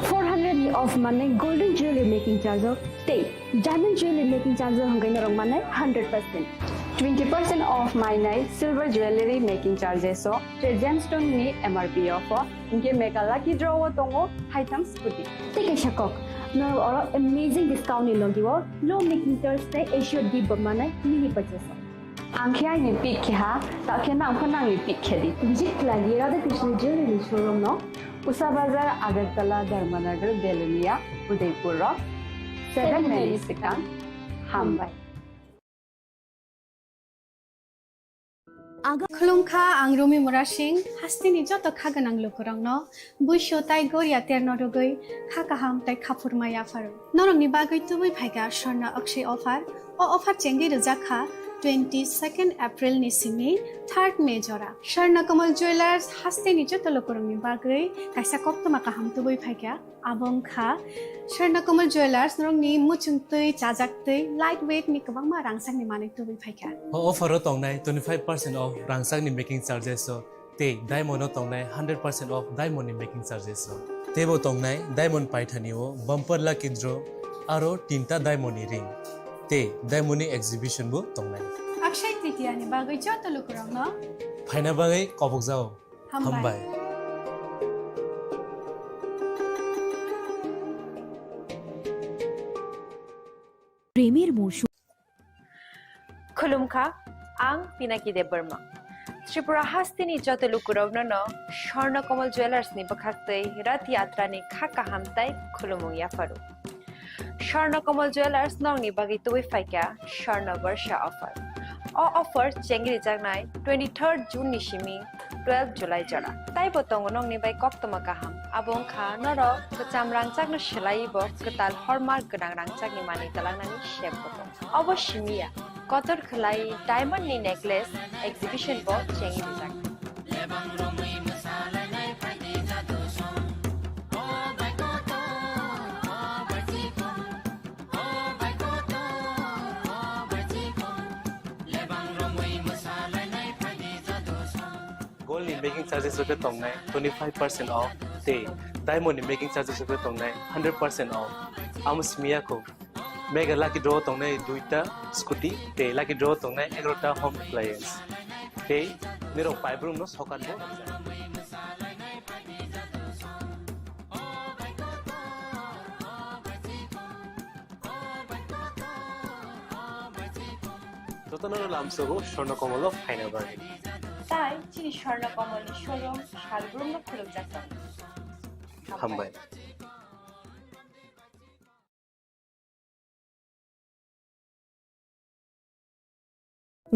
Four hundred ni off manai golden jewelry making charge o tei diamond jewelry making charge o hwnkhe norok manai hundred percent. Twenty percent off mainai silver jewelry making charges o tre gemstone ni M R P off o, hinkhe mega lucky draw o tongo haitham scooty. Tei kaisa kok, norok oro amazing discount ni logi o low making charge tei assured gift bo manai mini purchase o. Ang khe aini pick khe ha, ta khe nang pho nangni pick khe di. Visit khlai di Radha Krishna Jewelry showroom no, Usa Bazar, Agartala, Dharmanagar, Belonia, Udaipur rok, seven May ni swkang. Hambai. Aga khulumkha, ang Rumi Murasing, hasteni joto kha gwnang lukurokno, buisu tai goria terno rwgwi kha kaham tai khaphurma yapharo. Norokni bagwi tubui phaikha Swarna Akshay offer. O offer chengwi rwjak kha twenty second April ni simi third May jora. Swarna Kamal Jewellers hasteni joto lukurokni bagwi kaisa koktwma kaham tubui phaikha. Abo wngkha Swarna Kamal Jewellers, norokni muchungtwi, chajaktwi, light weight ni kwbangma rangchakni manwi tubui phaikha. O offer o tongnai twenty five percent off rangchakni making charges o tei diamond o tongnai hundred percent off diamond ni making charges o. Teibo tongnai diamond paithani o bumper lucky draw aro tinta diamond ni ring tei diamond ni exhibition bo tongnai. Akshaya Tritiya ni bagwi joto lukurokno phaina bagwi kobokjao. Hambai. Hambai. প্রেমের মরশুম। Khulumkha, ang Pinaki Debbarma. Tripura hasteni joto lukurokno no Swarna Kamal Jewellers ni bwkhaktwi Rath Yatra ni kha kaham tai khulumung yapharo. Swarna Kamal Jewellers nokni bagwi tubui phaikha Swarna Barsha offer. O offer chengrijaknai twenty third June ni simi twelve July jora. Taibo tongo nokni bai koktwma kaham. Abo wngkha norok kwcham rangchakno swlaiwi bo kwtal hallmark gwnang rangchakni manwi twlangnani sep bo tongo. Obo simi ya, kotor khwlai diamond ni necklace exhibition bo chengwi rijak. Gold ni making charges rok khe tongnai twenty five percent off tei diamond ni making charges rok khe tongnai hundred percent off. Amo simi ya kho. Mega lucky draw tongnai duita scooty tei lucky draw tongnai egarota home appliance. Tei nirok paibrum no sokan bo. Jotono lamsogo Swarna Kamal o phaina bagwi. Tai chini Swarna Kamal ni showroom salbrum no khulumjak tongo. Hambai.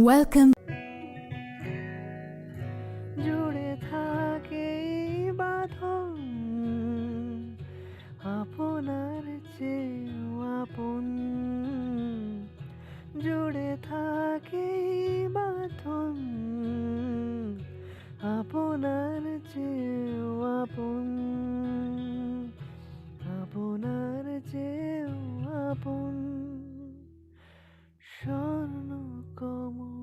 Welcome. জুড়ে থাকে এই বাঁধন আপনার চেয়েও আপন, জুড়ে থাকে এই বাঁধন আপনার চেয়েও আপন, আপনার চেয়েও আপন। স্বর্ণ কমল।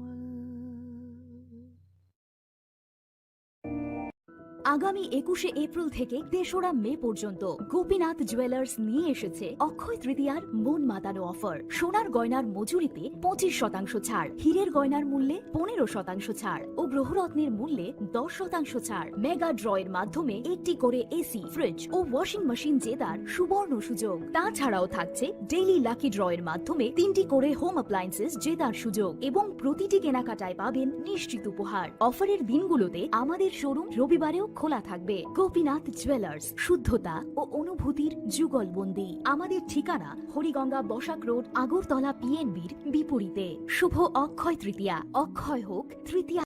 আগামী একুশে এপ্রিল থেকে তেসরা মে পর্যন্ত গোপীনাথ জুয়েলার্স নিয়ে এসেছে অক্ষয় তৃতীয়ার মন মাতানো অফার। সোনার গয়নার মজুরিতে পঁচিশ শতাংশ ছাড়, হীরের গয়নার মূল্যে পনেরো শতাংশ ছাড় ও গ্রহরত্নের মূল্যে দশ শতাংশ ছাড়। মেগা ড্রয়ের মাধ্যমে একটি করে এসি, ফ্রিজ ও ওয়াশিং মেশিন জেতার সুবর্ণ সুযোগ। তাছাড়াও থাকছে ডেইলি লাকি ড্রয়ের মাধ্যমে তিনটি করে হোম অ্যাপ্লায়েন্সেস জেতার সুযোগ এবং প্রতিটি কেনাকাটায় পাবেন নিশ্চিত উপহার। অফারের দিনগুলোতে আমাদের শোরুম রবিবারেও খোলা থাকবে। গোপীনাথ জুয়েলার্স, শুদ্ধতা ও অনুভূতির যুগলবন্দি। আমাদের ঠিকানা হরিগঙ্গা বসাক রোড, আগরতলা পিএনবির বিপরীতে। শুভ অক্ষয় তৃতীয়া, অক্ষয় হোক তৃতীয়া।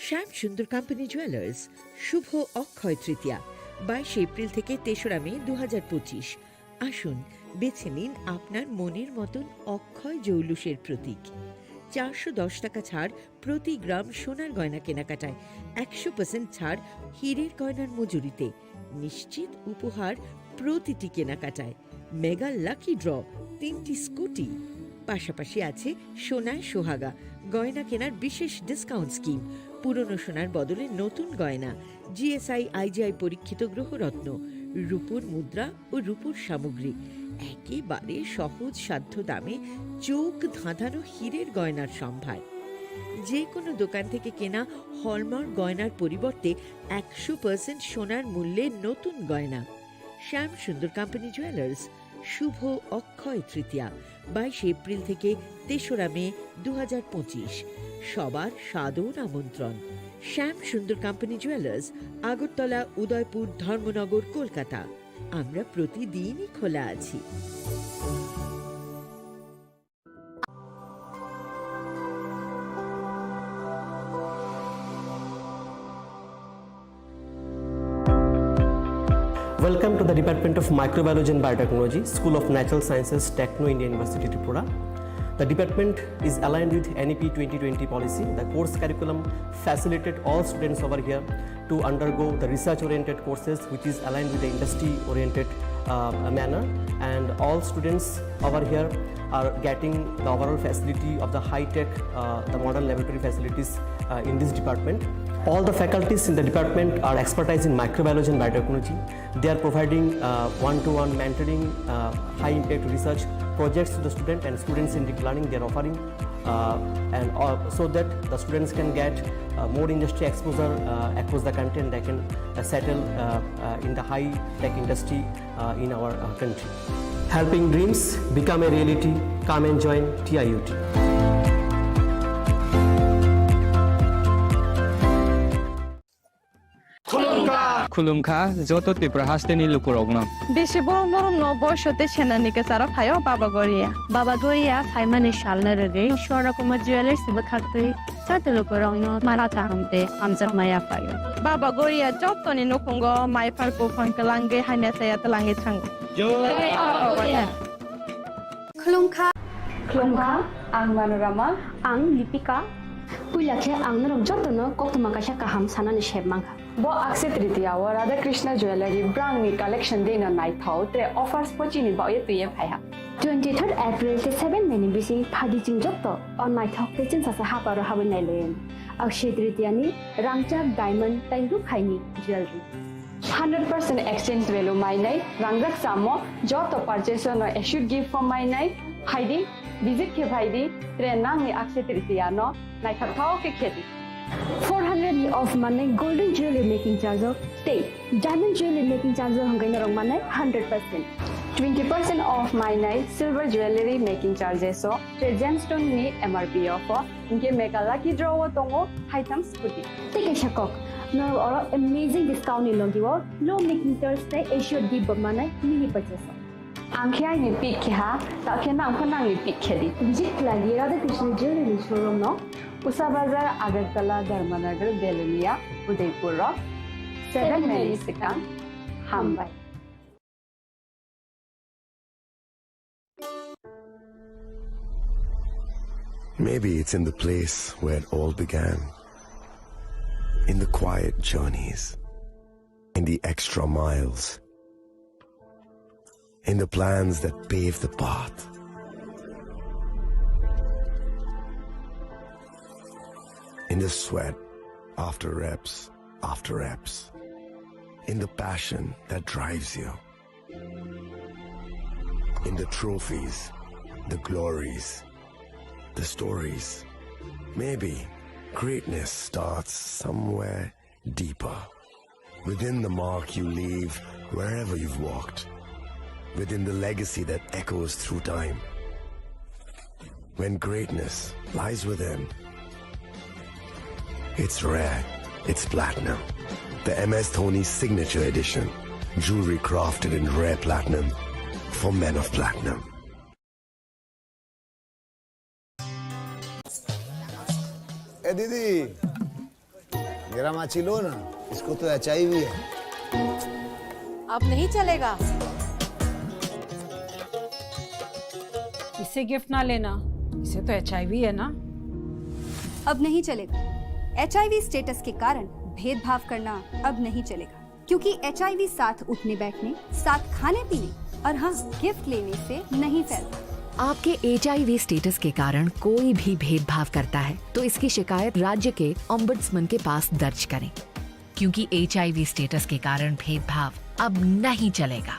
শ্যাম সুন্দর কোম্পানি জুয়েলার্স, শুভ অক্ষয় তৃতীয়া, বাইশে এপ্রিল থেকে তেসরা মে দু হাজার পঁচিশ। আসুন, বেছে নিন আপনার মনের মতন অক্ষয় জৌলুসের প্রতীক। চারশো দশ টাকা ছাড় প্রতি গ্রাম সোনার গয়না কেনাকাটায়, একশো পার্সেন্ট ছাড় হীরের গয়নার মজুরিতে, নিশ্চিত উপহার প্রতিটি কেনাকাটায়, মেগা লাকি ড্র, তিনটি স্কুটি। পাশাপাশি আছে সোনায় সোহাগা, গয়না কেনার বিশেষ ডিসকাউন্ট স্কিম, পুরনো সোনার বদলে নতুন গয়না, জিএসআই আইজিআই পরীক্ষিত গ্রহরত্ন, রূপোর মুদ্রা ও রূপোর সামগ্রী। একেবারে সহজ সাধ্য দামে চোখ ধাঁধানো হীরের গয়নার সম্ভার। যে কোনো দোকান থেকে কেনা হলমার্ক গয়নার পরিবর্তে একশো পার্সেন্ট সোনার মূল্যে নতুন গয়না। শ্যাম সুন্দর কোম্পানি জুয়েলার্স, শুভ অক্ষয় তৃতীয়া, বাইশে এপ্রিল থেকে তেসরা মে দু হাজার পঁচিশ। সবার সাদর আমন্ত্রণ। শ্যাম সুন্দর কোম্পানি জুয়েলার্স, আগরতলা, উদয়পুর, ধর্মনগর, কলকাতা। আমরা প্রতিদিনই খোলা আছি। Welcome to the Department of Microbiology and Biotechnology, School of Natural Sciences, Techno India University, Tripura. The department is aligned with N E P twenty twenty policy. The course curriculum facilitate all students over here to undergo the research-oriented courses, which is aligned with the industry-oriented, uh, manner. And all students over here are getting the overall facility of the high-tech, uh, the modern laboratory facilities, uh, in this department. All the faculties in the department are expertise in microbiology and biotechnology. They are providing, uh, one-to-one mentoring, uh, high-impact research projects to the student and student-centric learning they are offering, uh, and, uh, so that the students can get, uh, more industry exposure, uh, across the country, and they can, uh, settle, uh, uh, in the high-tech industry, uh, in our, uh, country. Helping dreams become a reality. Come and join T I U T. Khulumkha. Khulumkha, joto Tripura hasteni lukurokno. Bisi borok norokno boiso tei senani kwcharo phaio Baba Goria. Baba Goria phaimani salno rwgwi Swarna Kumar Jewellers bwkhaktwi joto lukurokno mara kaham tei hamjakma yaphaio. Baba Goria jotoni nukhungo maiphar buphang kwlangwi hamya chaya twlangwi thango. Jai Baba Goria. Khulumkha. Khulumkha, ang Manorama. Ang Lipika. Puila khe ang norok jotono koktwma kaisa kaham sanani sep mankha. Bo Akshaya Tritiya o Radha Krishna Jewellery brang ni collection dei no naithok tre offers pochini baoye twiye phaiha. Twenty third April tei seven May ni bising phadi chwng joto o naithok tei chwngsasa haparo habwi nailayan. Akshaya Tritiya ni rangchak diamond tei rukhaini jewellery. Hundred percent exchange value mainai, rangjak chamo, joto purchase no assured gift form mainai, phaidi, visit khe phaidi, tre nangni Akshaya Tritiya no naithok thok khe khedi. Four hundred ni off manai golden jewelry making charge o tei diamond jewelry making charge o hwnkhe norok manai hundred percent. Twenty percent off mainai silver jewelry making charges o tre gemstone ni M R P o pho. Hinkhe mega lucky draw o tongo haitham scooty. Tei kaisa kok, norok oro amazing discount ni logi o low making charge tei assured gift bo manai mini purchase o. Ang khe aini pick khe ha, ta khe nang pho nangni pick khe di. Visit khlai di Radha Krishna Jewelry ni showroom no, Usa Bazar, Agartala, Dharmanagar, Belonia, Udaipur o. Seven May ni swkang. Hambai. Maybe it's in the place where it all began. In the quiet journeys. In the extra miles. In the plans that pave the path. In the sweat after reps after reps. In the passion that drives you. In the trophies, the glories, the stories. Maybe greatness starts somewhere deeper. Within the mark you leave wherever you've walked. Within the legacy that echoes through time. When greatness lies within, it's rare, it's platinum. The M S Dhoni Signature Edition. Jewelry crafted in rare platinum for men of platinum. এ দিদি, जरा माची लो ना, इसको तो एचआईवी है। अब नहीं चलेगा। इसे गिफ्ट ना लेना, इसे तो एचआईवी है ना। अब नहीं चलेगा। एचआईवी स्टेटस के कारण भेदभाव करना अब नहीं चलेगा, क्योंकि एचआईवी साथ उठने बैठने, साथ खाने पीने और हाँ, गिफ्ट लेने से नहीं फैलता। आपके एचआईवी स्टेटस के कारण कोई भी भेदभाव करता है, तो इसकी शिकायत राज्य के ओम्बड्समैन के पास दर्ज करें, क्योंकि एचआईवी स्टेटस के कारण भेदभाव अब नहीं चलेगा।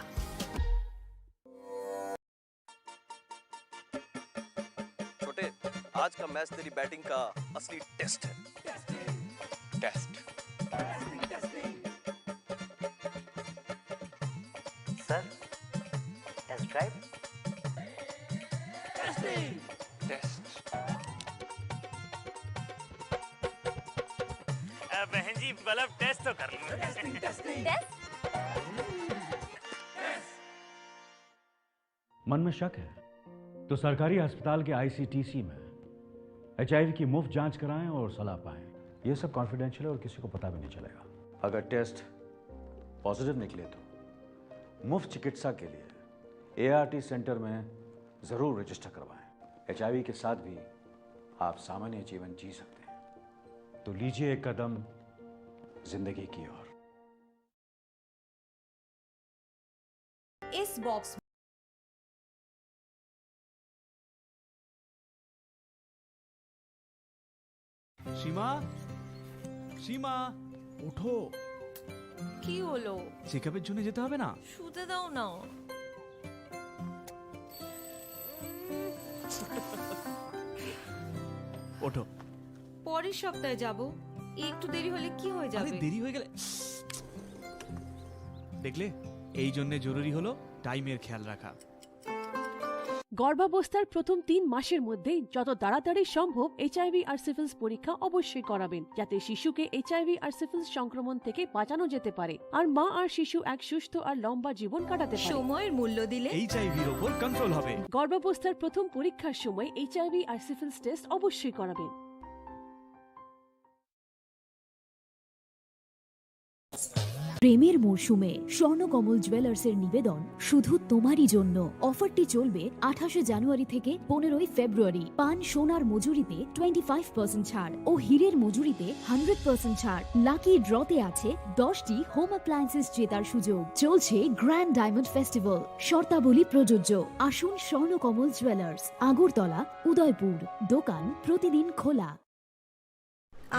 छोटे, आज का मैच तेरी बैटिंग का असली टेस्ट है। Test. Sir, test drive. Test. अ, बहन जी, मतलब, टेस्ट तो कर लो। टेस्ट? मन में शक है तो सरकारी अस्पताल के आईसीटीसी में एचआईवी की मुफ्त जांच कराएं और सलाह पाएं। ये सब कॉन्फिडेंशियल है और किसी को पता भी नहीं चलेगा। अगर टेस्ट पॉजिटिव निकले तो मुफ्त चिकित्सा के लिए एआरटी सेंटर में जरूर रजिस्टर करवाएं। एचआईवी के साथ भी आप सामान्य जीवन जी सकते हैं। तो लीजिए एक कदम जिंदगी की ओर। इस बॉक्स সীমা, সীমা, ওঠো। কি হলো? চেকআপের জন্য যেতে হবে না? শুতে দাও না। ওঠো। পরের সপ্তাহে যাব। একটু দেরি হলে কি হয়ে আরে, যাবে? দেরি হয়ে গেলে, দেখলে, এই জন্য জরুরি হলো টাইমের খেয়াল রাখা। গর্ভাবস্থার প্রথম তিন মাসের মধ্যে যত তাড়াতাড়ি সম্ভব এইচআইভি আর সিফিলিস পরীক্ষা অবশ্যই করাবেন, যাতে শিশুকে এইচআইভি আর সিফিলিস সংক্রমণ থেকে বাঁচানো যেতে পারে আর মা আর শিশু এক সুস্থ আর লম্বা জীবন কাটাতে পারে। সময়ের মূল্য দিলে এইচআইভির ওপর কন্ট্রোল হবে। গর্ভাবস্থার প্রথম পরীক্ষার সময় এইচআইভি আর সিফিলিস টেস্ট অবশ্যই করাবেন। প্রেমের মরশুমে স্বর্ণকমল জুয়েলার্সের নিবেদন শুধু তোমারই জন্য। অফারটি চলবে আঠাশে জানুয়ারি থেকে পনেরোই ফেব্রুয়ারি। পান সোনার মজুরিতে টোয়েন্টি ফাইভ পার্সেন্ট ছাড় ও হীরের মজুরিতে হান্ড্রেড পার্সেন্ট ছাড়। লাকি ড্রতে আছে দশটি হোম অ্যাপ্লায়েন্সেস জেতার সুযোগ। চলছে গ্র্যান্ড ডায়মন্ড ফেস্টিভ্যাল। শর্তাবলী প্রযোজ্য। আসুন স্বর্ণকমল জুয়েলার্স, আগরতলা, উদয়পুর। দোকান প্রতিদিন খোলা।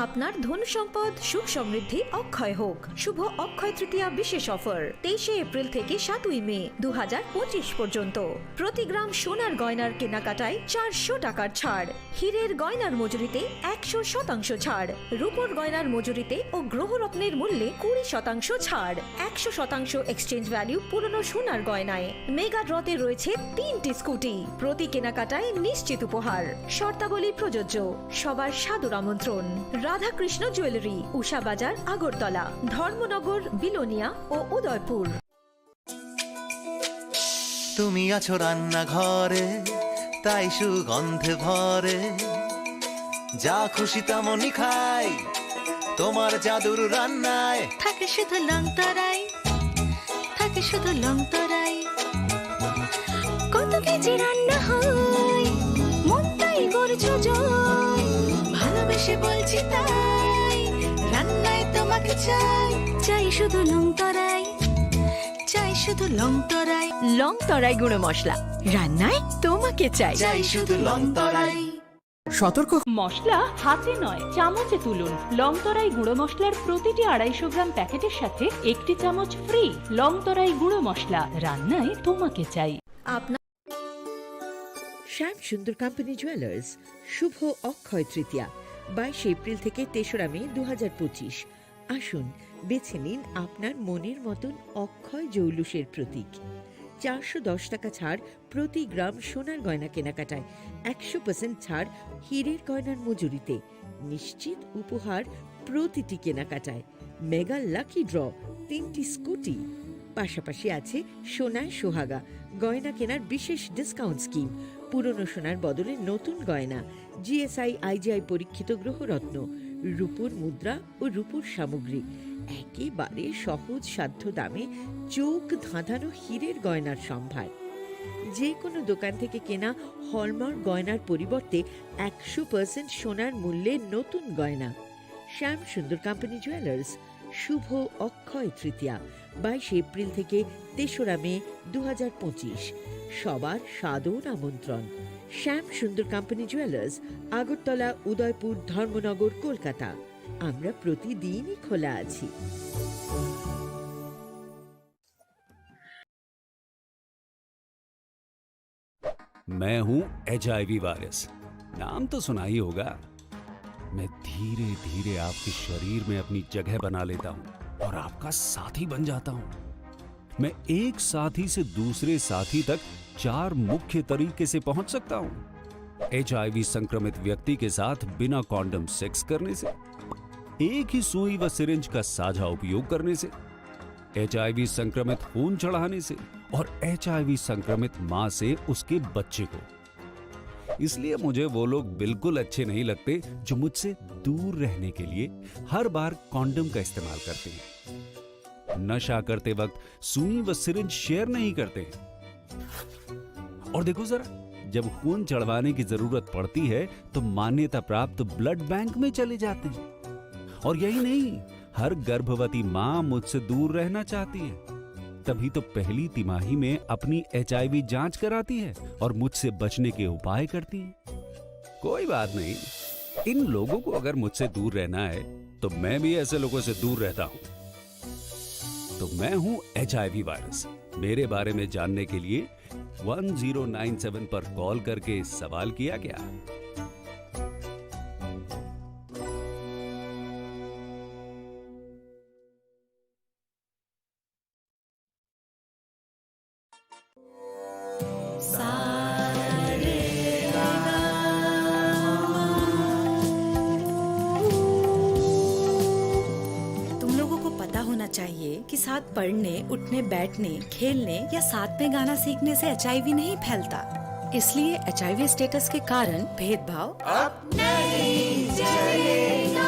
আপনার ধন সম্পদ সুখ সমৃদ্ধি অক্ষয় হোক। শুভ অক্ষয় তৃতীয়া বিশেষ অফার, তেইশে এপ্রিল থেকে সাতই মে দু হাজার পঁচিশ পর্যন্ত। প্রতি গ্রাম সোনার গয়নার কেনাকাটায় চারশো টাকার ছাড়, হীরের গয়নার মজুরিতে একশো শতাংশ ছাড়, রূপোর গয়নার মজুরিতে ও গ্রহরত্নের মূল্যে কুড়ি শতাংশ ছাড়, একশো শতাংশ এক্সচেঞ্জ ভ্যালু পুরনো সোনার গয়নায়। মেগা ড্রতে রয়েছে তিনটি স্কুটি, প্রতি কেনাকাটায় নিশ্চিত উপহার। শর্তাবলী প্রযোজ্য। সবার সাদর আমন্ত্রণ। রাধাকৃষ্ণ জুয়েলারি, উষা বাজার, আগরতলা, ধর্মনগর, বিলোনিয়া ও উদয়পুর। তুমি আছো রান্নাঘরে, তাই সুগন্ধে ভরে। যা খুশি তেমনই খাই, তোমার জাদুর রান্নায়। থাকে শুধু লং তরাই, থাকে শুধু লং তরাই। কত কেজি রান্না হয়, মনটাই করছো জয়। ভালোবেসে বলছি তাই, রান্নায় তোমাকে চাই। চাই শুধু লং তরাই, চাই শুধু লং তরাই। লং তরাই গুঁড়ো মশলা, রান্নায় তোমাকে চাই। চাই শুধু লং তরাই। সতর্ক। মশলা হাতে নয়, চামচে তুলুন। লং তরাই গুঁড়ো মশলার প্রতিটি আড়াইশো গ্রাম প্যাকেটের সাথে একটি চামচ ফ্রি। লং তরাই গুঁড়ো মশলা, রান্নায় তোমাকে চাই। আপনার শ্যাম সুন্দর কোম্পানি জুয়েলার্স, শুভ অক্ষয় তৃতীয়া, বাইশে এপ্রিল থেকে তেসরা মে দু হাজার পঁচিশ। আসুন, বেছে নিন আপনার মনের মতন অক্ষয় জৌলুসের প্রতীক। চারশো দশ টাকা ছাড় প্রতি গ্রাম সোনার গয়না কেনাকাটায়, একশো পার্সেন্ট ছাড় হীরের গয়নার মজুরিতে, নিশ্চিত উপহার প্রতিটি কেনাকাটায়, মেগা লাকি ড্র, তিনটি স্কুটি, পাশাপাশি আছে সোনায় সোহাগা গয়না কেনার বিশেষ ডিসকাউন্ট স্কিম, পুরনো সোনার বদলে নতুন গয়না, জিএসআই আইজিআই পরীক্ষিত গ্রহরত্ন, রূপোর মুদ্রা ও রূপোর সামগ্রী, একেবারে সহজ সাধ্য দামে চোখ ধাঁধানো হীরের গয়নার সম্ভার। যে কোনো দোকান থেকে কেনা হলমার্ক গয়নার পরিবর্তে একশো পার্সেন্ট সোনার মূল্যে নতুন গয়না। শ্যাম সুন্দর কোম্পানি জুয়েলার্স, শুভ অক্ষয় তৃতীয়া, বাইশে এপ্রিল থেকে তেসরা মে দু হাজার পঁচিশ। সবার সাদর আমন্ত্রণ। শ্যাম সুন্দর কোম্পানি জুয়েলার্স, আগরতলা, উদয়পুর, ধর্মনগর, কলকাতা। আমরা প্রতিদিনই খোলা আছি। मैं हूं एचआईवी वायरस। नाम तो सुना ही होगा। मैं धीरे धीरे आपके शरीर में अपनी जगह बना लेता हूं और आपका साथी बन जाता हूं। मैं एक साथी से दूसरे साथी तक चार मुख्य तरीके से पहुंच सकता हूं। एचआईवी संक्रमित व्यक्ति के साथ बिना कॉन्डम सेक्स करने से, एक ही सुई व सिरिंज का साझा उपयोग करने से, एचआईवी संक्रमित खून चढ़ाने से और एचआईवी संक्रमित मां से उसके बच्चे को। इसलिए मुझे वो लोग बिल्कुल अच्छे नहीं लगते जो मुझसे दूर रहने के लिए हर बार कॉन्डम का इस्तेमाल करते हैं, नशा करते वक्त सुई व सिरिंज शेयर नहीं करते हैं। और देखो जरा, जब खून चढ़वाने की जरूरत पड़ती है तो मान्यता प्राप्त ब्लड बैंक में चले जाते हैं। और यही नहीं, हर गर्भवती मां मुझसे दूर रहना चाहती है, तभी तो पहली तिमाही में अपनी एचआईवी जांच कराती है और मुझसे बचने के उपाय करती है। कोई बात नहीं, इन लोगों को अगर मुझसे दूर रहना है तो मैं भी ऐसे लोगों से दूर रहता हूं। तो मैं हूं एचआईवी वायरस। मेरे बारे में जानने के लिए वन ज़ीरो नाइन सेवन पर कॉल करके सवाल किया क्या? तुम लोगों को पता होना चाहिए कि साथ पढ़ने, उठने, बैठने, खेलने या साथ में गाना सीखने से एचआईवी नहीं फैलता। इसलिए एचआईवी स्टेटस के कारण भेदभाव अब नहीं चलेगा।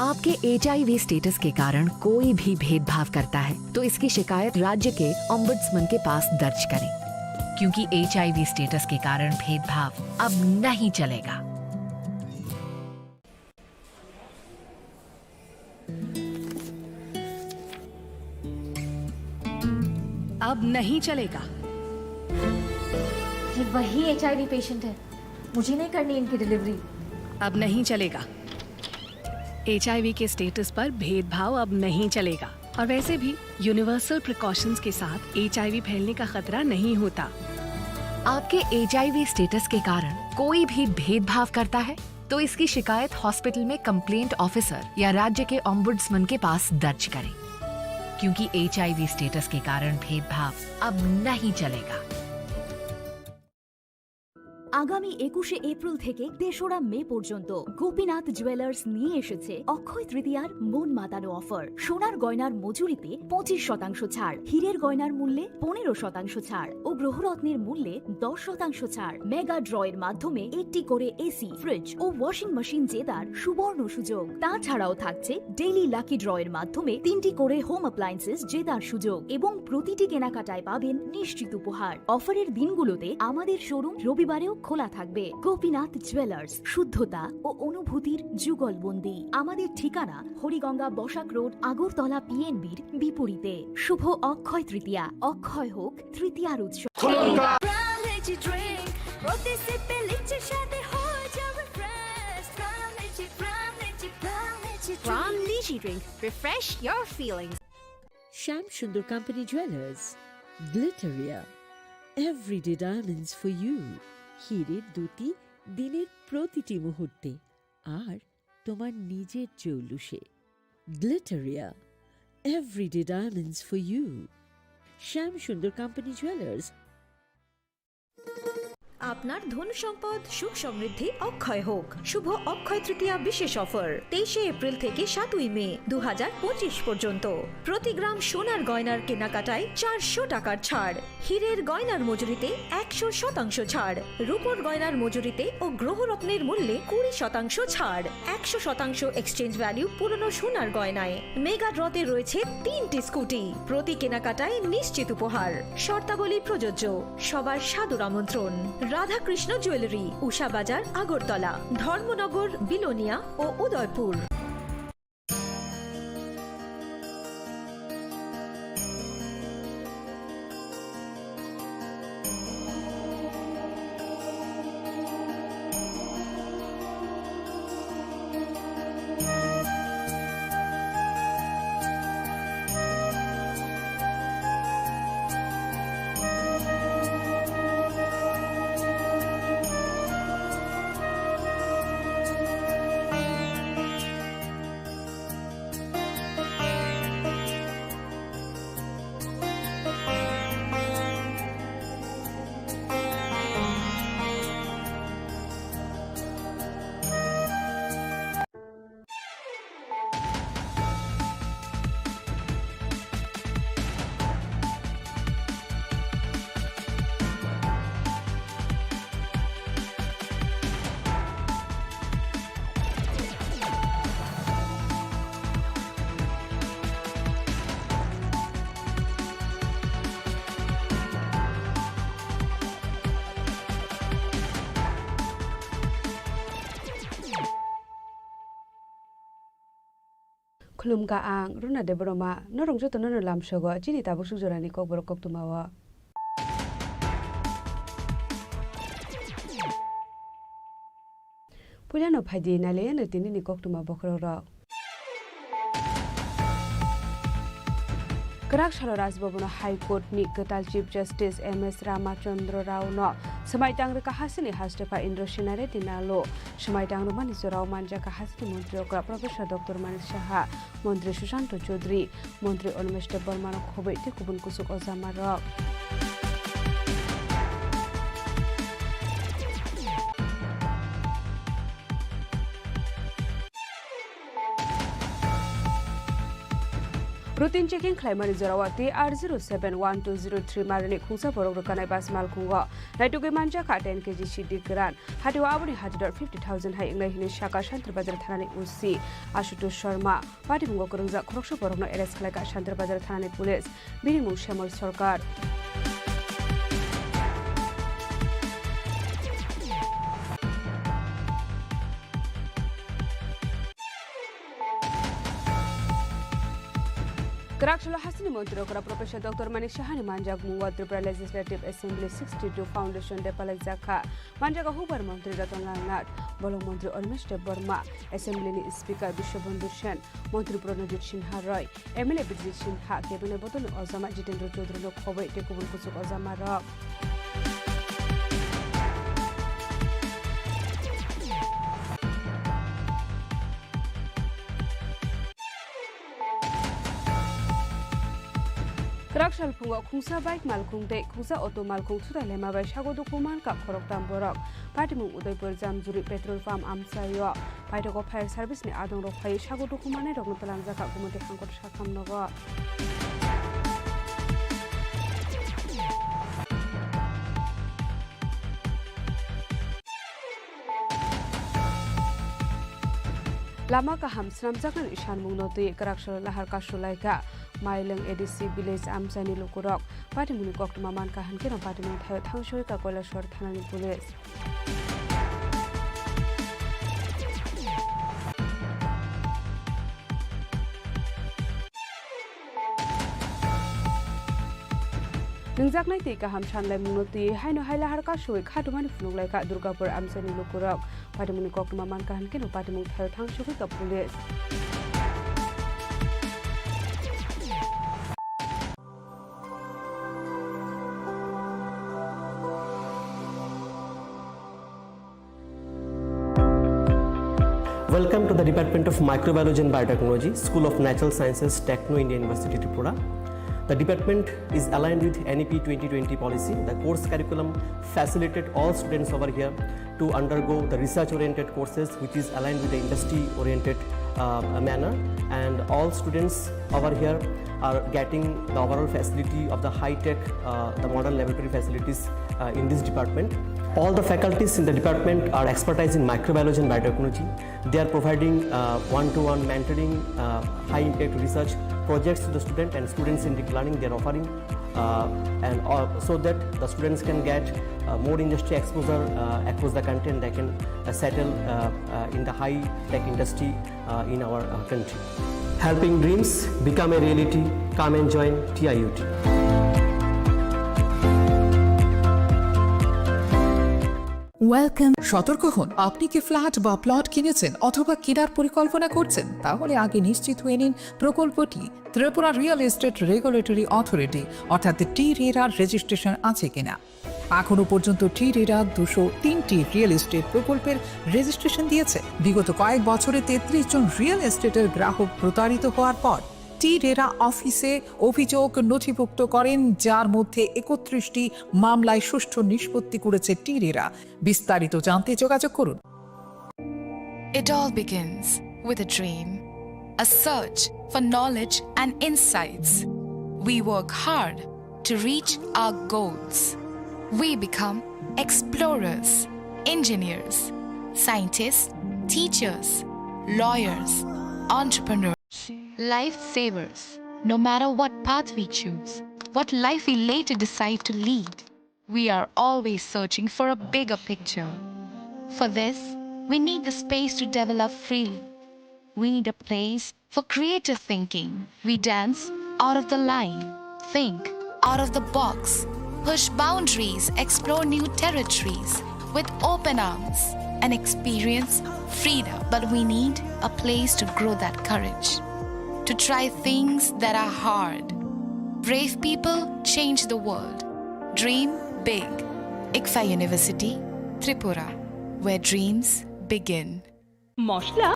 आपके एचआईवी स्टेटस के कारण कोई भी भेदभाव करता है, तो इसकी शिकायत राज्य के ऑम्बुड्समैन के पास दर्ज करें, क्योंकि एचआईवी स्टेटस के कारण भेदभाव अब नहीं चलेगा। अब नहीं चलेगा। ये वही एचआईवी पेशेंट है, मुझे नहीं करनी इनकी डिलीवरी। अब नहीं चलेगा। एचआईवी के स्टेटस पर भेदभाव अब नहीं चलेगा। और वैसे भी यूनिवर्सल प्रिकॉशंस के साथ एचआईवी फैलने का खतरा नहीं होता। आपके एचआईवी स्टेटस के कारण कोई भी भेदभाव करता है, तो इसकी शिकायत हॉस्पिटल में कंप्लेंट ऑफिसर या राज्य के ऑम्बुड्समैन के पास दर्ज करें, क्योंकि एचआईवी स्टेटस के कारण भेदभाव अब नहीं चलेगा। আগামী একুশে এপ্রিল থেকে তেসরা মে পর্যন্ত গোপীনাথ জুয়েলার্স নিয়ে এসেছে অক্ষয় তৃতীয়ার মন মাতানো অফার। সোনার গয়নার মজুরিতে পঁচিশ শতাংশ ছাড়, হীরের গয়নার মূল্যে পনেরো শতাংশ ছাড় ও গ্রহরত্নের মূল্যে দশ শতাংশ ছাড়। মেগা ড্র এর মাধ্যমে একটি করে এসি, ফ্রিজ ও ওয়াশিং মেশিন জেতার সুবর্ণ সুযোগ। তাছাড়াও থাকছে ডেইলি লাকি ড্র এর মাধ্যমে তিনটি করে হোম অ্যাপ্লায়েন্সেস জেতার সুযোগ এবং প্রতিটি কেনাকাটায় পাবেন নিশ্চিত উপহার। অফারের দিনগুলোতে আমাদের শোরুম রবিবারেও খোলা থাকবে। গোপীনাথ জুয়েলার্স, শুদ্ধতা ও অনুভূতির যুগলবন্দি। আমাদের ঠিকানা হরিগঙ্গা বসাক রোড, আগরতলা পিএনবির বিপরীতে। শুভ অক্ষয় তৃতীয়া, অক্ষয় হোক তৃতীয়ার উৎসব। Crown Lychee Drink, প্রতি সিপে লিচুর স্বাদে হয়ে যাবে fresh. Crown Lychee, Crown Lychee, Crown Lychee Drink। Crown Lychee Drink, refresh your feelings. Shyam Sundar company jewellers, Glitteria, everyday diamonds for you. হীরের দ্যুতি দিনের প্রতিটি মুহূর্তে আর তোমার নিজের জৌলুসে। Glitteria, everyday diamonds for you. Shyam Sundar company jewellers. আপনার ধন সম্পদ সুখ সমৃদ্ধি অক্ষয় হোক। শুভ অক্ষয় তৃতীয়া বিশেষ অফার তেইশে এপ্রিল থেকে সাতই মে দু হাজার পঁচিশ পর্যন্ত। প্রতি গ্রাম সোনার গয়নার কেনাকাটায় চারশো টাকার ছাড়, হীরের গয়নার মজুরিতে একশো শতাংশ ছাড়, রূপোর গয়নার মজুরিতে ও গ্রহরত্নের মূল্যে কুড়ি শতাংশ ছাড়, একশো শতাংশ এক্সচেঞ্জ ভ্যালু পুরনো সোনার গয়নায়। মেগা ড্রতে রয়েছে তিনটি স্কুটি, প্রতি কেনাকাটায় নিশ্চিত উপহার। শর্তাবলী প্রযোজ্য। সবার সাদর আমন্ত্রণ। রাধাকৃষ্ণ জুয়েলারি, উষা বাজার, আগরতলা, ধর্মনগর, বিলোনিয়া ও Udaipur. Khulumkha ang Runa Debbarma, norok jotono no lamsogo chini tabuk suk jorani kokborok koktwmao. Puilano phaidi nailaiano tinini koktwma bokhorokrok. Kwrak salo Raj Bhavan-o High Court-ni kwtal Chief Justice M S Ramachandra Rao-no swmai tang rwkha hasini hastepha Indra Sena Reddy Nalo. Swmai tang rwmani jorao manjakha hasini montri okra Professor Doctor Manik Saha, montri Sushanta Chowdhury, montri Animesh Debbarma-no khobwi tei kubun kuchuk ojamarok. Routine checking khlaimani jorao T R zero seven one two zero three marini khungsa borok rwkanai bus malkhungo naitugwi manjakha ten K G sidi kwran. Hatio aboni hatidor fifty thousand hai wngnai hwnwi sakha Shantirbazar thanani O C Ashutosh Sharma. Patimungo kwrwngjak khoroksa borokno arrest khlaikha Shantirbazar thanani police. Bini mung Shyamol Sarkar. Kwrak salo hasini montri okra Professor Doctor Manik Sahani manjakmungo Tripura Legislative Assembly sixty-two Foundation Day palaijakha. Manjago hukbar montri Ratan Lal Nath, bolong montri Animesh Debbarma, Assembly ni Speaker Biswabandhu Sen, montri Pranajit Sinha Roy, M L A Bijit Sinha, cabinet bodolni ojama Jitendra Chaudhury no khobwi tei kubun kuchuk ojamarok. Kwrak salphungo khungsa bike malkhung tei khungsa auto malkhung thutai lema bai sago dukhu mankha khoroktham borok. Patimung Udaipur Jamjuri petrol pump amchaio paithago fire service ni adongrok phaiwi sago dukhu mannairokno twlangjakha Gumoti Hangkor sakham nogo. Lama kaham swnamjaknani sanmungno twi kwraksalo lahar kasulaikha Mailwng A D C village amchaini lukurok. Patimungni koktwma mankha hwnkhe no patimung thaio thangsoi kha Kailasor thanani police. Nungjaknai twi kaham sanlaimungno twi haino hai lahar kasui khatumani phunuk laikha Durgapur amchaini lukurok. Patimungni koktwma mankha hwnkhe no patimung thaio thangsugwi kha police. Welcome to the Department of Microbiology and Biotechnology, School of Natural Sciences, Techno India University, Tripura. The department is aligned with N E P twenty twenty policy. The course curriculum facilitate all students over here to undergo the research-oriented courses, which is aligned with the industry-oriented, uh, manner. And all students over here are getting the overall facility of the high-tech, uh, the modern laboratory facilities, uh, in this department. All the faculties in the department are expertise in microbiology and biotechnology. They are providing, uh, one-to-one mentoring, uh, high-impact research projects to the student and student-centric learning they are offering, uh, and, uh, so that the students can get, uh, more industry exposure, uh, across the country, and they can, uh, settle, uh, uh, in the high-tech industry, uh, in our, uh, country. Helping dreams become a reality. Come and join T I U T. Welcome. সতর্ক হন, আপনি কি ফ্ল্যাট বা প্লট কিনেছেন অথবা কেনার পরিকল্পনা করছেন? তাহলে আগে নিশ্চিত হয়ে নিন প্রকল্পটি। Tripura real estate regulatory authority অর্থাৎ টি রেরার রেজিস্ট্রেশন আছে কিনা। এখনো পর্যন্ত টি রেরা দুশো তিনটি রিয়েল এস্টেট প্রকল্পের রেজিস্ট্রেশন দিয়েছে। বিগত কয়েক বছরে তেত্রিশ জন রিয়েল এস্টেটের গ্রাহক প্রতারিত হওয়ার পর টি রেরা অফিসে অভিযোগ নথিভুক্ত করেন, যার মধ্যে একত্রিশটি মামলায় সুষ্ঠু নিষ্পত্তি করেছে টি রেরা। বিস্তারিত জানতে যোগাযোগ করুন। It all begins with a dream, a search for knowledge and insights. We work hard to reach our goals. We become explorers, engineers, scientists, teachers, lawyers, entrepreneurs, lifesavers. No matter what path we choose, what life we later decide to lead, we are always searching for a bigger picture. For this, we need the space to develop freely. We need a place for creative thinking. We dance out of the line, think out of the box, push boundaries, explore new territories with open arms, and experience freedom. But we need a place to grow that courage, to try things that are hard. Brave people change the world. Dream big. ICFAI University, Tripura, where dreams begin. মশলা।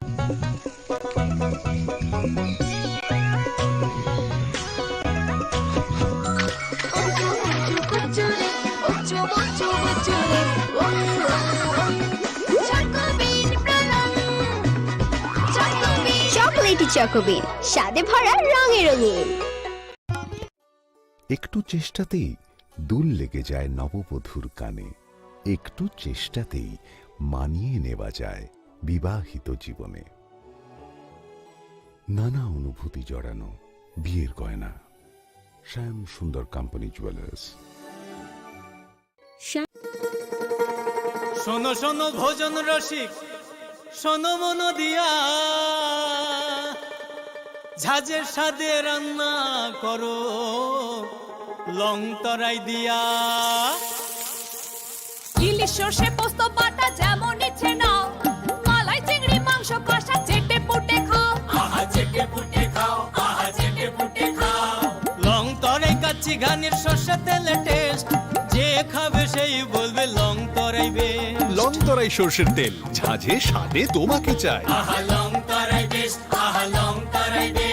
চকোলেটি চকোবিন, স্বাদে ভরা, রঙে রঙিন। একটু চেষ্টাতেই দুল লেগে যায় নববধূর কানে, একটু চেষ্টাতেই মানিয়ে নেওয়া যায় বিবাহিত জীবনে। নানা অনুভূতি জড়ানো বিয়ের গয়না। শ্যাম সুন্দর কোম্পানি জুয়েলার্স। শোনো শোনো ভোজন রসিক, শোনো মন দিয়া, ঝাঁঝে স্বাদে রান্না করো লং তরাই দিয়া। ইলিশ সর্ষে পোস্ত বাটা যেমন ইচ্ছে নাও, মালাই চিংড়ি মাংস কষা চেটে পুটে খাও। আহা চেটে পুটে খাও, আহা চেটে পুটে খাও। লং তরাই কাচ্চি ঘানির সর্ষে তেলে টেস্ট, যে খাবে সেই বলবে লং তরাই বেস্ট। লং তরাই সর্ষের তেল, ঝাঁঝে স্বাদে তোমাকে চাই। আহা লং তরাই বেস্ট, আহা লং তরাই বেস্ট।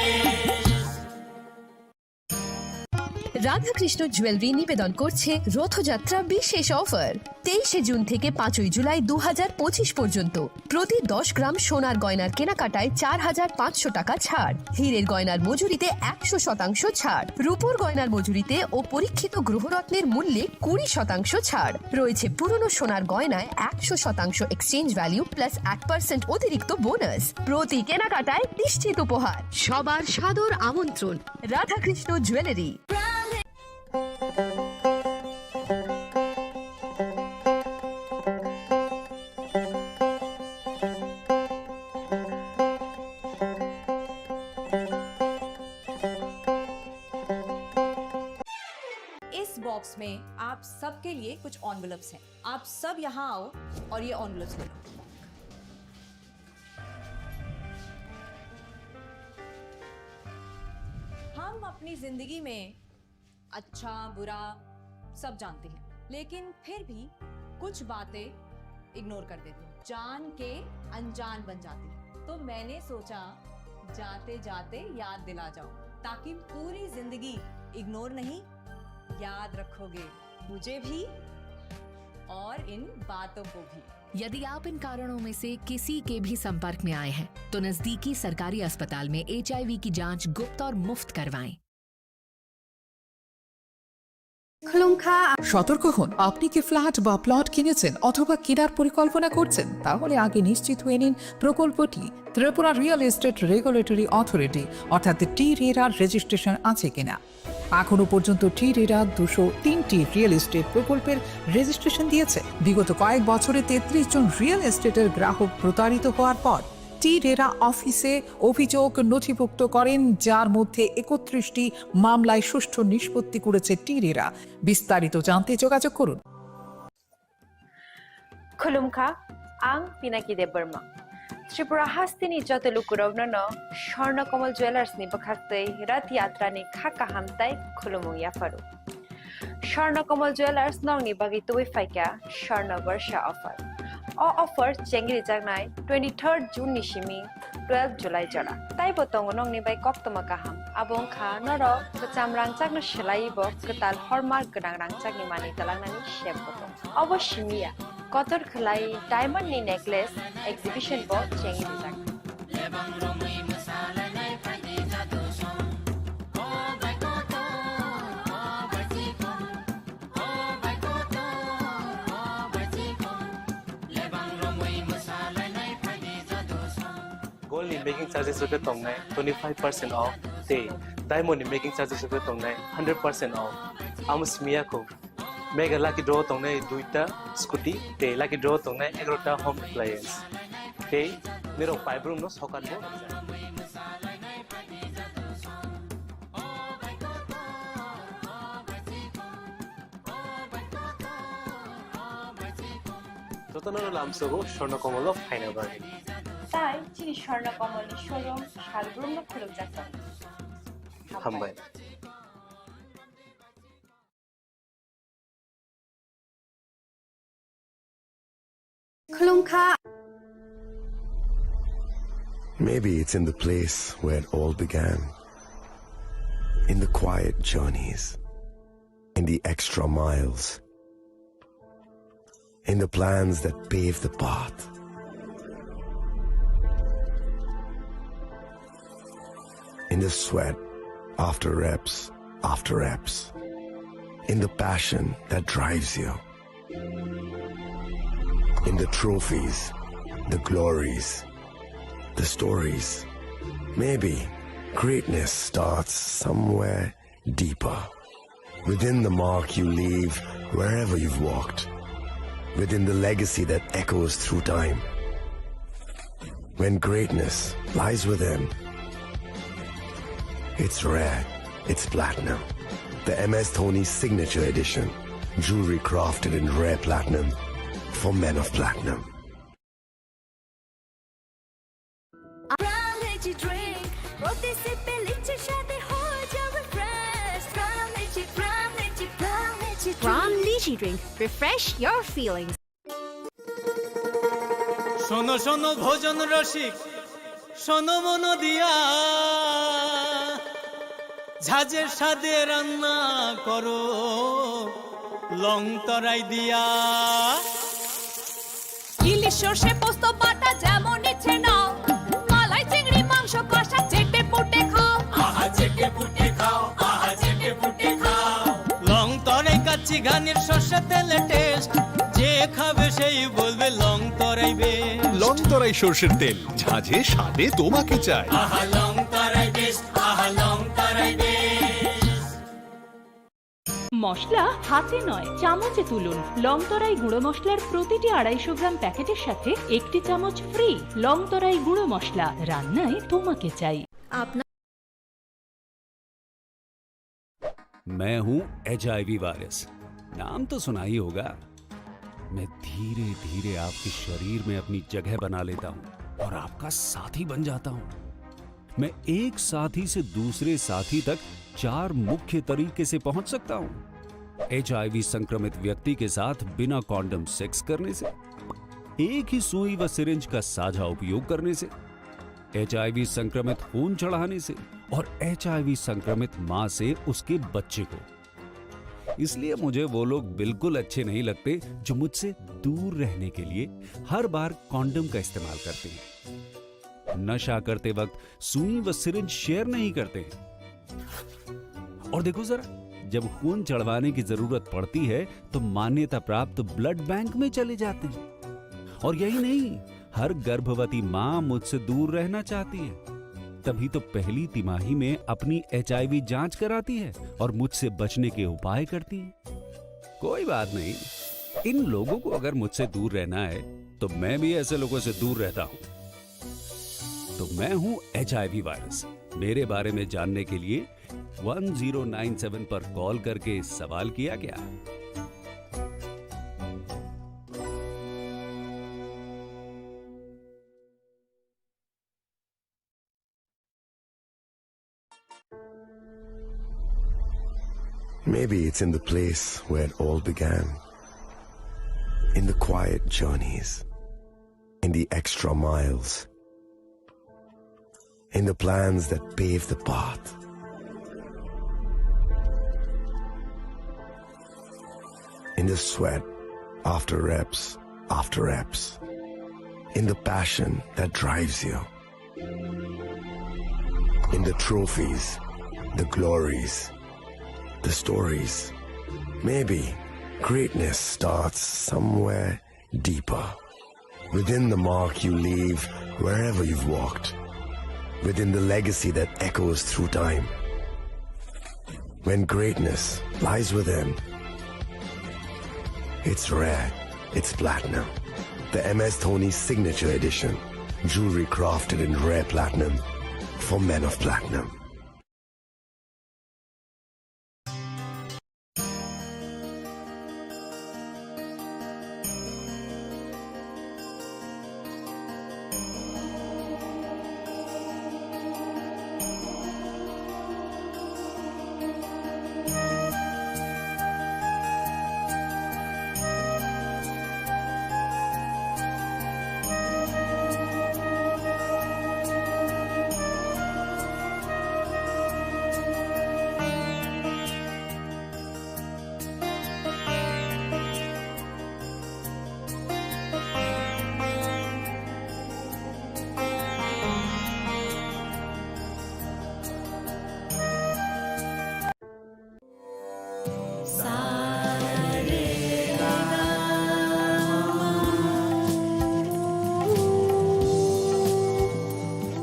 রাধাকৃষ্ণ জুয়েলারি নিবেদন করছে রথযাত্রা বিশেষ অফার। তেইশে জুন থেকে পাঁচই জুলাই দু হাজার পঁচিশ পর্যন্ত প্রতি দশ গ্রাম সোনার গয়নার কেনাকাটায় চার হাজার পাঁচশো টাকা ছাড়, হীরের গয়নার মজুরিতে একশো শতাংশ ছাড়, রূপোর গয়নার মজুরিতে ও পরীক্ষিত গ্রহরত্নের মূল্যে কুড়ি শতাংশ ছাড়। রয়েছে পুরনো সোনার গয়নায় একশো শতাংশ এক্সচেঞ্জ ভ্যালু প্লাস এক পার্সেন্ট অতিরিক্ত বোনাস। প্রতি কেনাকাটায় নিশ্চিত উপহার। সবার সাদর আমন্ত্রণ। রাধাকৃষ্ণ জুয়েলারি। इस बॉक्स में आप सबके लिए कुछ एनवेलप्स हैं। आप सब यहाँ आओ और ये एनवेलप्स ले लो। हम अपनी जिंदगी में अच्छा, बुरा सब जानते हैं, लेकिन फिर भी कुछ बातें इग्नोर कर देते हैं, जान के अनजान बन जाते हैं। तो मैंने सोचा, जाते जाते याद दिला जाऊं, ताकि पूरी जिंदगी इग्नोर नहीं, याद रखोगे मुझे भी और इन बातों को भी। यदि आप इन कारणों में से किसी के भी संपर्क में आए हैं, तो नजदीकी सरकारी अस्पताल में एचआईवी की जांच गुप्त और मुफ्त करवाएं। Khulumkha. সতর্ক হন, আপনি কি ফ্ল্যাট বা প্লট কিনেছেন অথবা কেনার পরিকল্পনা করছেন? তাহলে আগে নিশ্চিত হয়ে নিন প্রকল্পটি Tripura real estate regulatory authority অর্থাৎ টি রেরার রেজিস্ট্রেশন আছে কিনা। এখনো পর্যন্ত টি রেরা দুশো তিনটি রিয়েল এস্টেট প্রকল্পের রেজিস্ট্রেশন দিয়েছে। বিগত কয়েক বছরে তেত্রিশ জন রিয়েল এস্টেটের গ্রাহক প্রতারিত হওয়ার পর টি রেরা অফিসে অভিযোগ নথিভুক্ত করেন, যার মধ্যে একত্রিশটি মামলায় সুষ্ঠু নিষ্পত্তি করেছে টি রেরা। বিস্তারিত জানতে যোগাযোগ করুন। Khulumkha, ang Pinaki Debbarma. Tripura hasteni joto lukurokno no Swarna Kamal Jewellers ni bwkhaktwi Rath Yatra ni kha kaham tai khulumung yapharu. Swarna Kamal Jewellers nokni bagwi tubui phaikha Swarna Barsha offer. O offer chengrijaknai twenty-third June ni simi twelve July jora. Taibo tongo nokni bai koktwma kaham. Abo wngkha norok kwcham rangchakno swlaiwi bo kwtal hallmark gwnang rangchakni manwi twlangnani sep bo tongo. Obo simi ya, kotor khwlai diamond ni necklace exhibition bo chengwi rijak. Gold ni making charges rok khe tongnai twenty five percent off tei diamond ni making charges rok khe tongnai hundred percent off. Amo simi ya kho. Mega lucky draw tongnai duita scooty tei lucky draw tongnai egarota home appliance. Tei nirok paibrum no sokan bo. Jotono lamsogo Swarna Kamal o phaina bagwi. Tai chini Swarna Kamal ni showroom salbrum no khulumjak tongo. Hambai. Khulumkha. Maybe it's in the place where it all began. In the quiet journeys. In the extra miles. In the plans that pave the path. In the sweat after reps after reps. In the passion that drives you. In the trophies, the glories, the stories. Maybe greatness starts somewhere deeper. Within the mark you leave wherever you've walked. Within the legacy that echoes through time. When greatness lies within, it's rare, it's platinum. The M S Dhoni Signature Edition. Jewelry crafted in rare platinum for men of platinum. Crown Lychee Drink, প্রতি সিপে লিচির স্বাদে হয়ে যাও refresh. Crown Lychee, Crown Lychee, Crown Lychee Drink. Crown Lychee Drink, refresh your feelings. শোনো শোনো ভোজন রসিক, শোনো মন দিয়া, ঝাঁঝের স্বাদে রান্না করো লং তরাই দিয়া। ইলিশ সর্ষে পোস্ত বাটা যেমন ইচ্ছে নাও, মালাই চিংড়ি মাংস কষা চেটে পুটে খাও। আহা চেটে পুটে খাও, আহা চেটে পুটে খাও। লং তরাই কাচ্চি ঘানির সর্ষে তেলে টেস্ট, যে খাবে সেই বলবে লং তরাই বেশ। লং তরাই সর্ষের তেল, ঝাঁঝে স্বাদে তোমাকে চাই। আহা লং তরাই বেশ, আহা লং তরাই বেশ। মশলা হাতে নয়, চামচে তুলুন। লং তরাই গুঁড়ো মশলার প্রতিটি আড়াইশো গ্রাম প্যাকেটের সাথে একটি চামচ ফ্রি। লং তরাই গুঁড়ো মশলা, রান্নায় তোমাকে চাই। मैं हूं एचआईवी वायरस। नाम तो सुना ही होगा। मैं धीरे धीरे आपके शरीर में अपनी जगह बना लेता हूं और आपका साथी बन जाता हूं। मैं एक साथी से दूसरे साथी तक चार मुख्य तरीके से पहुंच सकता हूं। एचआईवी संक्रमित व्यक्ति के साथ बिना कॉन्डम सेक्स करने से, एक ही सुई व सिरिंज का साझा उपयोग करने से, एचआईवी संक्रमित खून चढ़ाने से, और एचआईवी संक्रमित माँ से उसके बच्चे को। इसलिए मुझे वो लोग बिल्कुल अच्छे नहीं लगते जो मुझसे दूर रहने के लिए हर बार कॉन्डम का इस्तेमाल करते हैं, नशा करते वक्त सुई व सिरिंज शेयर नहीं करते हैं। और देखो जरा, जब खून चढ़वाने की जरूरत पड़ती है, तो मान्यता प्राप्त ब्लड बैंक में चले जाते हैं। और यही नहीं, हर गर्भवती माँ मुझसे दूर रहना चाहती है, तभी तो पहली तिमाही में अपनी एचआईवी जांच कराती है और मुझसे बचने के उपाय करती है। कोई बात नहीं, इन लोगों को अगर मुझसे दूर रहना है, तो मैं भी ऐसे लोगों से दूर रहता हूँ। तो मैं हूँ एचआईवी वायरस। मेरे बारे में जानने के लिए वन ज़ीरो नाइन सेवन पर कॉल करके सवाल किया क्या? Maybe it's in the place where it all began. In the quiet journeys, in the extra miles, in the plans that pave the path, in the sweat after reps after reps, in the passion that drives you, in the trophies, the glories, the stories. Maybe greatness starts somewhere deeper. Within the mark you leave wherever you've walked. Within the legacy that echoes through time. When greatness lies within, it's rare, it's platinum. The M S Dhoni Signature Edition. Jewelry crafted in rare platinum for men of platinum.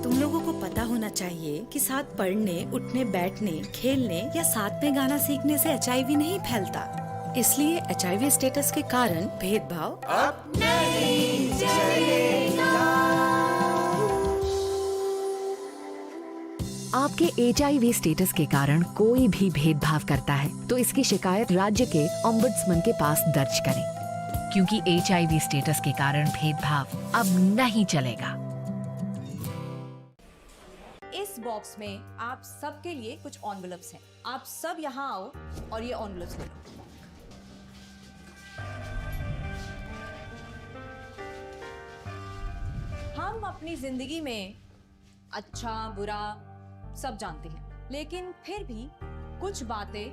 तुम लोगों को पता होना चाहिए कि साथ पढ़ने, उठने, बैठने, खेलने या साथ में गाना सीखने से एचआईवी नहीं फैलता। इसलिए एचआईवी स्टेटस के कारण भेदभाव अब नहीं चलेगा। आपके एचआईवी स्टेटस के कारण कोई भी भेदभाव करता है, तो इसकी शिकायत राज्य के ओम्बड्समैन के पास दर्ज करें, क्योंकि एचआईवी स्टेटस के कारण भेदभाव अब नहीं चलेगा। इस बॉक्स में आप सबके लिए कुछ एनवेलप्स हैं। आप सब यहाँ आओ और ये एनवेलप्स ले लो। हम अपनी जिंदगी में अच्छा, बुरा सब जानते हैं, लेकिन फिर भी कुछ बातें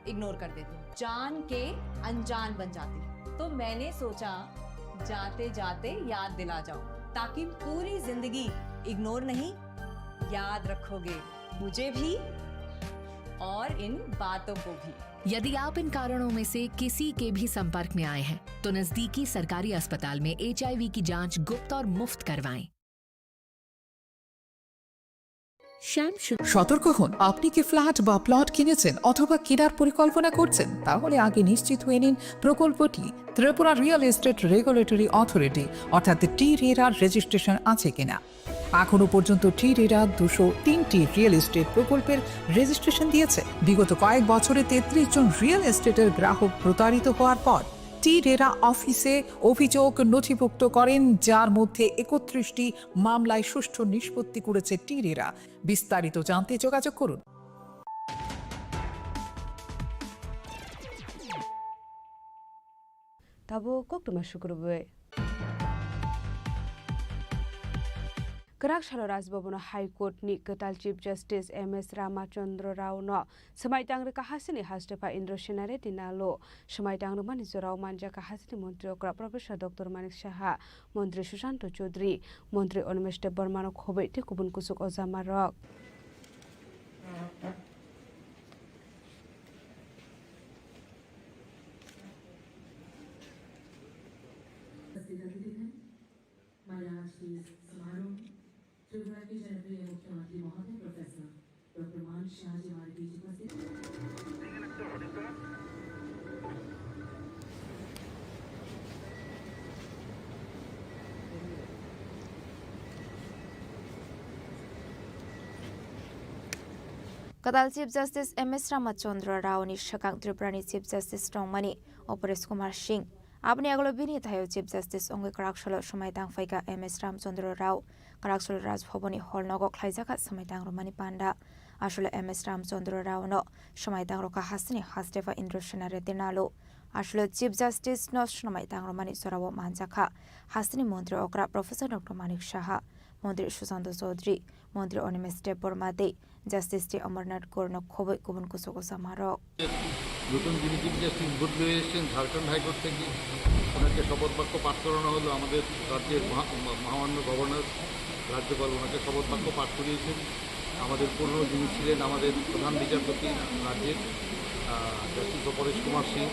इग्नोर कर देते हैं, जान के अनजान बन जाते हैं। तो मैंने सोचा, जाते जाते याद दिला जाऊं, ताकि पूरी जिंदगी इग्नोर नहीं, याद रखोगे मुझे भी और इन बातों को भी। यदि आप इन कारणों में से किसी के भी संपर्क में आए हैं, तो नजदीकी सरकारी अस्पताल में एचआईवी की जांच गुप्त और मुफ्त करवाएं। শ্যাম সু- সতর্ক হন, আপনি কি ফ্ল্যাট বা প্লট কিনেছেন অথবা কেনার পরিকল্পনা করছেন? তাহলে আগে নিশ্চিত হয়ে নিন প্রকল্পটি Tripura real estate regulatory authority অর্থাৎ টি রেরার রেজিস্ট্রেশন আছে কিনা। এখনো পর্যন্ত টি রেরা দুশো তিনটি রিয়েল এস্টেট প্রকল্পের রেজিস্ট্রেশন দিয়েছে। বিগত কয়েক বছরে তেত্রিশ জন রিয়েল এস্টেটের গ্রাহক প্রতারিত হওয়ার পর টি রেরা অফিসে অভিযোগ নথিভুক্ত করেন, যার মধ্যে একত্রিশটি মামলায় সুষ্ঠু নিষ্পত্তি করেছে টি রেরা। বিস্তারিত জানতে যোগাযোগ করুন। Tabuk koktwma sukrubwi. Kwrak salo Raj Bhavan-o High Court ni kwtal Chief Justice M S Ramachandra Rao no swmai tang rwkha hasteni Hastepha Indrasena Reddy Nalu. Swmai tang rwmani jorao manjakha hasteni Montri okra Professor Doctor Manik Saha, Montri Sushanta Chowdhury, Montri Animesh Debbarma no khobwi tei kubun kuchuk ojama rok. Kwtal Chief Justice M S Ramachandra Rao ni swkang Tripura ni Chief Justice tongmani Aparesh Kumar Singh. Aboni agulo bini thaio Chief Justice wngwi kwrak salo swmai tang phaikha M S Ramachandra Rao. Kwrak salo Raj Bhavan ni hall nogo khlaijakha swmai tang rwmani panda. Aswlo M S Ramachandra Rao no swmai tang rwkha hasteni Hastepha Indrasena Reddy Nalu. Aswlo Chief Justice no swmai tang rwmani jorao manjakha hasteni Montri okra Professor Doctor Manik Saha, Montri Sushanta Chowdhury, Montri Animesh Debbarma tei Justice T Amarnath Kaur no khobwi kubun kuchuk ojama rok. নতুন যিনি chief justice বদলি হয়ে এসেছেন ঝাড়খণ্ড হাইকোর্ট থেকে, ওনাকে শপথ বাক্য পাঠ করানো হলো। আমাদের রাজ্যের মহা-, মহামান্য গভর্নর, রাজ্যপাল ওনাকে শপথ বাক্য পাঠ করিয়েছেন। আমাদের পুরনো যিনি ছিলেন আমাদের প্রধান বিচারপতি রাজ্যের, আহ, জাস্টিস অপরেশ কুমার সিং,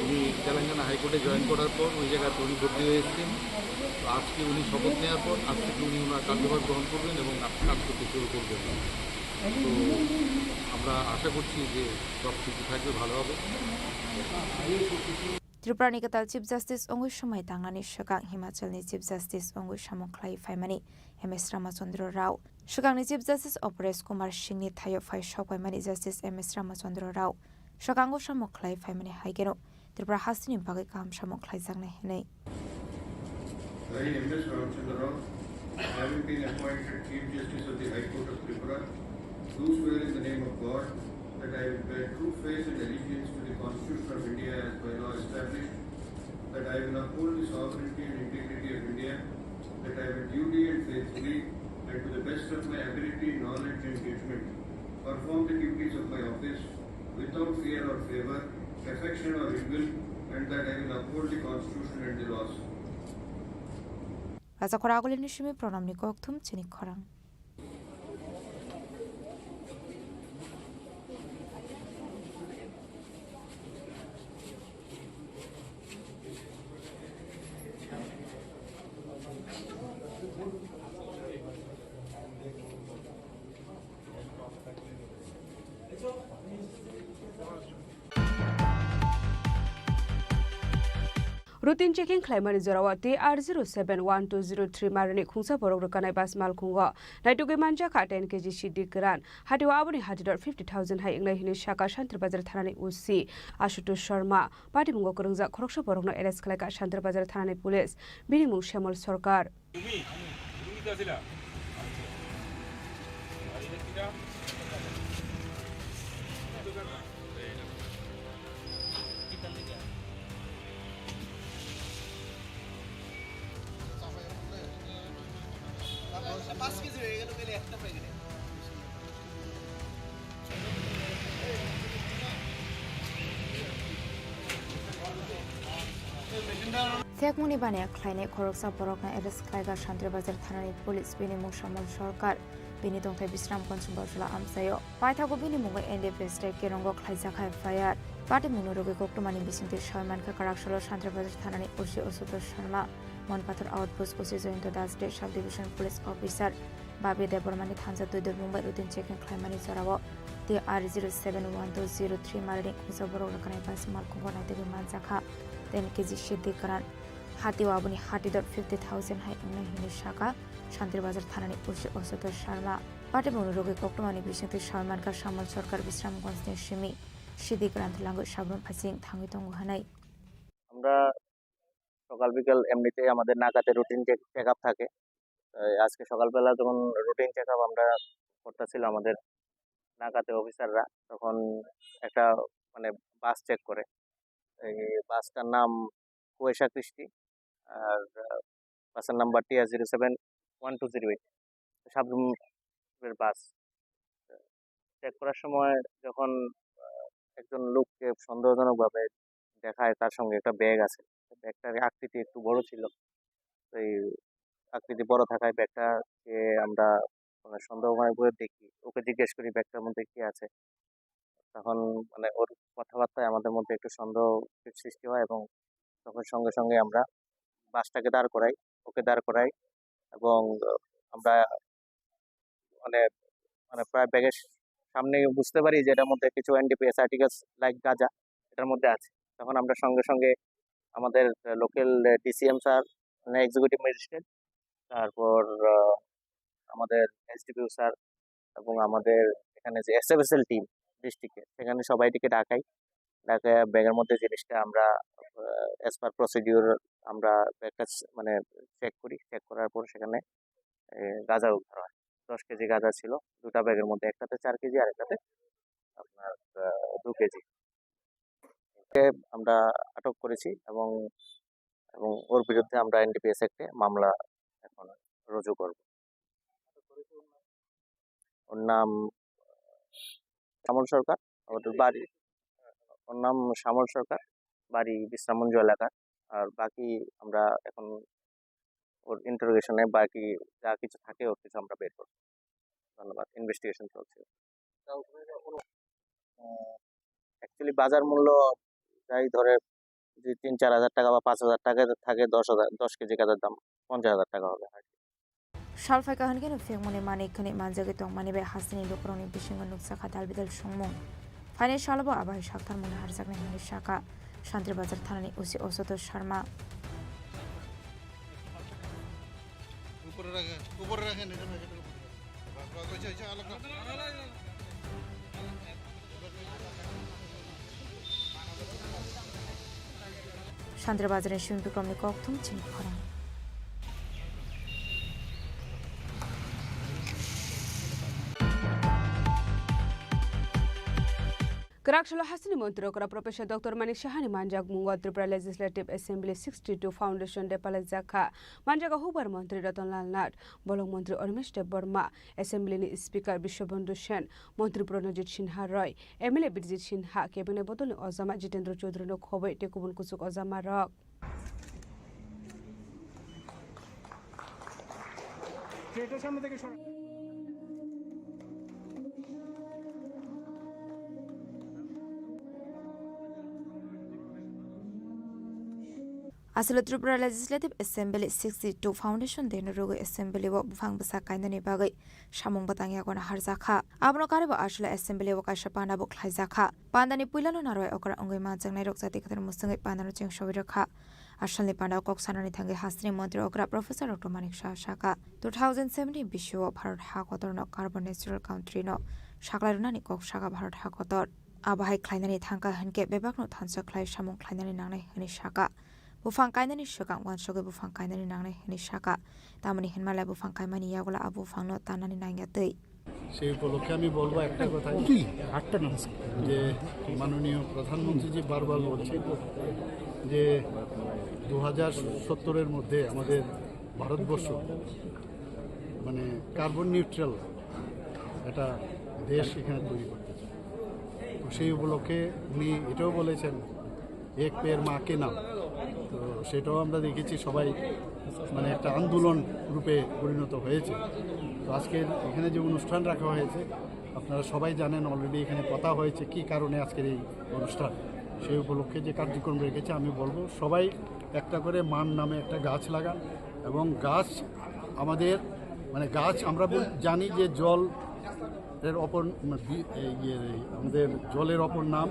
উনি তেলেঙ্গানা হাইকোর্টে জয়েন করার পর ওই জায়গাতে উনি বদলি হয়ে এসেছেন। তো আজকে উনি শপথ নেওয়ার পর আজ থেকে উনি ওনার কার্যভার গ্রহণ করবেন এবং কাজ করতে শুরু করবেন। তো আমরা আশা করছি যে সব কিছু থাকবে, ভালো হবে। Tripura ni kwtal Chief Justice wngwi swmai tangnani swkang Himachal ni Chief Justice wngwi samung khlai phaimani M S Ramachandra Rao. Swkangni Chief Justice Aparesh Kumar Singh ni thaio phai sok paimani Justice M S Ramachandra Rao. Swkango samung khlai phaimani hai kheno Tripura hasteni bagwi kaham samung khlaijaknai hwnwi. I, M S Ramachandra Rao, having been appointed Chief Justice of the High Court of Tripura, do swear in the name of God that I will bear true faith and allegiance to the Constitution of India as by law established, that I will uphold the sovereignty and integrity of India, that I will duly and faithfully and to the best of my ability, knowledge and judgment perform the duties of my office without fear or favor, affection or ill will, and that I will uphold the Constitution and the laws. Rajakhor Agulini simi Pranamni kokthum chini khorang. Routine checking khlaimani jorao T R zero seven one two zero three marani khungsa borok rwkanai bus malkhungo naitugwi manjakha ten K G sidi kwran. Hatio aboni hatidor fifty thousand hai wngnai hwnwi sakha Shantir Bazar thanani O C Ashutosh Sharma. Patimungo kwrwngjak khoroksa borokno arrest khlaikha Shantir Bazar thanani police. Bini mung Shyamol Sarkar. তুমি? তুমি তো আছিলা? আচ্ছা। আর এটা কিটা? পাঁচ কেজি হয়ে গেল, তাহলে একটা প্যাকেটে। Thekmungni baniya khlainai khoroksa borokno arrest khlaikha Shantir Bazar thanani police, bini mung Shyamol Sarkar, bini tongthai Bisramganj Bajola amchaio. Paithago bini mungo N D P S tei Kerongo khlaijakha F I R. Patimungni rwgwi koktwmani bisingtwi sawi mankha kwraksalo Shantir Bazar thanani O C Ashutosh Sharma, Monpathor Outpost O C Jayanta Das tei Sub Division Police Officer Babi Debbarmani thansa twi dor mung bai routine checking khlaimani jorao T R zero seven one two zero three marani khungsa borok rwkhanai bus malkhungo naitugwi manjakha ten K G sidi kwran. Hatio aboni hatidor fifty thousand hai wngnai hwnwi sakha Shantir Bazar thanani O C Ashutosh Sharma. Patimungni rwgwi koktwmani bisingtwi sawi mankha Shyamol Sarkar Bisramganjni simi sidi kwran twlangwi sabrum phaising thangwi tongo hwnwi. আমরা সকাল বিকাল এমনিতেই আমাদের নাকাতে routine check up থাকে। এই আজকে সকালবেলা যখন রুটিন চেক আপ আমরা করতেছিল আমাদের নাকাতে অফিসাররা, তখন একটা মানে বাস চেক করে। এই বাসটার নাম কুয়াশা কৃষ্টি, আর বাসের number T R zero seven one two zero eight। Sub রুমের বাস। চেক করার সময় যখন আহ, একজন লোককে সন্দেহজনকভাবে দেখায়, তার সঙ্গে একটা ব্যাগ আছে, ব্যাগটার আকৃতি একটু বড় ছিল। এই আকৃতি বড় থাকায় ব্যাগটাকে আমরা মানে সন্দেহ মনে করে দেখি, ওকে জিজ্ঞেস করি ব্যাগটার মধ্যে কি আছে। তখন মানে ওর কথাবার্তায় আমাদের মধ্যে একটু সন্দেহ সৃষ্টি হয় এবং তখন সঙ্গে সঙ্গে আমরা বাসটাকে দাঁড় করাই, ওকে দাঁড় করাই এবং আমরা মানে মানে প্রায় ব্যাগের সামনে বুঝতে পারি যে এটার মধ্যে কিছু এনডিপিএস আর্টিকেলস লাইক গাঁজা এটার মধ্যে আছে। তখন আমরা সঙ্গে সঙ্গে আমাদের লোকাল ডিসিএম স্যার, মানে এক্সিকিউটিভ ম্যাজিস্ট্রেট, তারপর আহ, আমাদের এসডিপিও স্যার এবং আমাদের এখানে যে এসএফএসএল টিম ডিস্ট্রিক্টে, সেখানে সবাইটিকে ডাকাই। ডাকে ব্যাগের মধ্যে জিনিসটা আমরা অ্যাজ পার প্রসিডিউর আমরা ব্যাগটা মানে চেক করি। চেক করার পর সেখানে এ, গাঁজা উদ্ধার হয়। দশ কেজি গাঁজা ছিল দুটা ব্যাগের মধ্যে, একটাতে চার কেজি আর একটাতে আপনার আহ, দু কেজি। ওকে আমরা আটক করেছি এবং এবং ওর বিরুদ্ধে আমরা এনডিপিএস অ্যাক্টে মামলা এখন রুজু করব। ওর নাম শ্যামল সরকার। ওদের বাড়ি, ওর নাম শ্যামল সরকার, বাড়ি বিশ্রামগঞ্জ এলাকার। আর বাকি আমরা এখন ওর ইন্টারোগেশনে বাকি যা কিছু থাকে ওর কিছু আমরা বের করবো। ধন্যবাদ। ইনভেস্টিগেশন চলছে। অ্যাকচুয়ালি বাজার মূল্য যাই ধরে, যদি তিন চার হাজার টাকা বা পাঁচ হাজার টাকা থাকে, দশ হাজার, দশ কেজি গাঁজার দাম পঞ্চাশ হাজার টাকা হবে আর কি। Sal phaikha hwnkhe no phiyokmani manwi khwnwi manjagwi tongmani bai hasteni lukurokni bisingo nukjakha dalbidal songmung. Phainai salobo abai saktharmungni harjaknai hwnwi sakha Santri Bazar thanani O C Osoto Sharma. Santri Bazarni simi bikromni kokthum chini khorang. Kwrak salo hasteni montri okra Professor Doctor Manik Sahani manjak mungo Tripura Legislative Assembly sixty two Foundation Day palaijakha. Manjago hukbar montri Ratan Lal Nath, bolong montri Animesh Debbarma, Assembly ni Speaker Biswabandhu Sen, Montri Pranajit Sinha Roy, M L A Birjit Sinha, Cabinet bodolni ojama Jitendra Chaudhary no khobwi tei kubun kuchuk ojama rok. Aswk Tripura Legislative Assembly sixty two Foundation Day no rwgwi Assembly o buphang bwsa kainani bagwi samung bwtang yago no harjakha. Abono karwi bo aswk Assembly o kaisa panda bo khlaijakha. Pandani puilano narwai okra wngwi manjaknai rok jati kwthar mwswngwi pandano chengsowi rwkha. Asalni pandao kok sanani thangwi hasteni montri okra Professor Doctor Manik Saha sakha, two thousand seventy bisio Bharat ha kotorno carbon neutral country no saklai rwnani kok sakha Bharat ha kotor. Abo hai khlainani thangkha hwnkhe bebakno thansa khlai samung khlainani nangnai hwnwi sakha. Buphang kainani swkang uansugwi buphang kainani nangnai hwnwi sakha. Tamoni hwnmalai buphang kaimani yagulo a buphangno tanani nangya twi. সেই উপলক্ষে আমি বলবো একটা কথা, যে মাননীয় প্রধানমন্ত্রীজি বারবার বলছেন যে দু হাজার সত্তরের মধ্যে আমাদের ভারতবর্ষ মানে কার্বন নিউট্রাল একটা দেশ এখানে তৈরি করতে চায়। তো সেই উপলক্ষে উনি এটাও বলেছেন, এক পেড় মা কে নাম। তো সেটাও আমরা দেখেছি, সবাই মানে একটা আন্দোলন রূপে পরিণত হয়েছে। তো আজকের এখানে যে অনুষ্ঠান রাখা হয়েছে, আপনারা সবাই জানেন, অলরেডি এখানে কথা হয়েছে কি কারণে আজকের এই অনুষ্ঠান। সেই উপলক্ষে যে কার্যক্রম রেখেছে, আমি বলবো সবাই একটা করে মার নামে একটা গাছ লাগান। এবং গাছ আমাদের মানে গাছ আমরা বল-, জানি যে জল এর অপর, মানে, বি-, এই, ইয়ে, এই, আমাদের জলের অপর নাম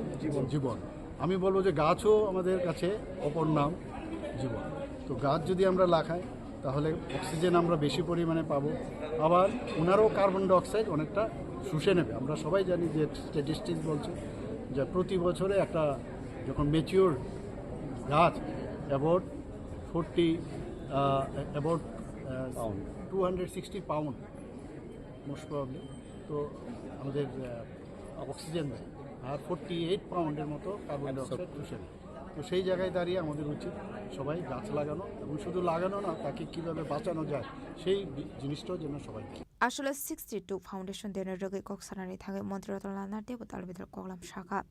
জীবন। আমি বলবো যে গাছও আমাদের কাছে অপর নাম জীবন। তো গাছ যদি আমরা লাগাই, তাহলে অক্সিজেন আমরা বেশি পরিমাণে পাবো। আবার ওনারও কার্বন ডাইঅক্সাইড অনেকটা শুষে নেবে। আমরা সবাই জানি যে স্ট্যাটিস্টিক্স বলছে যে প্রতি বছরে একটা যখন ম্যাচিওর গাছ about forty, about two hundred sixty pound most probably, তো আমাদের আহ, অক্সিজেন দেয়, আর ফোরটি এইট পাউন্ডের মতো কার্বন ডাইঅক্সাইড শুষে নেয়। তো সেই জায়গায় দাঁড়িয়ে আমাদের উচিত সবাই গাছ লাগানো, এবং শুধু লাগানো না, তাকে কীভাবে বাঁচানো যায় সেই বি-, জিনিসটাও যেন সবাই দেখে। Aswk sixty two Foundation Day no rwgwi kok sanani thangwi Montri Ratan Lal Nath teibo dalbidal koklam sakha.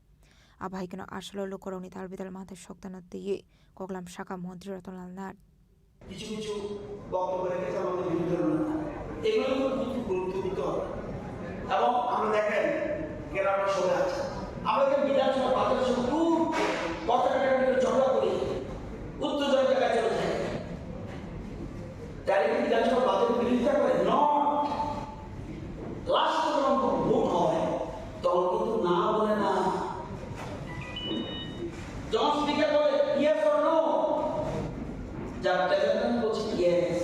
Abo hai kheno aswk lukurokni dalbidal manthai soktano twiwi koklam sakha Montri Ratan Lal Nath. কিছু কিছু বক্তব্য রেখেছে আমাদের বিরুদ্ধে। এগুলো কিন্তু খুব গুরুত্ব দিতে হবে। এবং আমরা দেখেন, গ্রামের সবাই আছে, আমরা যে বিধানসভা বাজারে শুধু খুব কথা কাটাকাটি করে ঝগড়া করি, উত্তেজনা জায়গায় চলে যায়। তারা কি বিধানসভা বাজারে বিরোধিতা করে? নট। লাস্ট পর্যন্ত ভোট হয়, তখন কিন্তু না বলে না। যখন স্পিকার বলে, "Yes or no?" যার প্রেসিডেন্ট বলছে, "Yes।"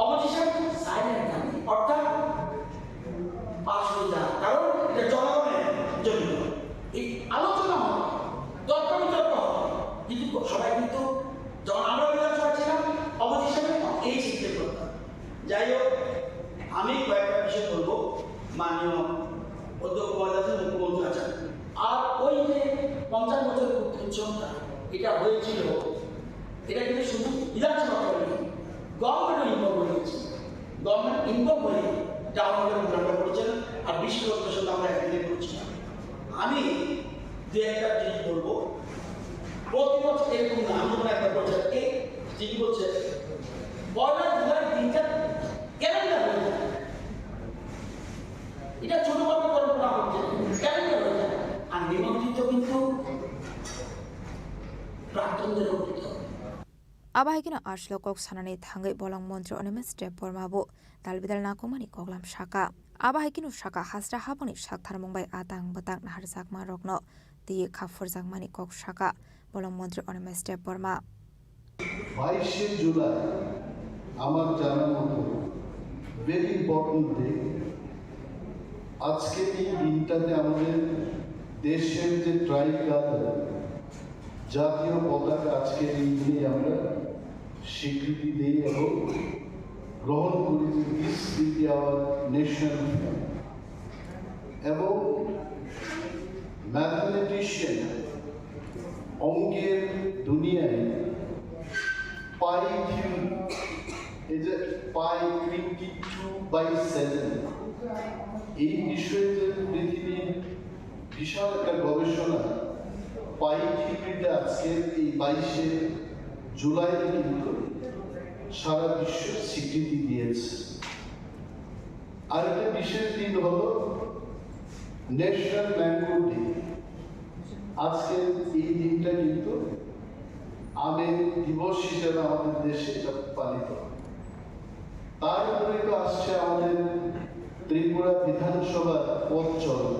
অপোজিশন সাইলেন্ট থাকে, অর্থাৎ পাস হয়ে যায়, কারণ এটা জনগণের জন্য। এই আলোচনা হয়, তর্ক বিতর্ক হয়, কিন্তু সবাই কিন্তু যখন আমরা বিধানসভা ছিলাম, অপোজিশনে এই সিদ্ধান্ত করতাম। যাই হোক, আমি কয়েকটা বিষয় বলবো। মাননীয় অধ্যক্ষ মহোদয় আছেন, মুখ্যমন্ত্রী আছেন, আর ওই যে পঞ্চাশ বছরের উৎসবটা, এটা হয়েছিল, এটা কিন্তু শুধু বিধানসভা করেনি, গভর্নমেন্টও ইনভলভ হয়ে গেছে। গভর্নমেন্ট ইনভলভ হয়ে টাউন হলে আমরা করেছিলাম, আর বিশ্ব লোকেশন আমরা একদিনে করেছিলাম। আমি দু একটা জিনিস বলবো, প্রতি বছর এরকম না, আমি যখন একটা বলছি, এই ঠিকই বলছে, পয়লা জুলাই দিনটা ক্যালেন্ডার হয়ে যায়। এটা ছোটভাবে কল্পনা করতে, ক্যালেন্ডার হয়ে যায়। আর নিমন্ত্রিত কিন্তু প্রাক্তনদেরও করতে হবে। Abo hai kheno aswk kok sanani thangwi bolong montri Animesh Debbarma bo dalbidal nakomani koklam sakha. Abo hai kheno sakha, hasra habangni saktharmung bai atang bwtang naharjakma rokno twiwi kha phurjakmani kok sakha bolong montri Animesh Debbarma. বাইশে জুলাই আমার জানা মতো very important day. আজকে এই দিনটাতে আমাদের দেশের যে ট্রাইকালার, জাতীয় পতাকা, আজকে এই দিনে আমরা স্বীকৃতি দেই এবং গ্রহণ করি যে this will be our national flag। এবং ম্যাথমেটিশিয়ান, অঙ্কের দুনিয়ায় পাই থিওরি, এই যে পাই টোয়েন্টি টু বাই সেভেন, এই বিষয়ে যে পৃথিবীর বিশাল একটা গবেষণা, পাই থিওরিতে আজকে এই বাইশে জুলাই কিন্তু সারা বিশ্ব স্বীকৃতি দিয়েছে। আরেকটা বিশেষ দিন হলো ন্যাশনাল ম্যাঙ্গো ডে। আজকে এই দিনটা কিন্তু আমের দিবস হিসেবে আমাদের দেশে এটা পালিত হয়। তার উপরে তো আসছে আমাদের ত্রিপুরা বিধানসভার পথ চলা,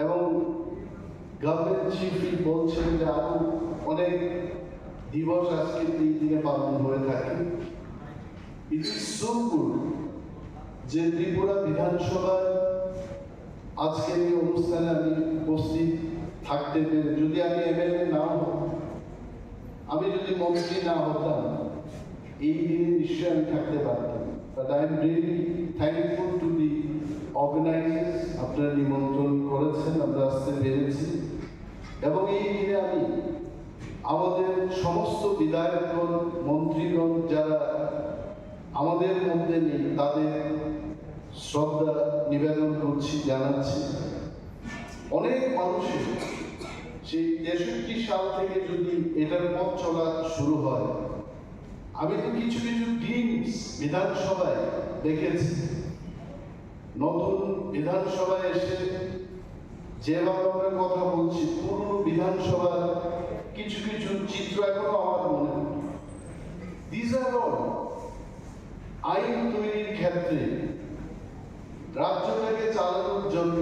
এবং গভর্নমেন্ট চিফই বলছেন যে আরো অনেক দিবস আজকে এই দিনে পালন হয়ে থাকে। It is so good যে ত্রিপুরা বিধানসভার আজকের এই অনুষ্ঠানে আমি উপস্থিত থাকতে পেরে, যদি আমি এমএলএ নাও হতাম, আমি যদি মন্ত্রী না হতাম, এই দিনে নিশ্চয়ই আমি থাকতে পারতাম। But I am really thankful to the organizers, আপনারা নিমন্ত্রণ করেছেন, আমরা আসতে পেরেছি। এবং এই দিনে আমি আমাদের সমস্ত বিধায়কগণ, মন্ত্রীগণ যারা আমাদের মধ্যে নেই, তাদের শ্রদ্ধা নিবেদন করছি, জানাচ্ছি। অনেক মানুষের সেই তেষট্টি সাল থেকে যদি এটার পথ চলা শুরু হয়, আমি তো কিছু কিছু গ্লিম্পস বিধানসভায় দেখেছি। নতুন বিধানসভায় এসে যেভাবে আমরা কথা বলছি, পুরনো বিধানসভার কিছু কিছু চিত্র এখনো আমার মনে পড়ে। These are all আইন তৈরির ক্ষেত্রে রাজ্যটাকে চালানোর জন্য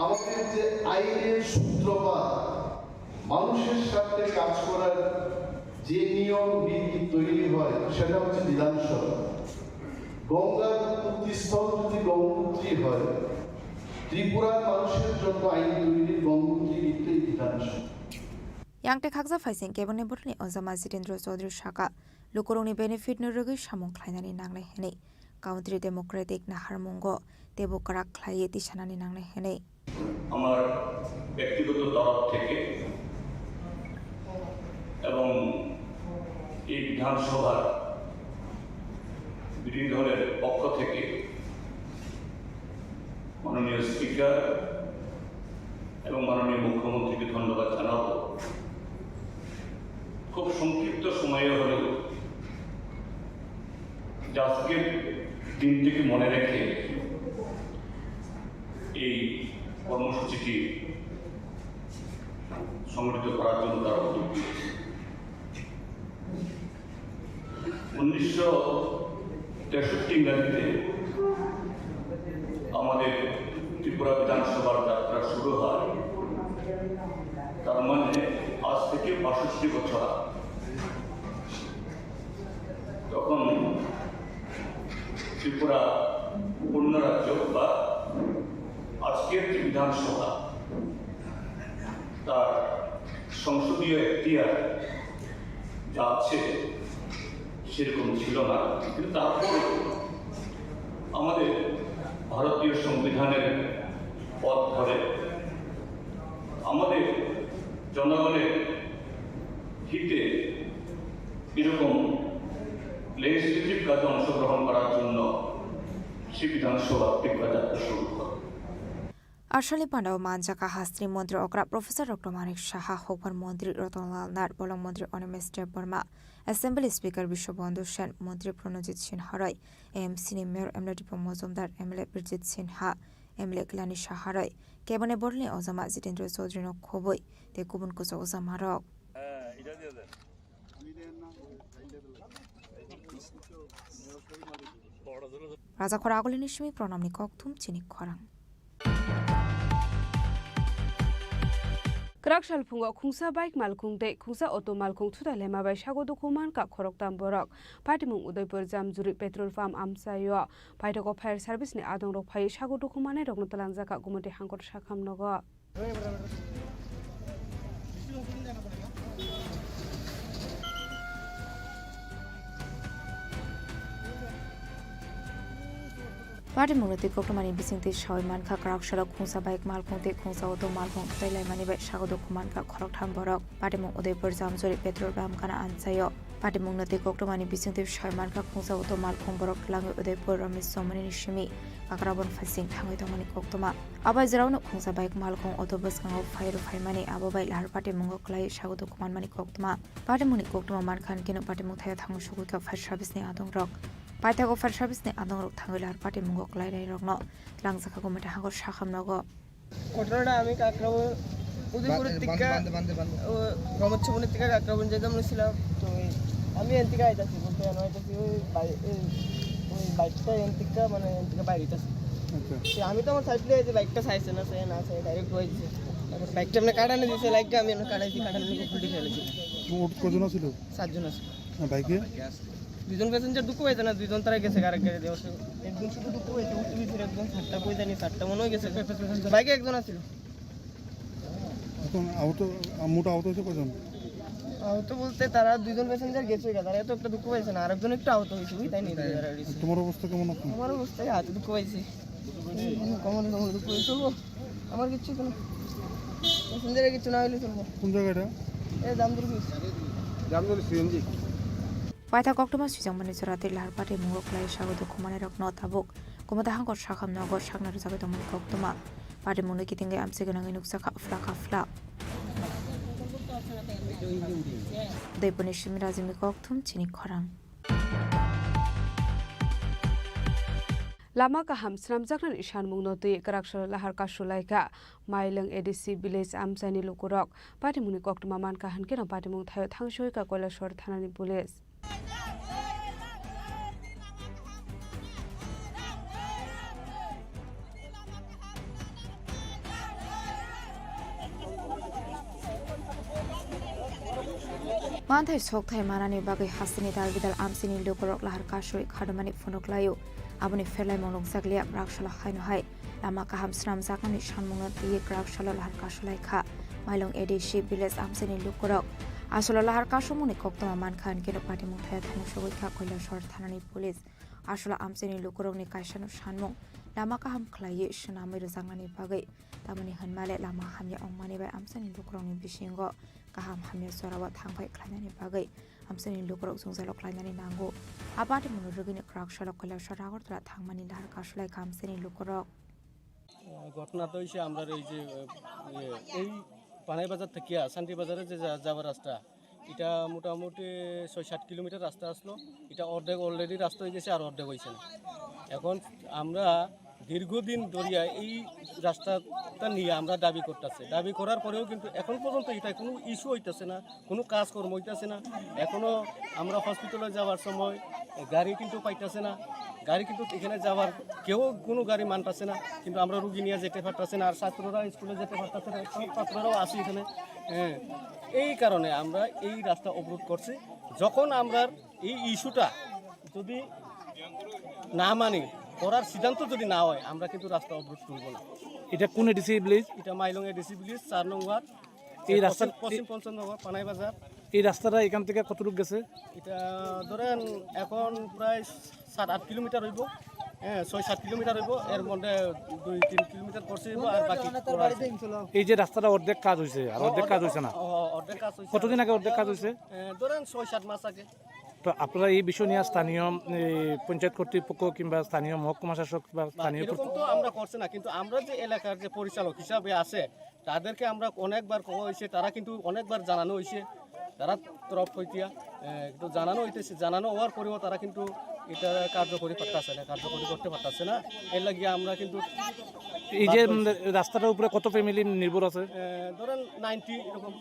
আমাদের যে আইনের সূত্রপাত, মানুষের স্বার্থে কাজ করার যে নিয়ম বিধি তৈরি হয়, সেটা হচ্ছে বিধানসভা। গঙ্গার উৎপত্তিস্থল যদি গঙ্গোত্রী হয়, ত্রিপুরার মানুষের জন্য আইন তৈরির গঙ্গোত্রী কিন্তু এই বিধানসভা। Yang tei khaksa phaising kebengni bwrwini ojama Jitendra Chaudhary saka, lukurokni benefit no rwgwi samung khlainani nangnai hwnwi, Country Democratic naharmungo teibo kwrak khlaiwi tisanani nangnai hwnwi. আমার ব্যক্তিগত তরফ থেকে এবং এই বিধানসভার দলের পক্ষ থেকে মাননীয় স্পিকার এবং মাননীয় মুখ্যমন্ত্রীকে ধন্যবাদ জানাবো। খুব সংক্ষিপ্ত সময়ে হলেও যে আজকের দিনটিকে মনে রেখে এই কর্মসূচিটি সংগঠিত করার জন্য তারা উদ্যোগ নিয়েছে। উনিশশো তেষট্টি ইংরাজিতে আমাদের ত্রিপুরা বিধানসভার যাত্রা শুরু হয়, তার মানে আজ থেকে বাষট্টি বছর আগে। তখন ত্রিপুরা পূর্ণ রাজ্য বা আজকের যে বিধানসভা, তার সংসদীয় এখতিয়ার যা আছে সেরকম ছিল না, কিন্তু তারপরে আমাদের ভারতীয় সংবিধানের পথ ধরে আমাদের জনগণের হিতে এরকম লেজিসলেটিভ কাজে অংশগ্রহণ করার জন্য সে বিধানসভা ত্রিপুরা যাত্রা শুরু করে। Aswkni pandao manjakha hasteni montri okra Professor Doctor Manik Saha, hukbar montri Ratan Lal Nath, bolong montri Animesh Debbarma, Assembly Speaker Biswabandhu Sen, montri Pranojit Sinha roi, A M C ni Mayor M L A Dipam Mojumdar, M L A Birjit Sinha, M L A Kalyani Saha roi, keboni borlini ojama Jitendra Chaudhary no khobwi tei kubun kwchak ojamarok. Rajakhor agulini simi pranamni kokthum chini khorang. Kwrak salphungo khungsa bike malkhung tei khungsa auto malkhung thutai laima bai sago dukhu mankha khoroktham borok. Patimung Udaipur Jamjuri petrol pump amchaio paithago fire service ni adongrok phaiwi sago dukhu mannairokno twlangjakha Gumoti Hangkor Sakham nogo. Patimungno twi koktwmani bisingtwi sawi mankha, kwrak salok khungsa bike malkhung tei khungsa auto malkhung tei laimani bai sago dukhu mankha khoroktham borok. Patimung Udaipur Jamjuri petrol pump gana amchaio. Patimungno twi koktwmani bisingtwi sawi mankha, khungsa auto malkhung borok twlangwi Udaipur Ramesh Chowmani ni simi Kakrabon phaising thangwi tongmani koktwma. Abo jora uno khungsa bike malkhung auto bwskango phai rw phaimani, abo bai lahar patimungo kwlai sago dukhu manmani koktwma. Patimungni koktwma mankha hinkhe no patimung thaio thangwi sugwi kha fire service ni adongrok. Paithago fire service ni adongrok thangwi lahar patimungo kwlainairokno twlangjakha Gumoti Hangkor Sakham nogo. ঘটনাটা আমি কাকরাবন, উদয়পুরের বান্দে-, টিকা, বান্দে-, বান্দে-, বান্দে। ও, রমচ্ছবনের টিকা কাকরাবন যেতাম ছিলাম, তো এই আমি এন টিকা আইতাছি, বলতে এন আইতাছি, ওই বাই-, এই, ওই বাইকটা এন টিকা, মানে, এন টিকা বাইরে আইতাছি। আচ্ছা। তো আমি তো আমার সাইড দিয়ে যে বাইকটা চাইছে না, সে না, সে ডাইরেক্ট হয়ে দিছে। তারপর বাইকটা এমনি কাটানো দিছে, লাইটটা আমি এমনি কাটাইছি, কাটানো দিয়ে খুলে ফেলেছি। মোট কজন আছিল? সাতজন আছে। না, বাইকে? দুজন প্যাসেঞ্জার দুঃখ পাইছে না, দুজন তারা গেছে আরেক গাড়ি দিয়ে। একজন শুধু দুঃখ পাইছে, উঠতে পিছনে একজন সাতটা কই জানি, সাতটা মনে হয় গেছে। বাইকে একজন আছিল। এখন আহত, মোট আহত হয়েছে কজন? আহত বলতে তারা দুজন প্যাসেঞ্জার গেছে গা, তারা এত একটা দুঃখ পাইছে না, আরেকজন একটু আহত হয়েছে, বুঝলি, তাই নিয়ে যারা রয়েছে। তোমার অবস্থা কেমন এখন? আমার অবস্থায় হাতে দুঃখ পাইছে। কেমন, কেমন দুঃখ পাইছে? চলবো, আমার কিচ্ছু তো না, প্যাসেঞ্জারের কিচ্ছু না হইলে চলবো। কোন জায়গা এটা? এ, জামদুরপুর। জামদুরপুর CNG. Paithak koktwma swijangmani jora tei lahar patimungo kwlai sago dukhu mannairokno tabuk Gumoti Hangkor Sakham nogo sakna rwjagwi tongmani koktwma. Patimungno kitingwi amchai gwnangwi nukjakha phlaka phla. Udaipurni simi Rajimni kokthum chini khorang. Lama kaham swnamjaknani sanmungno twi kwraksalo lahar kasu laikha Mailwng A D C village amchaini lukurok. Patimungni koktwma mankha hinkhe no patimung thaio thangsoikha Koilashahar thanani police. Manthai sokthai manani bagwi hasteni dal bidal amchaini lukurok lahar kasui kharmani phunuk laio. Aboni pherlaimung nukjakliya, kwraksalo haino hai lama kaham swnamjaknani sanmungno twiwi kwraksalo lahar kasu laikha Mailwng A D C village amchaini lukurok. Aswkno lahar kasumungni koktwma mankha hinkhe no patimung thaio thangsoikha Koilashahar thanani police. Aswkno amchaini lukurokni kaisano sanmung lama kaham khlaiwi swnamwi rwjaknani bagwi, tamoni hwnmale lama hamya wngmani bai amchaini lukurokni bisingo kaham hamya jorao thangphai khlainani bagwi Hamsini lukurok jwngjalo khlainani nango. A patimungno rwgwini kwrak salo Kailasor Agartala thangmani lahar kasu laikha Hamsini lukurok. আহ, ঘটনা তো হয়েছে আমরা এই যে আহ, ইয়ে, এই পানাই বাজার থেকে শান্তি বাজারে যে যা- যাওয়ার রাস্তা, এটা মোটামুটি ছয় সাত কিলোমিটার রাস্তা আসলো। এটা অর্ধেক অলরেডি রাস্তা হয়ে গেছে, আর অর্ধেক হয়েছে না। এখন আমরা দীর্ঘদিন ধরিয়া এই রাস্তাটা নিয়ে আমরা দাবি করতেছি। দাবি করার পরেও কিন্তু এখন পর্যন্ত এটা কোনো ইস্যু হইতেছে না, কোনো কাজকর্ম হইতেছে না। এখনো আমরা হসপিটালে যাওয়ার সময় গাড়ি কিন্তু পাইতেছে না, গাড়ি কিন্তু এখানে যাওয়ার কেউ কোনো গাড়ি মানতেছে না, কিন্তু আমরা রুগী নিয়ে যেতে পারতেছে না, আর ছাত্ররা স্কুলে যেতে পারতেছে না, সব ছাত্ররাও আসি এখানে। হ্যাঁ, এই কারণে আমরা এই রাস্তা অবরোধ করছি। যখন আমরা এই ইস্যুটা যদি না মানি, করার সিদ্ধান্ত যদি না হয়, আমরা কিন্তু রাস্তা অবরোধ তুলব না। এটা কোন এডিসি ভিলেজ? এটা মাইলং এডিসি ভিলেজ, চার নং ওয়ার্ড। এই রাস্তা পশ্চিম, পশ্চিম পঞ্চনগর, পানাই বাজার। এই রাস্তাটা এখান থেকে কতটুকু গেছে? এটা ধরেন এখন প্রায় সাত আট কিলোমিটার হইব। হ্যাঁ, ছয় সাত কিলোমিটার হইব। এর মধ্যে দুই তিন কিলোমিটার করছে হইব, আর বাকি করা আছে। এই যে রাস্তাটা অর্ধেক কাজ হয়েছে, আর অর্ধেক কাজ হয়েছে না? অ-, অর্ধেক কাজ হয়েছে। কতদিন আগে অর্ধেক কাজ হয়েছে? এ, ধরেন ছয় সাত মাস আগে। তো আপনারা এই বিষয় নিয়ে স্থানীয়, এ, পঞ্চায়েত কর্তৃপক্ষ কিংবা স্থানীয় মহকুমা শাসক বা না, স্থানীয় এরকম তো আমরা করছে না, কিন্তু আমরা যে এলাকার যে পরিচালক হিসাবে আছে, তাদেরকে আমরা অনেকবার কওয়া হয়েছে, তারা কিন্তু অনেকবার জানানো হয়েছে, তারা তরফ হইতিয়া, এ, একটু জানানো হইতেছে, জানানো হওয়ার পরেও তারা কিন্তু এটা কার্যকরী করতেছে না, কার্যকরী করতে পারতেছে না। এর লাগিয়ে আমরা কিন্তু এই যে, বাধ্য হয়েছি। উম, রাস্তাটার উপরে কত ফ্যামিলি নির্ভর আছে? এ, ধরেন নাইনটি এরকম।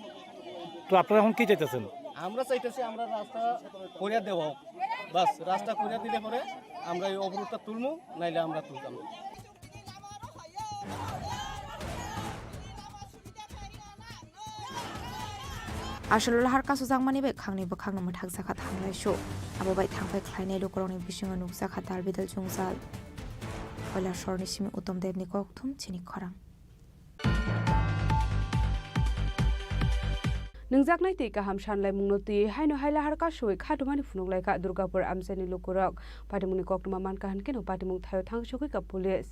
তো আপনারা এখন কি চাইতেছেন? আমরা চাইতেছি আমরা রাস্তা করিয়া দেওয়া হোক, বাস রাস্তা করিয়া দিলে পরে আমরা এই অবরোধটা তুলমু, নাইলে আমরা তুলতাম না। Aswk lahar kasu jakmani bai khangni bwkhakno mwthakjakha thanglaisu. Abo bai thangphai khlainai lukurokni bisingo nukjakha dalbidal jwngjal. Kailasorni simi Uttam Debni kokthum chini khorang. Nwngjaknai twi kaham sanlaimungno twiwi haino hai lahar kasui khatumani phunuk laikha Durgapur amchaini lukurok. Patimungni koktwma mankha hinkhe no patimung thaio thangsugwi ka police.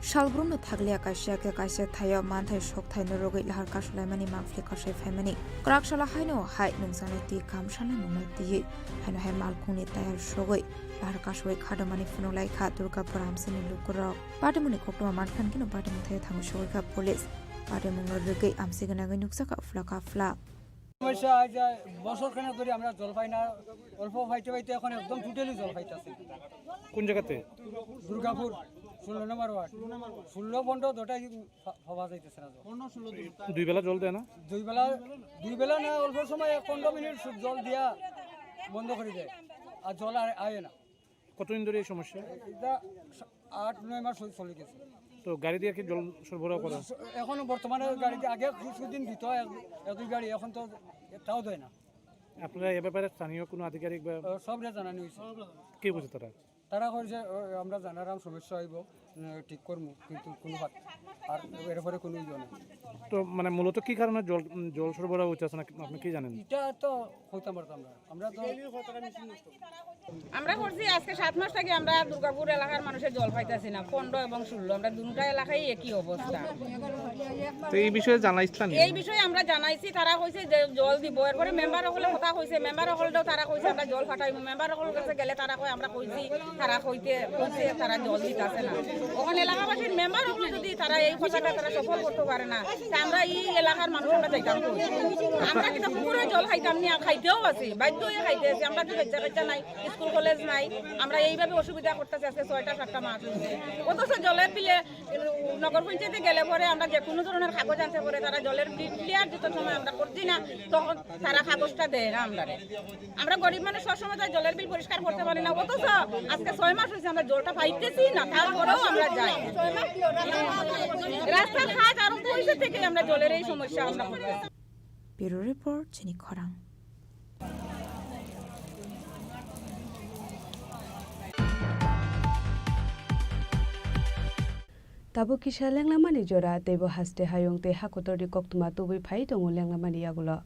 Salbrumno thakliya kaisa khe kaisa thaio manthai sokthai no rwgwi lahar kasulaimani mangpili kasai phaimani. Kwrak salo haino hai nungjaknai twi kaham sanlaimungno twiwi haino hai malkhungni tayar sogwi lahar kasui khadomani phunuk laikha Durgapur amchaini lukurok. Patimungni koktwma mankha hinkhe no patimung thaio thangsugwi ka police. Patimungno rwgwi amchai gwnangwi nukjakha phla ka phla. সমস্যা হয় যে বছর খানেক ধরে আমরা জল পাই না, অল্প পাইতে পাইতে এখন একদম টোটালি জল পাইতেছি না। কোন জায়গাতে? দুর্গাপুর, ষোলো নম্বর ওয়ার্ড। ষোলো পনেরো দুটাই পা-, পাওয়া যাইতেছে না জল। দুই বেলা জল দেয় না? দুই বেলা, দুই বেলা না, অল্প সময় এক পনেরো মিনিট শুধু জল দিয়া বন্ধ করে দেয়, আর জল আর আয় না। কতদিন ধরে এই সমস্যা? এটা আট নয় মাস হয়ে চলে গেছে। তো গাড়ি দিয়ে কি জল সরবরাহ করা? এখনো বর্তমানে গাড়ি দিয়ে, আগে কিছুদিন দিত এক, এক দুই গাড়ি, এখন তো একটাও দেয় না। আপনারা এ ব্যাপারে স্থানীয় কোনো আধিকারিক বা আহ, সবরে জানানো হয়েছে। কি বলছে তারা? তারা কইছে, "ও, আমরা জানারাম সমস্যা হইব, উম, ঠিক করমু, কিন্তু কোনো বাত-, আর এর পরে কোনো ইয়ে নেই।" তো মানে মূলত কি কারণে জল, উম, জল সরবরাহ হইতেছে না, আপনি কি জানেন? এটা তো কইতাম পারতাম না। আমরা তো আমরা করছি আজকে সাত মাস থেকে আমরা দুর্গাপুর এলাকার মানুষের জল পাইতাছি না, পনেরো এবং ষোলো, আমরা দুটা এলাকায় একই অবস্থা। তো এই বিষয়ে জানাইছিলেন? এই বিষয়ে আমরা জানাইছি, তারা কইছে যে জল দিব, এরপরে মেম্বার হকলে কথা কইছে, মেম্বার হকলটাও তারা কইছে আমরা জল ফাটাইব, মেম্বার হকল কাছে গেলে তারা কয় আমরা কইছি, তারা কইতে কইছে তারা জল দিতাছে না। এখন এলাকাবাসীর মেম্বার হকল যদি তারা এই কথাটা তারা সফল করতে পারে না, তা আমরা এই এলাকার মানুষ আমরা যাইতাম কই? আমরা কিন্তু পুকুরে জল খাইতাম না, খাইতেও আছি, বাধ্য হয়ে খাইতে আছি। আমরা তো বাচ্চা কাচ্চা নাই, স্কুল কলেজ নাই, আমরা এইভাবে অসুবিধা করতেছি আজকে ছয়টা সাতটা মাস হচ্ছে। অথচ জলের বিলে নগর পঞ্চায়েতে গেলে পরে আমরা যে কোনো ধরনের কাগজ আনতে পরে তারা জলের বিল ক্লিয়ার যত সময় আমরা করছি না, তখন তারা কাগজটা দেয় না আমরারে। আমরা গরিব মানুষ, সবসময় তাই জলের বিল পরিষ্কার করতে পারি না, অথচ আজকে ছয় মাস হয়েছে আমরা জলটা পাইতেছি না, তারপরেও আমরা যাই। রাস্তাঘাট আরম্ভ হয়েছে থেকে আমরা জলের এই সমস্যা আমরা করতেছি। Bureau Report, Chini Khorang. Tabuk kisa lenglamani jora, teibo haste hayung tei hakotorni koktwma tubui phai tongo lenglamani yagulo.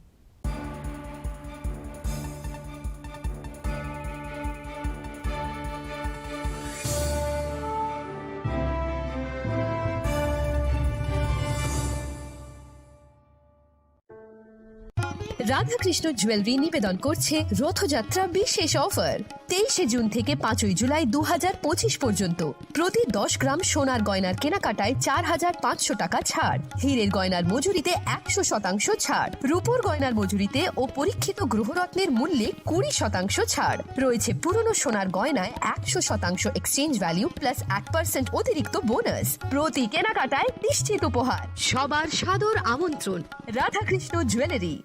Radhakrishna jewellery নিবেদন করছে রথযাত্রা বিশেষ অফার। তেইশে জুন থেকে পাঁচই জুলাই দু হাজার পঁচিশ পর্যন্ত প্রতি দশ গ্রাম সোনার গয়নার কেনাকাটায় চার হাজার পাঁচশো টাকা ছাড়, হীরের গয়নার মজুরিতে একশো শতাংশ ছাড়, রূপোর গয়নার মজুরিতে ও পরীক্ষিত গ্রহরত্নের মূল্যে কুড়ি শতাংশ ছাড় রয়েছে। পুরনো সোনার গয়নায় একশো শতাংশ এক্সচেঞ্জ ভ্যালু প্লাস এক পার্সেন্ট অতিরিক্ত বোনাস। প্রতি কেনাকাটায় নিশ্চিত উপহার। সবার সাদর আমন্ত্রণ Radhakrishna jewellery.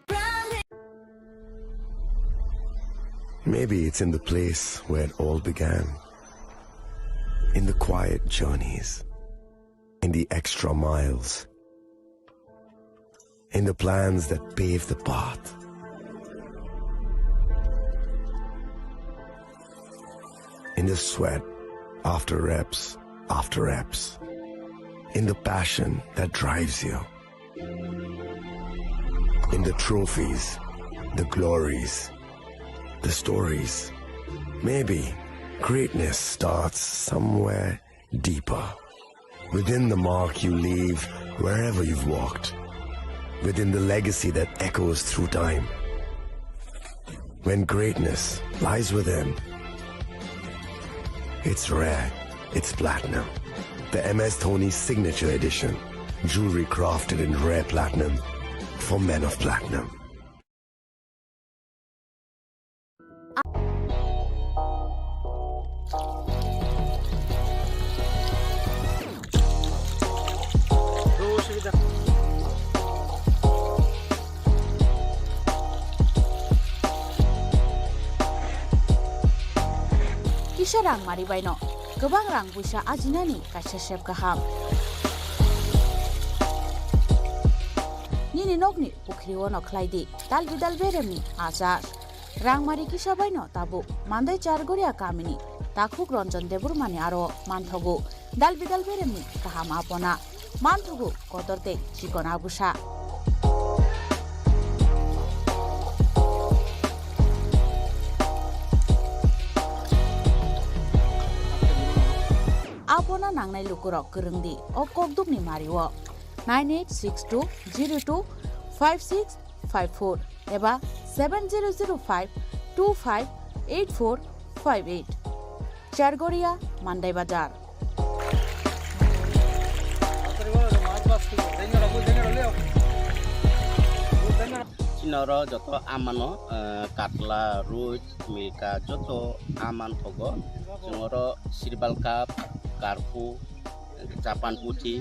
Maybe it's in the place where it all began. In the quiet journeys. In the extra miles. In the plans that pave the path. In the sweat after reps after reps. In the passion that drives you. In the trophies, the glories, the stories. Maybe greatness starts somewhere deeper. Within the mark you leave wherever you've walked. Within the legacy that echoes through time. When greatness lies within, it's rare, it's platinum. The M S Dhoni Signature Edition. Jewelry crafted in rare platinum for men of platinum. Kisa rang mari baino kwbang rang puisa ajinani kaisa sep kaham. Nini nokni pukhri ono khlai di dal bidal beremni achar. Rangmari kisa baino tabuk Mandai Chargoria kamini takhuk Ranjan Debbarmani aro manthogo dal bidal beremni kaham apona. Manthogo kotor tei chikon agusa. Apona nangnai lukurok kwrwng di o kokdukni mario. Nine eight six two zero two five six five four eba seven zero zero five two five eight four five eight. Chargoria, Mandai Bazar. Chini oro joto amano, eh, katla, roi, milka joto aman thogo. Chwng oro sirbal cup, karphu, Japan puthi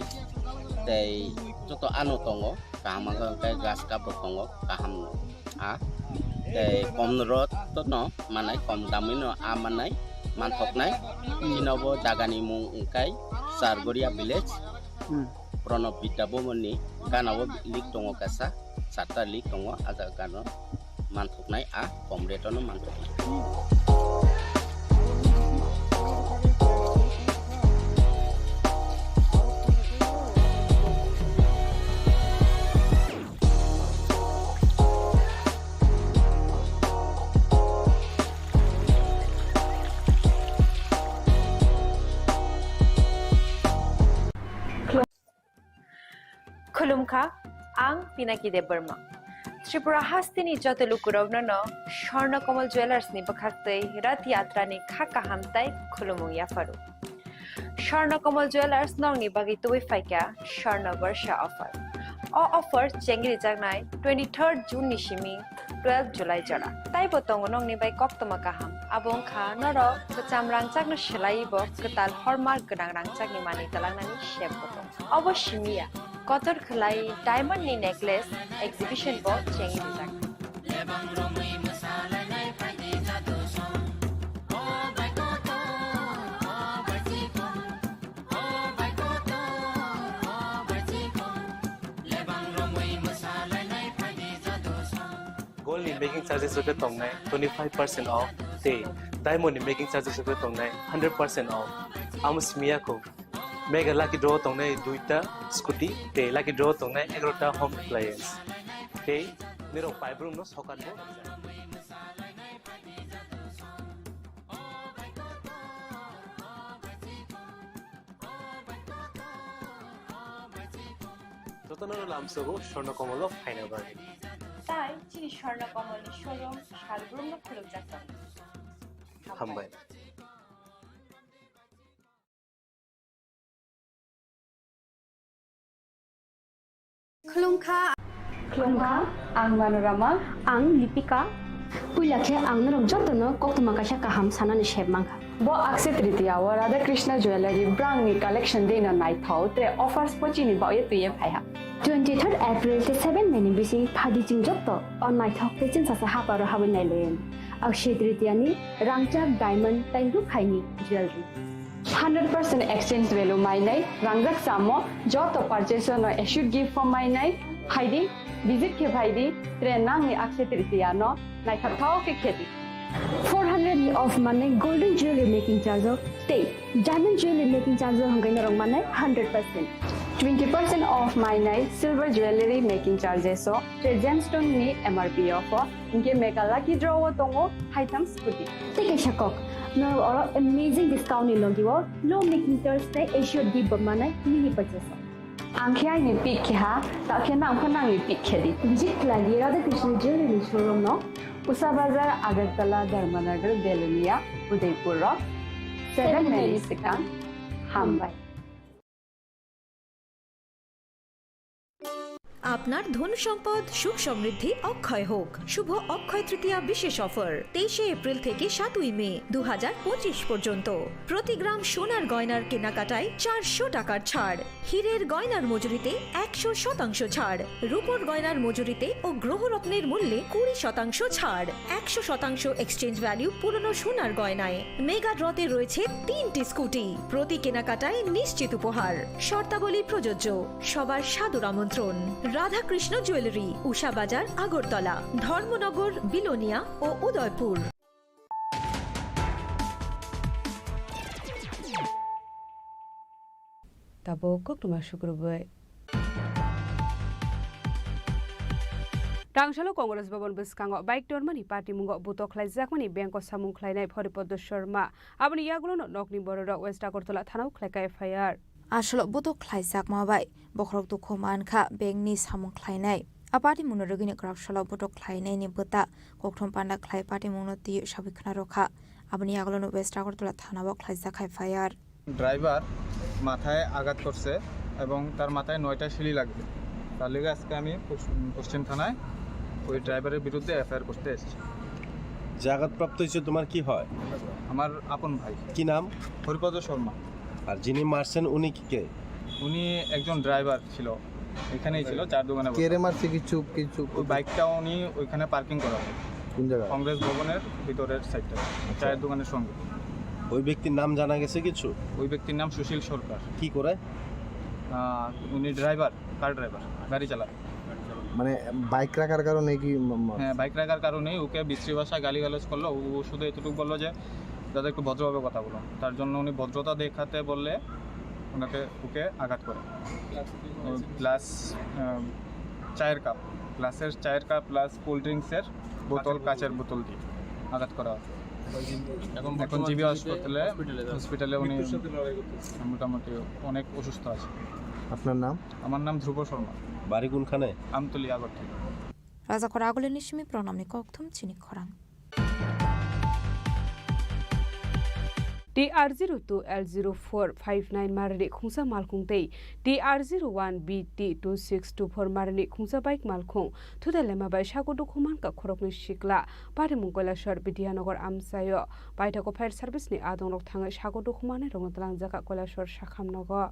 tei joto ano tongo, kaham wngkha hwnkhe grass cup bo tongo, kaham no a tei kom rot no manai, kom damwi no a manai, manthoknai. Chini bo jaga ni mung wngkha Chargoria village, hmm. Pranab Vidya Bhavan ni gana o lik tongo kaisa, charta lik tongo, a jaga no. Manthoknai a kom rate-o no manthoknai. Khulumkha, ang Pinaki Debbarma. Tripura hasteni joto lukurokno no Swarna Kamal Jewellers ni bwkhaktwi Rath Yatra ni kha kaham tai khulumung yapharu. Swarna Kamal Jewellers nokni bagwi tubui phaikha Swarna Barsha offer. O offer chengrijaknai twenty-third June ni simi twelve July jora. Taibo tongo nokni bai koktwma kaham. Abo wngkha norok kwcham rangchakno swlaiwi bo kwtal hallmark gwnang rangchakni manwi twlangnani sep bo tongo. Obo simi ya, kotor khwlai diamond ni necklace exhibition bo chengwi rijak. Gold ni making charges rok khe tongnai twenty five percent off tei diamond ni making charges rok khe tongnai hundred percent off. Amo simi ya kho. Mega lucky draw tongnai duita scooty tei lucky draw tongnai egarota home appliance. Tei nirok paibrumno sokat bo. Jotono lamsogo Swarna Kamal o phaina bagwi. Tai Chini Swarna Kamalni showroom Salbrumno khulumjak tongo. Hambai. Khulumkha. Khulumkha, ang Manorama. Ang Lipika. Puila khe ang norok jotono koktwma kaisa kaham sanani sep mankha. Bo Akshaya Tritiya o Radha Krishna Jewellery brangni collection deino naithok tei offers bo chini bagwi twiwi phaiha. Twenty-third April tei seven May ni bising phadi chwng joto o naithok tei chwngsasa haparo habwi nailayan. Akshaya Tritiya ni rangchak, diamond tei rukhaini jewellery. Hundred percent exchange value mainai, rangjak chamo, joto purchase no assured gift form mainai, phaidi, visit khe phaidi, tre nangni Akshaya Tritiya no naithok thok khe khedi. Four hundred ni off manai golden jewelry making charge o tei diamond jewelry making charge o hwnkhai norok manai hundred percent. Twenty percent off mainai silver jewelry making charges o tre gemstone ni M R P o pho. Hinkhe Mega Lucky Draw o tongo haitham scooty. Tei kaisa kok, norok oro amazing discount ni logi o low making charge tei assured gift bo manai mini purchase o. Ang khe aini pick khe ha, ta khe nang pho nangni pick khe di. Visit khlai di Radha Krishna Jewelry showroom no, Usha Bazar, Agartala, Dharmanagar, Belonia, Udaipur o seven May ni swkang. Hambai. আপনার ধন সম্পদ সুখ সমৃদ্ধি অক্ষয় হোক। শুভ অক্ষয় তৃতীয়া বিশেষ অফার তেইশে এপ্রিল থেকে সাতই মে দু হাজার পঁচিশ পর্যন্ত। প্রতি গ্রাম সোনার গয়নার কেনাকাটায় চারশো টাকার ছাড়, হীরের গয়নার মজুরিতে একশো শতাংশ ছাড়, রূপোর গয়নার মজুরিতে ও গ্রহরত্নের মূল্যে কুড়ি শতাংশ ছাড়, একশো শতাংশ এক্সচেঞ্জ ভ্যালু পুরনো সোনার গয়নায়। মেগা ড্রতে রয়েছে তিনটি স্কুটি, প্রতি কেনাকাটায় নিশ্চিত উপহার। শর্তাবলী প্রযোজ্য। সবার সাদর আমন্ত্রণ। রাধাকৃষ্ণ জুয়েলারি, উষা বাজার, আগরতলা, ধর্মনগর, বিলোনিয়া ও Udaipur. Tabuk koktwma sukrubwi. Tangsalo Congress Bhavan bwskango bike tormani patimungo butok khlaijakmani bengko samung khlainai Horipodo Sharma. Aboni yagulono nokni bororok West Agartala thanao khlaikha F I R. Asolo butok khlaijakma bai bokhorok dukhu mankha bengni samung khlainai. A patimungno rwgwini kwraksalo butok khlainaini bwta kokthom panda khlai patimungno twiwi sabwi khwnarokha. Aboni yagulono West Agartala thanao khlaijakha F I R. Driver মাথায় আঘাত করছে এবং তার মাথায় নয়টা সিলি লাগবে। তার লেগে আজকে আমি পশ্চিম, পশ্চিম থানায় ওই ড্রাইভারের বিরুদ্ধে এফআইআর করতে এসেছি। যে আঘাতপ্রাপ্ত হয়েছে তোমার কি হয়? আমার আপন ভাই। কি নাম? হরিপদ শর্মা। আর যিনি মারছেন উনি কি কে? উনি একজন ড্রাইভার ছিল, এখানেই ছিল, চায়ের দোকানে বসে। কেরে মারছে কিছু, কিছু? ওই বাইকটা উনি ওইখানে পার্কিং করা হয়। কোন জায়গায়? কংগ্রেস ভবনের ভিতরের সাইডটা, আচ্ছা। চায়ের দোকানের সঙ্গে। ওই ব্যক্তির নাম জানা গেছে কিছু? ওই ব্যক্তির নাম সুশীল সরকার। কি করে? আহ, উনি ড্রাইভার, কার ড্রাইভার, গাড়ি চালায়। মানে বাইক রাখার কারণে কি ম-, ম-, হ্যাঁ, বাইক রাখার কারণেই ওকে বিশ্রী ভাষায় গালিগালাজ করলো। ও শুধু এতটুকু বললো যে যাতে একটু ভদ্রভাবে কথা বলো, তার জন্য উনি ভদ্রতা দেখাতে বললে ওনাকে, ওকে আঘাত করে। ও গ্লাস, আহ, চায়ের কাপ, গ্লাসের চায়ের কাপ প্লাস কোল্ড ড্রিঙ্কসের বোতল, কাচের বোতল দিয়ে আঘাত করা হয়। এখন এখন বর্তমানে জিবি জিবিতে হাসপাতালে, হসপিটালে আছে। হসপিটালে উনি মৃত্যুর সাথে লড়াই করতেছে। মোটামুটি অনেক অসুস্থ আছে। আপনার নাম? আমার নাম ধ্রুব শর্মা। বাড়ি কোনখানে? আমতলী, Agartala. Rajakhor Agulini simi pronamni kokthum chini khorang. T R zero two L zero four five nine marini khungsa malkhung tei T R zero one B T two six two four marini khungsa bike malkhung thutai lema bai sago dukhu mankha khoroknwi sikla. Patimung Kailasor Bidyanogor amchaio paithakgo fire service ni adongrok thangwi sago dukhu manwi rokno twlangjak kha Kailasor sakham nogo.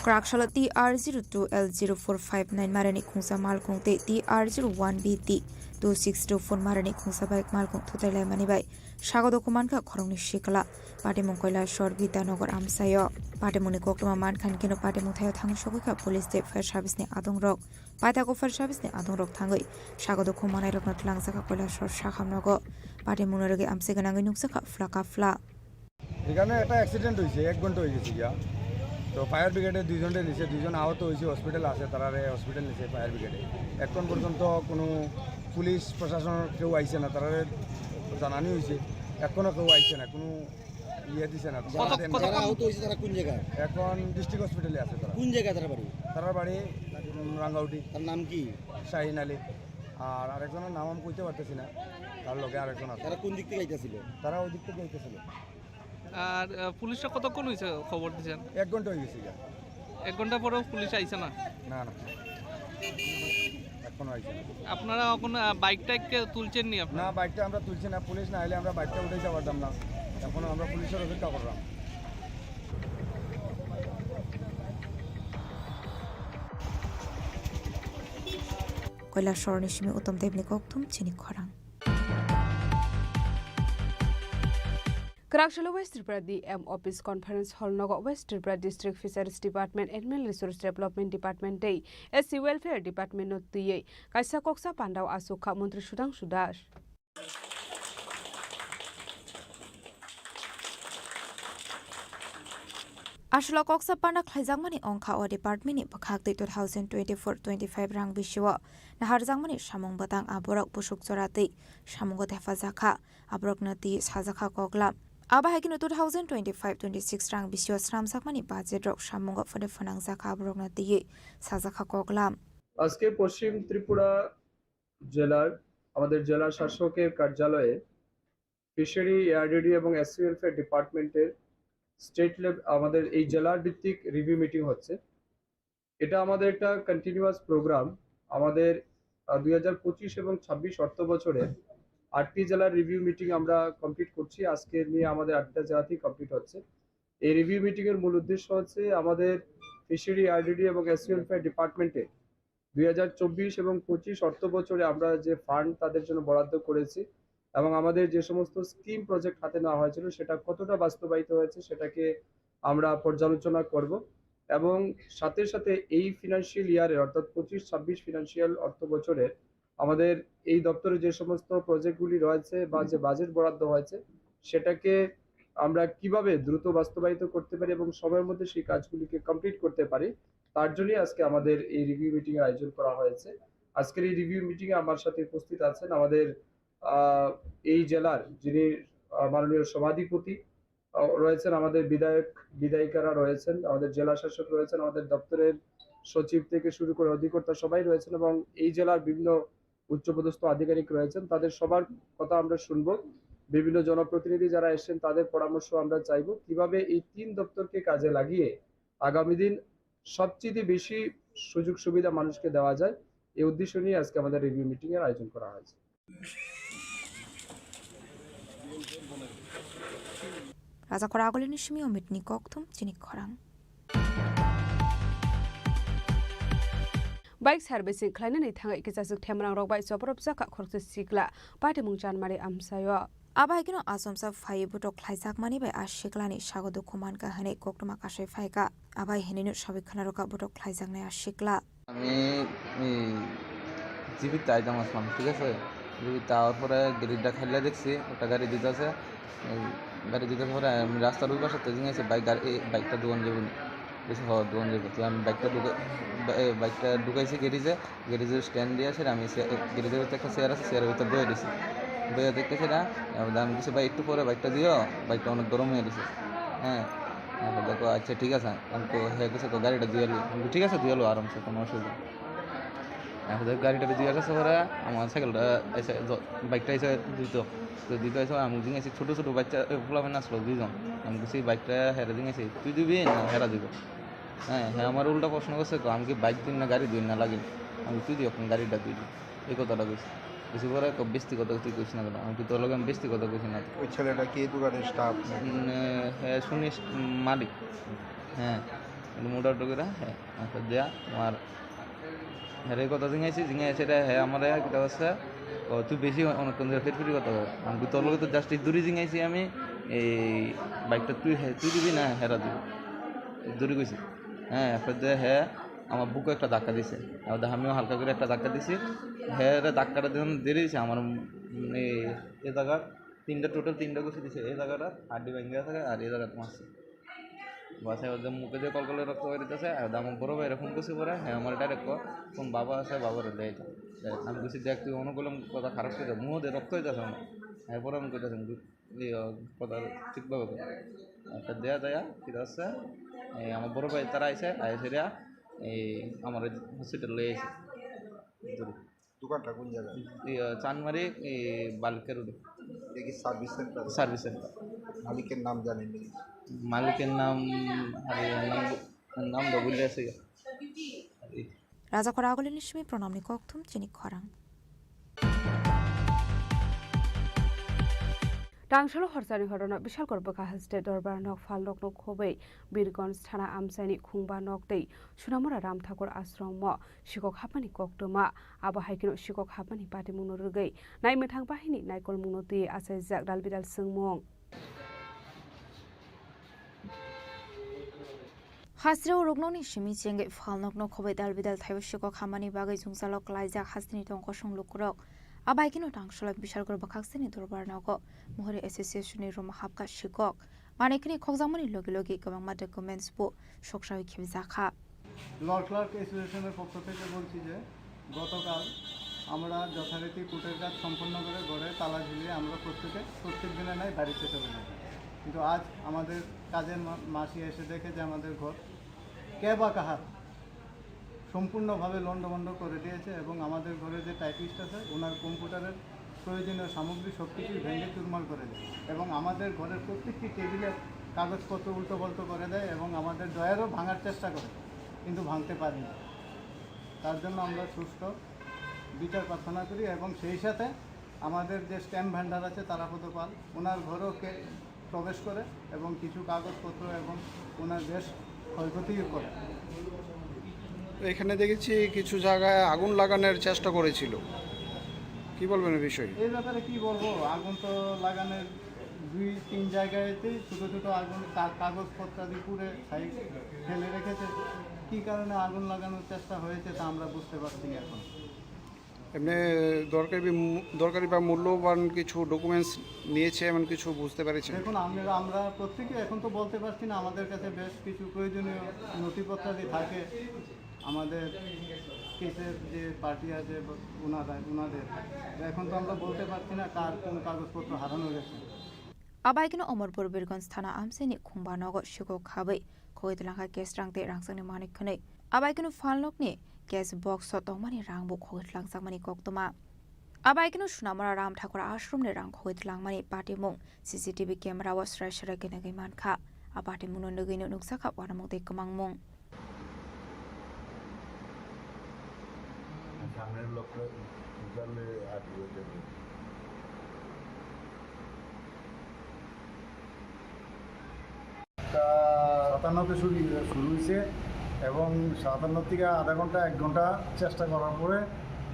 Kwraksalo T R zero two L zero four five nine marini khungsa malkhung tei T R zero one B T two six two four marini khungsa bike malkhung thutai laimani bai sago dukhu mankha khoroknwi sikla. Patimung Kailasor Bidyanogor amchaio. Patimungni koktwma mankha hinkhe no patimung thaio thangwi sogwi kha police tei fire service ni adongrok. Paithakgo fire service ni adongrok thangwi sago dukhu manairokno twlangjak kha Kailasor sakham nogo. Patimungno rwgwi amchai gwnangwi nukjak kha phla ka phla. এখানে একটা অ্যাক্সিডেন্ট হয়েছে, এক ঘন্টা হয়ে গেছে গিয়া। তো ফায়ার ব্রিগেডে দুইজনরে নিছে, দুইজন আহত হয়েছে, হসপিটাল আছে, তারারে হসপিটাল নিছে ফায়ার ব্রিগেডে। এখন পর্যন্ত কোনো পুলিশ প্রশাসনের কেউ আইছে না, তারারে জানানি হয়েছে। এখনো কেউ আইছে না, কোনো ইয়ে দিছে না। কত, জানা দেন। কত, তারা আহত হয়েছে, তারা কোন জায়গায়? এখন ডিস্ট্রিক্ট হসপিটালে আছে তারা। কোন জায়গায় তারা বাড়ি? তারা বাড়ি, উম, রাঙ্গাউটি। তার নাম কি? শাহিন আলী। আর আরেকজনের নাম আমি কইতে পারতেছি না, তার লগে আরেকজন আছে। তারা কোন দিক থেকে আইতেছিল? তারা ওই দিক থেকে আইতেছিল। আর, আহ, পুলিশরা কতক্ষণ হয়েছে খবর দিয়েছেন? এক ঘন্টা হয়ে গেছে গিয়া। এক ঘন্টা পরেও পুলিশ আইছে না? না, না, এখনো আইছে না। আপনারা এখন, আহ, বাইক টাইককে তুলছেন নি আপনারা? না, বাইকটা আমরা তুলছি না, পুলিশ না আইলে আমরা বাইকটা উঠাইতে পারতাম না। এখন আমরা পুলিশের অপেক্ষা করলাম। Koilasor ni simi Uttam Debni kokthum chini khorang. Kwraksalo West Tripura D M Office Conference Hall nogo West Tripura District Fisheries Department, Animal Resource Development Department tei S C Welfare Department no twiwi kaisa koksa pandao achukha Montri Sudhangshu Das. Aswk koksa panda khlaijakmani wngkha o department ni bwkhak twi two thousand twenty-four twenty-five rang bisio naharjakmani samung bwtang aborok busuk jora twi samungo thepajak kha, aborokno twi sajak kha koklam. Abo hai kheno two thousand twenty-five twenty-six rang bisio sramjakmani budget rok samungo phone phnangjak kha, aborokno twi sajak kha koklam. আজকে পশ্চিম ত্রিপুরা জেলার আমাদের জেলা শাসকের কার্যালয়ে fishery, ARDD এবং SC welfare ডিপার্টমেন্টের state level আমাদের এই জেলার ভিত্তিক রিভিউ মিটিং হচ্ছে। এটা আমাদের একটা কন্টিনিউয়াস প্রোগ্রাম। আমাদের, আহ, দুই হাজার পঁচিশ এবং ছাব্বিশ অর্থ বছরে আটটি জেলার রিভিউ মিটিং আমরা কমপ্লিট করছি। আজকে নিয়ে আমাদের আটটা জেলাতেই কমপ্লিট হচ্ছে। এই রিভিউ মিটিংয়ের মূল উদ্দেশ্য হচ্ছে আমাদের ফিশারি, আরডিডি এবং এসসি ওয়েলফেয়ার ডিপার্টমেন্টে দুই হাজার চব্বিশ এবং পঁচিশ অর্থ বছরে আমরা যে ফান্ড তাদের জন্য বরাদ্দ করেছি এবং আমাদের যে সমস্ত স্কিম প্রজেক্ট হাতে নেওয়া হয়েছিল সেটা কতটা বাস্তবায়িত হয়েছে সেটাকে আমরা পর্যালোচনা করব এবং সাথে সাথে এই ফিনান্সিয়াল ইয়ারে অর্থাৎ পঁচিশ ছাব্বিশ ফিনান্সিয়াল অর্থ বছরের আমাদের এই দপ্তরে যে সমস্ত প্রজেক্টগুলি রয়েছে বা যে বাজেট বরাদ্দ হয়েছে সেটাকে আমরা কিভাবে দ্রুত বাস্তবায়িত করতে পারি এবং সময়ের মধ্যে সেই কাজগুলিকে কমপ্লিট করতে পারি, তার জন্যই আজকে আমাদের এই রিভিউ মিটিং এর আয়োজন করা হয়েছে। আজকের এই রিভিউ মিটিং এ আমার সাথে উপস্থিত আছেন আমাদের, আহ, এই জেলার যিনি, আহ, মাননীয় সভাধিপতি, আহ, রয়েছেন, আমাদের বিধায়ক, বিধায়িকারা রয়েছেন, আমাদের জেলা শাসক রয়েছেন, আমাদের দপ্তরের সচিব থেকে শুরু করে অধিকর্তা সবাই রয়েছেন এবং এই জেলার বিভিন্ন উচ্চপদস্থ আধিকারিক রয়েছেন, তাদের সবার কথা আমরা শুনবো। বিভিন্ন জনপ্রতিনিধি যারা এসেছেন তাদের পরামর্শ আমরা চাইবো, কিভাবে এই তিন দপ্তরকে কাজে লাগিয়ে আগামী দিন সবচেয়ে বেশি সুযোগ সুবিধা মানুষকে দেওয়া যায়, এই উদ্দেশ্য নিয়ে আজকে আমাদের রিভিউ মিটিং এর আয়োজন করা হয়েছে। Rajakhor agulini simi Omitni kokthum chini khorang. Bike servicing khlainani thangwi kichaswk themrangrok bai chopropjak kha khoroksa sikla, patimung chanmari amchaio. Abo hai kheno achomsa phaiwi botok khlaijakmani bai a siklani sago dukhu mankha hwnwi koktwma kasui phaikha. Abo hai hwnwino sawi khwnarokha botok khlaijaknai a sikla. আমি এই জিবিত আইতাম আসলাম, ঠিক আছে? জিবিত আওয়ার পরে গেরিটা খাইলে দেখছি একটা গাড়ি দিতেছে। এই গাড়ি দিতেছে পরে আমি রাস্তার ওই পাশে তো জিজ্ঞাসা, "বাইক, গাড়ি, এই বাইকটা দোকান যাবো নি?" বলছে, "হ, দোকান যাবো।" তো আমি বাইকটা ঢুকে-, বা-, এ, বাইকটা ঢুকাইছি গ্যারেজে, গ্যারেজের স্ট্যান্ড দিয়ে আসে আমি সে-, এ, গ্যারেজের ভিতরে একটা চেয়ার আছে, চেয়ারের ভিতরে বয়ে দিছি। বয়ে দেখতেছি না, এবার আমি কিছু, "ভাই, একটু পরে বাইকটা দিও, বাইকটা অনেক গরম হয়ে গেছে।" হ্যাঁ, এখন দেখো, "আচ্ছা, ঠিক আছে।" আমি তো, হ্যাঁ, কিছু তো গাড়িটা দিয়ে এলো। আমি তো, "ঠিক আছে, দিয়ে এলো, আরামসে, কোনো অসুবিধা নেই।" এখন দেখো, গাড়িটা দিয়ে আসার পরে আমার সাইকেলটা এসে জ-, বাইকটা এসে দিত। তো দিত এসে আমি জিজ্ঞাসা, ছোটো ছোটো বাচ্চা, এ, পোলাপান আসলো দুইজন। আমি বলছি, "বাইকটা হেরে জিজ্ঞাসা, তুই দিবি না হেরা দিব?" হ্যাঁ, হ্যাঁ, আমার উল্টা প্রশ্ন করছে, "তো আমি কি বাইক দিন না গাড়ি দিন না লাগিন?" আমি, "তুই দিও, এখন গাড়িটা তুই দিও।" এই কথাটা কইছি। কিছু পরে কো, "বেশি কথা তুই কইস না কেন?" আমি কি, "তোর লগে আমি বেশি কথা কইছি না।" ওই ছেলেটা কি এই দোকানের স্টাফ নাকি? উম, হ্যাঁ, শুনিস, উম, মালিক। হ্যাঁ, মোটা টোকেরা, হ্যাঁ, আচ্ছা, দেয়া, আমার হ্যাঁ, এই কথা জিজ্ঞাসি, জিজ্ঞাসি এটা, হ্যাঁ, আমার এক কথা আছে, "ও, তুই বেশি অনেকক্ষণ ধরে ফিরফিরি কথা বল।" আমি কি, "তোর লগে তো just এই দূরে জিজ্ঞাসি আমি, এই বাইকটা তুই হে-, তুই দিবি না হেরা দিবি?" দূরে কইছি। হ্যাঁ, এরপর যে হ্যাঁ, আমার বুকে একটা ধাক্কা দিছে। আর আমিও হালকা করে একটা ধাক্কা দিছি। হ্যাঁ, রে ধাক্কাটা যখন দিয়ে দিছে, আমার, উম, এই, এই জায়গা তিনটা, টোটাল তিনটা ঘুষি দিছে। এই জায়গাটা হাড্ডি ভেঙে গেছে আর এই জায়গাটা মারছে। বাসে ওদের মুখে দিয়ে কলকলে রক্ত বেরোতেছে, আর আমার বড় ভাইরে ফোন করছি পরে, হ্যাঁ, আমার ডাইরেক্ট কল, "কোন বাবা আছে, বাবারে দেয় তো।" আমি বলছি, "দেখ, তুই অনেক বললাম কথা খারাপ করে, মুখ দিয়ে রক্ত হইতেছে আমার।" এরপরে আমি কইতেছি, ইয়ে, কথা ঠিক ভাবে বলো। একটা দেয়া যায়, ঠিক আছে? এই আমার বড় ভাই তারা আইছে, আইছে দিয়া, এই আমার হসপিটাল লয়ে আইছে। দূরে। দোকানটা কোন জায়গায়? ইয়ে, চানমারি, এই বালুকা রোডে। এটা কি সার্ভিস সেন্টার? Service centre. মালিকের নাম জানেননি? মালিকের নাম, আরে, নাম, নাম তো ভুলে গেছি। এই Rajakhor Agulini simi pranamni kokthum chini khorang. Tangsalo horsani horno Bishalkor bwkha haste dorbar nok phalnokno khobwi Birgonj thana amchaini khungba nok tei Sunamura Ram Thakur ashromo sikok hapmani koktwma. Abo hai kheno sikok hapmani patimungno rwgwi naimwthang bahini naikolmungno twi achaijak dalbidal swngmung. Hasteo ruknokni simi chengwi phalnokno khobwi dalbidal thaibo sikok hamani bagwi jwngjalo klaijak hasteni tongkosong lukurok. Abai kheno tangsolai Bishalkor bwkhakseni dorbar nogo Mohori Association ni room hapkha sikok. Manikhini khokjakmani logi logi kwbangma documents bo soksawi khibjakha. Law clerk অ্যাসোসিয়েশনের পক্ষ থেকে বলছি যে গতকাল আমরা যথারীতি কোর্টের কাজ সম্পন্ন করে ঘরে তালা ঝুলিয়ে আমরা প্রত্যেকে প্রত্যেক দিনের ন্যায় বাড়িতে চলে যাই। কিন্তু আজ আমাদের কাজের মা-, মাসি এসে দেখে যে আমাদের ঘর কে বা কাহার সম্পূর্ণভাবে লণ্ডভণ্ড করে দিয়েছে এবং আমাদের ঘরে যে টাইপিস্ট আছে ওনার কম্পিউটারের প্রয়োজনীয় সামগ্রী সব কিছুই ভেঙে চুরমার করে দেয় এবং আমাদের ঘরের প্রত্যেকটি টেবিলের কাগজপত্র উল্টোপাল্টো করে দেয় এবং আমাদের ড্রয়ারও ভাঙার চেষ্টা করে, কিন্তু ভাঙতে পারেনি। তার জন্য আমরা সুষ্ঠু বিচার প্রার্থনা করি এবং সেই সাথে আমাদের যে স্ট্যাম্প ভেন্ডার আছে তারাপদ পাল, ওনার ঘরও কে-, প্রবেশ করে এবং কিছু কাগজপত্র এবং ওনার বেশ ক্ষয়ক্ষতিও করে। এখানে দেখেছি কিছু জায়গায় আগুন লাগানোর চেষ্টা করেছিল, কি বলবেন এই বিষয়ে? এই ব্যাপারে কি বলবো, আগুন তো লাগানোর দুই তিন জায়গাতেই ছোটো ছোটো আগুন, কা-, কাগজপত্র আদি পুড়ে সাইড ফেলে রেখেছে। কী কারণে আগুন লাগানোর চেষ্টা হয়েছে তা আমরা বুঝতে পারছি না এখন। এমনি দরকারি মূ-, দরকারি বা মূল্যবান কিছু ডকুমেন্টস নিয়েছে এমন কিছু বুঝতে পেরেছেন? দেখুন, আমরা, আমরা প্রত্যেকে এখন তো বলতে পারছি না, আমাদের কাছে বেশ কিছু প্রয়োজনীয় নথিপত্রাদি থাকে। আমাদের কেসের যে পার্টি আছে বা ওনারা, ওনাদের, এখন তো আমরা বলতে পারছি না কার কোন কাগজপত্র হারানো গেছে। Abai kheno Omorpur Birgonj thana amchaini khungba nogo sikok khabwi khogwi tlangkha cash rang tei rangchakni manwi khwnwi. Abai kheno phalnokni cash box o tongmani rang bo khogwi tlangjakmani koktwma. Abai kheno Sunamura Ram Thakur Ashramni rang khogwi tlangmani patimung C C T V camera o srai srai khe nugwi mankha. A patimungno nugwino nukjakha uanamung tei kwmangmung. সামনের লোকটা উজালে আটকে যাবে। সাতান্ন তে শুরু, শুরু হয়েছে এবং সাতান্ন থেকে আধা ঘন্টা, এক ঘন্টা চেষ্টা করার পরে,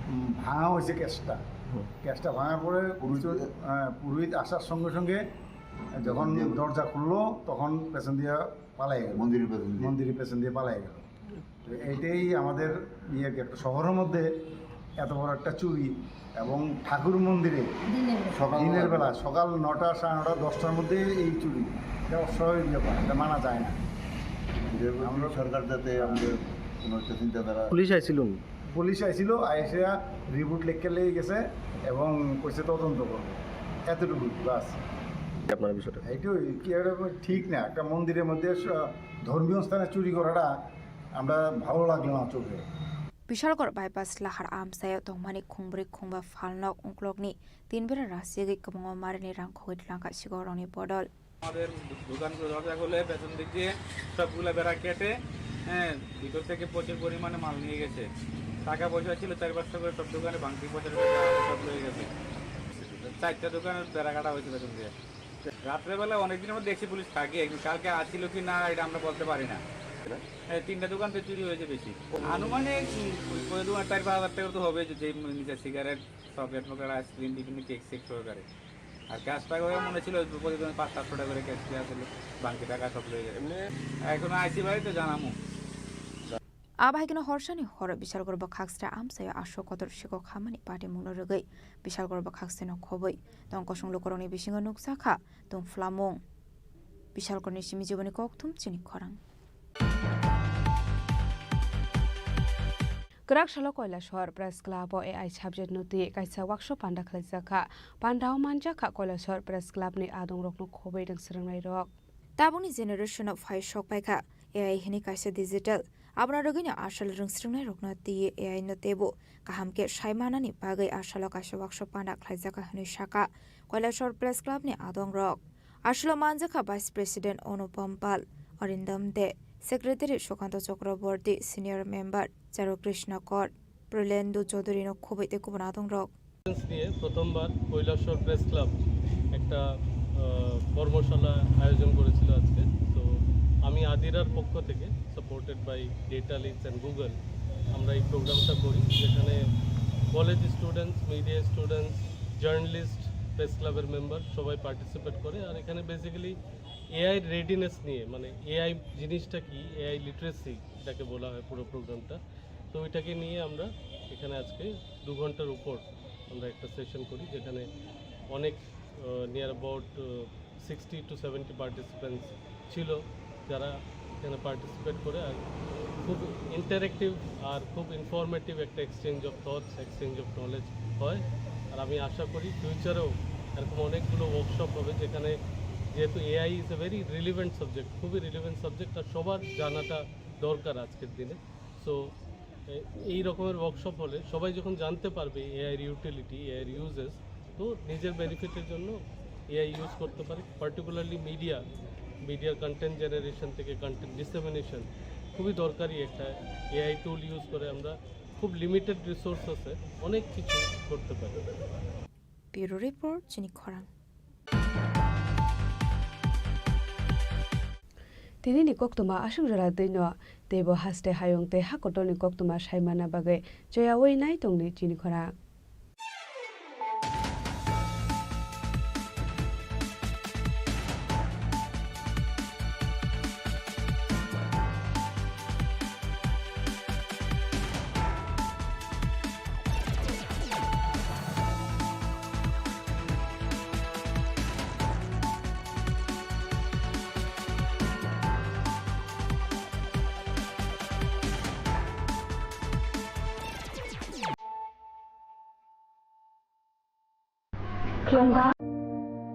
উম, ভাঙা হয়েছে ক্যাশটা। হুম। ক্যাশটা ভাঙার পরে পুরোহিত, কিছু, হ্যাঁ, পুরোহিত আসার সঙ্গে সঙ্গে যখন পেছন দিয়ে দরজা খুললো, তখন পেছন দিয়ে পালাই গেল। মন্দিরের পেছন দিয়ে। মন্দিরের পেছন দিয়ে পালাই গেল। তো এইটাই আমাদের ইয়ে কি, একটা শহরের মধ্যে এত বড় একটা চুরি এবং ঠাকুর মন্দিরে দিনের বেলা। সকাল দিনের নটা। বেলা সকাল নটা, সাড়ে নটা, দশটার মধ্যে এই চুরি, এটা অস্বাভাবিক ব্যাপার, এটা মানা যায় না। যেহেতু আমরা সরকার যাতে আমাদের কোনো একটা চিন্তাধারা পুলিশ আইছিল? পুলিশ আইছিল, আইসা রিপোর্ট লেখকে লেগে গেছে এবং কইছে তদন্ত করবে, এতটুকু বাস। আপনার বিষয়টা? এইটাই কি, এটা কোনো ঠিক না, একটা মন্দিরের মধ্যে স-, ধর্মীয় স্থানে চুরি করাটা আমরা ভালো লাগলো না চোখে। Bishalkor bypass lahar amchaio tongmani khungbrwi khungba phalnok uklokni tin bera rasigwi kwbangma marini rang khogwi tlangkha sigokrokni bodol. আমাদের দোকানগুলো দরজা খুলে পেছন দিক দিয়ে সবগুলা বেড়া কেটে, হ্যাঁ, ভিতর থেকে প্রচুর পরিমাণে মাল নিয়ে গেছে। টাকা পয়সা ছিল চার পাঁচশো করে, সব দোকানে ভাঙতি পয়সা টোকা সব লয়ে গেছে। চারটা দোকানের বেড়া কাটা হয়েছে পেছন দিয়ে। রাত্রেবেলা অনেকদিন আমরা দেখছি পুলিশ থাকে, কিন্তু কালকে আসছিল কি না এটা আমরা বলতে পারি না। হ্যাঁ, তিনটা দোকান তো চুরি হয়েছে বেশি। আনুমানিক, উম, ওই দোকান চার পাঁচ হাজার টাকা তো হবে, যে, যে নিচে সিগারেট, চকলেট মকলেট, আইসক্রিম, বিভিন্ন কেক সেক সহকারে। আর ক্যাশটা করে মনে ছিল প্রতিদিন পাঁচ সাতশো টাকা করে ক্যাশ দিয়ে আসলে বাকি টাকা সব লয়ে যায়। এমনি এখনো আইসি বাড়ি তো জানামু। Abai kheno horsani horo Bishalkor bwkhaksra amchaio aswk kotor sikok hamani patimungno rwgwi Bishalkor bwkhaksano khobwi tong kosong lukurokni bisingo nukjakha tungphlamung. Bishalkorni simi jiboni kokthum chini khorang. Prak salo Koilashahar Press Club o A I subject no twi kaisa workshop panda khlaijak kha. Panda o manjak kha Koilashahar Press Club ni adong rok no khobwi rwng swrwngnai rok. Tabukni generation o phai sok pai kha A I hwnwi kaisa digital. Abono rwgwino asal rwng swrwngnai rokno twi A I no teibo kaham khe sai manani bagwi asalo kaisa workshop panda khlaijak kha hwnwi sakha Koilashahar Press Club ni adong rok. Asalo manjakha Vice President Onupam Pal, Arindam De, Secretary Sukanto Chakraborty, Senior Member Charu Krishna Kor, Purlendu Chaudhary no khobwi tei kubun adong rok. নিয়ে প্রথমবার Kailashahar press club একটা আহ, কর্মশালা আয়োজন করেছিল আজকে। তো আমি আদিরার পক্ষ থেকে, supported by data leads and Google, আমরা এই প্রোগ্রামটা করি, যেখানে college students, media students, journalist, press ক্লাবের মেম্বার সবাই পার্টিসিপেট করে। আর এখানে বেসিক্যালি এআই রেডিনেস নিয়ে, মানে এআই জিনিসটা কি, এআই লিটারেসি এটাকে বলা হয় পুরো প্রোগ্রামটা। তো ওইটাকে নিয়ে আমরা এখানে আজকে দু ঘন্টার উপর আমরা একটা সেশন করি, যেখানে অনেক near about sixty two seventy participants ছিল, যারা এখানে পার্টিসিপেট করে। আর খুব ইন্টারেক্টিভ আর খুব ইনফরমেটিভ একটা exchange of thoughts, exchange of knowledge হয়। আর আমি আশা করি ফিউচারেও এরকম অনেকগুলো ওয়ার্কশপ হবে, যেখানে, যেহেতু AI is a very relevant subject, খুবই রিলিভেন্ট সাবজেক্ট, আর সবার জানাটা দরকার আজকের দিনে। সো এই রকমের ওয়ার্কশপ হলে সবাই যখন জানতে পারবে এআইর ইউটিলিটি, এআইর ইউজেস, তো নিজের বেনিফিটের জন্য এআই ইউজ করতে পারে। পার্টিকুলারলি মিডিয়া, মিডিয়ার কন্টেন্ট জেনারেশন থেকে কন্টেন্ট ডিসেমিনেশন খুবই দরকারি একটা এআই টুল ইউজ করে আমরা খুব লিমিটেড রিসোর্স আছে, অনেক কিছু করতে পারি। Bureau Report, Chini Khorang. Tini ni koktwma aswk jora twi no, teibo haste hayung tei hakotor ni koktwma saimana bagwi choyawi nai tongni Chini Khorang.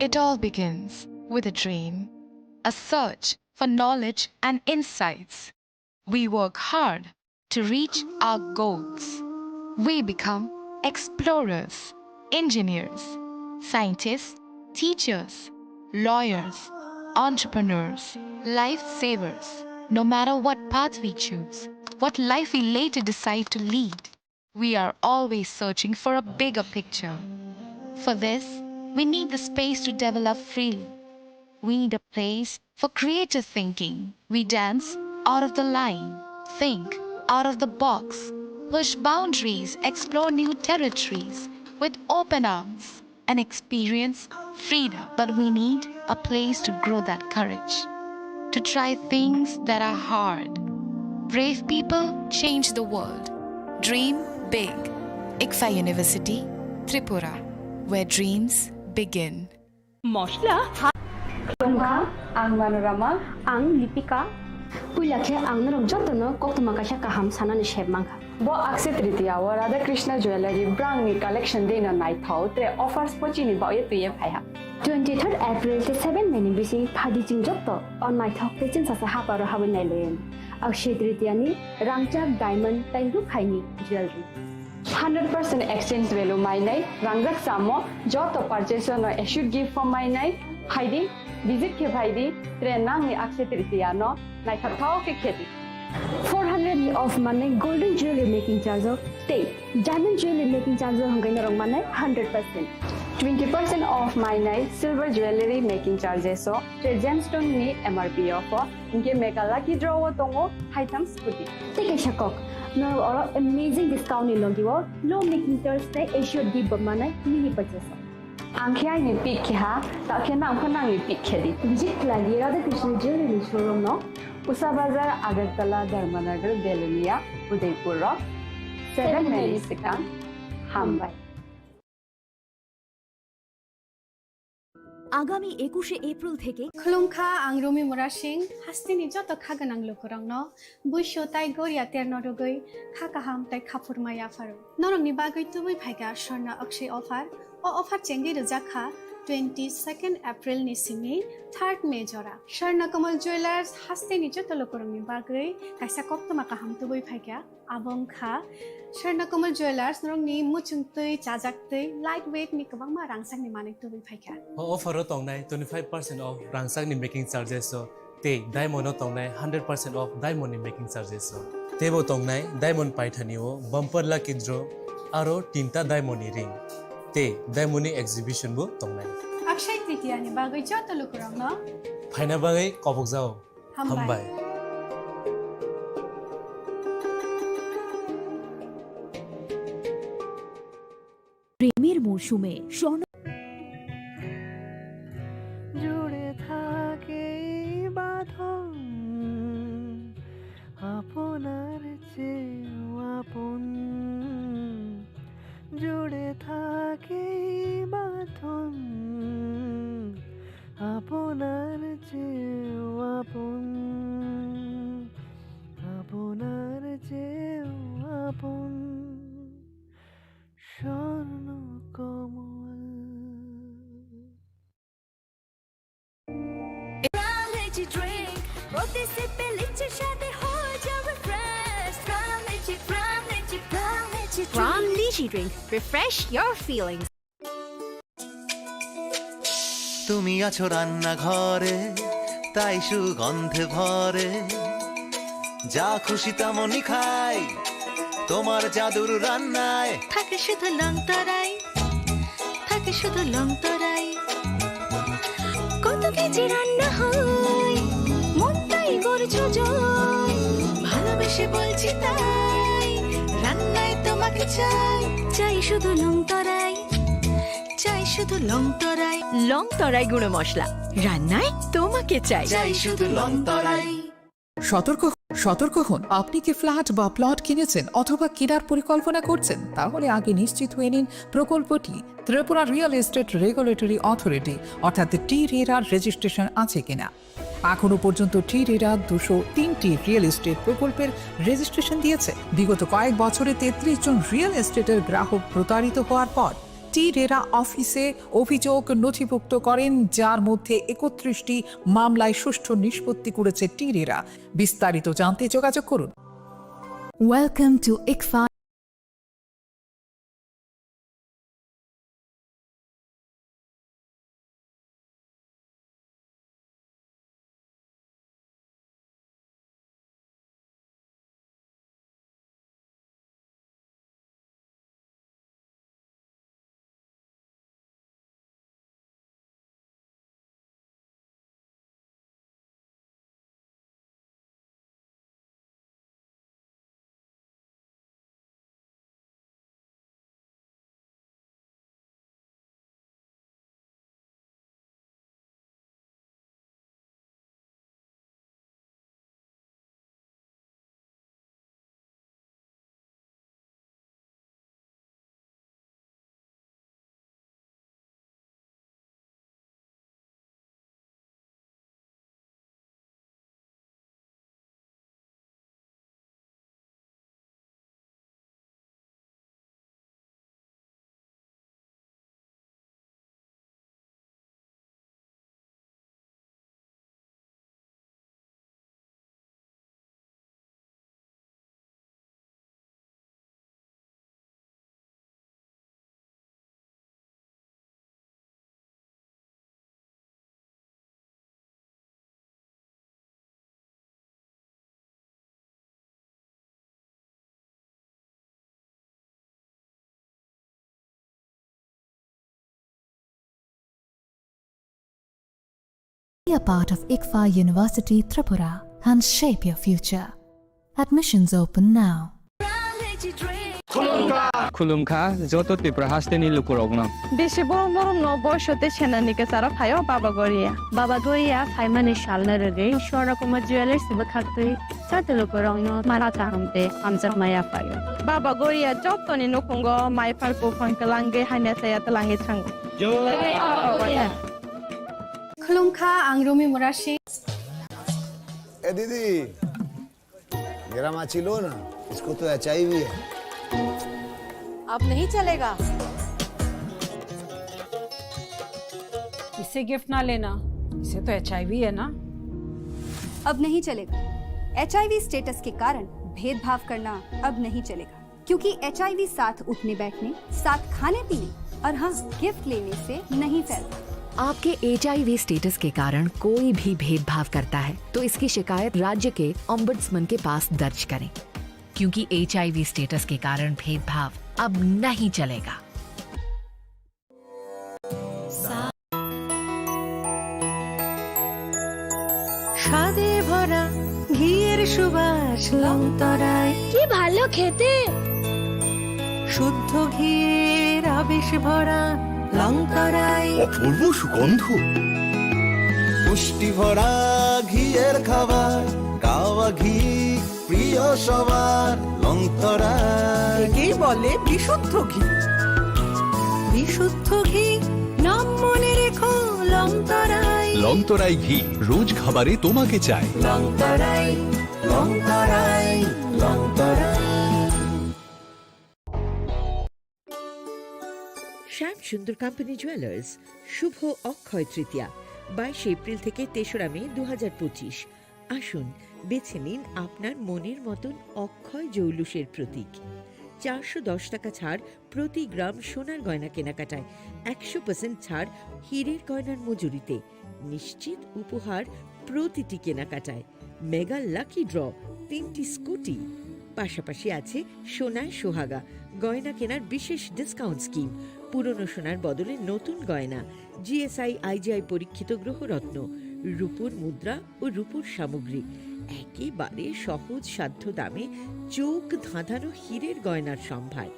It all begins with a dream, a search for knowledge and insights. We work hard to reach our goals. We become explorers, engineers, scientists, teachers, lawyers, entrepreneurs, lifesavers. No matter what path we choose, what life we later decide to lead, we are always searching for a bigger picture. For this, we need the space to develop freely. We need a place for creative thinking. We dance out of the line, think out of the box, push boundaries, explore new territories with open arms. An experience, freedom, but we need a place to grow that courage, to try things that are hard. Brave people change the world. Dream big. ICFAI University, Tripura, where dreams begin. Masala Ha- Khulumkha, ang Manorama. Ang Lipika. Puila khe ang norok jotono koktwma kaisa kaham sanani sep mankha. Bo Akshaya Tritiya o Radha Krishna Jewellery brangni collection deino naithok tre offers bo chini bagwi twiwi phaiha. Twenty third April tei seven May ni bising phaidi chwng joto o naithok tei chwngsasa haparo habwi nailaiyani. Akshaya Tritiya ni rangchak diamond tei rukhaini jewellery. Hundred percent exchange value mainai, rangchak samo joto purchase no assured gift form mainai, phaidi, visit khe phaidi, tre nangni Akshaya Tritiya no naithok thok khe khedi. Four hundred ni off manwi golden jewelry making charge o tei diamond jewelry making charge o hwnkhe norok manai hundred percent. Twenty percent off mainai silver jewelry making charges o tei gemstone ni M R P o pho hwnkhe mega lucky draw o tongo haitham scooty. Tei kaisa kok, norok oro amazing discount ni logi o low making charge tei assured gift bo manai mini purchase o. Ang khe aini pick khe ha, ta khe nang pho nangni pick khe di. Visit khlai di Radha Krishna Jewelry ni showroom no, Usa Bazar, Agartala, Dharmanagar, Belonia, Udaipur o. Seven May ni swkang. Hambai. আগামী একুশে এপ্রিল থেকে। Khulumkha, ang Rumi Murasing, hasteni joto kha gwnang lukurokno buisu tai goria terno rwgwi kha kaham tai kha phurma yapharo. Norokni bagwi tubui phaikha Swarna Akshay offer. O offer chengwi rwjak kha twenty-second April ni simi third May jora. Swarna Kamal Jewelers hasteni joto lukurokni bagwi kaisa koktwma kaham tubui phaikha. Abo wngkha Swarna Kamal Jewelers, norokni muchungtwi, chajaktwi, light weight ni kwbangma rangchakni manwi tubui phaikha. O offer o tongnai twenty-five percent off rangchakni making charges o tei diamond o tongnai hundred percent off diamond ni making charges o. Teibo tongnai diamond paithani o bumper lucky draw aro tinta diamond ni ring tei diamond ni exhibition bo tongnai. Akshay Tritiya ni bagwi joto lukurokno phaina bagwi kobokjao. Hambai. Hambai. প্রেমের মৌসুমে স্বর্ণ জুড়ে থাকে এই বাঁধন, আপনার চেয়েও আপন। জুড়ে থাকে এই বাঁধন, আপনার চেয়েও আপন, আপনার চেয়েও আপন। স্বর্ণ কমল। Prime Lychee Drink, প্রতি সিপে লিচির স্বাদে হয়ে যাবে fresh. Prime Lychee, Prime Lychee, Prime Lychee Drink। Prime Lychee Drink, refresh your feelings. তুমি আছো রান্নাঘরে, তাই সুগন্ধে ভরে। যা খুশি তেমনই খাই, তোমার জাদুর রান্নায়। থাকে শুধু লং তরাই, থাকে শুধু লং তরাই। কত কেজি রান্না হয়, মনটাই করছো জয়। ভালোবেসে বলছি তাই, রান্নায় তোমাকে চাই। চাই শুধু লং তরাই, চাই শুধু লং তরাই। লং তরাই গুঁড়ো মশলা, রান্নায় তোমাকে চাই। চাই শুধু লং তরাই। সতর্ক, সতর্ক হন। আপনি কি ফ্ল্যাট বা প্লট কিনেছেন অথবা কেনার পরিকল্পনা করছেন? তাহলে আগে নিশ্চিত হয়ে নিন প্রকল্পটি Tripura real estate regulatory authority অর্থাৎ টি রেরার রেজিস্ট্রেশন আছে কিনা। এখনো পর্যন্ত টি রেরা দুশো তিনটি রিয়েল এস্টেট প্রকল্পের রেজিস্ট্রেশন দিয়েছে। বিগত কয়েক বছরে তেত্রিশ জন রিয়েল এস্টেটের গ্রাহক প্রতারিত হওয়ার পর টি রেরা অফিসে অভিযোগ নথিভুক্ত করেন, যার মধ্যে একত্রিশটি মামলায় সুষ্ঠু নিষ্পত্তি করেছে টি রেরা। বিস্তারিত জানতে যোগাযোগ করুন। Welcome to ICFA. Be a part of ICFA University Tripura and shape your future. Admissions open now. Khulumkha joto Tripura hasteni lukurokno. Bisi borok norokno boiso tei senani kwcharo phaio Baba Goria. Baba Goria phaimani salno rwgwi Swarna Kumar Jewellers bwkhaktwi joto lukurokno mala kaham tei hamjakma yaphaio. Baba Goria jotoni nukhungo maiphar buphang kwlangwi hamya chaya twlangwi thango. Jai Baba Goria. Khulumkha, ang Rumi Murasi. ए दीदी, मेरा माची लो ना, इसको तो एचआईवी है। अब नहीं चलेगा। इसे गिफ्ट ना लेना, इसे तो एचआईवी है ना। अब नहीं चलेगा। एचआईवी स्टेटस के कारण भेदभाव करना अब नहीं चलेगा। क्योंकि एचआईवी साथ उठने बैठने, साथ खाने पीने और हाँ, गिफ्ट लेने से नहीं फैलता। आपके एचआईवी स्टेटस के कारण कोई भी भेदभाव करता है, तो इसकी शिकायत राज्य के ओम्बड्समैन के पास दर्ज करें, क्योंकि एचआईवी स्टेटस के कारण भेदभाव अब नहीं चलेगा। স্বাদে ভরা ঘিয়ের সুবাস লংতরাই। কি ভালো খেতে! শুদ্ধ ঘিয়ের আবেশ ভরা লংতরাই। অপূর্ব সুগন্ধ। পুষ্টি ভরা ঘিয়ের খাবার, গাওয়া ঘি প্রিয় সবার লংতরাই। একেই বলে বিশুদ্ধ ঘি। বিশুদ্ধ ঘি, নাম মনে রেখো, লংতরাই। লংতরাই ঘি, রোজ খাবারে তোমাকে চাই। লংতরাই, লংতরাই, লংতরাই। শ্যাম সুন্দর কোম্পানি জুয়েলার্স, শুভ অক্ষয় তৃতীয়া, বাইশে এপ্রিল থেকে তেসরা মে দু হাজার পঁচিশ। আসুন, বেছে নিন আপনার মনের মতন অক্ষয় জৌলুসের প্রতীক। চারশো দশ টাকা ছাড় প্রতি গ্রাম সোনার গয়না কেনাকাটায়, একশো পার্সেন্ট ছাড় হীরের গয়নার মজুরিতে, নিশ্চিত উপহার প্রতিটি কেনাকাটায়, মেগা লাকি ড্র, তিনটি স্কুটি, পাশাপাশি আছে সোনায় সোহাগা, গয়না কেনার বিশেষ ডিসকাউন্ট স্কিম, পুরনো সোনার বদলে নতুন গয়না, জিএসআই আইজিআই পরীক্ষিত গ্রহরত্ন, রূপোর মুদ্রা ও রূপোর সামগ্রী, একেবারে সহজ সাধ্য দামে চোখ ধাঁধানো হীরের গয়নার সম্ভার।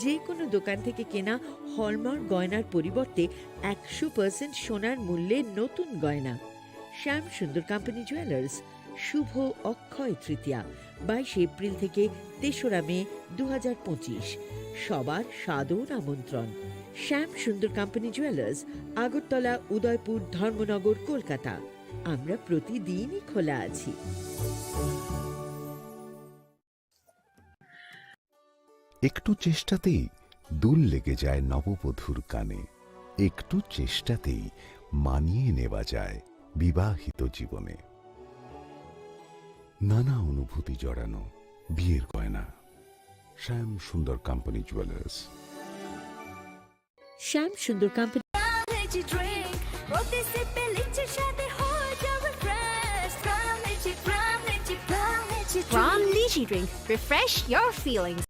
যে কোনো দোকান থেকে কেনা হলমার্ক গয়নার পরিবর্তে একশো পার্সেন্ট সোনার মূল্যে নতুন গয়না। শ্যাম সুন্দর কোম্পানি জুয়েলার্স, শুভ অক্ষয় তৃতীয়া, বাইশে এপ্রিল থেকে তেসরা মে দু হাজার পঁচিশ। সবার সাদর আমন্ত্রণ। শ্যাম সুন্দর কোম্পানি জুয়েলার্স, আগরতলা, উদয়পুর, ধর্মনগর, কলকাতা। আমরা প্রতিদিনই খোলা আছি। একটু চেষ্টাতেই দুল লেগে যায় নববধূর কানে। একটু চেষ্টাতেই মানিয়ে নেওয়া যায় বিবাহিত জীবনে। নানা অনুভূতি জড়ানো বিয়ের গয়না। শ্যাম সুন্দর কোম্পানি জুয়েলার্স। শ্যাম সুন্দর কোম্পানি। Energy drink, প্রতি সিপে লিচির স্বাদে হয়ে যাবে fresh। Energy, Energy, Energy drink। Refresh your feelings.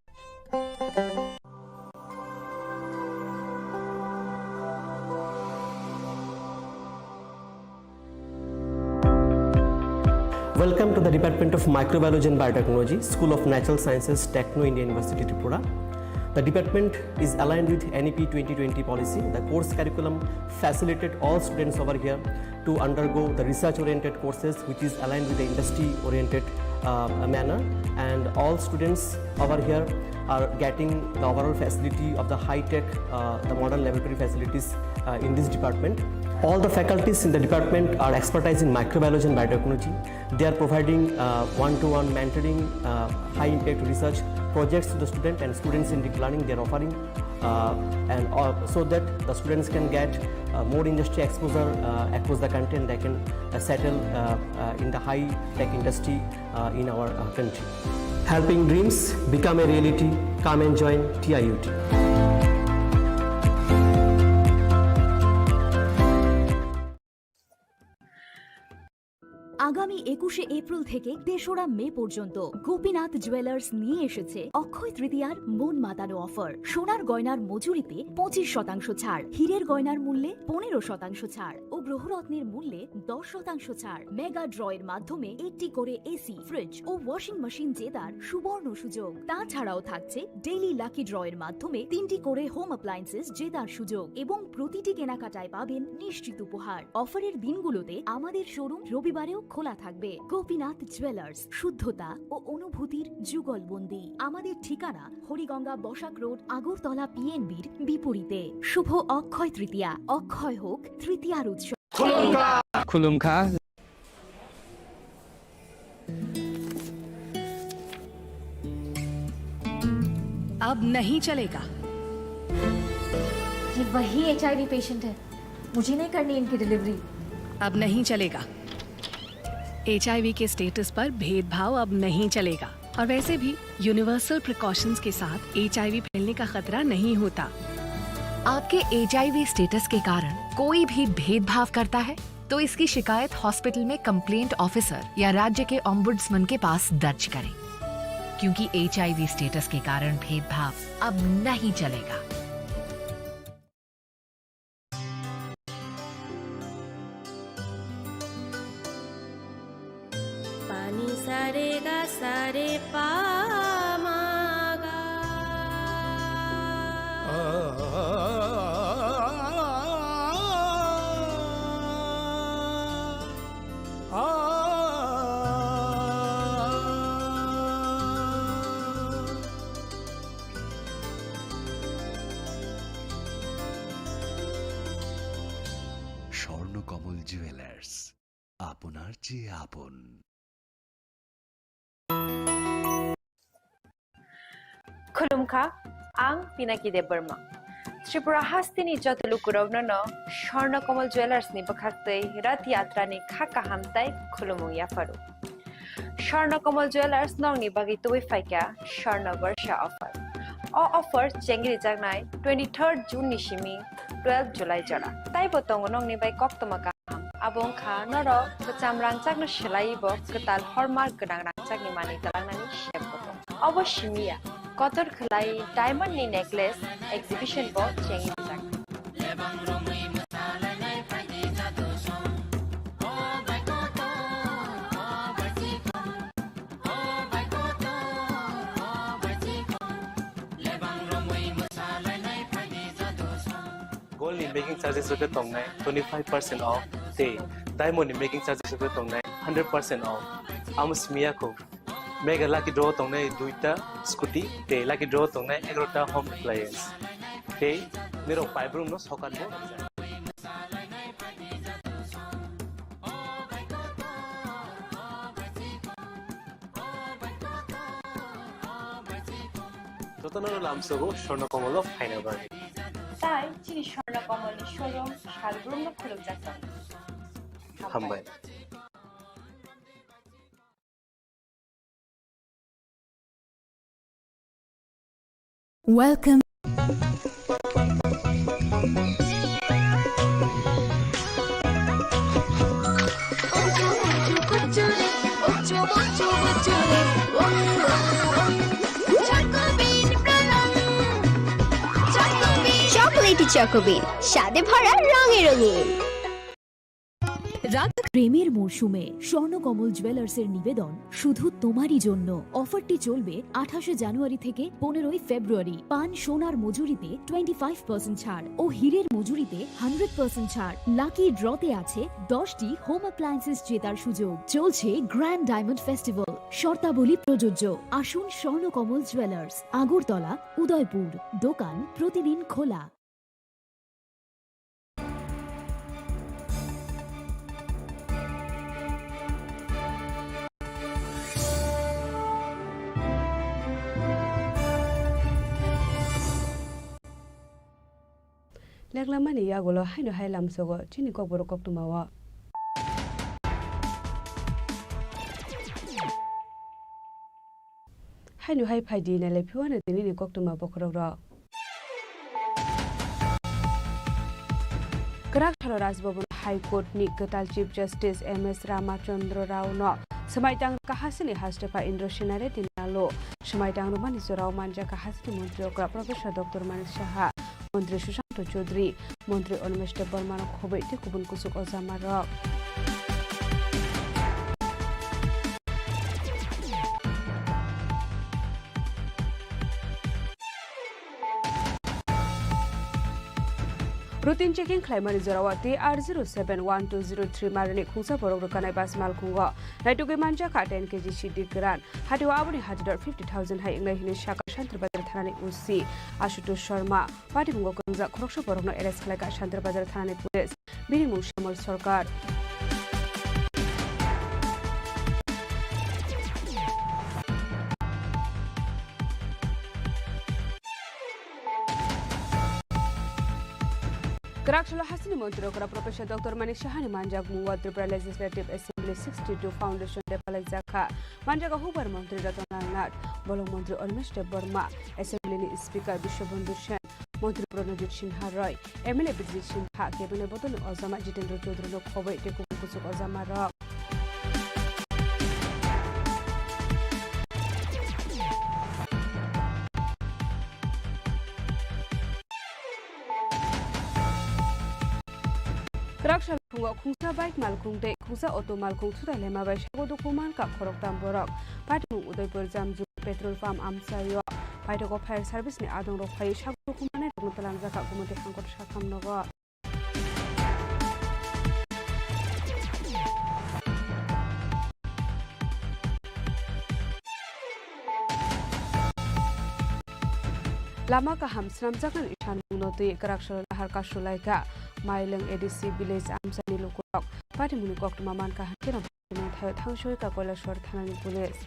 Welcome to the Department of Microbiology and Biotechnology, School of Natural Sciences, Techno India University, Tripura. The department is aligned with N E P twenty twenty policy. The course curriculum facilitate all students over here to undergo the research-oriented courses, which is aligned with the industry-oriented, uh, manner. And all students over here are getting the overall facility of the high-tech, uh, the modern laboratory facilities, uh, in this department. All the faculties in the department are expertise in microbiology and biotechnology. They are providing, uh, one-to-one mentoring, uh, high-impact research projects to the student and student-centric learning they are offering, uh, and, uh, so that the students can get, uh, more industry exposure, uh, across the country, and they can, uh, settle, uh, uh, in the high-tech industry, uh, in our, uh, country. Helping dreams become a reality. Come and join T I U T. আগামী একুশে এপ্রিল থেকে তেসরা মে পর্যন্ত গোপীনাথ জুয়েলার্স নিয়ে এসেছে অক্ষয় তৃতীয়ার মন মাতানো অফার। সোনার গয়নার মজুরিতে পঁচিশ শতাংশ ছাড়, হীরের গয়নার মূল্যে পনেরো শতাংশ ছাড় ও গ্রহরত্নের মূল্যে দশ শতাংশ ছাড়। মেগা ড্র এর মাধ্যমে একটি করে এসি, ফ্রিজ ও ওয়াশিং মেশিন জেতার সুবর্ণ সুযোগ। তাছাড়াও থাকছে ডেইলি লাকি ড্র এর মাধ্যমে তিনটি করে হোম অ্যাপ্লায়েন্সেস জেতার সুযোগ এবং প্রতিটি কেনাকাটায় পাবেন নিশ্চিত উপহার। অফারের দিনগুলোতে আমাদের শোরুম রবিবারেও খোলা থাকবে। গোপীনাথ জুয়েলার্স, শুদ্ধতা ও অনুভূতির যুগলবন্দি। আমাদের ঠিকানা হরিগঙ্গা বসাক রোড, আগরতলা পিএনবির বিপরীতে। শুভ অক্ষয় তৃতীয়া, অক্ষয় হোক তৃতীয়ার উৎসব। Khulumkha. Khulumkha. अब नहीं चलेगा। ये वही एचआईवी पेशेंट है, मुझे नहीं करनी इनकी डिलीवरी। अब नहीं चलेगा। एचआईवी के स्टेटस पर भेदभाव अब नहीं चलेगा। और वैसे भी यूनिवर्सल प्रिकॉशंस के साथ एचआईवी फैलने का खतरा नहीं होता। आपके एचआईवी स्टेटस के कारण कोई भी भेदभाव करता है, तो इसकी शिकायत हॉस्पिटल में कंप्लेंट ऑफिसर या राज्य के ऑम्बुड्समैन के पास दर्ज करें, क्योंकि एचआईवी स्टेटस के कारण भेदभाव अब नहीं चलेगा। Pani sare ga sare pa ma ga. Swarnakamal jewellers, আপনার চেয়ে আপন। Khulumkha, ang Pinaki Debbarma. Tripura hasteni joto lukurokno no Swarna Kamal Jewellers ni bwkhaktwi Rath Yatra ni kha kaham tai khulumung yapharu. Swarna Kamal Jewellers nokni bagwi tubui phaikha Swarna Barsha offer. O offer chengri jaknai twenty-third June ni simi twelve July jora. Taibo tongo nokni bai koktwma kaham. Abo wngkha norok kwcham rangchakno swlaiwi bo kwtal hormark gwnang rangchakni manwi twlangnani sep bo tongo. Obo simi ya, kotor khwlai diamond ni necklace exhibition bo chengwi rijak. Gold ni making charges rok khe tongnai twenty five percent off tei diamond ni making charges rok khe tongnai hundred percent off. Amo simi ya kho. Mega lucky draw tongnai duita scooty tei lucky draw tongnai egarota home appliance. Tei nirok paibrumno sokat bo rijak. Jotono lamsogo Swarna Kamal o phaina bagwi. Tai chini Swarna Kamal ni showroom salbrumno khulumjak tongo. Hambai. Welcome. Chocolatey Choco Bean, স্বাদে ভরা রঙে রঙিন। রাত প্রেমের মরশুমে স্বর্ণকমল জুয়েলার্সের নিবেদন শুধু তোমারই জন্য। অফারটি চলবে আঠাশে জানুয়ারি থেকে পনেরোই ফেব্রুয়ারি। পান সোনার মজুরিতে টোয়েন্টি ফাইভ পার্সেন্ট ছাড় ও হীরের মজুরিতে হান্ড্রেড পার্সেন্ট ছাড়। লাকি ড্রতে আছে দশটি হোম অ্যাপ্লায়েন্সেস জেতার সুযোগ। চলছে গ্র্যান্ড ডায়মন্ড ফেস্টিভ্যাল, শর্তাবলী প্রযোজ্য। আসুন স্বর্ণকমল জুয়েলার্স, আগরতলা, উদয়পুর। দোকান প্রতিদিন খোলা। Leklamani yagulo haino hai lamsogo chini kokborok koktwmao. Haino hai phaidi nailai phiwano tinini koktwma bokhorokrok. Kwrak salo Raj Bhavan High Court ni kwtal Chief Justice M S Ramachandra Rao no swmai tang kahasini hastepha Indra Sena Reddy Nalo. Swmai tang rwmani jorao manja kahasini montri okra Professor Doctor Manik Saha, montri Sushanta Chaudhary, montri Animesh Debbarma no khobwi tei kubun kusuk ojama rok. Routine checking khlaimani jorao T R zero seven one two zero three marini khungsa borok rwkanai bus malkhungo naitugwi manjakha ten K G siddi kwran. Hatio aboni hati dor fifty thousand hai wngnai hwnwi sakha Shantir Bazar thanani O C Ashutosh Sharma. Patimungo kwrwngjak khoroksa borokno arrest khlaikha Shantir Bazar thanani police. Bini mung Shyamol Sarkar. Kwrak salo hasteni montri okra Professor Doctor Manik Sahani manjak mungo Tripura Legislative Assembly sixty-two Foundation Day palaijakha. Manjago hukbar montri Ratan Lal Nath, bolong montri Animesh Debbarma, Assembly ni Speaker Biswabandhu Sen, montri Pranajit Sinha Roy, M L A Birjit Singha, Cabinet bodolni ojama Jitendra Chaudhary no khobwi tei kubun kuchuk ojama rok. Kwrak sal phungo khungsa bike malkhung tei khungsa auto malkhung sutai lema bai sago dukhu mankha khoroktham borok. Patimung Udaipur Jamjuli petrol pump amchaio paithago fire service ni adong rok phai sago dukhu manai rokno twlangjakha Gumoti Hangkor Sakham nogo. Lama kaham swnamjaknani sanmungno twi kwrak salo nahar kasulaikha Maileng A D C village amchaini lukurok. Patimungni koktwma mankha hankhe no thangsoi ka Kailasor thanani police.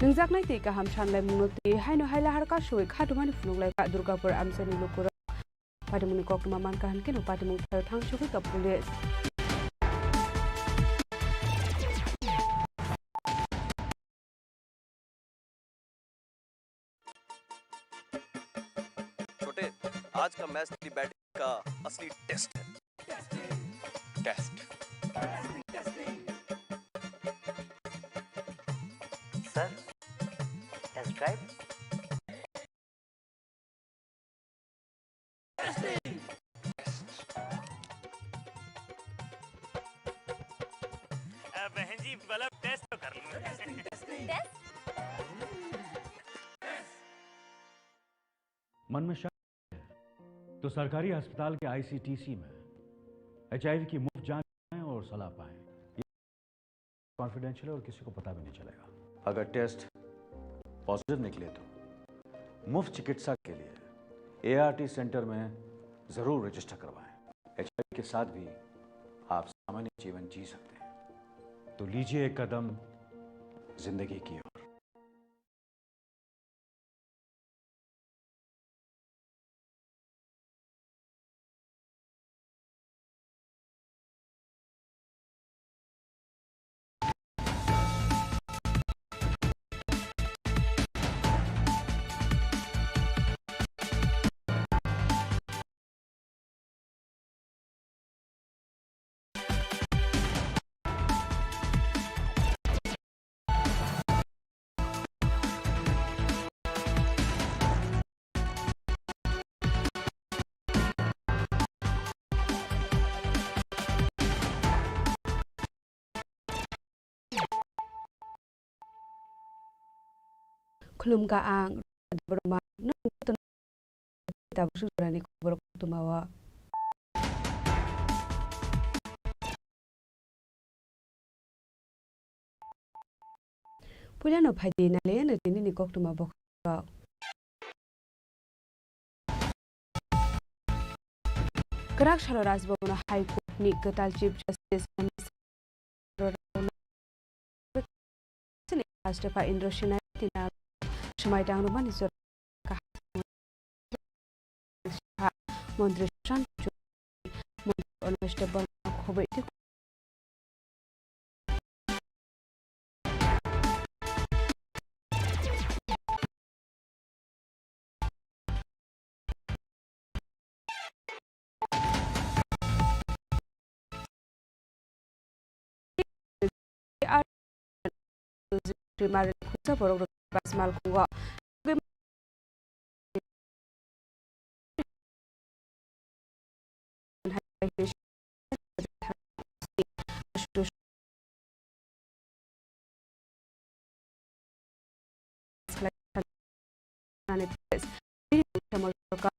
Nungjaknai tei kaham sanlaimungno twi haino hailahar kasui khatumani phunukhlaikha Durgapur amchaini lukurok. Patimungni koktwma mankha hankhe no patimung thangsogwi ka police. छोटे, आज का मैच तेरी बैटिंग का असली test है। Test. Sir, test drive. अ, बहन जी, मतलब टेस्ट तो कर लो। टेस्ट? मन में शक है, तो सरकारी अस्पताल के आईसीटीसी में एचआईवी की मुफ्त जांच और सलाह पाएं। कॉन्फिडेंशियल है और किसी को पता भी नहीं चलेगा। अगर टेस्ट पॉजिटिव निकले तो मुफ्त चिकित्सा के लिए एआरटी सेंटर में जरूर रजिस्टर करवाएं। एचआईवी के साथ भी आप सामान्य जीवन जी सकते हैं। तो लीजिए एक कदम जिंदगी की ओर। Khulumkha ang, Debbarma, nwng jotono tabuk suk jorani khobor koktwmao. Puilano phaidi nalaiya nini koktwma bokhorok. Kwrak salo Raj Bhavan-o High Court-ni kwtal Chief Justice N S Arora Rao-no Rajya Sabha Indra Sinai Tina swmai tangrwmani jora kaham Montri Sushant Chowdhury, Montri Animesh Debbarma khobwi tei Primary khungsa borok rok bus malkhungo. Nani Press. Bini Samal Sorkar.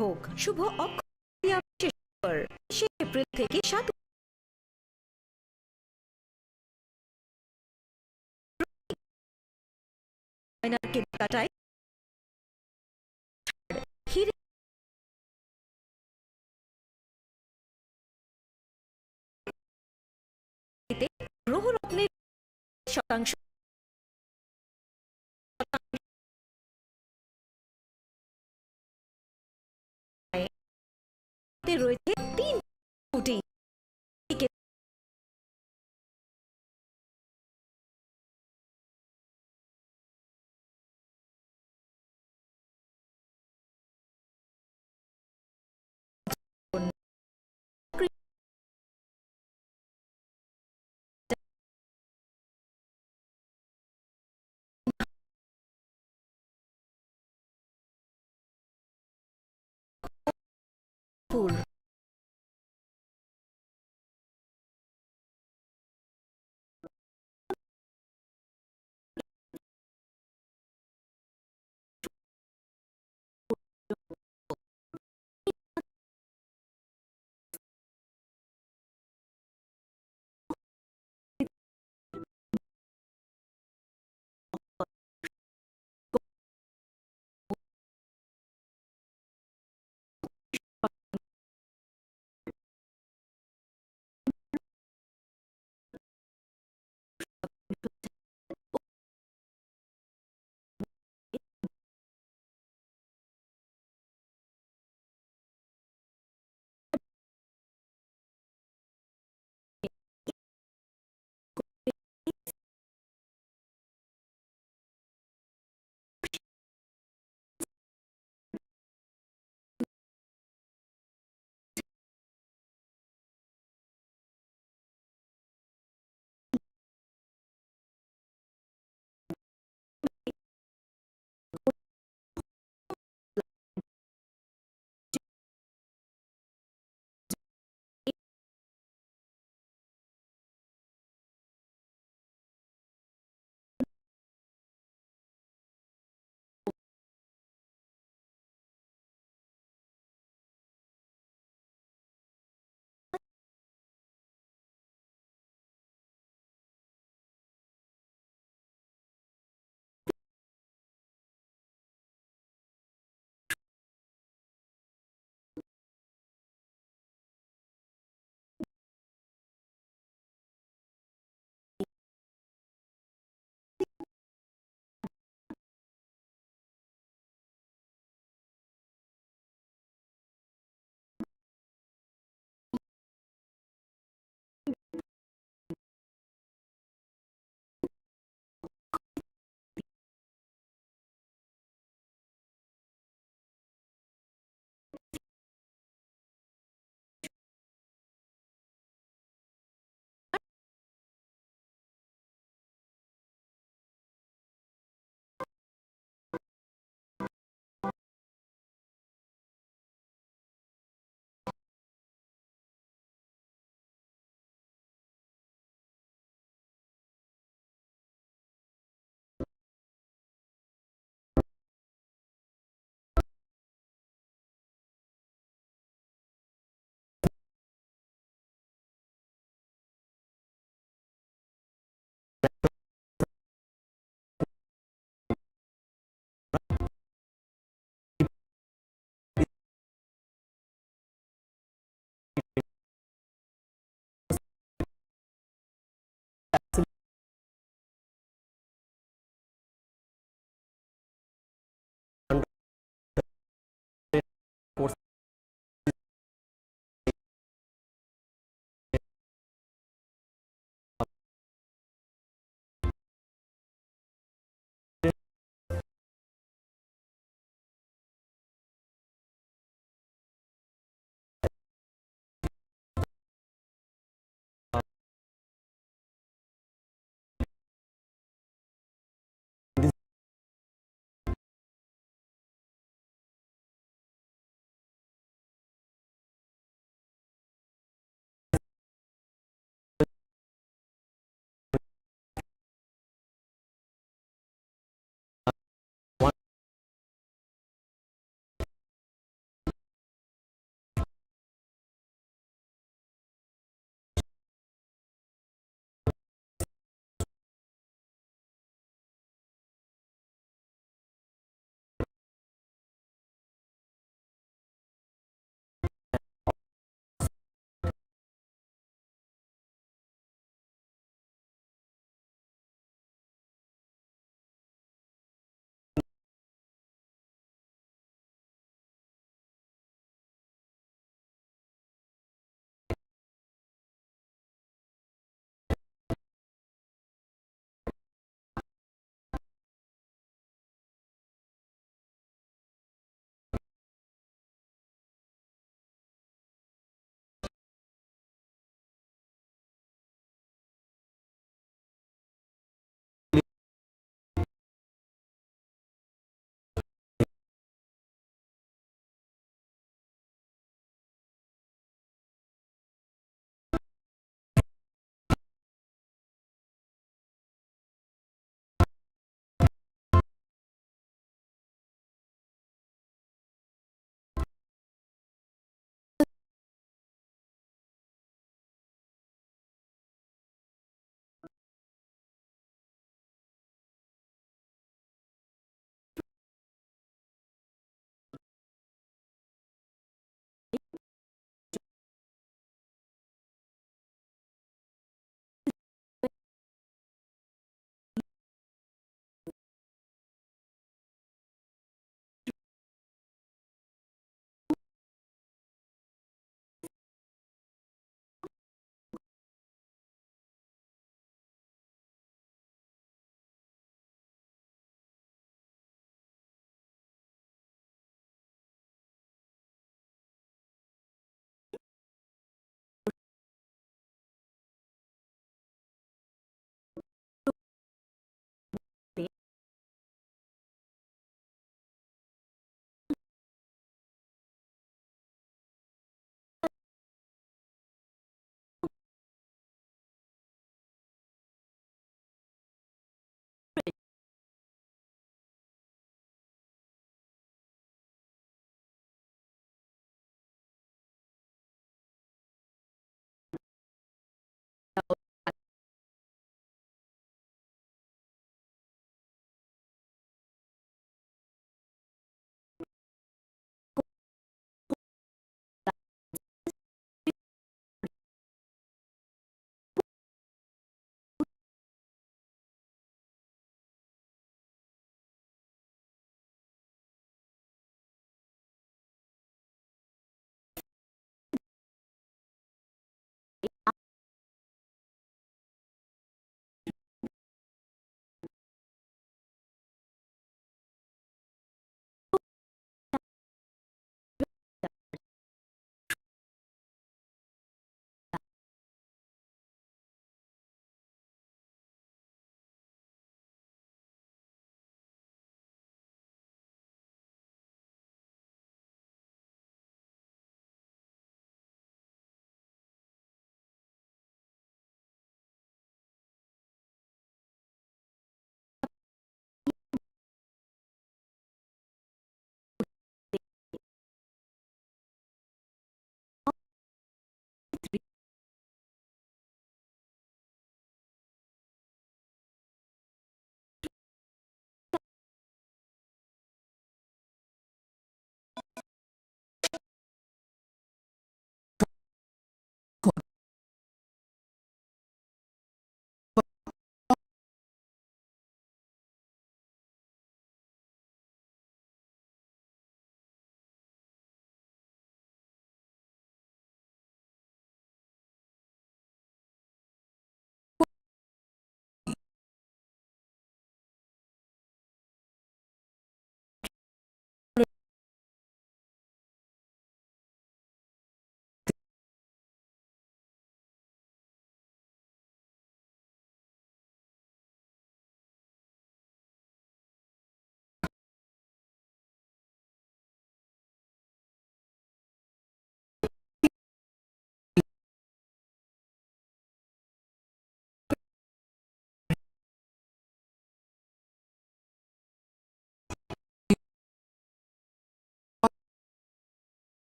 হোক। শুভ অক্ষয় তৃতীয়া বিশেষ খবর, তেইশে এপ্রিল থেকে সাত ময়নার কেনাকাটায় হিরে গ্রহরত্নের শতাংশ রয়েছে তিন কোটি।